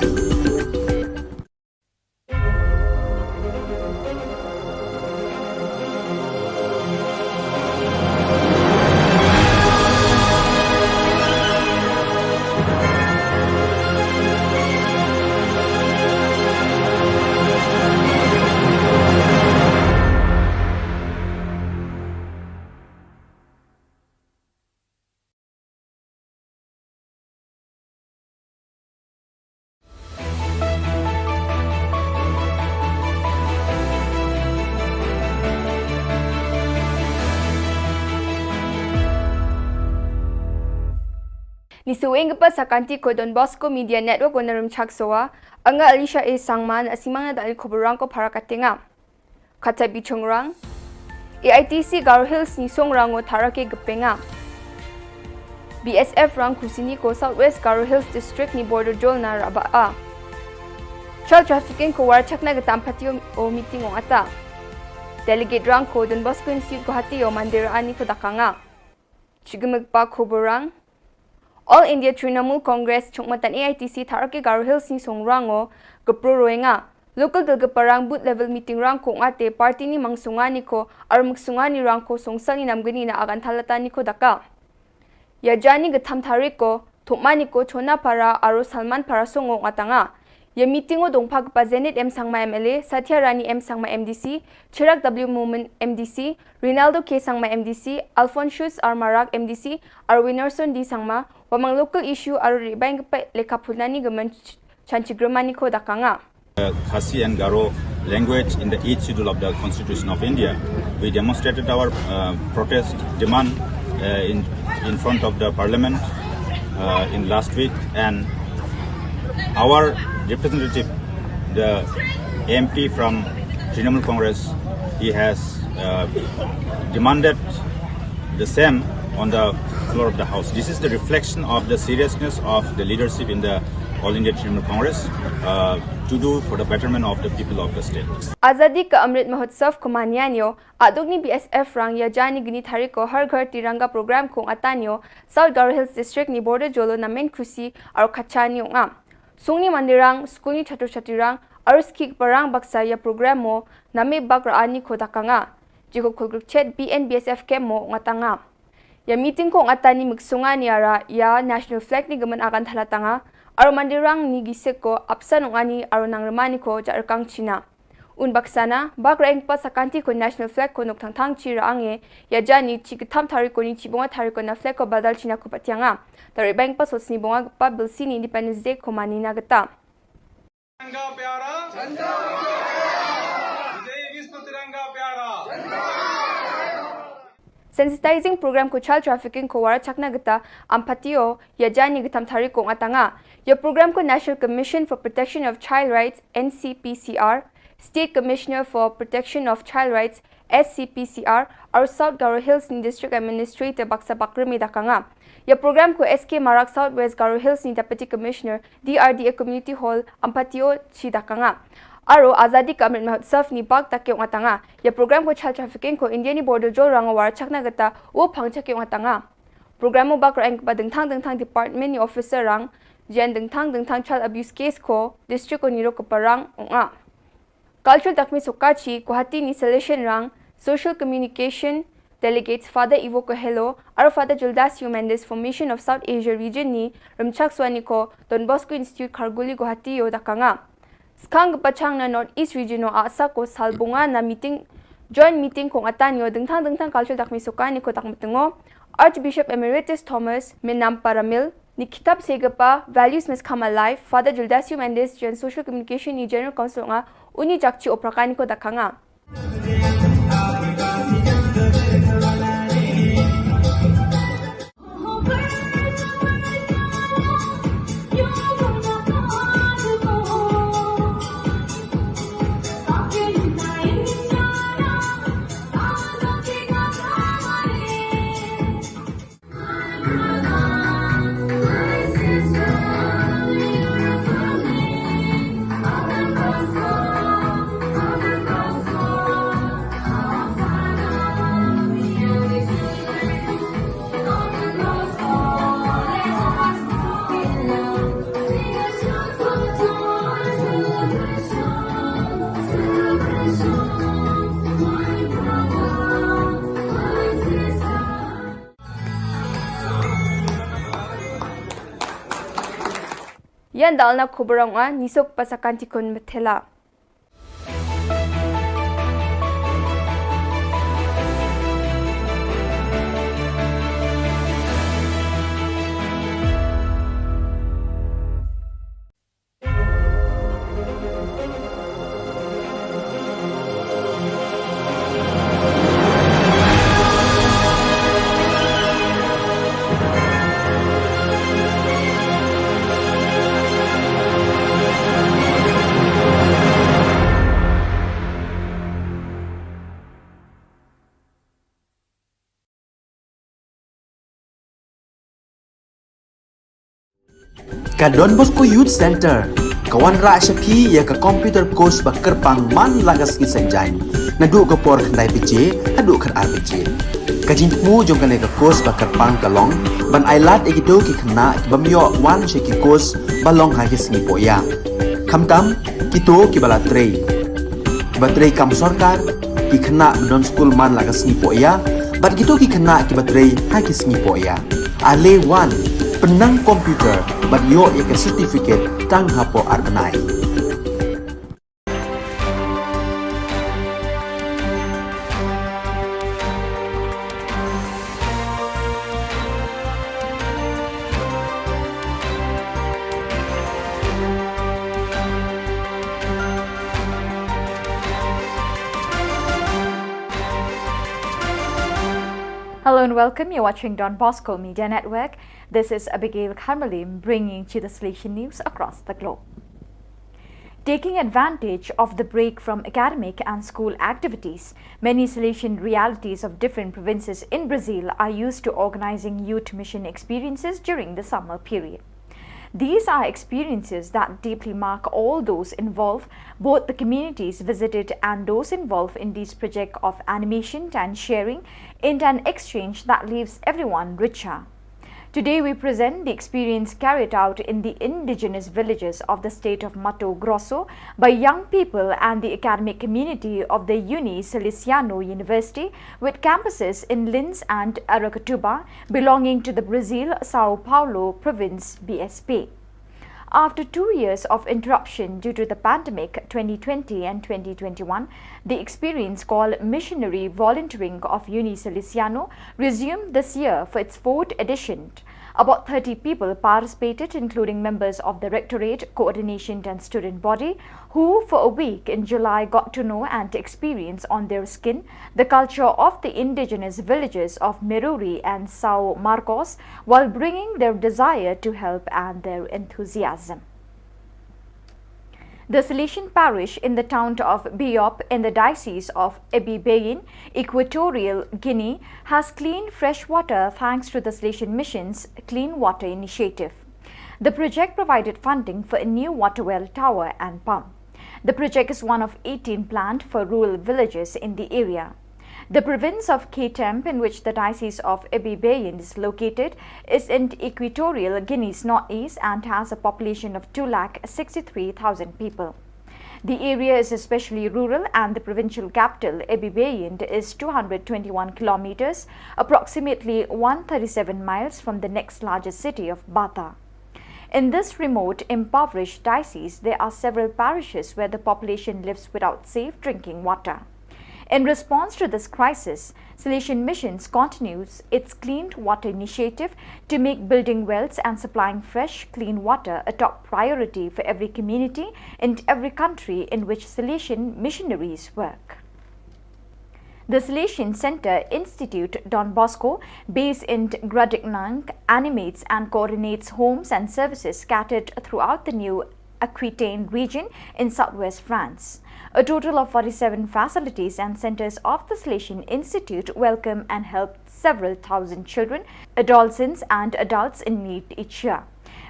Ni saweng ka pa sakanti ko Don Bosco Media Network wana rum chak sowa, anga Alicia A Sangma na asimang na dali ko burang ko para katenga. Kata bichungrang. A I T C Garo Hills ni songrang o tharake gepenga. B S F rang kusini ko South West Garo Hills District ni border jol na raba a. Child trafficking ko war chakna getam pati o meeting o ata. Delegate rang ko Don Bosco Institute Guwahati o mandir ani ko dakanga. Chigimik ba khubor rang. All India Trinamool Congress chungmatan A I T C tharake Garo Hills ni songrang o gepro roenga. Local dal geparang booth level meeting rang ko ngate party ni mangsungani ko armuk sungani rang ko songsal ni namgani na agan thalata ni ko daka. Ya jani getham tharik ko thumani ko Chona para aro Salman para songo ngatanga. Ya meeting o dongpha gepa Zenith M Sangma M L A, Satya Rani M Sangma M D C, Chirag W Momin M D C, Rinaldo K Sangma M D C, Alphonsus R Marak M D C, aro Winnerson D Sangma, wamang local issue aro ribang gepa lekha phulnani gemen ch-, chanchigremani ko dakanga. Uh, Khasi and Garo language in the eighth schedule of the Constitution of India. We demonstrated our, uh, protest demand, uh, in, in front of the parliament, uh, in last week, and our representative, the M P from Trinamool Congress, he has, uh, demanded the same on the floor of the house. This is the reflection of the seriousness of the leadership in the All India Trinamool Congress, uh, to do for the betterment of the people of the state. Azadi ka Amrit Mahotsav ko mania nio, aduk ni B S F rang ya jani gini tharik ko Har Ghar Tiranga program ko ngata nio, South Garo Hills District ni border jolo na men khusi aro khacha nio nga. Sungni mandirang, skulni chhatru chhatrirang, aro skik parang baksa ya program mo, name bak ra ani ko dakanga. Jiko khulgruk chet B N B S F kem mo ngatanga. Ya meeting ko ngatani miksunga ni ara ya national flag ni gemen agan thalatanga, aro mandirang ni gisik ko apsa nungani aro nangremani ko jarekang China. Un baksana, bak ra engpa sakanti ko national flag ko nuk thangthang chi ra ange, ya jani chi getham tharik ko ni chi bonga tharik ko na flag ko badal China ko patianga. Tari bang pa sotsni bonga gepa bilsi ni Independence Day ko mani na geta. तिरंगा प्यारा, विजयी विश्व तिरंगा प्यारा। Sensitizing program ko child trafficking ko war chakna geta ampatio ya jani getham tharik ko ngatanga. Ya program ko National Commission for Protection of Child Rights, N C P C R, State Commissioner for Protection of Child Rights, S C P C R, aro South Garo Hills ni District Administrator baksa bakremi dakanga. Ya program ko S K Marak South West Garo Hills ni Deputy Commissioner D R D A Community Hall ampatio chi dakanga. Aro Azadi ka Amrit Mahotsav ni bak takyo ngatanga. Ya program ko child trafficking ko India ni border jol rang war chakna geta u phang chakyo ngatanga. Program mo bak ra engpa dengthang dengthang department ni officer rang, jen dengthang dengthang child abuse case ko district ko niro ko parang unga. Cultural Dakmi Sokachi, Guwahati ni Salesian rang, Social Communication, Delegates Father Ivo Coelho, aro Father Gildas Mendes Formation of South Asia Region ni, Rimchak Swani ko, Don Bosco Institute Kharguli Guwahati yo dakanga. Skang pachang na North East Region o asa ko salbunga na meeting, joint meeting ko ngatan yo dengthang dengthang cultural dakmi sokani ko dakmetengo, Archbishop Emeritus Thomas Minam Paramil, ni kitab segapa Values Must Come Alive, Father Gildas Mendes, Gen Social Communication ni General Council nga, uni jakchi oprakani ko dakanga. Yan dalna khubor nga, nisok pasakan tikun metela. Ka Don Bosco Youth Centre ka wanrah sha phi ïa ka computer course ba kyrpang man la ka sngi Saitjaiñ, naduh ka por khyndai baje haduh khatar baje. Ka jingthmu jong kane ka course ba kyrpang ka long ban ailad ïa kito ki khynnah ki bym ïoh wan sha ki course ba long ha ki sngi pohïa, khamtam kito kiba la trei, kiba trei kam sorkar, ki khynnah ba don skul man la ka sngi pohïa bad kito ki khynnah kiba trei ha ki sngi pohïa. Ale wan, pynnang computer bad ïoh ïa ka certificate tang hapoh ar bnai. Hello and welcome. You're watching Don Bosco Media Network. This is Abigail Kharmalim bringing to the Salesian news across the globe. Taking advantage of the break from academic and school activities, many Salesian realities of different provinces in Brazil are used to organizing youth mission experiences during the summer period. These are experiences that deeply mark all those involved, both the communities visited and those involved in these projects of animation and sharing, in an exchange that leaves everyone richer. Today we present the experience carried out in the indigenous villages of the state of Mato Grosso by young people and the academic community of the Uni Salesiano University with campuses in Linz and Aracatuba, belonging to the Brazil São Paulo province B S P. After two years of interruption due to the pandemic twenty twenty and twenty twenty-one, the experience called Missionary Volunteering of Uni Salesiano resumed this year for its fourth edition. About thirty people participated, including members of the Rectorate, Coordination and Student Body, who for a week in July got to know and experience on their skin the culture of the indigenous villages of Meruri and São Marcos, while bringing their desire to help and their enthusiasm. The Salesian parish in the town of Biop in the diocese of Ebibeyin, Equatorial Guinea, has clean fresh water thanks to the Salesian Mission's Clean Water Initiative. The project provided funding for a new water well tower and pump. The project is one of eighteen planned for rural villages in the area. The province of Ketemp, in which the Diocese of Ebibeyin is located, is in Equatorial Guinea's northeast and has a population of two lakh sixty-three thousand people. The area is especially rural, and the provincial capital, Ebibeyin, is two hundred twenty-one kilometers, approximately one thirty-seven miles, from the next largest city of Bata. In this remote, impoverished diocese, there are several parishes where the population lives without safe drinking water. In response to this crisis, Salesian Missions continues its clean water initiative to make building wells and supplying fresh, clean water a top priority for every community in every country in which Salesian missionaries work. The Salesian Center Institute Don Bosco, based in Gradignank, animates and coordinates homes and services scattered throughout the new Aquitaine region in southwest France. A total of forty-seven facilities and centers of the Salesian Institute welcome and help several thousand children, adolescents, and adults in need each year.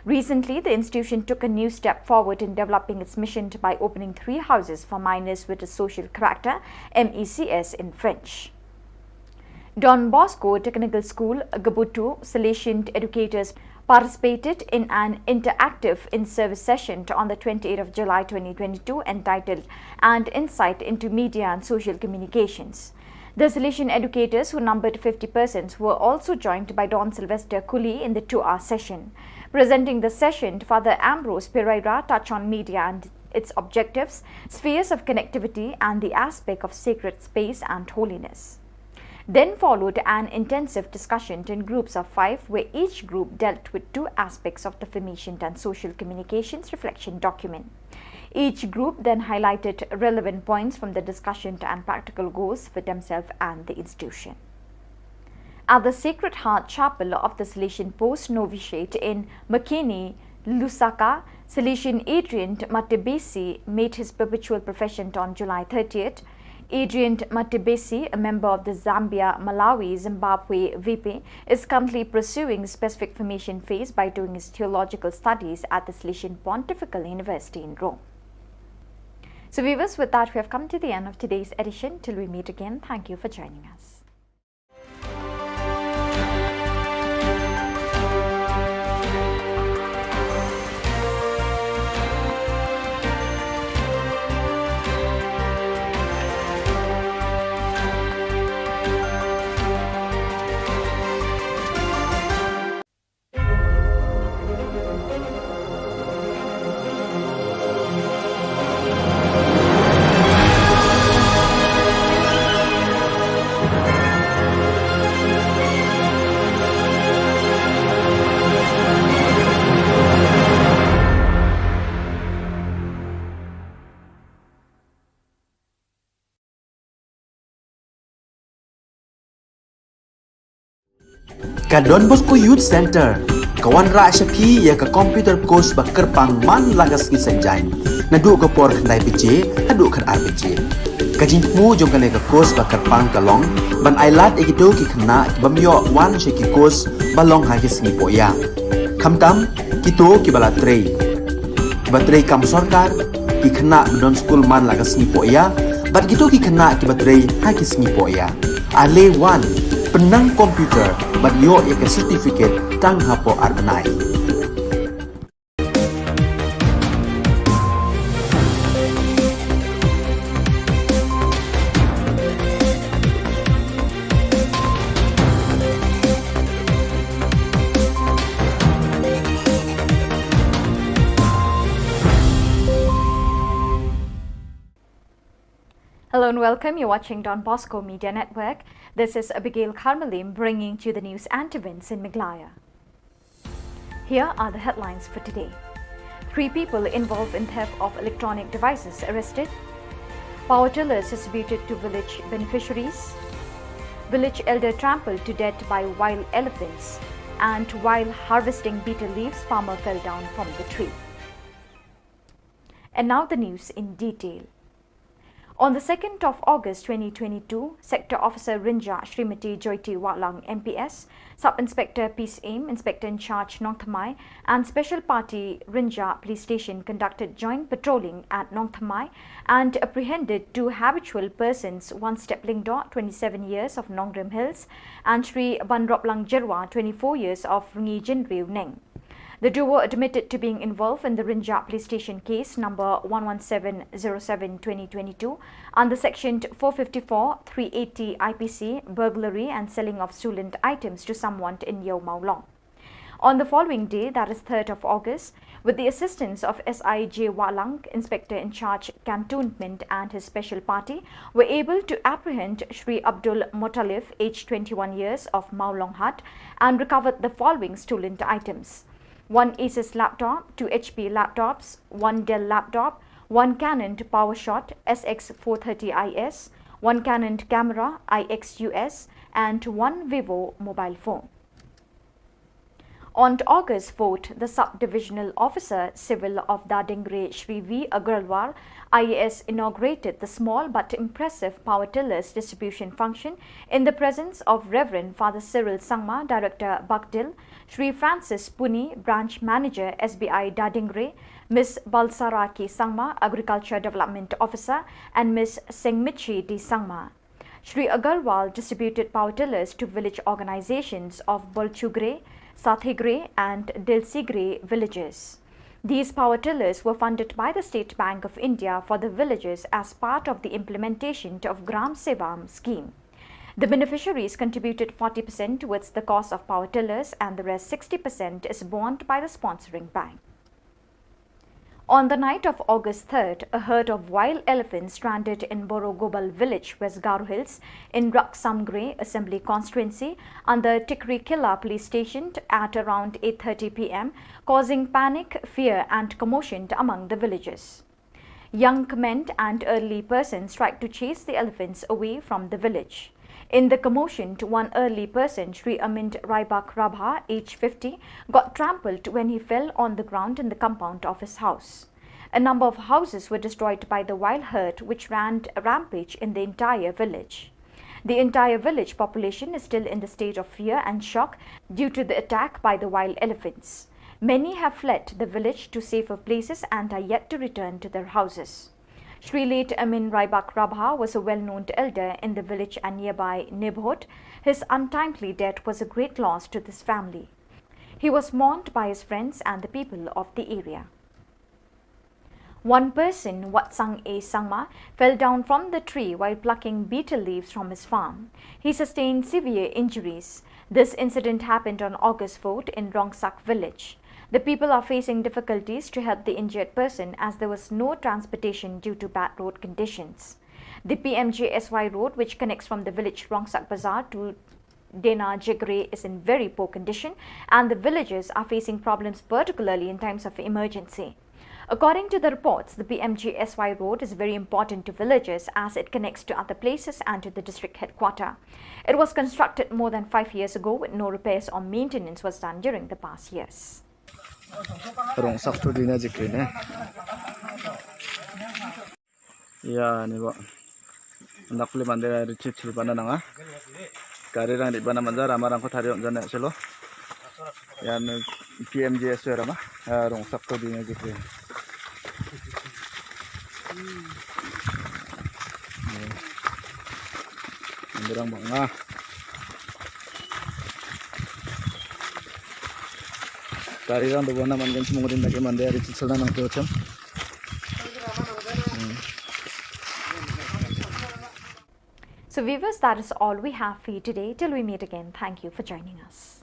Recently, the institution took a new step forward in developing its mission by opening three houses for minors with a social character, M E C S in French. Don Bosco Technical School, Gabutu, Salesian educators participated in an interactive in-service session on the twenty-eighth of July twenty twenty-two entitled An Insight into Media and Social Communications. The Salesian educators, who numbered fifty persons, were also joined by Don Sylvester Cooley in the two-hour session. Presenting the session, Father Ambrose Pereira touched on media and its objectives, spheres of connectivity, and the aspect of sacred space and holiness. Then followed an intensive discussion in groups of five, where each group dealt with two aspects of the Formation and Social Communications Reflection document. Each group then highlighted relevant points from the discussion and practical goals for themselves and the institution. At the Sacred Heart Chapel of the Salesian Post Novitiate in Makeni, Lusaka, Salesian Adrian Matebesi made his perpetual profession on July thirtieth. Adrian Matebesi, a member of the Zambia Malawi Zimbabwe V P, is currently pursuing his specific formation phase by doing his theological studies at the Salesian Pontifical University in Rome. So, viewers, with that, we have come to the end of today's edition. Till we meet again, thank you for joining us. Ka Don Bosco Youth Centre ka wanrah sha phi ïa ka computer course ba kyrpang man la ka sngi Saitjaiñ, naduh ka por khyndai baje haduh khatar baje. Ka jingthmu jong kane ka course ba kyrpang ka long ban ailad ïa kito ki khynnah ki bym ïoh wan sha ki course ba long ha ki sngi pohïa, khamtam kito kiba la trei, kiba trei kam sorkar, ki khynnah ba don skul man la ka sngi pohïa, bad kito ki khynnah kiba trei ha ki sngi pohïa. Ale wan, pynnang computer bad ïoh ïa ka certificate tang hapoh ar bnai. Hello and welcome. You're watching Don Bosco Media Network. This is Abigail Karmalim bringing to you the news and events in Meghalaya. Here are the headlines for today. Three people involved in theft of electronic devices arrested. Power tillers distributed to village beneficiaries. Village elder trampled to death by wild elephants. And while harvesting betel leaves, farmer fell down from the tree. And now the news in detail. On the second of August twenty twenty-two, Sector Officer Rynjah Shrimati Joyty Wahlang M P S, Sub Inspector Peace Aim, Inspector in Charge Nongthymmai, and Special Party Rynjah Police Station conducted joint patrolling at Nongthymmai and apprehended two habitual persons, one Step Lyngdoh, twenty-seven years, of Nongrim Hills, and Shri Banroplang Jyrwa, twenty-four years, of Rngijynriew Neng. The duo admitted to being involved in the Rynjah Police Station case number one one seven zero seven twenty twenty-two under section four fifty-four, three eighty I P C, burglary and selling of stolen items to someone in Iewmawlong. On the following day, that is third of August, with the assistance of S I J Wahlang, Inspector in Charge Cantonment, and his special party, were able to apprehend Shri Abdul Muttalib, aged twenty-one years, of Mawlonghat, and recovered the following stolen items: one Asus laptop, two H P laptops, one Dell laptop, one Canon PowerShot S X four thirty I S, one Canon camera I X U S, and one Vivo mobile phone. On August fourth, the Sub-Divisional Officer Civil of Dadingre, Shri V Agarwal, I A S, inaugurated the small but impressive power tillers distribution function in the presence of Reverend Father Cyril Sangma, Director Bakdil, Shri Francis Puni, Branch Manager S B I Dadingre, Miss Balsara K Sangma, Agriculture Development Officer, and Miss Sengmichi D Sangma. Shri Agarwal distributed power tillers to village organizations of Bolchugre, Sathigre and Dilsigre villages. These power tillers were funded by the State Bank of India for the villages as part of the implementation of Gram Sevam scheme. The beneficiaries contributed forty percent towards the cost of power tillers and the rest sixty percent is borne by the sponsoring bank. On the night of August third, a herd of wild elephants stranded in Borogobal village, West Garo Hills, in Raksamgre Assembly Constituency, under Tikrikilla Police Station at around eight thirty P M, causing panic, fear, and commotion among the villagers. Young men and elderly persons tried to chase the elephants away from the village. In the commotion, one elderly person, Shri Amint Raibak Rabha, age fifty, got trampled when he fell on the ground in the compound of his house. A number of houses were destroyed by the wild herd, which ran a rampage in the entire village. The entire village population is still in the state of fear and shock due to the attack by the wild elephants. Many have fled the village to safer places and are yet to return to their houses. Shri late Amin Raibak Rabha was a well-known elder in the village and nearby neighborhood. His untimely death was a great loss to this family. He was mourned by his friends and the people of the area. One person, Watsang A Sangma, fell down from the tree while plucking betel leaves from his farm. He sustained severe injuries. This incident happened on August fourth in Rongsak village. The people are facing difficulties to help the injured person as there was no transportation due to bad road conditions. The P M G S Y road, which connects from the village Rongsak Bazar to Dena Jegre, is in very poor condition, and the villagers are facing problems, particularly in times of emergency. According to the reports, the P M G S Y road is very important to villagers as it connects to other places and to the district headquarter. It was constructed more than five years ago with no repairs or maintenance was done during the past years. Rongsak to Dena Jegre ne. Ïa, ni ba. Ndak pli mande ri chit chil bana nanga. Kari rang di bana manja rama rang ko thari on jane chelo. Ïa, ni P M G S Y rama. Ïa, Rongsak to Dena Jegre. Ïa. Mande rang banga. Kari rang do bana man gan chimong rin lagi mande ri chit chil na nang to cham. So viewers, that is all we have for you today. Till we meet again, thank you for joining us.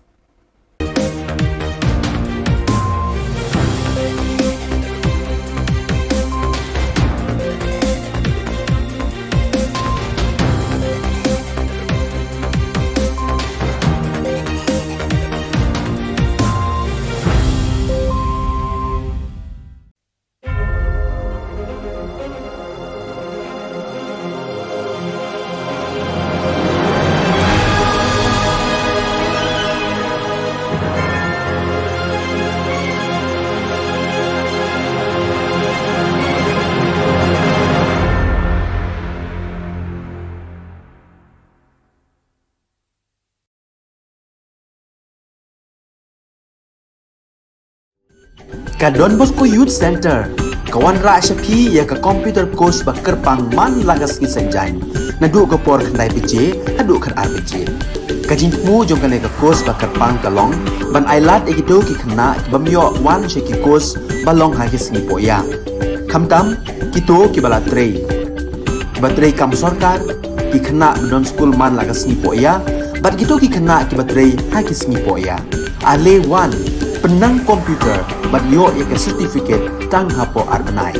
Ka Don Bosco Youth Center ka wanrah sha phi ïa ka computer course ba kyrpang man la ka sngi Saitjaiñ, naduh ka por khyndai baje haduh khatar baje. Ka jingthmu jong kane ka course ba kyrpang ka long ban ailad ïa kito ki khynnah ki bym ïoh wan sha ki course ba long ha ki sngi pohïap. Khamtam kito kiba la trei, kiba trei kam sorkar, ki khynnah ba don skul man la ka sngi pohïap, bad kito ki khynnah kiba trei ha ki sngi pohïap. Ale wan, pynnang computer bad ïoh ïa ka certificate tang hapoh ar bnai.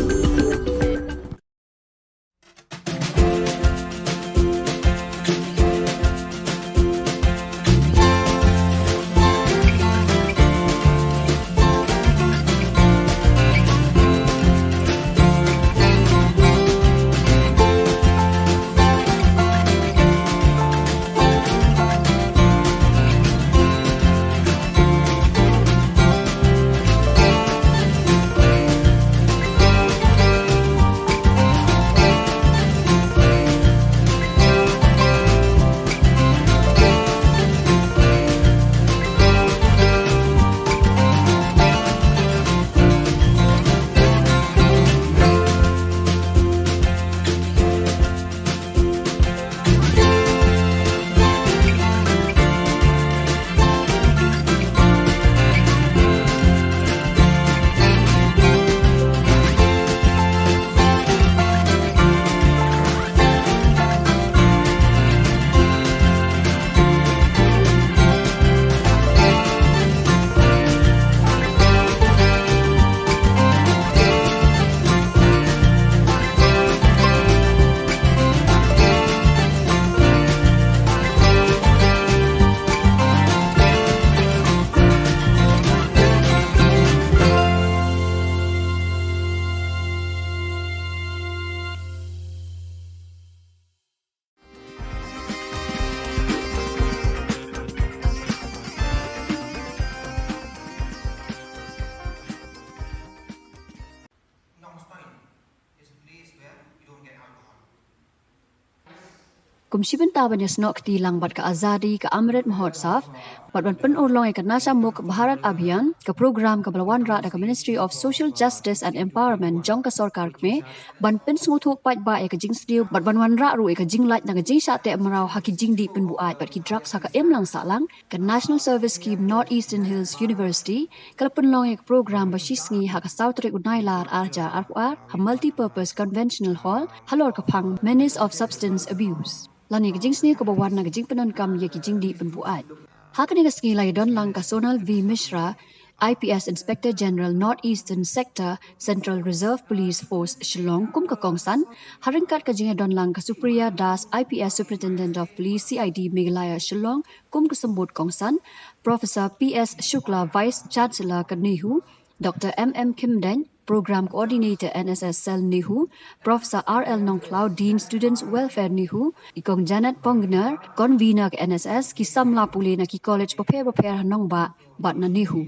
Kum shi bynta ban ïasnoh kti lang bad ka Azadi ka Amrit Mahotsav, bad ban pynurlong ïa ka Nasha Mukt Bharat Abhiyan, ka program kaba la wanrah da ka Ministry of Social Justice and Empowerment jong ka Sorkar Kmie, ban pynsngewthuh paidbah ïa ka jingsniew bad ban wanrah ruh ïa ka jinglait na ka jingshah teh mraw ha ki jingdih pynbuaid bad ki drugs ha ka imlang sahlang, ka National Service Scheme North Eastern Hills University ka la pynlong ïa ka program ba shisngi ha ka saw tarik u Nailar ar hajar arphew ar ha Multipurpose Conventional Hall halor ka phang Menace of Substance Abuse. Lane ka jingsniew kaba wan na ka jingpyndonkam ïa ki jingdih pynbuaid. Ha kane ka sngi la ïadon lang ka Sonal V Mishra, I P S Inspector General North Eastern Sector, Central Reserve Police Force, Shillong, kum ka kongsan, ha ryngkat ka jingïadon lang ka Supriya Das, I P S Superintendent of Police, C I D Meghalaya, Shillong, kum ka symbud kongsan, Professor P S Shukla, Vice Chancellor ka NEHU, Doctor M M Khymdeiñ, Program Coordinator N S S Cell NEHU, Professor R L Nongkhlaw, Dean Students Welfare NEHU, i Kong Janet Pongnar, Convener ka N S S, ki samla pule na ki college bapher bapher ha nongbah bad na NEHU.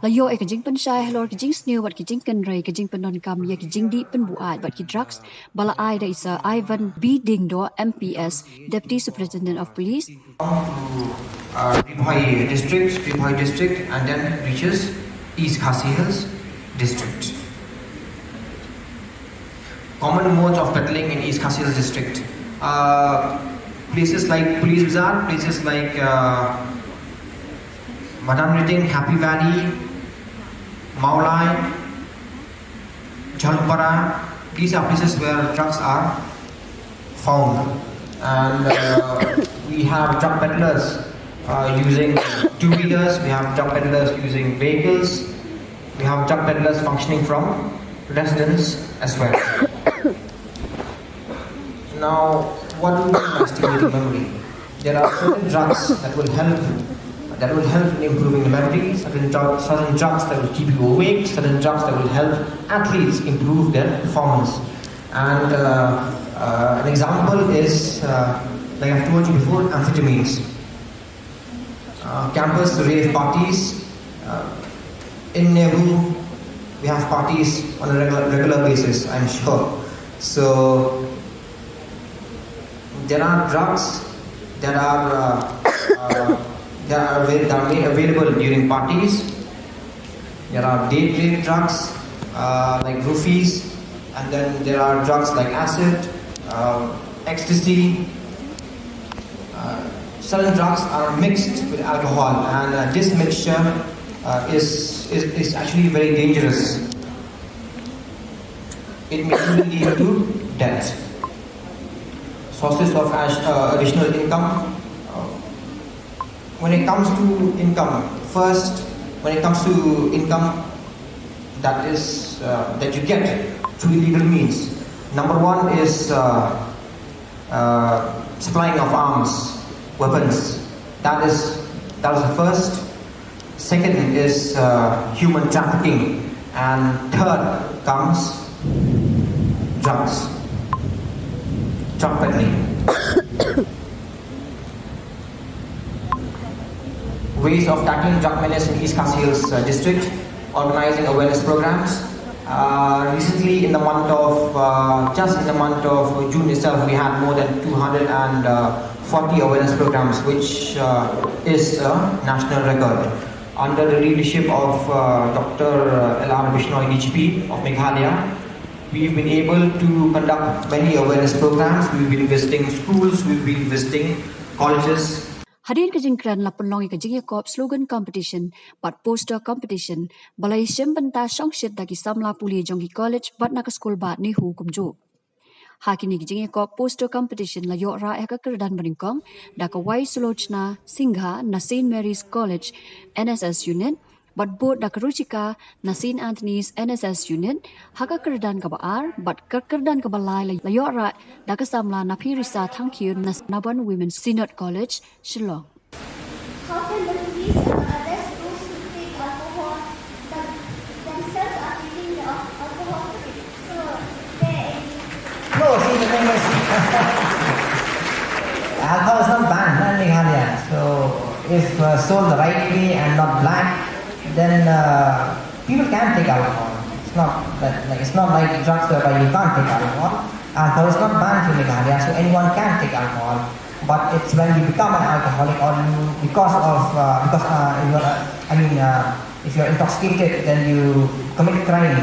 La ïoh ïa ka jingpynshai halor ki jingsniew bad ki jingkynrei ka jingpyndonkam ïa ki jingdih pynbuaid bad ki drugs, ba la ai da i Sir Ivan B Diengdoh, M P S, Deputy Superintendent of Police. Uh, Ri Bhoi District, Ri Bhoi District, and then reaches East Khasi Hills District. Common modes of peddling in East Khasi Hills District. Uh, places like Police Bazar, places like uh, Madan Riting, Happy Valley, Mawlai, Jhalupara, these are places where drugs are found. And uh, we have drug peddlers uh, using two wheelers, we have drug peddlers using vehicles, we have drug peddlers functioning from residence as well. Now, what do we mean by stimulating memory? There are certain drugs that will help that will help in improving the memory, certain, dru- certain drugs that will keep you awake, certain drugs that will help athletes improve their performance. And uh, uh, an example is, uh, like I've told you before, amphetamines. Uh, campus rave parties. Uh, in NEHU, we have parties on a regular, regular basis, I'm sure. So there are drugs that are uh, uh, that are, avail- that are made available during parties. There are date rape drugs uh, like roofies, and then there are drugs like acid, uh, ecstasy. Uh, certain drugs are mixed with alcohol, and uh, this mixture uh, is, is is actually very dangerous. It may even lead to death. Sources of ash- uh, additional income. Uh, when it comes to income, first, when it comes to income that is uh, that you get through illegal means, number one is uh, uh, supplying of arms, weapons. That is that is the first. Second is uh, human trafficking, and third comes drugs, drug peddling. Ways of tackling drug menace in East Khasi Hills uh, district, organizing awareness programs. Uh, recently, in the month of uh, just in the month of June itself, we had more than two hundred forty awareness programs, which uh, is a national record. Under the leadership of uh, Doctor L R Bishnoi, D G P of Meghalaya, we've been able to conduct many awareness programs. We've been visiting schools, we've been visiting colleges. Hadien ka jingkren la pynlong ïa ka jingïakop slogan competition bad poster competition ba la ïashim bynta shongshit da ki samla pule jong ki college bad na ka skul bah NEHU kumjuh. Ha kine ki jingïakop poster competition la ïoh rah ïa ka kyrdan banyngkong da ka Y Sulochna Singha na Saint Mary's College N S S Unit, bad bud da ka Ruchika na Saint Anthony's N S S Unit ha ka kyrdan kaba ar, bad ka kyrdan kaba lai la ïoh rah da ka samla Naphirisa Thangkhiew na Nabon Women's Synod College, Shillong. How can the police arrest those who take alcohol but themselves are taking the al- alcohol free? So, there is No, see, the thing is, alcohol is not banned in Meghalaya. So, if uh, sold the right way and not black, then uh, people can take alcohol. It's not that like, it's not like drugs whereby you can't take alcohol. Alcohol is not banned in Meghalaya, so anyone can take alcohol. But it's when you become an alcoholic, or you, because of, uh, because uh, you are, uh, I mean, uh, if you are intoxicated, then you commit crime.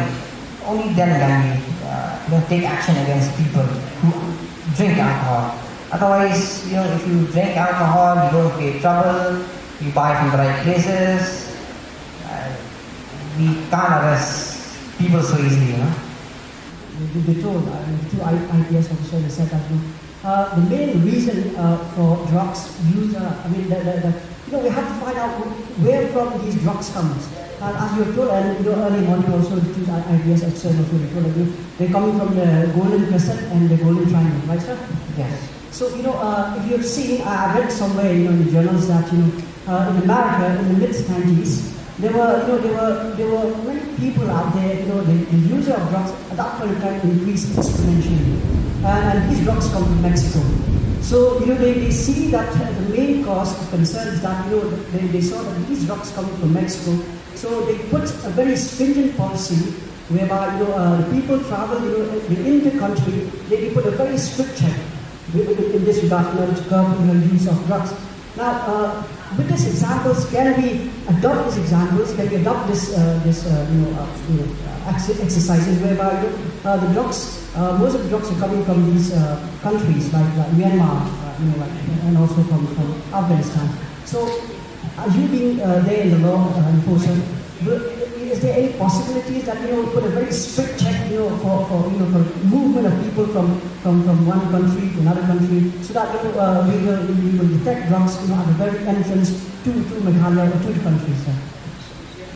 Only then can we, uh, you know, take action against people who drink alcohol. Otherwise, you know, if you drink alcohol, you don't create trouble, you buy from the right places, uh, we can't arrest people so easily, you know. They, they told, uh, the two I- IPS officers, they said that, you know, uh, the main reason uh, for drugs use, uh, I mean, the, the, the, you know, we have to find out wh- where from these drugs comes. And as you were told, and you know, early morning also, the two I- IPS officers also, they told that, you know, they're coming from the Golden Crescent and the Golden Triangle, right, sir? Yes. So, you know, uh, if you've seen, I I read somewhere, you know, in the journals that, you know, uh, in America, in the mid nineties, there were, you know, there were, there were many people out there, you know, the, the user of drugs at that point in time increased exponentially. And, and these drugs come from Mexico. So, you know, they, they see that uh, the main cause of concern is that, you know, they, they saw that these drugs come from Mexico. So they put a very stringent policy whereby, you know, uh, the people travel, you know, within the country, they, they put a very strict check in, in this regard in order to curb the use of drugs. Now, uh, with these examples, can we adopt these examples? Can we adopt this, uh, this, uh, you know, uh, you know, uh, ex- exercises whereby, you know, uh, the drugs, uh, most of the drugs are coming from these uh, countries like, like Myanmar, uh, you know, like, and also from, from Afghanistan. So, uh, you being uh, there in the law uh, enforcer, will- is there any possibilities that you know put a very strict check, you know, for, for you know for movement of people from from, from one country to another country, so that you know, uh, we will we will detect drugs, you know, at the very entrance to to Meghalaya or to the country, sir?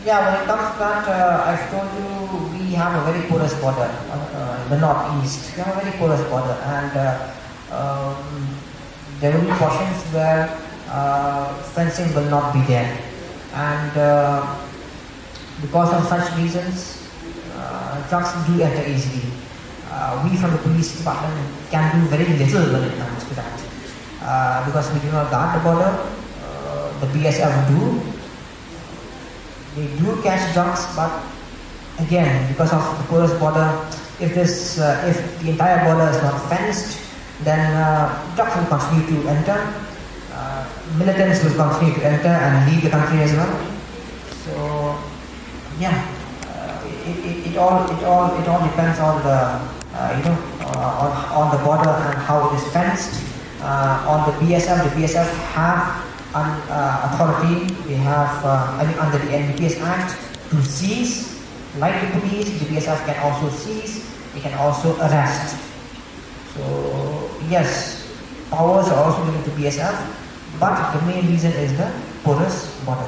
Yeah, when it comes to that, uh, I've told you we have a very porous border, uh, uh, the northeast. We have a very porous border, and uh, um, there will be portions where uh, fencing will not be there, and uh, because of such reasons, uh, drugs do enter easily. Uh, we from the police department can do very little when it comes to that, uh, because we do not guard the border. Uh, the B S F do. They do catch drugs, but again, because of the porous border, if this, uh, if the entire border is not fenced, then uh, drugs will continue to enter. Uh, militants will continue to enter and leave the country as well. So, yeah, uh, it, it, it all it all it all depends on the uh, you know uh, on, on the border and how it is fenced. Uh, on the B S F, the B S F have an uh, authority. They have uh, I mean under the N D P S Act to seize. Like the police, the B S F can also seize. They can also arrest. So yes, powers are also given to B S F, but the main reason is the porous border.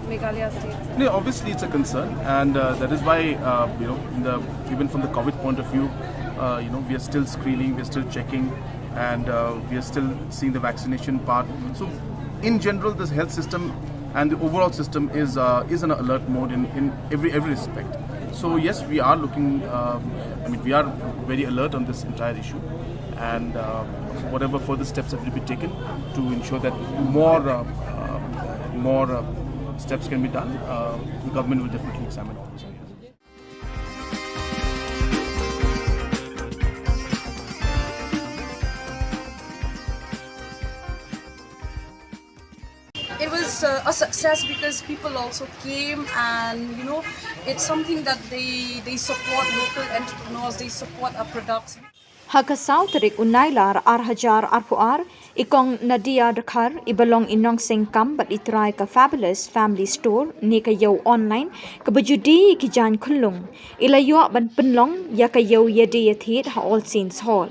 Meghalaya state? No, obviously it's a concern, and uh, that is why uh, you know, in the even from the COVID point of view, uh, you know, we are still screening, we are still checking, and uh, we are still seeing the vaccination part. So, in general, this health system and the overall system is uh, is in an alert mode in, in every every respect. So yes, we are looking. Um, I mean, we are very alert on this entire issue, and uh, whatever further steps have to be taken to ensure that more uh, uh, more uh, steps can be done, uh, the government will definitely examine all those areas. It was uh, a success because people also came, and you know, it's something that they they support local entrepreneurs, they support our products. Ha ka saw tarik u Nailar ar hajar arphew ar, i kong Nadia Dkhar, i ba long i nongseng kam bad i trai ka Fabulous Family Store ne ka ïew online kaba ju die ïa ki jaiñ khyllung, i la ïoh ban pynlong ïa ka ïew ïadie ïathied ha All Saints Hall.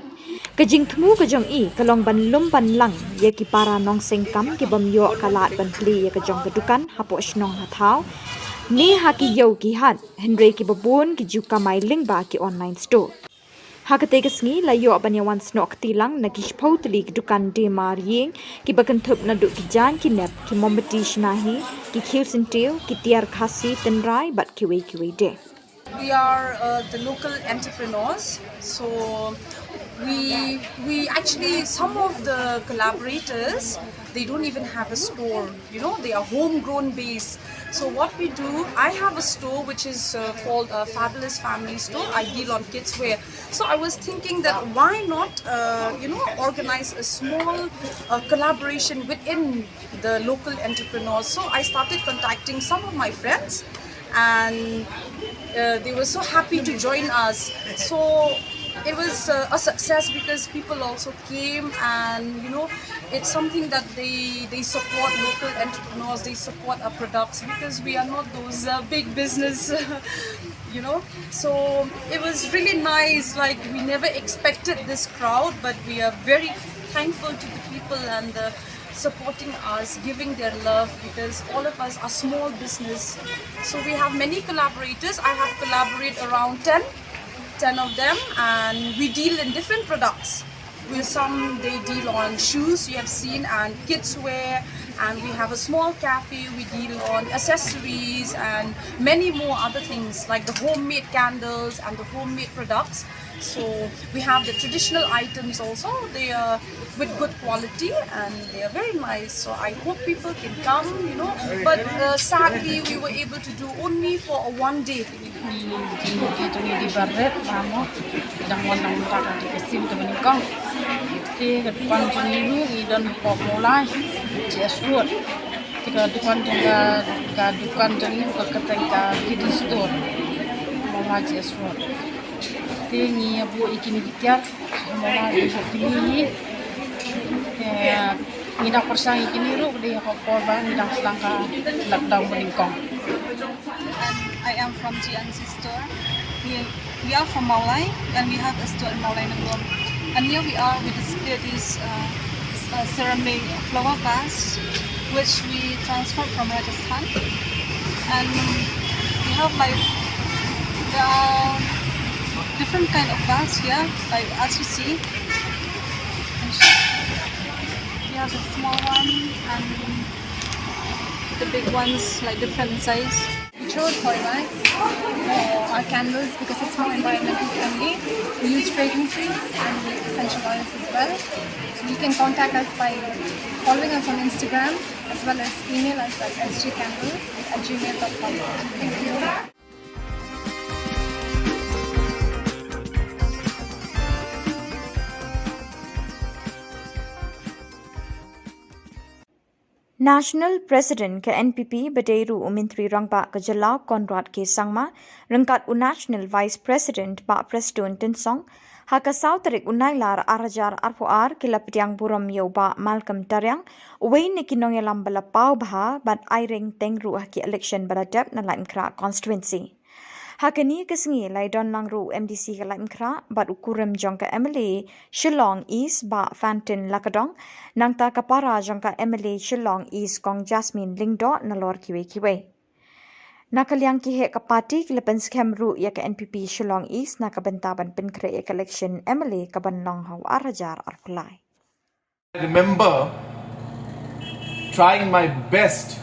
Ka jingthmu ka jong i ka long ban lum ban lang ïa ki para nongseng kam ki bym ïoh ka lad ban plie ïa ka jong ka dukan hapoh shnong ha thaw ne ha ki ïew ki hat, hynrei kiba bun ki ju kamai lyngba ki online store. Ha katei ka sngi la ïoh ban ïa wan snoh kti lang na ki shiphew tylli ki dukan die mar ïing kiba kynthup naduh ki jaiñ ki nep, ki mombati shnahi, ki khiew syntiew, ki tiar Khasi tynrai bad kiwei kiwei de. We are uh, the local entrepreneurs, so We we actually, some of the collaborators, they don't even have a store. You know, they are homegrown base. So what we do, I have a store which is uh, called a Fabulous Family Store. I deal on kids wear. So I was thinking that why not, uh, you know, organize a small uh, collaboration within the local entrepreneurs. So I started contacting some of my friends, and uh, they were so happy to join us. So it was uh, a success because people also came, and you know, it's something that they they support local entrepreneurs, they support our products, because we are not those uh, big business. You know, so it was really nice. Like, we never expected this crowd, but we are very thankful to the people and the supporting us, giving their love, because all of us are small business. So we have many collaborators. I have collaborated around ten, ten of them, and we deal in different products. With some, they deal on shoes, you have seen, and kids wear, and we have a small cafe. We deal on accessories and many more other things, like the homemade candles and the homemade products. So we have the traditional items also. They are with good quality and they are very nice. So I hope people can come, you know. But uh, sadly, we were able to do only for a one day. Ki jong ngi di barit, mamo. Dang wan dang tak di kasim tu menikong. Ki ka dukan jong ngi, ngi don pop mulai. J S Road. Ki ka dukan jong ka, ka dukan jong ngi ka kata ka Kidney Store. Mama J S Road. Te ngi ïa buh ïa kine ki tiar, mama ïa buh kine hi. Te ngi dang pyrshang ïa kine ruh, dei ha ka por ba ngi dang sdang ka lockdown ba nyngkong. And I am from G N C store. We, we are from Mawlai and we have a store in Mawlai Nongrum. And here we are, we display these uh, uh, ceramic flower vase, which we transferred from Rajasthan. And we have, like, there are different kind of vase here, like, as you see. And sh- we have a small one and the big ones, like, different in size. We chose soy wax for our candles because it's more environmental friendly. We use fragrances and we essential oils as well. So you can contact us by following us on Instagram as well as email us at S G candles at gmail dot com. Thank you. National President ka N P P ba dei ruh u Myntri Rangbah ka Jylla, Conrad K Sangma, ryngkat u National Vice President, Bah Prestone Tynsong, ha ka saw tarik u Nailar ar hajar arphew ar, ki la pdiang burom ïa u Bah Malcolm Tariang, uwei na ki nongïalam ba la paw bha bad aireng teng ruh ha ki election ba la dep na Laitumkhrah constituency. Ha kane ka sngi la ïadon lang ruh u M D C ka Laitumkhrah bad u kurim jong ka M L A Shillong East, Bah Fantin Lakadong, nangta ka para jong ka M L A Shillong East, Kong Jasmine Lyngdoh, nalor kiwei kiwei. Na ka liang ki heh ka party ki la pynskhem ruh ïa ka N P P Shillong East na ka bynta ban pynkhreh ïa ka election M L A ka ban long ha u ar hajar arphew lai. I remember trying my best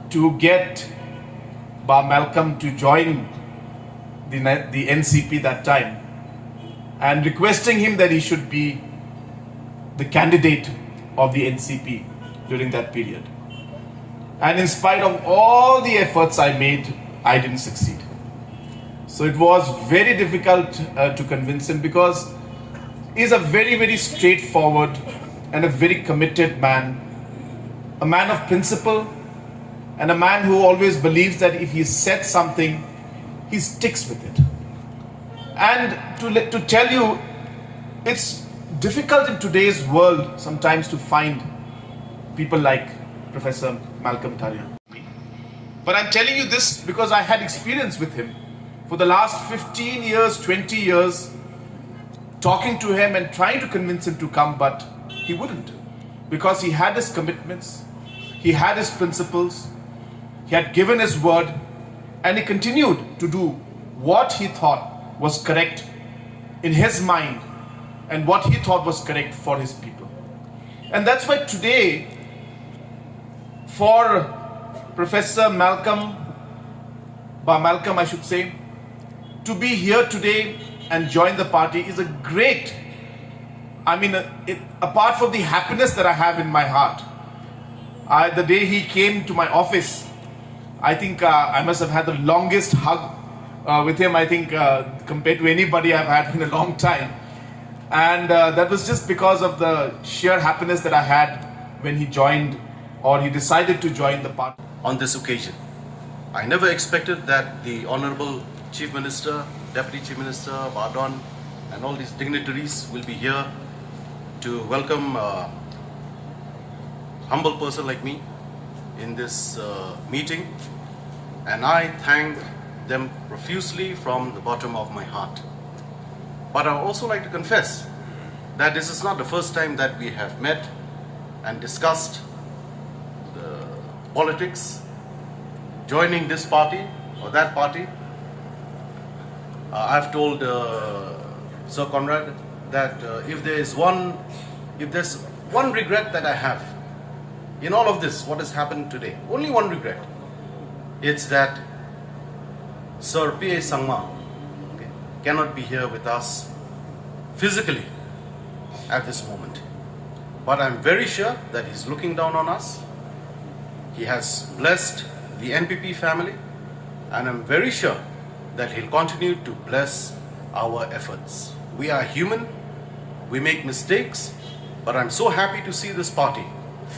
to get Bah Malcolm to join the, the N C P that time and requesting him that he should be the candidate of the N C P during that period. And in spite of all the efforts I made, I didn't succeed. So it was very difficult uh, to convince him because he's a very, very straightforward and a very committed man, a man of principle, and a man who always believes that if he said something, he sticks with it. And to, let, to tell you, it's difficult in today's world sometimes to find people like Professor Malcolm Tariang. But I'm telling you this because I had experience with him for the last fifteen years, twenty years, talking to him and trying to convince him to come, but he wouldn't because he had his commitments, he had his principles, he had given his word, and he continued to do what he thought was correct in his mind and what he thought was correct for his people. And that's why today, for Professor Malcolm, Bah Malcolm, I should say, to be here today and join the party is a great, I mean, uh, it, apart from the happiness that I have in my heart, I, the day he came to my office, I think uh, I must have had the longest hug uh, with him, I think, uh, compared to anybody I've had in a long time. And uh, that was just because of the sheer happiness that I had when he joined or he decided to join the party. On this occasion, I never expected that the Honorable Chief Minister, Deputy Chief Minister, Bah Don, and all these dignitaries will be here to welcome a humble person like me in this uh, meeting. And I thank them profusely from the bottom of my heart. But I also like to confess that this is not the first time that we have met and discussed the politics, joining this party or that party. Uh, I've told uh, Sir Conrad that uh, if there is one, if there's one regret that I have in all of this, what has happened today, only one regret, it's that Sir P A Sangma, okay, cannot be here with us physically at this moment. But I'm very sure that he's looking down on us. He has blessed the N P P family, and I'm very sure that he'll continue to bless our efforts. We are human, we make mistakes, but I'm so happy to see this party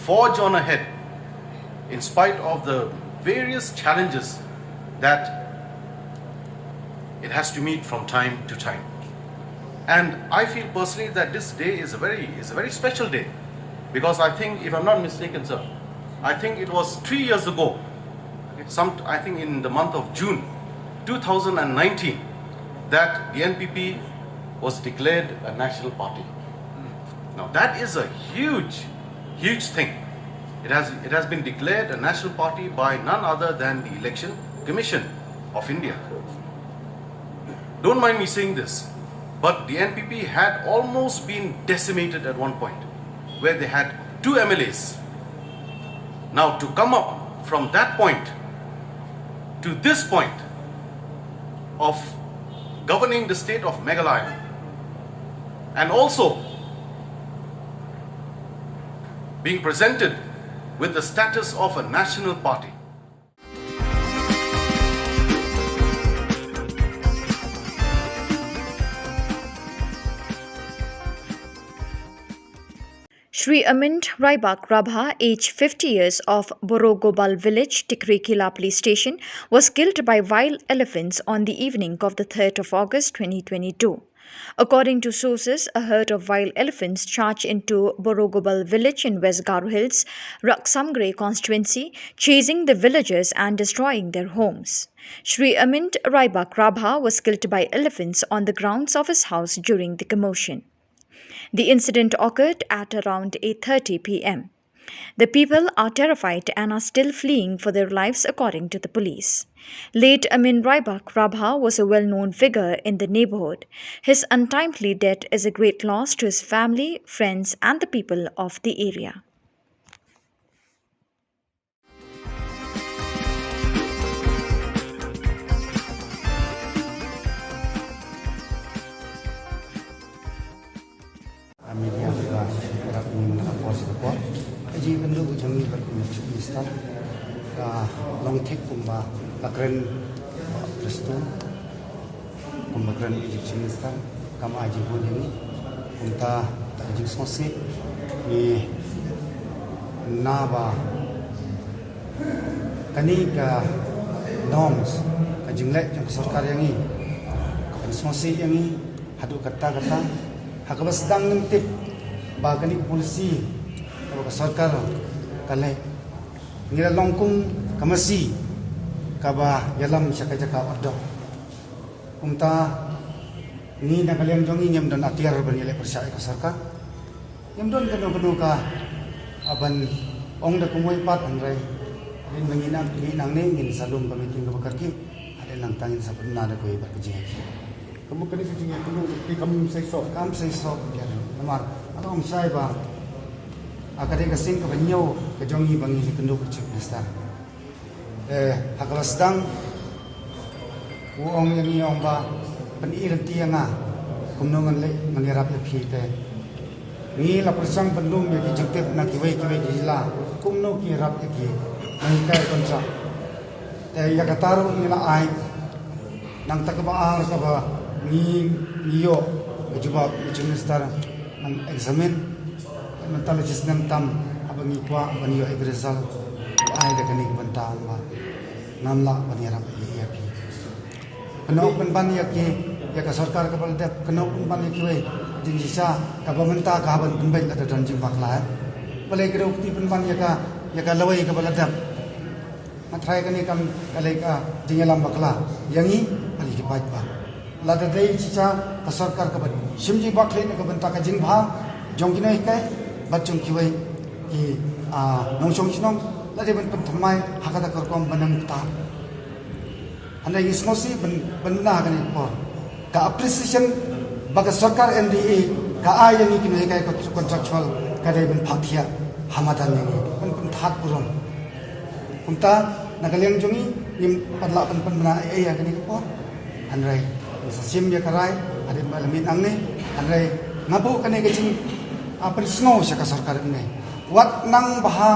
forge on ahead in spite of the various challenges that it has to meet from time to time. And I feel personally that this day is a very, is a very special day, because I think, if I'm not mistaken, sir, I think it was three years ago, some, I think in the month of June two thousand nineteen, that the N P P was declared a national party. Now that is a huge, huge thing. It has, it has been declared a national party by none other than the Election Commission of India. Don't mind me saying this, but the N P P had almost been decimated at one point, where they had two M L As. Now, to come up from that point to this point of governing the state of Meghalaya, and also being presented with the status of a national party. Shri Amint Raibak Rabha, age fifty years, of Borogobal village, Tikrikhila police station, was killed by wild elephants on the evening of the third of August twenty twenty-two. According to sources, a herd of wild elephants charged into Borogobal village in West Garo Hills, Raksamgre constituency, chasing the villagers and destroying their homes. Shri Amint Raibak Rabha was killed by elephants on the grounds of his house during the commotion. The incident occurred at around eight thirty p m. The people are terrified and are still fleeing for their lives, according to the police. Late Amin Raibak Rabha was a well-known figure in the neighborhood. His untimely death is a great loss to his family, friends, and the people of the area. Media ba rap ning na por sa por. Ka jingkynduh jong ngi bad ka Chief Minister ka long thik kumba ka kren Prestone, kumba kren ka Chief Minister, kam ai jingbun ïa ngi. Kumta ka jingsngewsih ngi na ba kane ka norms, ka jingleh jong ka sorkar ïa ngi, ka pynsngewsih ïa ngi haduh katta katta. Ha kaba sdang ngim tip ba kane ka policy kaba ka sorkar ka leh, ngi la long kum ka masi kaba ïalam sha ka jaka otdong. Kumta ngi na ka liang jong ngi ngim don atiar ban ïaleh pyrshah ïa ka sorkar. Ngim don kano kano ka ban ong da kumwei pat, hynrei hadien ba ngi nang, ngi nangne ngin sa lum ka meeting kaba kyrkieh. Hadien nangta ngin sa pynbna da kawei pat ka jingïakhih. Ka mut kane ka jingïakynduh ki kam seisoh. Kam seisoh, ïa. Namar nga la ong shai ba ka dei ka sien kaba hynñiew ka jong ngi ba ngi ïakynduh ka Chief Minister. Eh, ha kaba sdang u ong ïa ngi, ong ba Ngi lynti ïa nga kumno ngan leh, ngan ïarap ïa phi te. Ngi la pyrshang ban lum ïa ki jingtip na kiwei kiwei ki jylla kumno ki ïarap ïa ki nonghikai ïa ka contract. Te ïa kata ruh ngi la ai. Nangta kaba ar kaba ngi, ngi ïoh ka jubab na Chief Minister, ngan examine. Mynta la shisnem tam haba ngi kwah ban ïoh ïa ka result, u ai da kane ka bynta ba ngam lah ban ïarap ïa phi. Kynnoh pynban ïa ki, ïa ka sorkar kaba la dep, kynnoh pynban ïa kiwei jingshisha, kaba mynta ka hap ban pynbeit lada don jingbakla. Balei kynnoh kti pynban ïa ka, ïa ka lawei kaba la dep. Nga tharai kane kam ka lei ka jingïalam bakla ïa ngi bad ïa ki paidbah. Lada dei shisha ka sorkar kaba shim jingbakla na ka bynta ka jingbha jong ki nonghikai bad jong kiwei ki, ah, nongshong shnong, la dei ban pynthymmai ha kata ka rukom ban nang kata. Hynrei ngi sngewsih ban, ban bna ha kane ka por. Ka appreciation ba ka sorkar M D A ka ai ïa ngi ki nonghikai contractual ka dei ban phah thiah ha madan ïa ngi, ban pynthad burom. Kumta na ka liang jong ngi ngim pat lah ban pynbna ei ei ha kane ka por. Hynrei ngi sa shim ïa ka rai hadien ba la miet nangne. Hynrei nga buh kane ka jing, ah, pynsngew sha ka sorkar mynne. Wat nang bha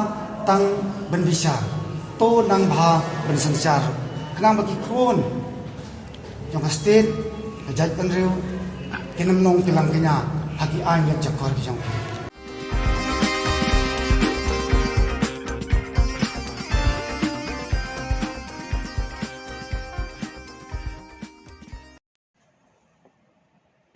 tang ban bishar, to nang bha ban synshar, khnang ba ki khun jong ka state, ka jaitbynriew kin ym long ki langkñia ha ki aiñ leh jakor ki jong ki.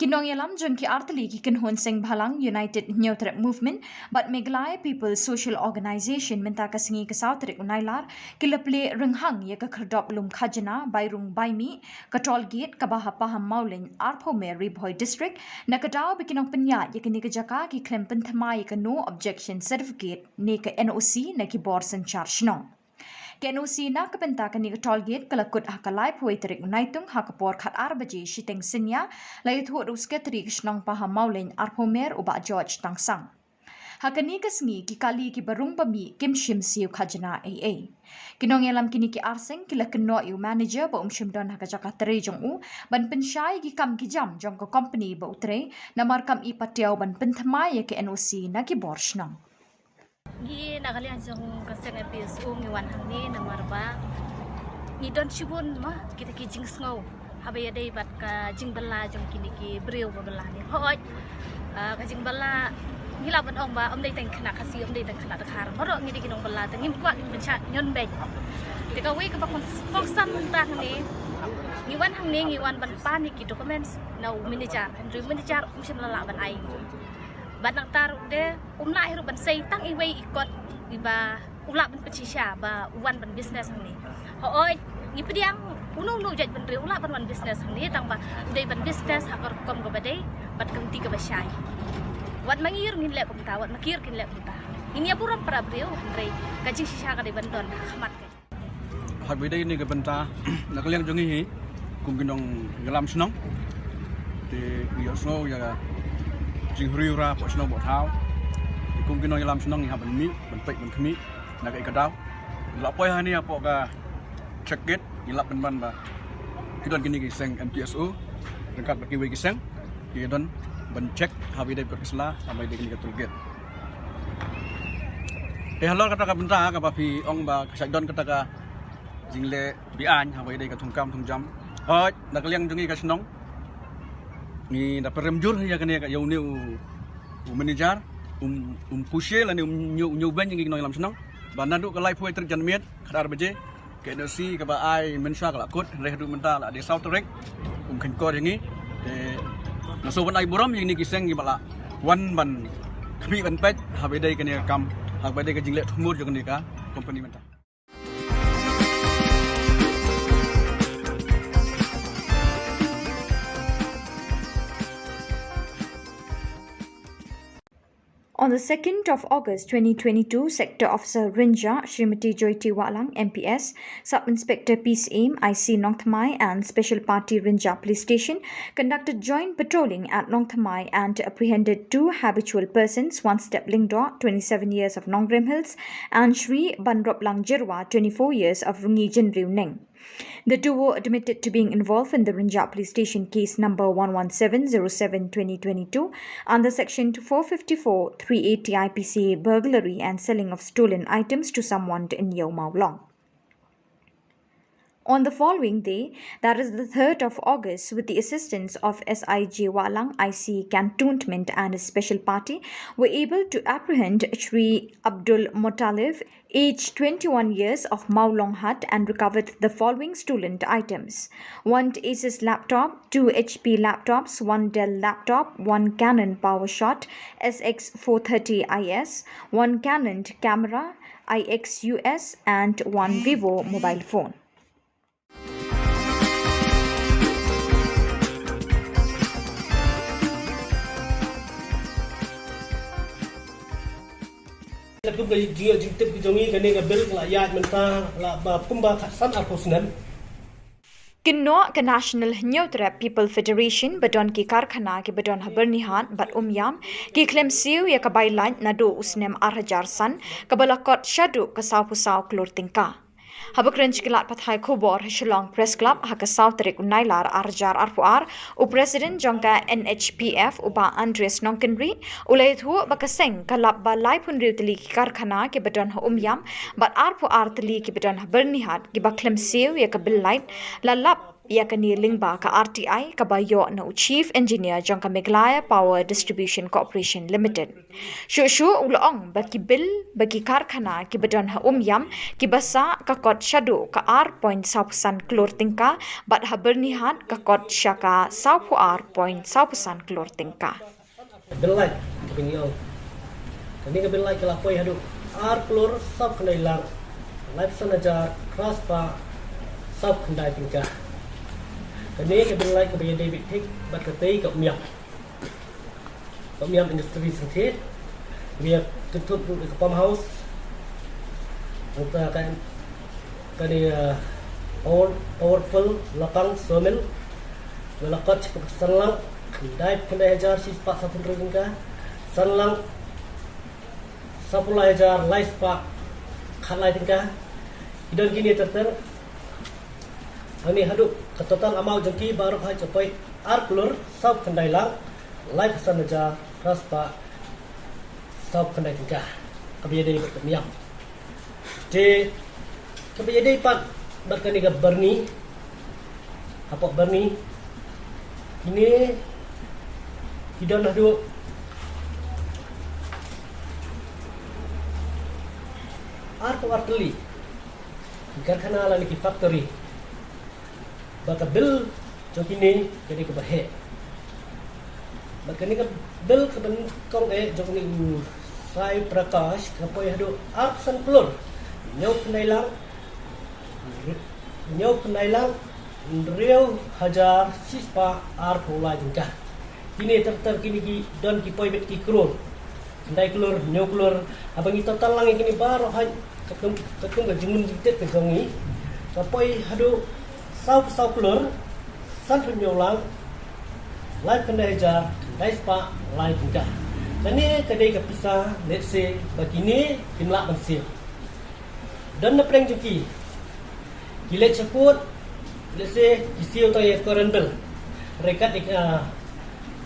Ki nongïalam jong ki artylli ki kynhun seng bhalang United Hynñiewtrep Movement bad Meghalaya People's Social Organisation mynta ka sngi ka saw tarik u Nailar ki la plie rynghang ïa ka khyrdop lum khajna bai rung bai mih, ka toll gate kaba ha Pahammawlein arphew mer Ri Bhoi District, na ka daw ba ki nongpynïaid ïa kane ka jaka ki khlem pynthymmai ïa ka no objection certificate ne ka N O C na ki bor synshar shnong. Ka N O C na ka bynta kane ka toll gate ka la kut ha ka laiphew wei tarik u Naitung ha ka por khatar baje shiteng synñia, la ïathuh da u Secretary ka shnong Pahammawlein arphew mer u Bah George Tangsang. Ha kane ka sngi ki kali kiba rung ba mih kim shim siew khajna ei ei. Ki nongïalam kine ki arseng ki la kynnoh ïa u manager ba um shym don ha ka jaka trei jong u ban pynshai ïa ki kam ki jam jong ka company ba u trei, namar kam i patiaw ban pynthymmai ïa ka N O C na ki bor shnong. Ngi na ka liang jong ka seng M P S U ngi wan hangne namar ba ngi don shibun ma kita ki jingsngew haba ïadei bad ka jingbylla jong kine ki briew ba bylla ne. Hooid, ah, ka jingbylla ngi lah ban ong ba ym dei tang khynnah Khasi, ym dei tang khynnah Dkhar. Baroh ngi dei ki nongbylla, te ngim kwah ban shah ñion beiñ. Te kawei kaba kong, kongsan mynta hangne, ngi wan hangne ngi wan ban pan ïa ki documents na u manager, hynrei u manager um shym la lah ban ai. Bad nangta ruh de um lah hi ruh ban sei tang iwei i kot iba u lah ban pynshisha ba u wan ban business hangne. Hooid, ngi pdiang uno uno u jaitbynriew u lah ban wan business hangne, tang ba u dei ban business ha ka rukom kaba dei bad ka lynti kaba shai. Wat ma ngi ruh ngin leh kumta, wat ma ki ruh kin leh kumta. Ngin ïa burom para briew, hynrei ka jingshisha ka dei ban don ha khmat ka. Haba ïadei kane ka bynta na ka liang jong ngi hi kum ki nongïalam shnong, te ngi ïohsngew ïa ka jinghriewra hapoh shnong hapoh thaw. Te kum ki nongïalam shnong ngi hap ban mih, ban peit, ban khmih na kaei ka daw. La poi hangne hapoh ka check gate, ngi lap pynban ba ki don kine ki seng M P S U ryngkat bad kiwei ki seng ki don ban check haba ïadei bad ka sla, haba ïadei kane ka toll gate. Te halor kata ka bynta kaba phi ong ba ka shait don kata ka jingleh be-aiñ haba ïadei ka thungkam thungjam. Hooid, na ka liang jong ngi ka shnong ngi da pyrem jur ïa kane ka, ïa une u, u manager, um, um pushe lane um ñiew, ñiew beiñ ïa ngi ki nongïalam shnong ba naduh ka laiphew wei tarik janmiet khatar baje, ka N O C kaba ai mynshuwa ka la kut, hynrei haduh mynta la dei saw tarik um kheiñkor ïa ngi. Te nga sngewbha ban ai burom ïa kine ki seng kiba la wan ban khmih ban peit haba ïadei kane ka kam, haba ïadei ka jingleh thmur jong kane ka company mynta. On the second of August twenty twenty-two, Sector Officer Rynjah, Srimati Joyty Wahlang, M P S, Sub Inspector Peace Aim, I C Nongthymmai, and Special Party Rynjah Police Station conducted joint patrolling at Nongthymmai and apprehended two habitual persons, Wanstep Lyngdoh, twenty-seven years of Nongrim Hills, and Shri Banroplang Jyrwa, twenty-four years of Rungi Jynriew Neng. The duo admitted to being involved in the Rynjah Police Station case number one one seven zero seven twenty twenty-two under section four fifty-four, three eighty I P C A, burglary and selling of stolen items to someone in Iewmawlong. On the following day, that is the third of August, with the assistance of S I J Wahlang, I C Cantonment, and his special party, were able to apprehend Shri Abdul Muttalib, aged twenty-one years, of Mawlong Hatt, and recovered the following stolen items: one Asus laptop, two H P laptops, one Dell laptop, one Canon PowerShot S X four thirty I S, one Canon camera I X U S, and one Vivo mobile phone. Ka kum ka jingïoh jingtip ka jong ngi, kane ka bill ka la ïaid mynta la ba kumba khatsan arphew snem. Kynnoh ka National Hynñiewtrep People Federation ba don ki karkhana kiba don ha Byrnihat bad Umiam ki khlem siew ïa ka bai lait naduh u snem ar hajar san, kaba la kot shaduh ka sawphew saw klur tyngka. Haba kren sha ki lad pathai khubor ha Shillong Press Club ha ka saw tarik u Nailar ar hajar arphew ar, u President jong ka N H P F, u Bah Andreas Nongkynrih, u la ïathuh ba ka seng ka lap ba laiphew hynriew tylli ki karkhana kiba don ha Umiam bad arphew ar tylli kiba don ha Byrnihat kiba khlem siew ïa ka bill lait, la lap ïa kane lyngba ka R T I kaba ïoh na u Chief Engineer jong ka Meghalaya Power Distribution Corporation Limited. Shuh shuh u la ong ba ki bill, ba ki karkhana kiba don ha Umiam kiba sah ka kot shaduh ka ar point sawphew san klur tyngka, bad ha Byrnihat ka kot sha ka sawphew ar point sawphew san klur tyngka. Bill lait kaba ngi ong, kane ka bill lait ka la poi haduh ar klur sawphew khyndai lak laiphew san hajar phra spah sawphew khyndai tyngka. Kane ka bill lait kaba ïadei beit thik bad ka tei ka Umiam, ka Umiam Industries Limited, kaba ïa kynthup ruh ïa ka pump house, nangta ka, kane, uh, power, powerful lapang sawmill, ba la kot sha ka san lak khyndai, khyndai hajar shi spah sawphew hynriew tyngka, san lak sawphew lai hajar lai spah khatlai tyngka. Ki don kine ter ter. Hangne haduh ka total amount jong ki baroh haduh ka poi ar klur sawphew khyndai lak laiphew san hajar phra spah sawphew khyndai tyngka, kaba ïadei bad ka Umiam. Te kaba ïadei pat bad kane ka Byrni, hapoh Byrni, kine ki don haduh arphew ar tylli ki karkhana lane ki factory. Ba ka bill jong kine ka dei kaba heh. Ba kane ka bill kaba nyngkong eh jong une u Sai Prakash ka poi haduh arphew san klur hynñiewphew khyndai lak, hynñiewphew khyndai lak hynriew hajar shi spah arphew lai tyngka. Kine ter ter kine ki don ki poi beit ki klur. Khyndai klur, hynñiew klur, haba ngi total lang ïa kine baroh haduh katkum, katkum ka jinglum jingtip ka jong ngi, ka poi haduh sawphew saw klur sanphew hynñiew lak laiphew khyndai hajar khyndai spah lai tyngka. Kane ka dei ka pisa lehse ba kine kim lah ban siew. Don na pdeng jong ki, ki leit sha court, lehse ki siew tang ïa ka current bill. Hynrei kat ïa ka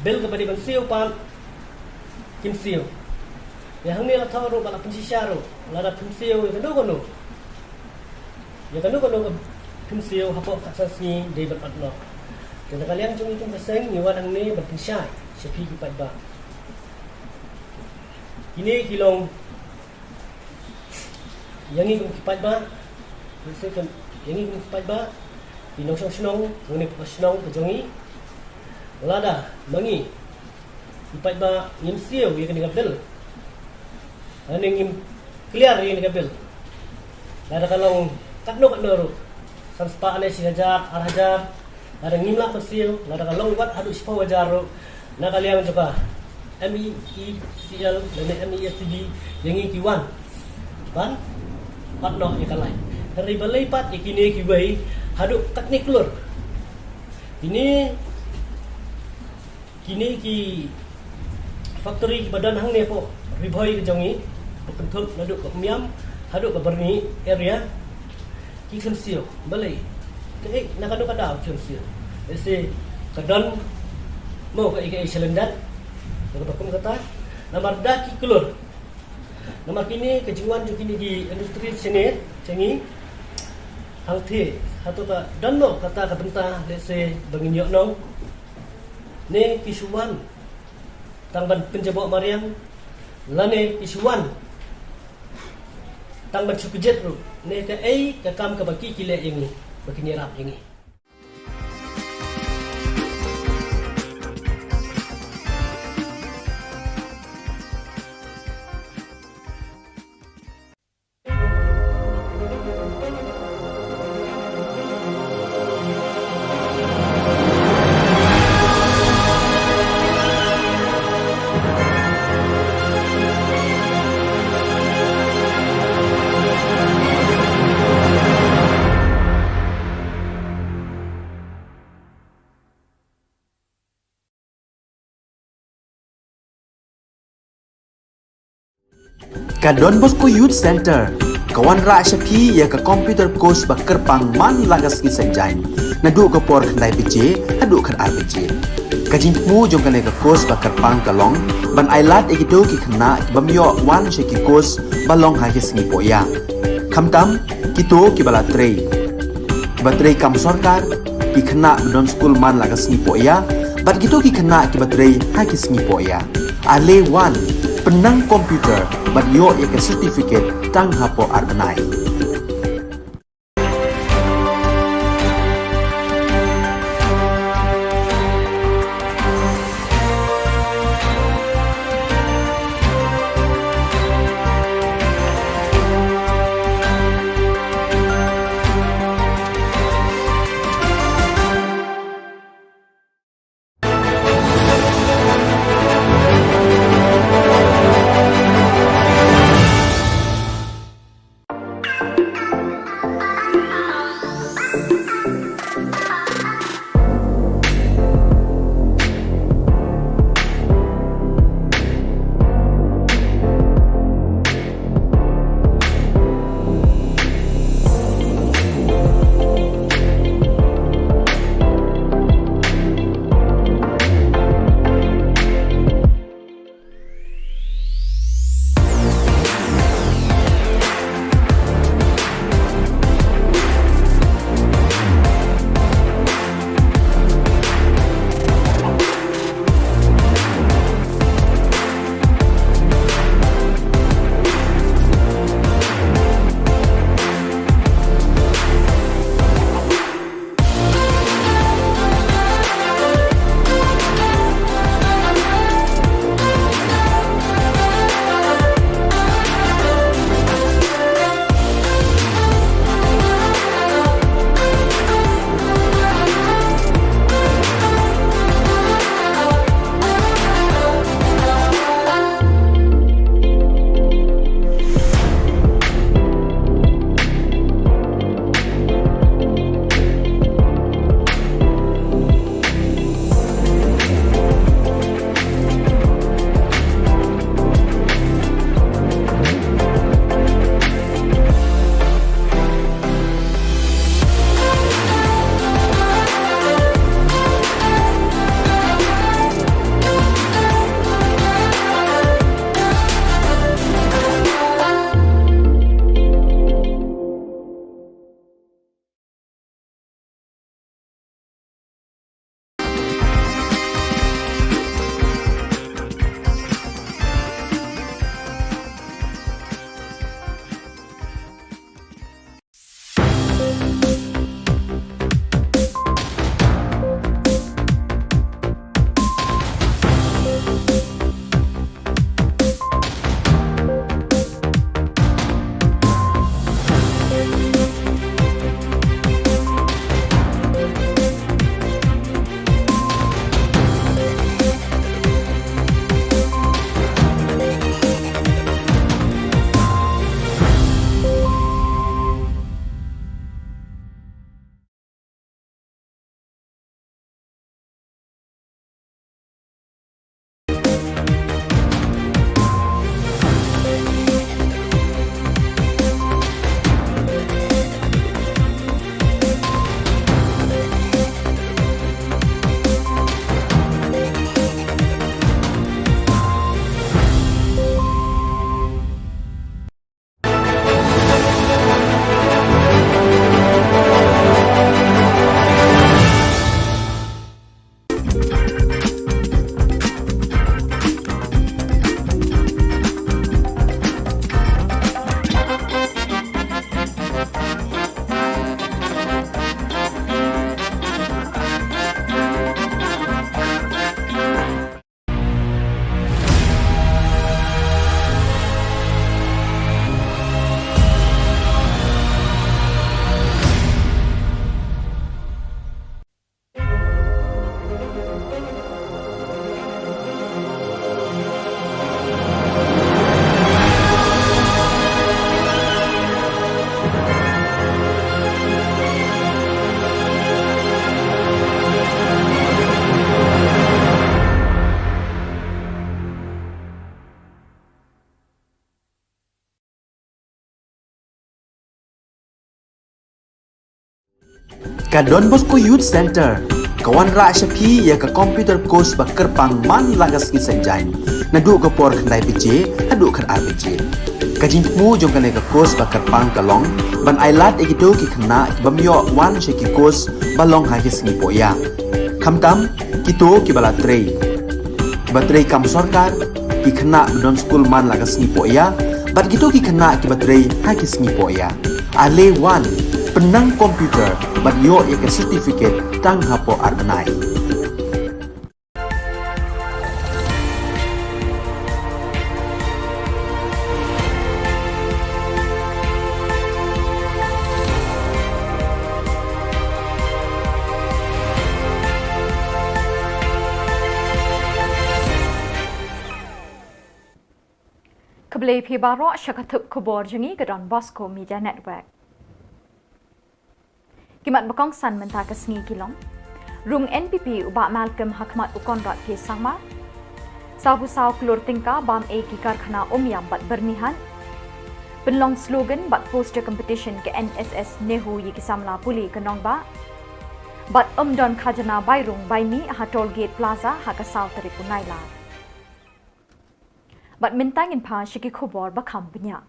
bill kaba dei ban siew pat kim siew. Ïa hangne la thoh ruh ba la pynshisha ruh, lada phim siew ïa kano kano, ïa kano kano ka phim siew hapoh khatsan sngi dei ban ot noh. Te na ka liang jong ngi kum ka seng ngi wan hangne ban pynshai sha phi ki paidbah. Kine ki long ïa ngi kum ki paidbah, lehse kum ïa ngi kum ki paidbah, ki nongshong shnong, kum ki nongshong shnong ka jong ngi. Lada ma ngi ki paidbah ngim siew ïa kane ka bill, lane ngim clear ïa kane ka bill, lada ka long katno katno ruh, san spah ne shi hajar, ar hajar, lada ngim lah ban siew, lada ka long wat haduh shiphew hajar ruh, na ka liang jong ka M E E C L lane M E S T B, ïa ngi ki wan ban ot noh ïa ka lait. Hynrei balei pat ïa kine kiwei haduh katne klur? Kine, kine ki factory kiba don hangne hapoh Ri Bhoi ka jong ngi, ba kynthup naduh ka Umiam haduh ka Byrni area, ki khlem siew. Balei? Ka ei, na kano ka daw ki ong sir. Lehse ka don mo ka ei ka ei shalyndet. Ka ba kum kata. Namar da ki klur. Namar kine ka jingwan jong kine ki industry shane, sha ngi. Hangtei, hato ka don mo kata ka bynta, lehse ba ngin ïoh nong. Ne ki shu wan tang ban pynjaboh mariang, lane ki shu wan tang ban shu kjit ruh, ne ka ei ka kam kaba ki ki leh ïa ngi, ba kin ïarap ïa ngi. Ka Don Bosco Youth Center ka wanrah sha phi ïa ka computer course ba kyrpang man la ka sngi Saitjaiñ, naduh ka por khyndai baje haduh khatar baje. Ka jingthmu jong kane ka course ba kyrpang ka long ban ailad ïa kito ki khynnah ki bym ïoh wan sha ki course ba long ha ki sngi pohïa, khamtam kito kiba la trei, kiba trei kam sorkar, ki khynnah ba don skul man la ka sngi pohïa, bad kito ki khynnah kiba trei ha ki sngi pohïa. Ale wan, pynnang computer bad ïoh ïa ka certificate tang hapoh ar bnai. Ka Don Bosco Youth Centre ka wanrah sha phi ïa ka computer course ba kyrpang man la ka sngi Saitjaiñ, naduh ka por khyndai baje haduh khatar baje. Ka jingthmu jong kane ka course ba kyrpang ka long ban ailad ïa kito ki khynnah ki bym ïoh wan sha ki course ba long ha ki sngi pohïa, khamtam kito kiba la trei, kiba trei kam sorkar, ki khynnah ba don skul man la ka sngi pohïa bad kito ki khynnah kiba trei ha ki sngi pohïa. Ale wan, pynnang computer bad ïoh ïa ka certificate tang hapoh ar bnai. Khublei phi baroh sha ka thup khubor jong ngi ka Don Bosco Media Network. Ki mat ba kongsan mynta ka sngi ki long: rung N P P u Bah Malcolm ha khmat u Conrad K Sangma. Saw phew saw klur tyngka bam ei ki karkhana Umiam bad Byrnihat. Pynlong slogan bad poster competition ka N S S NEHU ïa ki samla pule ka nongbah. Bad ym don khajna bai rung bai mih ha Toll Gate Plaza ha ka saw tarik u Nailar. Bad mynta ngin phai sha ki khubor ba kham bniah.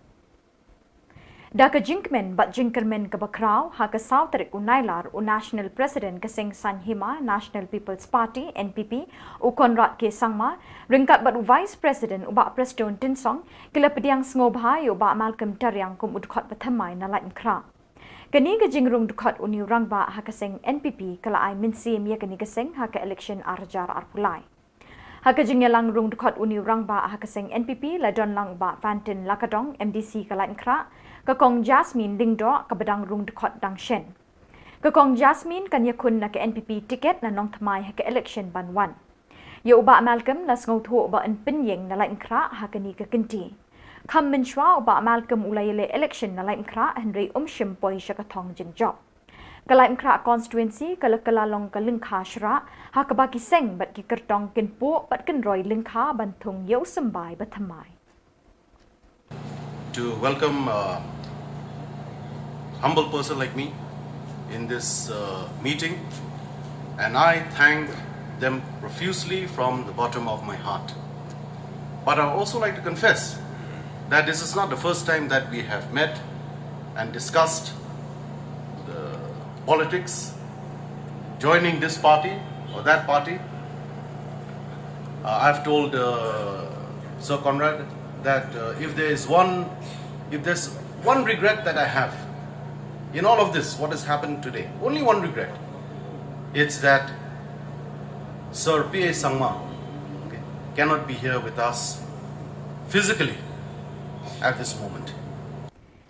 Da ka jingkmen bad jingkyrmen kaba khraw, ha ka saw tarik u Nailar, u National President ka seng Saiñ Hima National People's Party, N P P, u Conrad K Sangma, ryngkat bad u Vice President u Bah Prestone Tynsong, ki la pdiang sngewbha ïa u Bah Malcolm Tariang kum u dkhot ba thymmai na Laitumkhrah. Kane ka jingrung dkhot une u rangbah ha ka seng N P P ka la ai mynsiem ïa kane ka seng ha ka election ar hajar arphew lai. Ha ka jingïalang rung dkhot une u rangbah ha ka seng N P P la don lang u Bah Fantin Lakadong, M D C ka Laitumkhrah, ka Kong Jasmine Lyngdoh kaba dang rung dkhot dang shen. Ka Kong Jasmine kan ïakhun na ka N P P ticket na Nongthymmai ha ka election ban wan. Ïa u Bah Malcolm la sngewthuh ba yn pynïeng na Laitumkhrah ha kane ka kynti. Kham mynshuwa u Bah Malcolm u la ïaleh election na Laitumkhrah hynrei um shym poi sha ka thong jingjop. Ka Laitumkhrah constituency ka la kylla long ka lyngkha shrah ha kaba ki seng bad ki kyrtong kin puh bad kin roi lyngkha ban thung ïa u symbai ba thymmai. To welcome a humble person like me in this uh, meeting, and I thank them profusely from the bottom of my heart. But I also like to confess that this is not the first time that we have met and discussed the politics, joining this party or that party. Uh, I've told uh, Sir Conrad that uh, if there is one, if there's one regret that I have in all of this, what has happened today, only one regret, it's that Sir P A Sangma, okay, cannot be here with us physically at this moment.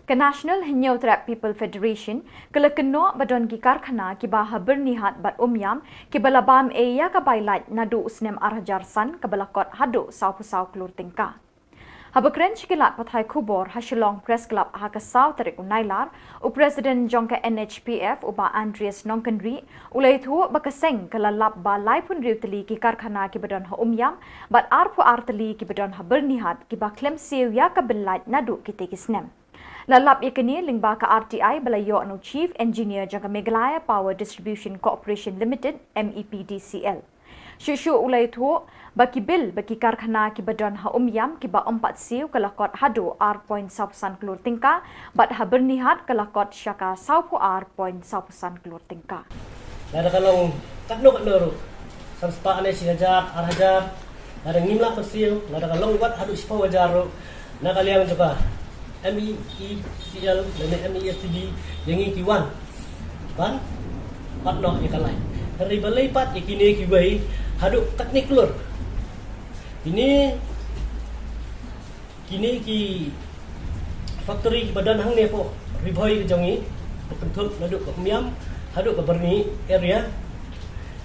Ka National Hynñiewtrep People Federation ka la kynnoh ba don ki karkhana kiba ha Byrnihat bad Umiam kiba la bam ei ïa ka bai lait naduh u snem ar hajar san kaba la kot haduh saw phew saw klur tyngka. Haba kren sha ki lad pathai khubor ha Shillong Press Club ha ka saw tarik u Nailar, u President jong ka N H P F u Bah Andreas Nongkynrih u la ïathuh ba ka seng ka la lap ba laiphew hynriew tylli ki karkhana kiba don ha Umiam bad arphew ar tylli kiba don ha Byrnihat kiba khlem siew ïa ka bai lait naduh kitei ki snem. La lap ïa kane lyngba ka R T I ba la ïoh na u Chief Engineer jong ka Meghalaya Power Distribution Corporation Limited, M E P D C L. Shuh shuh u la ïathuh ba ki bill ba ki karkhana kiba don ha Umiam kiba ym pat siew ka la kot haduh ar point saw phew san klur tyngka bad ha Byrnihat ka la kot sha ka saw phew ar point saw phew san klur tyngka. Lada ka long katno katno ruh, san spah ne shi hajar, ar hajar, lada ngim lah ban siew, lada ka long wat haduh shiphew hajar ruh, na ka liang jong ka M E E C L lane M E S T B, ïa ngi ki wan ban pat noh ïa ka lait. Hynrei balei pat ïa kine kiwei haduh katne klur? Kine Kine ki factory kiba don hangne hapoh Ri Bhoi ka jong ngi, ba kynthup naduh ka Umiam haduh ka Byrnihat area,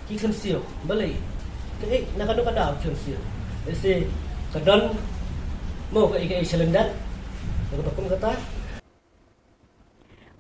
ki khlem siew. Balei? Kaei, na kano ka daw ki khlem siew? Lehse ka don mo kaei kaei shalyndet, kaba kum kata.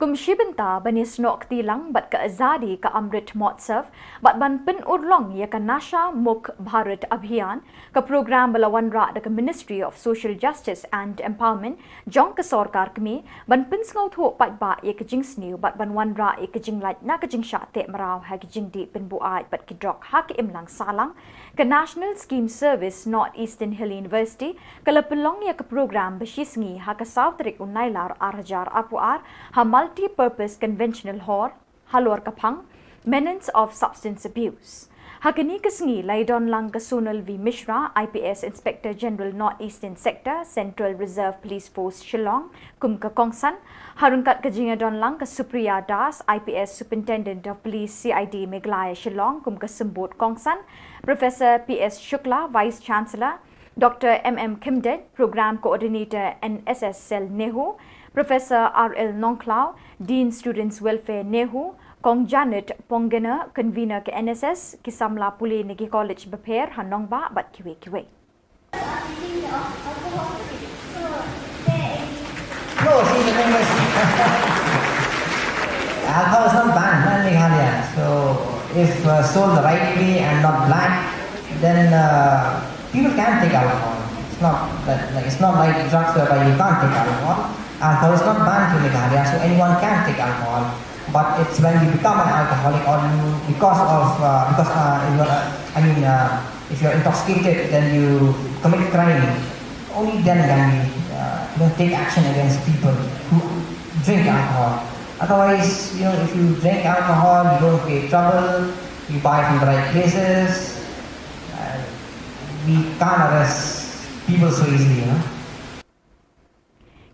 Kum shi bynta ban ïasnoh kti lang bad ka Azadi Ka Amrit Mahotsav bad ban pynurlong ïa ka Nasha Mukt Bharat Abhiyan, ka program ba la wanrah da ka Ministry of Social Justice and Empowerment jong ka sorkar kmie, ban pynsngewthuh paidbah ïa ka jingsniew bad ban wanrah ïa ka jinglait na ka jingshah teh mraw ha ki jingdih pynbuaid bad ki drok ha ka imlang sahlang, ka National Scheme Service North Eastern Hill University ka la pynlong ïa ka program ba shi sngi ha ka saw tarik u Nailar ar hajar arphew ar ha Multi-Purpose Conventional Hall, Halor Kaphang, Menace of Substance Abuse. Ha kane ka sngi la ïadon lang ka Sonal V Mishra, I P S Inspector General North Eastern Sector, Central Reserve Police Force Shillong, kum ka kongsan. Ha ryngkat ka jingïadon lang ka Supriya Das, I P S Superintendent of Police C I D Meghalaya Shillong, kum ka symbud kongsan. Professor P S Shukla, Vice Chancellor, Doctor M M Khymdeit, Program Coordinator N S S Cell NEHU, Professor R L Nongkhlaw, Dean Students Welfare NEHU, Kong Janet Ponggener, Convener ka N S S, ki samla pule na ki college bapher ha nongbah bad kiwei kiwei. No, see, the thing is, alcohol is not banned, not in Meghalaya. So, if uh, sold the right way and not black, then uh, people can take alcohol. It's not that, like, it's not like drugs whereby you can't take alcohol. Alcohol is not banned in Meghalaya, so anyone can take alcohol. But it's when you become an alcoholic or you, because of, uh, because uh, you are, uh, I mean, uh, if you're intoxicated, then you commit crime. Only then can we, uh, you know, take action against people who drink alcohol. Otherwise, you know, if you drink alcohol, you don't create trouble, you buy from the right places, uh, we can't arrest people so easily, you know.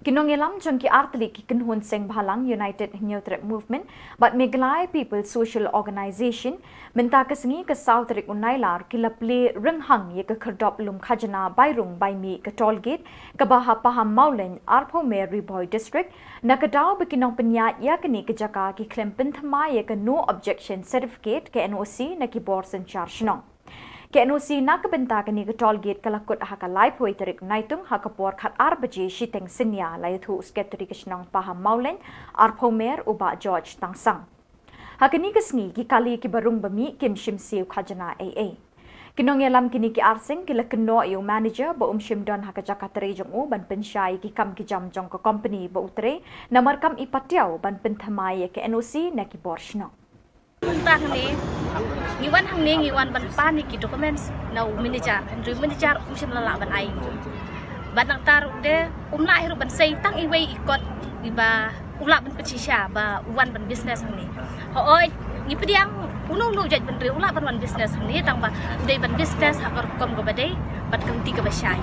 Ki nongïalam jong ki artylli ki kynhun seng bhalang United Hynñiewtrep Movement bad Meghalaya People Social Organisation mynta ka sngi ka saw tarik u Nailar ki la plie rynghang ïa ka khyrdop lum khajna bai rung bai mih ka toll gate kaba ha Pahammawlein, Arphew Mer, Ri Bhoi District, na ka daw ba ki nongpynïaid ïa kane ka jaka ki khlem pynthymmai ïa ka No Objection Certificate, ka N O C, na ki bor synshar shnong. Ka N O C na ka bynta kane ka toll gate ka la kut ha ka laiphew tarik Naitung ha ka por khatar baje shiteng synñia, la ïathuh u Secretary ka shnong Pahammawlein, Arphew Mer, u Bah George Tangsang. Ha kane ka sngi ki kali kiba rung ba mih kim shim siew khajna ei ei. Ki nongïalam kine ki arseng ki la kynnoh ïa u manager ba um shym don ha ka jaka trei jong u ban pynshai ïa ki kam ki jam jong ka company ba u trei, namar kam i patiaw ban pynthymmai ïa ka N O C na ki bor shnong. Mynta hangne ngi wan hangne, ngi wan ban pan ïa ki documents na u manager, hynrei u manager um shym la lah ban ai. Bad nangta ruh de um lah hi ruh ban sei tang iwei i kot iba u lah ban pynshisha ba u wan ban business hangne. Hooid, ngi pdiang uno uno jait bynriew u lah ban wan business hangne, tang ba u dei ban business ha ka rukom kaba dei bad ka lynti kaba shai.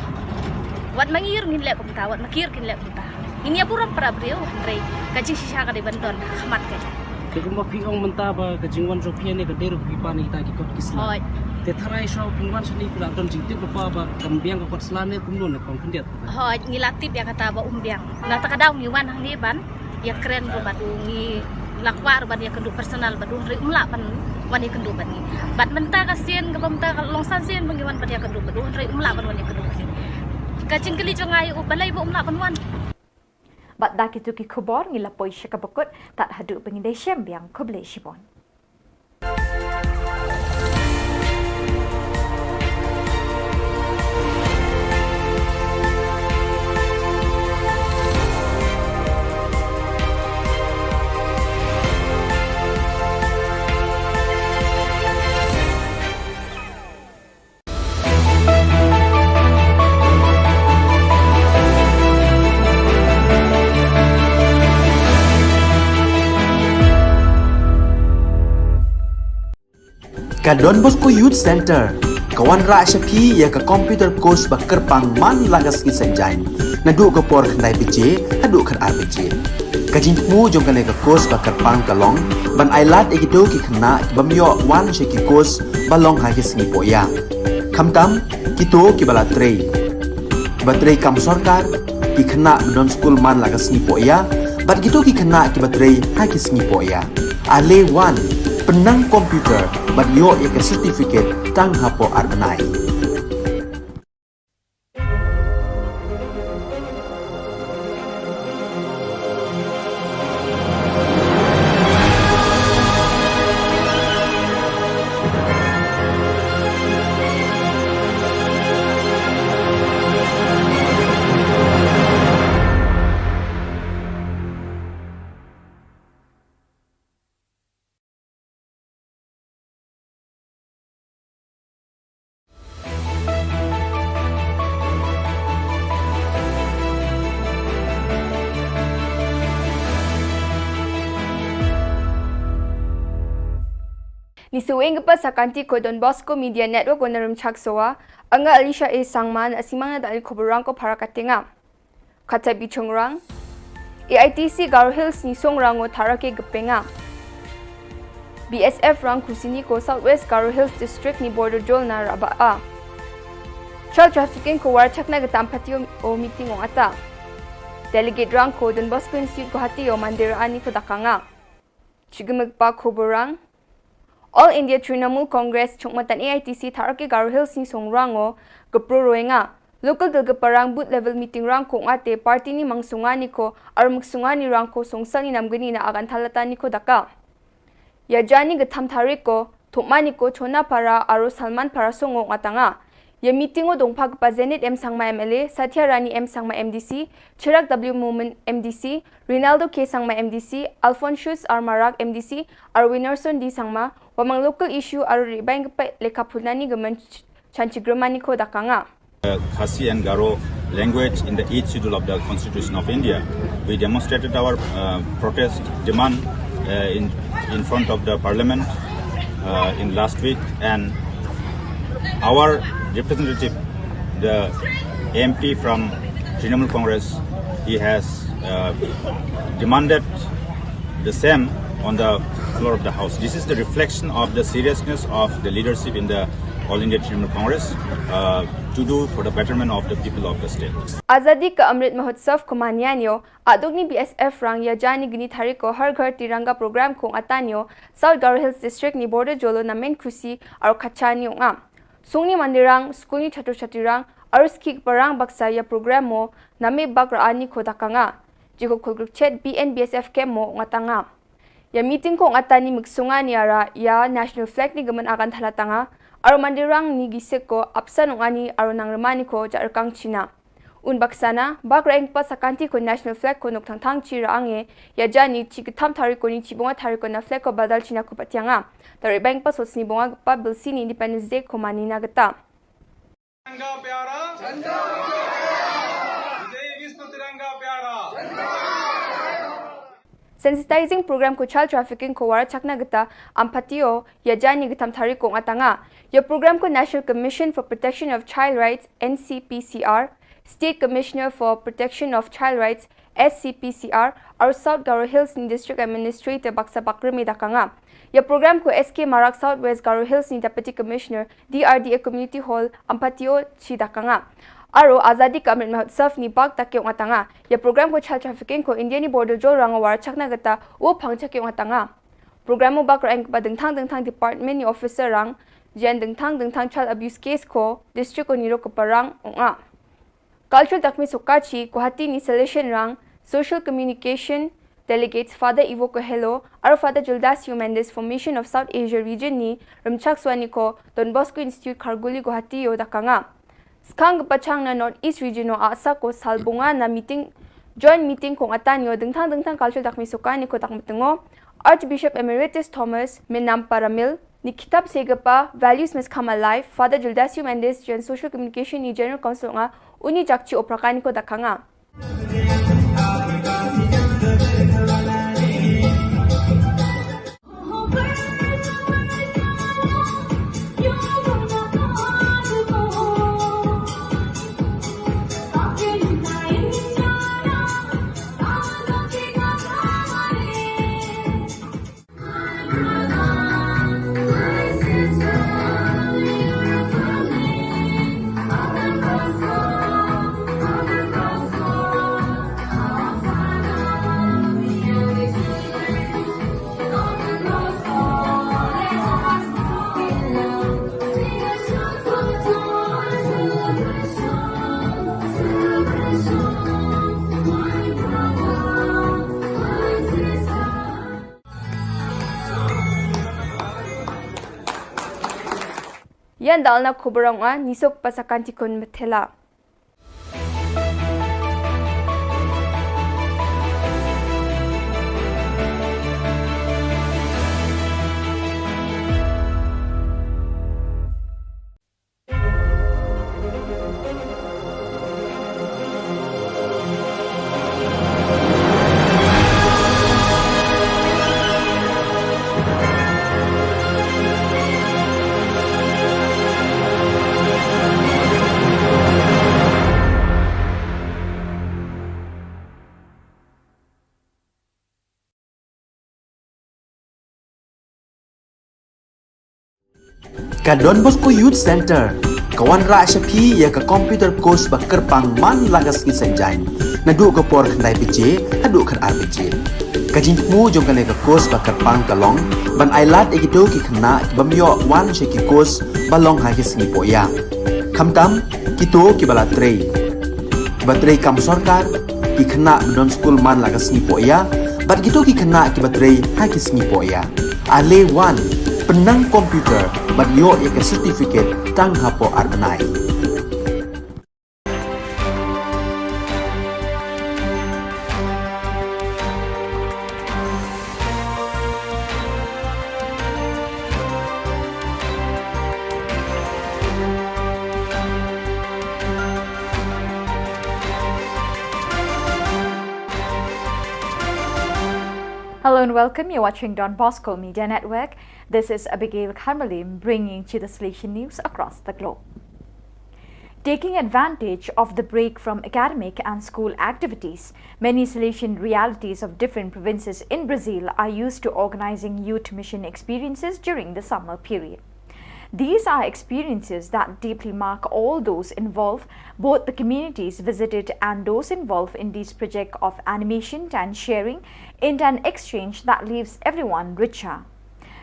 Wat ma ngi ruh ngin leh kumta, wat ma ki ruh kin leh kumta. Ngin ïa burom para briew, hynrei ka jingshisha ka dei ban don ha khmat ka. Te kumba phi ong mynta ba ka jingwan jong phi hangne ka dei ruh phi pan ïa kita ki kot ki sla. Hooid. Te tharai shuwa phi wan shane phi la don jingtip lypa ba kan biang ka kot sla ne kumno ne kong khyndiat? Hooid, ngi la tip ïa kata ba um biang. Na kata ka daw ngi wan hangne ban ïakren ruh bad u, ngi la kwah ruh ban ïakynduh personal bad u, hynrei um lah ban wan ïakynduh bad ngi. Bad mynta ka sien kaba mynta ka long san sien ba ngi wan ban ïakynduh bad u, hynrei um lah ban wan ïakynduh bad ngi. Ka jingkylli jong nga ïa u, balei ba um lah ban wan. Bad da kito ki khubor ngi la poi sha kaba kut, tad haduh ba ngin ïashem biang, khublei shibun. Ka Don Bosco Youth Centre ka wanrah sha phi ïa ka computer course ba kyrpang man la ka sngi Saitjaiñ, naduh ka por khyndai baje haduh khatar baje. Ka jingthmu jong kane ka course ba kyrpang ka long ban ailad ïa kito ki khynnah ki bym ïoh wan sha ki course ba long ha ki sngi pohïa, khamtam kito kiba la trei, kiba trei kam sorkar, ki khynnah ba don skul man la ka sngi pohïa bad kito ki khynnah kiba trei ha ki sngi pohïa. Ale wan, pynnang computer bad ïoh ïa ka certificate tang hapoh ar bnai. Ni saweng kpa sakanti ko Don Bosco Media Network wana rum chak sowa, anga Alicia A Sangma na simang na dali khubur rang ko para katenga. Kata bichung rang. A I T C Garo Hills ni song rango tharake gepenga. B S F rang kusini ko South West Garo Hills District ni border jol na raba a. Child trafficking ko war chakna getam patio o meeting o ata. Delegate rang ko Don Bosco Institute Guwahati o mandir ani ko dakanga. Chigimik pa khubur rang. All India Trinamool Congress chungmatan A I T C tharake Garo Hills ni song rango gepro roenga. Local dil geparang booth level meeting rang ko ngate party ni mangsungani ko armuk sungani rang ko songsal ni namgani na agan thalata ni ko daka. Ya jani getham tharik ko thumani ko Chona Para aro Salman Para songo ngatanga. Ya meeting o dongpha gepa Zenith M Sangma M L A, Satya Rani M Sangma M D C, Chirag W Momin M D C, Rinaldo K Sangma M D C, Alphonsus R Marak M D C, aro Winnerson D Sangma, wamang local issue aro ribang gepa lekha phunani gemen ch-, chanchigrumani ko dakanga. Uh, Khasi and Garo language in the eighth schedule of the Constitution of India. We demonstrated our, uh, protest demand, uh, in, in front of the parliament, uh, in last week, and our representative, the M P from Trinamool Congress, he has, uh, demanded the same on the floor of the house. This is the reflection of the seriousness of the leadership in the All India Trinamool Congress, uh, to do for the betterment of the people of the state. Azadi ka Amrit Mahotsav ko manianio, adugni B S F rang ya jani gini thariko Har Ghar Tiranga program ko ngatanio, South Garo Hills District ni border jolo na men khusi aro kachani ong am. Sungni mandirang, skulni chhatru chhatrirang, aro skik parang baksa ya program mo, name bak ra ani ko dakanga. Jiko khulgruk chet B N B S F kem mo ngatanga. Ya meeting ko ngatani miksunga ni ara ya national flag ni gemen agan thalatanga, aro mandirang ni gisik ko apsan ong ani aro nangremani ko ja rekang China. Un baksana, bak ra engpa sakanti ko national flag ko nuk thangthang chi ra ange, ya jani chi getham thariko ni chi bonga thariko na flag ko badal China ko patianga. Tarik bang pa sosni bonga pa bilsi ni Independence Day ko mani na geta. तिरंगा प्यारा, विजयी विश्व तिरंगा प्यारा। Sensitizing program ko child trafficking ko wara chakna geta ampatio ya jani getam thariko ngatanga. Ya program ko National Commission for Protection of Child Rights, N C P C R, State Commissioner for Protection of Child Rights, S C P C R, aro South Garo Hills ni District Administrator baksa bakremi dakanga. Ya program ko S K Marak South West Garo Hills ni Deputy Commissioner, D R D A Community Hall, Ampatio chi dakanga. Aro Azadi Ka Amrit Mahotsav ni bak takio ngatanga. Ya program ko child trafficking ko India ni border jol rang war chakna geta u phang chakio ngatanga. Program mo bak rang ba dengthang dengthang department ni officer rang, jen dengthang dengthang child abuse case ko district ko niro ko parang onga. Cultural Dakmi Sokachi, Guwahati ni Salesian Rang, Social Communication Delegates Father Ivo Coelho, aro Father Gildas Mendes Formation of South Asia Region ni Rimchak Swaniko, Don Bosco Institute Kharguli Guwahati yo dakanga. Skang gepachang na North East Region o asa ko salbunga na meeting, joint meeting kong atan yo dengthang dengthang cultural dakmi soka ni ko dakmetengo, Archbishop Emeritus Thomas Menam Paramil, ni kitab segepa Values Must Come Alive, Father Gildas Mendes, jen Social Communication ni General Council nga uni jakchi opraka ni ko dakanga. Yan dalna khubur ong a, nisok pasakan tikun methela. Ka Don Bosco Youth Centre ka wanrah sha phi ïa ka computer course ba kyrpang man la ka sngi Saitjaiñ, naduh ka por khyndai baje haduh khatar baje. Ka jingthmu jong kane ka course ba kyrpang ka long ban ailad ïa kito ki khynnah ki bym ïoh wan sha ki course ba long ha ki sngi pohïa, khamtam kito kiba la trei, kiba trei kam sorkar, ki khynnah ba don skul man la ka sngi pohïa, bad kito ki khynnah kiba trei ha ki sngi pohïa. Ale wan, pynnang computer bad ïoh ïa ka certificate tang hapoh ar bnai. Hello and welcome. You're watching Don Bosco Media Network. This is Abigail Kharmalim bringing to the Salesian news across the globe. Taking advantage of the break from academic and school activities, many Salesian realities of different provinces in Brazil are used to organizing youth mission experiences during the summer period. These are experiences that deeply mark all those involved, both the communities visited and those involved in these projects of animation and sharing, in an exchange that leaves everyone richer.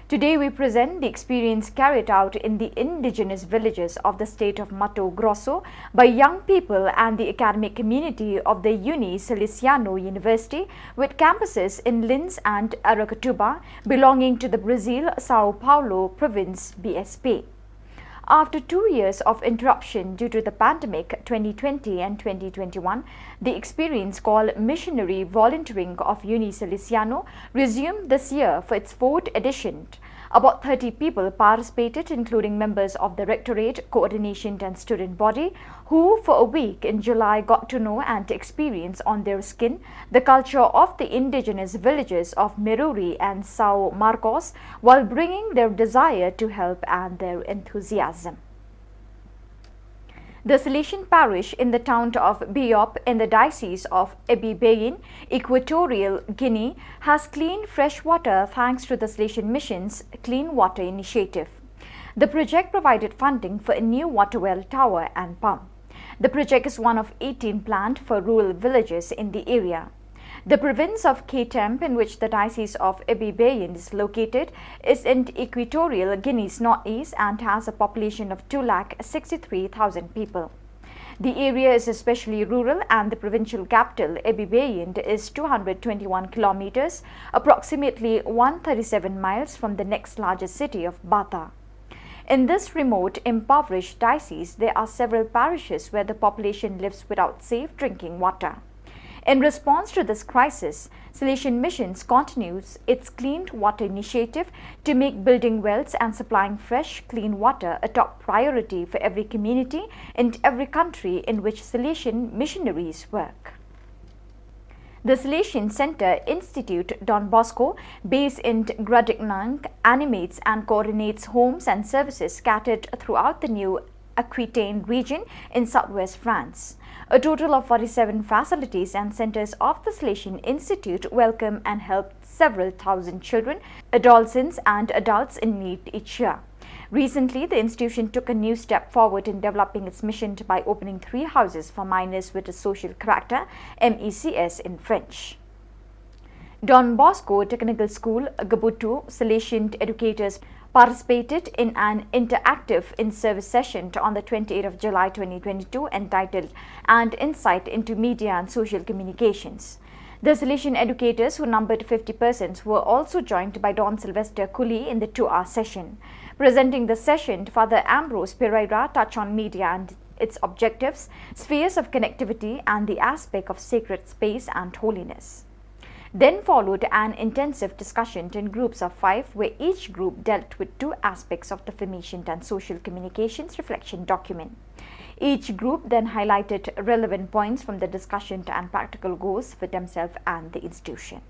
Today we present the experience carried out in the indigenous villages of the state of Mato Grosso by young people and the academic community of the Uni Salesiano University, with campuses in Linz and Aracatuba, belonging to the Brazil São Paulo province B S P. After two years of interruption due to the pandemic twenty twenty and twenty twenty-one, the experience called Missionary Volunteering of Uni Salesiano resumed this year for its fourth edition. About thirty people participated, including members of the Rectorate, Coordination and Student Body, who for a week in July got to know and experience on their skin the culture of the indigenous villages of Meruri and São Marcos, while bringing their desire to help and their enthusiasm. The Salesian parish in the town of Biop in the diocese of Ebibeyin, Equatorial Guinea, has clean fresh water thanks to the Salesian Mission's Clean Water Initiative. The project provided funding for a new water well, tower and pump. The project is one of eighteen planned for rural villages in the area. The province of Ketem, in which the Diocese of Ebibeyin is located, is in Equatorial Guinea's northeast and has a population of two lakh sixty-three thousand people. The area is especially rural, and the provincial capital, Ebibeyin, is two hundred twenty-one kilometers, approximately one thirty-seven miles, from the next largest city of Bata. In this remote, impoverished diocese, there are several parishes where the population lives without safe drinking water. In response to this crisis, Salesian Missions continues its Clean Water Initiative to make building wells and supplying fresh, clean water a top priority for every community in every country in which Salesian missionaries work. The Salesian Center Institute Don Bosco, based in Gradignank, animates and coordinates homes and services scattered throughout the new Aquitaine region in southwest France. A total of forty-seven facilities and centers of the Salesian Institute welcome and help several thousand children, adolescents, and adults in need each year. Recently, the institution took a new step forward in developing its mission by opening three houses for minors with a social character, M E C S in French. Don Bosco Technical School, Gabutu, Salesian educators participated in an interactive in-service session on the twenty-eighth of July twenty twenty-two, entitled An Insight into Media and Social Communications. The Salesian educators, who numbered fifty persons, were also joined by Don Sylvester Cooley in the two-hour session. Presenting the session, Father Ambrose Pereira touched on media and its objectives, spheres of connectivity, and the aspect of sacred space and holiness. Then followed an intensive discussion in groups of five, where each group dealt with two aspects of the Formation and Social Communications Reflection document. Each group then highlighted relevant points from the discussion and practical goals for themselves and the institution.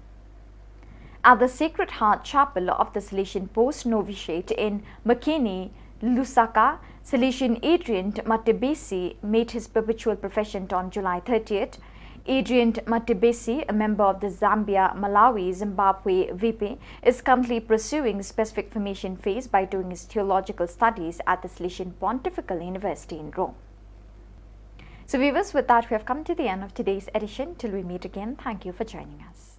At the Sacred Heart Chapel of the Salesian Post Novitiate in Makeni, Lusaka, Salesian Adrian Matebesi made his perpetual profession on July thirtieth. Adrian Matebesi, a member of the Zambia Malawi Zimbabwe V P, is currently pursuing specific formation phase by doing his theological studies at the Salesian Pontifical University in Rome. So, viewers, with that, we have come to the end of today's edition. Till we meet again, thank you for joining us.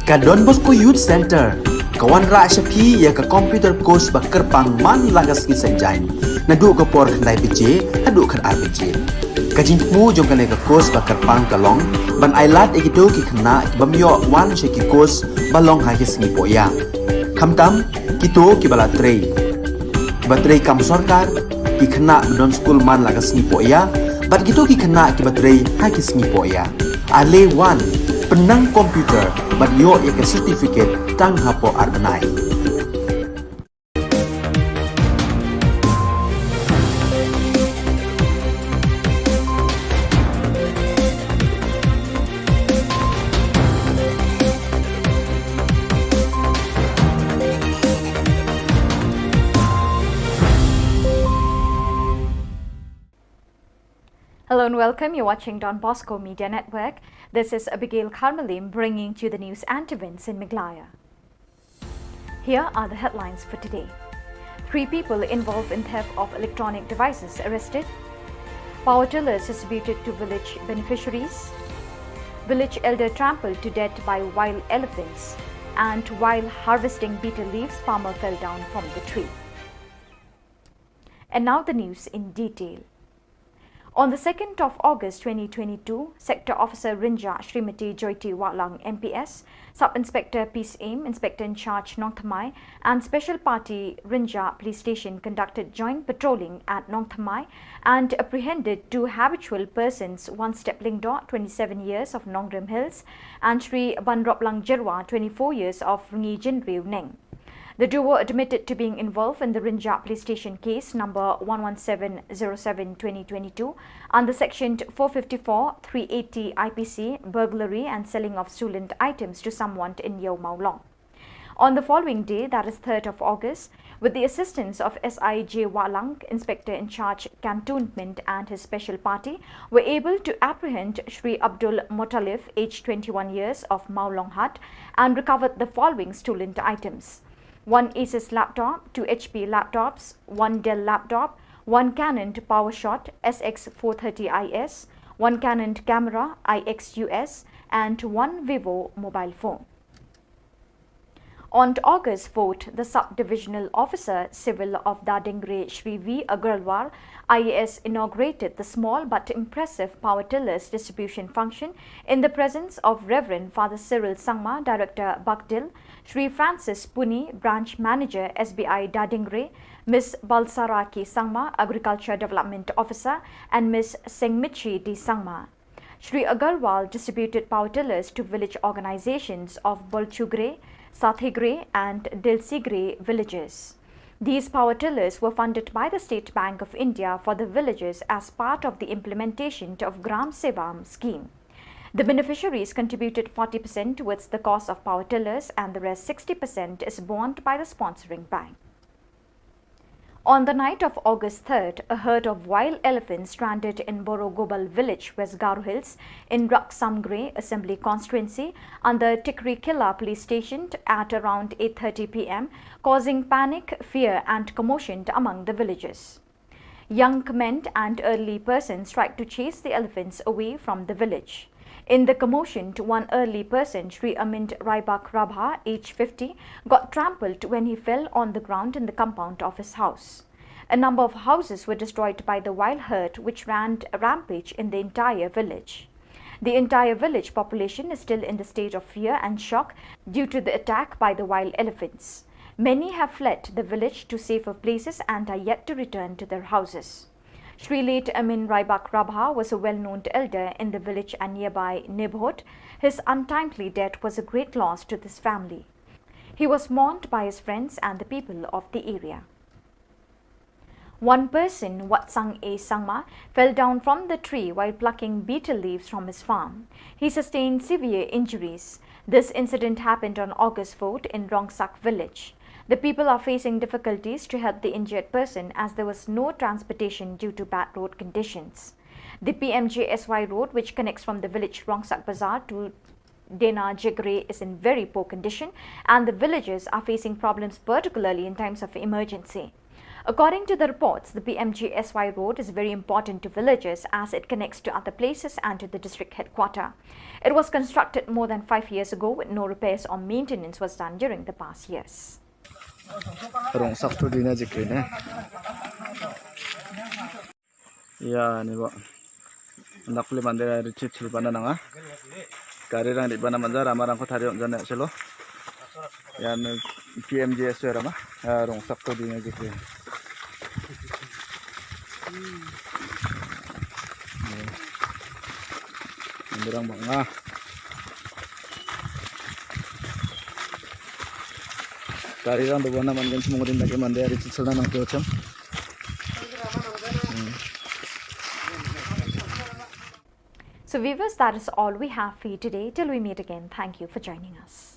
Ka Don Bosco Youth Centre ka wanrah sha phi ïa ka computer course ba kyrpang man la ka sngi Saitjaiñ, naduh ka por khyndai baje haduh khatar baje. Ka jingthmu jong kane ka course ba kyrpang ka long ban ailad ïa kito ki khynnah ki bym ïoh wan sha ki course ba long ha ki sngi pohïa, khamtam kito kiba la trei, kiba trei kam sorkar, ki khynnah ba don skul man la ka sngi pohïa, bad kito ki khynnah kiba trei ha ki sngi pohïa. Ale wan, pynnang computer bad ïoh ïa ka certificate tang hapoh ar bnai. Hello and welcome. You're watching Don Bosco Media Network. This is Abigail Karmalim bringing to you the news and events in Meghalaya. Here are the headlines for today. Three people involved in theft of electronic devices arrested. Power tillers distributed to village beneficiaries. Village elder trampled to death by wild elephants. And while harvesting betel leaves, farmer fell down from the tree. And now the news in detail. On the second of August twenty twenty-two, Sector Officer Rynjah Shrimati Joyty Wahlang M P S, Sub Inspector Peace Aim, Inspector in Charge Nongthymmai, and Special Party Rynjah Police Station conducted joint patrolling at Nongthymmai and apprehended two habitual persons, one Step Lyngdoh, twenty-seven years, of Nongrim Hills, and Shri Banroplang Jyrwa, twenty-four years, of Rngijynriew Neng. The duo admitted to being involved in the Rynjah Police Station case number one one seven zero seven twenty twenty-two under section four fifty-four, three eighty I P C, burglary and selling of stolen items to someone in Iewmawlong. On the following day, that is third of August, with the assistance of S I J Wahlang, Inspector in Charge Cantonment, and his special party, were able to apprehend Shri Abdul Muttalib, aged twenty-one years, of Mawlonghat, and recovered the following stolen items: one Asus laptop, two H P laptops, one Dell laptop, one Canon PowerShot S X four thirty I S, one Canon camera I X U S, and one Vivo mobile phone. On August fourth, the Sub-Divisional Officer Civil of Dadingre, Shri V Agarwal, I A S, inaugurated the small but impressive power tillers distribution function in the presence of Reverend Father Cyril Sangma, Director Bakdil, Shri Francis Puni, Branch Manager S B I Dadingre, Miss Balsara K Sangma, Agriculture Development Officer, and Miss Sengmichi D Sangma. Shri Agarwal distributed power tillers to village organizations of Bolchugre, Sathigre and Dilsigre villages. These power tillers were funded by the State Bank of India for the villages as part of the implementation of Gram Sevam scheme. The beneficiaries contributed forty percent towards the cost of power tillers and the rest sixty percent is borne by the sponsoring bank. On the night of August third, a herd of wild elephants stranded in Borogobal village, West Garo Hills, in Raksamgre Assembly Constituency, under Tikrikilla Police Station at around eight thirty P M, causing panic, fear, and commotion among the villagers. Young men and elderly persons tried to chase the elephants away from the village. In the commotion, one elderly person, Shri Amint Raibak Rabha, age fifty, got trampled when he fell on the ground in the compound of his house. A number of houses were destroyed by the wild herd, which ran rampage in the entire village. The entire village population is still in the state of fear and shock due to the attack by the wild elephants. Many have fled the village to safer places and are yet to return to their houses. Shri late Amin Raibak Rabha was a well-known elder in the village and nearby neighborhood. His untimely death was a great loss to this family. He was mourned by his friends and the people of the area. One person, Watsang A Sangma, fell down from the tree while plucking betel leaves from his farm. He sustained severe injuries. This incident happened on August fourth in Rongsak village. The people are facing difficulties to help the injured person as there was no transportation due to bad road conditions. The P M G S Y road, which connects from the village Rongsak Bazar to Dena Jegre, is in very poor condition, and the villagers are facing problems, particularly in times of emergency. According to the reports, the P M G S Y road is very important to villagers as it connects to other places and to the district headquarter. It was constructed more than five years ago with no repairs or maintenance was done during the past years. Rongsak to Dena Jegre ne. Ïa, ni ba. Anak pule mande ri chit chil bana nanga. Kari rang di bana manja rama rang ko thari on jane chelo. Ïa, ni P M G S Y rama. Ïa, Rongsak to Dena Jegre. Mande rang banga. Kari rang do bana man gen semua din lagi mande ri chit chil na nang to chem. So viewers, that is all we have for you today. Till we meet again, thank you for joining us.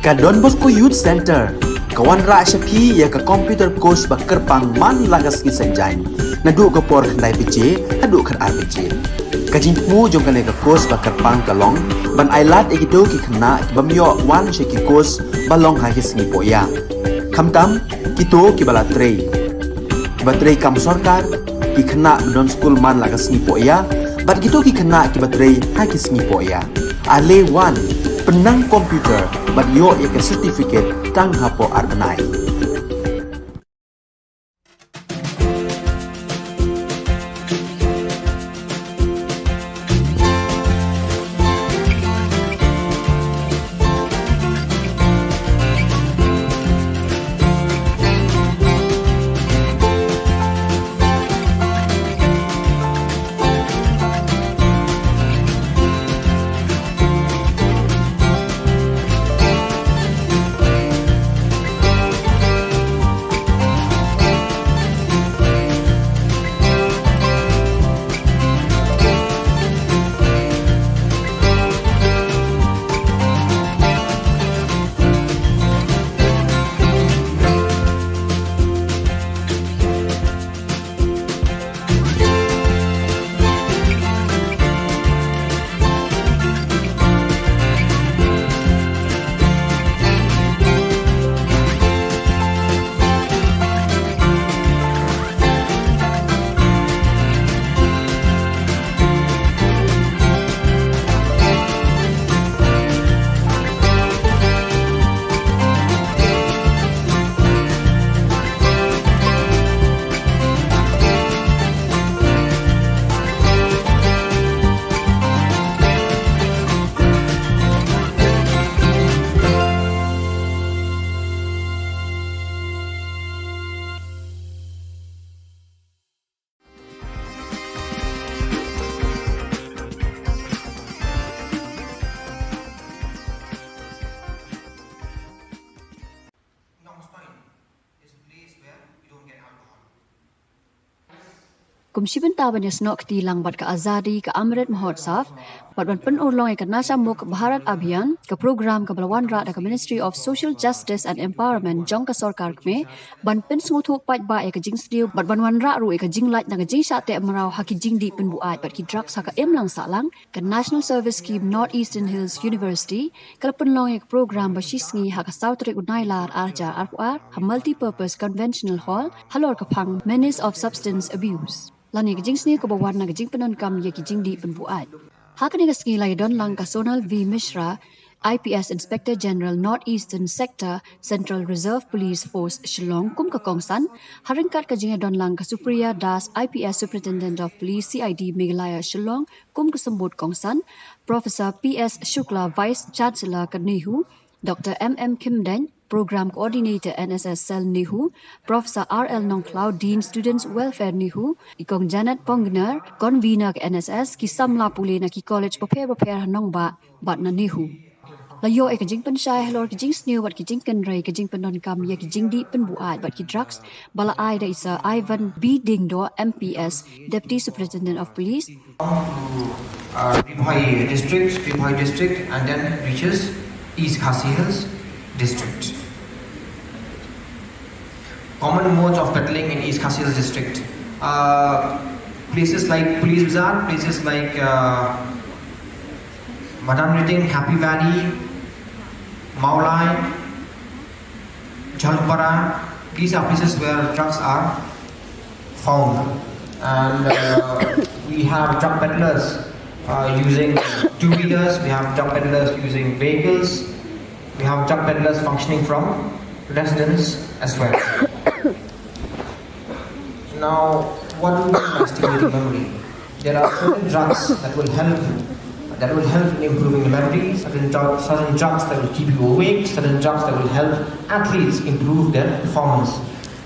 Ka Don Bosco Youth Centre ka wanrah sha phi ïa ka computer course ba kyrpang man la ka sngi Saitjaiñ, naduh ka por khyndai baje haduh khatar baje. Ka jingthmu jong kane ka course ba kyrpang ka long ban ailad ïa kito ki khynnah ki bym ïoh wan sha ki course ba long ha ki sngi pohïa, khamtam kito kiba la trei, kiba trei kam sorkar, ki khynnah ba don skul man la ka sngi pohïa, bad kito ki khynnah kiba trei ha ki sngi pohïa. Ale wan, pynnang computer bad ïoh ïa ka certificate tang hapoh ar bnai. Kum shi bynta ban ïasnoh kti lang bad ka Azadi ka Amrit Mahotsav bad ban pynurlong ïa ka Nasha Mukt Bharat Abhiyan, ka program kaba la wanrah da ka Ministry of Social Justice and Empowerment jong ka sorkar kmie, ban pynsngewthuh paidbah ïa ka jingsniew bad ban wanrah ruh ïa ka jinglait na ka jingshah teh mraw ha ki jingdih pynbuaid bad ki drugs ha ka imlang sahlang, ka National Service Scheme North Eastern Hills University ka la pynlong ïa ka program ba shisngi ha ka saw tarik u Nailar ar hajar arphew ar ha Multipurpose Conventional Hall halor ka phang Menace of Substance Abuse. Lane ka jingsniew kaba wan na ka jingpyndonkam ïa ki jingdih pynbuaid. Ha kane ka sngi la ïadon lang ka Sonal V Mishra, I P S Inspector General North Eastern Sector, Central Reserve Police Force, Shillong, kum ka kongsan, ha ryngkat ka jingïadon lang ka Supriya Das, I P S Superintendent of Police, C I D Meghalaya, Shillong, kum ka symbud kongsan, Professor P S Shukla, Vice Chancellor ka NEHU, Doctor M M Khymdeiñ, Program Coordinator N S S Cell NEHU, Professor R L Nongkhlaw, Dean Students Welfare NEHU, i Kong Janet Pongner, Convener ka N S S, ki samla pule na ki college bapher bapher ha nongbah bad na NEHU. La ïoh ïa ka jingpynshai halor ka jingsniew bad ka jingkynrei ka jingpyndonkam ïa ki jingdih pynbuaid bad ki drugs, ba la ai da i Sir Ivan B Diengdoh, M P S, Deputy Superintendent of Police, uh, Ri Bhoi District. Ri Bhoi District and then reaches East Khasi Hills District. Common modes of peddling in East Khasi Hills District. Uh, places like Police Bazar, places like uh, Madan Riting, Happy Valley, Mawlai, Jhalpara, these are places where drugs are found. And uh, we have drug peddlers uh, using two wheelers, we have drug peddlers using vehicles, we have drug peddlers functioning from residents as well. Now, what do we mean by stimulating memory? There are certain drugs that will help that will help in improving the memory, certain, dru- certain drugs that will keep you awake, certain drugs that will help athletes improve their performance.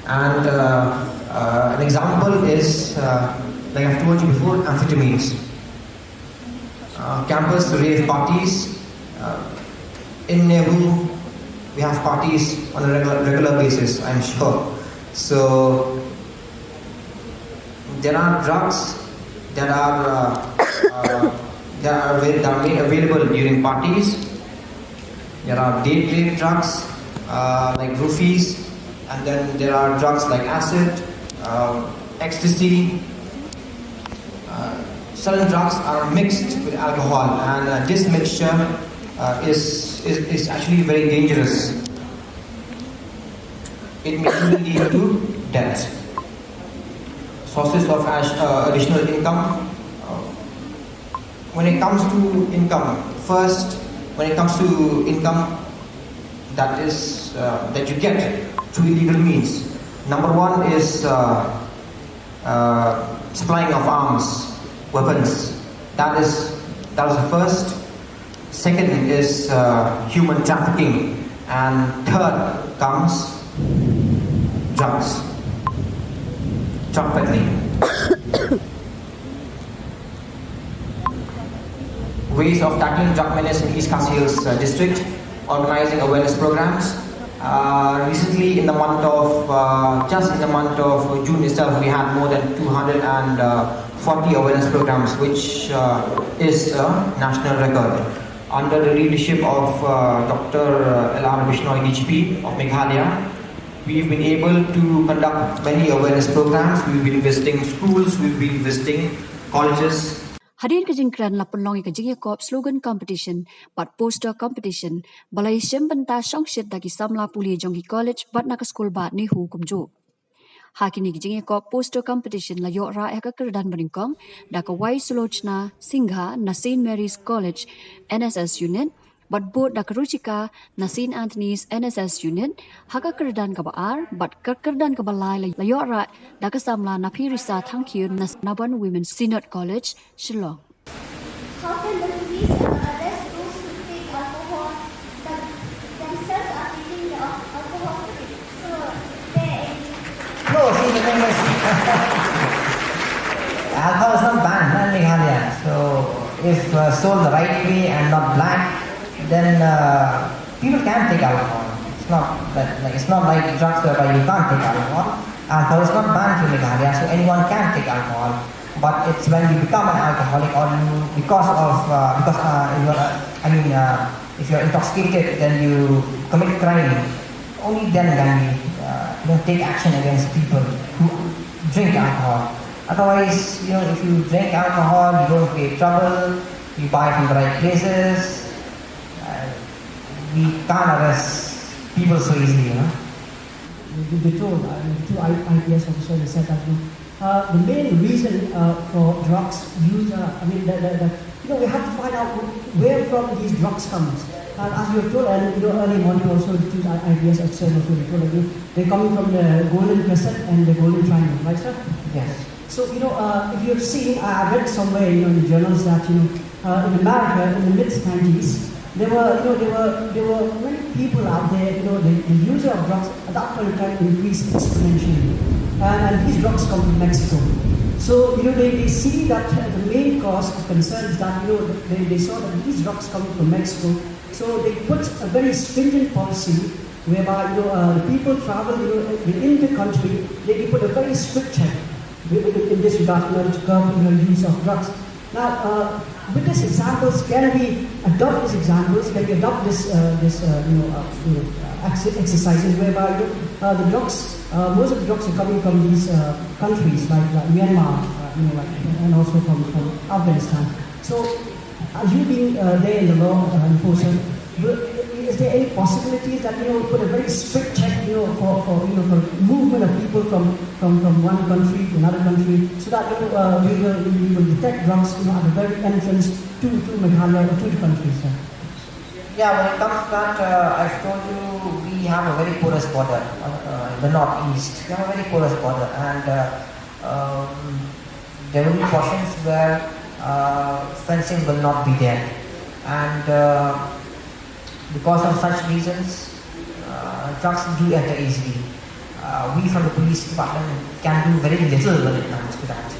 And uh, uh, an example is, uh, like I've told you before, amphetamines. Uh, campus rave parties. Uh, in NEHU, we have parties on a regular, regular basis, I'm sure. So there are drugs that are uh, uh, that are, avail- that are made available during parties. There are date rape drugs uh, like roofies, and then there are drugs like acid, uh, ecstasy. Uh, certain drugs are mixed with alcohol, and uh, this mixture uh, is, is is actually very dangerous. It may even lead to death. Sources of ash- uh, additional income. Uh, when it comes to income, first, when it comes to income that is uh, that you get through illegal means, number one is uh, uh, supplying of arms, weapons. That is that is the first. Second is uh, human trafficking, and third comes drugs, drug peddling. Ways of tackling drug menace in East Khasi Hills uh, district, organizing awareness programs. Uh, recently, in the month of uh, just in the month of June itself, we had more than two hundred forty awareness programs, which uh, is a national record. Under the leadership of uh, Doctor L R Bishnoi, D G P of Meghalaya, we've been able to conduct many awareness programs. We've been visiting schools, we've been visiting colleges. Hadien ka jingkren la pynlong ïa ka jingïakop slogan competition bad poster competition ba la ïashim bynta shongshit da ki samla pule jong ki college bad na ka skul bah NEHU kumjuh. Ha kine ki jingïakop poster competition la ïoh rah ïa ka kyrdan banyngkong da ka Y Sulochna Singha na Saint Mary's College N S S Unit, bad bud da ka Ruchika na Saint Anthony's N S S Unit ha ka kyrdan kaba ar, bad ka kyrdan kaba lai la ïoh rah da ka samla Naphirisa Thangkhiew na Nabon Women's Synod College, Shillong. How can the police uh, arrest those who take alcohol but themselves are taking the al- alcohol free? So, there is No, see, the thing is, alcohol is not banned in Meghalaya. So, if uh, sold the right way and not black, then uh, people can take alcohol. It's not that like it's not like drugs whereby you can't take alcohol. Alcohol is not banned in Meghalaya, so anyone can take alcohol. But it's when you become an alcoholic or you, because of, uh, because uh, you are, uh, I mean, uh, if you're intoxicated, then you commit crime. Only then can we, uh, you know, take action against people who drink alcohol. Otherwise, you know, if you drink alcohol, you don't create trouble, you buy from the right places, uh, we can't arrest people so easily, you know. The, the two, uh, the two I- IPS officers, they said that, you know, uh, the main reason, uh, for drugs use, uh, I mean, the, the, the, you know, we have to find out wh- where from these drugs comes. And as you have told, and, you know, early morning also, the two I- IPS officers also, they told, like, you know, they're coming from the Golden Crescent and the Golden Triangle, right, sir? Yes. So, you know, uh, if you have seen, I I read somewhere, you know, in the journals that, you know, uh, in America, in the mid nineties, there were, you know, there were, there were many people out there, you know, the, the user of drugs at that point in time increased exponentially. And, and these drugs come from Mexico. So, you know, they, they see that, uh, the main cause of concern is that, you know, they, they saw that these drugs coming from Mexico. So they put a very stringent policy whereby, you know, uh, the people travel, you know, within the country, they, they put a very strict check in, in this regard in order to curb, you know, use of drugs. Now, uh, with these examples, can we adopt these examples? Can we adopt this, uh, this, uh, you know, uh, you know, uh, ex- exercises whereby, you know, uh, the drugs, uh, most of the drugs are coming from these, uh, countries like, like Myanmar, uh, you know, like, and also from, from Afghanistan. So, uh, you being, uh, there in the law, uh, enforcer, will- is there any possibilities that, you know, put a very strict check, you know, for, for, you know, for movement of people from, from, from one country to another country, so that, you know, uh, we will, we will detect drugs, you know, at the very entrance to, to Meghalaya or to the country, sir? Yeah, when it comes to that, uh, I've told you we have a very porous border, uh, uh, the northeast. We have a very porous border, and uh, um, there will be portions where uh, fencing will not be there, and uh, because of such reasons, uh, drugs do enter easily. Uh, we from the police department can do very little when it comes to that,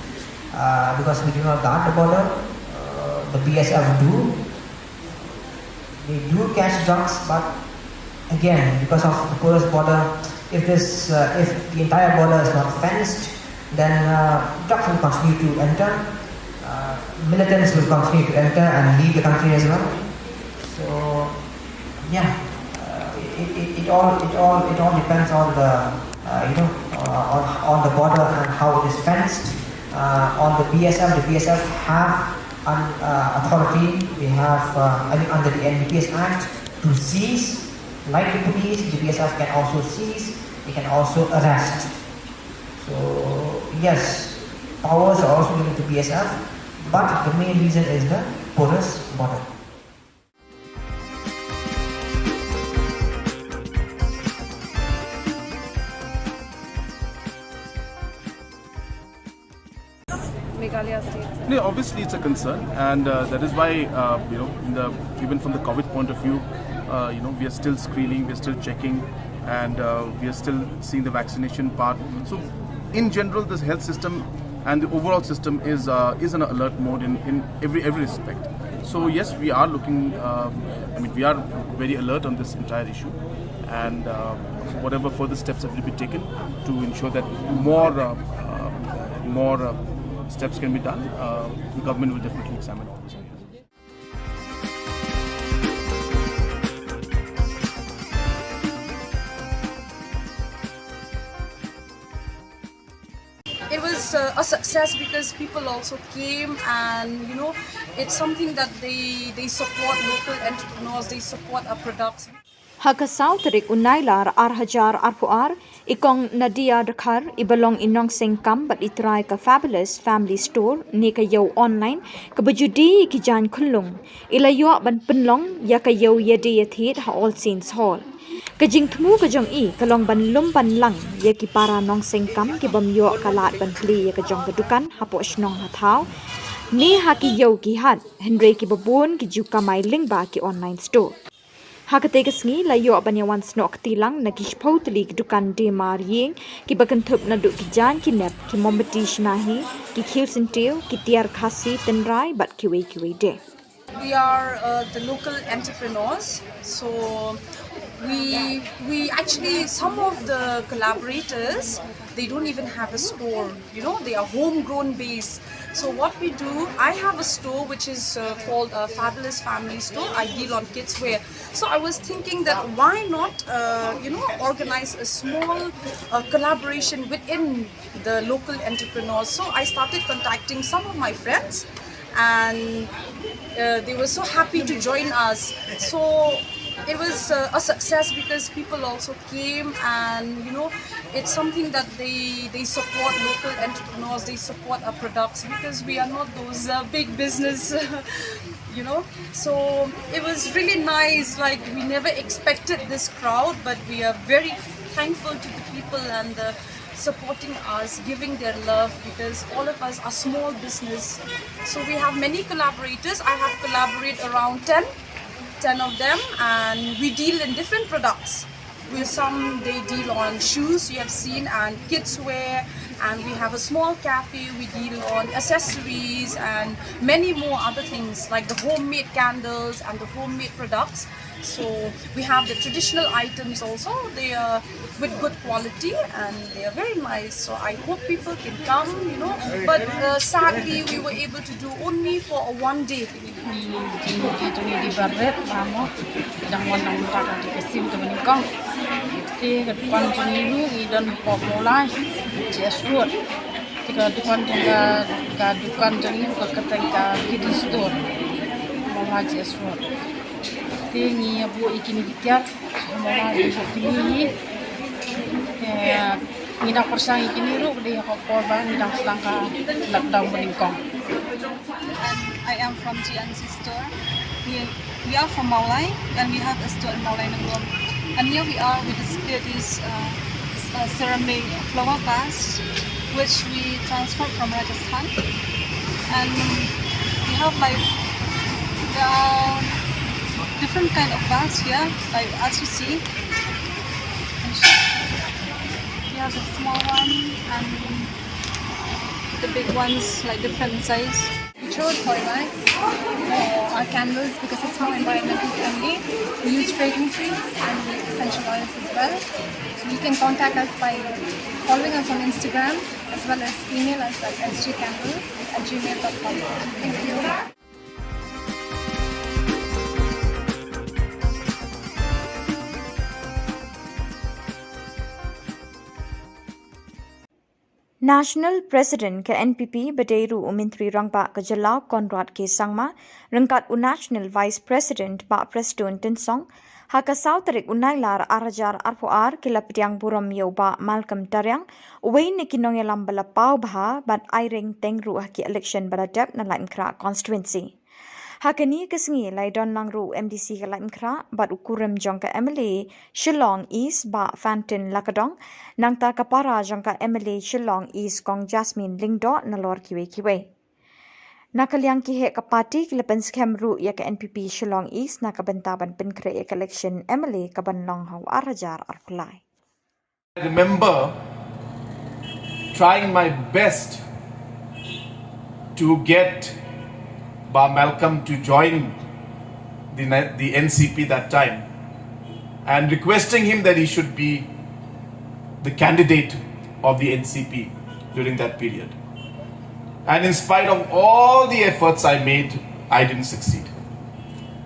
uh, because we do not guard the border. Uh, the B S F do. They do catch drugs, but again, because of the porous border, if this, uh, if the entire border is not fenced, then uh, drugs will continue to enter. Uh, militants will continue to enter and leave the country as well. So, yeah, uh, it, it, it all it all it all depends on the, uh, you know, uh, on, on the border and how it is fenced. Uh, on the B S F, the B S F have an uh, authority. They have, uh, I mean, under the N D P S Act to seize. Like the police, the B S F can also seize. They can also arrest. So yes, powers are also given to B S F, but the main reason is the porous border. Meghalaya state. No, obviously it's a concern, and uh, that is why, uh, you know, in the, even from the COVID point of view, uh, you know, we are still screening, we are still checking, and uh, we are still seeing the vaccination part. So, in general, this health system and the overall system is uh, is in alert mode in, in every every respect. So yes, we are looking. Uh, I mean, we are very alert on this entire issue, and uh, whatever further steps have to be taken to ensure that more uh, uh, more uh, steps can be done, uh, the government will definitely examine all this. It was uh, a success because people also came, and you know, it's something that they they support local entrepreneurs, they support our products. Ha ka saw tarik u Nailar ar hajar arphew ar, i kong Nadia Dkhar, i ba long i nongseng kam bad i trai ka Fabulous Family Store ne ka ïew online, ka ba ju die ïa ki jaiñ khunlung, i la ïoh ban pynlong ïa ka ïew ïadie ïathied ha All Saints Hall. Ka jingthmu ka jong i ka long ban lum ban lang ïa ki para nongseng kam ki bym ïoh ka lad ban plie ïa ka jong ka dukan hapoh shnong ha thaw ne ha ki ïew ki hat, hynrei ki ba bun ki ju kamai lyngba ki online store. Ha katei ka sngi la ïoh ban ïa wan snoh kti lang na ki shiphew tylli ki dukan die mar ïing, ki ba kynthup naduh ki jaiñ ki nep, ki mombati shna hi, ki khiew syntiew, ki tiar khasi tynrai bad kiwei kiwei de. We are uh, the local entrepreneurs. So we we actually, some of the collaborators, they don't even have a store. You know, they are homegrown base. So what we do, I have a store which is uh, called a Fabulous Family Store. I deal on kids wear. So I was thinking that why not, uh, you know, organize a small uh, collaboration within the local entrepreneurs. So I started contacting some of my friends, and uh, they were so happy to join us. So it was uh, a success because people also came, and you know, it's something that they they support local entrepreneurs, they support our products, because we are not those uh, big business. You know, so it was really nice. Like, we never expected this crowd, but we are very thankful to the people and the supporting us, giving their love, because all of us are small business. So we have many collaborators. I have collaborated around ten, ten of them, and we deal in different products. We, some, they deal on shoes, you have seen, and kids wear, and we have a small cafe. We deal on accessories and many more other things, like the homemade candles and the homemade products. So we have the traditional items also. They are with good quality and they are very nice. So I hope people can come, you know. But uh, sadly, we were able to do only for a one day. Ki jong ngi di barit, ba mo, dang wan dang mynta ka dei ka sim ka ba nyngkong. Te ka dukan jong ngi ruh ngi don hapoh Mawlai, G S Road. Te ka dukan jong ka, ka dukan jong ngi ruh ka kyrteng ka Kiddie Store, Mawlai, G S Road. Te ngi ïa buh ïa kine ki tiar, Mawlai, ïa kine hi. Te ngi dang pyrshang ïa kine ruh, ka dei ha ka por ba ngi dang sdang ka lockdown ba nyngkong. And I am from G N C store. We, we are from Mawlai, and we have a store in Mawlai Nongrum. And here we are, we display this uh, s- uh, ceramic flower vase, which we transferred from Rajasthan. And we have, like, there are different kind of vase here, like, as you see. We have the small one and the big ones, like, different size. We chose Soilux for our candles because it's more environmental friendly. We use fragrances and we essential oils as well. So you can contact us by following us on Instagram as well as email us at S J candles at gmail dot com. Thank you. National President ka N P P ba dei ruh u Myntri Rangbah ka Jylla, Conrad K Sangma, ryngkat u National Vice President Bah Prestone Tynsong, ha ka saw tarik u Nailar ar hajar arphew ar ki la pdiang burom ïa u Bah Malcolm Tariang, uwei na ki nongïalam ba la paw bha bad ai ring teng ruh ha ki election ba la dep na Laitumkhrah constituency. Ha kane ka sngi la ïadon lang ruh u M D C ka Laitumkhrah bad u kurim jong ka M L A Shillong East Bah Fantin Lakadong, nangta ka para jong ka M L A Shillong East Kong Jasmine Lyngdoh nalor kiwei kiwei. Na ka liang ki heh ka party ki la pynskhem ruh ïa ka N P P Shillong East na ka bynta ban pynkhreh ïa ka election M L A ka ban long ha u ar hajar arphew lai. I remember trying my best to get Bah Malcolm to join the, the N C P that time and requesting him that he should be the candidate of the N C P during that period. And in spite of all the efforts I made, I didn't succeed.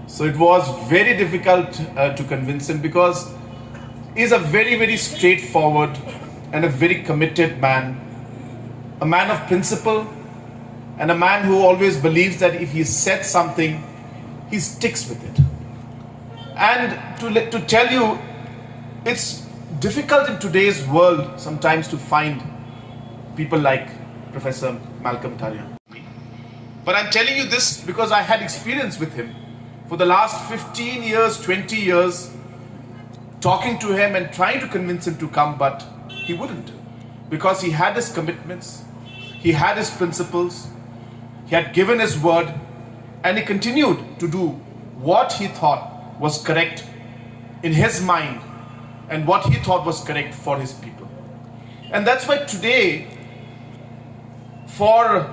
So it was very difficult uh, to convince him because he's a very, very straightforward and a very committed man, a man of principle, and a man who always believes that if he said something, he sticks with it. And to, let, to tell you, it's difficult in today's world sometimes to find people like Professor Malcolm Tariang. But I'm telling you this because I had experience with him for the last fifteen years, twenty years, talking to him and trying to convince him to come, but he wouldn't, because he had his commitments, he had his principles, he had given his word, and he continued to do what he thought was correct in his mind and what he thought was correct for his people. And that's why today, for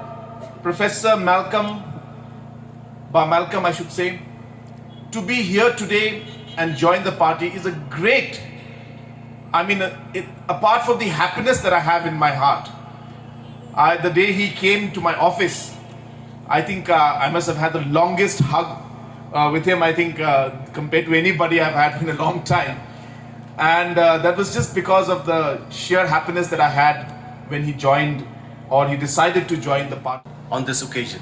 Professor Malcolm, Bah Malcolm, I should say, to be here today and join the party is a great, I mean, uh, it, apart from the happiness that I have in my heart, I, the day he came to my office, I think uh, I must have had the longest hug uh, with him, I think, uh, compared to anybody I've had in a long time. And uh, that was just because of the sheer happiness that I had when he joined or he decided to join the party. On this occasion,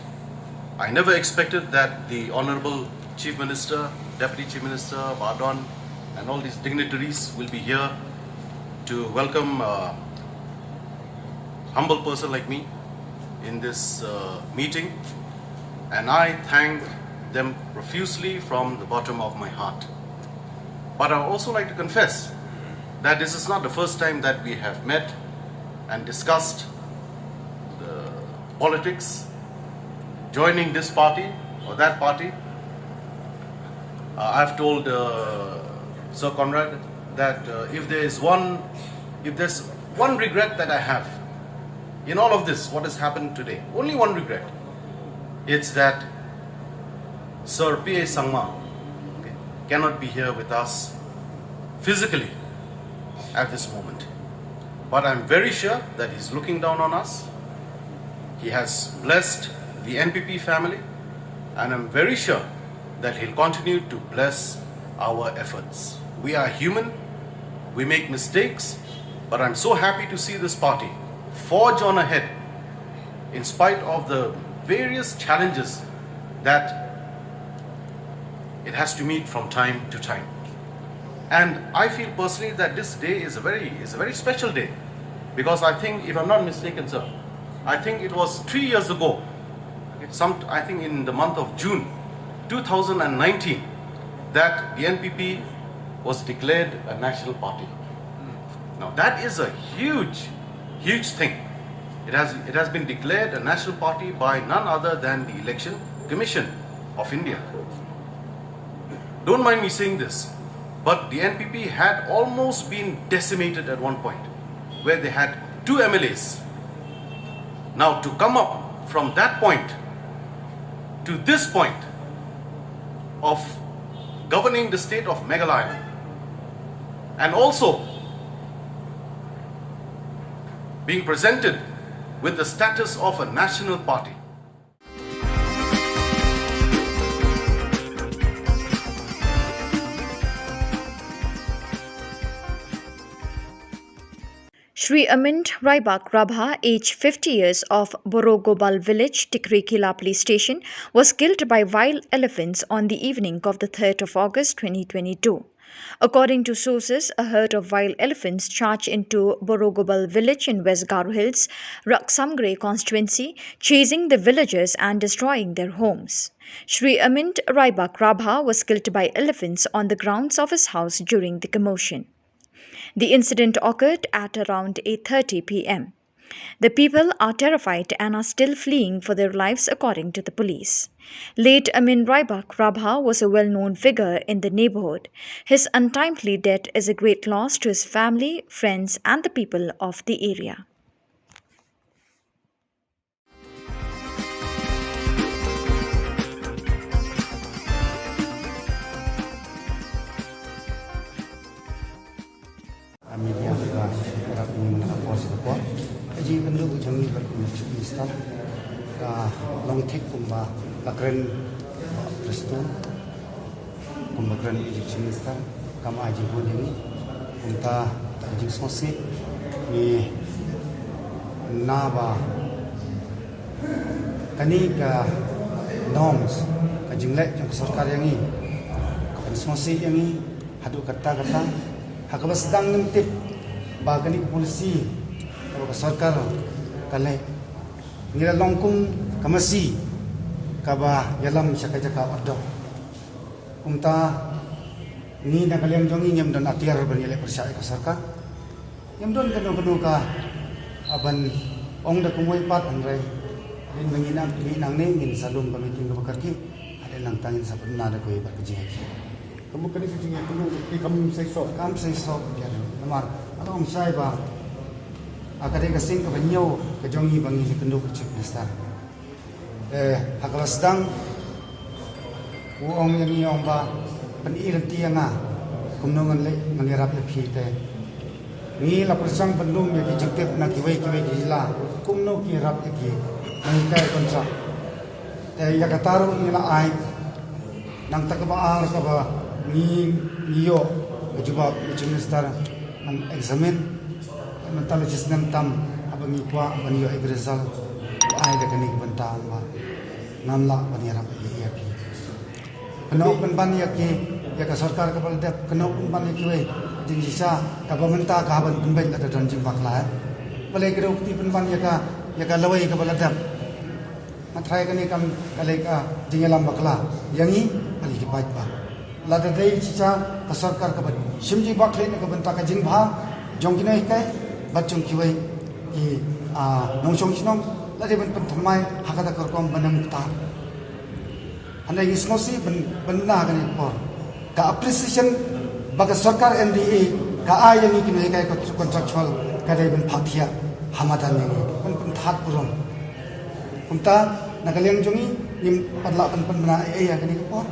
I never expected that the Honorable Chief Minister, Deputy Chief Minister, Bah Don, and all these dignitaries will be here to welcome a humble person like me in this uh, meeting, and I thank them profusely from the bottom of my heart. But I also like to confess that this is not the first time that we have met and discussed the politics, joining this party or that party. Uh, I've told uh, Sir Conrad that uh, if there is one, if there's one regret that I have in all of this, what has happened today, only one regret, it's that Sir P A Sangma, okay, cannot be here with us physically at this moment. But I'm very sure that he's looking down on us. He has blessed the N P P family, and I'm very sure that he'll continue to bless our efforts. We are human, we make mistakes, but I'm so happy to see this party forge on ahead in spite of the various challenges that it has to meet from time to time. And I feel personally that this day is a very, is a very special day, because I think, if I'm not mistaken, sir, I think it was three years ago, some, I think in the month of June two thousand nineteen, that the N P P was declared a national party. Now, that is a huge, huge thing. It has, it has been declared a national party by none other than the Election Commission of India. Don't mind me saying this, but the N P P had almost been decimated at one point, where they had two M L As. Now, to come up from that point to this point of governing the state of Meghalaya, and also being presented with the status of a national party. Shri Amint Raibak Rabha, age fifty years, of Borogobal village, Tikrikhila police station, was killed by wild elephants on the evening of the third of August twenty twenty-two. According to sources, a herd of wild elephants charged into Borogobal village in West Garo Hills, Raksamgre constituency, chasing the villagers and destroying their homes. Shri Amint Raibak Rabha was killed by elephants on the grounds of his house during the commotion. The incident occurred at around eight thirty p m. The people are terrified and are still fleeing for their lives, according to the police. Late Amin Raibak Rabha was a well-known figure in the neighborhood. His untimely death is a great loss to his family, friends, and the people of the area. A media ka rap ni na por sa por. Ka jingkynduh jong ngi bad kumba Chief Minister ka long thik kumba ka kren Prestone, kumba kren Chief Minister, kam ai jingbun jong ngi. Kumta ka jingsngewsih ngi na ba kane ka norms, ka jingleh jong ka sorkar jong ngi ka pynsngewsih ïa ngi haduh katta katta. Ha kaba sdang ngim tip ba kane ka policy kaba ka sorkar ka leh, ngi la long kum ka masi kaba ïalam sha ka jaka ot doh. Kumta ngi na ka liang jong ngi ngim don atiar ban ïaleh pyrshah ïa ka sorkar. Ngim don kano kano ka, ah, ban ong da kumwei pat, hynrei hadien ba ngi nang, ngi nangne ngin sa lum ka meeting kaba kyrkieh. Hadien nangta ngin sa pynbna da kawei pat ka jingïakhih. Ka mut kane ka jingïakynduh ki kam sei soh. Kam sei soh, ïa, namar nga la ong shai ba, ah, ka dei ka sien kaba hynñiew ka jong ngi ba ngi ïakynduh ka Chief Minister. Eh, ha kaba sdang U ong ïa ngi, ong ba, pyni lynti ïa nga kumno ngan leh, ngan ïarap ïa phi te. Ngi la pyrshang ban lum ïa ki jingtip na kiwei kiwei ki jylla kumno ki ïarap ïa ki nonghikai kontrak. Te ïa kata ruh ngi la ai. Nangta kaba ar kaba ngi, ngi ïoh ka jubab na Chief Minister ngan examine. Mynta la shisnem tam haba ngi kwah ban ïoh ïa ka result. Ai da kane ka bynta ba ngam lah ban ïarap ïa phi. Kynnoh pynban ïa ki, ïa ka sorkar kaba la dep, kynnoh pynban ïa kiwei jingshisha, kaba mynta ka haba pynbeit la ka don jingbakla. Balei ki ruh ki pynban ïa ka, ïa ka lawei kaba la dep. Nga tharai kane kam ka lei ka jingïalam bakla ïa ngi, balei ki paidbah. Lada dei shisha ka sorkar kaba shim jingbakla na ka bynta ka jingbha jong ki nonghikai bad jong kiwei ki, ah, nongshong shnong, la dei ban pynthymmai ha kata ka rukom ban ym ktah. Hynrei ngi sngewsih ban, ban bna ha kane ka por. Ka appreciation ba ka sorkar M D A ka ai ïa ngi ki nonghikai contractual ka dei ban phah thiah ha madan ïa ngi, ban pynthad burom. Kumta na ka liang jong ngi ngim pat lah ban pynbna ei ei ha kane ka por.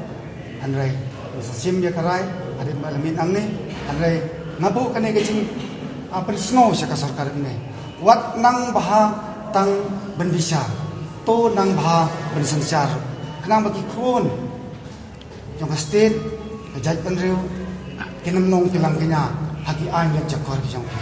Hynrei ngi sa shim ïa ka rai hadien ba la mih nangne. Hynrei nga buh kane ka jing, ah, pynsngew sha ka sorkar ne. Wat nang bha tang ban bishar, to nang bha ban synshar. Khnang ba ki khun jong ka state, ka jaitbynriew, kin ym long ki langkñia ha ki aiñ leh jakor ki jong ki.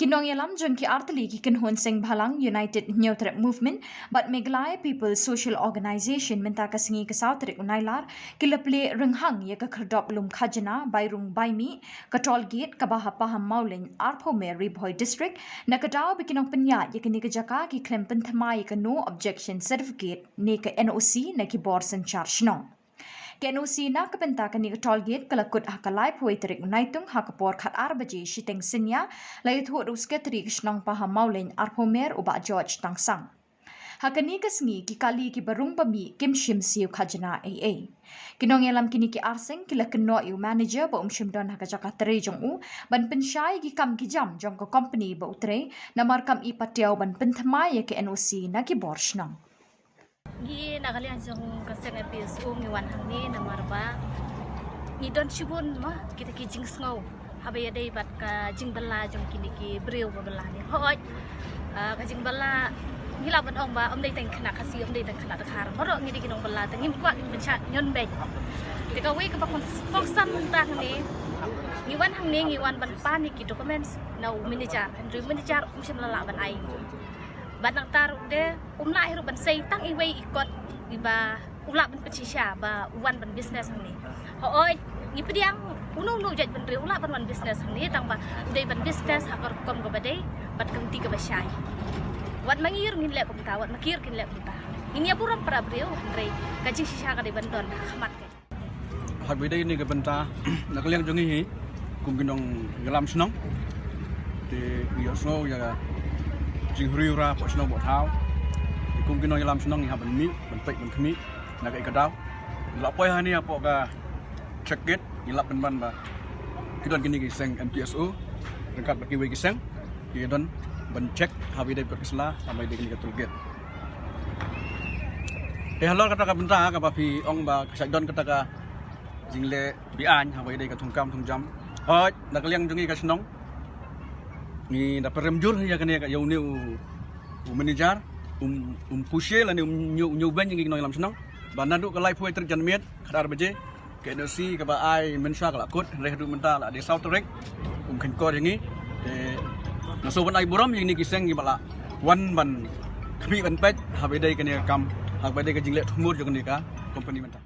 Ki nongïalam jong ki artylli ki kynhun seng bhalang United Hynñiewtrep Movement bad Meghalaya People's Social Organisation mynta ka sngi ka saw tarik u Nailar ki la plie rynghang ïa ka khyrdop lum khajna bai rung bai mih ka toll gate kaba ha Pahammawlein, arphew mer, Ri Bhoi District, na ka daw ba ki nongpynïaid ïa kane ka jaka ki khlem pynthymmai ïa ka no objection certificate ne ka N O C na ki bor synshar shnong. Ka N O C na ka bynta kane ka toll gate ka la kut ha ka laiphew wei tarik u Naitung ha ka por khatar baje shiteng synñia, la ïathuh da u Secretary ka shnong Pahammawlein, arphew mer, u Bah George Tangsang. Ha kane ka sngi ki kali kiba rung ba mih kim shim siew khajna ei ei. Ki nongïalam kine ki ar seng ki la kynnoh ïa u manager ba um shym don ha ka jaka trei jong u ban pynshai ïa ki kam ki jam jong ka company ba u trei, namar kam i patiaw ban pynthymmai ïa ka N O C na ki bor shnong. Ngi na ka liang jong ka seng A P S O ngi wan hangne namar ba ngi don shibun ma kita ki jingsngew haba ïadei bad ka jingbylla jong kine ki briew ba bylla ne. Hooid, ah, ka jingbylla ngi lah ban ong ba ym dei tang khynnah Khasi, ym dei tang khynnah Dkhar. Baroh ngi dei ki nongbylla, te ngim kwah ban shah ñion beiñ. Te kawei kaba kongsan mynta hangne, ngi wan hangne ngi wan ban pan ïa ki documents na u manager, hynrei u manager um shym la lah ban ai. Bad nangta ruh de um lah hi ruh ban sei tang iwei i kot iba u lah ban pynshisha ba u wan ban business hangne. Hooid, ngi pdiang uno uno u jaitbynriew u lah ban wan business hangne, tang ba u dei ban business ha ka rukom kaba dei bad ka lynti kaba shai. Wat ma ngi ruh ngin leh kumta, wat ma ki ruh kin leh kumta. Ngin ïa burom para briew, hynrei ka jingshisha ka dei ban don ha khmat ka. Haba ïadei kane ka bynta, na ka liang jong ngi hi kum ki nongïalam shnong, te ngi ïohsngew ïa ka jinghriewra hapoh shnong hapoh thaw. Te kum ki nongïalam shnong ngi hap ban mih, ban peit, ban khmih na kaei ka daw. Ngi la poi hangne hapoh ka check gate, ngi lap pynban ba ki don kine ki seng M P S O ryngkat bad kiwei ki seng ki don ban check haba ïadei bad ka sla, haba ïadei kane ka toll gate. Te halor kata ka bynta kaba phi ong ba ka shah don kata ka jingleh be-aiñ haba ïadei ka thungkam thungjam. Hooid, na ka liang jong ngi ka shnong ngi da pyrem jur ïa kane ka, ïa une u, u manager, um, um pushe lane um ñiew, ñiew beiñ ïa ngi ki nongïalam shnong. Ba naduh ka laiphew wei tarik janmiet, khatar baje, ka N O C kaba ai mynshuwa ka la kut, hynrei haduh mynta la dei saw tarik, um kheiñkor ïa ngi. Te nga sngewbha ban ai burom ïa kine ki seng kiba la wan ban khmih ban peit haba ïadei kane ka kam, haba ïadei ka jingleh thmur jong kane ka company mynta.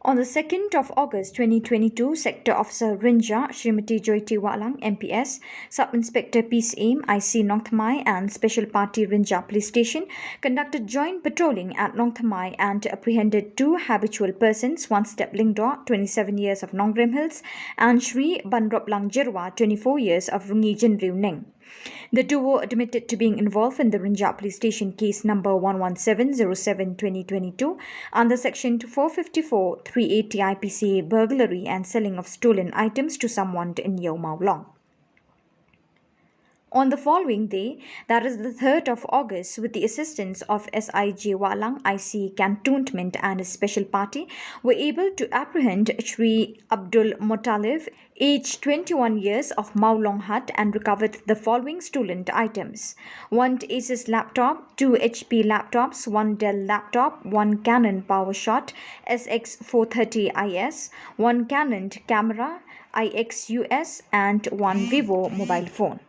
On the second of August twenty twenty-two, Sector Officer Rynjah, Srimati Joyte Wahlang, M P S, Sub Inspector Peace Aim, I C Nongthymmai, and Special Party Rynjah Police Station conducted joint patrolling at Nongthymmai and apprehended two habitual persons, Wanstep Lyngdoh, twenty-seven years, of Nongrim Hills, and Shri Banroplang Jyrwa, twenty-four years, of Rungei Jynriew Neng. The duo admitted to being involved in the Rynjah Police Station case number one one seven zero seven twenty twenty-two under section four fifty-four three eighty I P C A burglary and selling of stolen items to someone in Yew Mawlong. On the following day, that is the third of August, with the assistance of S I J Walang, I C Cantonment, and a special party, were able to apprehend Shri Abdul Muttalib, aged twenty-one years, of Mawlong Hut, and recovered the following stolen items: one Asus laptop, two H P laptops, one Dell laptop, one Canon PowerShot S X four thirty I S, one Canon camera I X U S, and one Vivo mobile phone.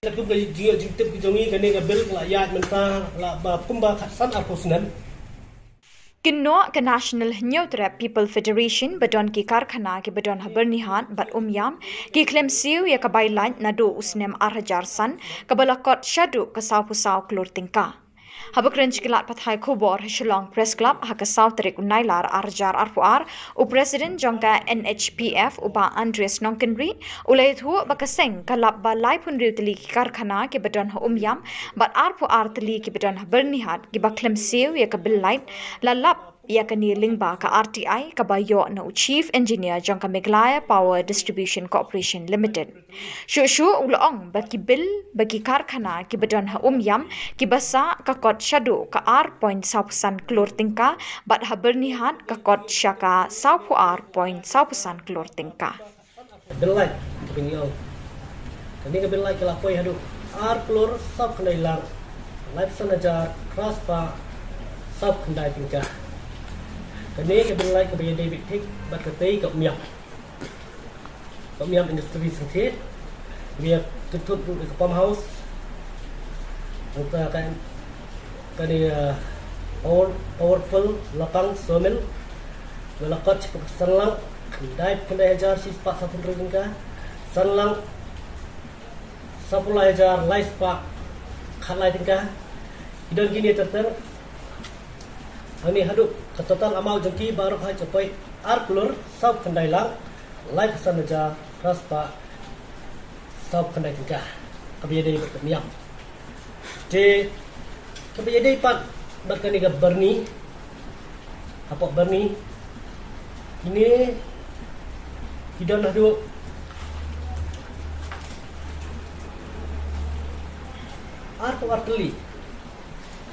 Ka kum ka jingïoh jingtip ka jong ngi, kane ka bill ka la ïaid mynta la ba kumba khatsan arphew snem. Kynnoh ka National Hynñiewtrep People Federation ba don ki karkhana kiba don ha Byrnihat bad Umiam ki khlem siew ïa ka bai lait naduh u snem ar hajar san, kaba la kot shaduh ka sawphew saw klur tyngka. Haba kren sha ki lad pathai khubor ha Shillong Press Club ha ka saw tarik u Nailar ar hajar arphew ar, u President jong ka N H P F, u Bah Andreas Nongkynrih, u la ïathuh ba ka seng ka lap ba laiphew hynriew tylli ki karkhana kiba don ha Umiam bad arphew ar tylli kiba don ha Byrnihat kiba khlem siew ïa ka bill lait, la lap ïa kane lyngba ka R T I kaba ïoh na u Chief Engineer jong ka Meghalaya Power Distribution Corporation Limited. Shuh shuh u la ong ba ki bill, ba ki karkhana kiba don ha Umiam kiba sah ka kot shaduh ka ar point sawphew san klur tyngka, bad ha Byrnihat ka kot sha ka sawphew ar point sawphew san klur tyngka. Bill lait kaba ngi ong, kane ka bill lait ka la poi haduh ar klur sawphew khyndai lak laiphew san hajar phra spah sawphew khyndai tyngka. Kane ka bill lait kaba ïadei beit thik bad katei ka Umiam, ka Umiam Industries Limited, kaba ïa kynthup ruh ïa ka pump house, nangta ka, kane, uh, power, powerful lapang sawmill, ba la kot shaphang san lak khyndai, khyndai hajar shi spah sawphew hynriew tyngka, san lak sawphew lai hajar lai spah khatlai tyngka. Ki don kine ter ter. Hangne haduh ka total amount jong ki baroh hi ka poi ar klur sawphew khyndai lak laiphew san hajar phra spah sawphew khyndai tyngka, kaba ïadei bad ka Umiam. Te kaba ïadei pat bad kane ka Byrni, hapoh Byrni, kine ki don haduh arphew ar tylli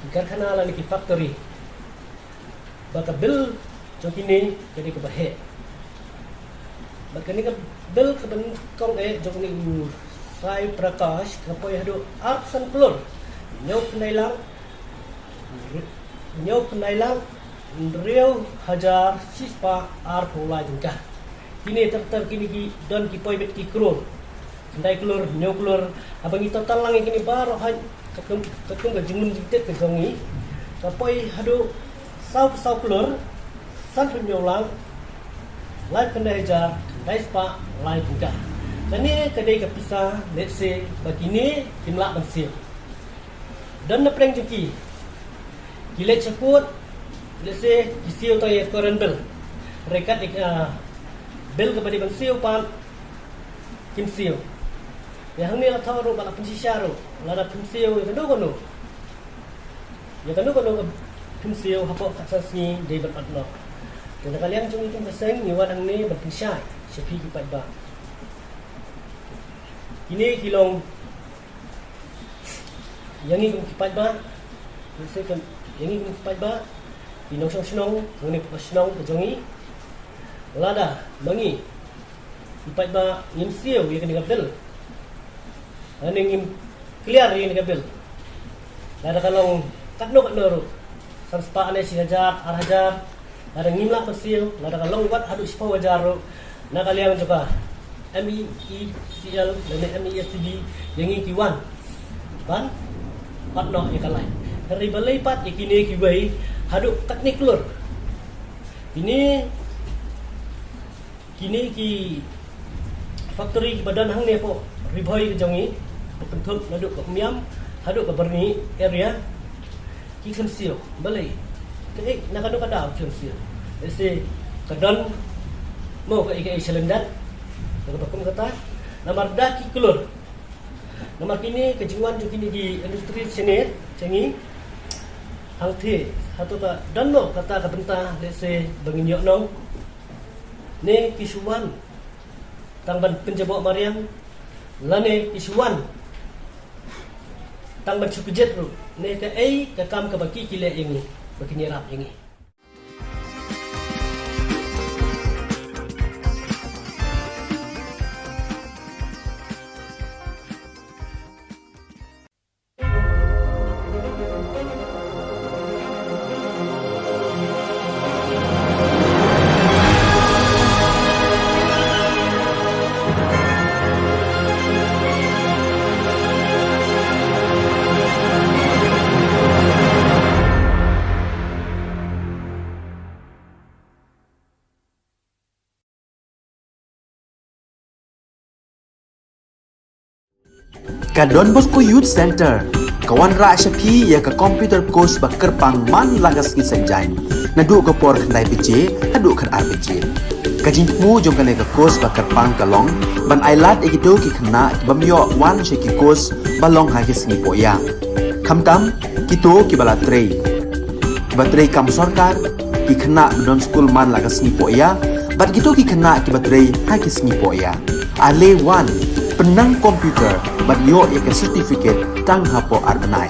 ki karkhana lane ki factory. Ba ka bill jong kine ka dei kaba heh. Bad kane ka bill kaba nyngkong eh jong une u Sai Prakash ka poi haduh arphew san klur hynñiew khyndai lak, hynñiew khyndai lak hynriew hajar shi spah arphew lai tyngka. Kine ter ter kine ki don ki poi beit ki klur. Khyndai klur, hynñiew klur, haba ngi total lang ïa kine baroh hi, katkum, katkum ka jingmut jingtip ka jong ngi, ka poi haduh sawphew saw klur sanphew hynñiew lak laiphew khyndai hajar khyndai spah lai tyngka. Kane ka dei ka pisa, let's say, ba kine kim lah ban siew. Don na pdeng jong ki, ki leit sha court, let's say, ki siew tang ïa ka current bill. Hynrei kat ïa ka, ah, bill kaba dei ban siew pat kim siew. Ïa hangne la thoh ruh ba la pynshisha ruh, lada phim siew ïa kano kano, ïa kano kano ka phim siew hapoh khatsan sngi dei ban ot noh. Te na ka liang jong ngi kum ka seng ngi wan hangne ban pynshai sha phi ki paidbah. Kine ki long ïa ngi kum ki paidbah, ngi shu kum ïa ngi kum ki paidbah, ki nongshong shnong, ngi ni ka shnong ka jong ngi. Lada ma ngi ki paidbah ngim siew ïa kane ka bill, lane ngim clear ïa kane ka bill, lada ka long katno katno ruh, san spah ne shi hajar, ar hajar, lada ngim lah ban siew, lada ka long wat haduh shiphew hajar ruh, na ka liang jong ka M E E C L lane M E S T B, ïa ngi ki wan ban ot noh ïa ka lait. Hynrei balei pat ïa kine kiwei haduh katne klur? Kine, kine ki factory kiba don hangne hapoh Ri Bhoi ka jong ngi, ba kynthup naduh ka Umiam haduh ka Byrni area, ki khlem siew. Balei? Kaei, na kano ka daw ki ong sir? Lehse ka don mo kaei kaei shalyndet. Kaba kum kata, namar da ki klur. Namar kine ka jingwan jong kine ki industry shane jong ngi, hangtei hato ka don mo kata ka bynta lehse ba ngin ïoh nong, ne ki shu wan tang ban pynjaboh mariang, lane ki shu wan tang ban shu kjit ruh, ne kaei ka kam kaba ki ki leh ïa ngi, ba kin ïarap ïa ngi. Ka Don Bosco Youth Centre ka wanrah sha phi ïa ka computer course ba kyrpang man la ka sngi Saitjaiñ, naduh ka por khyndai baje haduh khatar baje. Ka jingthmu jong kane ka course ba kyrpang ka long ban ailad ïa kito ki khynnah ki bym ïoh wan sha ki course ba long ha ki sngi poh ïa, khamtam kito kiba la trei, kiba trei kam sorkar, ki khynnah ba don skul man la ka sngi poh ïa, bad kito ki khynnah kiba trei ha ki sngi poh ïa. Ale wan, pynnang computer bad ïoh ïa ka certificate tang hapoh ar bnai.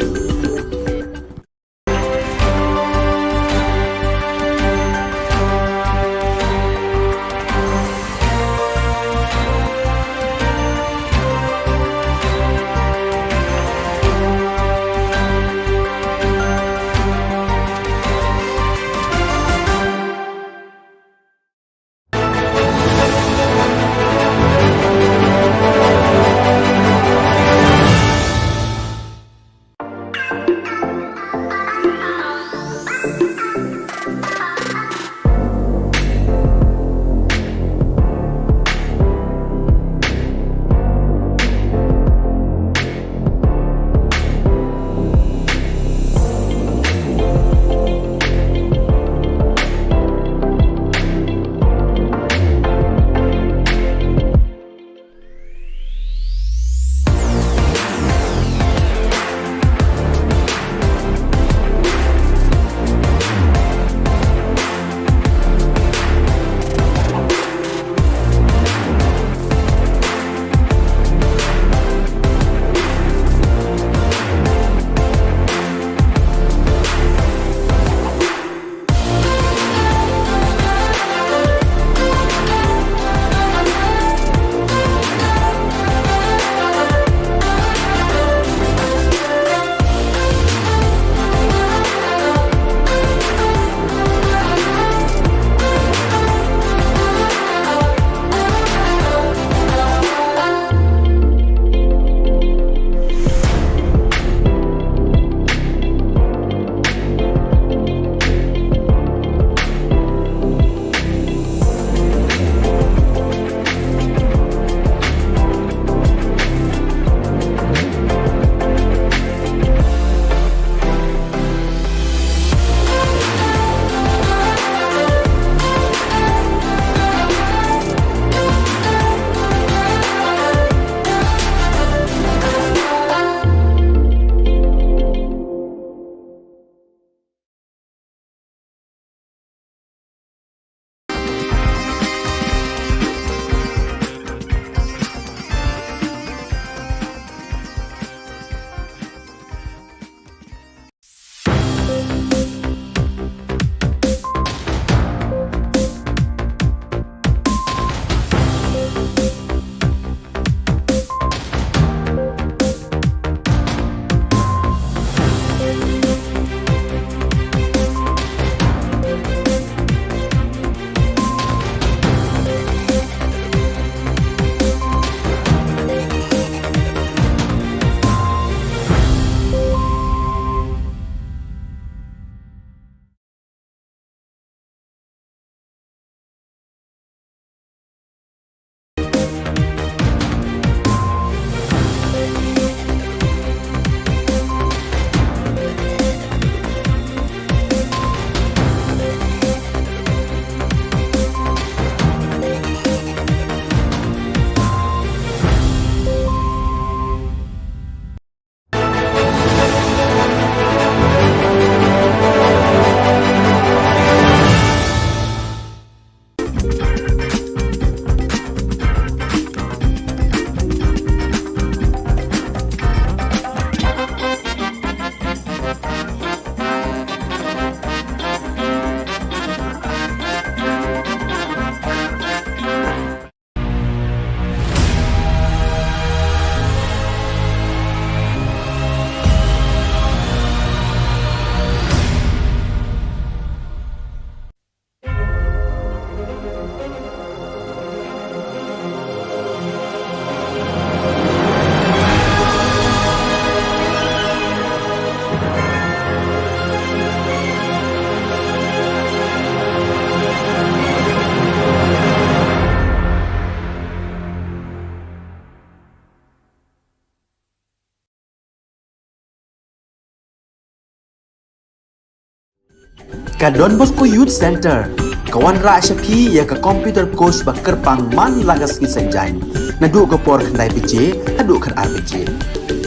Ka Don Bosco Youth Centre ka wanrah sha phi ïa ka computer course ba kyrpang man la ka sngi Saitjaiñ, naduh ka por khyndai baje haduh khatar baje.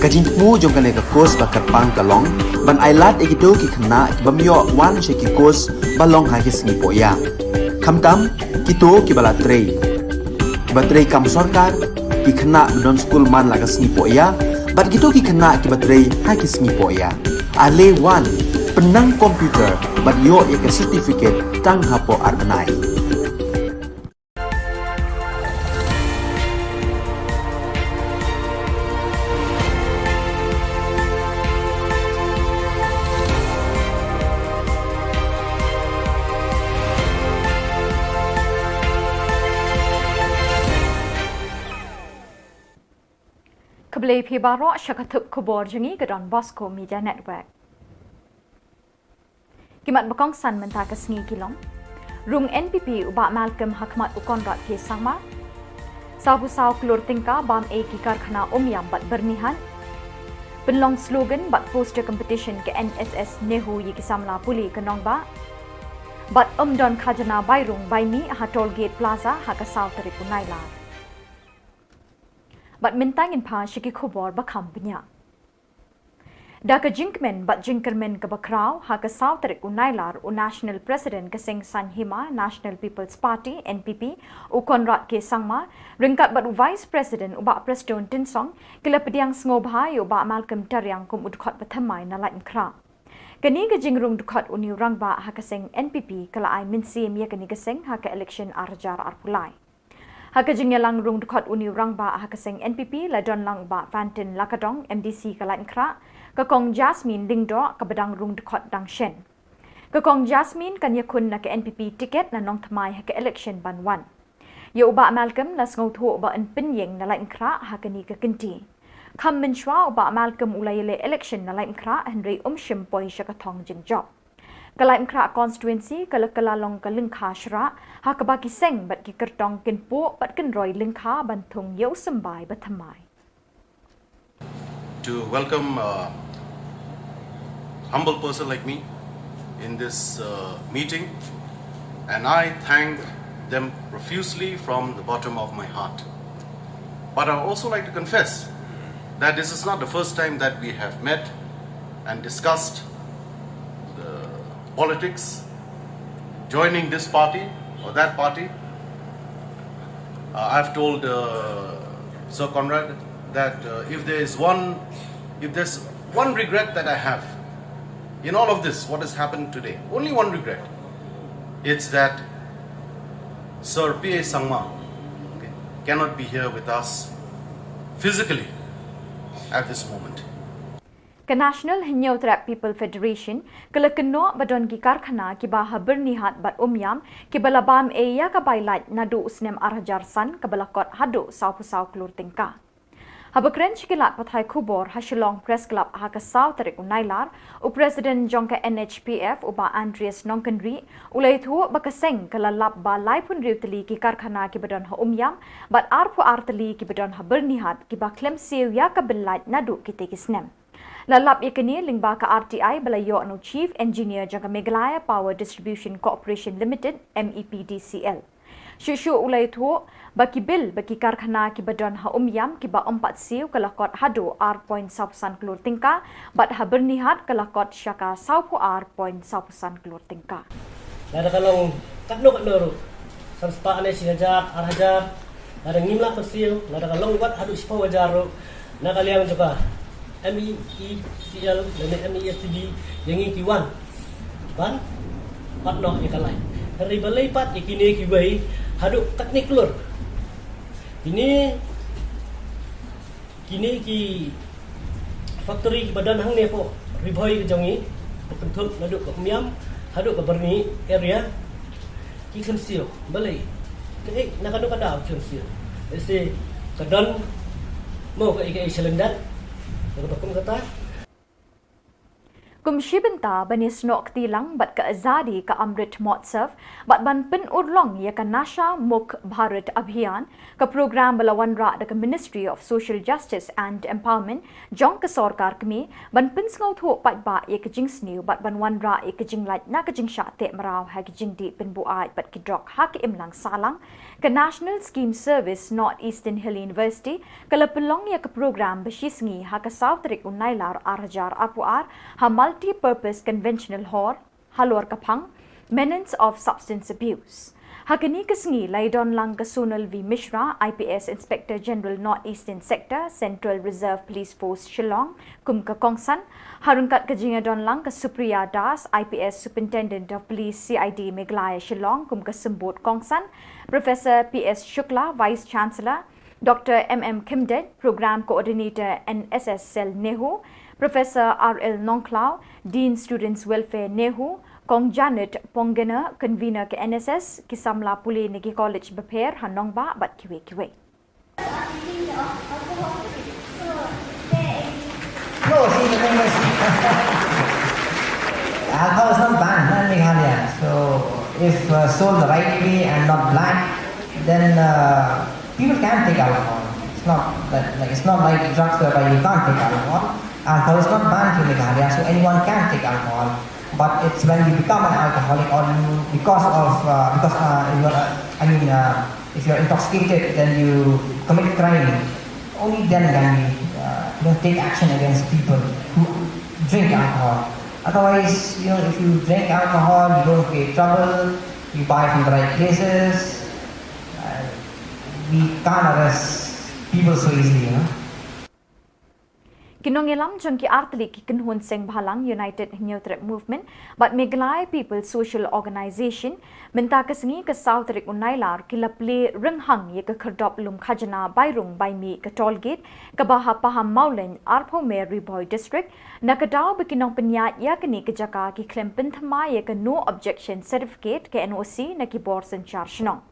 Ka jingthmu jong kane ka course ba kyrpang ka long ban ailad ïa kito ki khynnah ki bym ïoh wan sha ki course ba long ha ki sngi pohïa, khamtam kito kiba la trei, kiba trei kam sorkar, ki khynnah ba don skul man la ka sngi pohïa bad kito ki khynnah kiba trei ha ki sngi pohïa. Ale wan, pynnang computer bad ïoh ïa ka certificate tang hapoh ar bnai. Khublei phi baroh sha ka thup khubor jong ngi ka Don Bosco Media Network. Ki mat ba kongsan mynta ka sngi ki long: rung N P P u Bah Malcolm ha khmat u Conrad K Sangma. Saw phew saw klur tyngka bam ei ki karkhana Umiam bad Byrnihat. Pynlong slogan bad poster competition ka N S S NEHU ïa ki samla pule ka nongbah. Bad ym don khajna bai rung bai mih ha Toll Gate Plaza ha ka saw tarik u Nailar. Bad mynta ngin phai sha ki khubor ba kham bniah. Da ka jingkmen bad jingkyrmen kaba khraw, ha ka saw tarik u Nailar u National President ka seng Saiñ Hima National People's Party, N P P, u Conrad K Sangma, ryngkat bad u Vice President u Bah Prestone Tynsong, ki la pdiang sngewbha ïa u Bah Malcolm Tariang kum u dkhot ba thymmai na Laitumkhrah. Kane ka jingrung dkhot une u rangbah ha ka seng N P P ka la ai mynsiem ïa kane ka seng ha ka election ar hajar arphew lai. Ha ka jingïalang rung dkhot une u rangbah ha ka seng N P P la don lang u Bah Fantin Lakadong, M D C ka Laitumkhrah, ka Kong Jasmine Lyngdoh kaba dang rung dkhot dang shen. Ka Kong Jasmine kan ïakhun na ka N P P ticket na Nongthymmai ha ka election ban wan. Ïa u Bah Malcolm la sngewthuh ba yn pynïeng na Laitumkhrah ha kane ka kynti. Kham mynshuwa u Bah Malcolm u la ïaleh election na Laitumkhrah hynrei um shym poi sha ka thong jingjop. Ka Laitumkhrah constituency ka la kylla long ka lyngkha shrah ha kaba ki seng bad ki kyrtong kin puh bad kin roi lyngkha ban thung ïa u symbai ba thymmai. To welcome a humble person like me in this uh, meeting, and I thank them profusely from the bottom of my heart. But I also like to confess that this is not the first time that we have met and discussed the politics, joining this party or that party. Uh, I've told uh, Sir Conrad that uh, if there is one, if there's one regret that I have in all of this, what has happened today, only one regret, it's that Sir P A Sangma, okay, cannot be here with us physically at this moment. Ka National Hynñiewtrep People Federation ka la kynnoh ba don ki karkhana kiba ha Byrnihat bad Umiam kiba la bam ei ïa ka bai lait naduh u snem ar hajar san kaba la kot haduh saw phew saw klur tyngka. Haba kren sha ki lad pathai khubor ha Shillong Press Club ha ka saw tarik u Nailar, u President jong ka N H P F u Bah Andreas Nongkynrih u la ïathuh ba ka seng ka la lap ba laiphew hynriew tylli ki karkhana kiba don ha Umiam bad arphew ar tylli kiba don ha Byrnihat kiba khlem siew ïa ka bai lait naduh kitei ki snem. La lap ïa kane lyngba ka R T I ba la ïoh na u Chief Engineer jong ka Meghalaya Power Distribution Corporation Limited, M E P D C L. Shuh shuh u la ïathuh ba ki bill ba ki karkhana kiba don ha Umiam kiba ym pat siew ka la kot haduh ar point saw phew san klur tyngka bad ha Byrnihat ka la kot sha ka saw phew ar point saw phew san klur tyngka. Lada ka long katno katno ruh, san spah ne shi hajar, ar hajar, lada ngim lah ban siew, lada ka long wat haduh shiphew hajar ruh, na ka liang jong ka M E E C L lane M E S T D, ïa ngi ki wan ban pat noh ïa ka lait. Hynrei balei pat ïa kine kiwei haduh katne klur? Kine Kine ki factory kiba don hangne hapoh Ri Bhoi ka jong ngi, ba kynthup naduh ka Umiam haduh ka Byrnihat area, ki khlem siew. Balei? Kaei, na kano ka daw ki khlem siew? Lehse ka don mo kaei kaei shalyndet, kaba kum kata. Kum shi bynta ban ïasnoh kti lang bad ka Azadi ka Amrit Mahotsav bad ban pynurlong ïa ka Nasha Mukt Bharat Abhiyan, ka program ba la wanrah da ka Ministry of Social Justice and Empowerment jong ka sorkar kmie, ban pynsngewthuh paidbah ïa ka jingsniew bad ban wanrah ïa ka jinglait na ka jingshah teh mraw ha ka jingdih pynbuaid bad ki drok ha ka imlang sahlang, ka National Scheme Service North Eastern Hill University ka la pynlong ïa ka program ba shi sngi ha ka saw tarik u Nailar ar hajar arphew ar ha Multi-Purpose Conventional Hall, halor ka phang Menace of Substance Abuse. Ha kane ka sngi la ïadon lang ka Sonal V Mishra, I P S Inspector General North Eastern Sector, Central Reserve Police Force Shillong, kum ka kongsan. Ha ryngkat ka jingïadon lang ka Supriya Das, I P S Superintendent of Police, C I D Meghalaya Shillong, kum ka symbud kongsan. Professor P S Shukla, Vice Chancellor, Doctor M M Khymdeit, Program Coordinator N S S Cell NEHU, Professor R L Nongkhlaw, Dean Students Welfare NEHU, Kong Janet Ponggener, Convener ka N S S, ki samla pule na ki college bapher ha nongbah bad kiwei kiwei. No, see, the thing is, alcohol is not banned, not in Meghalaya. So, if uh, sold the right way and not black, then uh, people can take alcohol. It's not that, like, it's not like drugs whereby you can't take alcohol. Alcohol is not banned in Meghalaya, so anyone can take alcohol. But it's when you become an alcoholic or you, because of, uh, because uh, you are, uh, I mean, uh, if you're intoxicated, then you commit crime. Only then can we, uh, you know, take action against people who drink alcohol. Otherwise, you know, if you drink alcohol, you don't create trouble, you buy from the right places, uh, we can't arrest people so easily, you know. Ki nongïalam jong ki artylli ki kynhun seng bhalang United Hynñiewtrep Movement bad Meghalaya People Social Organization mynta ka sngi ka saw tarik u Nailar ki la plie rynghang ïa ka khyrdop lum khajna bai rung bai mih ka toll gate kaba ha Pahammawlein, Arphew Mer, Ri Bhoi District, na ka daw ba ki nongpynïaid ïa kane ka jaka ki khlem pynthymmai ïa ka No Objection Certificate, ka N O C, na ki bor synshar shnong.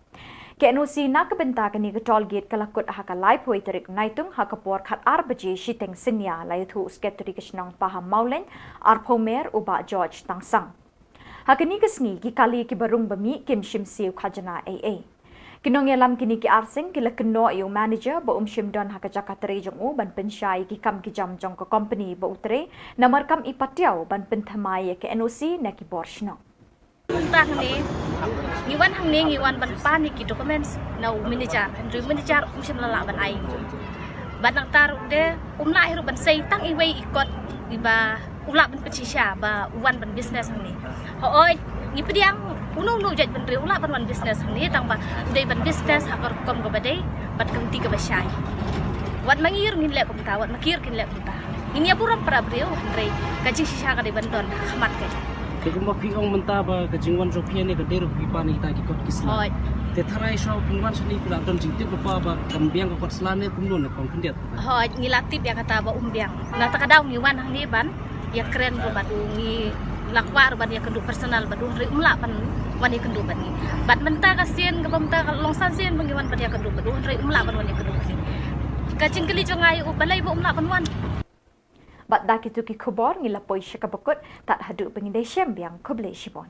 Ka N O C na ka bynta kane ka toll gate ka la kut ha ka laiphew tarik Naitung ha ka por khatar baje shiteng synñia, la ïathuh u Secretary ka shnong Pahammawlein, Arphew Mer, u Bah George Tangsang. Ha kane ka sngi ki kali kiba rung ba mih kim shim siew khajna ei ei. Ki nongïalam kine ki arseng ki la kynnoh ïa u manager ba um shym don ha ka jaka trei jong u ban pynshai ïa ki kam ki jam jong ka company ba u trei, namar kam i patiaw ban pynthymmai ïa ka N O C na ki bor shnong. Mynta hangne ngi wan hangne, ngi wan ban pan ïa ki documents na u manager, hynrei u manager um shym la lah ban ai. Bad nangta ruh de um lah hi ruh ban sei tang iwei i kot iba u lah ban pynshisha ba u wan ban business hangne. Hooid, ngi pdiang uno uno jait ban riew u lah ban wan business hangne, tang ba u dei ban business ha ka rukom kaba dei bad ka lynti kaba shai. Wat ma ngi ruh ngin leh kumta, wat ma ki ruh kin leh kumta. Ngin ïa burom para briew, hynrei ka jingshisha ka dei ban don ha khmat ka. Te kumba phi ong mynta ba ka jingwan jong phi hangne ka dei ruh phi pan ïa kita ki kot ki sla. Hooid. Te tharai shuwa phin wan shane phi la don jingtip lypa ba kan biang ka kot sla ne kumno ne kong khyndiat? Hooid, ngi la tip ïa kata ba um biang. Na kata ka daw ngi wan hangne ban ïakren ruh bad u, ngi la kwah ruh ban ïakynduh personal bad u, hynrei um lah ban wan ïakynduh bad ngi. Bad mynta ka sien kaba mynta ka long san sien ba ngi wan ban ïakynduh bad u, hynrei um lah ban wan ïakynduh bad ngi. Ka jingkylli jong nga ïa u, balei ba um lah ban wan. Bad da kito ki khubor ngi la poi sha kaba kut, tad haduh ba ngin ïashem biang, khublei shibun.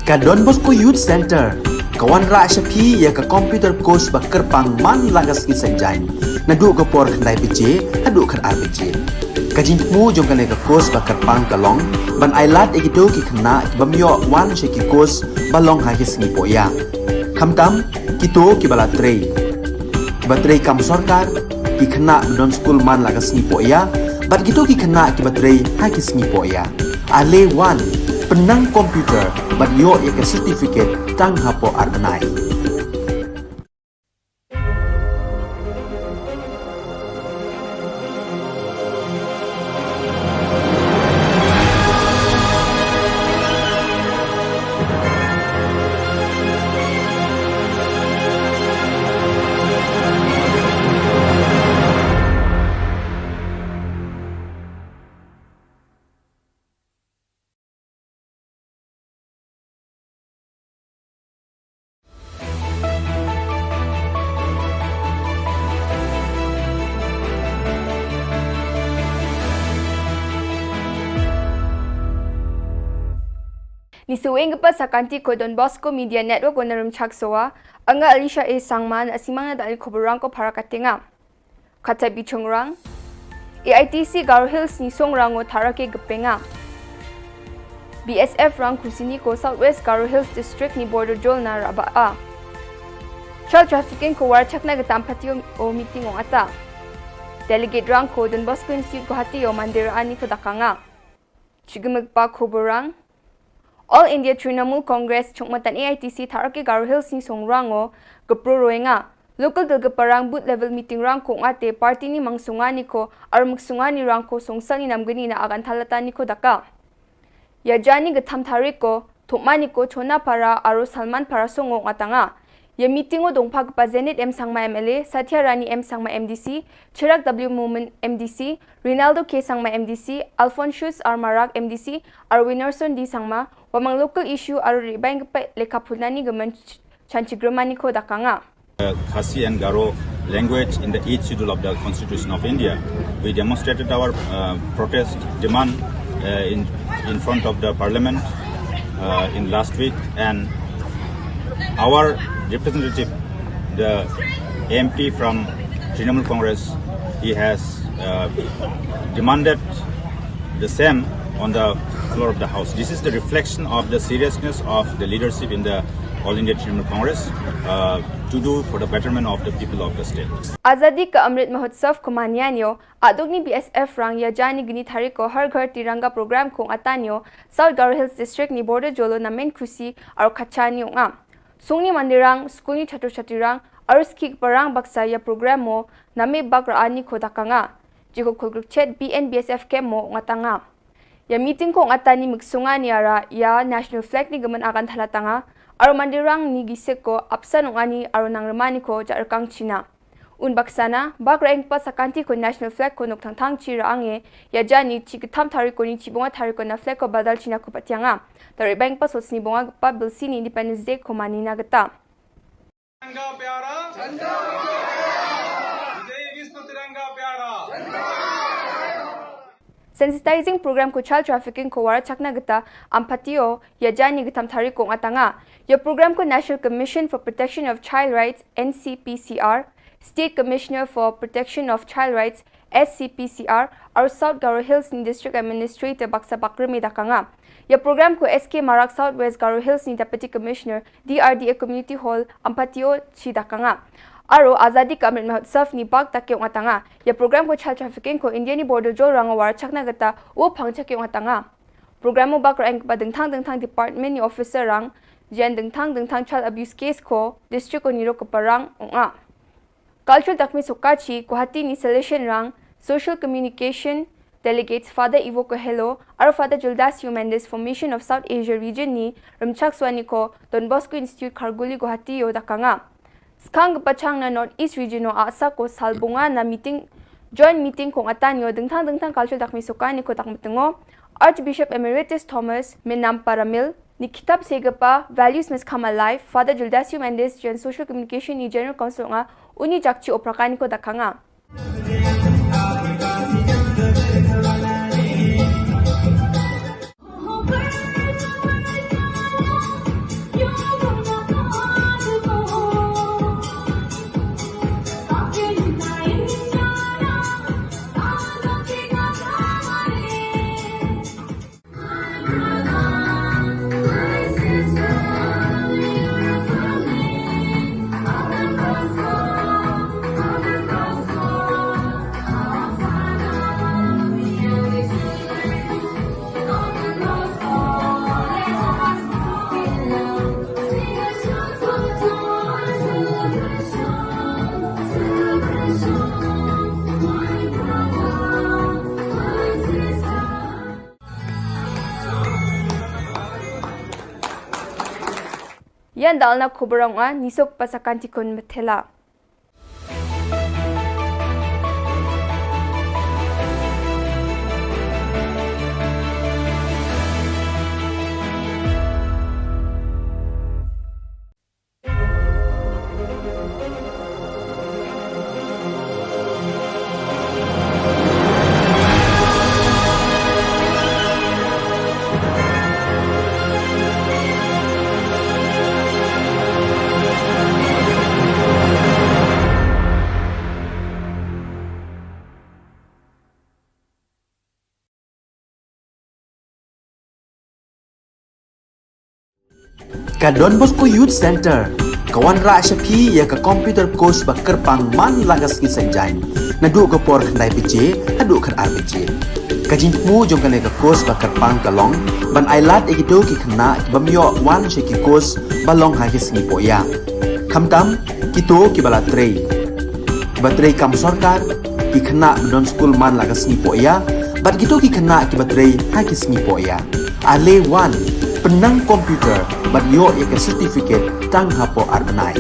Ka Don Bosco Youth Centre ka wanrah sha phi ïa ka computer course ba kyrpang man la ka sngi Saitjaiñ, naduh ka por khyndai baje haduh khatar baje. Ka jingthmu jong kane ka course ba kyrpang ka long ban ailad ïa kito ki khynnah ki bym ïoh wan sha ki course ba long ha ki sngi pohïa, khamtam kito kiba la trei, kiba trei kam sorkar, ki khynnah ba don skul man la ka sngi pohïa bad kito ki khynnah kiba trei ha ki sngi pohïa. Ale wan, pynnang computer bad ïoh ïa ka certificate tang hapoh ar bnai. Iseweng kpa sakanti ko Don Bosco Media Network wana Rymchak Sowa, anga Alicia A Sangma na simang na dali khubor rang ko para katenga. Kata bichungrang. A I T C Garo Hills ni songrang o tharake gepenga. B S F rang kusini ko South West Garo Hills District ni border jol na raba a. Child trafficking ko war chakna getam patio o meeting ong ata. Delegate rang ko Don Bosco Institute Guwahati o mandir ani ko dakanga. Chigimik pa khubor rang. All India Trinamool Congress chungmatan A I T C tharake Garo Hills ni songrang o gepro roenga. Local dal geparang booth level meeting rang ko ngate party ni mangsungani ko armuk sungani rang ko songsal ni namgani na agan thalata ni ko daka. Ya jani getham tharik ko Thukma ni ko Chona Para aro Salman Para songo ngatanga. Ya meeting o dongpha gepa Zenith M Sangma M L A, Satya Rani M Sangma M D C, Chirag W Momin M D C, Rinaldo K Sangma M D C, Alphonsus R Marak M D C, aro Winnerson D Sangma, wamang local issue aro ribang gepa lekha phunani gemen ch-, chanchigrumani ko dakanga. Uh, Khasi and Garo language in the eighth schedule of the Constitution of India. We demonstrated our, uh, protest demand, uh, in, in front of the parliament, uh, in last week, and our representative, the M P from Trinamool Congress, he has, uh, demanded the same on the floor of the house. This is the reflection of the seriousness of the leadership in the All India Trinamool Congress, uh, to do for the betterment of the people of the state. Azadi ka Amrit Mahotsav ko mania nio, aduk ni B S F rang ya jani gini tharik ko Har Ghar Tiranga program ko ngata nio, South Garo Hills District ni border jolo na men khusi aro khacha nio nga. Sungni mandirang, skulni chhatru chatrurang, aro skik parang baksa ya program mo, name bak ra ani ko dakanga. Jiko khulgruk chet B N B S F kem mo ngatanga. Ya meeting ko ngatani miksunga ni ara ya national flag ni gemen agan thalatanga, aro mandirang ni gisik ko apsa nungani aro nangremani ko ja rekang China. Un baksana, bak ra engpa sakanti ko national flag ko nuk thangthang chi ra ange, ya jani chi getham tharik ko ni chi bonga tharik ko na flag ko badal China ko patianga. Tharik bang pa sosni bonga pa bilsi ni Independence Day ko mani na geta. तिरंगा प्यारा, विजयी विश्व तिरंगा प्यारा। Sensitizing program ko child trafficking ko wara chakna geta ampatio ya jani getham tharik ko ngatanga. Ya program ko National Commission for Protection of Child Rights, N C P C R, State Commissioner for Protection of Child Rights, S C P C R, aro South Garo Hills ni District Administrator baksa bakrim i dakanga. Ya program ko S K Marak South West Garo Hills ni Deputy Commissioner, D R D A Community Hall, Ampatio chi dakanga. Aro Azadi Ka Amrit Mahotsav ni bak takio ngatanga. Ya program ko child trafficking ko India ni border jol rang war chakna geta u phang chakio ngatanga. Program u bak rang ba dengthang dengthang department ni officer rang, jen dengthang dengthang child abuse case ko district ko niro ko parang unga. Cultural Dakmi Sokachi, Guwahati ni Salesian Rang, Social Communication, Delegates Father Ivo Coelho, aro Father Gildas Mendes, Formation of South Asia Region ni, Rymchak Swani ko, Don Bosco Institute Kharguli Guwahati yo dakanga. Skang kepachang na North East Region o asa ko salbunga na meeting, joint meeting kong atan yo dengthang dengthang cultural dakmi sokani ko dakmetengo, Archbishop Emeritus Thomas Menam Paramil, ni kitab segepa Values Must Come Alive, Father Gildas Mendes, jen Social Communication ni General Council nga, uni jakchi oprakani ko dakanga. Yan dalna khubor ong a, nisok pasakan tikun methela. Ka Don Bosco Youth Centre ka wanrah sha phi ïa ka computer course ba kyrpang man la ka sngi Saitjaiñ, naduh ka por khyndai baje haduh khatar baje. Ka jingthmu jong kane ka course ba kyrpang ka long ban ailad ïa kito ki khynnah ki bym ïoh wan sha ki course ba long ha ki sngi pohïa, khamtam kito kiba la trei, kiba trei kam sorkar, ki khynnah ba don skul man la ka sngi pohïa bad kito ki khynnah kiba trei ha ki sngi pohïa. Ale wan, pynnang computer bad ïoh ïa ka certificate tang hapoh ar bnai.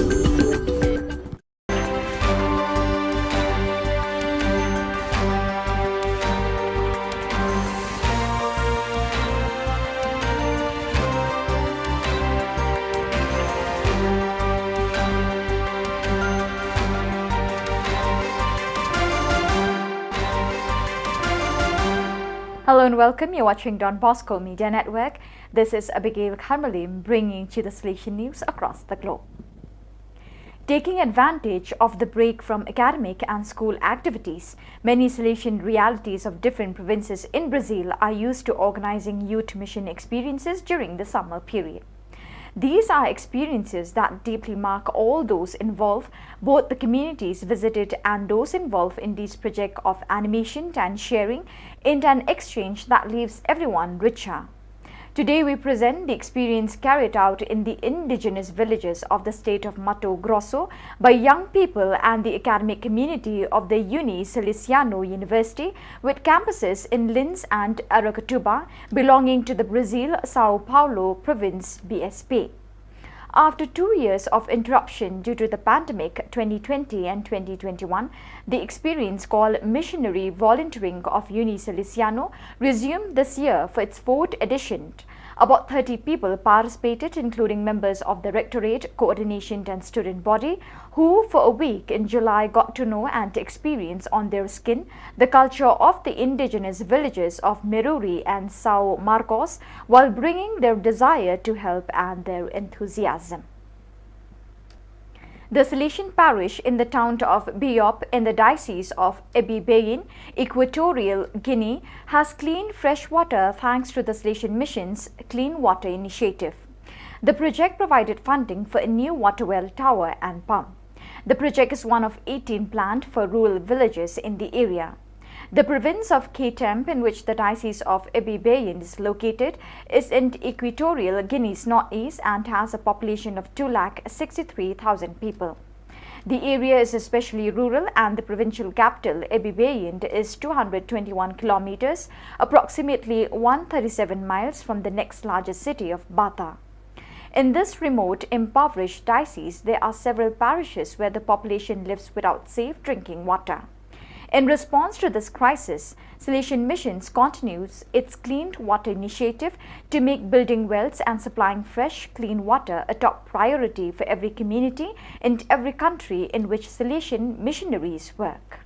Hello and welcome. You're watching Don Bosco Media Network. This is Abigail Kharmalim bringing to the Salesian news across the globe. Taking advantage of the break from academic and school activities, many Salesian realities of different provinces in Brazil are used to organizing youth mission experiences during the summer period. These are experiences that deeply mark all those involved, both the communities visited and those involved in these projects of animation and sharing, in an exchange that leaves everyone richer. Today we present the experience carried out in the indigenous villages of the state of Mato Grosso by young people and the academic community of the Uni Salesiano University, with campuses in Linz and Aracatuba, belonging to the Brazil São Paulo province B S P. After two years of interruption due to the pandemic twenty twenty and twenty twenty-one, the experience, called Missionary Volunteering of Uni Salesiano, resumed this year for its fourth edition. About thirty people participated, including members of the Rectorate, Coordination and Student Body, who for a week in July got to know and experience on their skin the culture of the indigenous villages of Meruri and São Marcos, while bringing their desire to help and their enthusiasm. The Salesian parish in the town of Biop in the diocese of Ebibeyin, Equatorial Guinea, has clean fresh water thanks to the Salesian Mission's Clean Water Initiative. The project provided funding for a new water well, tower and pump. The project is one of eighteen planned for rural villages in the area. The province of Kaitempe, in which the Diocese of Ebibeyin is located, is in Equatorial Guinea's northeast and has a population of two lakh sixty-three thousand people. The area is especially rural, and the provincial capital, Ebibeyin, is two hundred twenty-one kilometers, approximately one thirty-seven miles, from the next largest city of Bata. In this remote, impoverished diocese, there are several parishes where the population lives without safe drinking water. In response to this crisis, Salesian Missions continues its Clean Water Initiative to make building wells and supplying fresh, clean water a top priority for every community in every country in which Salesian missionaries work.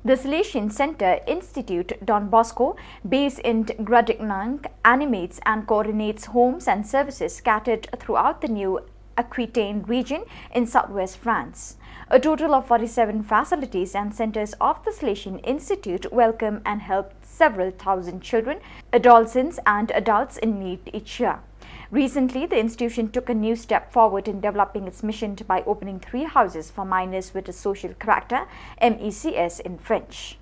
The Salesian Center Institute Don Bosco, based in Gradignank, animates and coordinates homes and services scattered throughout the new Aquitaine region in southwest France. A total of forty-seven facilities and centers of the Salesian Institute welcome and help several thousand children, adolescents, and adults in need each year. Recently, the institution took a new step forward in developing its mission by opening three houses for minors with a social character, M E C S in French.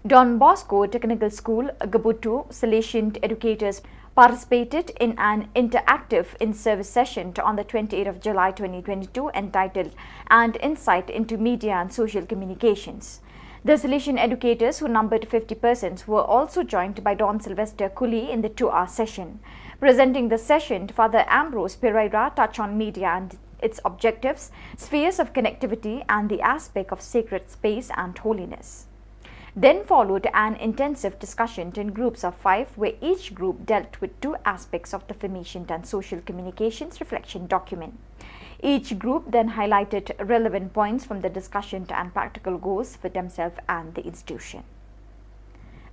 Don Bosco Technical School, Gabutu, Salesian educators participated in an interactive in-service session on the twenty-eighth of July twenty twenty-two, entitled An Insight into Media and Social Communications. The Salesian educators, who numbered fifty persons, were also joined by Don Sylvester Cooley in the two-hour session. Presenting the session, Father Ambrose Pereira touched on media and its objectives, spheres of connectivity, and the aspect of sacred space and holiness. Then followed an intensive discussion in groups of five, where each group dealt with two aspects of the Formation and Social Communications reflection document. Each group then highlighted relevant points from the discussion and practical goals for themselves and the institution.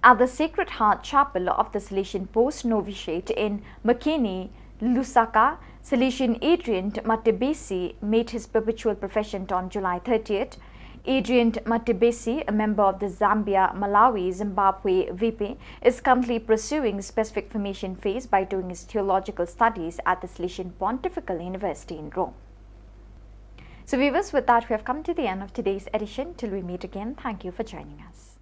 At the Sacred Heart Chapel of the Salesian Post Novitiate in Makeni, Lusaka, Salesian Adrian Matebesi made his perpetual profession on July thirtieth. Adrian Matebesi, a member of the Zambia, Malawi, Zimbabwe, V P, is currently pursuing specific formation phase by doing his theological studies at the Salesian Pontifical University in Rome. So viewers, with that, we have come to the end of today's edition. Till we meet again, thank you for joining us.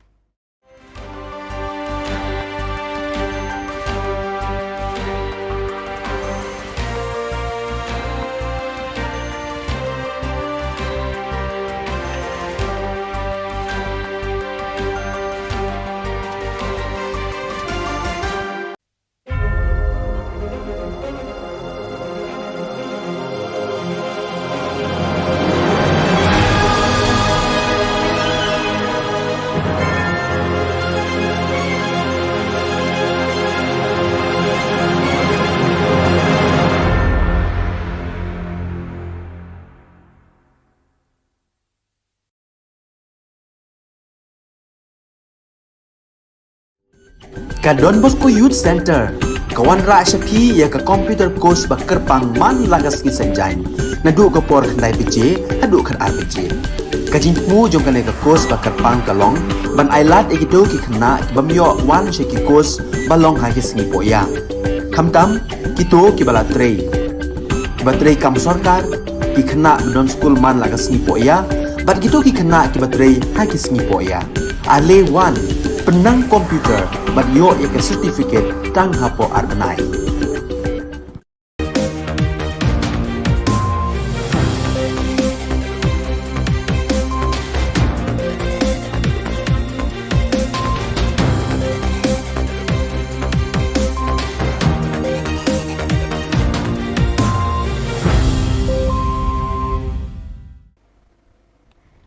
Ka Don Bosco Youth Centre ka wanrah sha phi ïa ka computer course ba kyrpang man la ka sngi Saitjaiñ, naduh ka por khyndai baje haduh khatar baje. Ka jingthmu jong kane ka course ba kyrpang ka long ban ailad ïa kito ki khynnah ki bym ïoh wan sha ki course ba long ha ki sngi pohïa. Khamtam kito kiba la trei, kiba trei kam sorkar, ki khynnah ba don skul man la ka sngi pohïa, bad kito ki khynnah kiba trei ha ki sngi pohïa. Ale wan, pynnang computer bad ïoh ïa ka certificate tang hapoh ar bnai.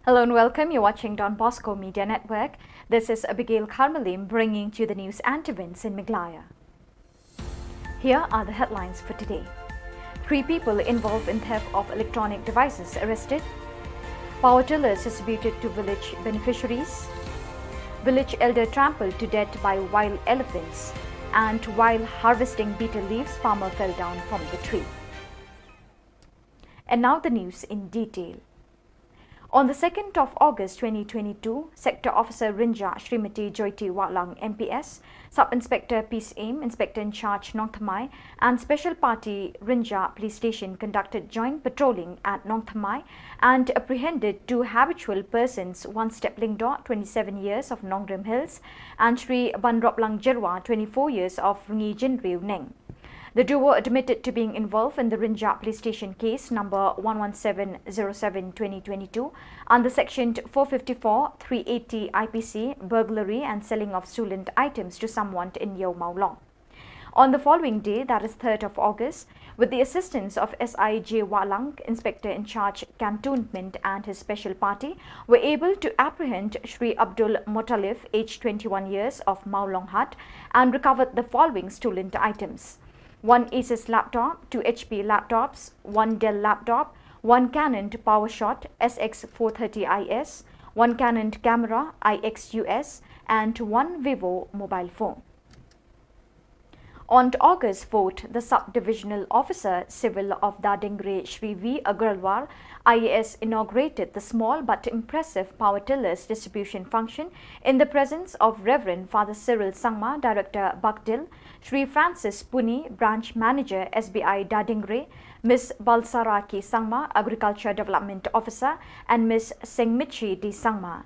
Hello and welcome. You're watching Don Bosco Media Network. This is Abigail Karmalim bringing to you the news and events in Meghalaya. Here are the headlines for today. Three people involved in theft of electronic devices arrested. Power tillers distributed to village beneficiaries. Village elder trampled to death by wild elephants. And while harvesting betel leaves, farmer fell down from the tree. And now the news in detail. On the second of August twenty twenty-two, Sector Officer Rynjah Shrimati Joyty Wahlang M P S, Sub Inspector Peace Aim, Inspector in Charge Nongthymmai, and Special Party Rynjah Police Station conducted joint patrolling at Nongthymmai and apprehended two habitual persons, Wanstep Lyngdoh, twenty-seven years, of Nongrim Hills, and Shri Banroplang Jyrwa, twenty-four years, of Rngijynriew Neng. The duo admitted to being involved in the Rynjah Police Station case number one one seven zero seven twenty twenty-two under section four fifty-four, three eighty I P C, burglary and selling of stolen items to someone in Iewmawlong. On the following day, that is third of August, with the assistance of S I J Wahlang, Inspector in Charge Cantonment, and his special party, were able to apprehend Shri Abdul Muttalib, aged twenty-one years, of Mawlonghat, and recovered the following stolen items: one Asus laptop, two H P laptops, one Dell laptop, one Canon PowerShot S X four thirty I S, one Canon camera I X U S, and one Vivo mobile phone. On August fourth, the Sub-Divisional Officer Civil of Dadingre, Shri V Agarwal, I A S, inaugurated the small but impressive power tillers distribution function in the presence of Reverend Father Cyril Sangma, Director Bakdil, Shri Francis Puni, Branch Manager S B I Dadingre, Miss Balsara K Sangma, Agriculture Development Officer, and Miss Sengmichi D Sangma.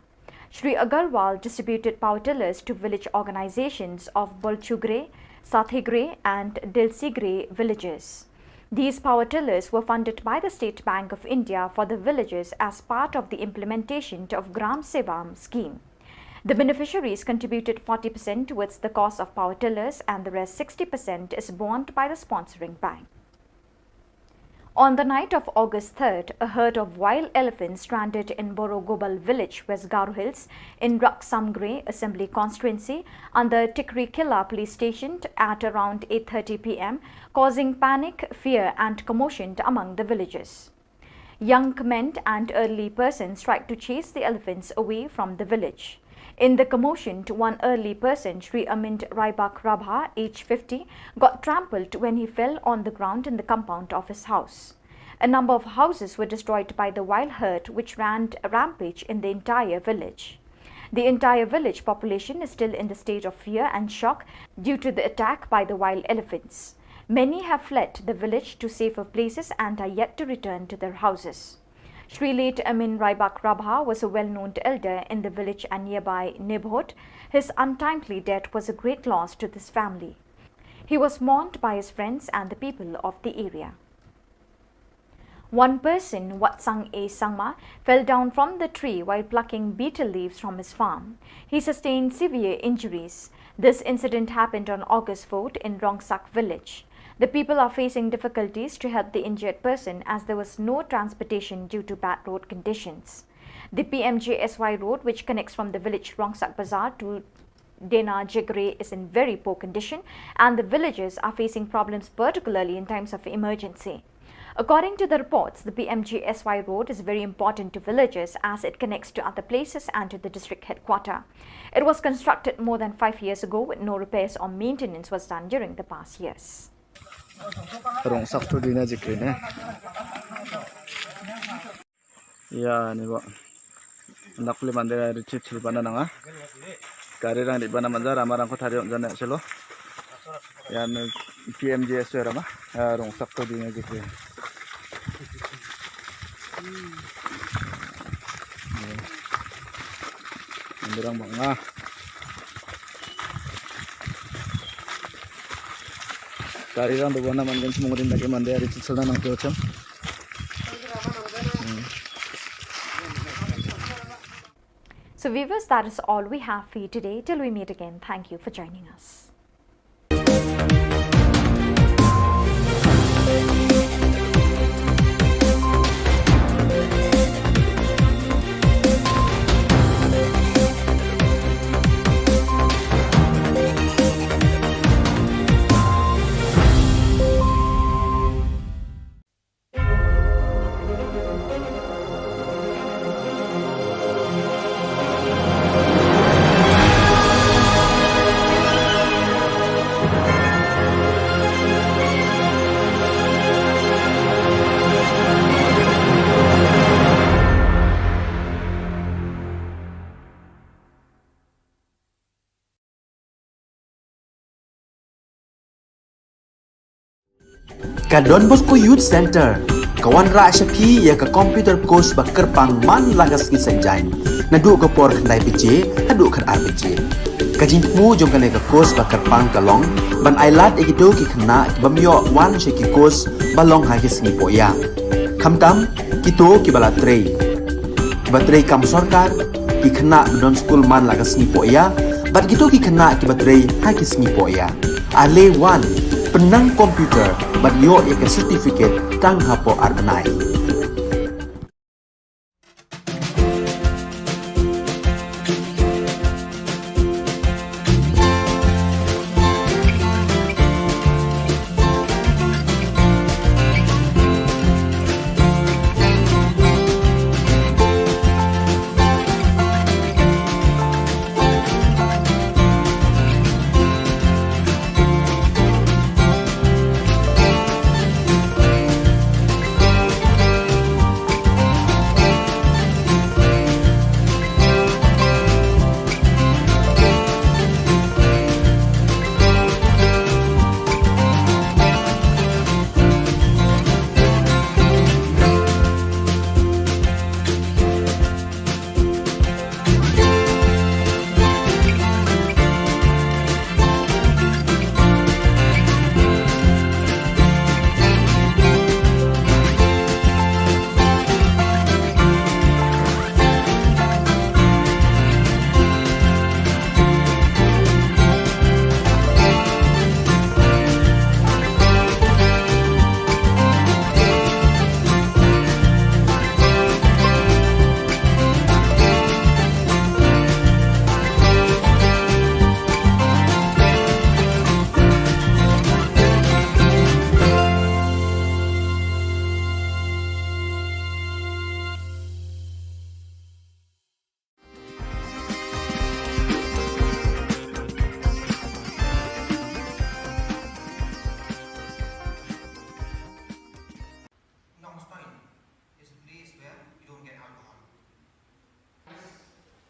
Shri Agarwal distributed power tillers to village organizations of Bolchugre, Sathigre and Dilsigre villages. These power tillers were funded by the State Bank of India for the villages as part of the implementation of Gram Sevam scheme. The beneficiaries contributed forty percent towards the cost of power tillers and the rest sixty percent is borne by the sponsoring bank. On the night of August third, a herd of wild elephants stranded in Borogobal village, West Garo Hills, in Raksamgre Assembly Constituency, under Tikrikilla Police Station at around eight thirty P M, causing panic, fear and commotion among the villagers. Young men and elderly persons tried to chase the elephants away from the village. In the commotion, one elderly person, Shri Amit Raibak Rabha, age fifty, got trampled when he fell on the ground in the compound of his house. A number of houses were destroyed by the wild herd, which ran rampage in the entire village. The entire village population is still in the state of fear and shock due to the attack by the wild elephants. Many have fled the village to safer places and are yet to return to their houses. Shri Late Amin Raibak Rabha was a well-known elder in the village and nearby neighborhood. His untimely death was a great loss to this family. He was mourned by his friends and the people of the area. One person, Watsang A Sangma, fell down from the tree while plucking betel leaves from his farm. He sustained severe injuries. This incident happened on August fourth in Rongsak village. The people are facing difficulties to help the injured person as there was no transportation due to bad road conditions. The P M G S Y road, which connects from the village Rongsak Bazar to Dena Jegre, is in very poor condition, and the villagers are facing problems, particularly in times of emergency. According to the reports, the P M G S Y road is very important to villagers as it connects to other places and to the district headquarter. It was constructed more than five years ago with no repairs or maintenance was done during the past years. Rongsak to Dena Jegre ne. Ïa, ni ba. Nda kuli mande ri chit chil bana nanga. Gari rang di bana manja rama rang ko thari on jane chelo. Ïa, ni P M G S Y rama. Ïa, Rongsak to Dena Jegre. Ïa. Mande rang banga. Gari rang do bana man gen sumong rin dagi mande ri chit chil na nang to cham. So viewers, that is all we have for you today. Till we meet again, thank you for joining us. Ka Don Bosco Youth Centre ka wanrah sha phi ïa ka computer course ba kyrpang man la ka sngi Saitjaiñ, naduh ka por khyndai baje haduh khatar baje. Ka jingthmu jong kane ka course ba kyrpang ka long ban ailad ïa kito ki khynnah ki bym ïoh wan sha ki course ba long ha ki sngi pohïa. Khamtam kito kiba la trei, kiba trei kam sorkar, ki khynnah ba don skul man la ka sngi pohïa, bad kito ki khynnah kiba trei ha ki sngi pohïa. Ale wan, pynnang computer bad ïoh ïa ka certificate tang hapoh ar bnai.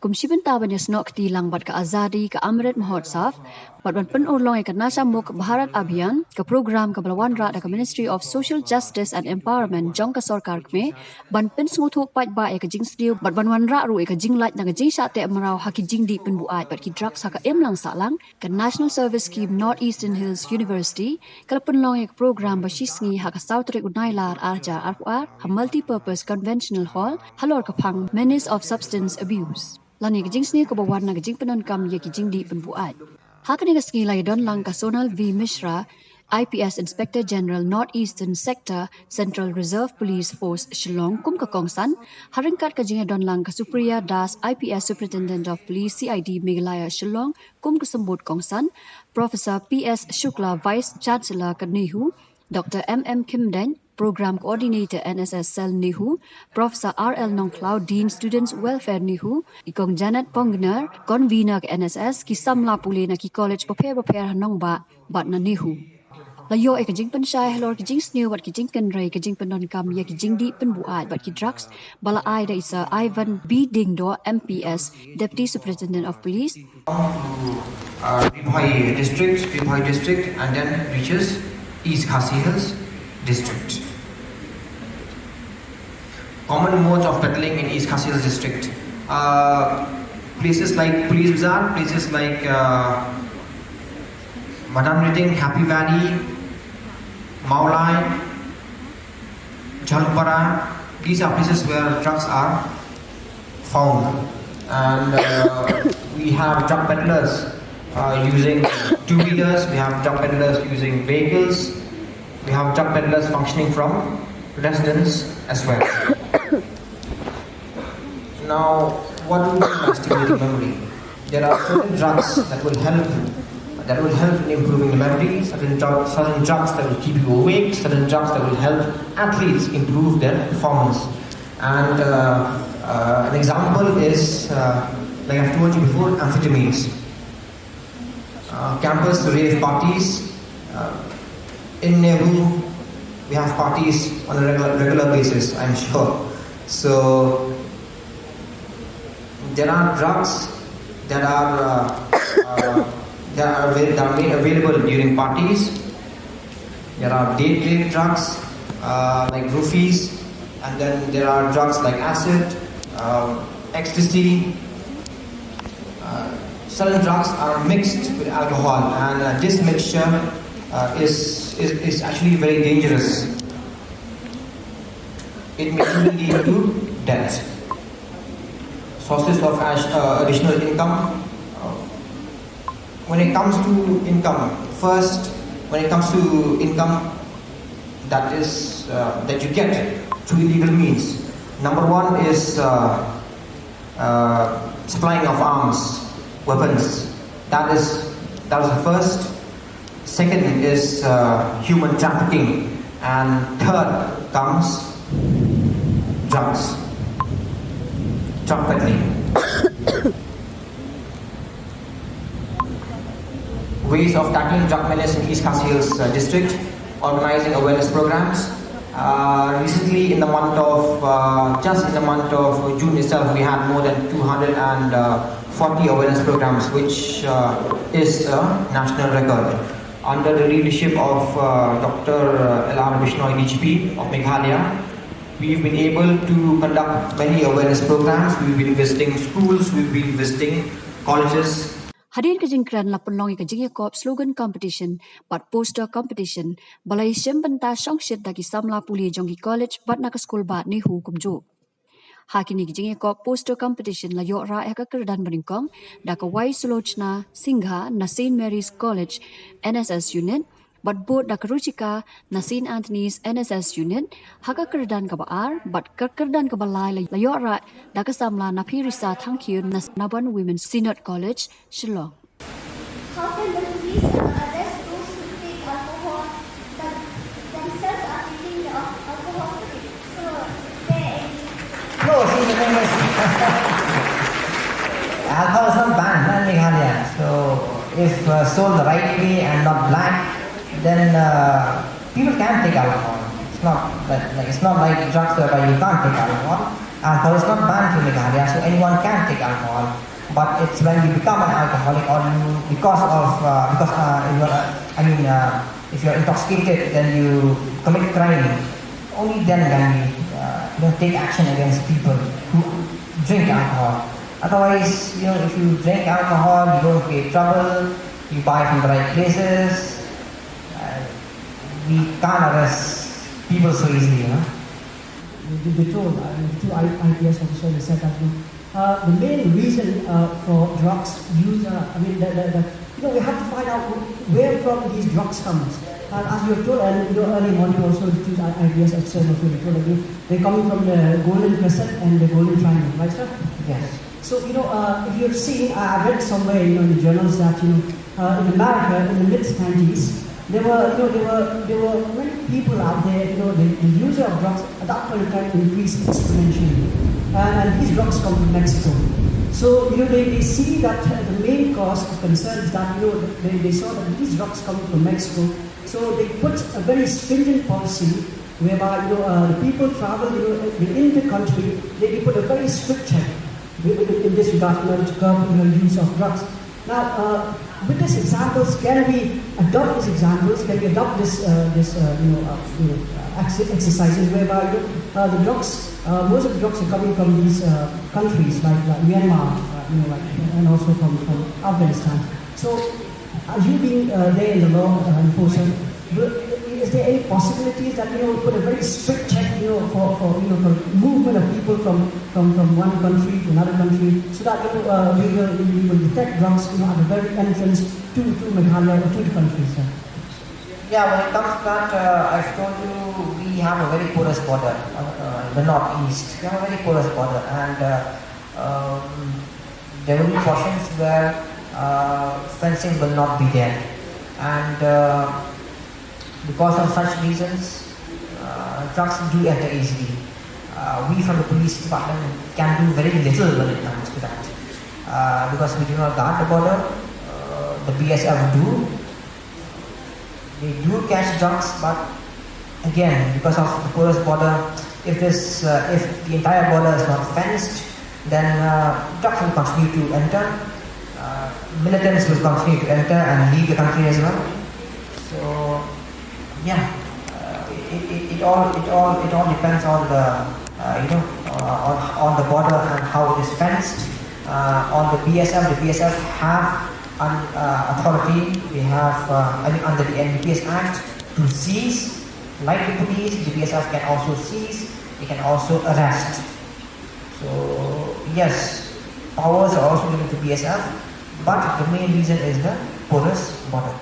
Kum shi bynta ban ïasnoh kti lang bad ka Azadi ka Amrit Mahotsav, bad ban pynurlong ïa ka Nasha Mukt Bharat Abhiyan, ka program kaba la wanrah da ka Ministry of Social Justice and Empowerment jong ka Sorkar Kmie, ban pynsngewthuh paidbah ïa ka jingsniew bad ban wanrah ruh ïa ka jinglait na ka jingshah teh mraw ha ki jingdih pynbuaid bad ki drugs ha ka imlang sahlang, ka National Service Scheme North Eastern Hills University ka la pynlong ïa ka program ba shisngi ha ka saw tarik u Nailar ar hajar arphew ar ha Multipurpose Conventional Hall halor ka phang Menace of Substance Abuse. Lane ka jingsniew kaba wan na ka jingpyndonkam ïa ki jingdih pynbuaid. Ha kane ka sngi la ïadon lang ka Sonal V Mishra, I P S Inspector General North Eastern Sector, Central Reserve Police Force Shillong kum ka kongsan, ha ryngkat ka jingïadon lang ka Supriya Das, I P S Superintendent of Police C I D Meghalaya Shillong kum ka symbud kongsan, Professor P S Shukla, Vice Chancellor ka NEHU, Doctor M M Khymdeiñ, Program Coordinator N S S Cell NEHU, Professor R L Nongkhlaw, Dean Students Welfare NEHU, i Kong Janet Pongnar, Convener ka N S S, ki samla pule na ki college bapher bapher ha nongbah bad na NEHU. La ïoh ïa ka jingpynshai halor ki jingsniew bad ki jingkynrei ka jingpyndonkam ïa ki jingdih pynbuaid bad ki drugs, ba la ai da i Sir Ivan B Diengdoh, M P S, Deputy Superintendent of Police. Uh, Ri Bhoi District, Ri Bhoi District, and then reaches East Khasi Hills District. Common modes of peddling in East Khasi Hills District. Uh, places like Police Bazar, places like uh, Madan Riting, Happy Valley, Mawlai, Jhalpara, these are places where drugs are found. And uh, we have drug peddlers uh, using two wheelers, we have drug peddlers using vehicles, we have drug peddlers functioning from residents as well. Now, what do we mean by stimulating memory? There are certain drugs that will help that will help in improving the memory, certain, dru- certain drugs that will keep you awake, certain drugs that will help athletes improve their performance. And uh, uh, an example is, uh, like I've told you before, amphetamines. Uh, campus rave parties. Uh, in NEHU, we have parties on a regular, regular basis, I'm sure. So there are drugs that are uh, uh, that are, avail- that are made available during parties. There are date-rape drugs uh, like roofies, and then there are drugs like acid, uh, ecstasy. Uh, certain drugs are mixed with alcohol, and uh, this mixture uh, is, is is actually very dangerous. It may even lead to death. Sources of ash- uh, additional income. Uh, when it comes to income, first, when it comes to income that is uh, that you get through illegal means, number one is uh, uh, supplying of arms, weapons. That is that is the first. Second is uh, human trafficking, and third comes drugs, drug peddling. Ways of tackling drug menace in East Khasi Hills uh, District, organizing awareness programs. Uh, recently, in the month of uh, just in the month of June itself, we had more than two hundred forty awareness programs, which uh, is a national record. Under the leadership of uh, Doctor L R Bishnoi, D G P of Meghalaya, we've been able to conduct many awareness programs. We've been visiting schools, we've been visiting colleges. Hadien ka jingkren la pynlong ïa ka jingïakop slogan competition bad poster competition ba la ïashim bynta shongshit da ki samla pule jong ki college bad na ka skul bah NEHU kumjuh. Ha kine ki jingïakop poster competition la ïoh rah ïa ka kyrdan banyngkong da ka Y Sulochna Singha na Saint Mary's College N S S Unit, bad bud da ka Ruchika na Saint Anthony's N S S Unit ha ka kyrdan kaba ar, bad ka kyrdan kaba lai la ïoh rah da ka samla Napirisa Thangkhiew na Nabon Women's Synod College, Shillong. How can the police uh, arrest those who take alcohol but themselves are taking the al- alcohol free? So, is there any No, see, the thing is, alcohol is not banned in Meghalaya. So, if uh, sold the right way and not black, then uh, people can take alcohol. It's not that like, it's not like drugs whereby you can't take alcohol. Alcohol is not banned in Meghalaya, so anyone can take alcohol. But it's when you become an alcoholic or you, because of, uh, because uh, you are, uh, I mean, uh, if you are intoxicated, then you commit crime. Only then can we, uh, you know, take action against people who drink alcohol. Otherwise, you know, if you drink alcohol, you don't create trouble, you buy from the right places. Uh, we can't arrest people so easily, you know. The, the, the toll, uh, the two I- IPS officers said that the, uh, the main reason uh, for drugs use, uh, I mean, that, that, that, you know, we have to find out wh- where from these drugs comes. Uh, as you were told, and you know, early morning also, the two I- IPS officers also were told that they- they're coming from the Golden Crescent and the Golden Triangle, right, sir? Yes. So, you know, uh, if you have seen, I I read somewhere, you know, in the journals that, you know, uh, in America, in the mid nineties, there were, you know, there were, there were many people out there, you know, the, the user of drugs at that point in time increased exponentially. And, and these drugs come from Mexico. So, you know, they, they see that uh, the main cause of concern is that, you know, they, they saw that these drugs come from Mexico. So they put a very stringent policy whereby, you know, uh, the people travel, you know, within the country, they, they put a very strict check in, in this regard in order to curb, you know, use of drugs. Now, uh, with these examples, can we adopt these examples? Can we adopt this, uh, this, uh, you know, uh, you know, uh, ex- exercises whereby, you know, uh, the drugs, uh, most of the drugs are coming from these uh, countries like, like Myanmar, uh, you know, like, and also from, from Afghanistan. So, are you being uh, there in the law uh, enforcer? Will- Is there any possibilities that, you know, put a very strict check, you know, for, for you know, for movement of people from, from, from one country to another country, so that, you know, uh, we will we will detect drugs, you know, at the very entrance to, to Meghalaya or to the country, sir? Yeah, when it comes to that, uh, I've told you we have a very porous border, uh, uh, the northeast. We have a very porous border, and uh, um, there will be portions where uh, fencing will not be there, and uh, because of such reasons, uh, drugs do enter easily. Uh, we from the police department can do very little when it comes to that, uh, because we do not guard the border. Uh, the B S F do. They do catch drugs, but again, because of the porous border, if this, uh, if the entire border is not fenced, then uh, drugs will continue to enter. Uh, militants will continue to enter and leave the country as well. So, yeah, uh, it, it, it all it all it all depends on the uh, you know uh, on, on the border and how it is fenced. Uh, on the B S F, the B S F have an uh, authority. They have uh, I mean, under the N D P S Act to seize. Like the police, the B S F can also seize. They can also arrest. So yes, powers are also given to B S F, but the main reason is the porous border.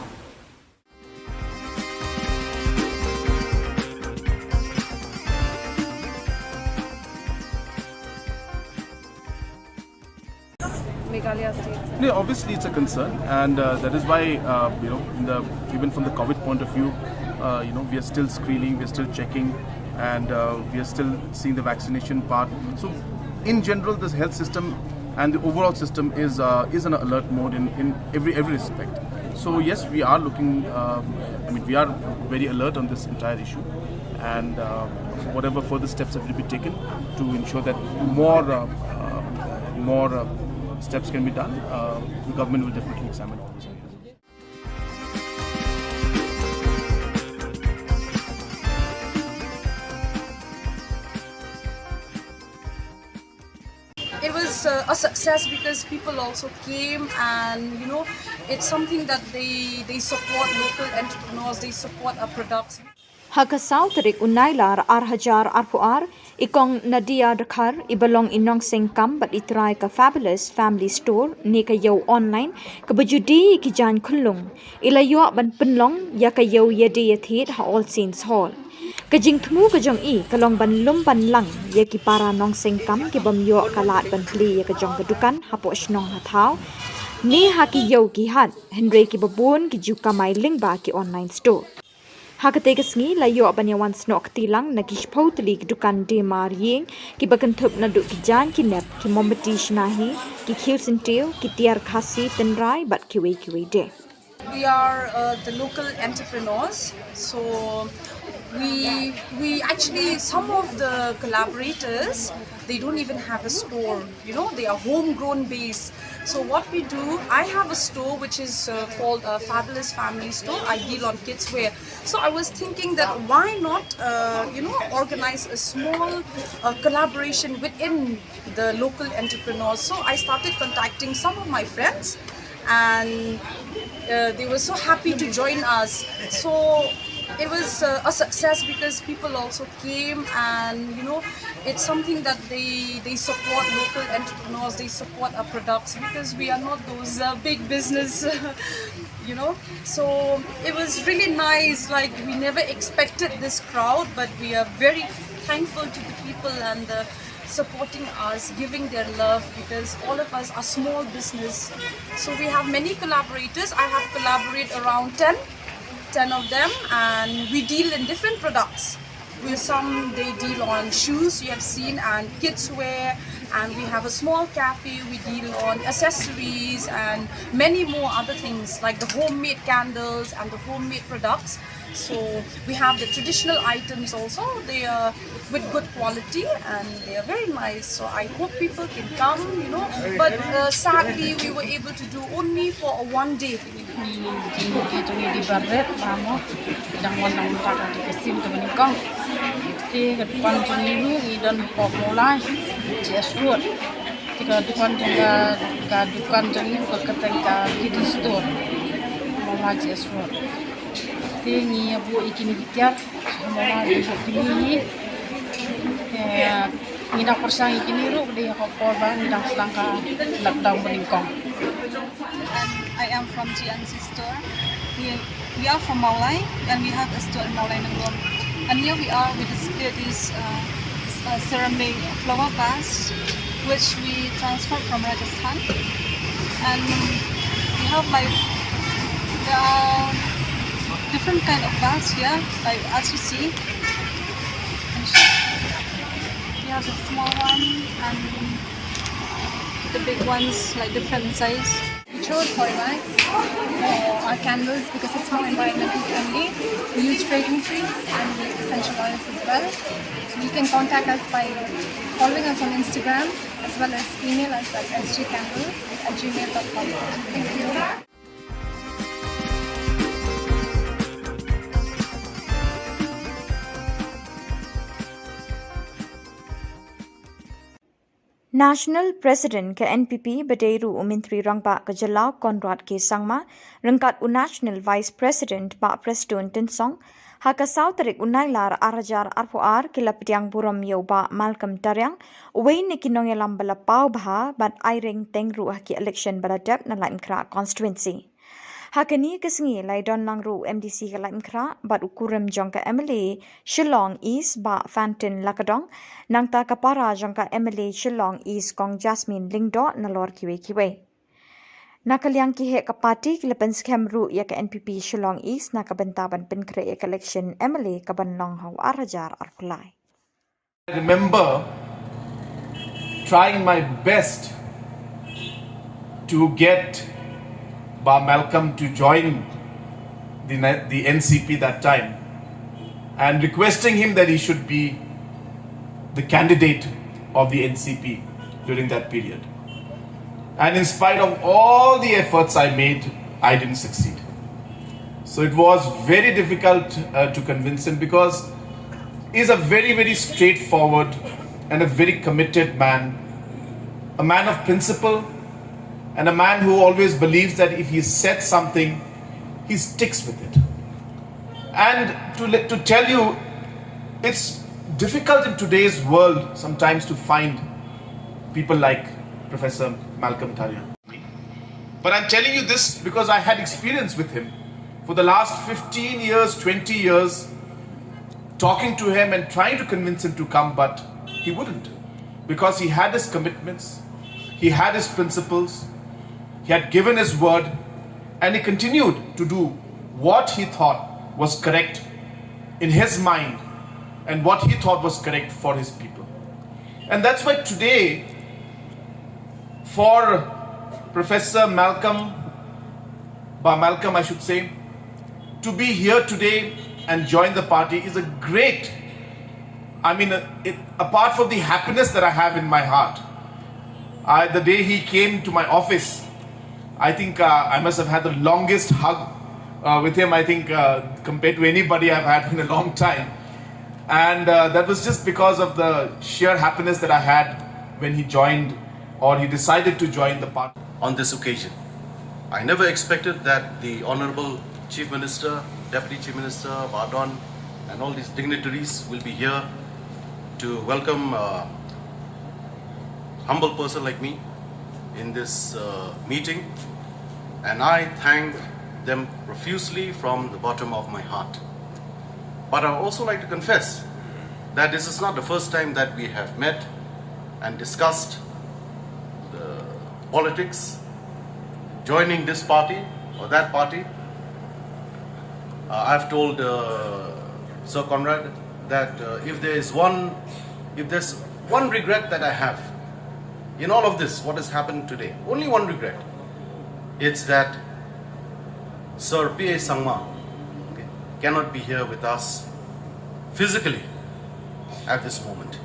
Meghalaya state. No, obviously it's a concern, and uh, that is why uh, you know, in the even from the COVID point of view, uh, you know, we are still screening, we are still checking, and uh, we are still seeing the vaccination part. So, in general, this health system and the overall system is uh, is in an alert mode in, in every every respect. So yes, we are looking. Um, I mean, we are very alert on this entire issue, and uh, whatever further steps have to be taken to ensure that more uh, uh, more uh, steps can be done, uh, the government will definitely examine all those areas. It was uh, a success because people also came, and you know, it's something that they they support local entrepreneurs, they support our products. Ha ka saw tarik u Nailar ar hajar arphew ar, i kong Nadia Dkhar, i ba long i nongseng kam bad i trai ka Fabulous Family Store, ne ka ïew online, ka ba ju die ïa ki jaiñ khyllung, i la ïoh ban pynlong ïa ka ïew ïadie ïathied ha All Saints Hall. Ka jingthmu ka jong i ka long ban lum ban lang ïa ki para nongseng kam ki bym ïoh ka lad ban plie ïa ka jong ka dukan hapoh shnong ha thaw, ne ha ki ïew ki hat, hynrei ki ba bun ki ju kamai lyngba ki online store. Ha katei ka sngi la ïoh ban ïa wan snoh kti lang na ki shiphew tylli ki dukan die mar ïing, ki ba kynthup naduh ki jaiñ ki nep, ki mombati shnahi, ki khiew syntiew, ki tiar khasi tynrai bad kiwei kiwei de. We are uh, the local entrepreneurs, so We we actually, some of the collaborators, they don't even have a store. You know, they are homegrown base. So what we do, I have a store which is uh, called a Fabulous Family Store. I deal on kids wear. So I was thinking that why not, uh, you know, organize a small uh, collaboration within the local entrepreneurs. So I started contacting some of my friends, and uh, they were so happy to join us. So it was uh, a success because people also came, and you know, it's something that they they support local entrepreneurs, they support our products, because we are not those uh, big business. You know, so it was really nice. Like, we never expected this crowd, but we are very thankful to the people and the supporting us, giving their love, because all of us are small business. So we have many collaborators. I have collaborated around ten, ten of them, and we deal in different products. We, some, they deal on shoes, you have seen, and kids wear, and we have a small cafe. We deal on accessories and many more other things, like the homemade candles and the homemade products. So we have the traditional items also. They are with good quality and they are very nice. So I hope people can come, you know. But uh, sadly, we were able to do only for a one day. Ngi, ngi, ngi, ngi di baret, mamo. Dang wan dang tak di kesim ke menikong. Ti ka dukan jong ngi, ngi don pok mulai. G S Road. Ti ka dukan jong ka, ka dukan jong ngi ka kyrteng ka Kiddie Store. Mama G S Road. Ti ngi ïa buh ïa kine ki tiar. Mama ïa buh kine hi. Eh, ngi da pyrshang ïa kine ruh dei ha ka por ba ngi dang sdang ka lockdown ba nyngkong. And I am from G N C Store. We, we are from Mawlai and we have a store in Mawlai Nongrum. And here we are, we display these uh, s- uh, ceramic flower vase, which we transfer from Rajasthan. And we have, like, there are different kind of vase here, like, as you see. And sh- we have the small one and the big ones, like, different size. We chose Solmax for our candles because it's more environmental friendly. We use fragrances and we essential oils as well. So you can contact us by following us on Instagram as well as email us at S G candles at gmail dot com. Thank you. National President ka N P P ba dei ruh u Myntri Rangbah ka Jylla Conrad K Sangma, ryngkat u National Vice President Bah Prestone Tynsong, ha ka saw tarik u Nailar ar hajar arphew ar ki la pdiang burom ïa u Bah Malcolm Tariang, uwei na ki nongïalam ba la paw bha bad aireng teng ruh ha ki election ba la dep na Laitumkhrah constituency. Ha kane ka sngi la ïadon lang ruh u M D C ka Laitumkhrah bad u kurim jong ka M L A Shillong East Bah Fantin Lakadong, nangta ka para jong ka M L A Shillong East Kong Jasmine Lyngdoh nalor kiwei kiwei. Na ka liang ki heh ka party ki la pynskhem ruh ïa ka N P P Shillong East na ka bynta ban pynkhreh ïa ka election M L A ka ban long ha u ar hajar arphew lai. I remember trying my best to get Bah Malcolm to join the, the N C P that time and requesting him that he should be the candidate of the N C P during that period. And in spite of all the efforts I made, I didn't succeed. So it was very difficult uh, to convince him because he's a very, very straightforward and a very committed man, a man of principle, and a man who always believes that if he said something, he sticks with it. And to, to tell you, it's difficult in today's world sometimes to find people like Professor Malcolm Tariang. But I'm telling you this because I had experience with him for the last fifteen years, twenty years, talking to him and trying to convince him to come, but he wouldn't because he had his commitments, he had his principles, he had given his word, and he continued to do what he thought was correct in his mind and what he thought was correct for his people. And that's why today, for Professor Malcolm, Bah Malcolm, I should say, to be here today and join the party is a great, I mean, uh, it, apart from the happiness that I have in my heart, I, the day he came to my office, I think uh, I must have had the longest hug uh, with him, I think, uh, compared to anybody I've had in a long time. And uh, that was just because of the sheer happiness that I had when he joined or he decided to join the party. On this occasion, I never expected that the Honorable Chief Minister, Deputy Chief Minister, Bah Don, and all these dignitaries will be here to welcome a humble person like me in this uh, meeting. And I thank them profusely from the bottom of my heart. But I also like to confess that this is not the first time that we have met and discussed the politics, joining this party or that party. Uh, I've told uh, Sir Conrad that uh, if there is one, if there's one regret that I have in all of this, what has happened today, only one regret, it's that Sir P A Sangma, okay, cannot be here with us physically at this moment.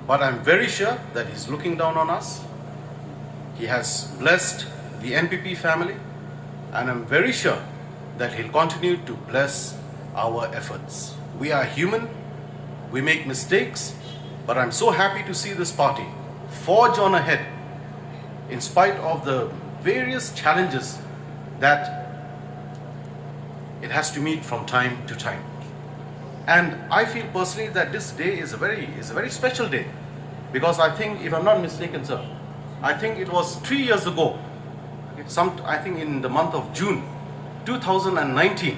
But I'm very sure that he's looking down on us. He has blessed the N P P family, and I'm very sure that he'll continue to bless our efforts. We are human, we make mistakes, but I'm so happy to see this party forge on ahead in spite of the various challenges that it has to meet from time to time. And I feel personally that this day is a very, is a very special day, because I think, if I'm not mistaken, sir, I think it was three years ago, some, I think in the month of June two thousand nineteen,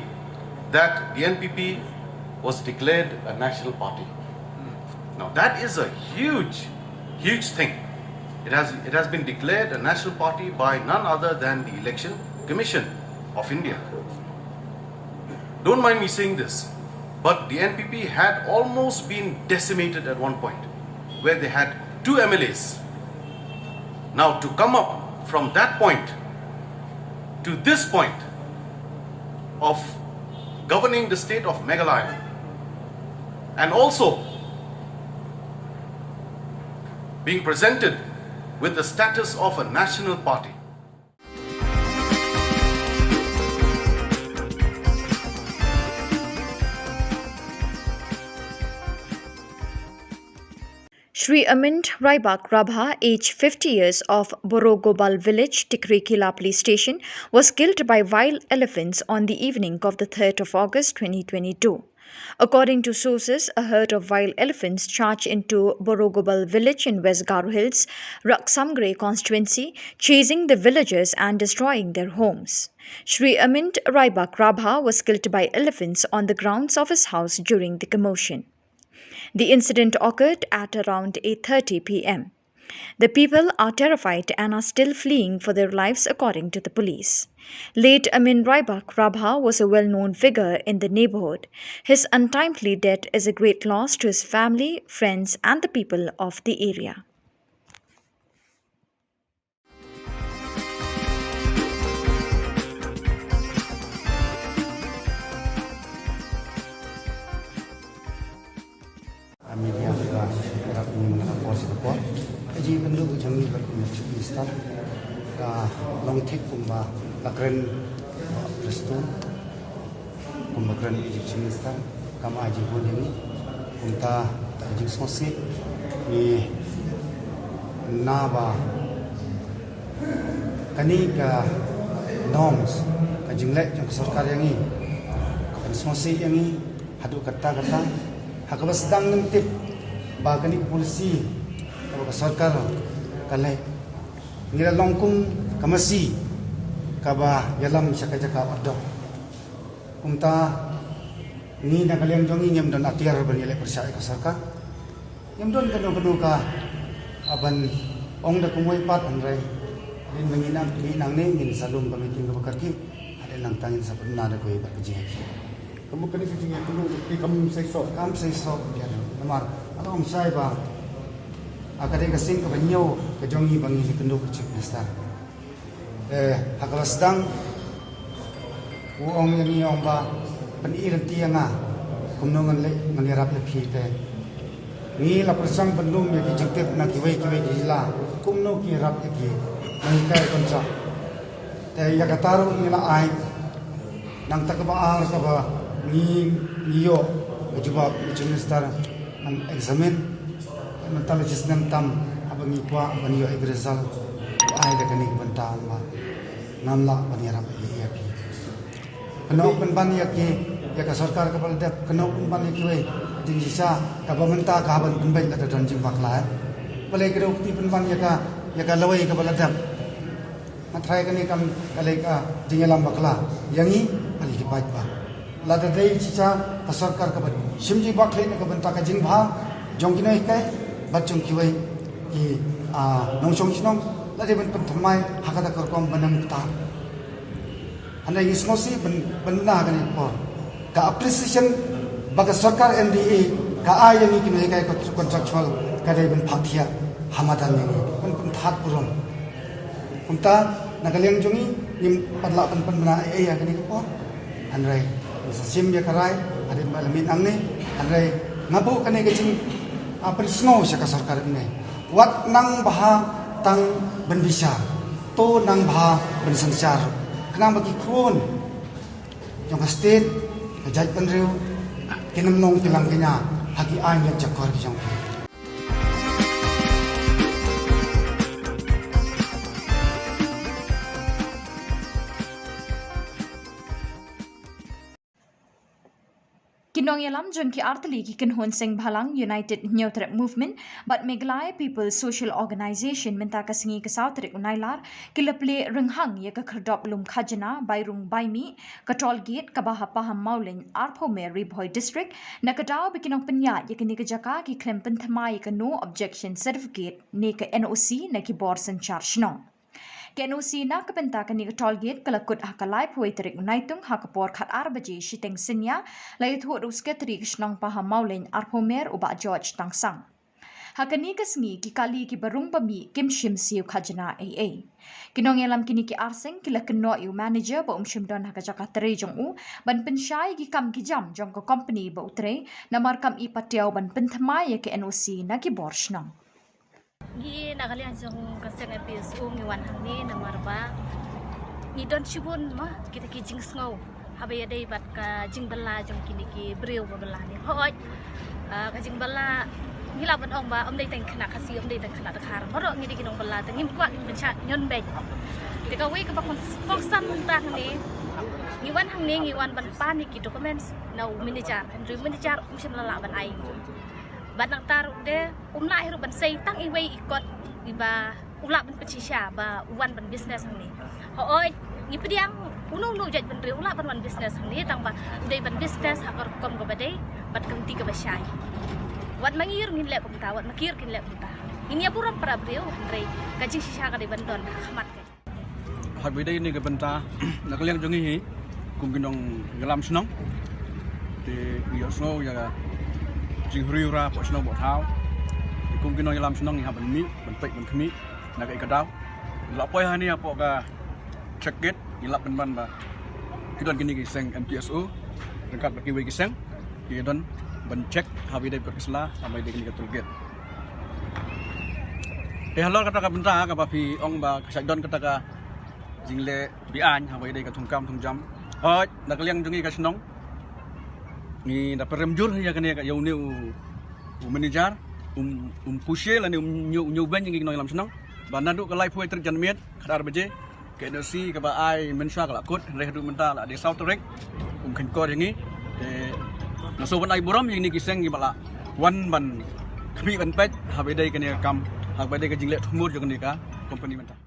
that the N P P was declared a national party. Now that is a huge, huge thing. It has, it has been declared a national party by none other than the Election Commission of India. Don't mind me saying this, but the N P P had almost been decimated at one point, where they had two M L As. Now, to come up from that point to this point of governing the state of Meghalaya, and also being presented with the status of a national party. Shri Amint Raibak Rabha, age fifty years, of Borogobal village, Tikri Kila police station, was killed by wild elephants on the evening of the third of August twenty twenty-two. According to sources, a herd of wild elephants charged into Borogobal village in West Garo Hills, Raksamgre constituency, chasing the villagers and destroying their homes. Shri Amint Raibak Rabha was killed by elephants on the grounds of his house during the commotion. The incident occurred at around eight thirty p m. The people are terrified and are still fleeing for their lives, according to the police. Late Amin Raibak Rabha was a well-known figure in the neighborhood. His untimely death is a great loss to his family, friends, and the people of the area. Media ka rap ni na por si por. Ka jingpynduh ka jong ngi bad kumba Chief Minister ka long thik kumba la kren Prestone, kumba kren ka Chief Minister, kam ai jingbun ïa ngi. Kumta ka jingsngewsih ngi na ba kane ka norms, ka jingleh jong ka sorkar ïa ngi, ka pynsngewsih ïa ngi haduh katta katta. Ha kaba sdang ngim tip ba kane ka policy kaba ka sorkar ka leh, ngi la long kum ka masi kaba ïalam sha ka jaka ba doh. Kumta ngi na ka liang jong ngi ngim don atiar ban ïaleh pyrshah ïa ka sorkar. Ngim don kano kano ka ban ong da kumwei pat, hynrei hadien ba ngi nang, ngi nangne ngin sa lum ka meeting kaba kyrkieh. Hadien nangta ngin sa pynbna da kawei pat ka jingïakhih. Ka mut kane ka jingïakynduh jong phi kam seisoh? Kam seisoh, ïa, namar nga la ong shai ba ka dei ka sien kaba hynñiew ka jong ngi ba ngi ïakynduh ka Chief Minister. Eh, ha kaba sdang u ong ïa ngi, ong ba Ban ïa lynti ïa nga kumno ngan leh, ngan ïarap ïa phi te. Ngi la pyrshang ban lum ïa ki jingtip na kiwei kiwei ki jylla kumno ki ïarap ïa ki nonghikai kontrak. Te ïa kata ruh ngi la ai. Nangta kaba ar kaba ngi, ngi ïoh ka jubab na Chief Minister, ngan examine. Mynta la shisnem tam haba ngi kwah ban ïoh ïa ka result. Ai da kane ka bynta ba ngam lah ban ïarap ïa phi. Kynnoh pynban ïa ki, ïa ka sorkar kaba la dep, kynnoh pynban ïa kiwei jingshisha kaba mynta ka hap ban pynbeit lada don jingbakla. Balei kynnoh kti pynban ïa ka, ïa ka lawei kaba la dep. Nga tharai kane kam ka lei ka jingïalam bakla ïa ngi ha ki paidbah. Lada dei shisha ka sorkar kaba shim jingbakla na ka bynta ka jingbha jong ki nonghikai bad jong kiwei ki, ah, nongshong shnong, la dei ban pynthymmai ha kata ka rukom ban ym kta. Hynrei ngi sngewsih ban, ban bna ha kane ka por. Ka appreciation ba ka sorkar N D A ka ai ïa ngi ki nonghikai contractual ka dei ban phah thiah ha madan ïa ngi, ban pynthad burom. Kumta na ka liang jong ngi ngim pat lah ban pynbna ei ei ha kane ka por. Hynrei ngi sa shim ïa ka rai hadien ba la mih nangne. Hynrei nga buh kane ka jing, ah, pynsngew sha ka sorkar mynne. Wat nang bha tang ban bishar, to nang bha ban synshar. Khnang ba ki khun jong ka state, ka jaitbynriew kin ym long ki langkñia ha ki aiñ leh jakor ki jong ki. Ki nongïalam jong ki artylli ki kynhun seng bhalang United Hynñiewtrep Movement bad Meghalaya People's Social Organisation mynta ka sngi ka saw tarik u Nailar ki la plie rynghang ïa ka khyrdop lum khajna bai rung bai mih ka toll gate kaba ha Pahammawlein, arphew mer, Ri Bhoi District, na ka daw ba ki nongpynïaid ïa kane ka jaka ki khlem pynthymmai ïa ka no objection certificate ne ka N O C na ki bor synshar shnong. Ka N O C na ka bynta kane ka toll gate ka la kut ha ka laiphew wei tarik u Naitung ha ka por khatar baje shiteng synñia, la ïathuh da u Secretary ka shnong Pahammawlein, arphew mer, u Bah George Tangsang. Ha kane ka sngi ki kali kiba rung ba mih kim shim siew khajna ei ei. Ki nongïalam kine ki ar seng ki la kynnoh ïa u manager ba um shym don ha ka jaka trei jong u ban pynshai ïa ki kam ki jam jong ka company ba u trei, namar kam i patiaw ban pynthymmai ïa ka N O C na ki bor shnong. Ngi na ka liang jong ka seng M P S U ngi wan hangne namar ba ngi don shibun ma kita ki jingsngew haba ïadei bad ka jingbylla jong kine ki briew ba bylla ne. Hooid, ah, ka jingbylla ngi lah ban ong ba ym dei tang khynnah Khasi, ym dei tang khynnah Dkhar. Baroh ngi dei ki nongbylla, te ngim kwah ban shah ñion beiñ. Te kawei kaba kongsan mynta hangne, ngi wan hangne ngi wan ban pan ïa ki documents na u manager, hynrei u manager um shym la lah ban ai. Bad nangta ruh de um lah hi ruh ban sei tang iwei i kot iba u lah ban pynshisha ba u wan ban business hangne. Hooid, ngi pdiang uno uno u jaitbynriew u lah ban wan business hangne, tang ba u dei ban business ha ka rukom kaba dei bad ka lynti kaba shai. Wat ma ngi ruh ngin leh kumta, wat ma ki ruh kin leh kumta. Ngin ïa burom para briew, hynrei ka jingshisha ka dei ban don ha khmat ka. Haba ïadei kane ka bynta na ka liang jong ngi hi kum ki nongïalam shnong, te ngi ïohsngew ïa ka jinghriewra hapoh shnong hapoh thaw. Te kum ki nongïalam shnong ngi hap ban mih, ban peit, ban khmih na kaei ka daw. La poi hangne hapoh ka check gate, ngi lap pynban ba ki don kine ki seng M P S U ryngkat bad kiwei ki seng ki don ban check haba ïadei bad ka sla, haba ïadei kane ka toll gate. Te halor kata ka bynta kaba phi ong ba ka shait don kata ka jingleh be-aiñ haba ïadei ka thungkam thungjam. Hooid, na ka liang jong ngi ka shnong ngi da pyrem jur ïa kane ka, ïa une u, u manager, um, um pushe lane um ñiew, ñiew beiñ ïa ngi ki nongïalam shnong ba naduh ka laiphew wei tarik janmiet khatar baje, ka N O C kaba ai mynshuwa ka la kut, hynrei haduh mynta la dei saw tarik um kheiñkor ïa ngi. Te nga sngewbha ban ai burom ïa kine ki seng kiba la wan ban khmih ban peit haba ïadei kane ka kam, haba ïadei ka jingleh thmur jong kane ka company mynta.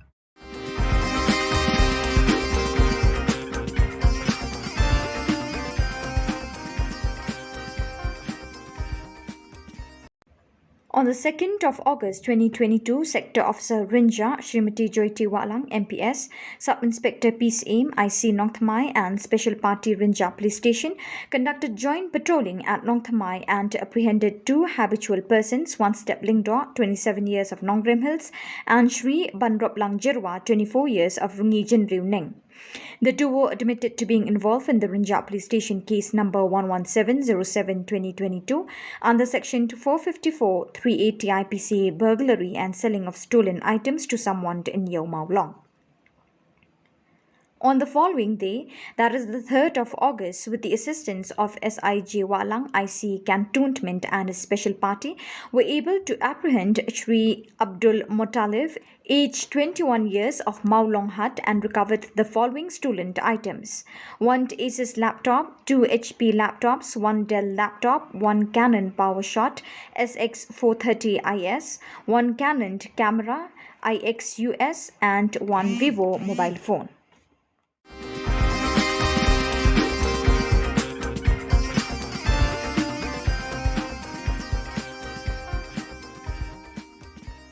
On the second of August twenty twenty-two, Sector Officer Rynja, Srimati Joyty Wahlang, M P S, Sub Inspector Peace Aim, I C Nongthymmai, and Special Party Rynja Police Station conducted joint patrolling at Nongthymmai and apprehended two habitual persons, Wanstep Lyngdoh, twenty-seven years, of Nongrim Hills, and Shri Banroplang Jyrwa, twenty-four years, of Rungi Jynriew Neng. The duo admitted to being involved in the Rynjah Police Station case number one one seven zero seven twenty twenty-two under section four fifty-four three eighty I P C, burglary and selling of stolen items to someone in Ïew Mawlong. On the following day, that is the third of August, with the assistance of S I J Wahlang, I C Cantonment, and his special party, were able to apprehend Shri Abdul Muttalib, age twenty-one years, of Mawlong Hatt, and recovered the following stolen items: one Asus laptop, two H P laptops, one Dell laptop, one Canon PowerShot S X four thirty I S, one Canon camera I X U S, and one Vivo mobile phone.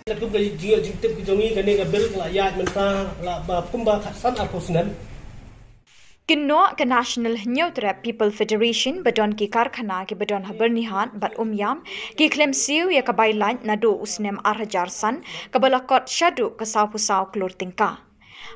Ka kum ka jingïoh jingtip ka jong ngi, kane ka bill ka la ïaid mynta la ba kumba khatsan arphew snem. Kynnoh ka National Hynñiewtrep People Federation ba don ki karkhana kiba don ha Byrnihat bad Umiam ki khlem siew ïa ka bai light naduh u snem ar hajar san, kaba la kot shaduh ka sawphew saw klur tyngka.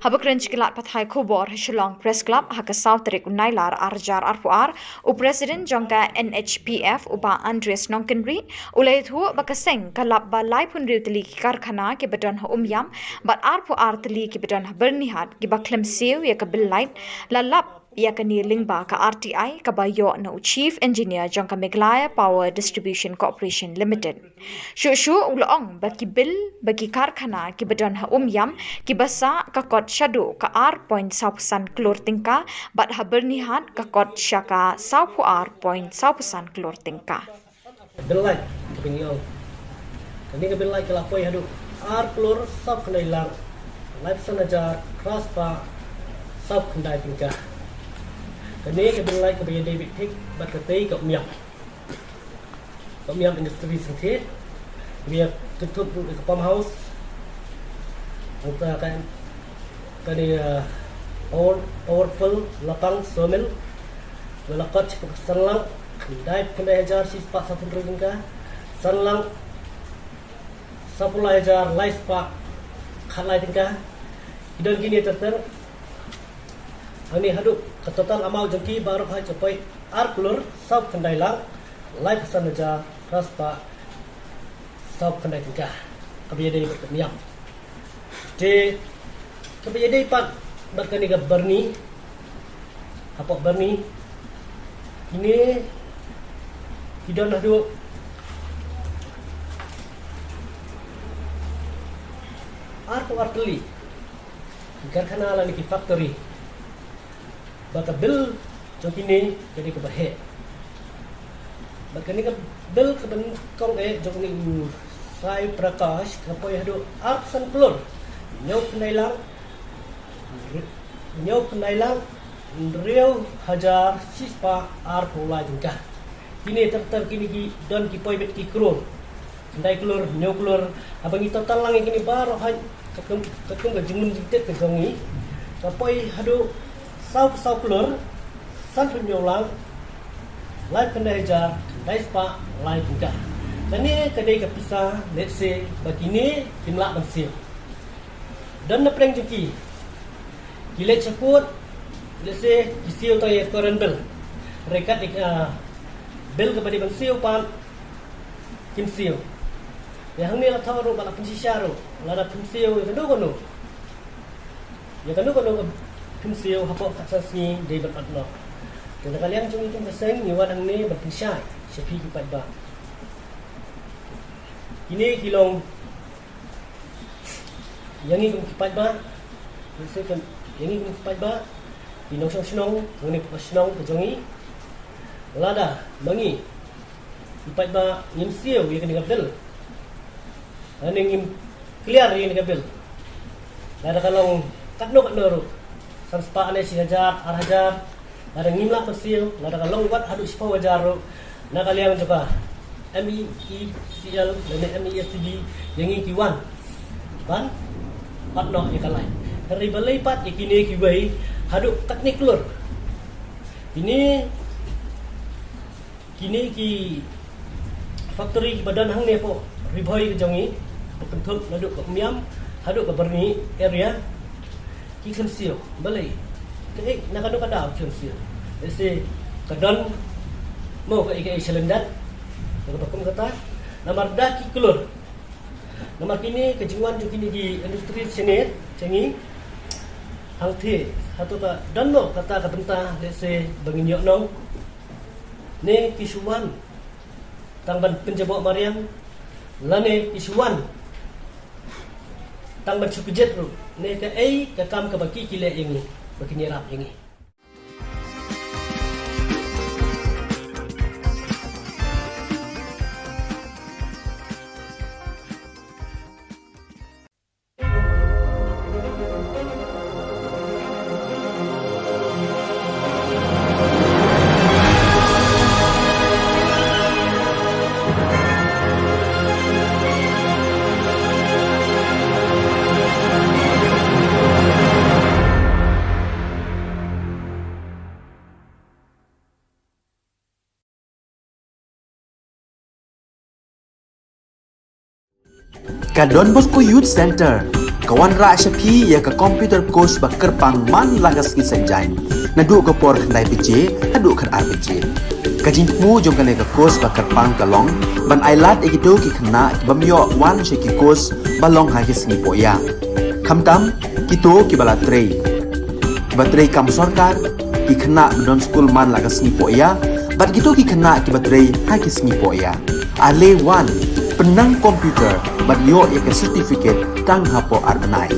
Haba kren sha ki lad pathai khubor ha Shillong Press Club ha ka saw tarik u Nailar ar hajar arphew ar, u President jong ka N H P F, u Bah Andreas Nongkynrih, u la ïathuh ba ka seng ka lap ba laiphew hynriew tylli ki karkhana kiba don ha Umiam bad arphew ar tylli kiba don ha Byrnihat kiba khlem siew ïa ka bill light, la lap ïa kane lyngba ka R T I kaba ïoh na u Chief Engineer jong ka Meghalaya Power Distribution Corporation Limited. Shuh shuh u la ong ba ki bill ba ki karkhana kiba don ha Umiam kiba sah ka kot shaduh ka ar point sawphew san klur tyngka, bad ha Byrnihat ka kot sha ka sawphew ar point sawphew san klur tyngka. Bill light kaba ngi ong, kane ka bill light ka la poi haduh ar klur sawphew khyndai lak laiphew san hajar phra spah sawphew khyndai tyngka. Kane ka bill light kaba ïadei beit thik bad ka tei ka Umiam, ka Umiam Industries Limited, kaba ïa kynthup ruh ïa ka pump house, nangta ka, kane, uh, power, powerful lapang sawmill, ba la kot sha ka san lak khyndai phew khyndai hajar shi spah sawphew hynriew tyngka, san lak sawphew lai hajar lai spah khatlai tyngka. Ki don kine ter ter. Hangne haduh ka total amount jong ki baroh hi ka poi ar klur sawphew khyndai lak laiphew san hajar phra spah sawphew khyndai tyngka, kaba ïadei bad ka Umiam. Te kaba ïadei pat bad kane ka Byrni, hapoh Byrni, kine ki don haduh arphew ar tylli ki karkhana lane ki factory. Ba ka bill jong kine ka dei kaba heh. Ba kane ka bill kaba nyngkong eh jong une u Sai Prakash ka poi haduh arphew san klur hynñiew phew khyndai lak, hynñiew phew khyndai lak hynriew hajar shi spah arphew lai tyngka. Kine ter ter kine ki don ki poi beit ki klur. Khyndai klur, hynñiew klur, haba ngi total lang ïa kine baroh hi, katkum, katkum ka jinglum jingtip ka jong ngi, ka poi haduh sawphew saw klur sanphew hynñiew lak laiphew khyndai hajar khyndai spah lai tyngka. Kane ka dei ka pisa lehse ba kine kim lah ban siew. Don na pdeng jong ki, ki leit sha court, lehse ki siew tang ïa ka current bill. Hynrei kat ïa ka bill kaba dei ban siew pat kim siew. Ïa hangne la thoh ruh ba la pynshisha ruh, lada phim siew ïa kano kano, ïa kano kano ka phim siew hapoh khatsan sngi dei ban ot noh. Te na ka liang jong ngi kum ka seng ngi wan hangne ban pynshai sha phi ki paidbah. Kine ki long ïa ngi kum ki paidbah, ïa ngi kum ki paidbah, ki nongshong shnong, ngi kum ka shnong ka jong ngi. Lada ma ngi ki paidbah ngim siew ïa kane ka bill, lane ngim clear ïa kane ka bill, lada ka long katno katno ruh, san spah ne shi hajar, ar hajar, lada ngim lah ban siew, lada ka long wat haduh shiphew hajar ruh, na ka liang jong ka M E E C L lane M E S T B, ïa ngi ki wan ban ot noh ïa ka light. Hynrei balei pat ïa kine kiwei haduh katne klur? Kine, kine ki factory kiba don hangne hapoh Ri Bhoi ka jong ngi, ba kynthup naduh ka Umiam haduh ka Byrni area, ki khlem siew. Balei? Kaei, na kano ka daw ki ong sir. Lehse ka don mo kaei kaei challenge da kaba kum kata. Namar da ki klur. Namar kine ka jingwan jong kine ki industry senior jong ngi. Hangtei hato ka don mo kata ka bynta lehse ba ngin ïoh nong ne ki shu wan tang ban pynjaboh mariang lane ki shu wan tang ban shu kjit ruh ne kaei ka kam kaba ki ki leh ïa ngi ba kin ïarap ïa ngi. Ka Don Bosco Youth Center ka wanrah sha phi ïa ka computer course ba kyrpang man la ka sngi Saitjaiñ, naduh ka por khyndai baje haduh khatar baje. Ka jingthmu jong kane ka course ba kyrpang ka long ban ailad ïa kito ki khynnah ki bym ïoh wan sha ki course ba long ha ki sngi pohïa, khamtam kito kiba la trei, kiba trei kam sorkar, ki khynnah ba don skul man la ka sngi pohïa bad kito ki khynnah kiba trei ha ki sngi pohïa. Ale wan, pynnang computer bad ïoh ïa ka certificate tang hapoh ar bnai.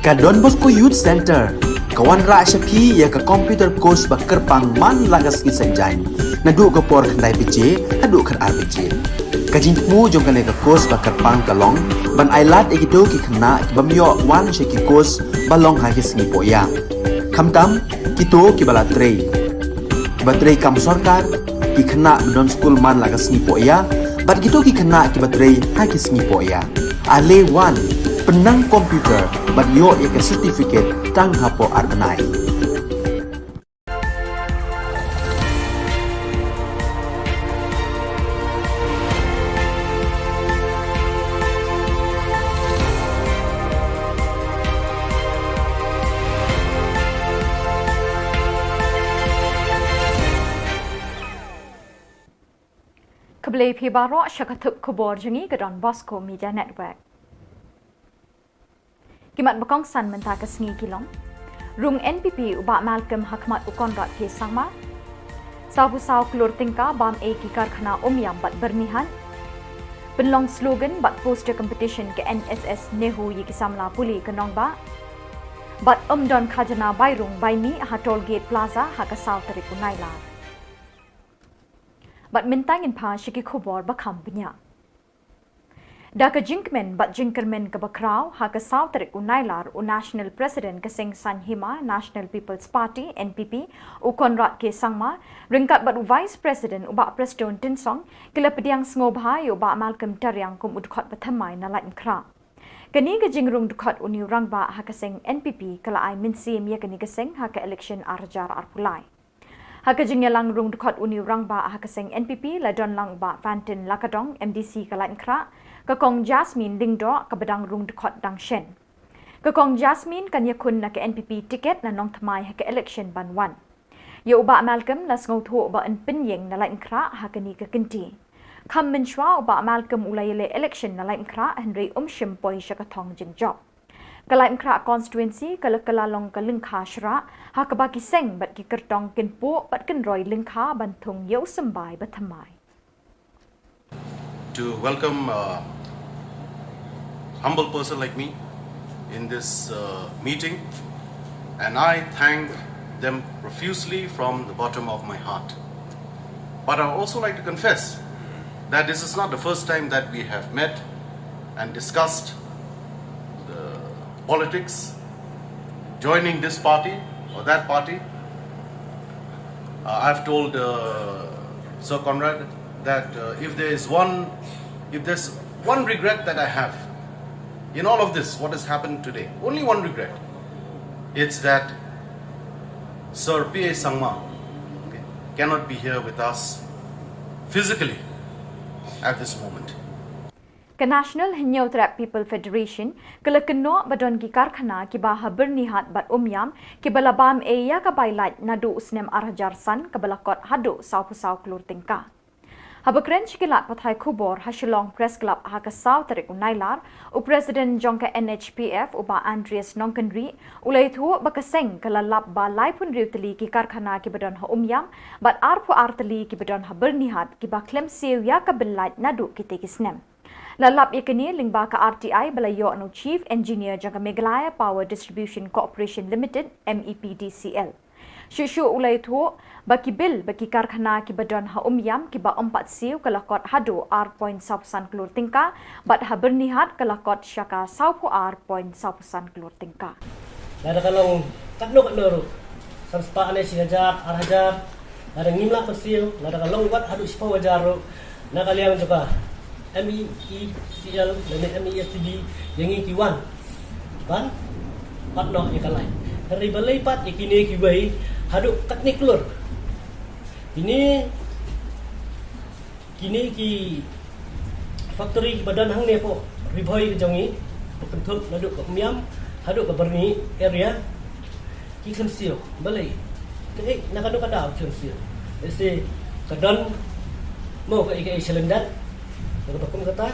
Ka Don Bosco Youth Centre ka wanrah sha phi ïa ka computer course ba kyrpang man la ka sngi Saitjaiñ, naduh ka por khyndai baje haduh khatar baje. Ka jingthmu jong kane ka course ba kyrpang ka long ban ailad ïa kito ki khynnah ki bym ïoh wan sha ki course ba long ha ki sngi pohïa, khamtam kito kiba la trei, kiba trei kam sorkar, ki khynnah ba don skul man la ka sngi pohïa bad kito ki khynnah kiba trei ha ki sngi pohïa. Ale wan, pynnang computer bad ïoh ïa ka certificate tang hapoh ar bnai. Khublei phi baroh sha ka thup khubor jong ngi ka Don Bosco Media Network. Ki mat ba kongsan mynta ka sngi ki long: rung N P P u Bah Malcolm ha khmat u Conrad K Sangma. Sawphew saw klur tyngka bam ei ki karkhana Umiam bad Byrnihat. Pynlong slogan bad poster competition ka N S S NEHU ïa ki samla pule ka nongbah. Bad ym don khajna bai rung bai mih ha Toll Gate Plaza ha ka saw tarik u Nailar. Bad mynta ngin phai sha ki khubor ba kham bniah. Da ka jingkmen bad jingkyrmen kaba khraw, ha ka saw tarik u Nailar u National President ka seng Saiñ Hima National People's Party, N P P, u Conrad K Sangma, ryngkat bad u Vice President u Bah Prestone Tynsong, ki la pdiang sngewbha ïa u Bah Malcolm Tariang kum u dkhot ba thymmai na Laitumkhrah. Kane ka jingrung dkhot une u rangbah ha ka seng N P P ka la ai mynsiem ïa kane ka seng ha ka election ar hajar arphew lai. Ha ka jingïalang rung dkhot une u rangbah ha ka seng N P P la don lang u Bah Fantin Lakadong, M D C ka Laitumkhrah, ka Kong Jasmine Lyngdoh kaba dang rung dkhot dang shen. Ka Kong Jasmine kan ïakhun na ka N P P ticket na Nongthymmai ha ka election ban wan. Ïa u Bah Malcolm la sngewthuh ba yn pynïeng na Laitumkhrah ha kane ka kynti. Kham mynshuwa u Bah Malcolm u la ïaleh election na Laitumkhrah hynrei um shym poi sha ka thong jingjop. Ka Laitumkhrah constituency ka la kylla long ka lyngkha shrah, ha kaba ki seng bad ki kyrtong kin puh bad kin roi lyngkha ban thung ïa u symbai ba thymmai. To welcome a humble person like me in this uh, meeting, and I thank them profusely from the bottom of my heart. But I also like to confess that this is not the first time that we have met and discussed the politics, joining this party or that party. Uh, I've told uh, Sir Conrad that uh, if there is one, if there's one regret that I have in all of this, what has happened today, only one regret, it's that Sir P A Sangma, okay, cannot be here with us physically at this moment. Ka National Hynñiewtrep People Federation ka la kynnoh ba don ki karkhana kiba ha Byrnihat bad Umiam kiba la bam ei ïa ka bai lait naduh u snem ar hajar san kaba la kot haduh sawphew saw klur tyngka. Haba kren sha ki lad pathai khubor ha Shillong Press Club ha ka saw tarik u Nailar, u President jong ka N H P F u Bah Andreas Nongkynrih u la ïathuh ba ka seng ka la lap ba laiphew hynriew tylli ki karkhana kiba don ha Umiam bad arphew ar tylli kiba don ha Byrnihat kiba khlem siew ïa ka bai lait naduh kitei ki snem. La lap ïa kane lyngba ka R T I ba la ïoh na u Chief Engineer jong ka Meghalaya Power Distribution Corporation Limited, M E P D C L. Shuh shuh u la ïathuh ba ki bill ba ki karkhana kiba don ha Umiam kiba ym pat siew ka la kot haduh ar point sawphew san klur tyngka bad ha Byrnihat ka la kot sha ka sawphew ar point sawphew san klur tyngka. Lada ka long katno katno ruh, san spah ne shi hajar, ar hajar, lada ngim lah ban siew, lada ka long wat haduh shiphew hajar ruh, na ka liang jong ka M E E C L lane M E S T D, ïa ngi ki wan ban pat noh ïa ka lait. Hynrei balei pat ïa kine kiwei haduh katne klur? Kine Kine ki factory kiba don hangne hapoh Ri Bhoi ka jong ngi, ba kynthup naduh ka Umiam haduh ka Byrnihat area, ki khlem siew. Balei? Kaei, na kano ka daw ki khlem siew? Lehse ka don mo kaei kaei shalyndet na kaba kum kata.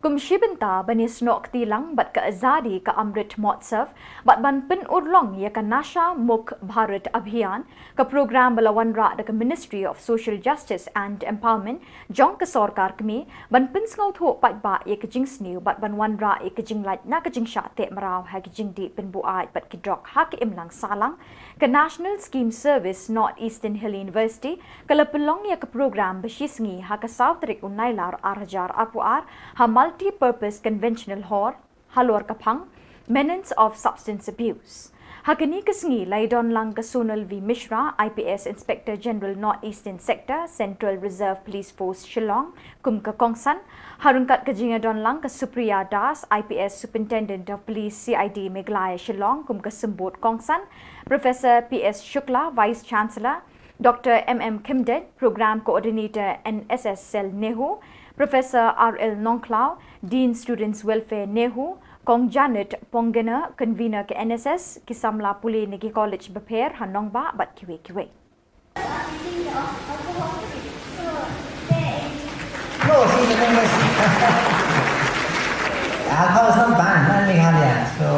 Kum shi bynta ban ïasnoh kti lang bad ka Azadi ka Amrit Mahotsav bad ban pynurlong ïa ka Nasha Mukt Bharat Abhiyan, ka program ba la wanrah da ka Ministry of Social Justice and Empowerment jong ka sorkar kmie, ban pynsngewthuh paidbah ïa ka jingsniew bad ban wanrah ïa ka jinglait na ka jingshah teh mraw ha ki jingdih pynbuaid bad ki drok ha ka imlang sahlang, ka National Scheme Service North Eastern Hill University ka la pynlong ïa ka program ba shi sngi ha ka saw tarik u Nailar ar hajar arphew ar ha Multi-Purpose Conventional Hall, halor ka phang Menace of Substance Abuse. Ha kane ka sngi la ïadon lang ka Sonal V Mishra, I P S Inspector General North Eastern Sector, Central Reserve Police Force Shillong, kum ka kongsan. Ha ryngkat ka jingïadon lang ka Supriya Das, I P S Superintendent of Police, C I D Meghalaya Shillong, kum ka symbud kongsan. Professor P S Shukla, Vice Chancellor, Doctor M M Khymdeit, Program Coordinator N S S Cell NEHU, Professor R L Nongkhlaw, Dean Students Welfare NEHU, Kong Janet Ponggener, Convener ka N S S, ki samla pule na ki college bapher ha nongbah bad kiwei kiwei. No, see, the thing is, alcohol is not banned, no, in Meghalaya. So,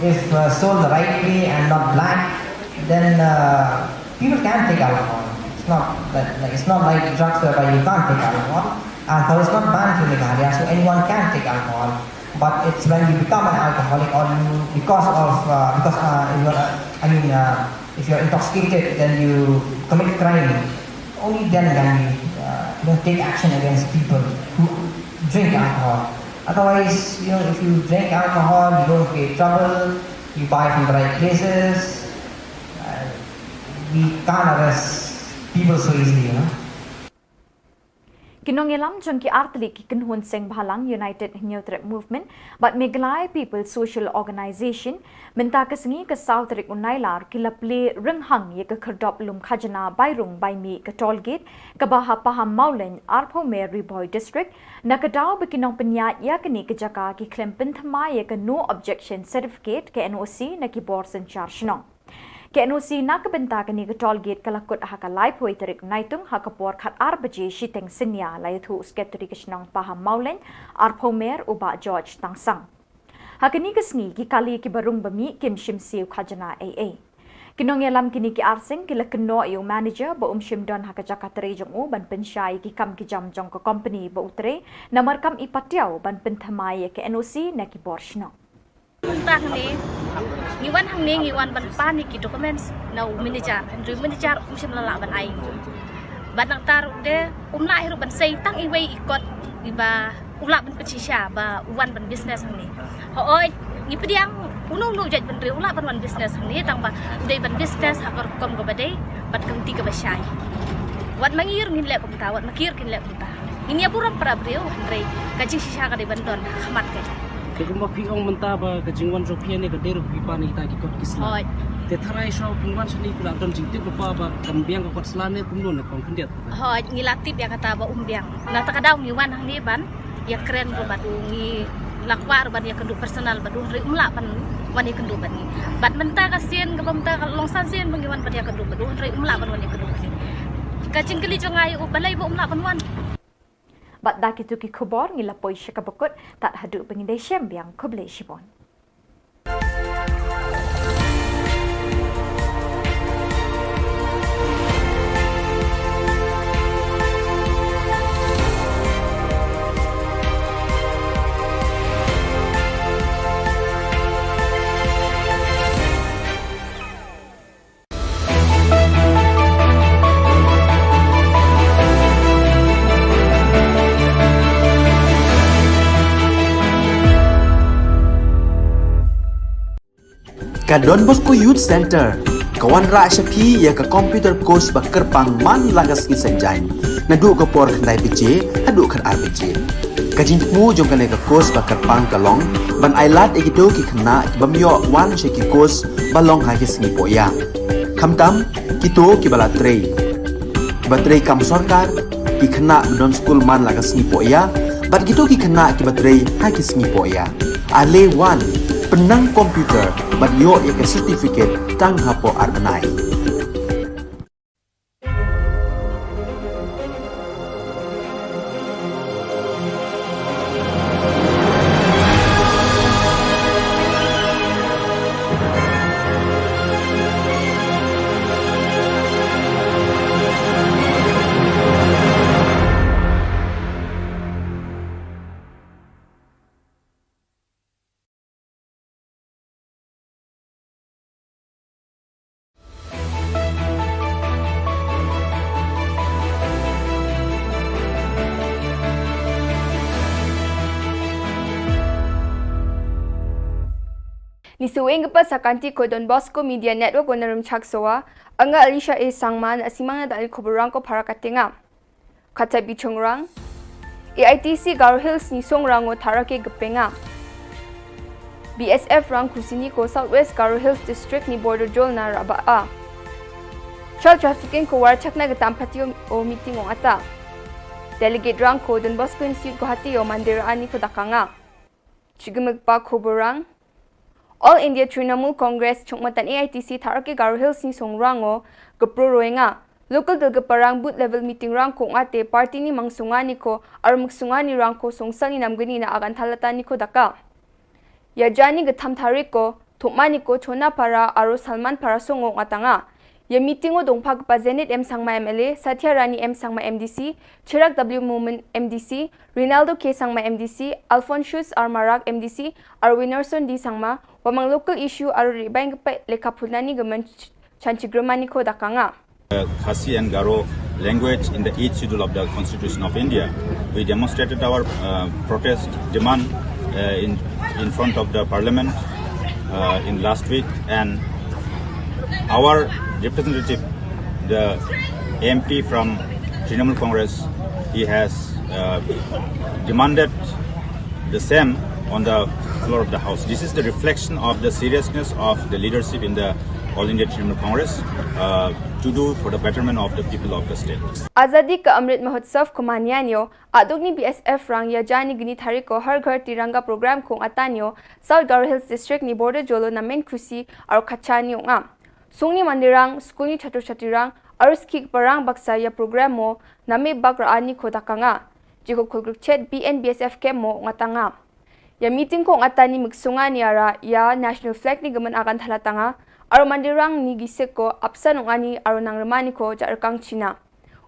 if uh, sold the right way and not black, then uh, people can take alcohol. It's not that, like, it's not like drugs whereby you can't take alcohol. Alcohol is not banned in Meghalaya, so anyone can take alcohol. But it's when you become an alcoholic or you, because of, uh, because uh, you are, uh, I mean, uh, if you're intoxicated, then you commit crime. Only then can we, uh, you know, take action against people who drink alcohol. Otherwise, you know, if you drink alcohol, you don't create trouble, you buy from the right places, uh, we can't arrest people so easily, you know. Ki nongïalam jong ki artylli ki kynhun seng bhalang United Hynñiewtrep Movement bad Meghalaya People Social Organization mynta ka sngi ka saw tarik u Nailar ki la plie rynghang ïa ka khyrdop lum khajna bai rung bai mih ka toll gate kaba ha Pahammawlein, Arphew Mer, Ri Bhoi District, na ka daw ba ki nongpynïaid ïa kane ka jaka ki khlem pynthymmai ïa ka No Objection Certificate, ka N O C, na ki bor synshar shnong. Ka N O C na ka bynta kane ka toll gate ka la kut ha ka laiphew tarik Naitung ha ka por khatar baje shiteng synñia, la ïathuh u Secretary ka shnong Pahammawlein, Arphew Mer, u Bah George Tangsang. Ha kane ka sngi ki kali kiba rung ba mih kim shim siew khajna ei ei. Ki nongïalam kine ki arseng ki la kynnoh ïa u manager ba um shym don ha ka jaka trei jong u ban pynshai ïa ki kam ki jam jong ka company ba u trei, namar kam i patiaw ban pynthymmai ïa ka N O C na ki bor shnong. Mynta hangne, ngi wan hangne ngi wan ban pan ïa ki documents na u manager, hynrei u manager um shym la lah ban ai. Bad nangta ruh de um lah hi ruh ban sei tang iwei i kot iba u lah ban pynshisha ba u wan ban business hangne. Hooid, ngi pdiang uno uno u jait bynriew u lah ban wan business hangne tang ba u dei ban business ha ka rukom kaba dei bad ka lynti kaba shai. Wat ma ngi ruh ngin leh kumta, wat ma ki ruh kin leh kumta. Ngin ïa burom para briew, hynrei ka jingshisha ka dei ban don ha khmat ka. Te kumba phi ong mynta ba ka jingwan jong phi hangne ka dei ruh phi pan ïa kita ki kot ki sla. Hooid. Te tharai shuwa phin wan shane phi la don jingtip lypa ba kan biang ka kot sla ne kumno ne kong khyndiat? Hooid, ngi la tip ïa kata ba um biang. Na kata ka daw ngi wan hangne ban ïakren ruh bad u, ngi la kwah ruh ban ïakynduh personal bad u, hynrei um lah ban wan ïakynduh bad ngi. Bad mynta ka sien kaba mynta ka long san sien ba ngi wan ban ïakynduh bad u, hynrei um lah ban wan ïakynduh bad ngi. Ka jingkylli jong nga ïa u, balei ba um lah ban wan. Bad da kito ki khubor ngi la poi sha kaba kut, tad haduh ba ngin ïashem biang, khublei shibun. Ka Don Bosco Youth Centre ka wanrah sha phi ïa ka computer course ba kyrpang man la ka sngi Saitjaiñ, naduh ka por khyndai baje haduh khatar baje. Ka jingthmu jong kane ka course ba kyrpang ka long ban ailad ïa kito ki khynnah ki bym ïoh wan sha ki course ba long ha ki sngi pohïa, khamtam kito kiba la trei, kiba trei kam sorkar, ki khynnah ba don skul man la ka sngi pohïa bad kito ki khynnah kiba trei ha ki sngi pohïa. Ale wan, pynnang computer bad ïoh ïa ka certificate tang hapoh ar bnai. Ni saweng ka pa sakanti ko Don Bosco Media Network wana rum chak sowa, anga Alicia A Sangma na asimang na dali khubur rang ko para katenga. Kata bichung rang, A I T C Garo Hills ni song rang o thara ke gepenga. B S F rang kusini ko South West Garo Hills District ni border jol na raba a. Child trafficking ko war chakna getam pati o meeting ong ata. Delegate rang ko Don Bosco Institute Guwahati o mandir ani ko dakanga. Chigimik pa khubur rang. All India Trinamool Congress chungmatan A I T C thara ke Garo Hills ni song rang o gepro roenga. Local dil geparang booth level meeting rang ko ngate party ni mangsunga ni ko armuk sunga ni rang ko songsal ni namgani na agan thalata ni ko daka. Ya jani getham thari ko thumani ko chona para aro Salman para songo ngatanga. Ya meeting o dongpa gepa Zenith M Sangma M L A, Satya Rani M Sangma M D C, Chirag W Momin M D C, Rinaldo K Sangma M D C, Alphonsus R Marak M D C, ar Winnerson D Sangma, wamang local issue ar ribang gepa lekha phulnani gemen chanchigrumani ko dakanga. Uh, Khasi and Garo language in the eighth schedule of the Constitution of India. We demonstrated our uh, protest demand uh, in, in front of the parliament uh, in last week, and our representative, the M P from Trinamool Congress, he has uh, demanded the same on the floor of the house. This is the reflection of the seriousness of the leadership in the All India Trinamool Congress uh, to do for the betterment of the people of the state. Azadi ka Amrit Mahotsav ko mania nio, aduk ni B S F rang ya jani gini thari ko Har Ghar Tiranga program ko ngatanio, South Garo Hills District ni border jolo na men khusi ar khacha nio nga. Sungni mandirang, skulni chatu chatirang, arus ki parang baksa ya program mo, name bak ra ani ko dakanga. Jiko khulgruk chet B N B S F ke mo ngatanga. Ya meeting ko ngatani miksunga ni ara ya national flag ni gemen agan thalatanga, aru mandirang ni gisik ko apsa nungani aru nangremani ko ja rekang China.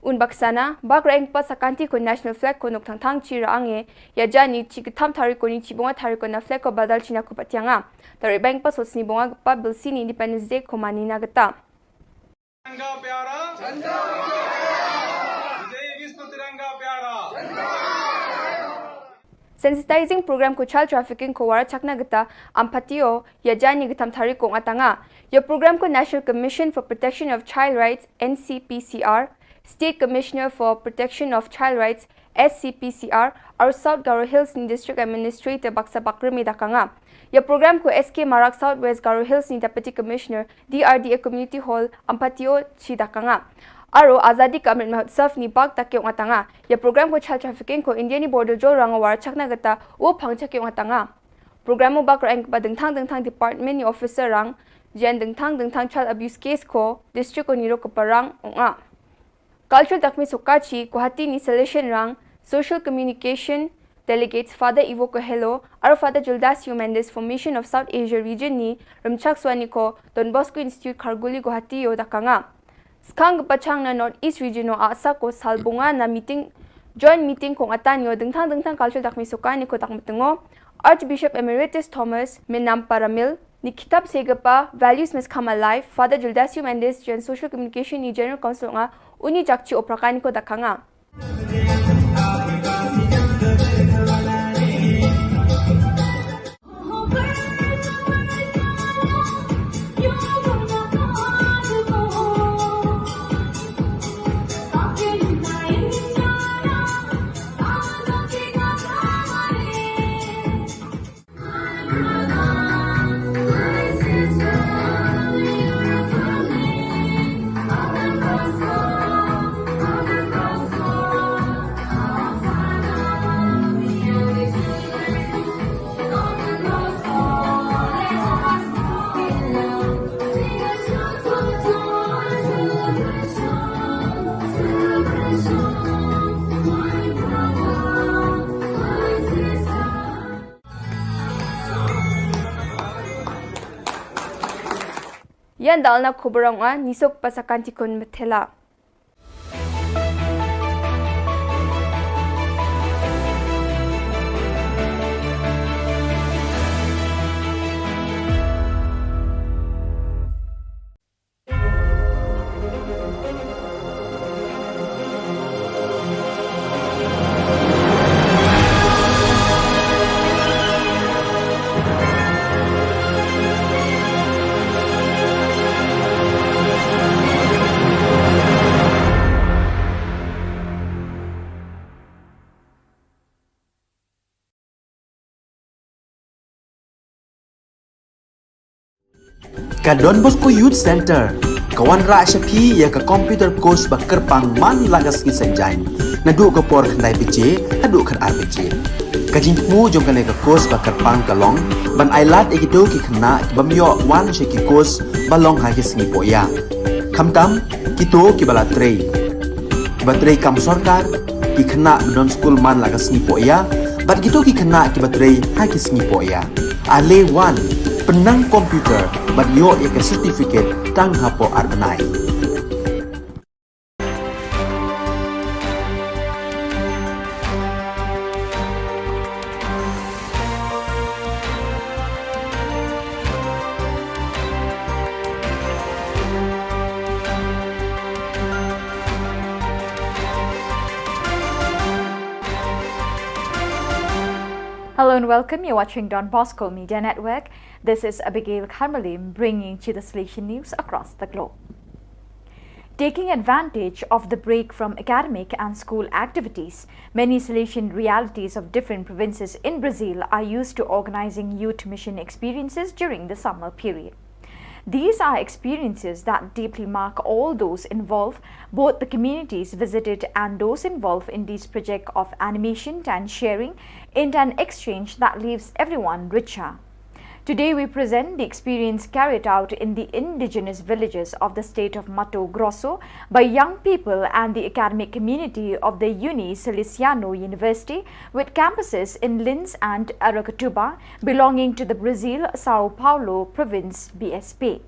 Un baksana, bak ra eng pa sakanti ko national flag ko nuk thang thang chi ra ange, ya jani chi getham thari ko ni chi bonga thari ko na flag ko badal China ko patianga. Tari bang pa sosni bonga pa bilsi ni Independence Day ko mani na geta. तिरंगा प्यारा, विजय विश्व तिरंगा प्यारा। Sensitizing program ko child trafficking ko wara chakna geta ampatio ya jani getham thari ko ngatanga. Ya program ko National Commission for Protection of Child Rights, N C P C R, State Commissioner for Protection of Child Rights, S C P C R, aru South Garo Hills ni District Administrator baksa bakremi dakanga. Ya program ko S K Marak South West Garo Hills ni Deputy Commissioner, D R D A Community Hall, ampatio chi dakanga. Aru Azadi ka Amrit Mahotsav ni bak takio ngatanga. Ya program ko child trafficking ko India ni border jol rang wara chakna geta u phang chakio ngatanga. Program u bak ra eng ba dengthang dengthang department ni officer rang, jen dengthang dengthang child abuse case ko district ko niro ko parang onga. Cultural Dakmi Sukachi, Guwahati ni Salesian Rang, Social Communication, Delegates Father Ivo Coelho, ar Father Gildas Mendes Formation of South Asia Region ni, Rimchak Swaniko, Don Bosco Institute Kharguli Guwahati yo dakanga. Skang gepachang na North East Region o asa ko salbunga na meeting, joint meeting kong atan yo dengthang dengthang cultural dakmi suka ni ko dakmetengo, Archbishop Emeritus Thomas Menam Paramil, ni kitab segapa Values Must Come Alive, Father Gildas Mendes, Gen Social Communication ni General Council nga, uni jakchi opraka ni ko dakanga. Yan dalna khubur ong a nisok pasakan tikun methela. Ka Don Bosco Youth Centre ka wanrah sha phi ïa ka computer course ba kyrpang man la ka sngi Saitjaiñ, naduh ka por khyndai baje haduh khatar baje. Ka jingthmu jong kane ka course ba kyrpang ka long ban ailad ïa kito ki khynnah ki bym ïoh wan sha ki course ba long ha ki sngi pohïa, khamtam kito kiba la trei, kiba trei kam sorkar, ki khynnah ba don skul man la ka sngi pohïa, bad kito ki khynnah kiba trei ha ki sngi pohïa. Ale wan, pynnang computer bad ïoh ïa ka certificate tang hapoh ar bnai. Hello and welcome. You're watching Don Bosco Media Network. This is Abigail Kharmalim bringing to the Salesian news across the globe. Taking advantage of the break from academic and school activities, many Salesian realities of different provinces in Brazil are used to organizing youth mission experiences during the summer period. These are experiences that deeply mark all those involved, both the communities visited and those involved in these projects of animation and sharing, in an exchange that leaves everyone richer. Today we present the experience carried out in the indigenous villages of the state of Mato Grosso by young people and the academic community of the Uni Salesiano University with campuses in Linz and Aracatuba, belonging to the Brazil São Paulo province B S P.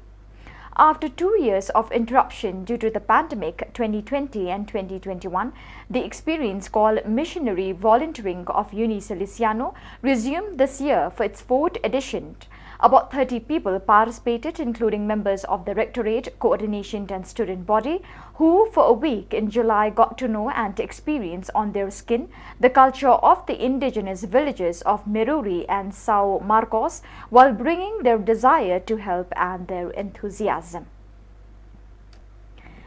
After two years of interruption due to the pandemic twenty twenty and twenty twenty-one, the experience called Missionary Volunteering of Uni Salesiano resumed this year for its fourth edition. About thirty people participated, including members of the Rectorate, Coordination and Student Body, who for a week in July got to know and experience on their skin the culture of the indigenous villages of Meruri and São Marcos, while bringing their desire to help and their enthusiasm.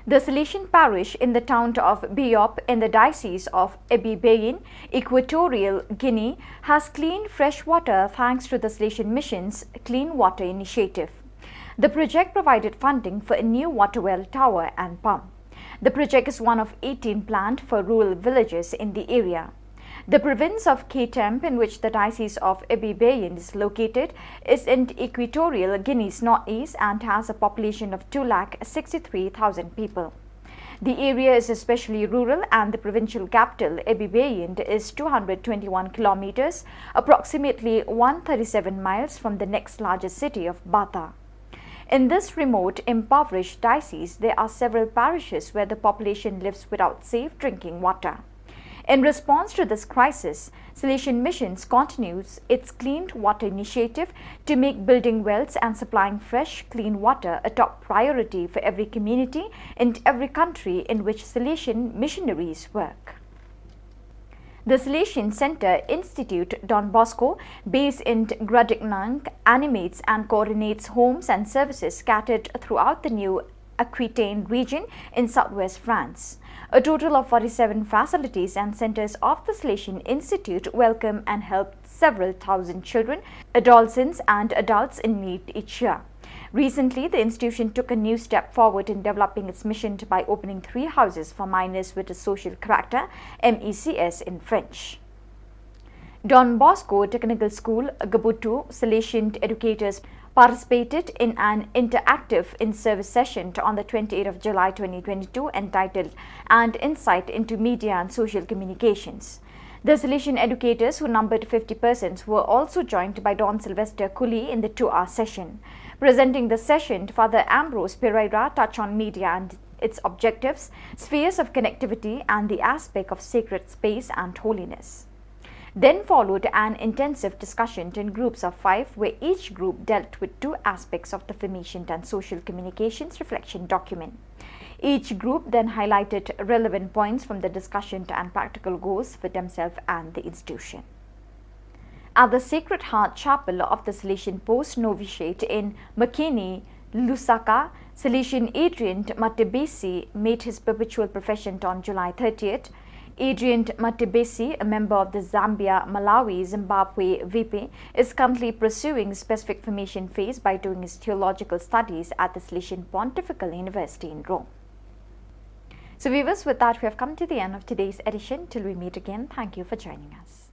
The Salesian parish in the town of Biop in the diocese of Ebibeyin, Equatorial Guinea, has clean fresh water thanks to the Salesian Mission's Clean Water Initiative. The project provided funding for a new water well, tower and pump. The project is one of eighteen planned for rural villages in the area. The province of Ketemp, in which the diocese of Ebibeyin is located, is in Equatorial Guinea's northeast and has a population of two lakh sixty-three thousand people. The area is especially rural, and the provincial capital, Ebibeyin, is two hundred twenty-one kilometers, approximately one thirty-seven miles, from the next largest city of Bata. In this remote, impoverished diocese, there are several parishes where the population lives without safe drinking water. In response to this crisis, Salesian Missions continues its Clean Water Initiative to make building wells and supplying fresh, clean water a top priority for every community in every country in which Salesian missionaries work. The Salesian Center Institute Don Bosco, based in Gradignank, animates and coordinates homes and services scattered throughout the new Aquitaine region in southwest France. A total of forty-seven facilities and centers of the Salesian Institute welcome and help several thousand children, adolescents, and adults in need each year. Recently, the institution took a new step forward in developing its mission by opening three houses for minors with a social character, M E C S in French. Don Bosco Technical School, Gabutu, Salesian educators participated in an interactive in-service session on the twenty-eighth of July twenty twenty-two entitled An Insight into Media and Social Communications. The Salesian educators, who numbered fifty persons, were also joined by Don Sylvester Cooley in the two-hour session. Presenting the session, Father Ambrose Pereira touched on media and its objectives, spheres of connectivity, and the aspect of sacred space and holiness. Then followed an intensive discussion in groups of five, where each group dealt with two aspects of the Formation and Social Communications reflection document. Each group then highlighted relevant points from the discussion and practical goals for themselves and the institution. At the Sacred Heart Chapel of the Salesian Post Novitiate in Makeni, Lusaka, Salesian Adrian Matebesi made his perpetual profession on July thirtieth. Adrian Matebesi, a member of the Zambia, Malawi, Zimbabwe, VP, is currently pursuing specific formation phase by doing his theological studies at the Salesian Pontifical University in Rome. So viewers, with that, we have come to the end of today's edition. Till we meet again, thank you for joining us.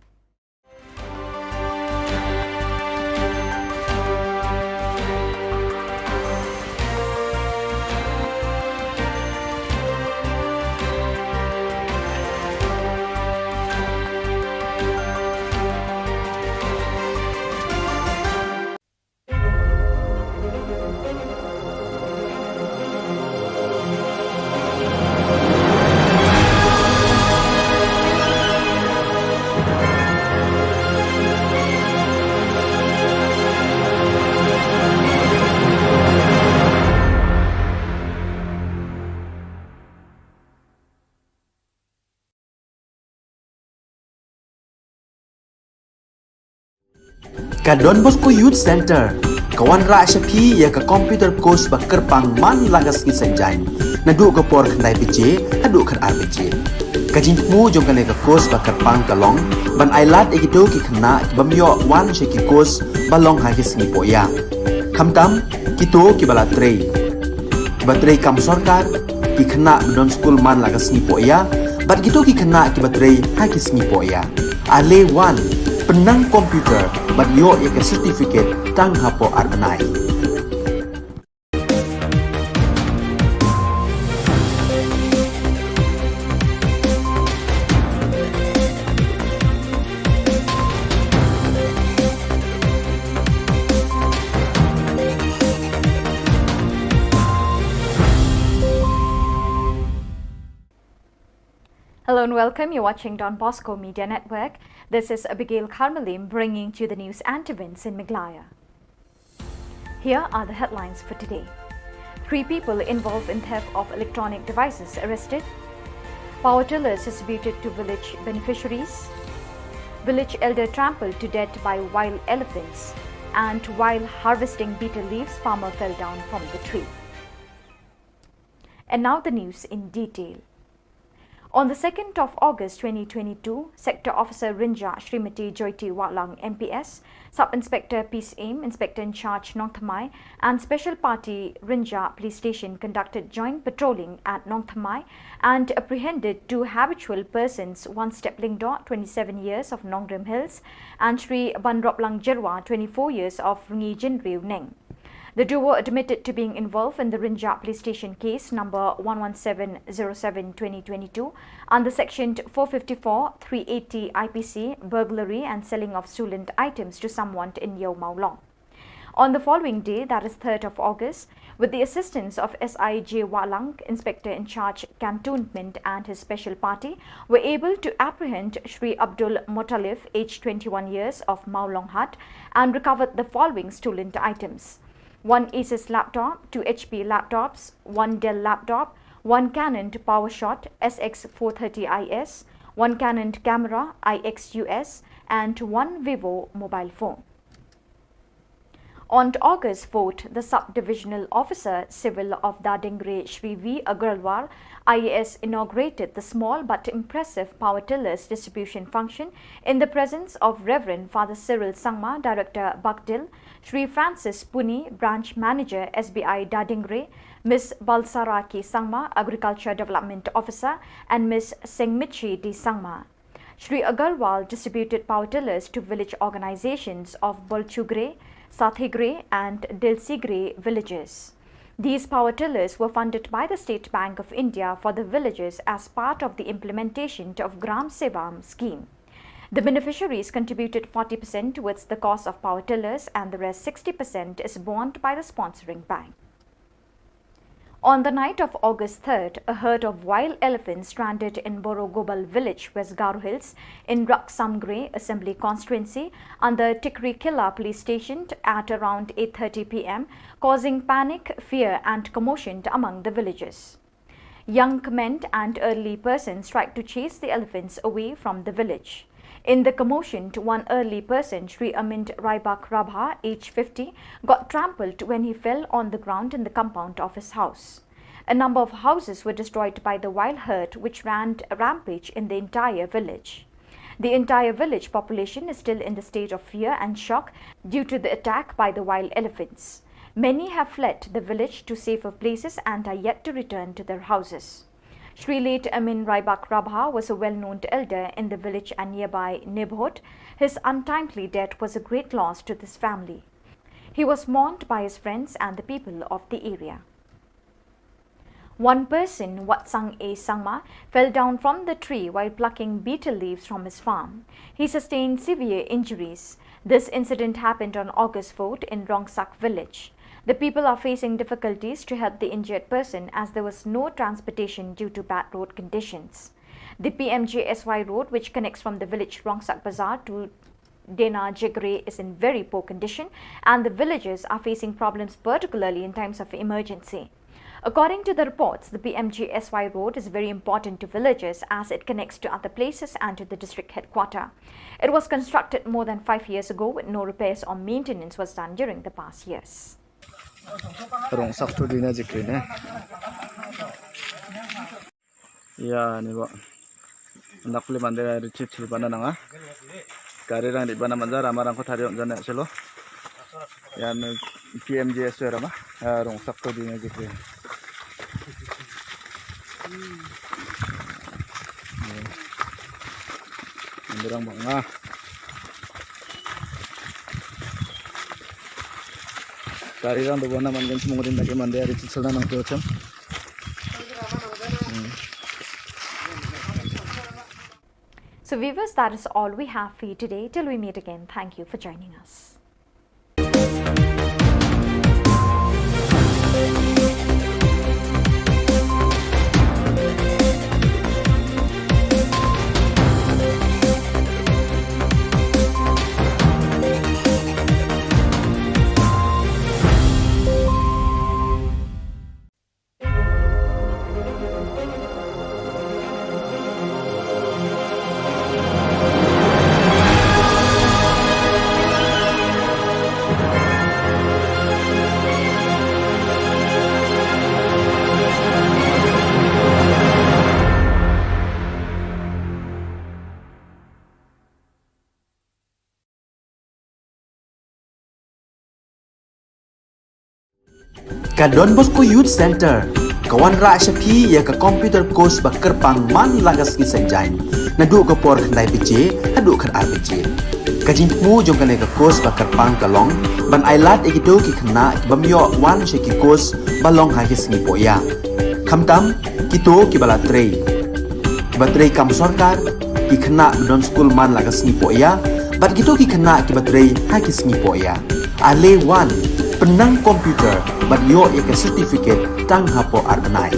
Ka Don Bosco Youth Centre ka wanrah sha phi ïa ka computer course ba kyrpang man la ka sngi Saitjaiñ, naduh ka por khyndai baje haduh khatar baje. Ka jingthmu jong kane ka course ba kyrpang ka long ban ailad ïa kito ki khynnah ki bym ïoh wan sha ki course ba long ha ki sngi pohïa, khamtam kito kiba la trei, kiba trei kam sorkar, ki khynnah ba don skul man la ka sngi pohïa, bad kito ki khynnah kiba trei ha ki sngi pohïa. Ale wan, pynnang computer bad ïoh ïa ka certificate tang hapoh ar bnai. Hello and welcome. You're watching Don Bosco Media Network. This is Abigail Karmalim bringing to you the news and events in Meghalaya. Here are the headlines for today. Three people involved in theft of electronic devices arrested. Power tillers distributed to village beneficiaries. Village elder trampled to death by wild elephants. And while harvesting betel leaves, farmer fell down from the tree. And now the news in detail. On the second of August twenty twenty-two, Sector Officer Rynjah Shrimati Joyty Wahlang M P S, Sub Inspector Peace Aim, Inspector in Charge Nongthymmai, and Special Party Rynjah Police Station conducted joint patrolling at Nongthymmai and apprehended two habitual persons, one Step Lyngdoh, twenty-seven years, of Nongrim Hills, and Shri Banroplang Jyrwa, twenty-four years, of Rngijynriew Neng. The duo admitted to being involved in the Rynjah Police Station case number one one seven zero seven twenty twenty-two under section four fifty-four, three eighty I P C, burglary and selling of stolen items to someone in Iew Mawlong. On the following day, that is third of August, with the assistance of S I J Wahlang, Inspector in Charge Cantonment, and his special party, were able to apprehend Shri Abdul Muttalib, aged twenty-one years, of Mawlong Hatt, and recovered the following stolen items: one Asus laptop, two H P laptops, one Dell laptop, one Canon PowerShot S X four thirty I S, one Canon camera I X U S, and one Vivo mobile phone. On August fourth, the Sub-Divisional Officer Civil of Dadingre, Shri V Agarwal, I A S, inaugurated the small but impressive power tillers distribution function in the presence of Reverend Father Cyril Sangma, Director Bakdil, Shri Francis Puni, Branch Manager S B I Dadingre, Miss Balsara K Sangma, Agriculture Development Officer, and Miss Sengmichi D Sangma. Shri Agarwal distributed power tillers to village organizations of Bolchugre, Sathigre and Dilsigre villages. These power tillers were funded by the State Bank of India for the villages as part of the implementation of Gram Sevam scheme. The beneficiaries contributed forty percent towards the cost of power tillers and the rest sixty percent is borne by the sponsoring bank. On the night of August third, a herd of wild elephants stranded in Borogobal village, West Garo Hills, in Raksamgre Assembly Constituency, under Tikrikilla Police Station at around eight thirty P M, causing panic, fear, and commotion among the villagers. Young men and elderly persons tried to chase the elephants away from the village. In the commotion, one elderly person, Shri Amind Raibak Rabha, age fifty, got trampled when he fell on the ground in the compound of his house. A number of houses were destroyed by the wild herd, which ran rampage in the entire village. The entire village population is still in the state of fear and shock due to the attack by the wild elephants. Many have fled the village to safer places and are yet to return to their houses. Shri Late Amin Raibak Rabha was a well-known elder in the village and nearby neighborhood. His untimely death was a great loss to this family. He was mourned by his friends and the people of the area. One person, Watsang A Sangma, fell down from the tree while plucking betel leaves from his farm. He sustained severe injuries. This incident happened on August fourth in Rongsak village. The people are facing difficulties to help the injured person as there was no transportation due to bad road conditions. The P M G S Y road, which connects from the village Rongsak Bazar to Dena Jegre, is in very poor condition, and the villagers are facing problems, particularly in times of emergency. According to the reports, the P M G S Y road is very important to villagers as it connects to other places and to the district headquarter. It was constructed more than five years ago with no repairs or maintenance was done during the past years. Rongsak to Dena Jegre ne. Ïa, ni ba. Ndak pli mande ri chit chit bana nanga. Gari rang di bana manja rama rang ko thari on jana chelo. Ïa, ni P M G S Y rama. Ïa, Rongsak to Dena Jegre. Mande rang bang ah. Gari rang do bana man gen semung rin lagi mande ri chit chelo nang to chem. So viewers, that is all we have for you today. Till we meet again, thank you for joining us. Ka Don Bosco Youth Centre ka wanrah sha phi ïa ka computer course ba kyrpang man la ka sngi Saitjaiñ, naduh ka por khyndai baje haduh khatar baje. Ka jingthmu jong kane ka course ba kyrpang ka long ban ailad ïa kito ki khynnah ki bym ïoh wan sha ki course ba long ha ki sngi pohïa. Khamtam kito kiba la trei, kiba trei kam sorkar, ki khynnah ba don skul man la ka sngi pohïa, bad kito ki khynnah kiba trei ha ki sngi pohïa. Ale wan, pynnang computer bad ïoh ïa ka certificate tang hapoh ar bnai.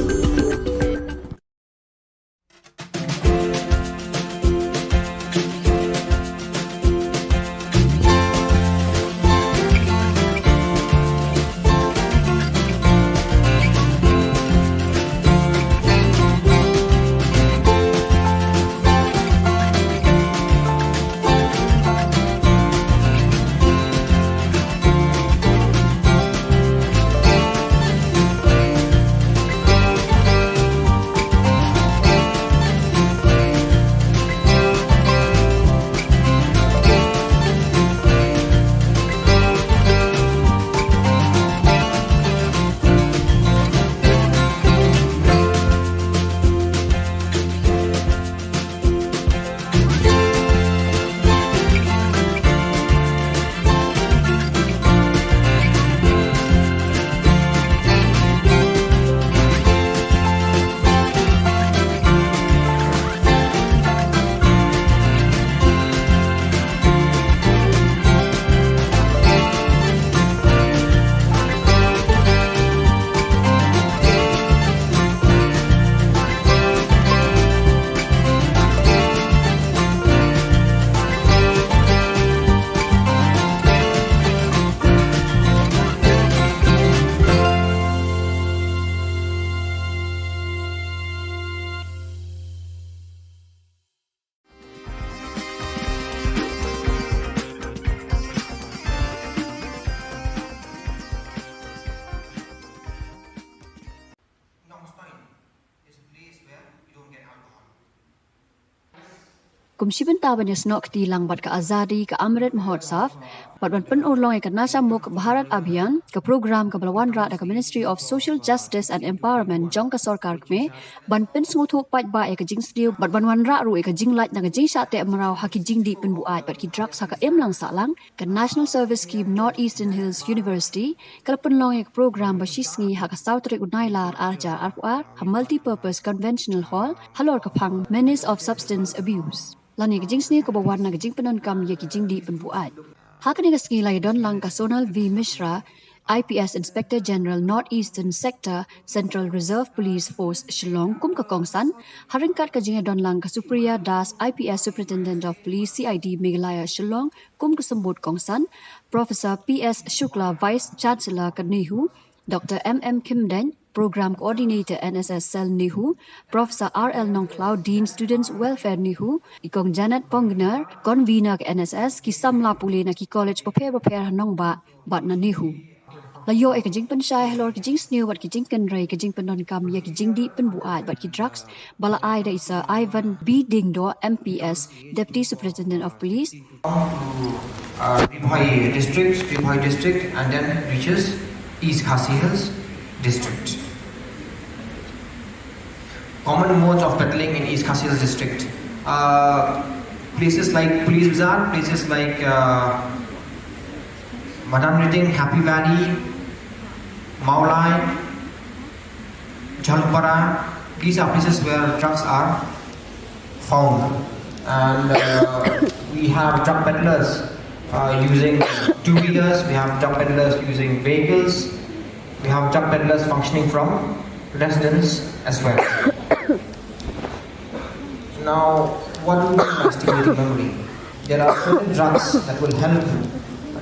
Shi bynta ban ïasnoh kti lang bad ka Azadi ka Amrit Mahotsav bad ban pynurlong ïa ka Nasha Mukt Bharat Abhiyan, ka program kaba la wanrah da ka Ministry of Social Justice and Empowerment jong ka sorkar kmie, ban pynsngewthuh paidbah ïa ka jingsniew bad ban wanrah ruh ïa ka jinglait na ka jingshah teh mraw ha ki jingdih pynbuaid bad ki drugs ha ka imlang sahlang, ka National Service Scheme North Eastern Hills University ka la pynlong ïa ka program ba shisngi ha ka saw tarik u Nailar ar hajar arphew ar ha Multipurpose Conventional Hall halor ka phang Menace of Substance Abuse. Lane ka jingsniew kaba wan na ka jingpyndonkam ïa ki jingdih pynbuaid. Ha kane ka sngi la ïadon lang ka Sonal V Mishra, I P S Inspector General North Eastern Sector, Central Reserve Police Force Shillong kum ka kongsan, ha ryngkat ka jingïadon lang ka Supriya Das, I P S Superintendent of Police C I D Meghalaya Shillong kum ka symbud kongsan, Professor P S Shukla, Vice Chancellor ka NEHU, Doctor M M Khymdeiñ, Program Coordinator N S S Cell NEHU, Professor R L Nongkhlaw, Dean Students Welfare NEHU, i Kong Janet Pongnar, Convener ka N S S, ki samla pule na ki college bapher bapher ha nongbah bad na NEHU. La ïoh ïa ka jingpynshai halor ki jingsniew bad ki jingkynrei ka jingpyndonkam ïa ki jingdih pynbuaid bad ki drugs ba la ai da i Sir Ivan B Diengdoh, M P S, Deputy Superintendent of Police. Uh, Ri Bhoi district, Ri Bhoi district, and then reaches East Khasi Hills district. Common modes of peddling in East Khasi Hills district. Uh, places like Police Bazar, places like uh, Madan Riting, Happy Valley, Mawlai, Jhalpara, these are places where drugs are found. And uh, we have drug peddlers uh, using two wheelers, we have drug peddlers using vehicles, we have drug peddlers functioning from residents as well. Now, what do we mean by stimulating memory? There are certain drugs that will help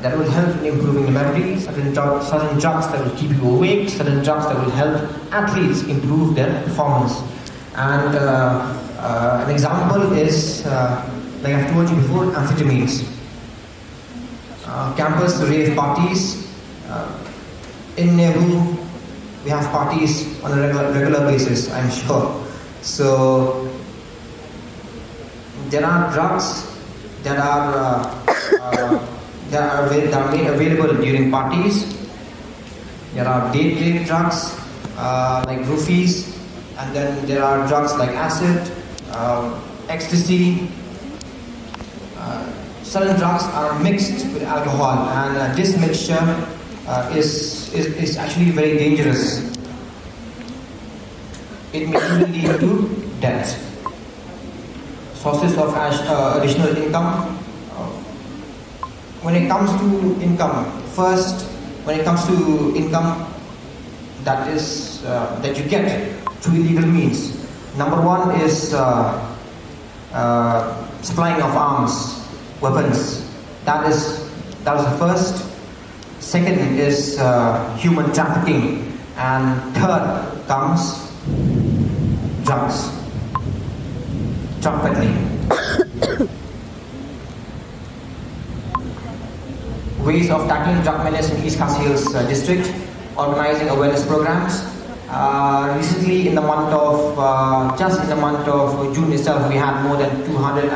that will help in improving the memory, certain, dru- certain drugs that will keep you awake, certain drugs that will help athletes improve their performance. And uh, uh, an example is, uh, like I've told you before, amphetamines. Uh, campus rave parties. Uh, in NEHU, we have parties on a regular, regular basis, I'm sure. So there are drugs that are uh, uh, that are, avail- that are made available during parties. There are date rape drugs uh, like roofies, and then there are drugs like acid, um, ecstasy. Uh, certain drugs are mixed with alcohol, and uh, this mixture uh, is, is is actually very dangerous. It may even lead to death. Sources of ash- uh, additional income. Uh, when it comes to income, first, when it comes to income that is uh, that you get through illegal means, number one is uh, uh, supplying of arms, weapons. That is that is the first. Second is uh, human trafficking, and third comes drugs, drug peddling. Ways of tackling drug menace in East Khasi Hills uh, district, organizing awareness programs. Uh, recently, in the month of uh, just in the month of June itself, we had more than two hundred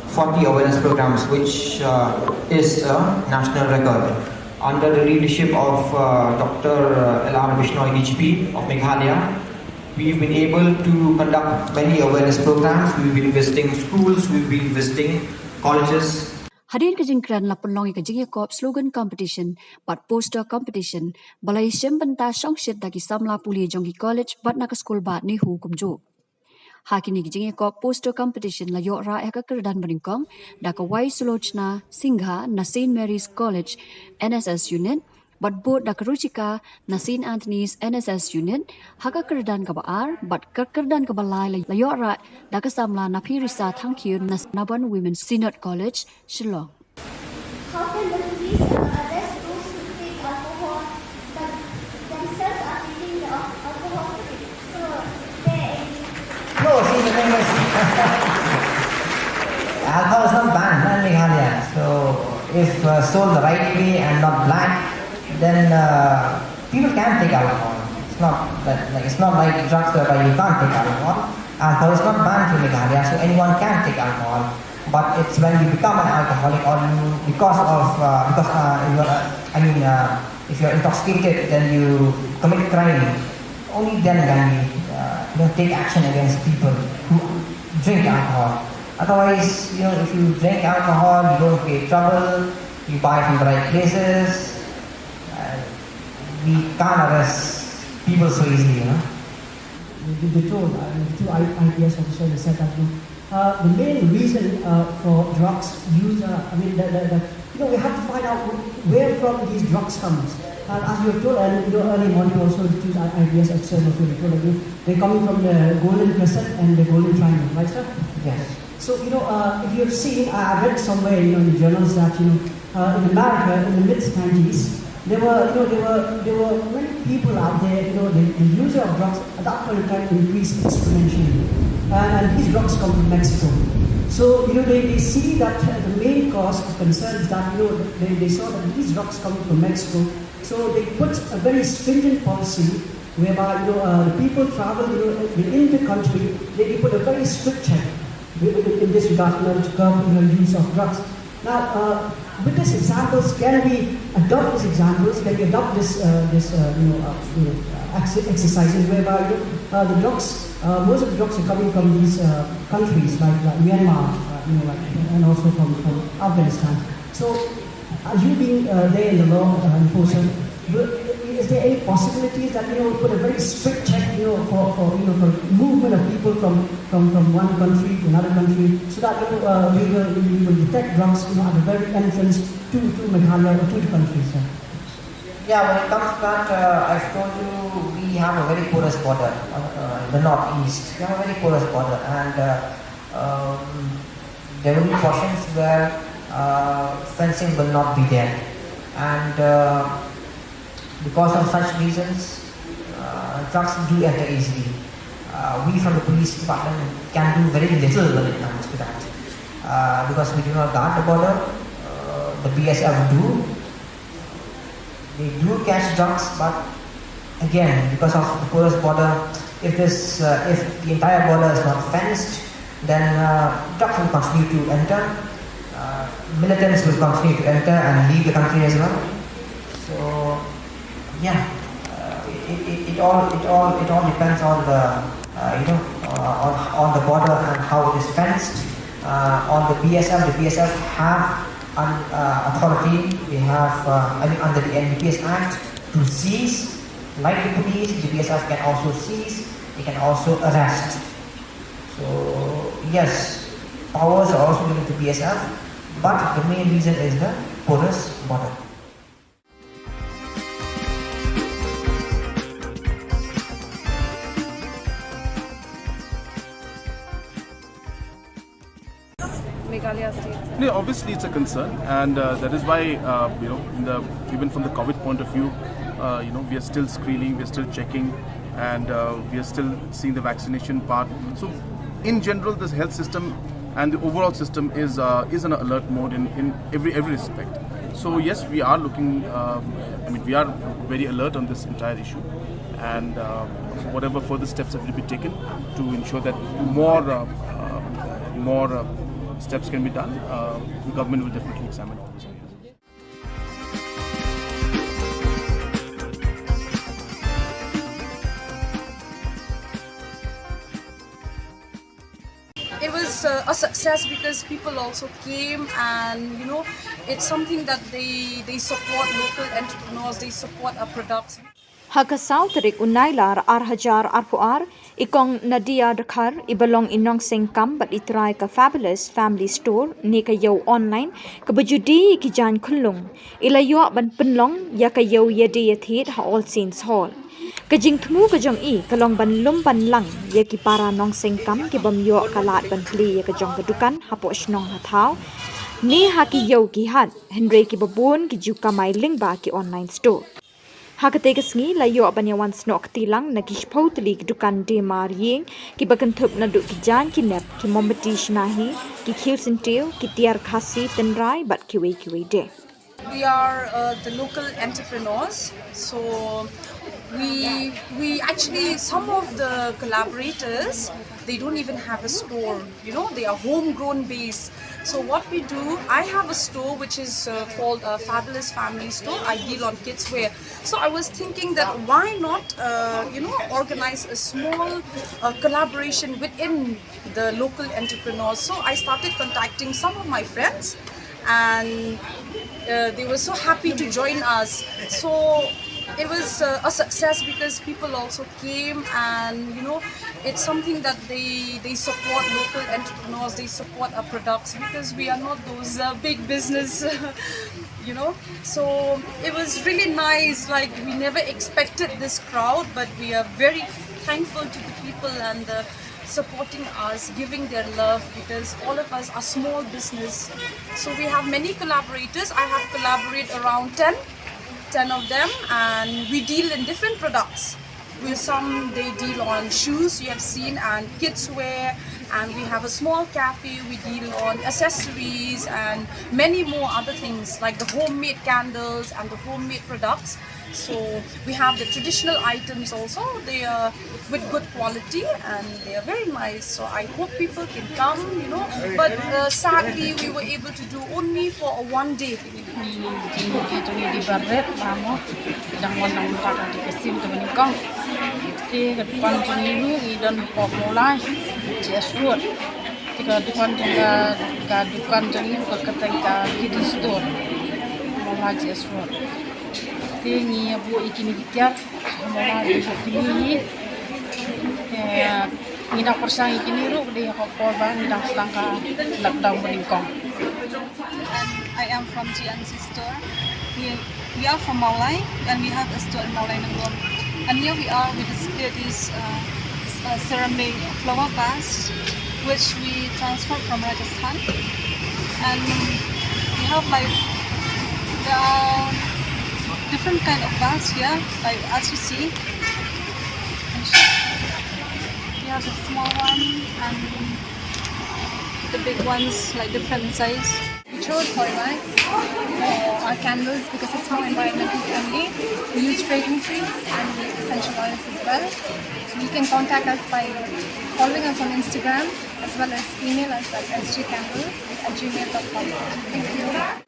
forty awareness programs, which uh, is a national record. Under the leadership of uh, Doctor L R Bishnoi, D G P of Meghalaya, we've been able to conduct many awareness programs. We've been visiting schools, we've been visiting colleges. Hadien ka jingkren la pynlong ïa ka jingïakop slogan competition bad poster competition ba la ïashim bynta shongshit da ki samla pule jong ki college bad na ka skul bah NEHU kumjuh. Ha kine ki jingïakop poster competition la ïoh rah ïa ka kyrdan banyngkong da ka Y Sulochna Singha na Saint Mary's College N S S Unit bad bud da ka Ruchika na Saint Anthony's N S S Unit. Ha ka kyrdan kaba ar bad ka kyrdan kaba lai la ïoh rah da ka samla Napirisa Thangkhiew na Nabon Women's Synod College, Shillong. How can the police uh, arrest those who take alcohol but themselves are taking the al- alcohol free? So, there is No, see, the thing is, alcohol is not banned in Meghalaya. So, if uh, sold the right way and not black, then uh, people can take alcohol. It's not that, like, it's not like drugs whereby you can't take alcohol. Alcohol is not banned in Meghalaya, so anyone can take alcohol. But it's when you become an alcoholic or you, because of, uh, because uh, you are, uh, I mean, uh, if you are intoxicated, then you commit crime. Only then can we, uh, you know, take action against people who drink alcohol. Otherwise, you know, if you drink alcohol, you don't create trouble, you buy from the right places, uh, we can't arrest people so easily, you know. They, they told, uh, the two I- IPS officers, they said that the, uh, the main reason uh, for drugs use, uh, I mean, the, the, the, you know, we have to find out wh- where from these drugs comes. Uh, as you were told, and you know, early morning also, the two I- IPS officers also, they told that, you know, they're coming from the Golden Crescent and the Golden Triangle, right, sir? Yes. So, you know, uh, if you have seen, I I read somewhere, you know, in the journals that, you know, uh, in America, in the mid nineties, there were, you know, there were, there were many people out there, you know, the, the user of drugs at that point in time increased exponentially. And, and these drugs come from Mexico. So, you know, they, they see that uh, the main cause of concern is that, you know, they, they saw that these drugs come from Mexico. So they put a very stringent policy whereby, you know, uh, the people travel, you know, in the country, they, they put a very strict check in this regard in order to curb, you know, use of drugs. Now, uh, with these examples, can we adopt these examples? Can we adopt this, uh, this, uh, you know, uh, you know, uh, ex- exercises whereby, you know, uh, the drugs, uh, most of the drugs are coming from these uh, countries like, like Myanmar, uh, you know, like, and also from, from Afghanistan. So, uh, you being uh, there in the law uh, enforcer, will- is there any possibilities that, you know, put a very strict check, you know, for, for you know, for movement of people from from, from one country to another country, so that, you know, uh, we will we will detect drugs, you know, at the very entrance to to Meghalaya or to the country, sir? Yeah, when it comes to that, uh, I've told you we have a very porous border, uh, uh, the northeast. We have a very porous border, and uh, um, there will be portions where uh, fencing will not be there, and uh, because of such reasons, uh, drugs do enter easily. Uh, we from the police department can do very little when it comes to that, uh, because we do not guard the border. Uh, the B S F do. They do catch drugs, but again, because of the porous border, if this, uh, if the entire border is not fenced, then uh, drugs will continue to enter. Uh, militants will continue to enter and leave the country as well. So, yeah, uh, it, it, it all it all it all depends on the uh, you know uh, on, on the border and how it is fenced. Uh, on the B S F, the B S F have an uh, authority. They have uh, I mean, under the N D P S Act to seize. Like the police, the B S F can also seize. They can also arrest. So yes, powers are also given to B S F, but the main reason is the porous border. Meghalaya state. No, obviously it's a concern, and uh, that is why uh, you know, in the even from the COVID point of view, uh, you know, we are still screening, we are still checking, and uh, we are still seeing the vaccination part. So, in general, this health system and the overall system is uh, is in an alert mode in, in every every respect. So yes, we are looking. Um, I mean, we are very alert on this entire issue, and uh, whatever further steps have to be taken to ensure that more uh, uh, more uh, steps can be done, uh, the government will definitely examine all those areas. It was uh, a success because people also came, and you know, it's something that they they support local entrepreneurs, they support our products. Ha ka saw tarik u Nailar ar hajar arphew ar, i kong Nadia Dkhar, i ba long i nongseng kam bad i trai ka Fabulous Family Store ne ka ïew online kaba ju die ïa ki jaiñ khunlung, i la ïoh ban pynlong ïa ka ïew ïadie ïathied ha All Saints Hall. Ka jingthmu ka jong i ka long ban lum ban lang ïa ki para nongseng kam ki bym ïoh ka lad ban plie ïa ka jong ka dukan hapoh shnong ha thaw ne ha ki ïew ki hat, hynrei kiba bun ki ju kamai lyngba ki online store. Ha katei ka sngi la ïoh ban ïa wan snoh kti lang na ki shiphew tylli ki dukan die mar ïing kiba kynthup naduh ki jaiñ ki nep, ki mombati shnahi, ki khiew syntiew, ki tiar khasi tynrai bad kiwei kiwei de. We are uh, the local entrepreneurs, so we we actually, some of the collaborators They don't even have a store, you know, they are homegrown base. So what we do, I have a store which is uh, called a Fabulous Family Store. I deal on kids wear. So I was thinking that why not, uh, you know, organize a small uh, collaboration within the local entrepreneurs. So I started contacting some of my friends, and uh, they were so happy to join us. So it was uh, a success because people also came, and you know, it's something that they they support local entrepreneurs, they support our products, because we are not those uh, big business. You know, so it was really nice. Like, we never expected this crowd, but we are very thankful to the people and the supporting us, giving their love, because all of us are small business. So we have many collaborators. I have collaborated around ten, ten of them, and we deal in different products. With some, they deal on shoes, you have seen, and kids wear, and we have a small cafe. We deal on accessories and many more other things, like the homemade candles and the homemade products. So we have the traditional items also. They are with good quality and they are very nice. So I hope people can come, you know. But uh, sadly, we were able to do only for a one day. Ngi, ngi, ngi, ngi, ngi di baret, mamo. Dang wan dang tak di kesim ke menikong. Ti ke depan jong ngi lu, ngi don pok mulai, G S Road. Ti ke depan jong ka, ka depan jong ngi lu ka keteng ka Kids Store. Mulai G S Road. Ti ngi abu iki ni kiat, mulai iki ni. Eh, ngi dang persang iki ni ru, dei ko por ba ngi dang slang ka lockdown menikong. And I am from G N C store. We, we are from Mawlai and we have a store in Mawlai Nangrum. And here we are, we display these uh, s- uh, ceramic flower vase which we transfer from Rajasthan. And we have, like, there are different kind of vase here, like, as you see. We have the small one and the big ones, like, different size. We chose Solmaks for our candles because it's more environmental friendly. We use fragrances and we essential oils as well. So you can contact us by following us on Instagram as well as email us at S G candles at gmail dot com. Thank you.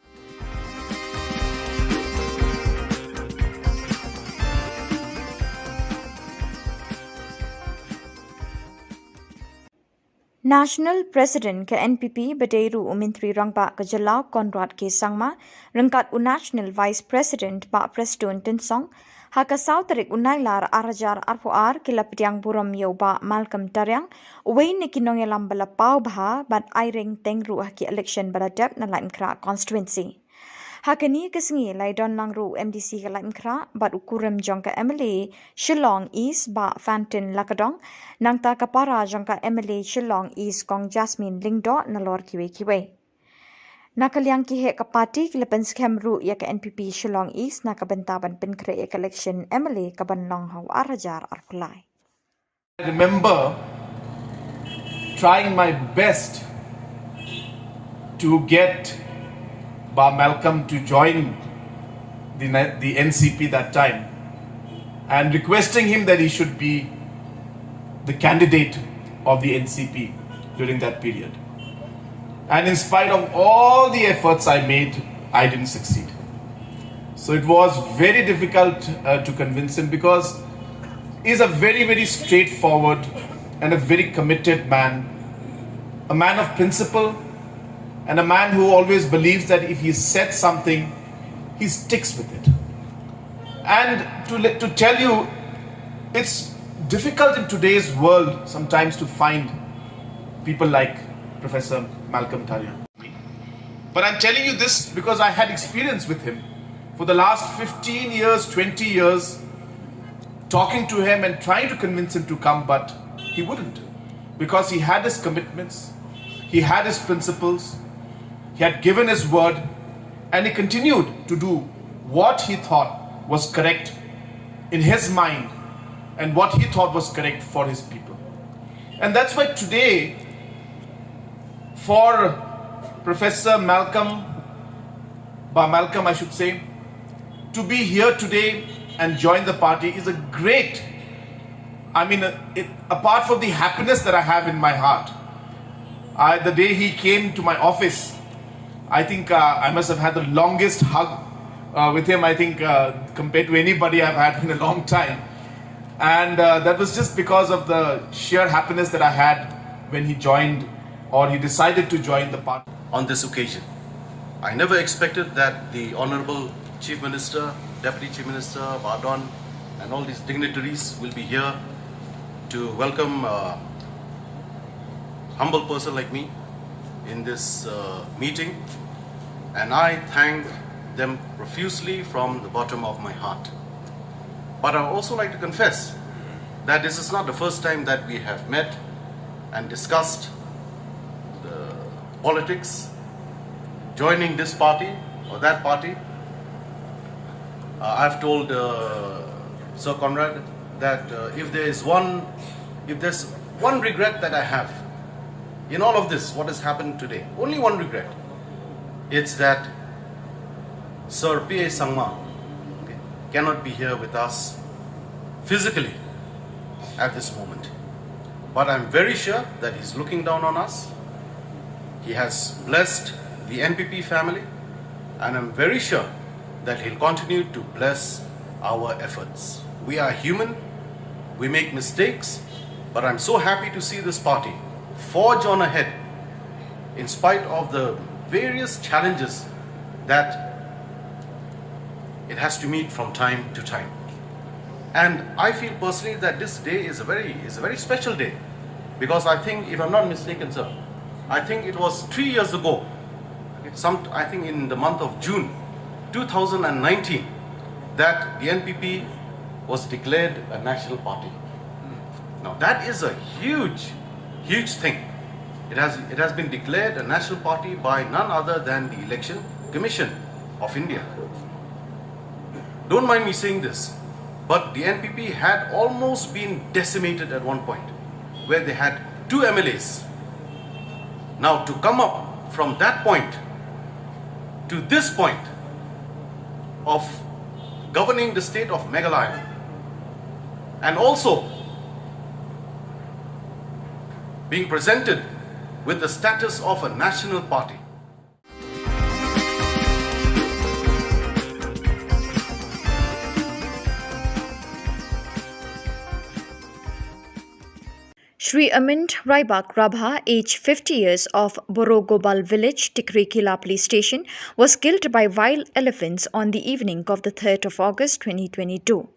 National President ka N P P ba dei ruh u Myntri Rangbah ka jylla Conrad K Sangma ryngkat u National Vice President Bah Prestone Tynsong ha ka saw tarik u Nailar ar hajar arphew ar ki la pdiang burom ïa u Bah Malcolm Tariang, uwei na ki nongïalam ba la paw bha bad ai reng teng ruh ha ki election ba la dep na Laitumkhrah constituency. Ha kane ka sngi la ïadon lang ruh u M D C ka Laitumkhrah bad u kurim jong ka M L A Shillong East Bah Fantin Lakadong, nangta ka para jong ka M L A Shillong East Kong Jasmine Lyngdoh nalor kiwei kiwei. Na ka liang ki heh ka party ki la pynskhem ruh ïa ka N P P Shillong East na ka bynta ban pynkhreh ïa ka election M L A ka ban long ha u ar hajar arphew lai. I remember trying my best to get Bah Malcolm to join the, the N C P that time and requesting him that he should be the candidate of the N C P during that period. And in spite of all the efforts I made, I didn't succeed. So it was very difficult uh, to convince him because he's a very, very straightforward and a very committed man, a man of principle, and a man who always believes that if he said something, he sticks with it. And to, le- to tell you, it's difficult in today's world sometimes to find people like Professor Malcolm Tariang. But I'm telling you this because I had experience with him for the last fifteen years, twenty years, talking to him and trying to convince him to come, but he wouldn't because he had his commitments, he had his principles, he had given his word, and he continued to do what he thought was correct in his mind and what he thought was correct for his people. And that's why today, for Professor Malcolm, Bah Malcolm, I should say, to be here today and join the party is a great I mean, uh, it, apart from the happiness that I have in my heart, I, the day he came to my office, I think uh, I must have had the longest hug uh, with him, I think, uh, compared to anybody I've had in a long time. And uh, that was just because of the sheer happiness that I had when he joined or he decided to join the party. On this occasion, I never expected that the Honorable Chief Minister, Deputy Chief Minister, Bah Don, and all these dignitaries will be here to welcome a humble person like me in this uh, meeting, and I thank them profusely from the bottom of my heart. But I also like to confess that this is not the first time that we have met and discussed the politics, joining this party or that party. Uh, I've told uh, Sir Conrad that uh, if there is one, if there's one regret that I have in all of this, what has happened today, only one regret, it's that Sir P A Sangma cannot be here with us physically at this moment. But I'm very sure that he's looking down on us. He has blessed the N P P family, and I'm very sure that he'll continue to bless our efforts. We are human, we make mistakes, but I'm so happy to see this party forge on ahead in spite of the various challenges that it has to meet from time to time. And I feel personally that this day is a very, is a very special day, because I think, if I'm not mistaken, sir, I think it was three years ago, some, I think in the month of June two thousand nineteen, that the N P P was declared a national party. Now that is a huge, huge thing. It has, it has been declared a national party by none other than the Election Commission of India. Don't mind me saying this, but the N P P had almost been decimated at one point, where they had two M L As. Now, to come up from that point to this point of governing the state of Meghalaya, and also being presented with the status of a national party. Shri Amint Raibak Rabha, age fifty years, of Borogobal village, Tikrikila police station, was killed by wild elephants on the evening of the third of August twenty twenty-two.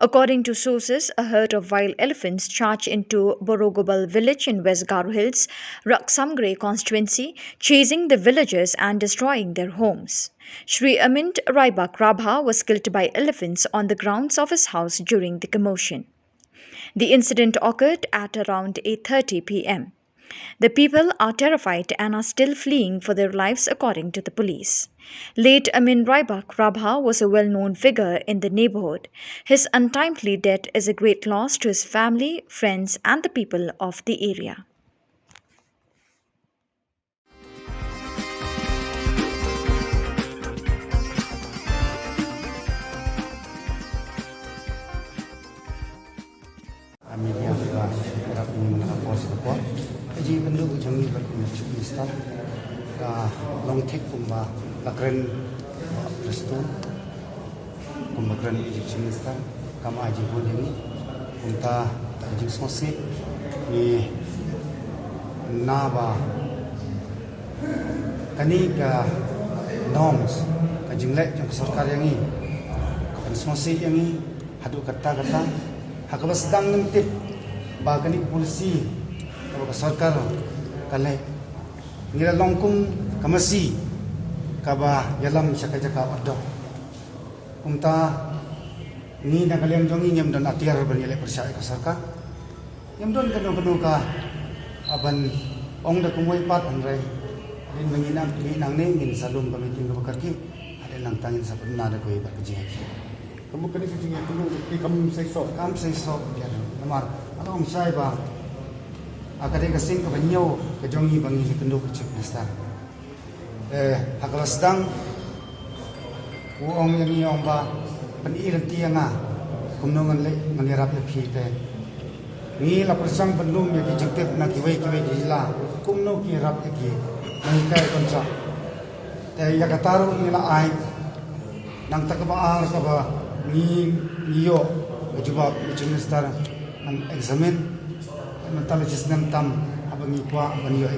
According to sources, a herd of wild elephants charged into Borogobal village in West Garo Hills, Raksamgre constituency, chasing the villagers and destroying their homes. Shri Amint Raibak Rabha was killed by elephants on the grounds of his house during the commotion. The incident occurred at around eight thirty p m. The people are terrified and are still fleeing for their lives, according to the police. Late Amin Raibak Rabha was a well-known figure in the neighborhood. His untimely death is a great loss to his family, friends, and the people of the area. Media ba rap ni na por sa por. Ka jingpynduh jong ngi bad u Chief Minister ka long thik kumba la kren Bah Prestone. Kumba kren u Chief Minister, kam ai jingbun ïa ngi. Kumta ka jingsngewsih ngi na ba kane ka norms, ka jingleh jong ka sorkar ïa ngi, ka pynsngewsih ïa ngi haduh katta katta. Ha kaba sdang ngim tip ba kane ka policy kaba ka sorkar ka leh, ngi la long kum ka masi kaba ïalam sha ka jaka wat doh. Kumta ngi na ka liang jong ngi ngim don atiar ban ïaleh pyrshah ïa ka sorkar. Ngim don kano kano ka, ah, ban ong da kumwei pat, hynrei hadien ba ngi nang, ngi nangne ngin sa lum ka meeting kaba kyrkieh. Hadien nangta ngin sa pynbna da kawei pat ka jingïakhih. Ka mut kane ka jingïakynduh ka kam seisoh. Kam seisoh, ïa, namar nga la ong shai ba, ah, ka dei ka sien kaba hynñiew ka jong ngi ba ngi ïakynduh ka Chief Minister. Eh, ha kaba sdang u ong ïa ngi, ong ba, pyni lynti ïa nga kumno ngan leh, ngan ïarap ïa phi te. Ngi la pyrshang ban lum ïa ki jingtip na kiwei kiwei ki jylla kumno ki ïarap ïa ki nonghikai contract. Te ïa kata ruh ngi la ai. Nangta kaba ar kaba ngi, ngi ïoh ka jubab na Chief Minister ban examine. Mynta la shisnem tam haba ngi kwah ban ïoh.